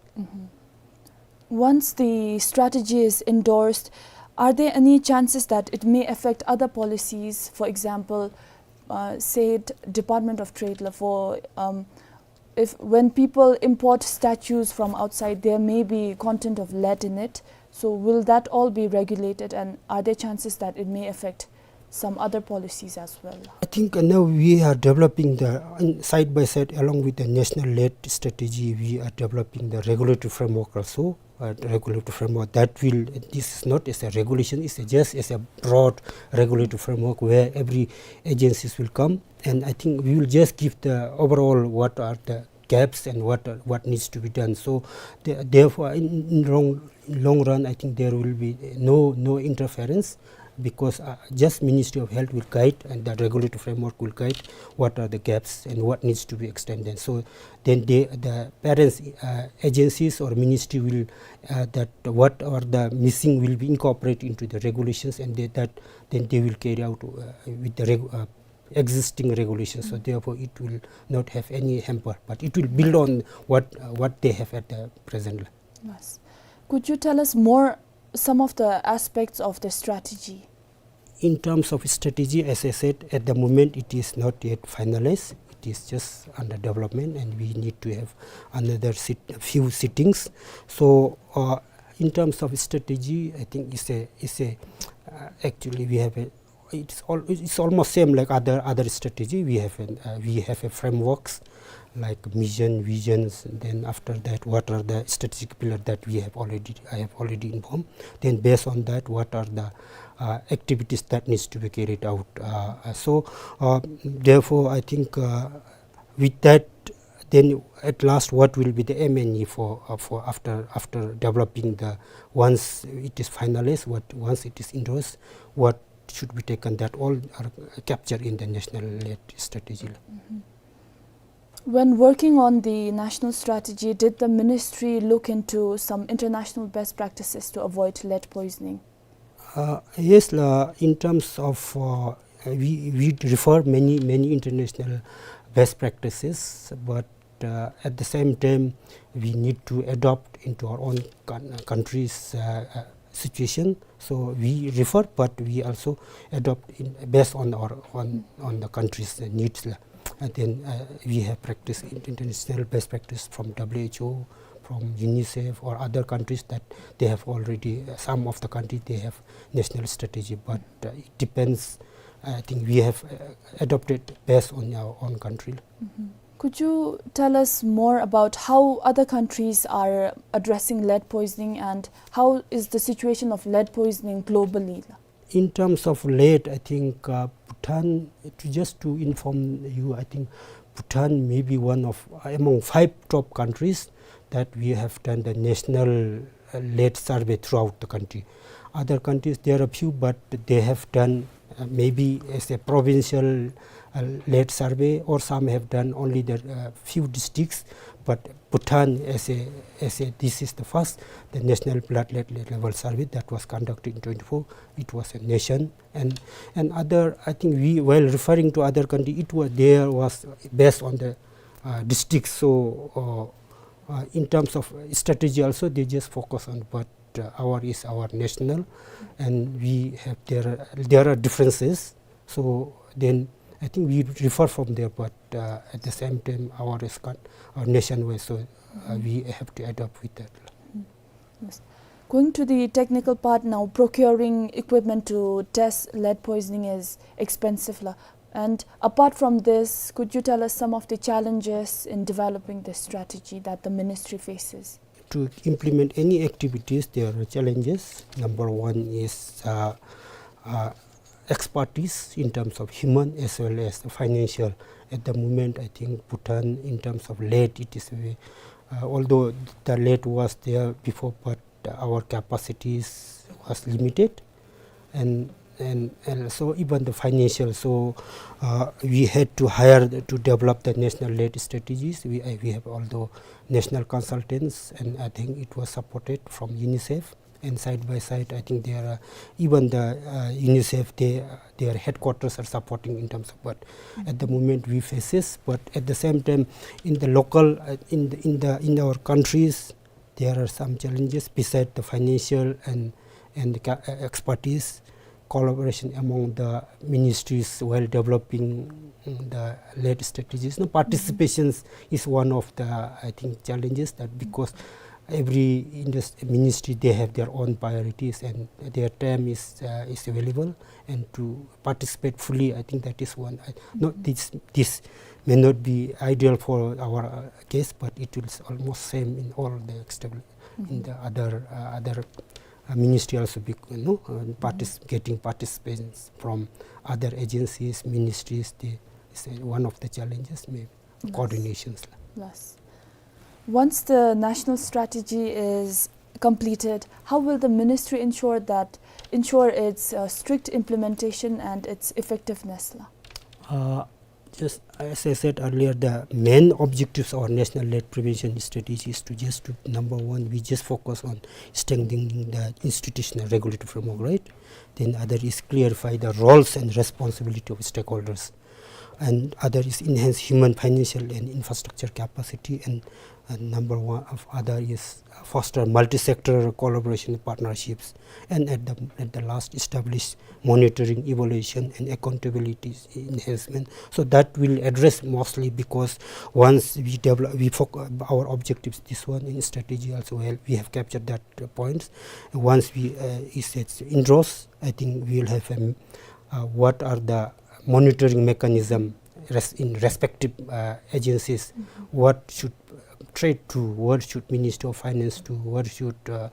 Once the strategy is endorsed, are there any chances that it may affect other policies? For example, uh, say, d-, Department of Trade, la, for, um, if, when people import statues from outside, there may be content of lead in it. So will that all be regulated, and are there chances that it may affect some other policies as well? I think, uh, now we are developing the, in, side by side along with the national lead strategy, we are developing the regulatory framework also. Uh, regulatory framework that will, this is not as a regulation, it's a, just as a broad regulatory framework where every agencies will come, and I think we will just give the overall what are the gaps and what are, what needs to be done. So the-, therefore, in, in long, long run, I think there will be no, no interference, because, uh, just Ministry of Health will guide and the regulatory framework will guide what are the gaps and what needs to be extended. So then they, the parents, uh, agencies or ministry will, uh, that what are the missing will be incorporated into the regulations, and they, that then they will carry out, uh, with the reg-, uh, existing regulations. So therefore, it will not have any hamper, but it will build on what, uh, what they have at the present. Yes. Could you tell us more some of the aspects of the strategy? In terms of strategy, as I said, at the moment it is not yet finalized. It is just under development, and we need to have another sit-, few sittings. So, uh, in terms of strategy, I think it's a, it's a, uh, actually we have a, it's al-, it's almost same like other, other strategy. We have an, uh, we have a frameworks like mission, visions, then after that, what are the strategic pillar that we have already, I have already informed. Then based on that, what are the, uh, activities that needs to be carried out? Uh, uh, so, uh, therefore, I think, uh, with that, then at last, what will be the M N E for, uh, for after, after developing the, once it is finalized, what, once it is endorsed, what should be taken, that all are captured in the national lead strategy. When working on the national strategy, did the ministry look into some international best practices to avoid lead poisoning? Uh, yes, la, in terms of, uh, we, we refer many, many international best practices, but, uh, at the same time, we need to adopt into our own coun-, country's, uh, uh, situation. So we refer, but we also adopt in, based on our, on, on the country's needs, la. And then, uh, we have practice in-, international best practice from W H O, from UNICEF or other countries that they have already, uh, some of the countries, they have national strategy, but, uh, it depends. I think we have, uh, adopted based on our own country. Could you tell us more about how other countries are addressing lead poisoning, and how is the situation of lead poisoning globally? In terms of lead, I think, uh, Bhutan, to, just to inform you, I think Bhutan may be one of, uh, among five top countries that we have done the national, uh, lead survey throughout the country. Other countries, there are few, but they have done, uh, maybe as a provincial, uh, lead survey, or some have done only the, uh, few districts, but Bhutan as a, as a, this is the first, the national blood lead, lead level survey that was conducted in twenty-four. It was a nation, and, and other, I think we, while referring to other country, it was, there was based on the, uh, districts. So, uh, uh, in terms of strategy also, they just focus on, but, uh, our is our national, and we have, there are, there are differences. So then I think we refer from there, but, uh, at the same time, our is con-, our nationwide, so, uh, we have to adapt with that. Yes. Going to the technical part now, procuring equipment to test lead poisoning is expensive, la. And apart from this, could you tell us some of the challenges in developing this strategy that the ministry faces? To implement any activities, there are challenges. Number one is, uh, uh, expertise in terms of human as well as the financial. At the moment, I think Bhutan, in terms of lead, it is a, uh, although the lead was there before, but our capacities was limited. And and, and also even the financial. So, uh, we had to hire to develop the national lead strategies. We, uh, we have, although national consultants, and I think it was supported from UNICEF. And side by side, I think there are even the, uh, UNICEF, they, their headquarters are supporting in terms of, but at the moment we face this. But at the same time, in the local, uh, in the, in the, in our countries, there are some challenges beside the financial and, and the ca-, uh, expertise. Collaboration among the ministries while developing the lead strategies. No, participations is one of the, I think, challenges, that because every indus-, ministry, they have their own priorities and their time is, uh, is available, and to participate fully, I think that is one. I, not this, this may not be ideal for our, uh, case, but it will s-, almost same in all the external, in the other, uh, other, uh, ministry also be, you know, uh, partic-, getting participants from other agencies, ministries. They say one of the challenges may be coordinations. Yes. Once the national strategy is completed, how will the ministry ensure that, ensure its, uh, strict implementation and its effectiveness la? Uh, just as I said earlier, the main objectives of our national lead prevention strategy is to just to, number one, we just focus on strengthening the institutional regulatory framework, right? Then other is clarify the roles and responsibility of stakeholders. And other is enhance human, financial, and infrastructure capacity. And, and number one of other is foster multi-sector collaboration partnerships. And at the, at the last, establish monitoring, evaluation, and accountability enhancement. So that will address mostly, because once we develop, we foc-, our objectives, this one in strategy also, well, we have captured that, uh, points. Once we, uh, is it indoors, I think we will have a, uh, what are the monitoring mechanism res-, in respective, uh, agencies, what should trade to, what should Ministry of Finance to, what should, uh,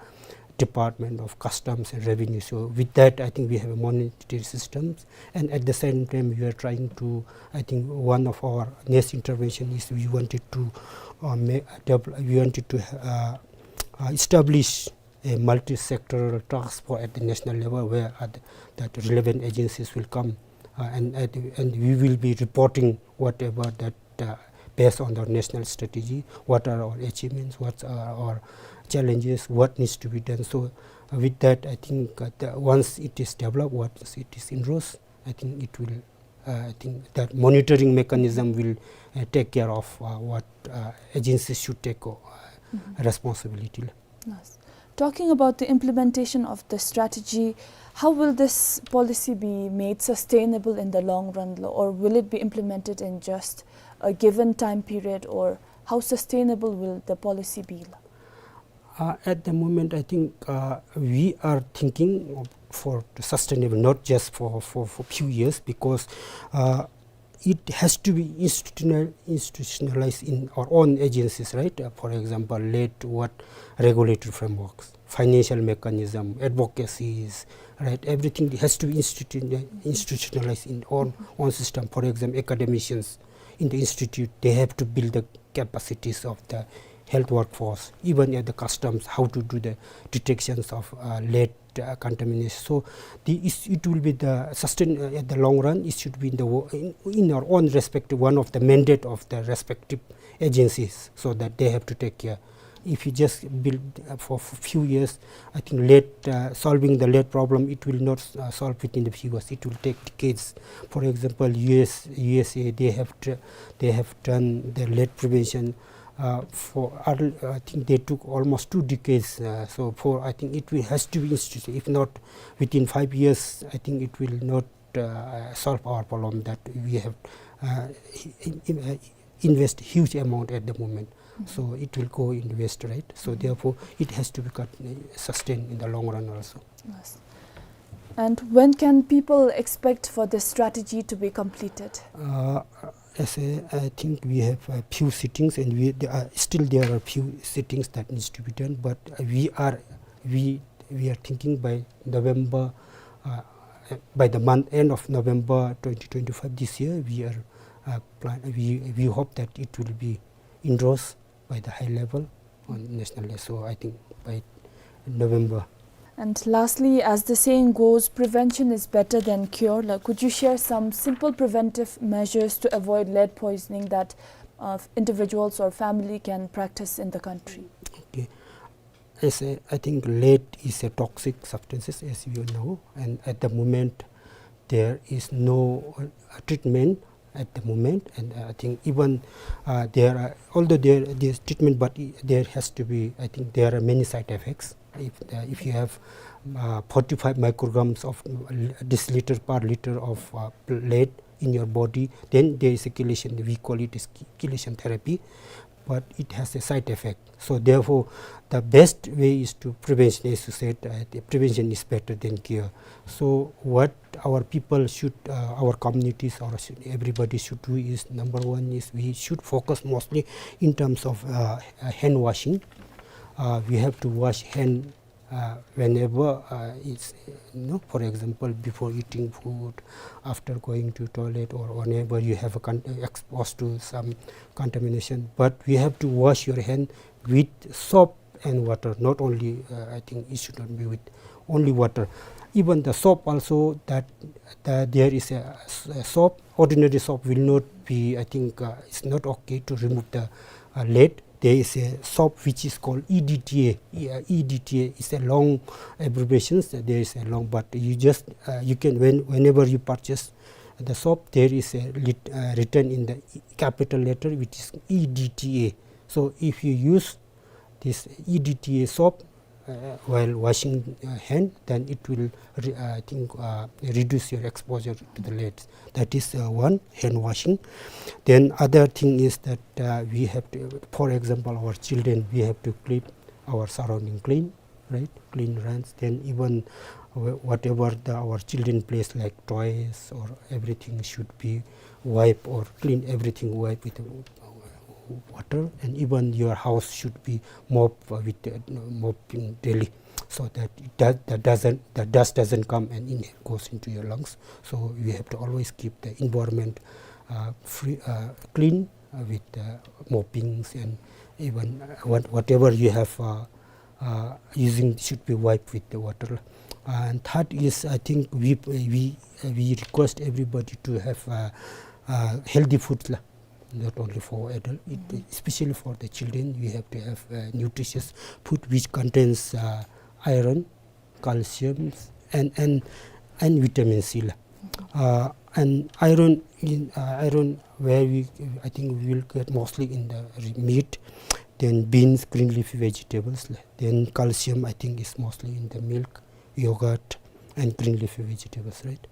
Department of Customs and Revenue. So with that, I think we have a monetary systems, and at the same time, we are trying to, I think one of our next intervention is we wanted to, uh, ma-, devel-, we wanted to, uh, uh, establish a multi-sectoral task force at the national level where at that relevant agencies will come, uh, and, and, and we will be reporting whatever that, uh, based on the national strategy, what are our achievements, what are our challenges, what needs to be done. So, uh, with that, I think, uh, the, once it is developed, once it is indoors, I think it will, uh, I think that monitoring mechanism will, uh, take care of, uh, what, uh, agencies should take, uh, responsibility. Yes. Talking about the implementation of the strategy, how will this policy be made sustainable in the long run, lo, or will it be implemented in just a given time period, or how sustainable will the policy be, lo? Uh, at the moment, I think, uh, we are thinking of, for sustainable, not just for, for, for few years, because, uh, it has to be institutional-, institutionalized in our own agencies, right? Uh, for example, lead, what, regulatory frameworks, financial mechanism, advocacies, right? Everything has to be institu-, institutionalized in our own system. For example, academicians in the institute, they have to build the capacities of the health workforce, even at the customs, how to do the detections of, uh, lead, uh, contamination. So the, is, it will be the sustain, uh, at the long run, it should be in the wo-, in, in our own respective, one of the mandate of the respective agencies, so that they have to take care. If you just build, uh, for f-, few years, I think lead, uh, solving the lead problem, it will not, uh, solve within the few years. It will take decades. For example, U S, U S A, they have tr-, they have done the lead prevention, uh, for, uh, I think they took almost two decades. Uh, so for, I think it will, has to be instituted. If not within five years, I think it will not, uh, solve our problem that we have, uh, in, in, uh, invest huge amount at the moment. So it will go in waste, right? So therefore, it has to be cut, uh, sustained in the long run also. Yes. And when can people expect for this strategy to be completed? Uh, as I, I think we have a few sittings, and we, there are, still there are few sittings that needs to be done, but, uh, we are, we, we are thinking by November, uh, by the month, end of November twenty twenty-five this year, we are, uh, plan, we, we hope that it will be endorsed by the high level on national level. So I think by November. And lastly, as the saying goes, prevention is better than cure. Like, could you share some simple preventive measures to avoid lead poisoning that, uh, individuals or family can practice in the country? Okay. As I, I think lead is a toxic substance, as you know, and at the moment there is no, uh, treatment at the moment, and, uh, I think even, uh, there are, although there, there's treatment, but i-, there has to be, I think there are many side effects. If, uh, if you have, uh, forty-five micrograms of, uh, deciliter per liter of, uh, lead in your body, then there is a chelation, we call it as che-, chelation therapy, but it has a side effect. So therefore, the best way is to prevention, as you said, uh, the prevention is better than cure. So what our people should, uh, our communities, or should, everybody should do is, number one is we should focus mostly in terms of, uh, uh, hand washing. Uh, we have to wash hand, uh, whenever, uh, it's, you know, for example, before eating food, after going to toilet, or whenever you have a con-, exposed to some contamination. But we have to wash your hand with soap and water. Not only, uh, I think it should not be with only water. Even the soap also, that, that there is a s-, a soap, ordinary soap will not be, I think, uh, it's not okay to remove the, uh, lead. There is a soap which is called E D T A. E-, uh, E D T A is a long abbreviation. There is a long, but you just, uh, you can, when, whenever you purchase the soap, there is a lit-, uh, written in the capital letter, which is E D T A. So if you use this E D T A soap, uh, while washing, uh, hand, then it will re-, uh, I think, uh, reduce your exposure to the lead. That is, uh, one, hand washing. Then other thing is that, uh, we have to, for example, our children, we have to keep our surrounding clean, right? Clean runs. Then even wh-, whatever the, our children plays, like toys or everything, should be wipe or clean everything, wipe with, uh, water, and even your house should be mop, uh, with, uh, mopping daily, so that it does, that doesn't, the dust doesn't come and inhale, goes into your lungs. So we have to always keep the environment, uh, free, uh, clean, uh, with, uh, moppings, and even, uh, what, whatever you have, uh, uh, using should be wiped with the water. And third is, I think we, we, we request everybody to have, uh, uh, healthy food, la. Not only for adult, it, especially for the children, we have to have, uh, nutritious food which contains, uh, iron, calcium, and, and, and vitamin C, la. Uh, and iron in, uh, iron where we, I think we will get mostly in the re-, meat, then beans, green leafy vegetables, la. Then calcium, I think, is mostly in the milk, yogurt, and green leafy vegetables, right?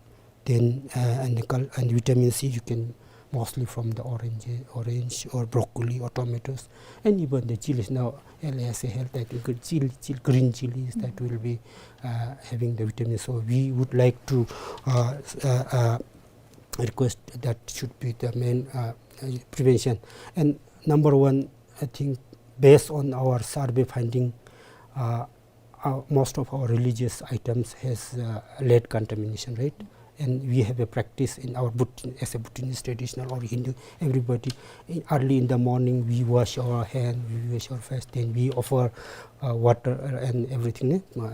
Then, uh, and the cal-, and vitamin C you can mostly from the orange, orange or broccoli or tomatoes, and even the chilies. Now, as a health, I think, chil-, chil-, green chilies that will be, uh, having the vitamin. So we would like to, uh, s-, uh, uh, request that should be the main, uh, uh, prevention. And number one, I think, based on our survey finding, uh, uh, most of our religious items has, uh, lead contamination, right? And we have a practice in our Bhut-, as a Bhutanese traditional or Hindu, everybody, in, early in the morning, we wash our hand, we wash our face, then we offer, uh, water, uh, and everything, eh? Uh,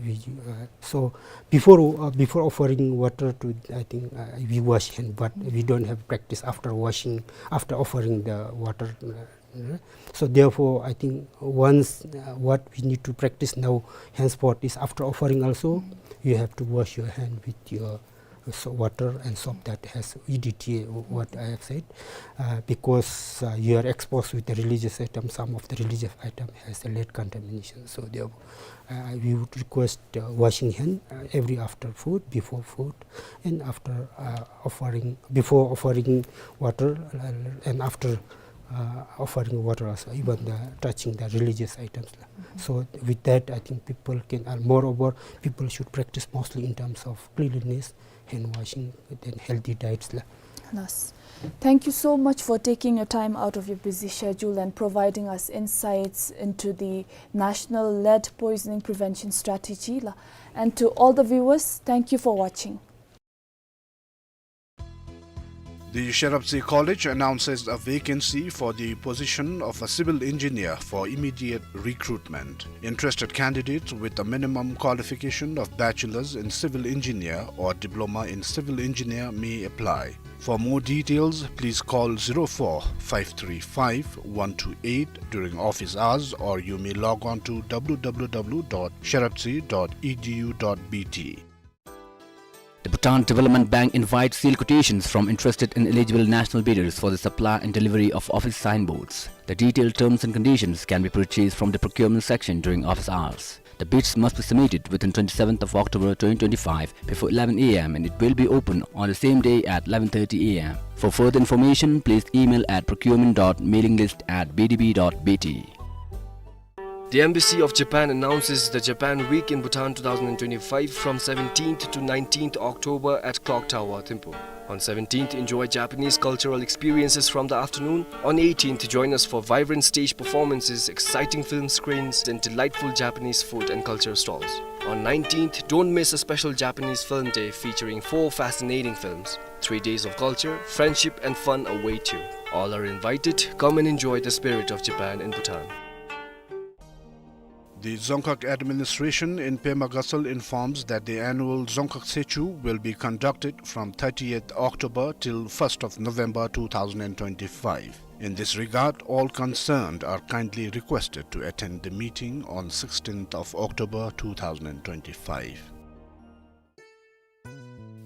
we, uh, so before, uh, before offering water to, I think, uh, we wash hand, but we don't have practice after washing, after offering the water, uh, Uh, so therefore, I think once, uh, what we need to practice now, henceforth, is after offering also, you have to wash your hand with your, uh, so-, water and soap that has E D T A, what I have said, uh, because, uh, you are exposed with the religious item. Some of the religious item has a lead contamination. So therefore, uh, we would request, uh, washing hand, uh, every after food, before food, and after, uh, offering, before offering water, uh, and after, uh, offering water also, even the touching the religious items. So with that, I think people can, and moreover, people should practice mostly in terms of cleanliness, hand washing, then healthy diets, la. Yes. Thank you so much for taking your time out of your busy schedule and providing us insights into the National Lead Poisoning Prevention Strategy, la. And to all the viewers, thank you for watching. The Sherabtse College announces a vacancy for the position of a civil engineer for immediate recruitment. Interested candidates with a minimum qualification of bachelor's in civil engineer or diploma in civil engineer may apply. For more details, please call zero four five three five one two eight during office hours, or you may log on to w w w dot sherabtse dot e d u dot b t. The Bhutan Development Bank invites sealed quotations from interested and eligible national bidders for the supply and delivery of office signboards. The detailed terms and conditions can be purchased from the procurement section during office hours. The bids must be submitted within twenty-seventh of October twenty twenty-five before eleven a m and it will be open on the same day at eleven thirty a m. For further information, please email at procurement dot mailing list at b d b dot b t. The Embassy of Japan announces the Japan Week in Bhutan two thousand twenty-five from seventeenth to nineteenth October at Clock Tower, Thimphu. On seventeenth, enjoy Japanese cultural experiences from the afternoon. On eighteenth, join us for vibrant stage performances, exciting film screenings, and delightful Japanese food and culture stalls. On nineteenth, don't miss a special Japanese film day featuring four fascinating films. Three days of culture, friendship, and fun await you. All are invited. Come and enjoy the spirit of Japan and Bhutan. The Dzongkhag administration in Pema Gatshel informs that the annual Dzongkhag Tshechu will be conducted from thirtieth October till first of November two thousand twenty-five. In this regard, all concerned are kindly requested to attend the meeting on sixteenth of October two thousand twenty-five.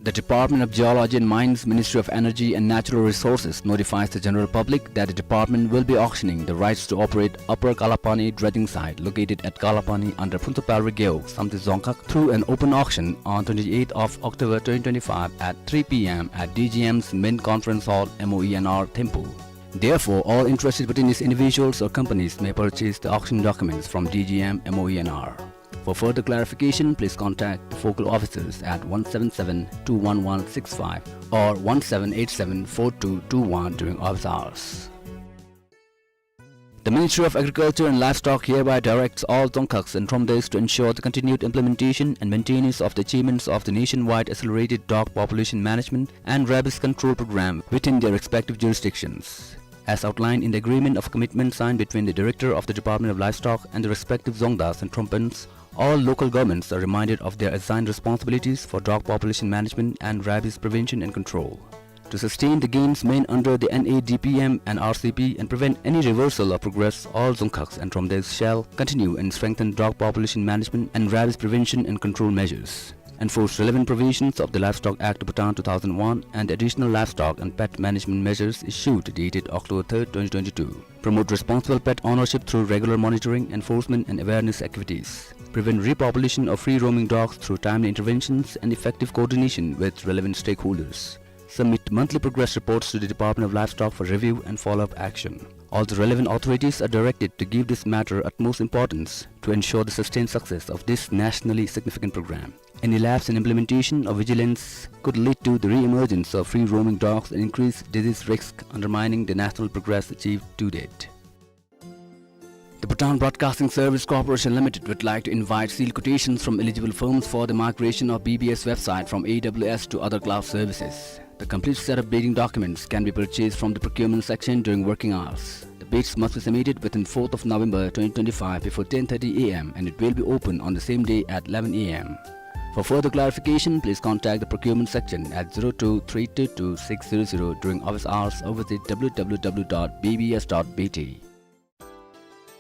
The Department of Geology and Mines, Ministry of Energy and Natural Resources notifies the general public that the department will be auctioning the rights to operate Upper Kalapani dredging site located at Kalapani under Phuntsupalri Gewog, Samtse Dzongkhag through an open auction on twenty-eighth of October twenty twenty-five at three p m at D G M's main conference hall, M O E N R, Thimphu. Therefore, all interested pertained individuals or companies may purchase the auction documents from D G M, M O E N R. For further clarification, please contact the focal officers at one seven seven two one one six five or one seven eight seven four two two one during office hours. The Ministry of Agriculture and Livestock hereby directs all Dzongkhags and Thromdays to ensure the continued implementation and maintenance of the achievements of the nationwide accelerated dog population management and rabies control program within their respective jurisdictions. As outlined in the agreement of commitment signed between the Director of the Department of Livestock and the respective Dzongdas and Thrompas, all local governments are reminded of their assigned responsibilities for dog population management and rabies prevention and control. To sustain the gains made under the N A D P M and R C P and prevent any reversal of progress, all Dzongkhags and Thromdays shall continue and strengthen dog population management and rabies prevention and control measures. Enforce relevant provisions of the Livestock Act, Bhutan, two thousand one and the Additional Livestock and Pet Management Measures issued dated October third, twenty twenty-two. Promote responsible pet ownership through regular monitoring, enforcement and awareness activities. Prevent repopulation of free-roaming dogs through timely interventions and effective coordination with relevant stakeholders. Submit monthly progress reports to the Department of Livestock for review and follow-up action. All the relevant authorities are directed to give this matter utmost importance to ensure the sustained success of this nationally significant program. Any lapse in implementation or vigilance could lead to the re-emergence of free-roaming dogs and increase disease risk, undermining the national progress achieved to date. The Bhutan Broadcasting Service Corporation Limited would like to invite sealed quotations from eligible firms for the migration of B B S website from A W S to other cloud services. The complete set of bidding documents can be purchased from the procurement section during working hours. The bids must be submitted within fourth of November twenty twenty-five before ten thirty A M and it will be open on the same day at eleven A M. For further clarification, please contact the procurement section at zero two three two two six zero zero during office hours or visit W W W dot B B S dot B T.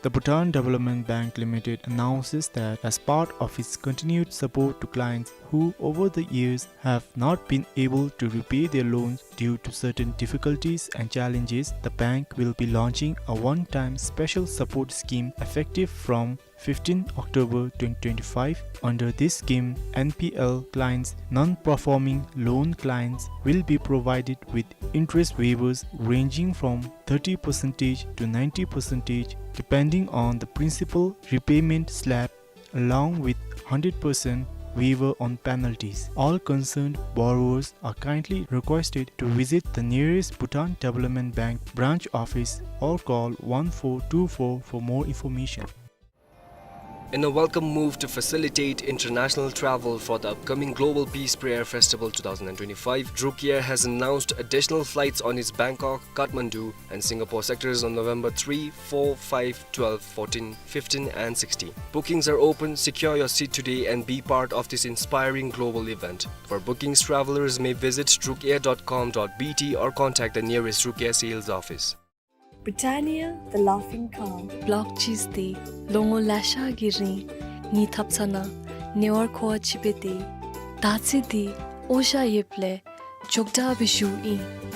The Bhutan Development Bank Limited announces that as part of its continued support to clients who over the years have not been able to repay their loans due to certain difficulties and challenges, the bank will be launching a one-time special support scheme effective from fifteenth October twenty twenty-five. Under this scheme, N P L clients, non-performing loan clients, will be provided with interest waivers ranging from thirty percent to ninety percent, depending on the principal repayment slab, along with hundred percent waiver on penalties. All concerned borrowers are kindly requested to visit the nearest Bhutan Development Bank branch office or call one four two four for more information. In a welcome move to facilitate international travel for the upcoming Global Peace Prayer Festival two thousand twenty-five, Druk Air has announced additional flights on its Bangkok, Kathmandu, and Singapore sectors on November three, four, five, twelve, fourteen, fifteen, and sixteen. Bookings are open. Secure your seat today and be part of this inspiring global event. For bookings, travelers may visit drukair dot com dot B T or contact the nearest Druk Air sales office. Britannia, the laughing cow. Block cheese དེ་ལོ་ངོ་ལེ་ཤ་གི་རིང་ངེའི་ཐབ་ཚང་ནང་ཉེ་བར་མཁོ་བ་ཅིག་སྦེ་སྡོད། ད་ཚེ་འདི་འོ་ཞ་ཡོདཔ་ལས་འཇོག་དྲགས་སྦེ་བཞུགས་ཨིན།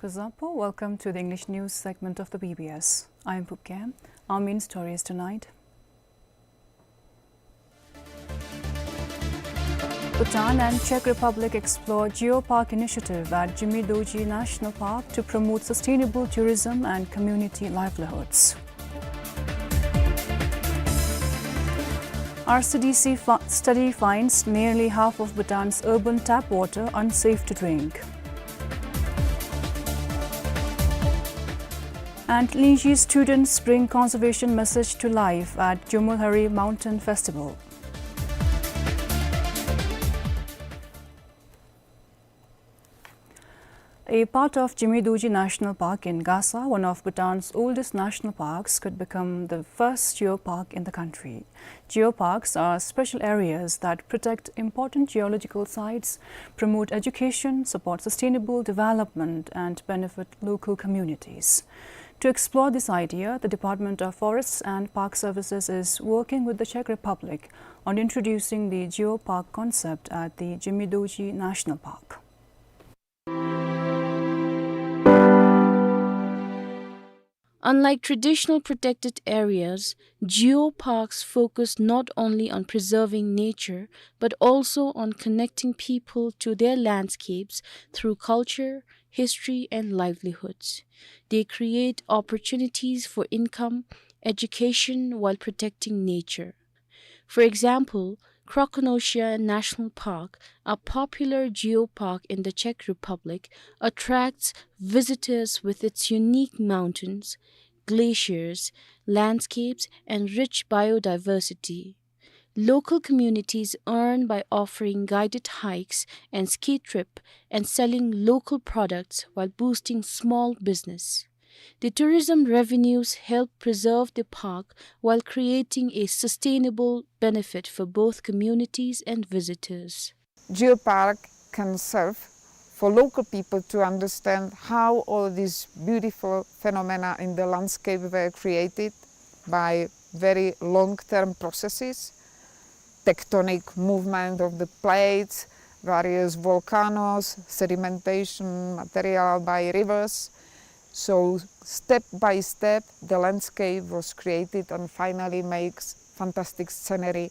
Kuzuzangpo, welcome to the English news segment of the B B S. I'm Pupkem. Our main stories tonight. Bhutan and Czech Republic explore Geopark initiative at Jigme Dorji National Park to promote sustainable tourism and community livelihoods. R C D C fi-, study finds nearly half of Bhutan's urban tap water unsafe to drink. And Lingyi students bring conservation message to life at Jomolhari Mountain Festival. A part of Jigme Dorji National Park in Gasa, one of Bhutan's oldest national parks, could become the first geopark in the country. Geoparks are special areas that protect important geological sites, promote education, support sustainable development, and benefit local communities. To explore this idea, the Department of Forests and Park Services is working with the Czech Republic on introducing the geopark concept at the Jigme Dorji National Park. Unlike traditional protected areas, geoparks focus not only on preserving nature, but also on connecting people to their landscapes through culture, history, and livelihoods. They create opportunities for income, education, while protecting nature. For example, Krkonoša National Park, a popular geopark in the Czech Republic, attracts visitors with its unique mountains, glaciers, landscapes, and rich biodiversity. Local communities earn by offering guided hikes and ski trip and selling local products while boosting small business. The tourism revenues help preserve the park while creating a sustainable benefit for both communities and visitors. Geopark can serve for local people to understand how all these beautiful phenomena in the landscape were created by very long-term processes, tectonic movement of the plates, various volcanoes, sedimentation material by rivers. So step by step, the landscape was created and finally makes fantastic scenery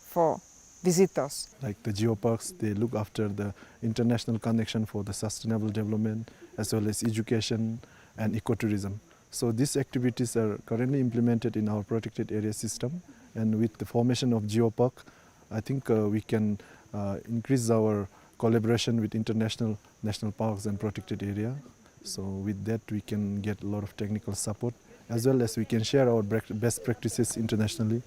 for visitors. Like the geoparks, they look after the international connection for the sustainable development as well as education and ecotourism. So these activities are currently implemented in our protected area system, and with the formation of geopark, I think, uh, we can, uh, increase our collaboration with international national parks and protected area. So with that, we can get a lot of technical support, as well as we can share our bre-, best practices internationally.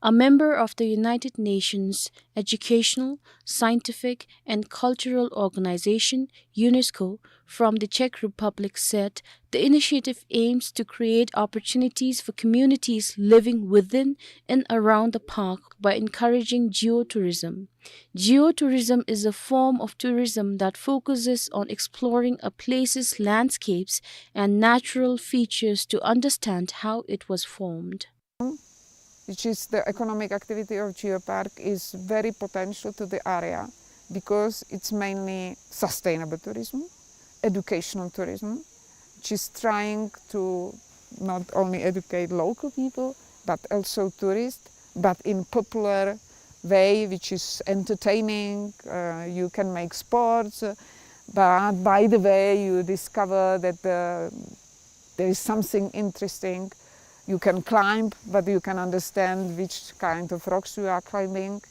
A member of the United Nations Educational, Scientific, and Cultural Organization, UNESCO, from the Czech Republic said the initiative aims to create opportunities for communities living within and around the park by encouraging geotourism. Geotourism is a form of tourism that focuses on exploring a place's landscapes and natural features to understand how it was formed. Which is the economic activity of geopark, is very potential to the area because it's mainly sustainable tourism, educational tourism, which is trying to not only educate local people, but also tourists, but in popular way, which is entertaining. Uh, you can make sports, uh, But by the way, you discover that the, there is something interesting. You can climb, but you can understand which kind of rocks you are climbing.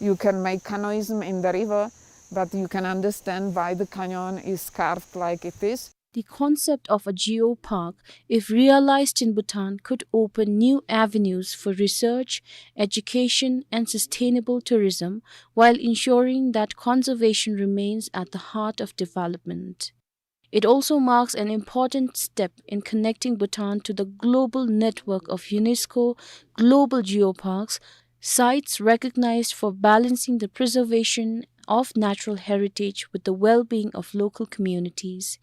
You can make canoeism in the river, but you can understand why the canyon is carved like it is. The concept of a geopark, if realized in Bhutan, could open new avenues for research, education, and sustainable tourism, while ensuring that conservation remains at the heart of development. It also marks an important step in connecting Bhutan to the global network of UNESCO Global Geoparks, sites recognized for balancing the preservation of natural heritage with the well-being of local communities.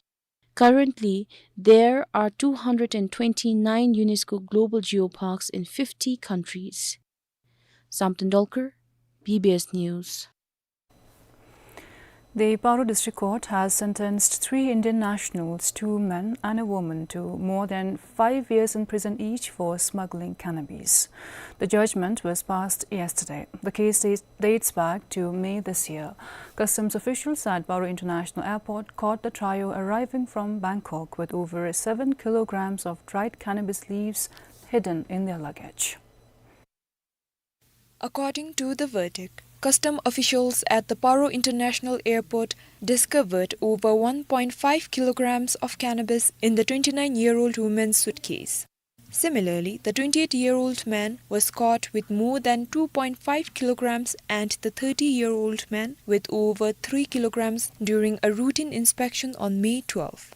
Currently, there are two hundred and twenty-nine UNESCO Global Geoparks in fifty countries. Samten Dolkar, B B S News. The Paro District Court has sentenced three Indian nationals, two men and a woman, to more than five years in prison each for smuggling cannabis. The judgment was passed yesterday. The case dates, dates back to May this year. Customs officials at Paro International Airport caught the trio arriving from Bangkok with over seven kilograms of dried cannabis leaves hidden in their luggage. According to the verdict, custom officials at the Paro International Airport discovered over one point five kilograms of cannabis in the twenty-nine-year-old woman's suitcase. Similarly, the twenty-eight-year-old man was caught with more than two point five kilograms and the thirty-year-old man with over three kilograms during a routine inspection on May twelfth.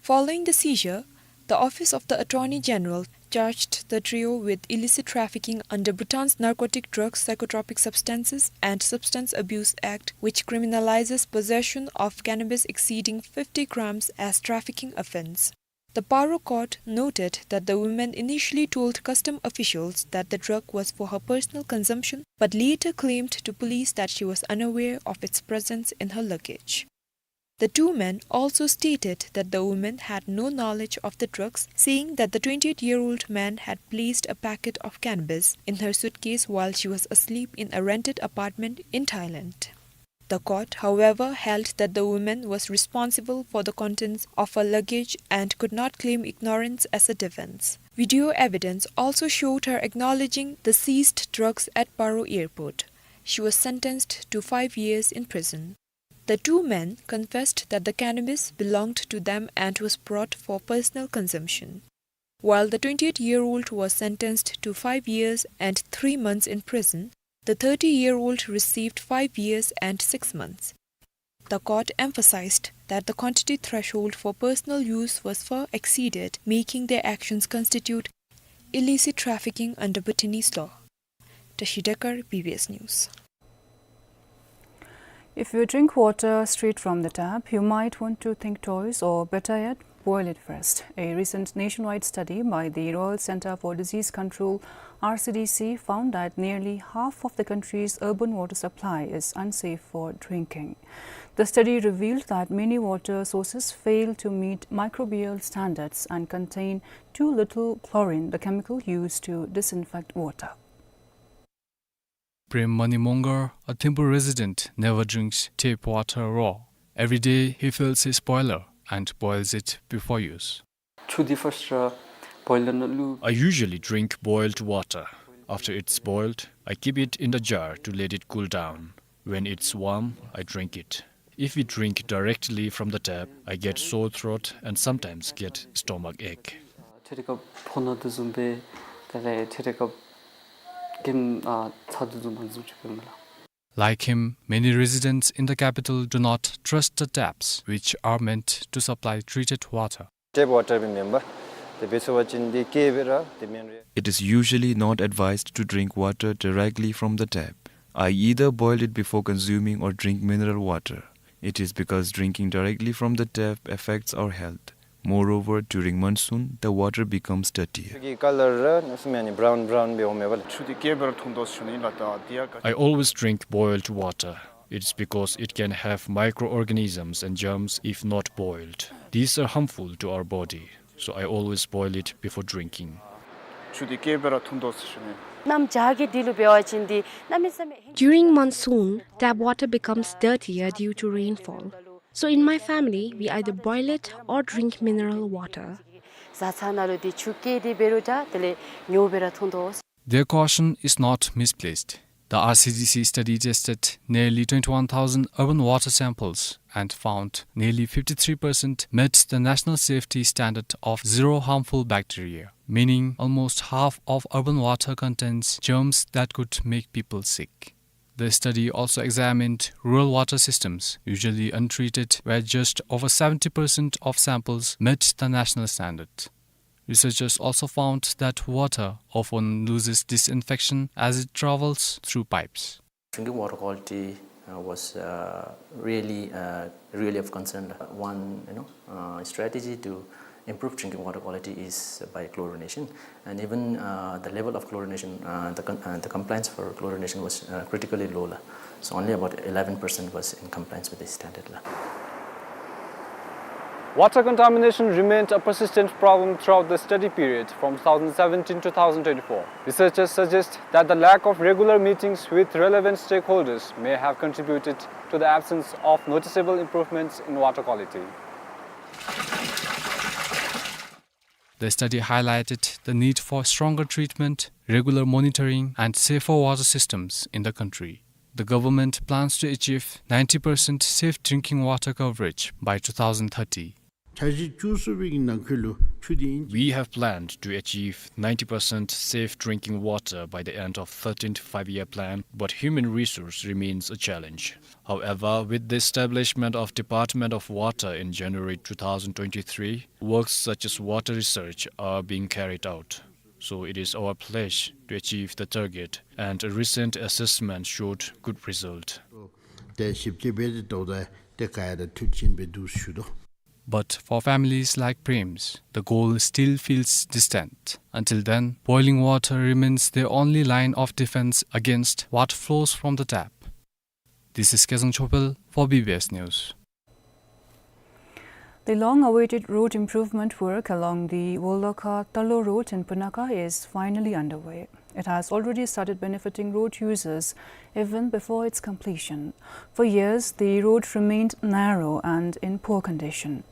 Following the seizure, the Office of the Attorney General charged the trio with illicit trafficking under Bhutan's Narcotic Drugs, Psychotropic Substances and Substance Abuse Act, which criminalizes possession of cannabis exceeding fifty grams as trafficking offense. The Paro court noted that the woman initially told custom officials that the drug was for her personal consumption, but later claimed to police that she was unaware of its presence in her luggage. The two men also stated that the woman had no knowledge of the drugs, saying that the twenty-eight-year-old man had placed a packet of cannabis in her suitcase while she was asleep in a rented apartment in Thailand. The court, however, held that the woman was responsible for the contents of her luggage and could not claim ignorance as a defense. Video evidence also showed her acknowledging the seized drugs at Paro Airport. She was sentenced to five years in prison. The two men confessed that the cannabis belonged to them and was brought for personal consumption. While the twenty-eight-year-old was sentenced to five years and three months in prison, the thirty-year-old received five years and six months. The court emphasized that the quantity threshold for personal use was far exceeded, making their actions constitute illicit trafficking under Bhutanese law. Tashi Dekar, B B S News. If you drink water straight from the tap, you might want to think twice, or better yet, boil it first. A recent nationwide study by the Royal Centre for Disease Control, R C D C, found that nearly half of the country's urban water supply is unsafe for drinking. The study revealed that many water sources fail to meet microbial standards and contain too little chlorine, the chemical used to disinfect water. Prem Mani Mongar, a Thimphu resident, never drinks tap water raw. Every day he fills his boiler and boils it before use. Chu di first ra boil na lu. I usually drink boiled water. After it's boiled, I keep it in the jar to let it cool down. When it's warm, I drink it. If we drink directly from the tap, I get sore throat and sometimes get stomach ache. Tere ka phona du zumbe, tale tere ka kin, ah, cha du zum an zum chukpe mala. Like him, many residents in the capital do not trust the taps, which are meant to supply treated water. Tap water bi member, the best wa chin di ke bera, the main re- It is usually not advised to drink water directly from the tap. I either boil it before consuming or drink mineral water. It is because drinking directly from the tap affects our health. Moreover, during monsoon, the water becomes dirtier. Ki color ra, na sum yani brown, brown be ome bala. Chu di ke bera thung dos chuni la ta dia ka. I always drink boiled water. It's because it can have microorganisms and germs if not boiled. These are harmful to our body, so I always boil it before drinking. Chu di ke bera thung dos chuni. Nam ja ge dilu bewa chin di, nam is a me- During monsoon, tap water becomes dirtier due to rainfall. So in my family, we either boil it or drink mineral water. བཟའ་ཚང་ནང་ལུ་འདི་ཆུ་བསྐྱལ་ཏེ་འབད་རུང་ད་དེ་ལས་ཉོ་སྦེ་ར་འཐུང་དོ། Their caution is not misplaced. The R C D C study tested nearly twenty-one thousand urban water samples and found nearly fifty-three percent met the national safety standard of zero harmful bacteria, meaning almost half of urban water contains germs that could make people sick. The study also examined rural water systems, usually untreated, where just over seventy percent of samples met the national standard. Researchers also found that water often loses disinfection as it travels through pipes. Drinking water quality, uh, was, uh, really, uh, really of concern. One, you know, uh, strategy to improve drinking water quality is by chlorination, and even, uh, the level of chlorination, uh, the con-, uh, the compliance for chlorination was, uh, critically low la. So only about eleven percent was in compliance with this standard la. Water contamination remained a persistent problem throughout the study period from two thousand seventeen to two thousand twenty-four. Researchers suggest that the lack of regular meetings with relevant stakeholders may have contributed to the absence of noticeable improvements in water quality. The study highlighted the need for stronger treatment, regular monitoring, and safer water systems in the country. The government plans to achieve ninety percent safe drinking water coverage by two thousand thirty. འཆར་གཞི་བཅུ་གསུམ་པའི་ནང་འཁོད་ལུ་ཆུ་དེ་ཨིན། We have planned to achieve ninety percent safe drinking water by the end of thirteenth Five-Year Plan, but human resource remains a challenge. However, with the establishment of Department of Water in January two thousand twenty-three, works such as water research are being carried out. So it is our pledge to achieve the target, and a recent assessment showed good result. ཏེ་ཞིབ་དཔྱད་འབད་དེ་ཏོག་ཏ་ཏེ་ག་ཡ་ད་མཐུད་ཅན་སྦེ་འདུག་ཞུ་དོ། But for families like Prem's, the goal still feels distant. Until then, boiling water remains their only line of defense against what flows from the tap. This is Kezang Chopel for B B S News. The long-awaited road improvement work along the Wolokha-Talo road in Punakha is finally underway. It has already started benefiting road users even before its completion. For years, the road remained narrow and in poor condition.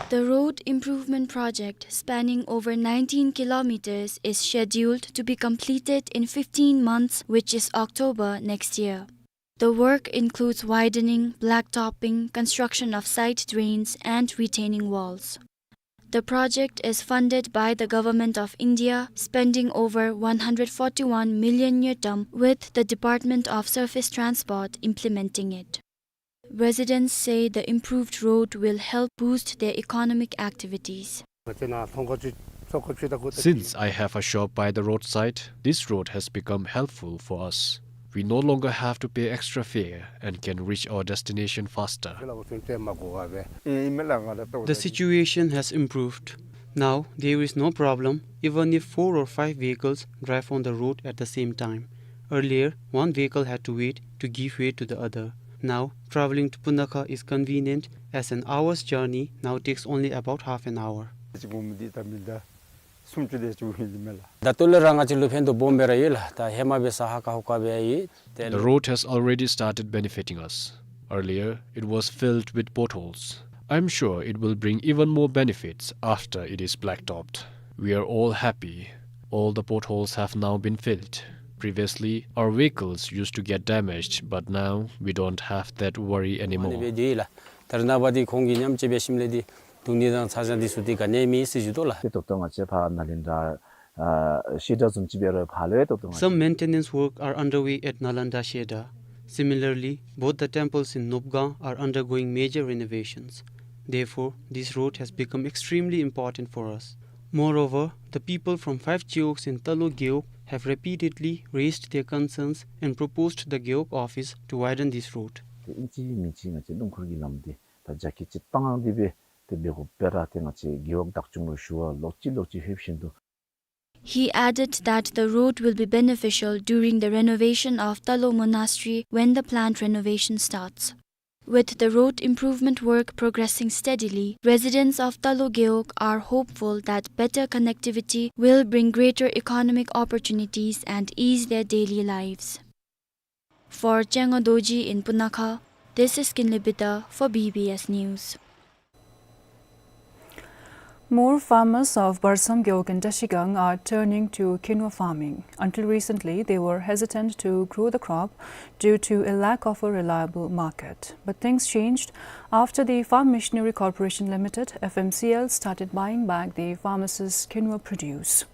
The road improvement project, spanning over nineteen kilometers, is scheduled to be completed in fifteen months, which is October next year. The work includes widening, blacktopping, construction of side drains, and retaining walls. The project is funded by the Government of India, spending over one hundred forty-one million ngultrum, with the Department of Surface Transport implementing it. Residents say the improved road will help boost their economic activities. Since I have a shop by the roadside, this road has become helpful for us. We no longer have to pay extra fare and can reach our destination faster. The situation has improved. Now there is no problem, even if four or five vehicles drive on the road at the same time. Earlier, one vehicle had to wait to give way to the other. Now, traveling to Punakha is convenient, as an hour's journey now takes only about half an hour. ད་ལྟོ་ལས་ར་ང་བཅས་ལུ་ཕན་ཐོགས་སྦོམ་སྦེ་ར་ཡོད་ལགས། ད་ཧེ་མ་འབད་ས་ཧ་ཀ་ཧུ་ཀ་སྦེ་ཡོད། The road has already started benefiting us. Earlier, it was filled with potholes. I'm sure it will bring even more benefits after it is blacktopped. We are all happy. All the potholes have now been filled. Previously, our vehicles used to get damaged, but now we don't have that worry anymore. ད་རེས་ནངས་པ་འདི་ཁོང་གིས་མཉམ་སྤྱོད་འབད་ཞིནམ་ལས་འདི་སྡུག་བསྔལ་དང་ཚ་གྱང་འདི་ཚུ་འདི་ག་ནི་མེད་ཟེར་ཞུ་དོ་ལགས། ཏེ་ད་ལྟོ་ང་བཅས་ཕར་ནཱ་ལེནྡྲ་ཨ་ཤེ་ད་བཟུམ་ཅིག་འབད་རུང་ཕར་ལུ་ཡང་ད་ལྟོ་ང་བཅས། Some maintenance work are underway at Nalanda Sheda. Similarly, both the temples in Nupgang are undergoing major renovations. Therefore, this road has become extremely important for us. Moreover, the people from five Gewogs in Talo Gewog have repeatedly raised their concerns and proposed the Gewog office to widen this road. ཏེ་ཨིན་ཅི་མིན་ཅི་ང་བཅས་སྣུམ་འཁོར་གྱི་ལམ་འདི་ད་རྒྱ་སྐྱེད་ཅིག་བཏང་སྟེ་སྦེ་ཏེ་འབད་དགོཔ་སྦེ་ར་ཏེ་ང་བཅས་རྒེད་འོག་བདག་སྐྱོང་ལུ་ཞུ་བ་ལོག་ཅི་ལོག་ཅི་ལྷོདཔ་བཞིན་དུ། He added that the road will be beneficial during the renovation of Talo Monastery when the planned renovation starts. With the road improvement work progressing steadily, residents of Talo Gewog are hopeful that better connectivity will bring greater economic opportunities and ease their daily lives. For Chengo Dorji in Punakha, this is Kinley Bida for B B S News. More farmers of Barsamgewog in Trashigang are turning to quinoa farming. Until recently, they were hesitant to grow the crop due to a lack of a reliable market. But things changed after the Farm Machinery Corporation Limited, F M C L, started buying back the farmers' quinoa produce.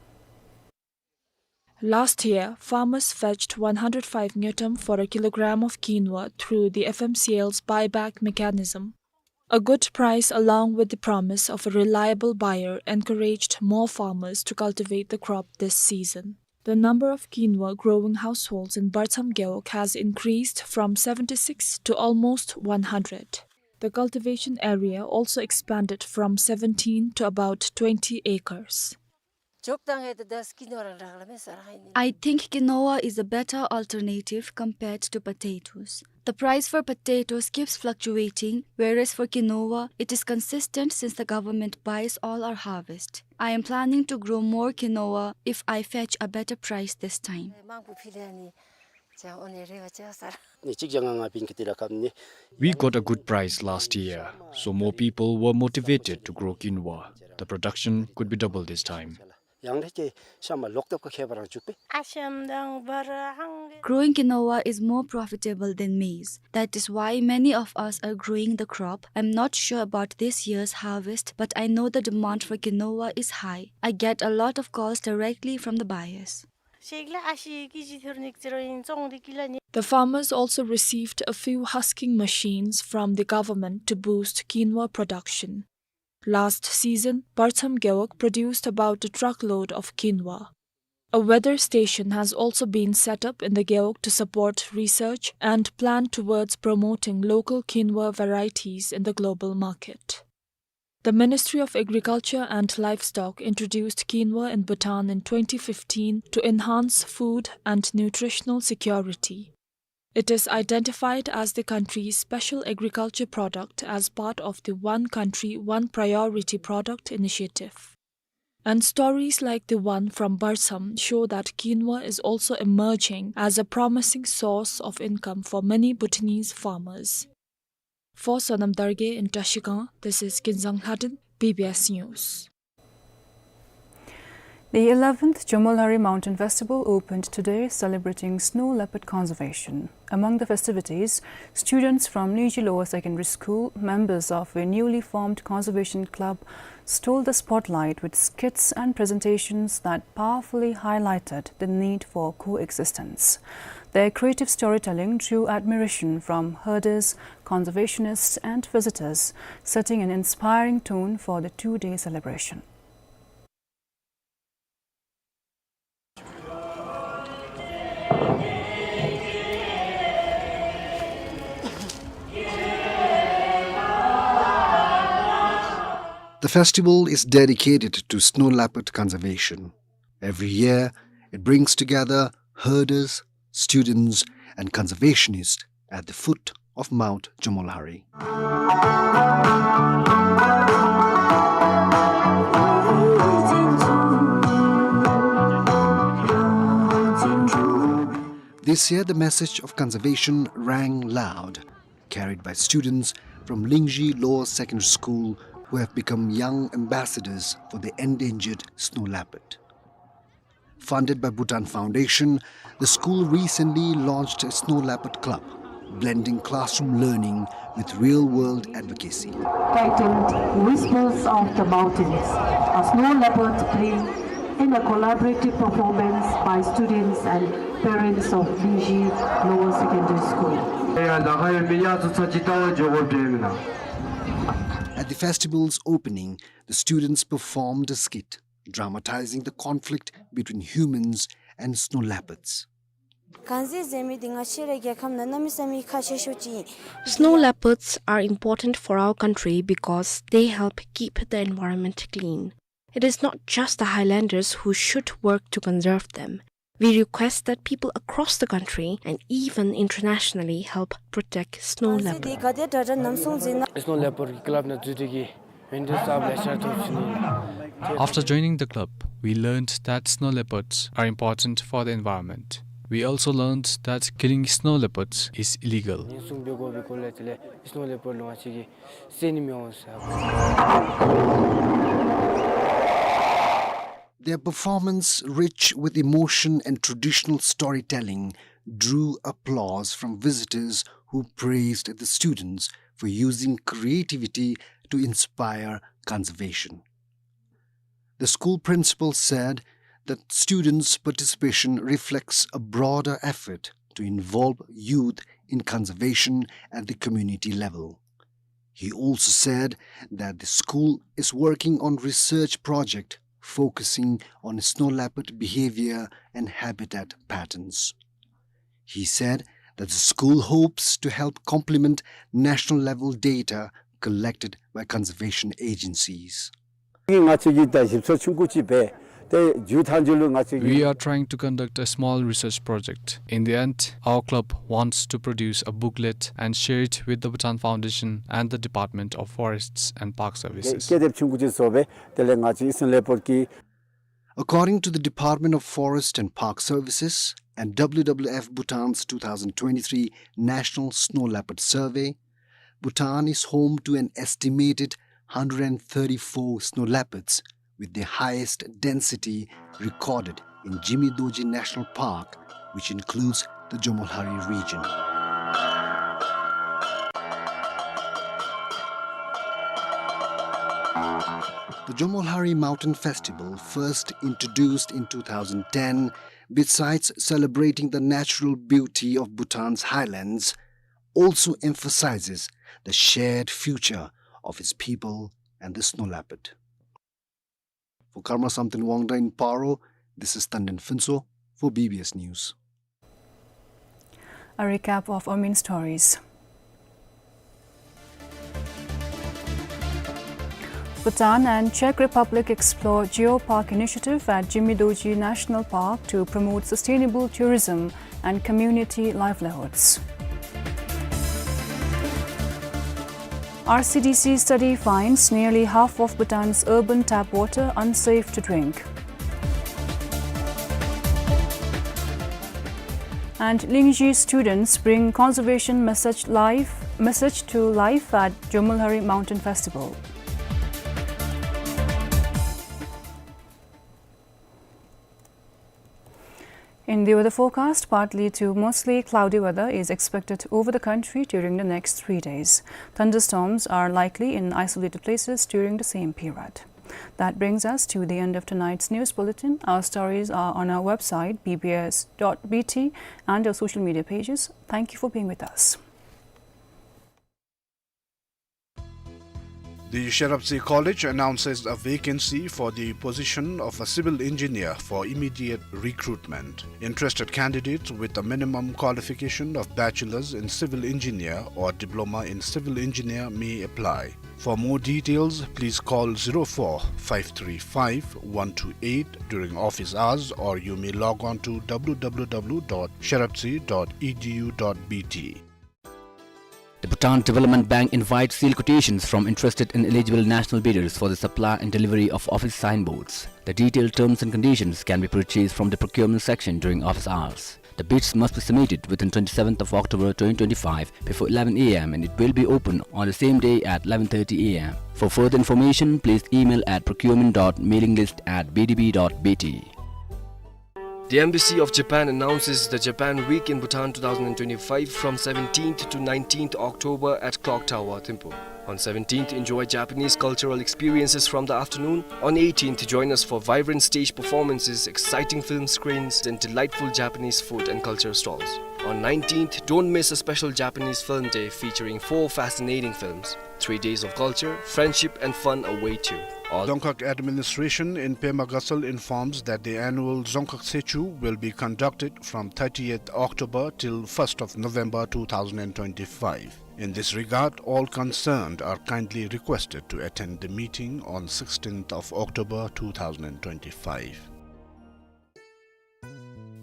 Last year, farmers fetched one hundred five ngultrum for a kilogram of quinoa through the F M C L's buyback mechanism. A good price, along with the promise of a reliable buyer, encouraged more farmers to cultivate the crop this season. The number of quinoa growing households in Barsamgewog has increased from seventy-six to almost one hundred. The cultivation area also expanded from seventeen to about twenty acres. I think quinoa is a better alternative compared to potatoes. The price for potatoes keeps fluctuating, whereas for quinoa, it is consistent since the government buys all our harvest. I am planning to grow more quinoa if I fetch a better price this time. We got a good price last year, so more people were motivated to grow quinoa. The production could be double this time. Growing quinoa is more profitable than maize. That is why many of us are growing the crop. I'm not sure about this year's harvest, but I know the demand for quinoa is high. I get a lot of calls directly from the buyers. The farmers also received a few husking machines from the government to boost quinoa production. Last season, Barsamgewog produced about a truckload of quinoa. A weather station has also been set up in the gewog to support research and plan towards promoting local quinoa varieties in the global market. The Ministry of Agriculture and Livestock introduced quinoa in Bhutan in twenty fifteen to enhance food and nutritional security. It is identified as the country's special agriculture product as part of the One Country, One Priority Product initiative. And stories like the one from Barsam show that quinoa is also emerging as a promising source of income for many Bhutanese farmers. For Sonam Dargay in Trashigang, this is Kinzang Lhadon, B B S News. The eleventh Jomolhari Mountain Festival opened today, celebrating snow leopard conservation. Among the festivities, students from Lingzhi Lower Secondary School, members of a newly formed conservation club, stole the spotlight with skits and presentations that powerfully highlighted the need for coexistence. Their creative storytelling drew admiration from herders, conservationists, and visitors, setting an inspiring tone for the two-day celebration. The festival is dedicated to snow leopard conservation. Every year, it brings together herders, students, and conservationists at the foot of Mount Jomolhari. This year, the message of conservation rang loud, carried by students from Lingzhi Lower Secondary School, who have become young ambassadors for the endangered snow leopard. Funded by Bhutan Foundation, the school recently launched a snow leopard club, blending classroom learning with real-world advocacy. Titled Whispers of the Mountains, a snow leopard play in a collaborative performance by students and parents of Lingzhi Lower Secondary School. At the festival's opening, the students performed a skit dramatizing the conflict between humans and snow leopards. གངས་རྫས་ཟེར་མི་འདི་ང་བཅས་རའི་རྒྱལ་ཁབ་ནང་གནམ་མེད་ས་མེད་ཁག་ཆེ་ཤོས་ཅིག་ཨིན། Snow leopards are important for our country because they help keep the environment clean. It is not just the highlanders who should work to conserve them. We request that people across the country and even internationally help protect snow leopard. གངས་རྫས་འདི་ག་དེ་དྲག་དྲག་ནམ་སོང་ཟེར་ན། སནོ་ལེ་པརཌ་ཀི་ལབ་ནང་འཛུལ་ཏེ་གིས་ཝིན་ཊར་སི་ཊོརམ་ལེ་ཤ་ཐོབ་ཅི་ནི། After joining the club, we learned that snow leopards are important for the environment. We also learned that killing snow leopards is illegal. ཉེན་སྲུང་འབད་དགོ་པའི་སྐོར་ལས་དེ་ལས་སི་ནོ་ལེ་པརཌ་ལུ་ང་བཅས་ཀྱིས་བསད་ནི་མི་འོང་ཟེར། Their performance, rich with emotion and traditional storytelling, drew applause from visitors who praised the students for using creativity to inspire conservation. The school principal said that students' participation reflects a broader effort to involve youth in conservation at the community level. He also said that the school is working on research project focusing on snow leopard behavior and habitat patterns. He said that the school hopes to help complement national level data collected by conservation agencies. ང་བཅས་ཀྱིས་ད་ཞིབ་འཚོལ་ཆུང་ཀུ་ཅིག་འབད་དེ་མཇུག་མཐའ་མཇུག་ལུ་ང་བཅས་ཀྱིས We are trying to conduct a small research project. In the end, our club wants to produce a booklet and share it with the Bhutan Foundation and the Department of Forests and Park Services. ཀེ་དེབ་ཆུང་ཀུ་ཅིག་བཟོ་སྦེ་དེ་ལས་ང་བཅས་སི་ནོ་ལེ་པརཌ་ཀྱི According to the Department of Forest and Park Services and W W F Bhutan's two thousand twenty-three National Snow Leopard Survey, Bhutan is home to an estimated hundred and thirty-four snow leopards, with the highest density recorded in Jimmy Dorji National Park, which includes the Jomolhari region. The Jomolhari Mountain Festival, first introduced in two thousand ten, besides celebrating the natural beauty of Bhutan's highlands, also emphasizes the shared future of its people and the snow leopard. For Karma Samten Wangda in Paro, this is Tanden Phuntsho for B B S News. A recap of our main stories. Bhutan and Czech Republic explore Geopark initiative at Jimmy Dorji National Park to promote sustainable tourism and community livelihoods. R C D C study finds nearly half of Bhutan's urban tap water unsafe to drink. And Lingzhi students bring conservation message life, message to life at Jomolhari Mountain Festival. In the weather forecast, partly to mostly cloudy weather is expected over the country during the next three days. Thunderstorms are likely in isolated places during the same period. That brings us to the end of tonight's news bulletin. Our stories are on our website, B B S dot B T, and our social media pages. Thank you for being with us. The Sheraptse College announces a vacancy for the position of a civil engineer for immediate recruitment. Interested candidates with a minimum qualification of bachelor's in civil engineer or diploma in civil engineer may apply. For more details, please call zero four five three five one two eight during office hours, or you may log on to W W W dot sheraptse dot E D U dot B T. The Bhutan Development Bank invites sealed quotations from interested and eligible national bidders for the supply and delivery of office signboards. The detailed terms and conditions can be purchased from the procurement section during office hours. The bids must be submitted within twenty-seventh of October twenty twenty-five before eleven A M and it will be open on the same day at eleven thirty A M. For further information, please email at procurement dot mailing list at B D B dot B T. The Embassy of Japan announces the Japan Week in Bhutan two thousand twenty-five from seventeenth to nineteenth October at Clock Tower, Thimphu. On seventeenth, enjoy Japanese cultural experiences from the afternoon. On eighteenth, join us for vibrant stage performances, exciting film screenings, and delightful Japanese food and culture stalls. On nineteenth, don't miss a special Japanese film day featuring four fascinating films. Three days of culture, friendship, and fun await you. All Dzongkhag administration in Pema Gatshel informs that the annual Dzongkhag Tshechu will be conducted from thirtieth October till first of November two thousand twenty-five. In this regard, all concerned are kindly requested to attend the meeting on sixteenth of October two thousand twenty-five.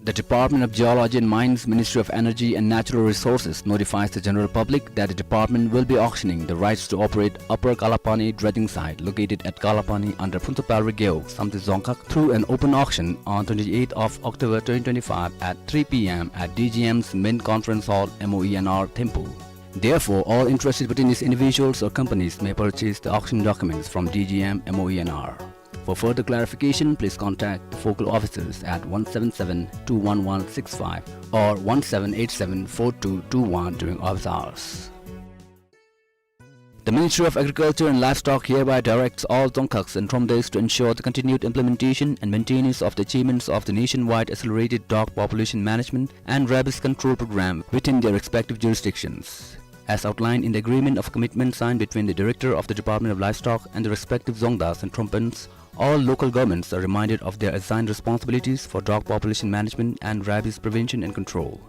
The Department of Geology and Mines, Ministry of Energy and Natural Resources notifies the general public that the department will be auctioning the rights to operate Upper Kalapani dredging site located at Kalapani under Phuntupalri Gewog, Samtse Dzongkhag through an open auction on twenty-eighth of October twenty twenty-five at three p.m. at D G M's main conference hall, M O E N R, Thimphu. Therefore, all interested pertained individuals or companies may purchase the auction documents from D G M, M O E N R. For further clarification, please contact the focal officers at one seven seven two one one six five or one seven eight seven four two two one during office hours. The Ministry of Agriculture and Livestock hereby directs all Dzongkhags and Thromdays to ensure the continued implementation and maintenance of the achievements of the nationwide accelerated dog population management and rabies control program within their respective jurisdictions, as outlined in the agreement of commitment signed between the Director of the Department of Livestock and the respective Dzongdas and Thrombunds. All local governments are reminded of their assigned responsibilities for dog population management and rabies prevention and control.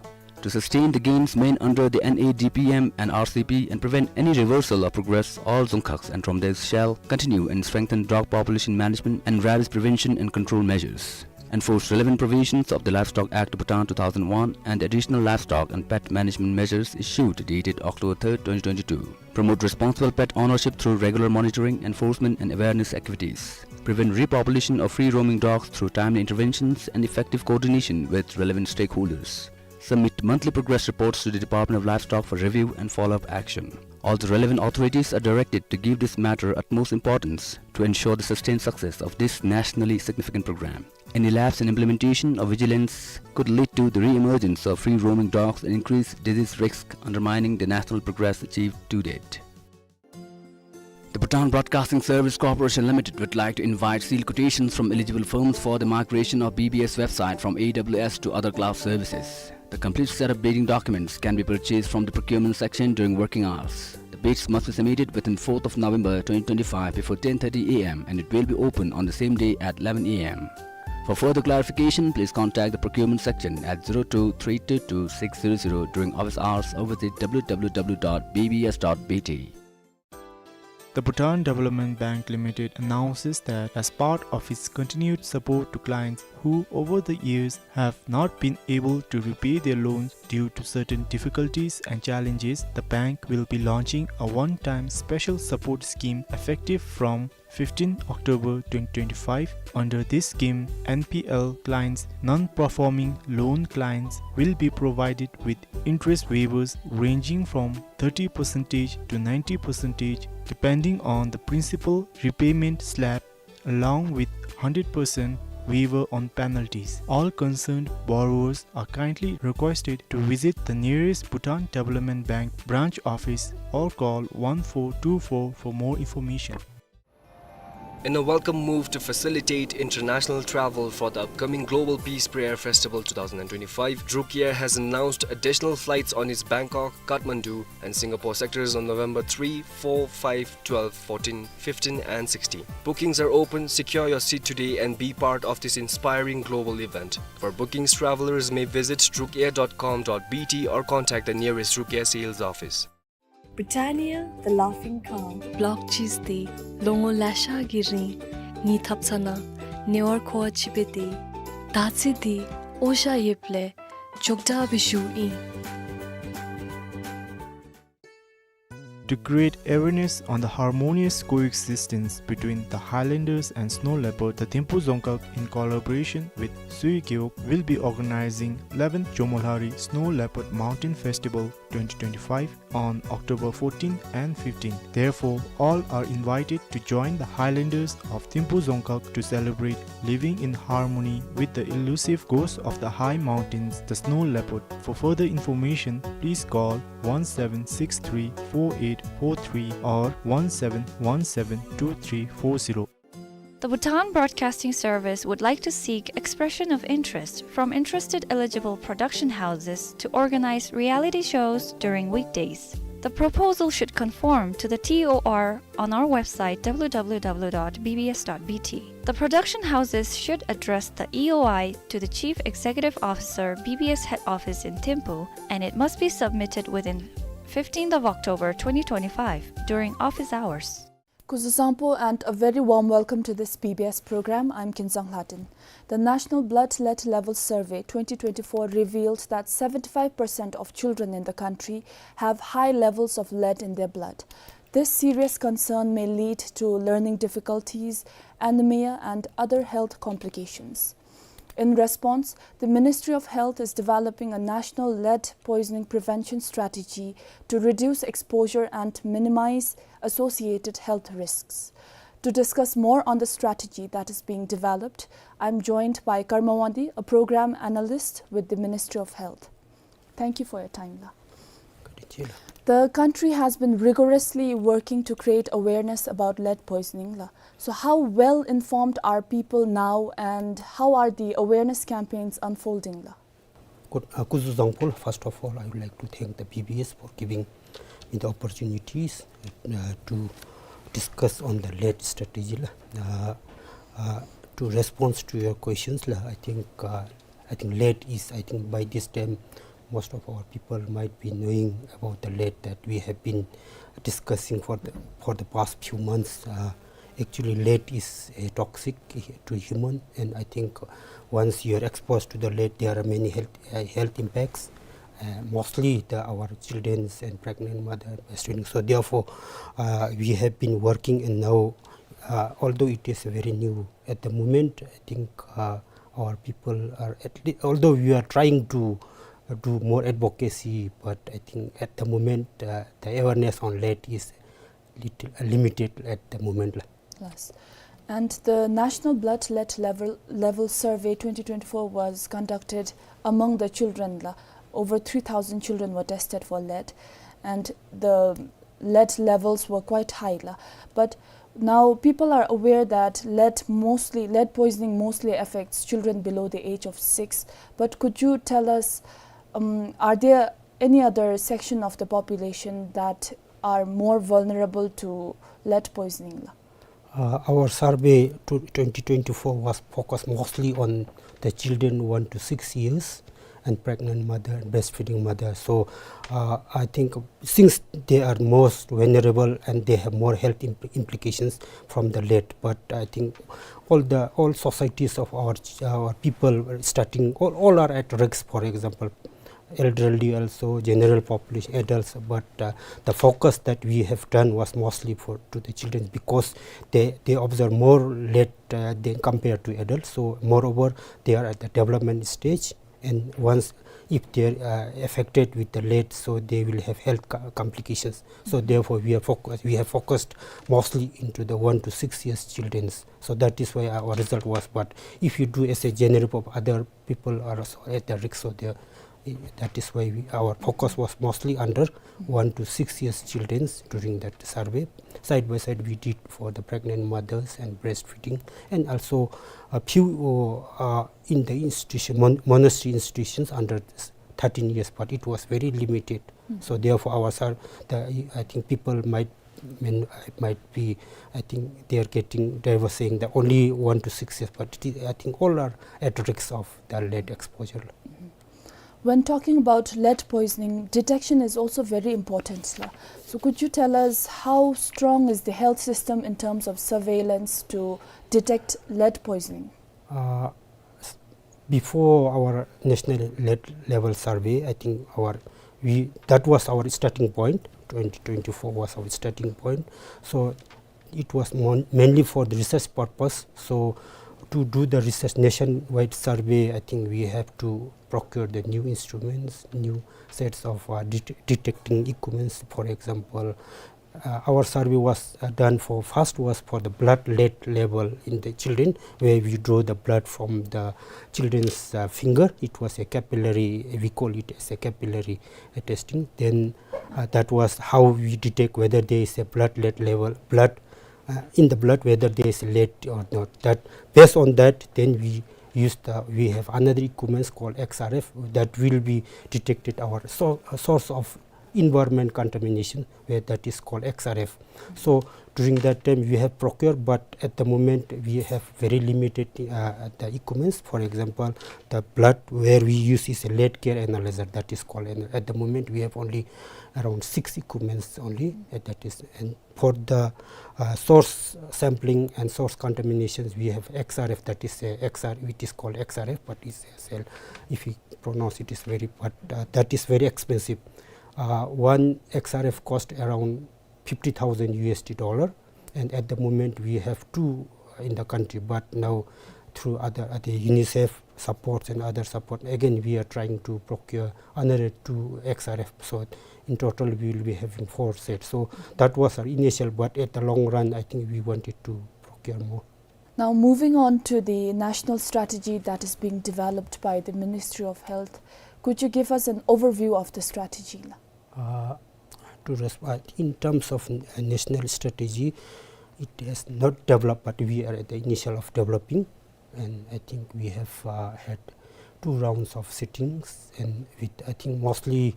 To sustain the gains made under the N A D P M and R C P and prevent any reversal of progress, all Dzongkhags and Thromdays shall continue and strengthen dog population management and rabies prevention and control measures. Enforce relevant provisions of the Livestock Act, Bhutan, two thousand one and the Additional Livestock and Pet Management Measures issued dated October third, twenty twenty-two. Promote responsible pet ownership through regular monitoring, enforcement and awareness activities. Prevent repopulation of free-roaming dogs through timely interventions and effective coordination with relevant stakeholders. Submit monthly progress reports to the Department of Livestock for review and follow-up action. All the relevant authorities are directed to give this matter utmost importance to ensure the sustained success of this nationally significant program. Any lapse in implementation or vigilance could lead to the re-emergence of free-roaming dogs and increase disease risk, undermining the national progress achieved to date. The Bhutan Broadcasting Service Corporation Limited would like to invite sealed quotations from eligible firms for the migration of B B S website from A W S to other cloud services. The complete set of bidding documents can be purchased from the procurement section during working hours. The bids must be submitted within fourth of November twenty twenty-five before ten thirty A M and it will be open on the same day at eleven A M. For further clarification, please contact the procurement section at zero two three two two six zero zero during office hours or visit W W W dot B B S dot B T. The Bhutan Development Bank Limited announces that as part of its continued support to clients who over the years have not been able to repay their loans due to certain difficulties and challenges, the bank will be launching a one-time special support scheme effective from fifteenth October twenty twenty-five. Under this scheme, N P L clients, non-performing loan clients, will be provided with interest waivers ranging from thirty percent to ninety percent, depending on the principal repayment slab, along with hundred percent waiver on penalties. All concerned borrowers are kindly requested to visit the nearest Bhutan Development Bank branch office or call one four two four for more information. In a welcome move to facilitate international travel for the upcoming Global Peace Prayer Festival two thousand twenty-five, Druk Air has announced additional flights on its Bangkok, Kathmandu, and Singapore sectors on November three, four, five, twelve, fourteen, fifteen, and sixteen. Bookings are open. Secure your seat today and be part of this inspiring global event. For bookings, travelers may visit drukair dot com dot B T or contact the nearest Druk Air sales office. Britannia, the laughing calm. Block cheese དེ་ལོ་ངོ་ལེ་ཤ་གི་རིང་ངེའི་ཐབ་ཚང་ནང་ནེ་ཝར་ཁོ་བ་ཅིག་སྦེ་སྡོད། ད་ཚེ་འདི་འོ་ཤ་ཡོདཔ་ལས་མགྱོགས་དྲགས་སྦེ་བཞུགས་ཨིན། To create awareness on the harmonious coexistence between the Highlanders and Snow Leopard, the Thimphu Dzongkhag, in collaboration with Sui Gewog, will be organizing eleventh Jomolhari Snow Leopard Mountain Festival twenty twenty-five on October fourteenth and fifteenth. Therefore, all are invited to join the Highlanders of Thimphu Dzongkhag to celebrate living in harmony with the elusive ghost of the high mountains, the snow leopard. For further information, please call one seven six three four eight four three or one seven one seven two three four zero. The Bhutan Broadcasting Service would like to seek expression of interest from interested eligible production houses to organize reality shows during weekdays. The proposal should conform to the T O R on our website, W W W dot B B S dot B T. The production houses should address the E O I to the Chief Executive Officer, B B S Head Office in Thimphu, and it must be submitted within fifteenth of October twenty twenty-five during office hours. Kuzuzangpo and a very warm welcome to this B B S program. I'm Kinzang Hladen. The National Blood Lead Level Survey twenty twenty-four revealed that seventy-five percent of children in the country have high levels of lead in their blood. This serious concern may lead to learning difficulties, anemia, and other health complications. In response, the Ministry of Health is developing a national lead poisoning prevention strategy to reduce exposure and minimize associated health risks. To discuss more on the strategy that is being developed, I'm joined by Karma Wangdi, a program analyst with the Ministry of Health. Thank you for your time, la. Kadi chila. The country has been rigorously working to create awareness about lead poisoning, la. So how well informed are people now, and how are the awareness campaigns unfolding, la? Good, uh, Kuzuzangpo, first of all, I would like to thank the B B S for giving me the opportunities, uh, to discuss on the lead strategy, la. Uh, uh, to respond to your questions, la, I think, uh, I think lead is, I think by this time, most of our people might be knowing about the lead that we have been discussing for the, for the past few months. Uh, actually, lead is, uh, toxic to human, and I think once you are exposed to the lead, there are many health, uh, health impacts. Uh, mostly the, our children and pregnant mother, breastfeeding. So therefore, uh, we have been working, and now, uh, although it is very new at the moment, I think, uh, our people are at least, although we are trying to, uh, do more advocacy, but I think at the moment, uh, the awareness on lead is little, uh, limited at the moment, la. Yes. And the National Blood Lead Level, Level Survey twenty twenty-four was conducted among the children, la. Over three thousand children were tested for lead, and the lead levels were quite high, la. But now people are aware that lead mostly, lead poisoning mostly affects children below the age of six. But could you tell us, um, are there any other section of the population that are more vulnerable to lead poisoning, la? Uh, our survey to twenty twenty-four was focused mostly on the children one to six years and pregnant mother and breastfeeding mother. So, uh, I think since they are most vulnerable and they have more health impl-, implications from the lead, but I think all the, all societies of our ch-, our people, starting, all, all are at risk. For example, elderly also, general population, adults, but, uh, the focus that we have done was mostly for, to the children, because they, they observe more lead, uh, than compared to adults. So moreover, they are at the development stage, and once, if they are, uh, affected with the lead, so they will have health co-, complications. So therefore, we are focus, we have focused mostly into the one to six years children's. So that is why our result was. But if you do as a general pop-, other people are also at the risk. So they, that is why we, our focus was mostly under one to six years children's during that survey. Side by side, we did for the pregnant mothers and breastfeeding, and also a few, uh, in the institution, mon-, monastery institutions under thirteen years, but it was very limited. So therefore, our sur-, the, I think people might, I mean, might be, I think they are getting, they were saying that only one to six years, but it is, I think all are at risk of the lead exposure. When talking about lead poisoning, detection is also very important, la. So could you tell us how strong is the health system in terms of surveillance to detect lead poisoning? Uh, s-, before our national lead level survey, I think our, we, that was our starting point. Twenty twenty-four was our starting point. So it was mon-, mainly for the research purpose. So to do the research nationwide survey, I think we have to procure the new instruments, new sets of, uh, det-, detecting equipments. For example, uh, our survey was, uh, done for, first was for the blood lead level in the children, where we draw the blood from the children's, uh, finger. It was a capillary, we call it as a capillary, uh, testing. Then, uh, that was how we detect whether there is a blood lead level, blood, uh, in the blood, whether there is lead or not. That, based on that, then we use the, we have another equipments called X R F that will be detected our so-, source of environment contamination, where that is called X R F. So during that time we have procured, but at the moment we have very limited, uh, the equipments. For example, the blood where we use is a lead gear analyzer, that is called, and at the moment we have only around six equipments only, uh, that is, and for the, uh, source sampling and source contaminations, we have X R F, that is, uh, X R, it is called X R F, but it's a cell, if you pronounce it, is very, but, uh, that is very expensive. Uh, one X R F cost around fifty thousand U S D dollar, and at the moment we have two in the country, but now through other, other UNICEF supports and other support, again we are trying to procure another two X R F. So in total we will be having four sets. So that was our initial, but at the long run I think we wanted to procure more. Now, moving on to the national strategy that is being developed by the Ministry of Health, could you give us an overview of the strategy? Uh, to resp-, uh, in terms of n-, uh, national strategy, it has not developed, but we are at the initial of developing, and I think we have, uh, had two rounds of sittings, and with, I think, mostly,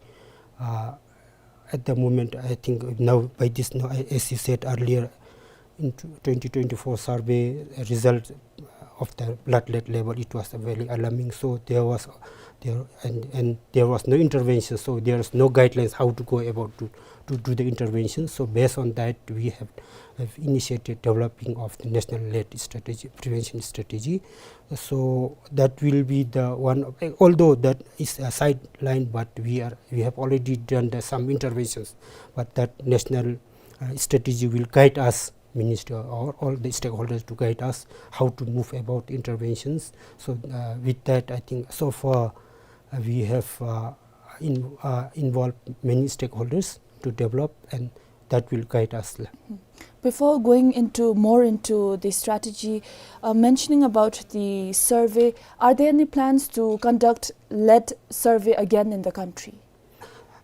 uh, at the moment, I think now by this, now, a-, as you said earlier, in tw-, twenty twenty-four survey result of the blood lead level, it was very alarming. So there was, there, and, and there was no intervention. So there is no guidelines how to go about to, to do the intervention. So based on that, we have, have initiated developing of the national lead strategy, prevention strategy. So that will be the one, although that is a sideline, but we are, we have already done the, some interventions. But that national, uh, strategy will guide us, minister or all the stakeholders, to guide us how to move about interventions. So, uh, with that, I think so far, uh, we have, uh, in-, uh, involved many stakeholders to develop, and that will guide us. Before going into, more into the strategy, uh, mentioning about the survey, are there any plans to conduct lead survey again in the country?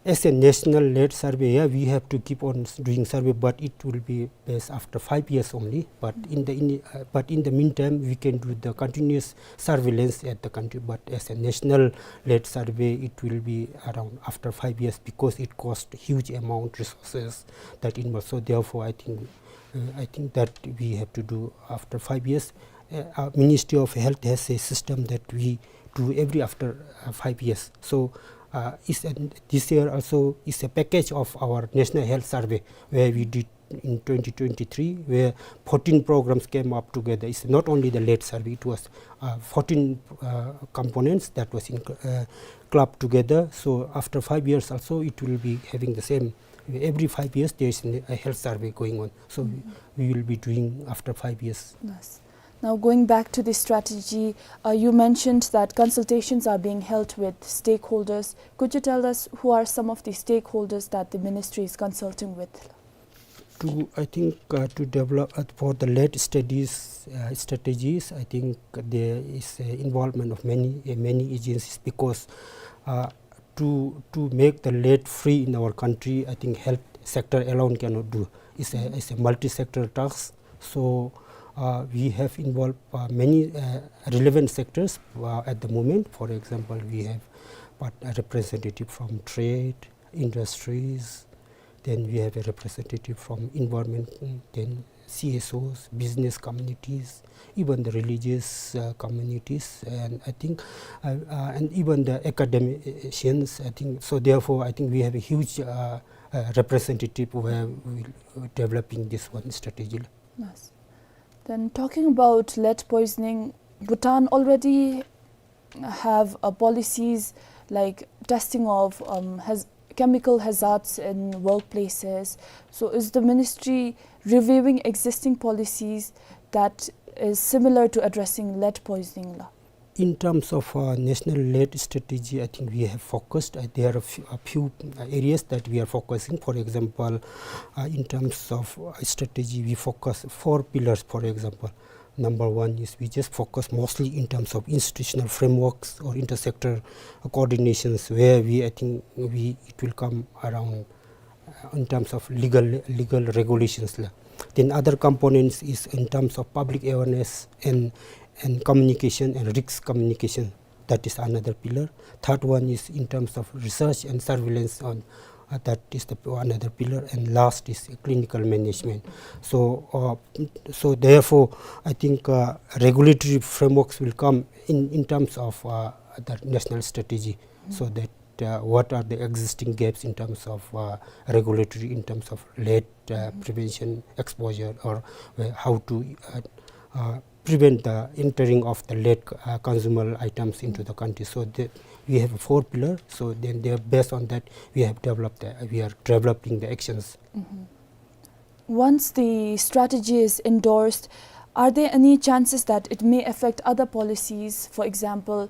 As a national lead survey, yeah, we have to keep on s-, doing survey, but it will be based after five years only. But in the, in, uh, but in the meantime, we can do the continuous surveillance at the country. But as a national lead survey, it will be around after five years because it costs huge amount resources that involved. So therefore, I think, uh, I think that we have to do after five years. Uh, our Ministry of Health has a system that we do every after, uh, five years. So, uh, is an, this year also is a package of our National Health Survey, where we did in twenty twenty-three, where fourteen programs came up together. It's not only the lead survey, it was, uh, fourteen, uh, components that was in, uh, clubbed together. So after five years also, it will be having the same. Every five years, there is an, a health survey going on. So we, we will be doing after five years. Yes. Now, going back to the strategy, uh, you mentioned that consultations are being held with stakeholders. Could you tell us who are some of the stakeholders that the ministry is consulting with? To, I think, uh, to develop, uh, for the lead studies, uh, strategies, I think there is, uh, involvement of many, uh, many agencies because, uh, to, to make the lead free in our country, I think health sector alone cannot do. It's a, it's a multi-sector task. So, uh, we have involved, uh, many, uh, relevant sectors, uh, at the moment. For example, we have part-, a representative from trade, industries, then we have a representative from environment, then C S Os, business communities, even the religious, uh, communities, and I think, uh, uh, and even the academicians, I think. So therefore, I think we have a huge, uh, uh, representative where we developing this one strategy. Yes. Then talking about lead poisoning, Bhutan already have, uh, policies like testing of, um, haz-, chemical hazards in workplaces. So is the ministry reviewing existing policies that is similar to addressing lead poisoning la? In terms of, uh, national lead strategy, I think we have focused, uh, there are a few, a few, uh, areas that we are focusing. For example, uh, in terms of, uh, strategy, we focus four pillars, for example. Number one is we just focus mostly in terms of institutional frameworks or intersector coordinations, where we, I think we, it will come around, uh, in terms of legal, legal regulations la. Then other components is in terms of public awareness and, and communication and risk communication. That is another pillar. Third one is in terms of research and surveillance on, Uh, that is the p-, another pillar, and last is clinical management. So, uh, so therefore, I think, uh, regulatory frameworks will come in, in terms of, uh, the national strategy, so that, uh, what are the existing gaps in terms of, uh, regulatory, in terms of lead, uh, prevention, exposure, or, uh, how to, uh, uh, prevent the entering of the lead, uh, consumable items into the country. So the, we have four pillar. So then they, based on that, we have developed the, we are developing the actions. Once the strategy is endorsed, are there any chances that it may affect other policies? For example,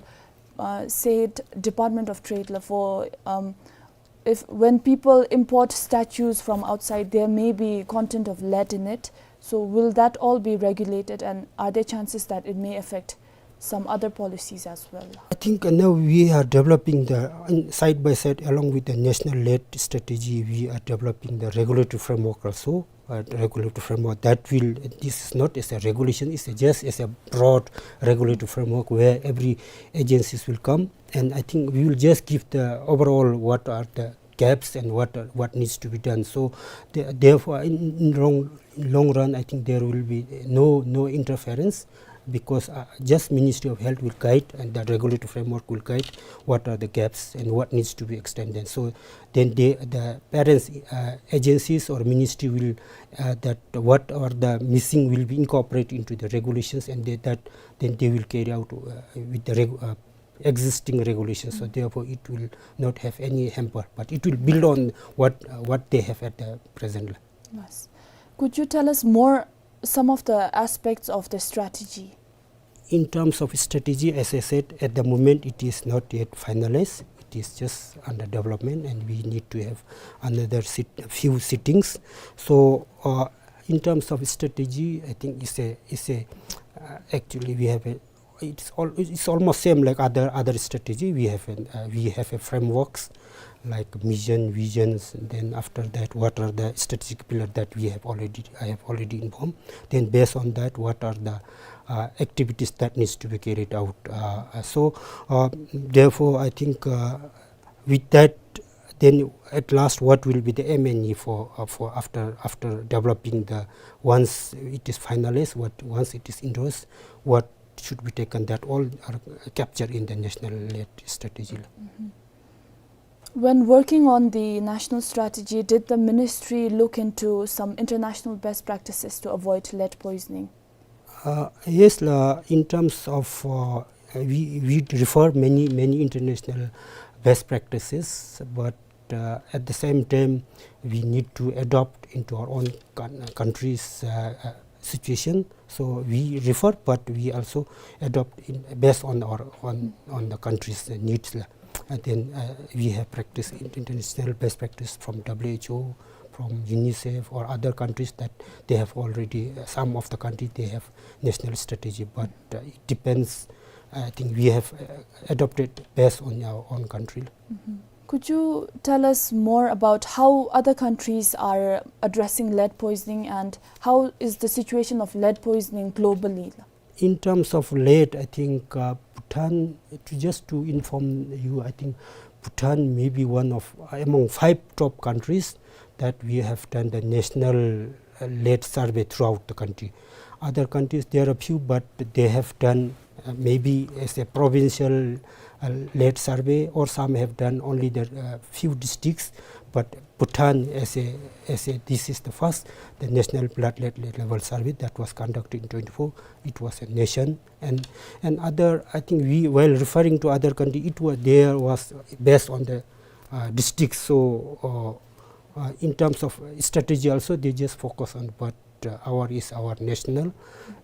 uh, say it Department of Trade la, for, um, if when people import statues from outside, there may be content of lead in it. So will that all be regulated, and are there chances that it may affect some other policies as well? I think, uh, now we are developing the, uh, side by side along with the national lead strategy, we are developing the regulatory framework also. Uh, regulatory framework that will, this is not as a regulation, it's a, just as a broad regulatory framework where every agencies will come, and I think we will just give the overall what are the gaps and what are, what needs to be done. So the-, therefore, in, in long, long run, I think there will be no, no interference, because, uh, just Ministry of Health will guide and the regulatory framework will guide what are the gaps and what needs to be extended. So then they, the parents, uh, agencies or ministry will, uh, that what are the missing will be incorporated into the regulations, and they, that then they will carry out, uh, with the reg-, uh, existing regulations. So therefore, it will not have any hamper, but it will build on what, uh, what they have at the present. Yes. Could you tell us more some of the aspects of the strategy? In terms of strategy, as I said, at the moment it is not yet finalized. It is just under development, and we need to have another sit-, few sittings. So, uh, in terms of strategy, I think it's a, it's a, uh, actually we have a, it's all, it's almost same like other, other strategy. We have an, uh, we have a frameworks like mission, visions, and then after that, what are the strategic pillar that we have already, I have already informed. Then based on that, what are the, uh, activities that needs to be carried out? Uh, uh, so, uh, therefore, I think, uh, with that, then at last, what will be the M N E for, uh, for after, after developing the, once it is finalized, what, once it is endorsed, what should be taken, that all are captured in the national lead strategy. When working on the national strategy, did the ministry look into some international best practices to avoid lead poisoning? Uh, yes, la, in terms of, uh, we, we refer many, many international best practices, but, uh, at the same time, we need to adopt into our own coun-, country's, uh, uh, situation. So we refer, but we also adopt in, based on our, on, on the country's needs, la. And then, uh, we have practice in-, international best practice from W H O, from UNICEF or other countries that they have already, uh, some of the country they have national strategy, but, uh, it depends. I think we have, uh, adopted based on our own country. Could you tell us more about how other countries are addressing lead poisoning, and how is the situation of lead poisoning globally? In terms of lead, I think, uh, Bhutan, to, just to inform you, I think Bhutan may be one of, uh, among five top countries that we have done the national, uh, lead survey throughout the country. Other countries, there are few, but they have done, uh, maybe as a provincial, uh, lead survey, or some have done only the, uh, few districts, but Bhutan as a, as a, this is the first, the national blood lead, lead level survey that was conducted in twenty-four. It was a nation, and, and other, I think we, while referring to other country, it was, there was based on the, uh, district. So, uh, uh, in terms of strategy also, they just focus on, but, uh, our is our national,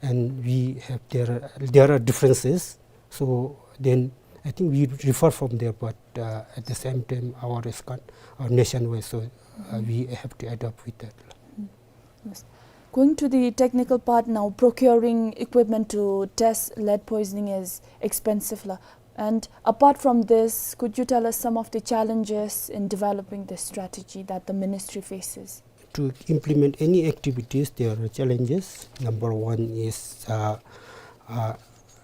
and we have, there are, there are differences. So then I think we refer from there, but, uh, at the same time, our is con-, our nationwide, so, uh, we have to adapt with that. Yes. Going to the technical part now, procuring equipment to test lead poisoning is expensive, la. And apart from this, could you tell us some of the challenges in developing this strategy that the ministry faces? To implement any activities, there are challenges. Number one is, uh, uh,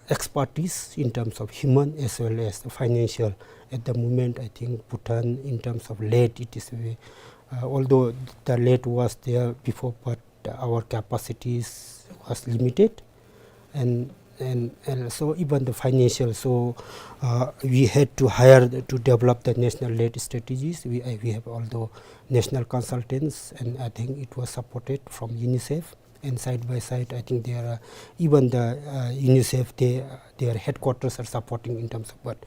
expertise in terms of human as well as the financial. At the moment, I think Bhutan, in terms of lead, it is a, uh, although the lead was there before, but our capacities was limited, and, and, and so even the financial. So, uh, we had to hire the, to develop the national lead strategies. We, uh, we have, although, national consultants, and I think it was supported from UNICEF. And side by side, I think there are even the, uh, UNICEF, they, their headquarters are supporting in terms of, but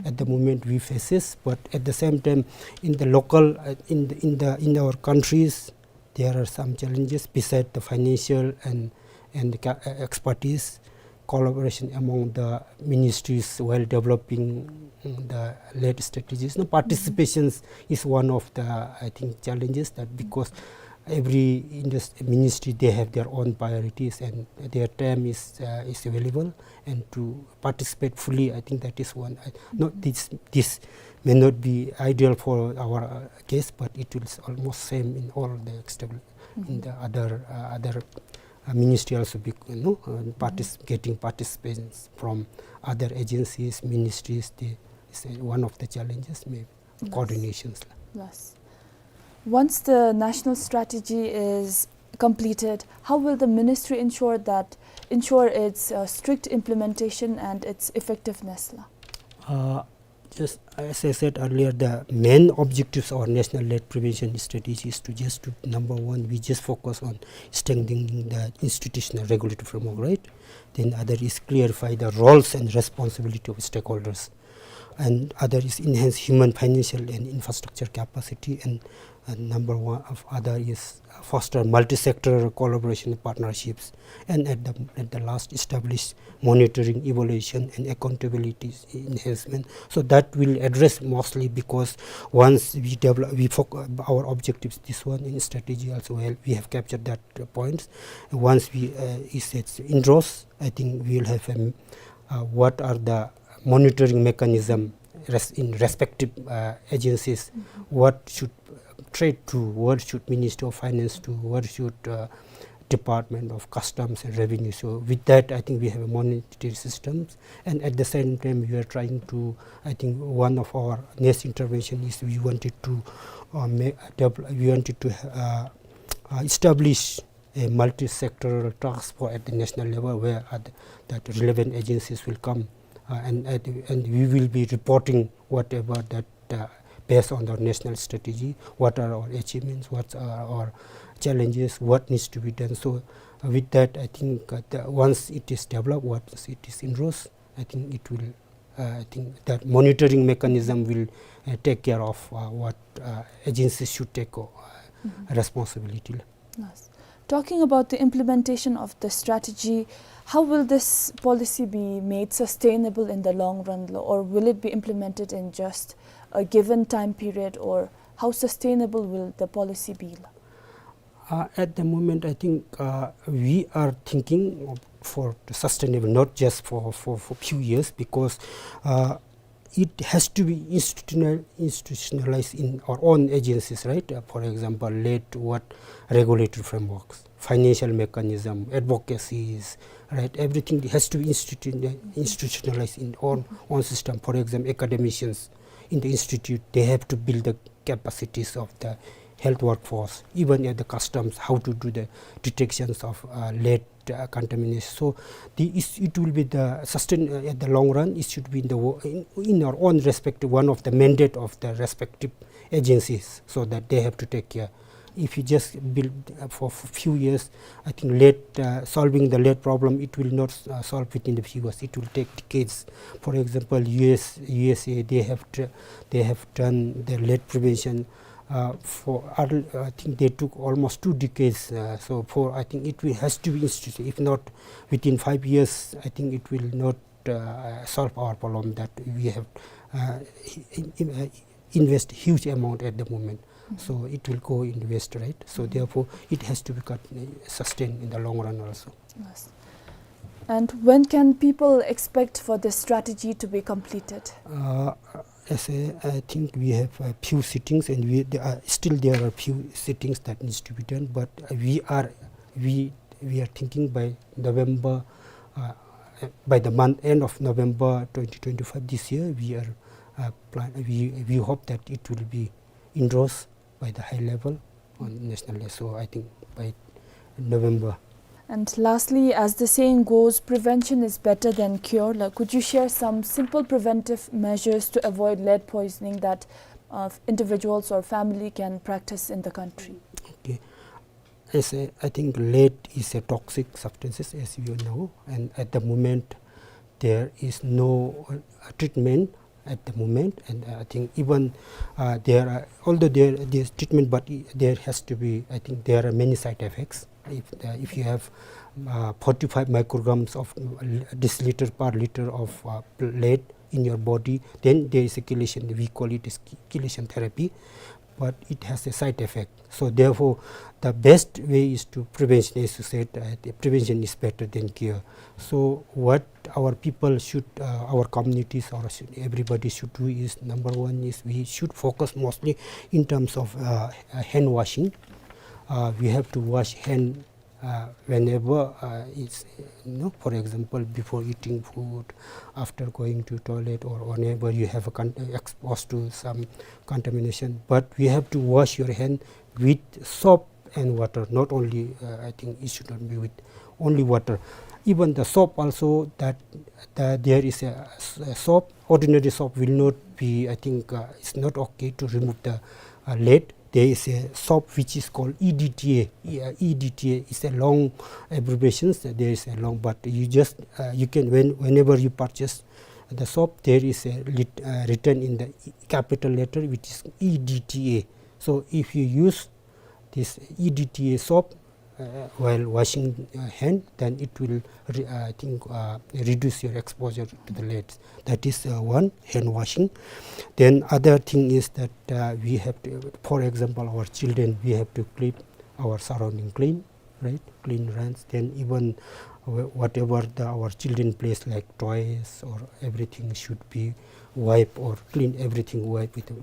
at the moment we face this. But at the same time, in the local, uh, in the, in the, in our countries, there are some challenges beside the financial and, and the ca-, uh, expertise, collaboration among the ministries while developing, mm, the lead strategies. No, participations is one of the, I think, challenges, that because every indus-, ministry, they have their own priorities and their time is, uh, is available, and to participate fully, I think that is one. I, not this, this may not be ideal for our, uh, case, but it will s-, almost same in all the external, in the other, uh, other, uh, ministry also be, you know, uh, partic-, getting participants from other agencies, ministries. The, is, uh, one of the challenges, maybe coordinations. Yes. Once the national strategy is completed, how will the ministry ensure that, ensure its, uh, strict implementation and its effectiveness la? Uh, just as I said earlier, the main objectives of our national lead prevention strategy is to just to, number one, we just focus on strengthening the institutional regulatory framework, right? Then other is clarify the roles and responsibility of stakeholders. And other is enhance human, financial, and infrastructure capacity. And, and number one of other is foster multi-sector collaboration partnerships. And at the, at the last, establish monitoring, evaluation, and accountability enhancement. So that will address mostly, because once we develop, we foc-, our objectives, this one in strategy also, well, we have captured that, uh, points. Once we, uh, is it's indoors, I think we will have, um, uh, what are the monitoring mechanism res-, in respective, uh, agencies, what should trade to, what should Ministry of Finance to, what should, uh, Department of Customs and Revenue. So with that, I think we have a monitoring systems, and at the same time, we are trying to, I think one of our next intervention is we wanted to, uh, ma-, devel-, we wanted to, uh, uh, establish a multi-sectoral task force at the national level where, uh, th-, that relevant agencies will come, uh, and, and, and we will be reporting whatever that, uh, based on the national strategy, what are our achievements, what are our challenges, what needs to be done. So, uh, with that, I think, uh, the, once it is developed, once it is endorsed, I think it will, uh, I think that monitoring mechanism will, uh, take care of, uh, what, uh, agencies should take, uh, responsibility. Yes. Talking about the implementation of the strategy, how will this policy be made sustainable in the long run, lo, or will it be implemented in just a given time period, or how sustainable will the policy be, lo? Uh, at the moment, I think, uh, we are thinking of, for the sustainable, not just for, for, for few years, because, uh, it has to be institutional-, institutionalized in our own agencies, right? Uh, for example, lead, what regulatory frameworks, financial mechanism, advocacies, right? Everything has to be institu-, institutionalized in our own system. For example, academicians in the institute, they have to build the capacities of the health workforce, even at the customs, how to do the detections of, uh, lead, uh, contamination. So the, is, it will be the sustain, uh, at the long run, it should be in the wo-, in, in our own respective, one of the mandate of the respective agencies, so that they have to take care. If you just build, uh, for, for few years, I think lead, uh, solving the lead problem, it will not, uh, solve within the few years. It will take decades. For example, U S, U S A, they have tr-, they have done the lead prevention, uh, for, uh, I think they took almost two decades. Uh, so for, I think it will, has to be instituted. If not, within five years, I think it will not, uh, solve our problem that we have, uh, in, in, uh, invest huge amount at the moment. So it will go in waste, right? So therefore, it has to be cut, uh, sustained in the long run also. Yes. And when can people expect for this strategy to be completed? Uh, as I, I think we have a few sittings, and we, there are, still there are few sittings that needs to be done, but we are, we, we are thinking by November, uh, uh, by the month, end of November twenty twenty-five this year, we are, uh, plan, we, we hope that it will be endorsed by the high level on national level. So I think by November. And lastly, as the saying goes, prevention is better than cure. Like, could you share some simple preventive measures to avoid lead poisoning that, uh, individuals or family can practice in the country? Okay. As a, I think lead is a toxic substances, as we all know, and at the moment there is no, uh, treatment at the moment, and, uh, I think even, uh, there are, although there, there's treatment, but i-, there has to be, I think there are many side effects. If, uh, if you have, uh, forty-five micrograms of, uh, deciliter per liter of, uh, lead in your body, then there is a chelation, we call it as che-, chelation therapy, but it has a side effect. So therefore, the best way is to prevention, as you said, uh, the prevention is better than cure. So what our people should, uh, our communities, or should, everybody should do is, number one is we should focus mostly in terms of, uh, uh, hand washing. Uh, we have to wash hand, uh, whenever, uh, it's, you know, for example, before eating food, after going to toilet, or whenever you have a con-, exposed to some contamination. But we have to wash your hand with soap and water. Not only, uh, I think it should not be with only water. Even the soap also, that, that there is a s-, a soap, ordinary soap will not be, I think, uh, it's not okay to remove the, uh, lead. There is a soap which is called E D T A. E-, uh, E D T A is a long abbreviation. There is a long, but you just, uh, you can, when, whenever you purchase the soap, there is a lit-, uh, written in the capital letter, which is E D T A. So if you use this E D T A soap, uh, while washing, uh, hand, then it will re-, uh, I think, uh, reduce your exposure to the leads. That is, uh, one, hand washing. Then other thing is that, uh, we have to, for example, our children, we have to keep our surrounding clean, right? Clean runs. Then even wh-, whatever the, our children plays, like toys or everything, should be wipe or clean everything, wipe with, uh,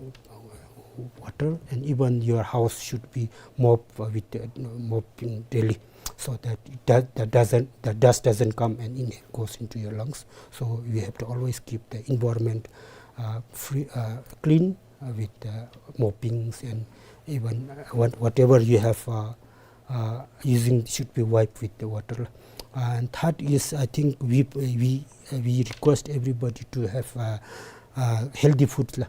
water, and even your house should be mop, uh, with, uh, mopping daily, so that it does, that doesn't, the dust doesn't come and in, goes into your lungs. So you have to always keep the environment, uh, free, uh, clean, uh, with, uh, moppings and even, uh, what, whatever you have, uh, uh, using should be wiped with the water. And third is, I think we, we, we request everybody to have, uh, uh, healthy food, la.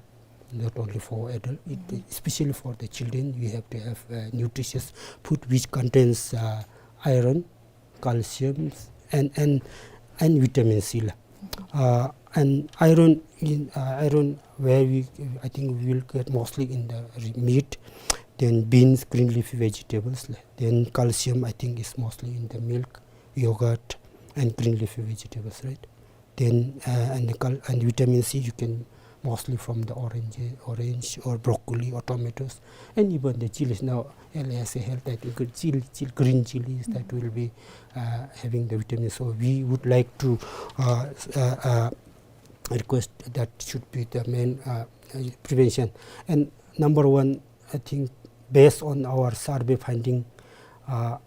Not only for adult, it, especially for the children, we have to have, uh, nutritious food which contains, uh, iron, calcium, and, and, and vitamin C, la. Uh, and iron in, uh, iron where we, I think we will get mostly in the re-, meat, then beans, green leafy vegetables, la. Then calcium, I think, is mostly in the milk, yogurt, and green leafy vegetables, right? Then, uh, and the cal-, and vitamin C you can mostly from the orange, orange or broccoli or tomatoes, and even the chilies. Now, as a health, I think chil-, chil-, green chilies that will be, uh, having the vitamin. So we would like to, uh, s-, uh, uh, request that should be the main, uh, uh, prevention. And number one, I think based on our survey finding, uh,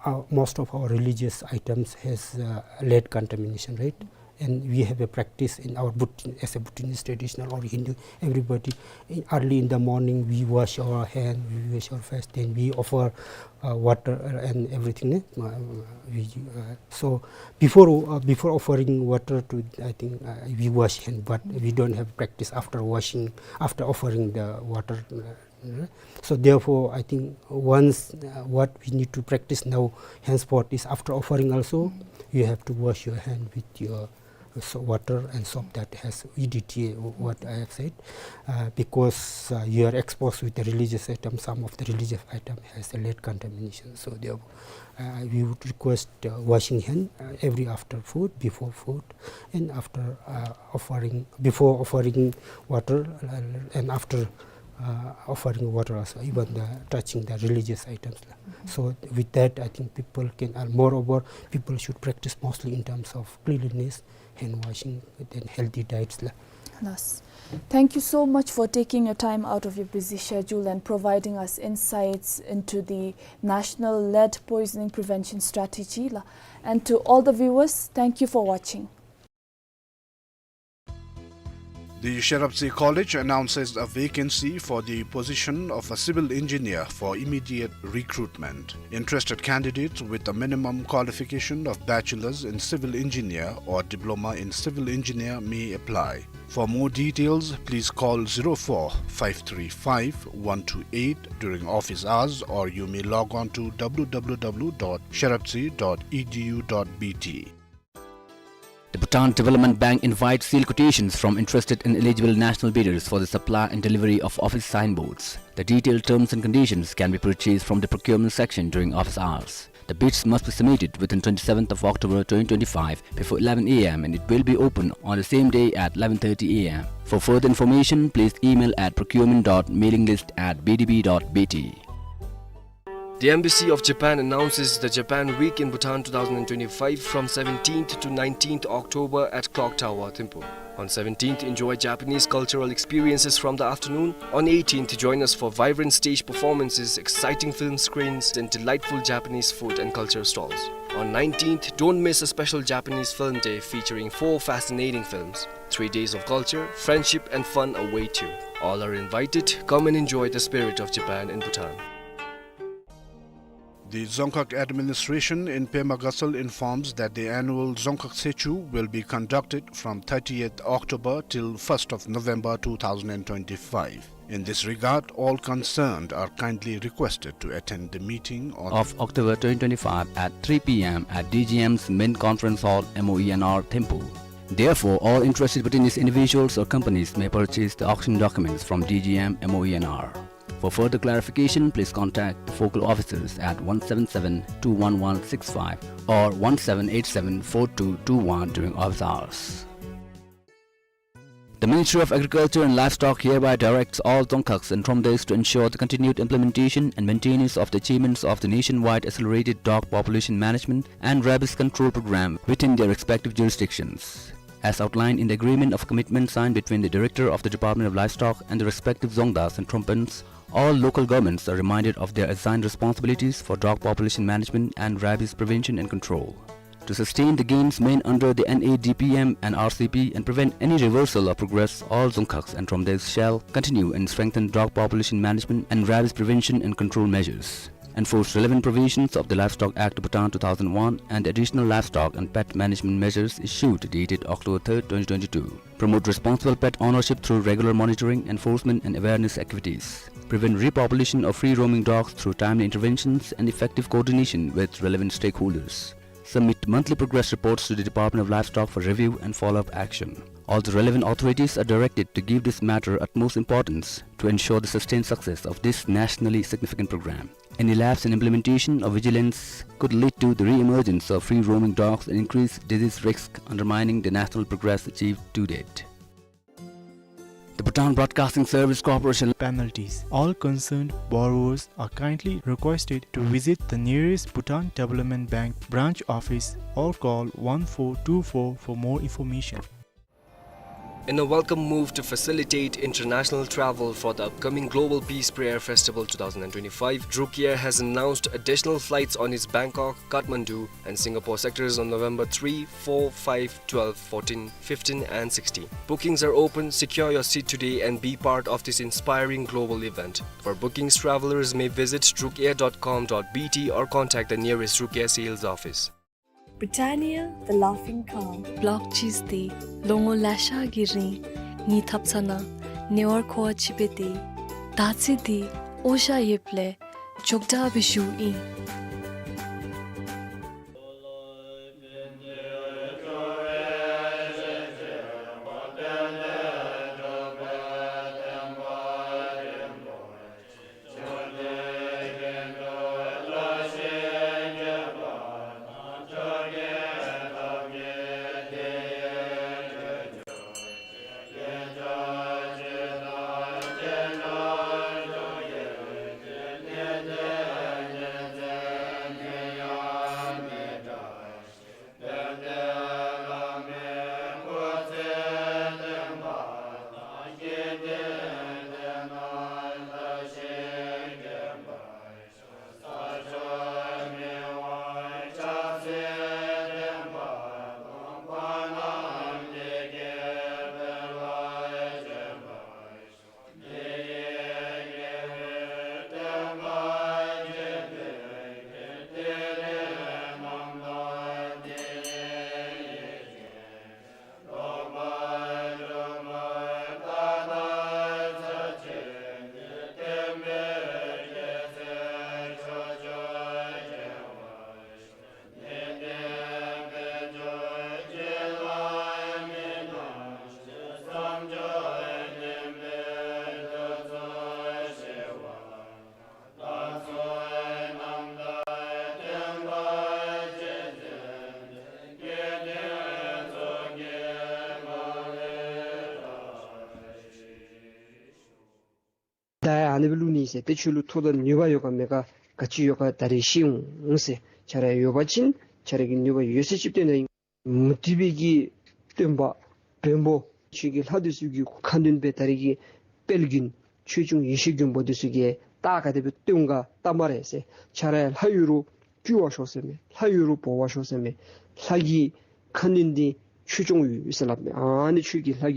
uh, most of our religious items has, uh, lead contamination, right? And we have a practice in our Bhut-, as a Bhutanese traditional or Hindu, everybody, in, early in the morning, we wash our hand, we wash our face, then we offer, uh, water and everything, eh? Uh, we, uh, so before, uh, before offering water to, I think, uh, we wash hand, but we don't have practice after washing, after offering the water, uh, Mm. So therefore, I think once, uh, what we need to practice now, henceforth, is after offering also, you have to wash your hand with your, uh, so water and soap that has E D T A, wh-, what I have said. Uh, because, uh, you are exposed with the religious item, some of the religious item has a lead contamination. So therefore, uh, we would request, uh, washing hand, uh, every after food, before food, and after, uh, offering, before offering water, uh, and after, uh, offering water also, even the touching the religious items, la. Mm-hmm. So with that, I think people can, uh, moreover, people should practice mostly in terms of cleanliness, hand washing, then healthy diets, la. Nas. Thank you so much for taking your time out of your busy schedule and providing us insights into the National Lead Poisoning Prevention Strategy la, and to all the viewers, thank you for watching. The Sherabtse College announces a vacancy for the position of a civil engineer for immediate recruitment. Interested candidates with a minimum qualification of bachelor's in civil engineer or diploma in civil engineer may apply. For more details, please call zero four five three five one two eight during office hours, or you may log on to w w w dot sherabtse dot e d u dot b t. The Bhutan Development Bank invites sealed quotations from interested and eligible national bidders for the supply and delivery of office signboards. The detailed terms and conditions can be purchased from the procurement section during office hours. The bids must be submitted within twenty-seventh of October twenty twenty-five before eleven a m and it will be open on the same day at eleven thirty a m. For further information, please email at procurement dot mailing list at b d b dot b t. The Embassy of Japan announces the Japan Week in Bhutan two thousand twenty-five from seventeenth to nineteenth October at Clock Tower, Thimphu. On seventeenth, enjoy Japanese cultural experiences from the afternoon. On eighteenth, join us for vibrant stage performances, exciting film screens, and delightful Japanese food and culture stalls. On nineteenth, don't miss a special Japanese film day featuring four fascinating films. Three days of culture, friendship, and fun await you. All are invited. Come and enjoy the spirit of Japan in Bhutan. The Dzongkhag administration in Pema Gatshel informs that the annual Dzongkhag Tshechu will be conducted from thirtieth October till first of November two thousand and twenty-five. In this regard, all concerned are kindly requested to attend the meeting on of October twenty twenty-five at three p m at D G M's main conference hall, M O E N R, Thimphu. Therefore, all interested Bhutanese individuals or companies may purchase the auction documents from D G M, M O E N R. For further clarification, please contact the focal officers at one seven seven, two one one six five or one seven eight seven, four two two one during office hours. The Ministry of Agriculture and Livestock hereby directs all Dzongkhags and Thromdays to ensure the continued implementation and maintenance of the achievements of the nationwide accelerated dog population management and rabies control program within their respective jurisdictions, as outlined in the Agreement of Commitment signed between the Director of the Department of Livestock and the respective Dzongdas and Thrompas. All local governments are reminded of their assigned responsibilities for dog population management and rabies prevention and control. To sustain the gains made under the N A D P M and R C P and prevent any reversal of progress, all Dzongkhags and Thromdays shall continue and strengthen dog population management and rabies prevention and control measures. Enforce relevant provisions of the Livestock Act Bhutan two thousand one and the Additional Livestock and Pet Management Measures issued dated October third, twenty twenty-two. Promote responsible pet ownership through regular monitoring, enforcement and awareness activities. Prevent repopulation of free-roaming dogs through timely interventions and effective coordination with relevant stakeholders. Submit monthly progress reports to the Department of Livestock for review and follow-up action. All the relevant authorities are directed to give this matter utmost importance to ensure the sustained success of this nationally significant program. Any lapse in implementation or vigilance could lead to the re-emergence of free-roaming dogs and increase disease risk, undermining the national progress achieved to date. The Bhutan Broadcasting Service Corporation. Penalties. All concerned borrowers are kindly requested to visit the nearest Bhutan Development Bank branch office or call one four two four for more information. In a welcome move to facilitate international travel for the upcoming Global Peace Prayer Festival two thousand twenty-five, Druk Air has announced additional flights on its Bangkok, Kathmandu, and Singapore sectors on November three, four, five, twelve, fourteen, fifteen, and sixteen. Bookings are open. Secure your seat today and be part of this inspiring global event. For bookings, travelers may visit drukair dot com dot B T or contact the nearest Druk Air sales office. Britannia, the laughing calm. Block cheese འདི་ལོ་ངོ་ལེ་ཤ་གི་རིང་ངེའི་ཐབ་ཚང་ནང་ཉེ་བར་མཁོ་བ་ཅིག་སྦེ་སྡོད། ད་ཚེ་འདི་ཨོ་ཤ་ཡོདཔ་ལས་མགྱོགས་དྲགས་སྦེ་བཞུགསཔ་ཨིན། ཨ་ནི་སྦེ་བླུག་ནི་ཟེར། ཏེ་ཁྱོད་ལུ་ཐོགས་དང་ནུས་པ་ཡོད་ག་མེད་ག་ག་ཅི་ཡོད་ག་ད་རིས་ཤེས་འོང་ཟེར། ཁྱོད་ར་ཡོད་པ་ཅིན་ཁྱོད་ར་གི་ནུས་པ་ཡོད་ཚད་ཅིག་སྟོན་ད། མུ་སྟེགས་པའི་གི་སྟོན་པ་བོན་པོ་ཁྱོད་ཀྱི་ལྷ་འདི་ཚུ་གི་ཁ་འདོན་སྦེ་ད་རིས་ཀྱི་དཔལ་མགོན་ཆོས་སྐྱོང་ཡེ་ཤེས་མགོན་པོ་འདི་ཚུ་གིས་རྟགས་ག་དེ་སྦེ་སྟོན་ག་བལྟ་སྨ་རེ་ཟེར། ཁྱོད་ར་ལྷ་ཡོད་རུང་སྐྱུར་བར་ཤོག་ཟེར་མས། ལྷ་ཡོད་རུང་འབོ་བར་ཤོག་ཟེར་མས། ལྷ་གི་ཁ་འདོན་འདི་ཆོས་སྐྱོང་ཡོད་ཟེར་སླབ་མས། ཨ་ནི་ཁྱོད་ཀྱི་ལྷ་གི་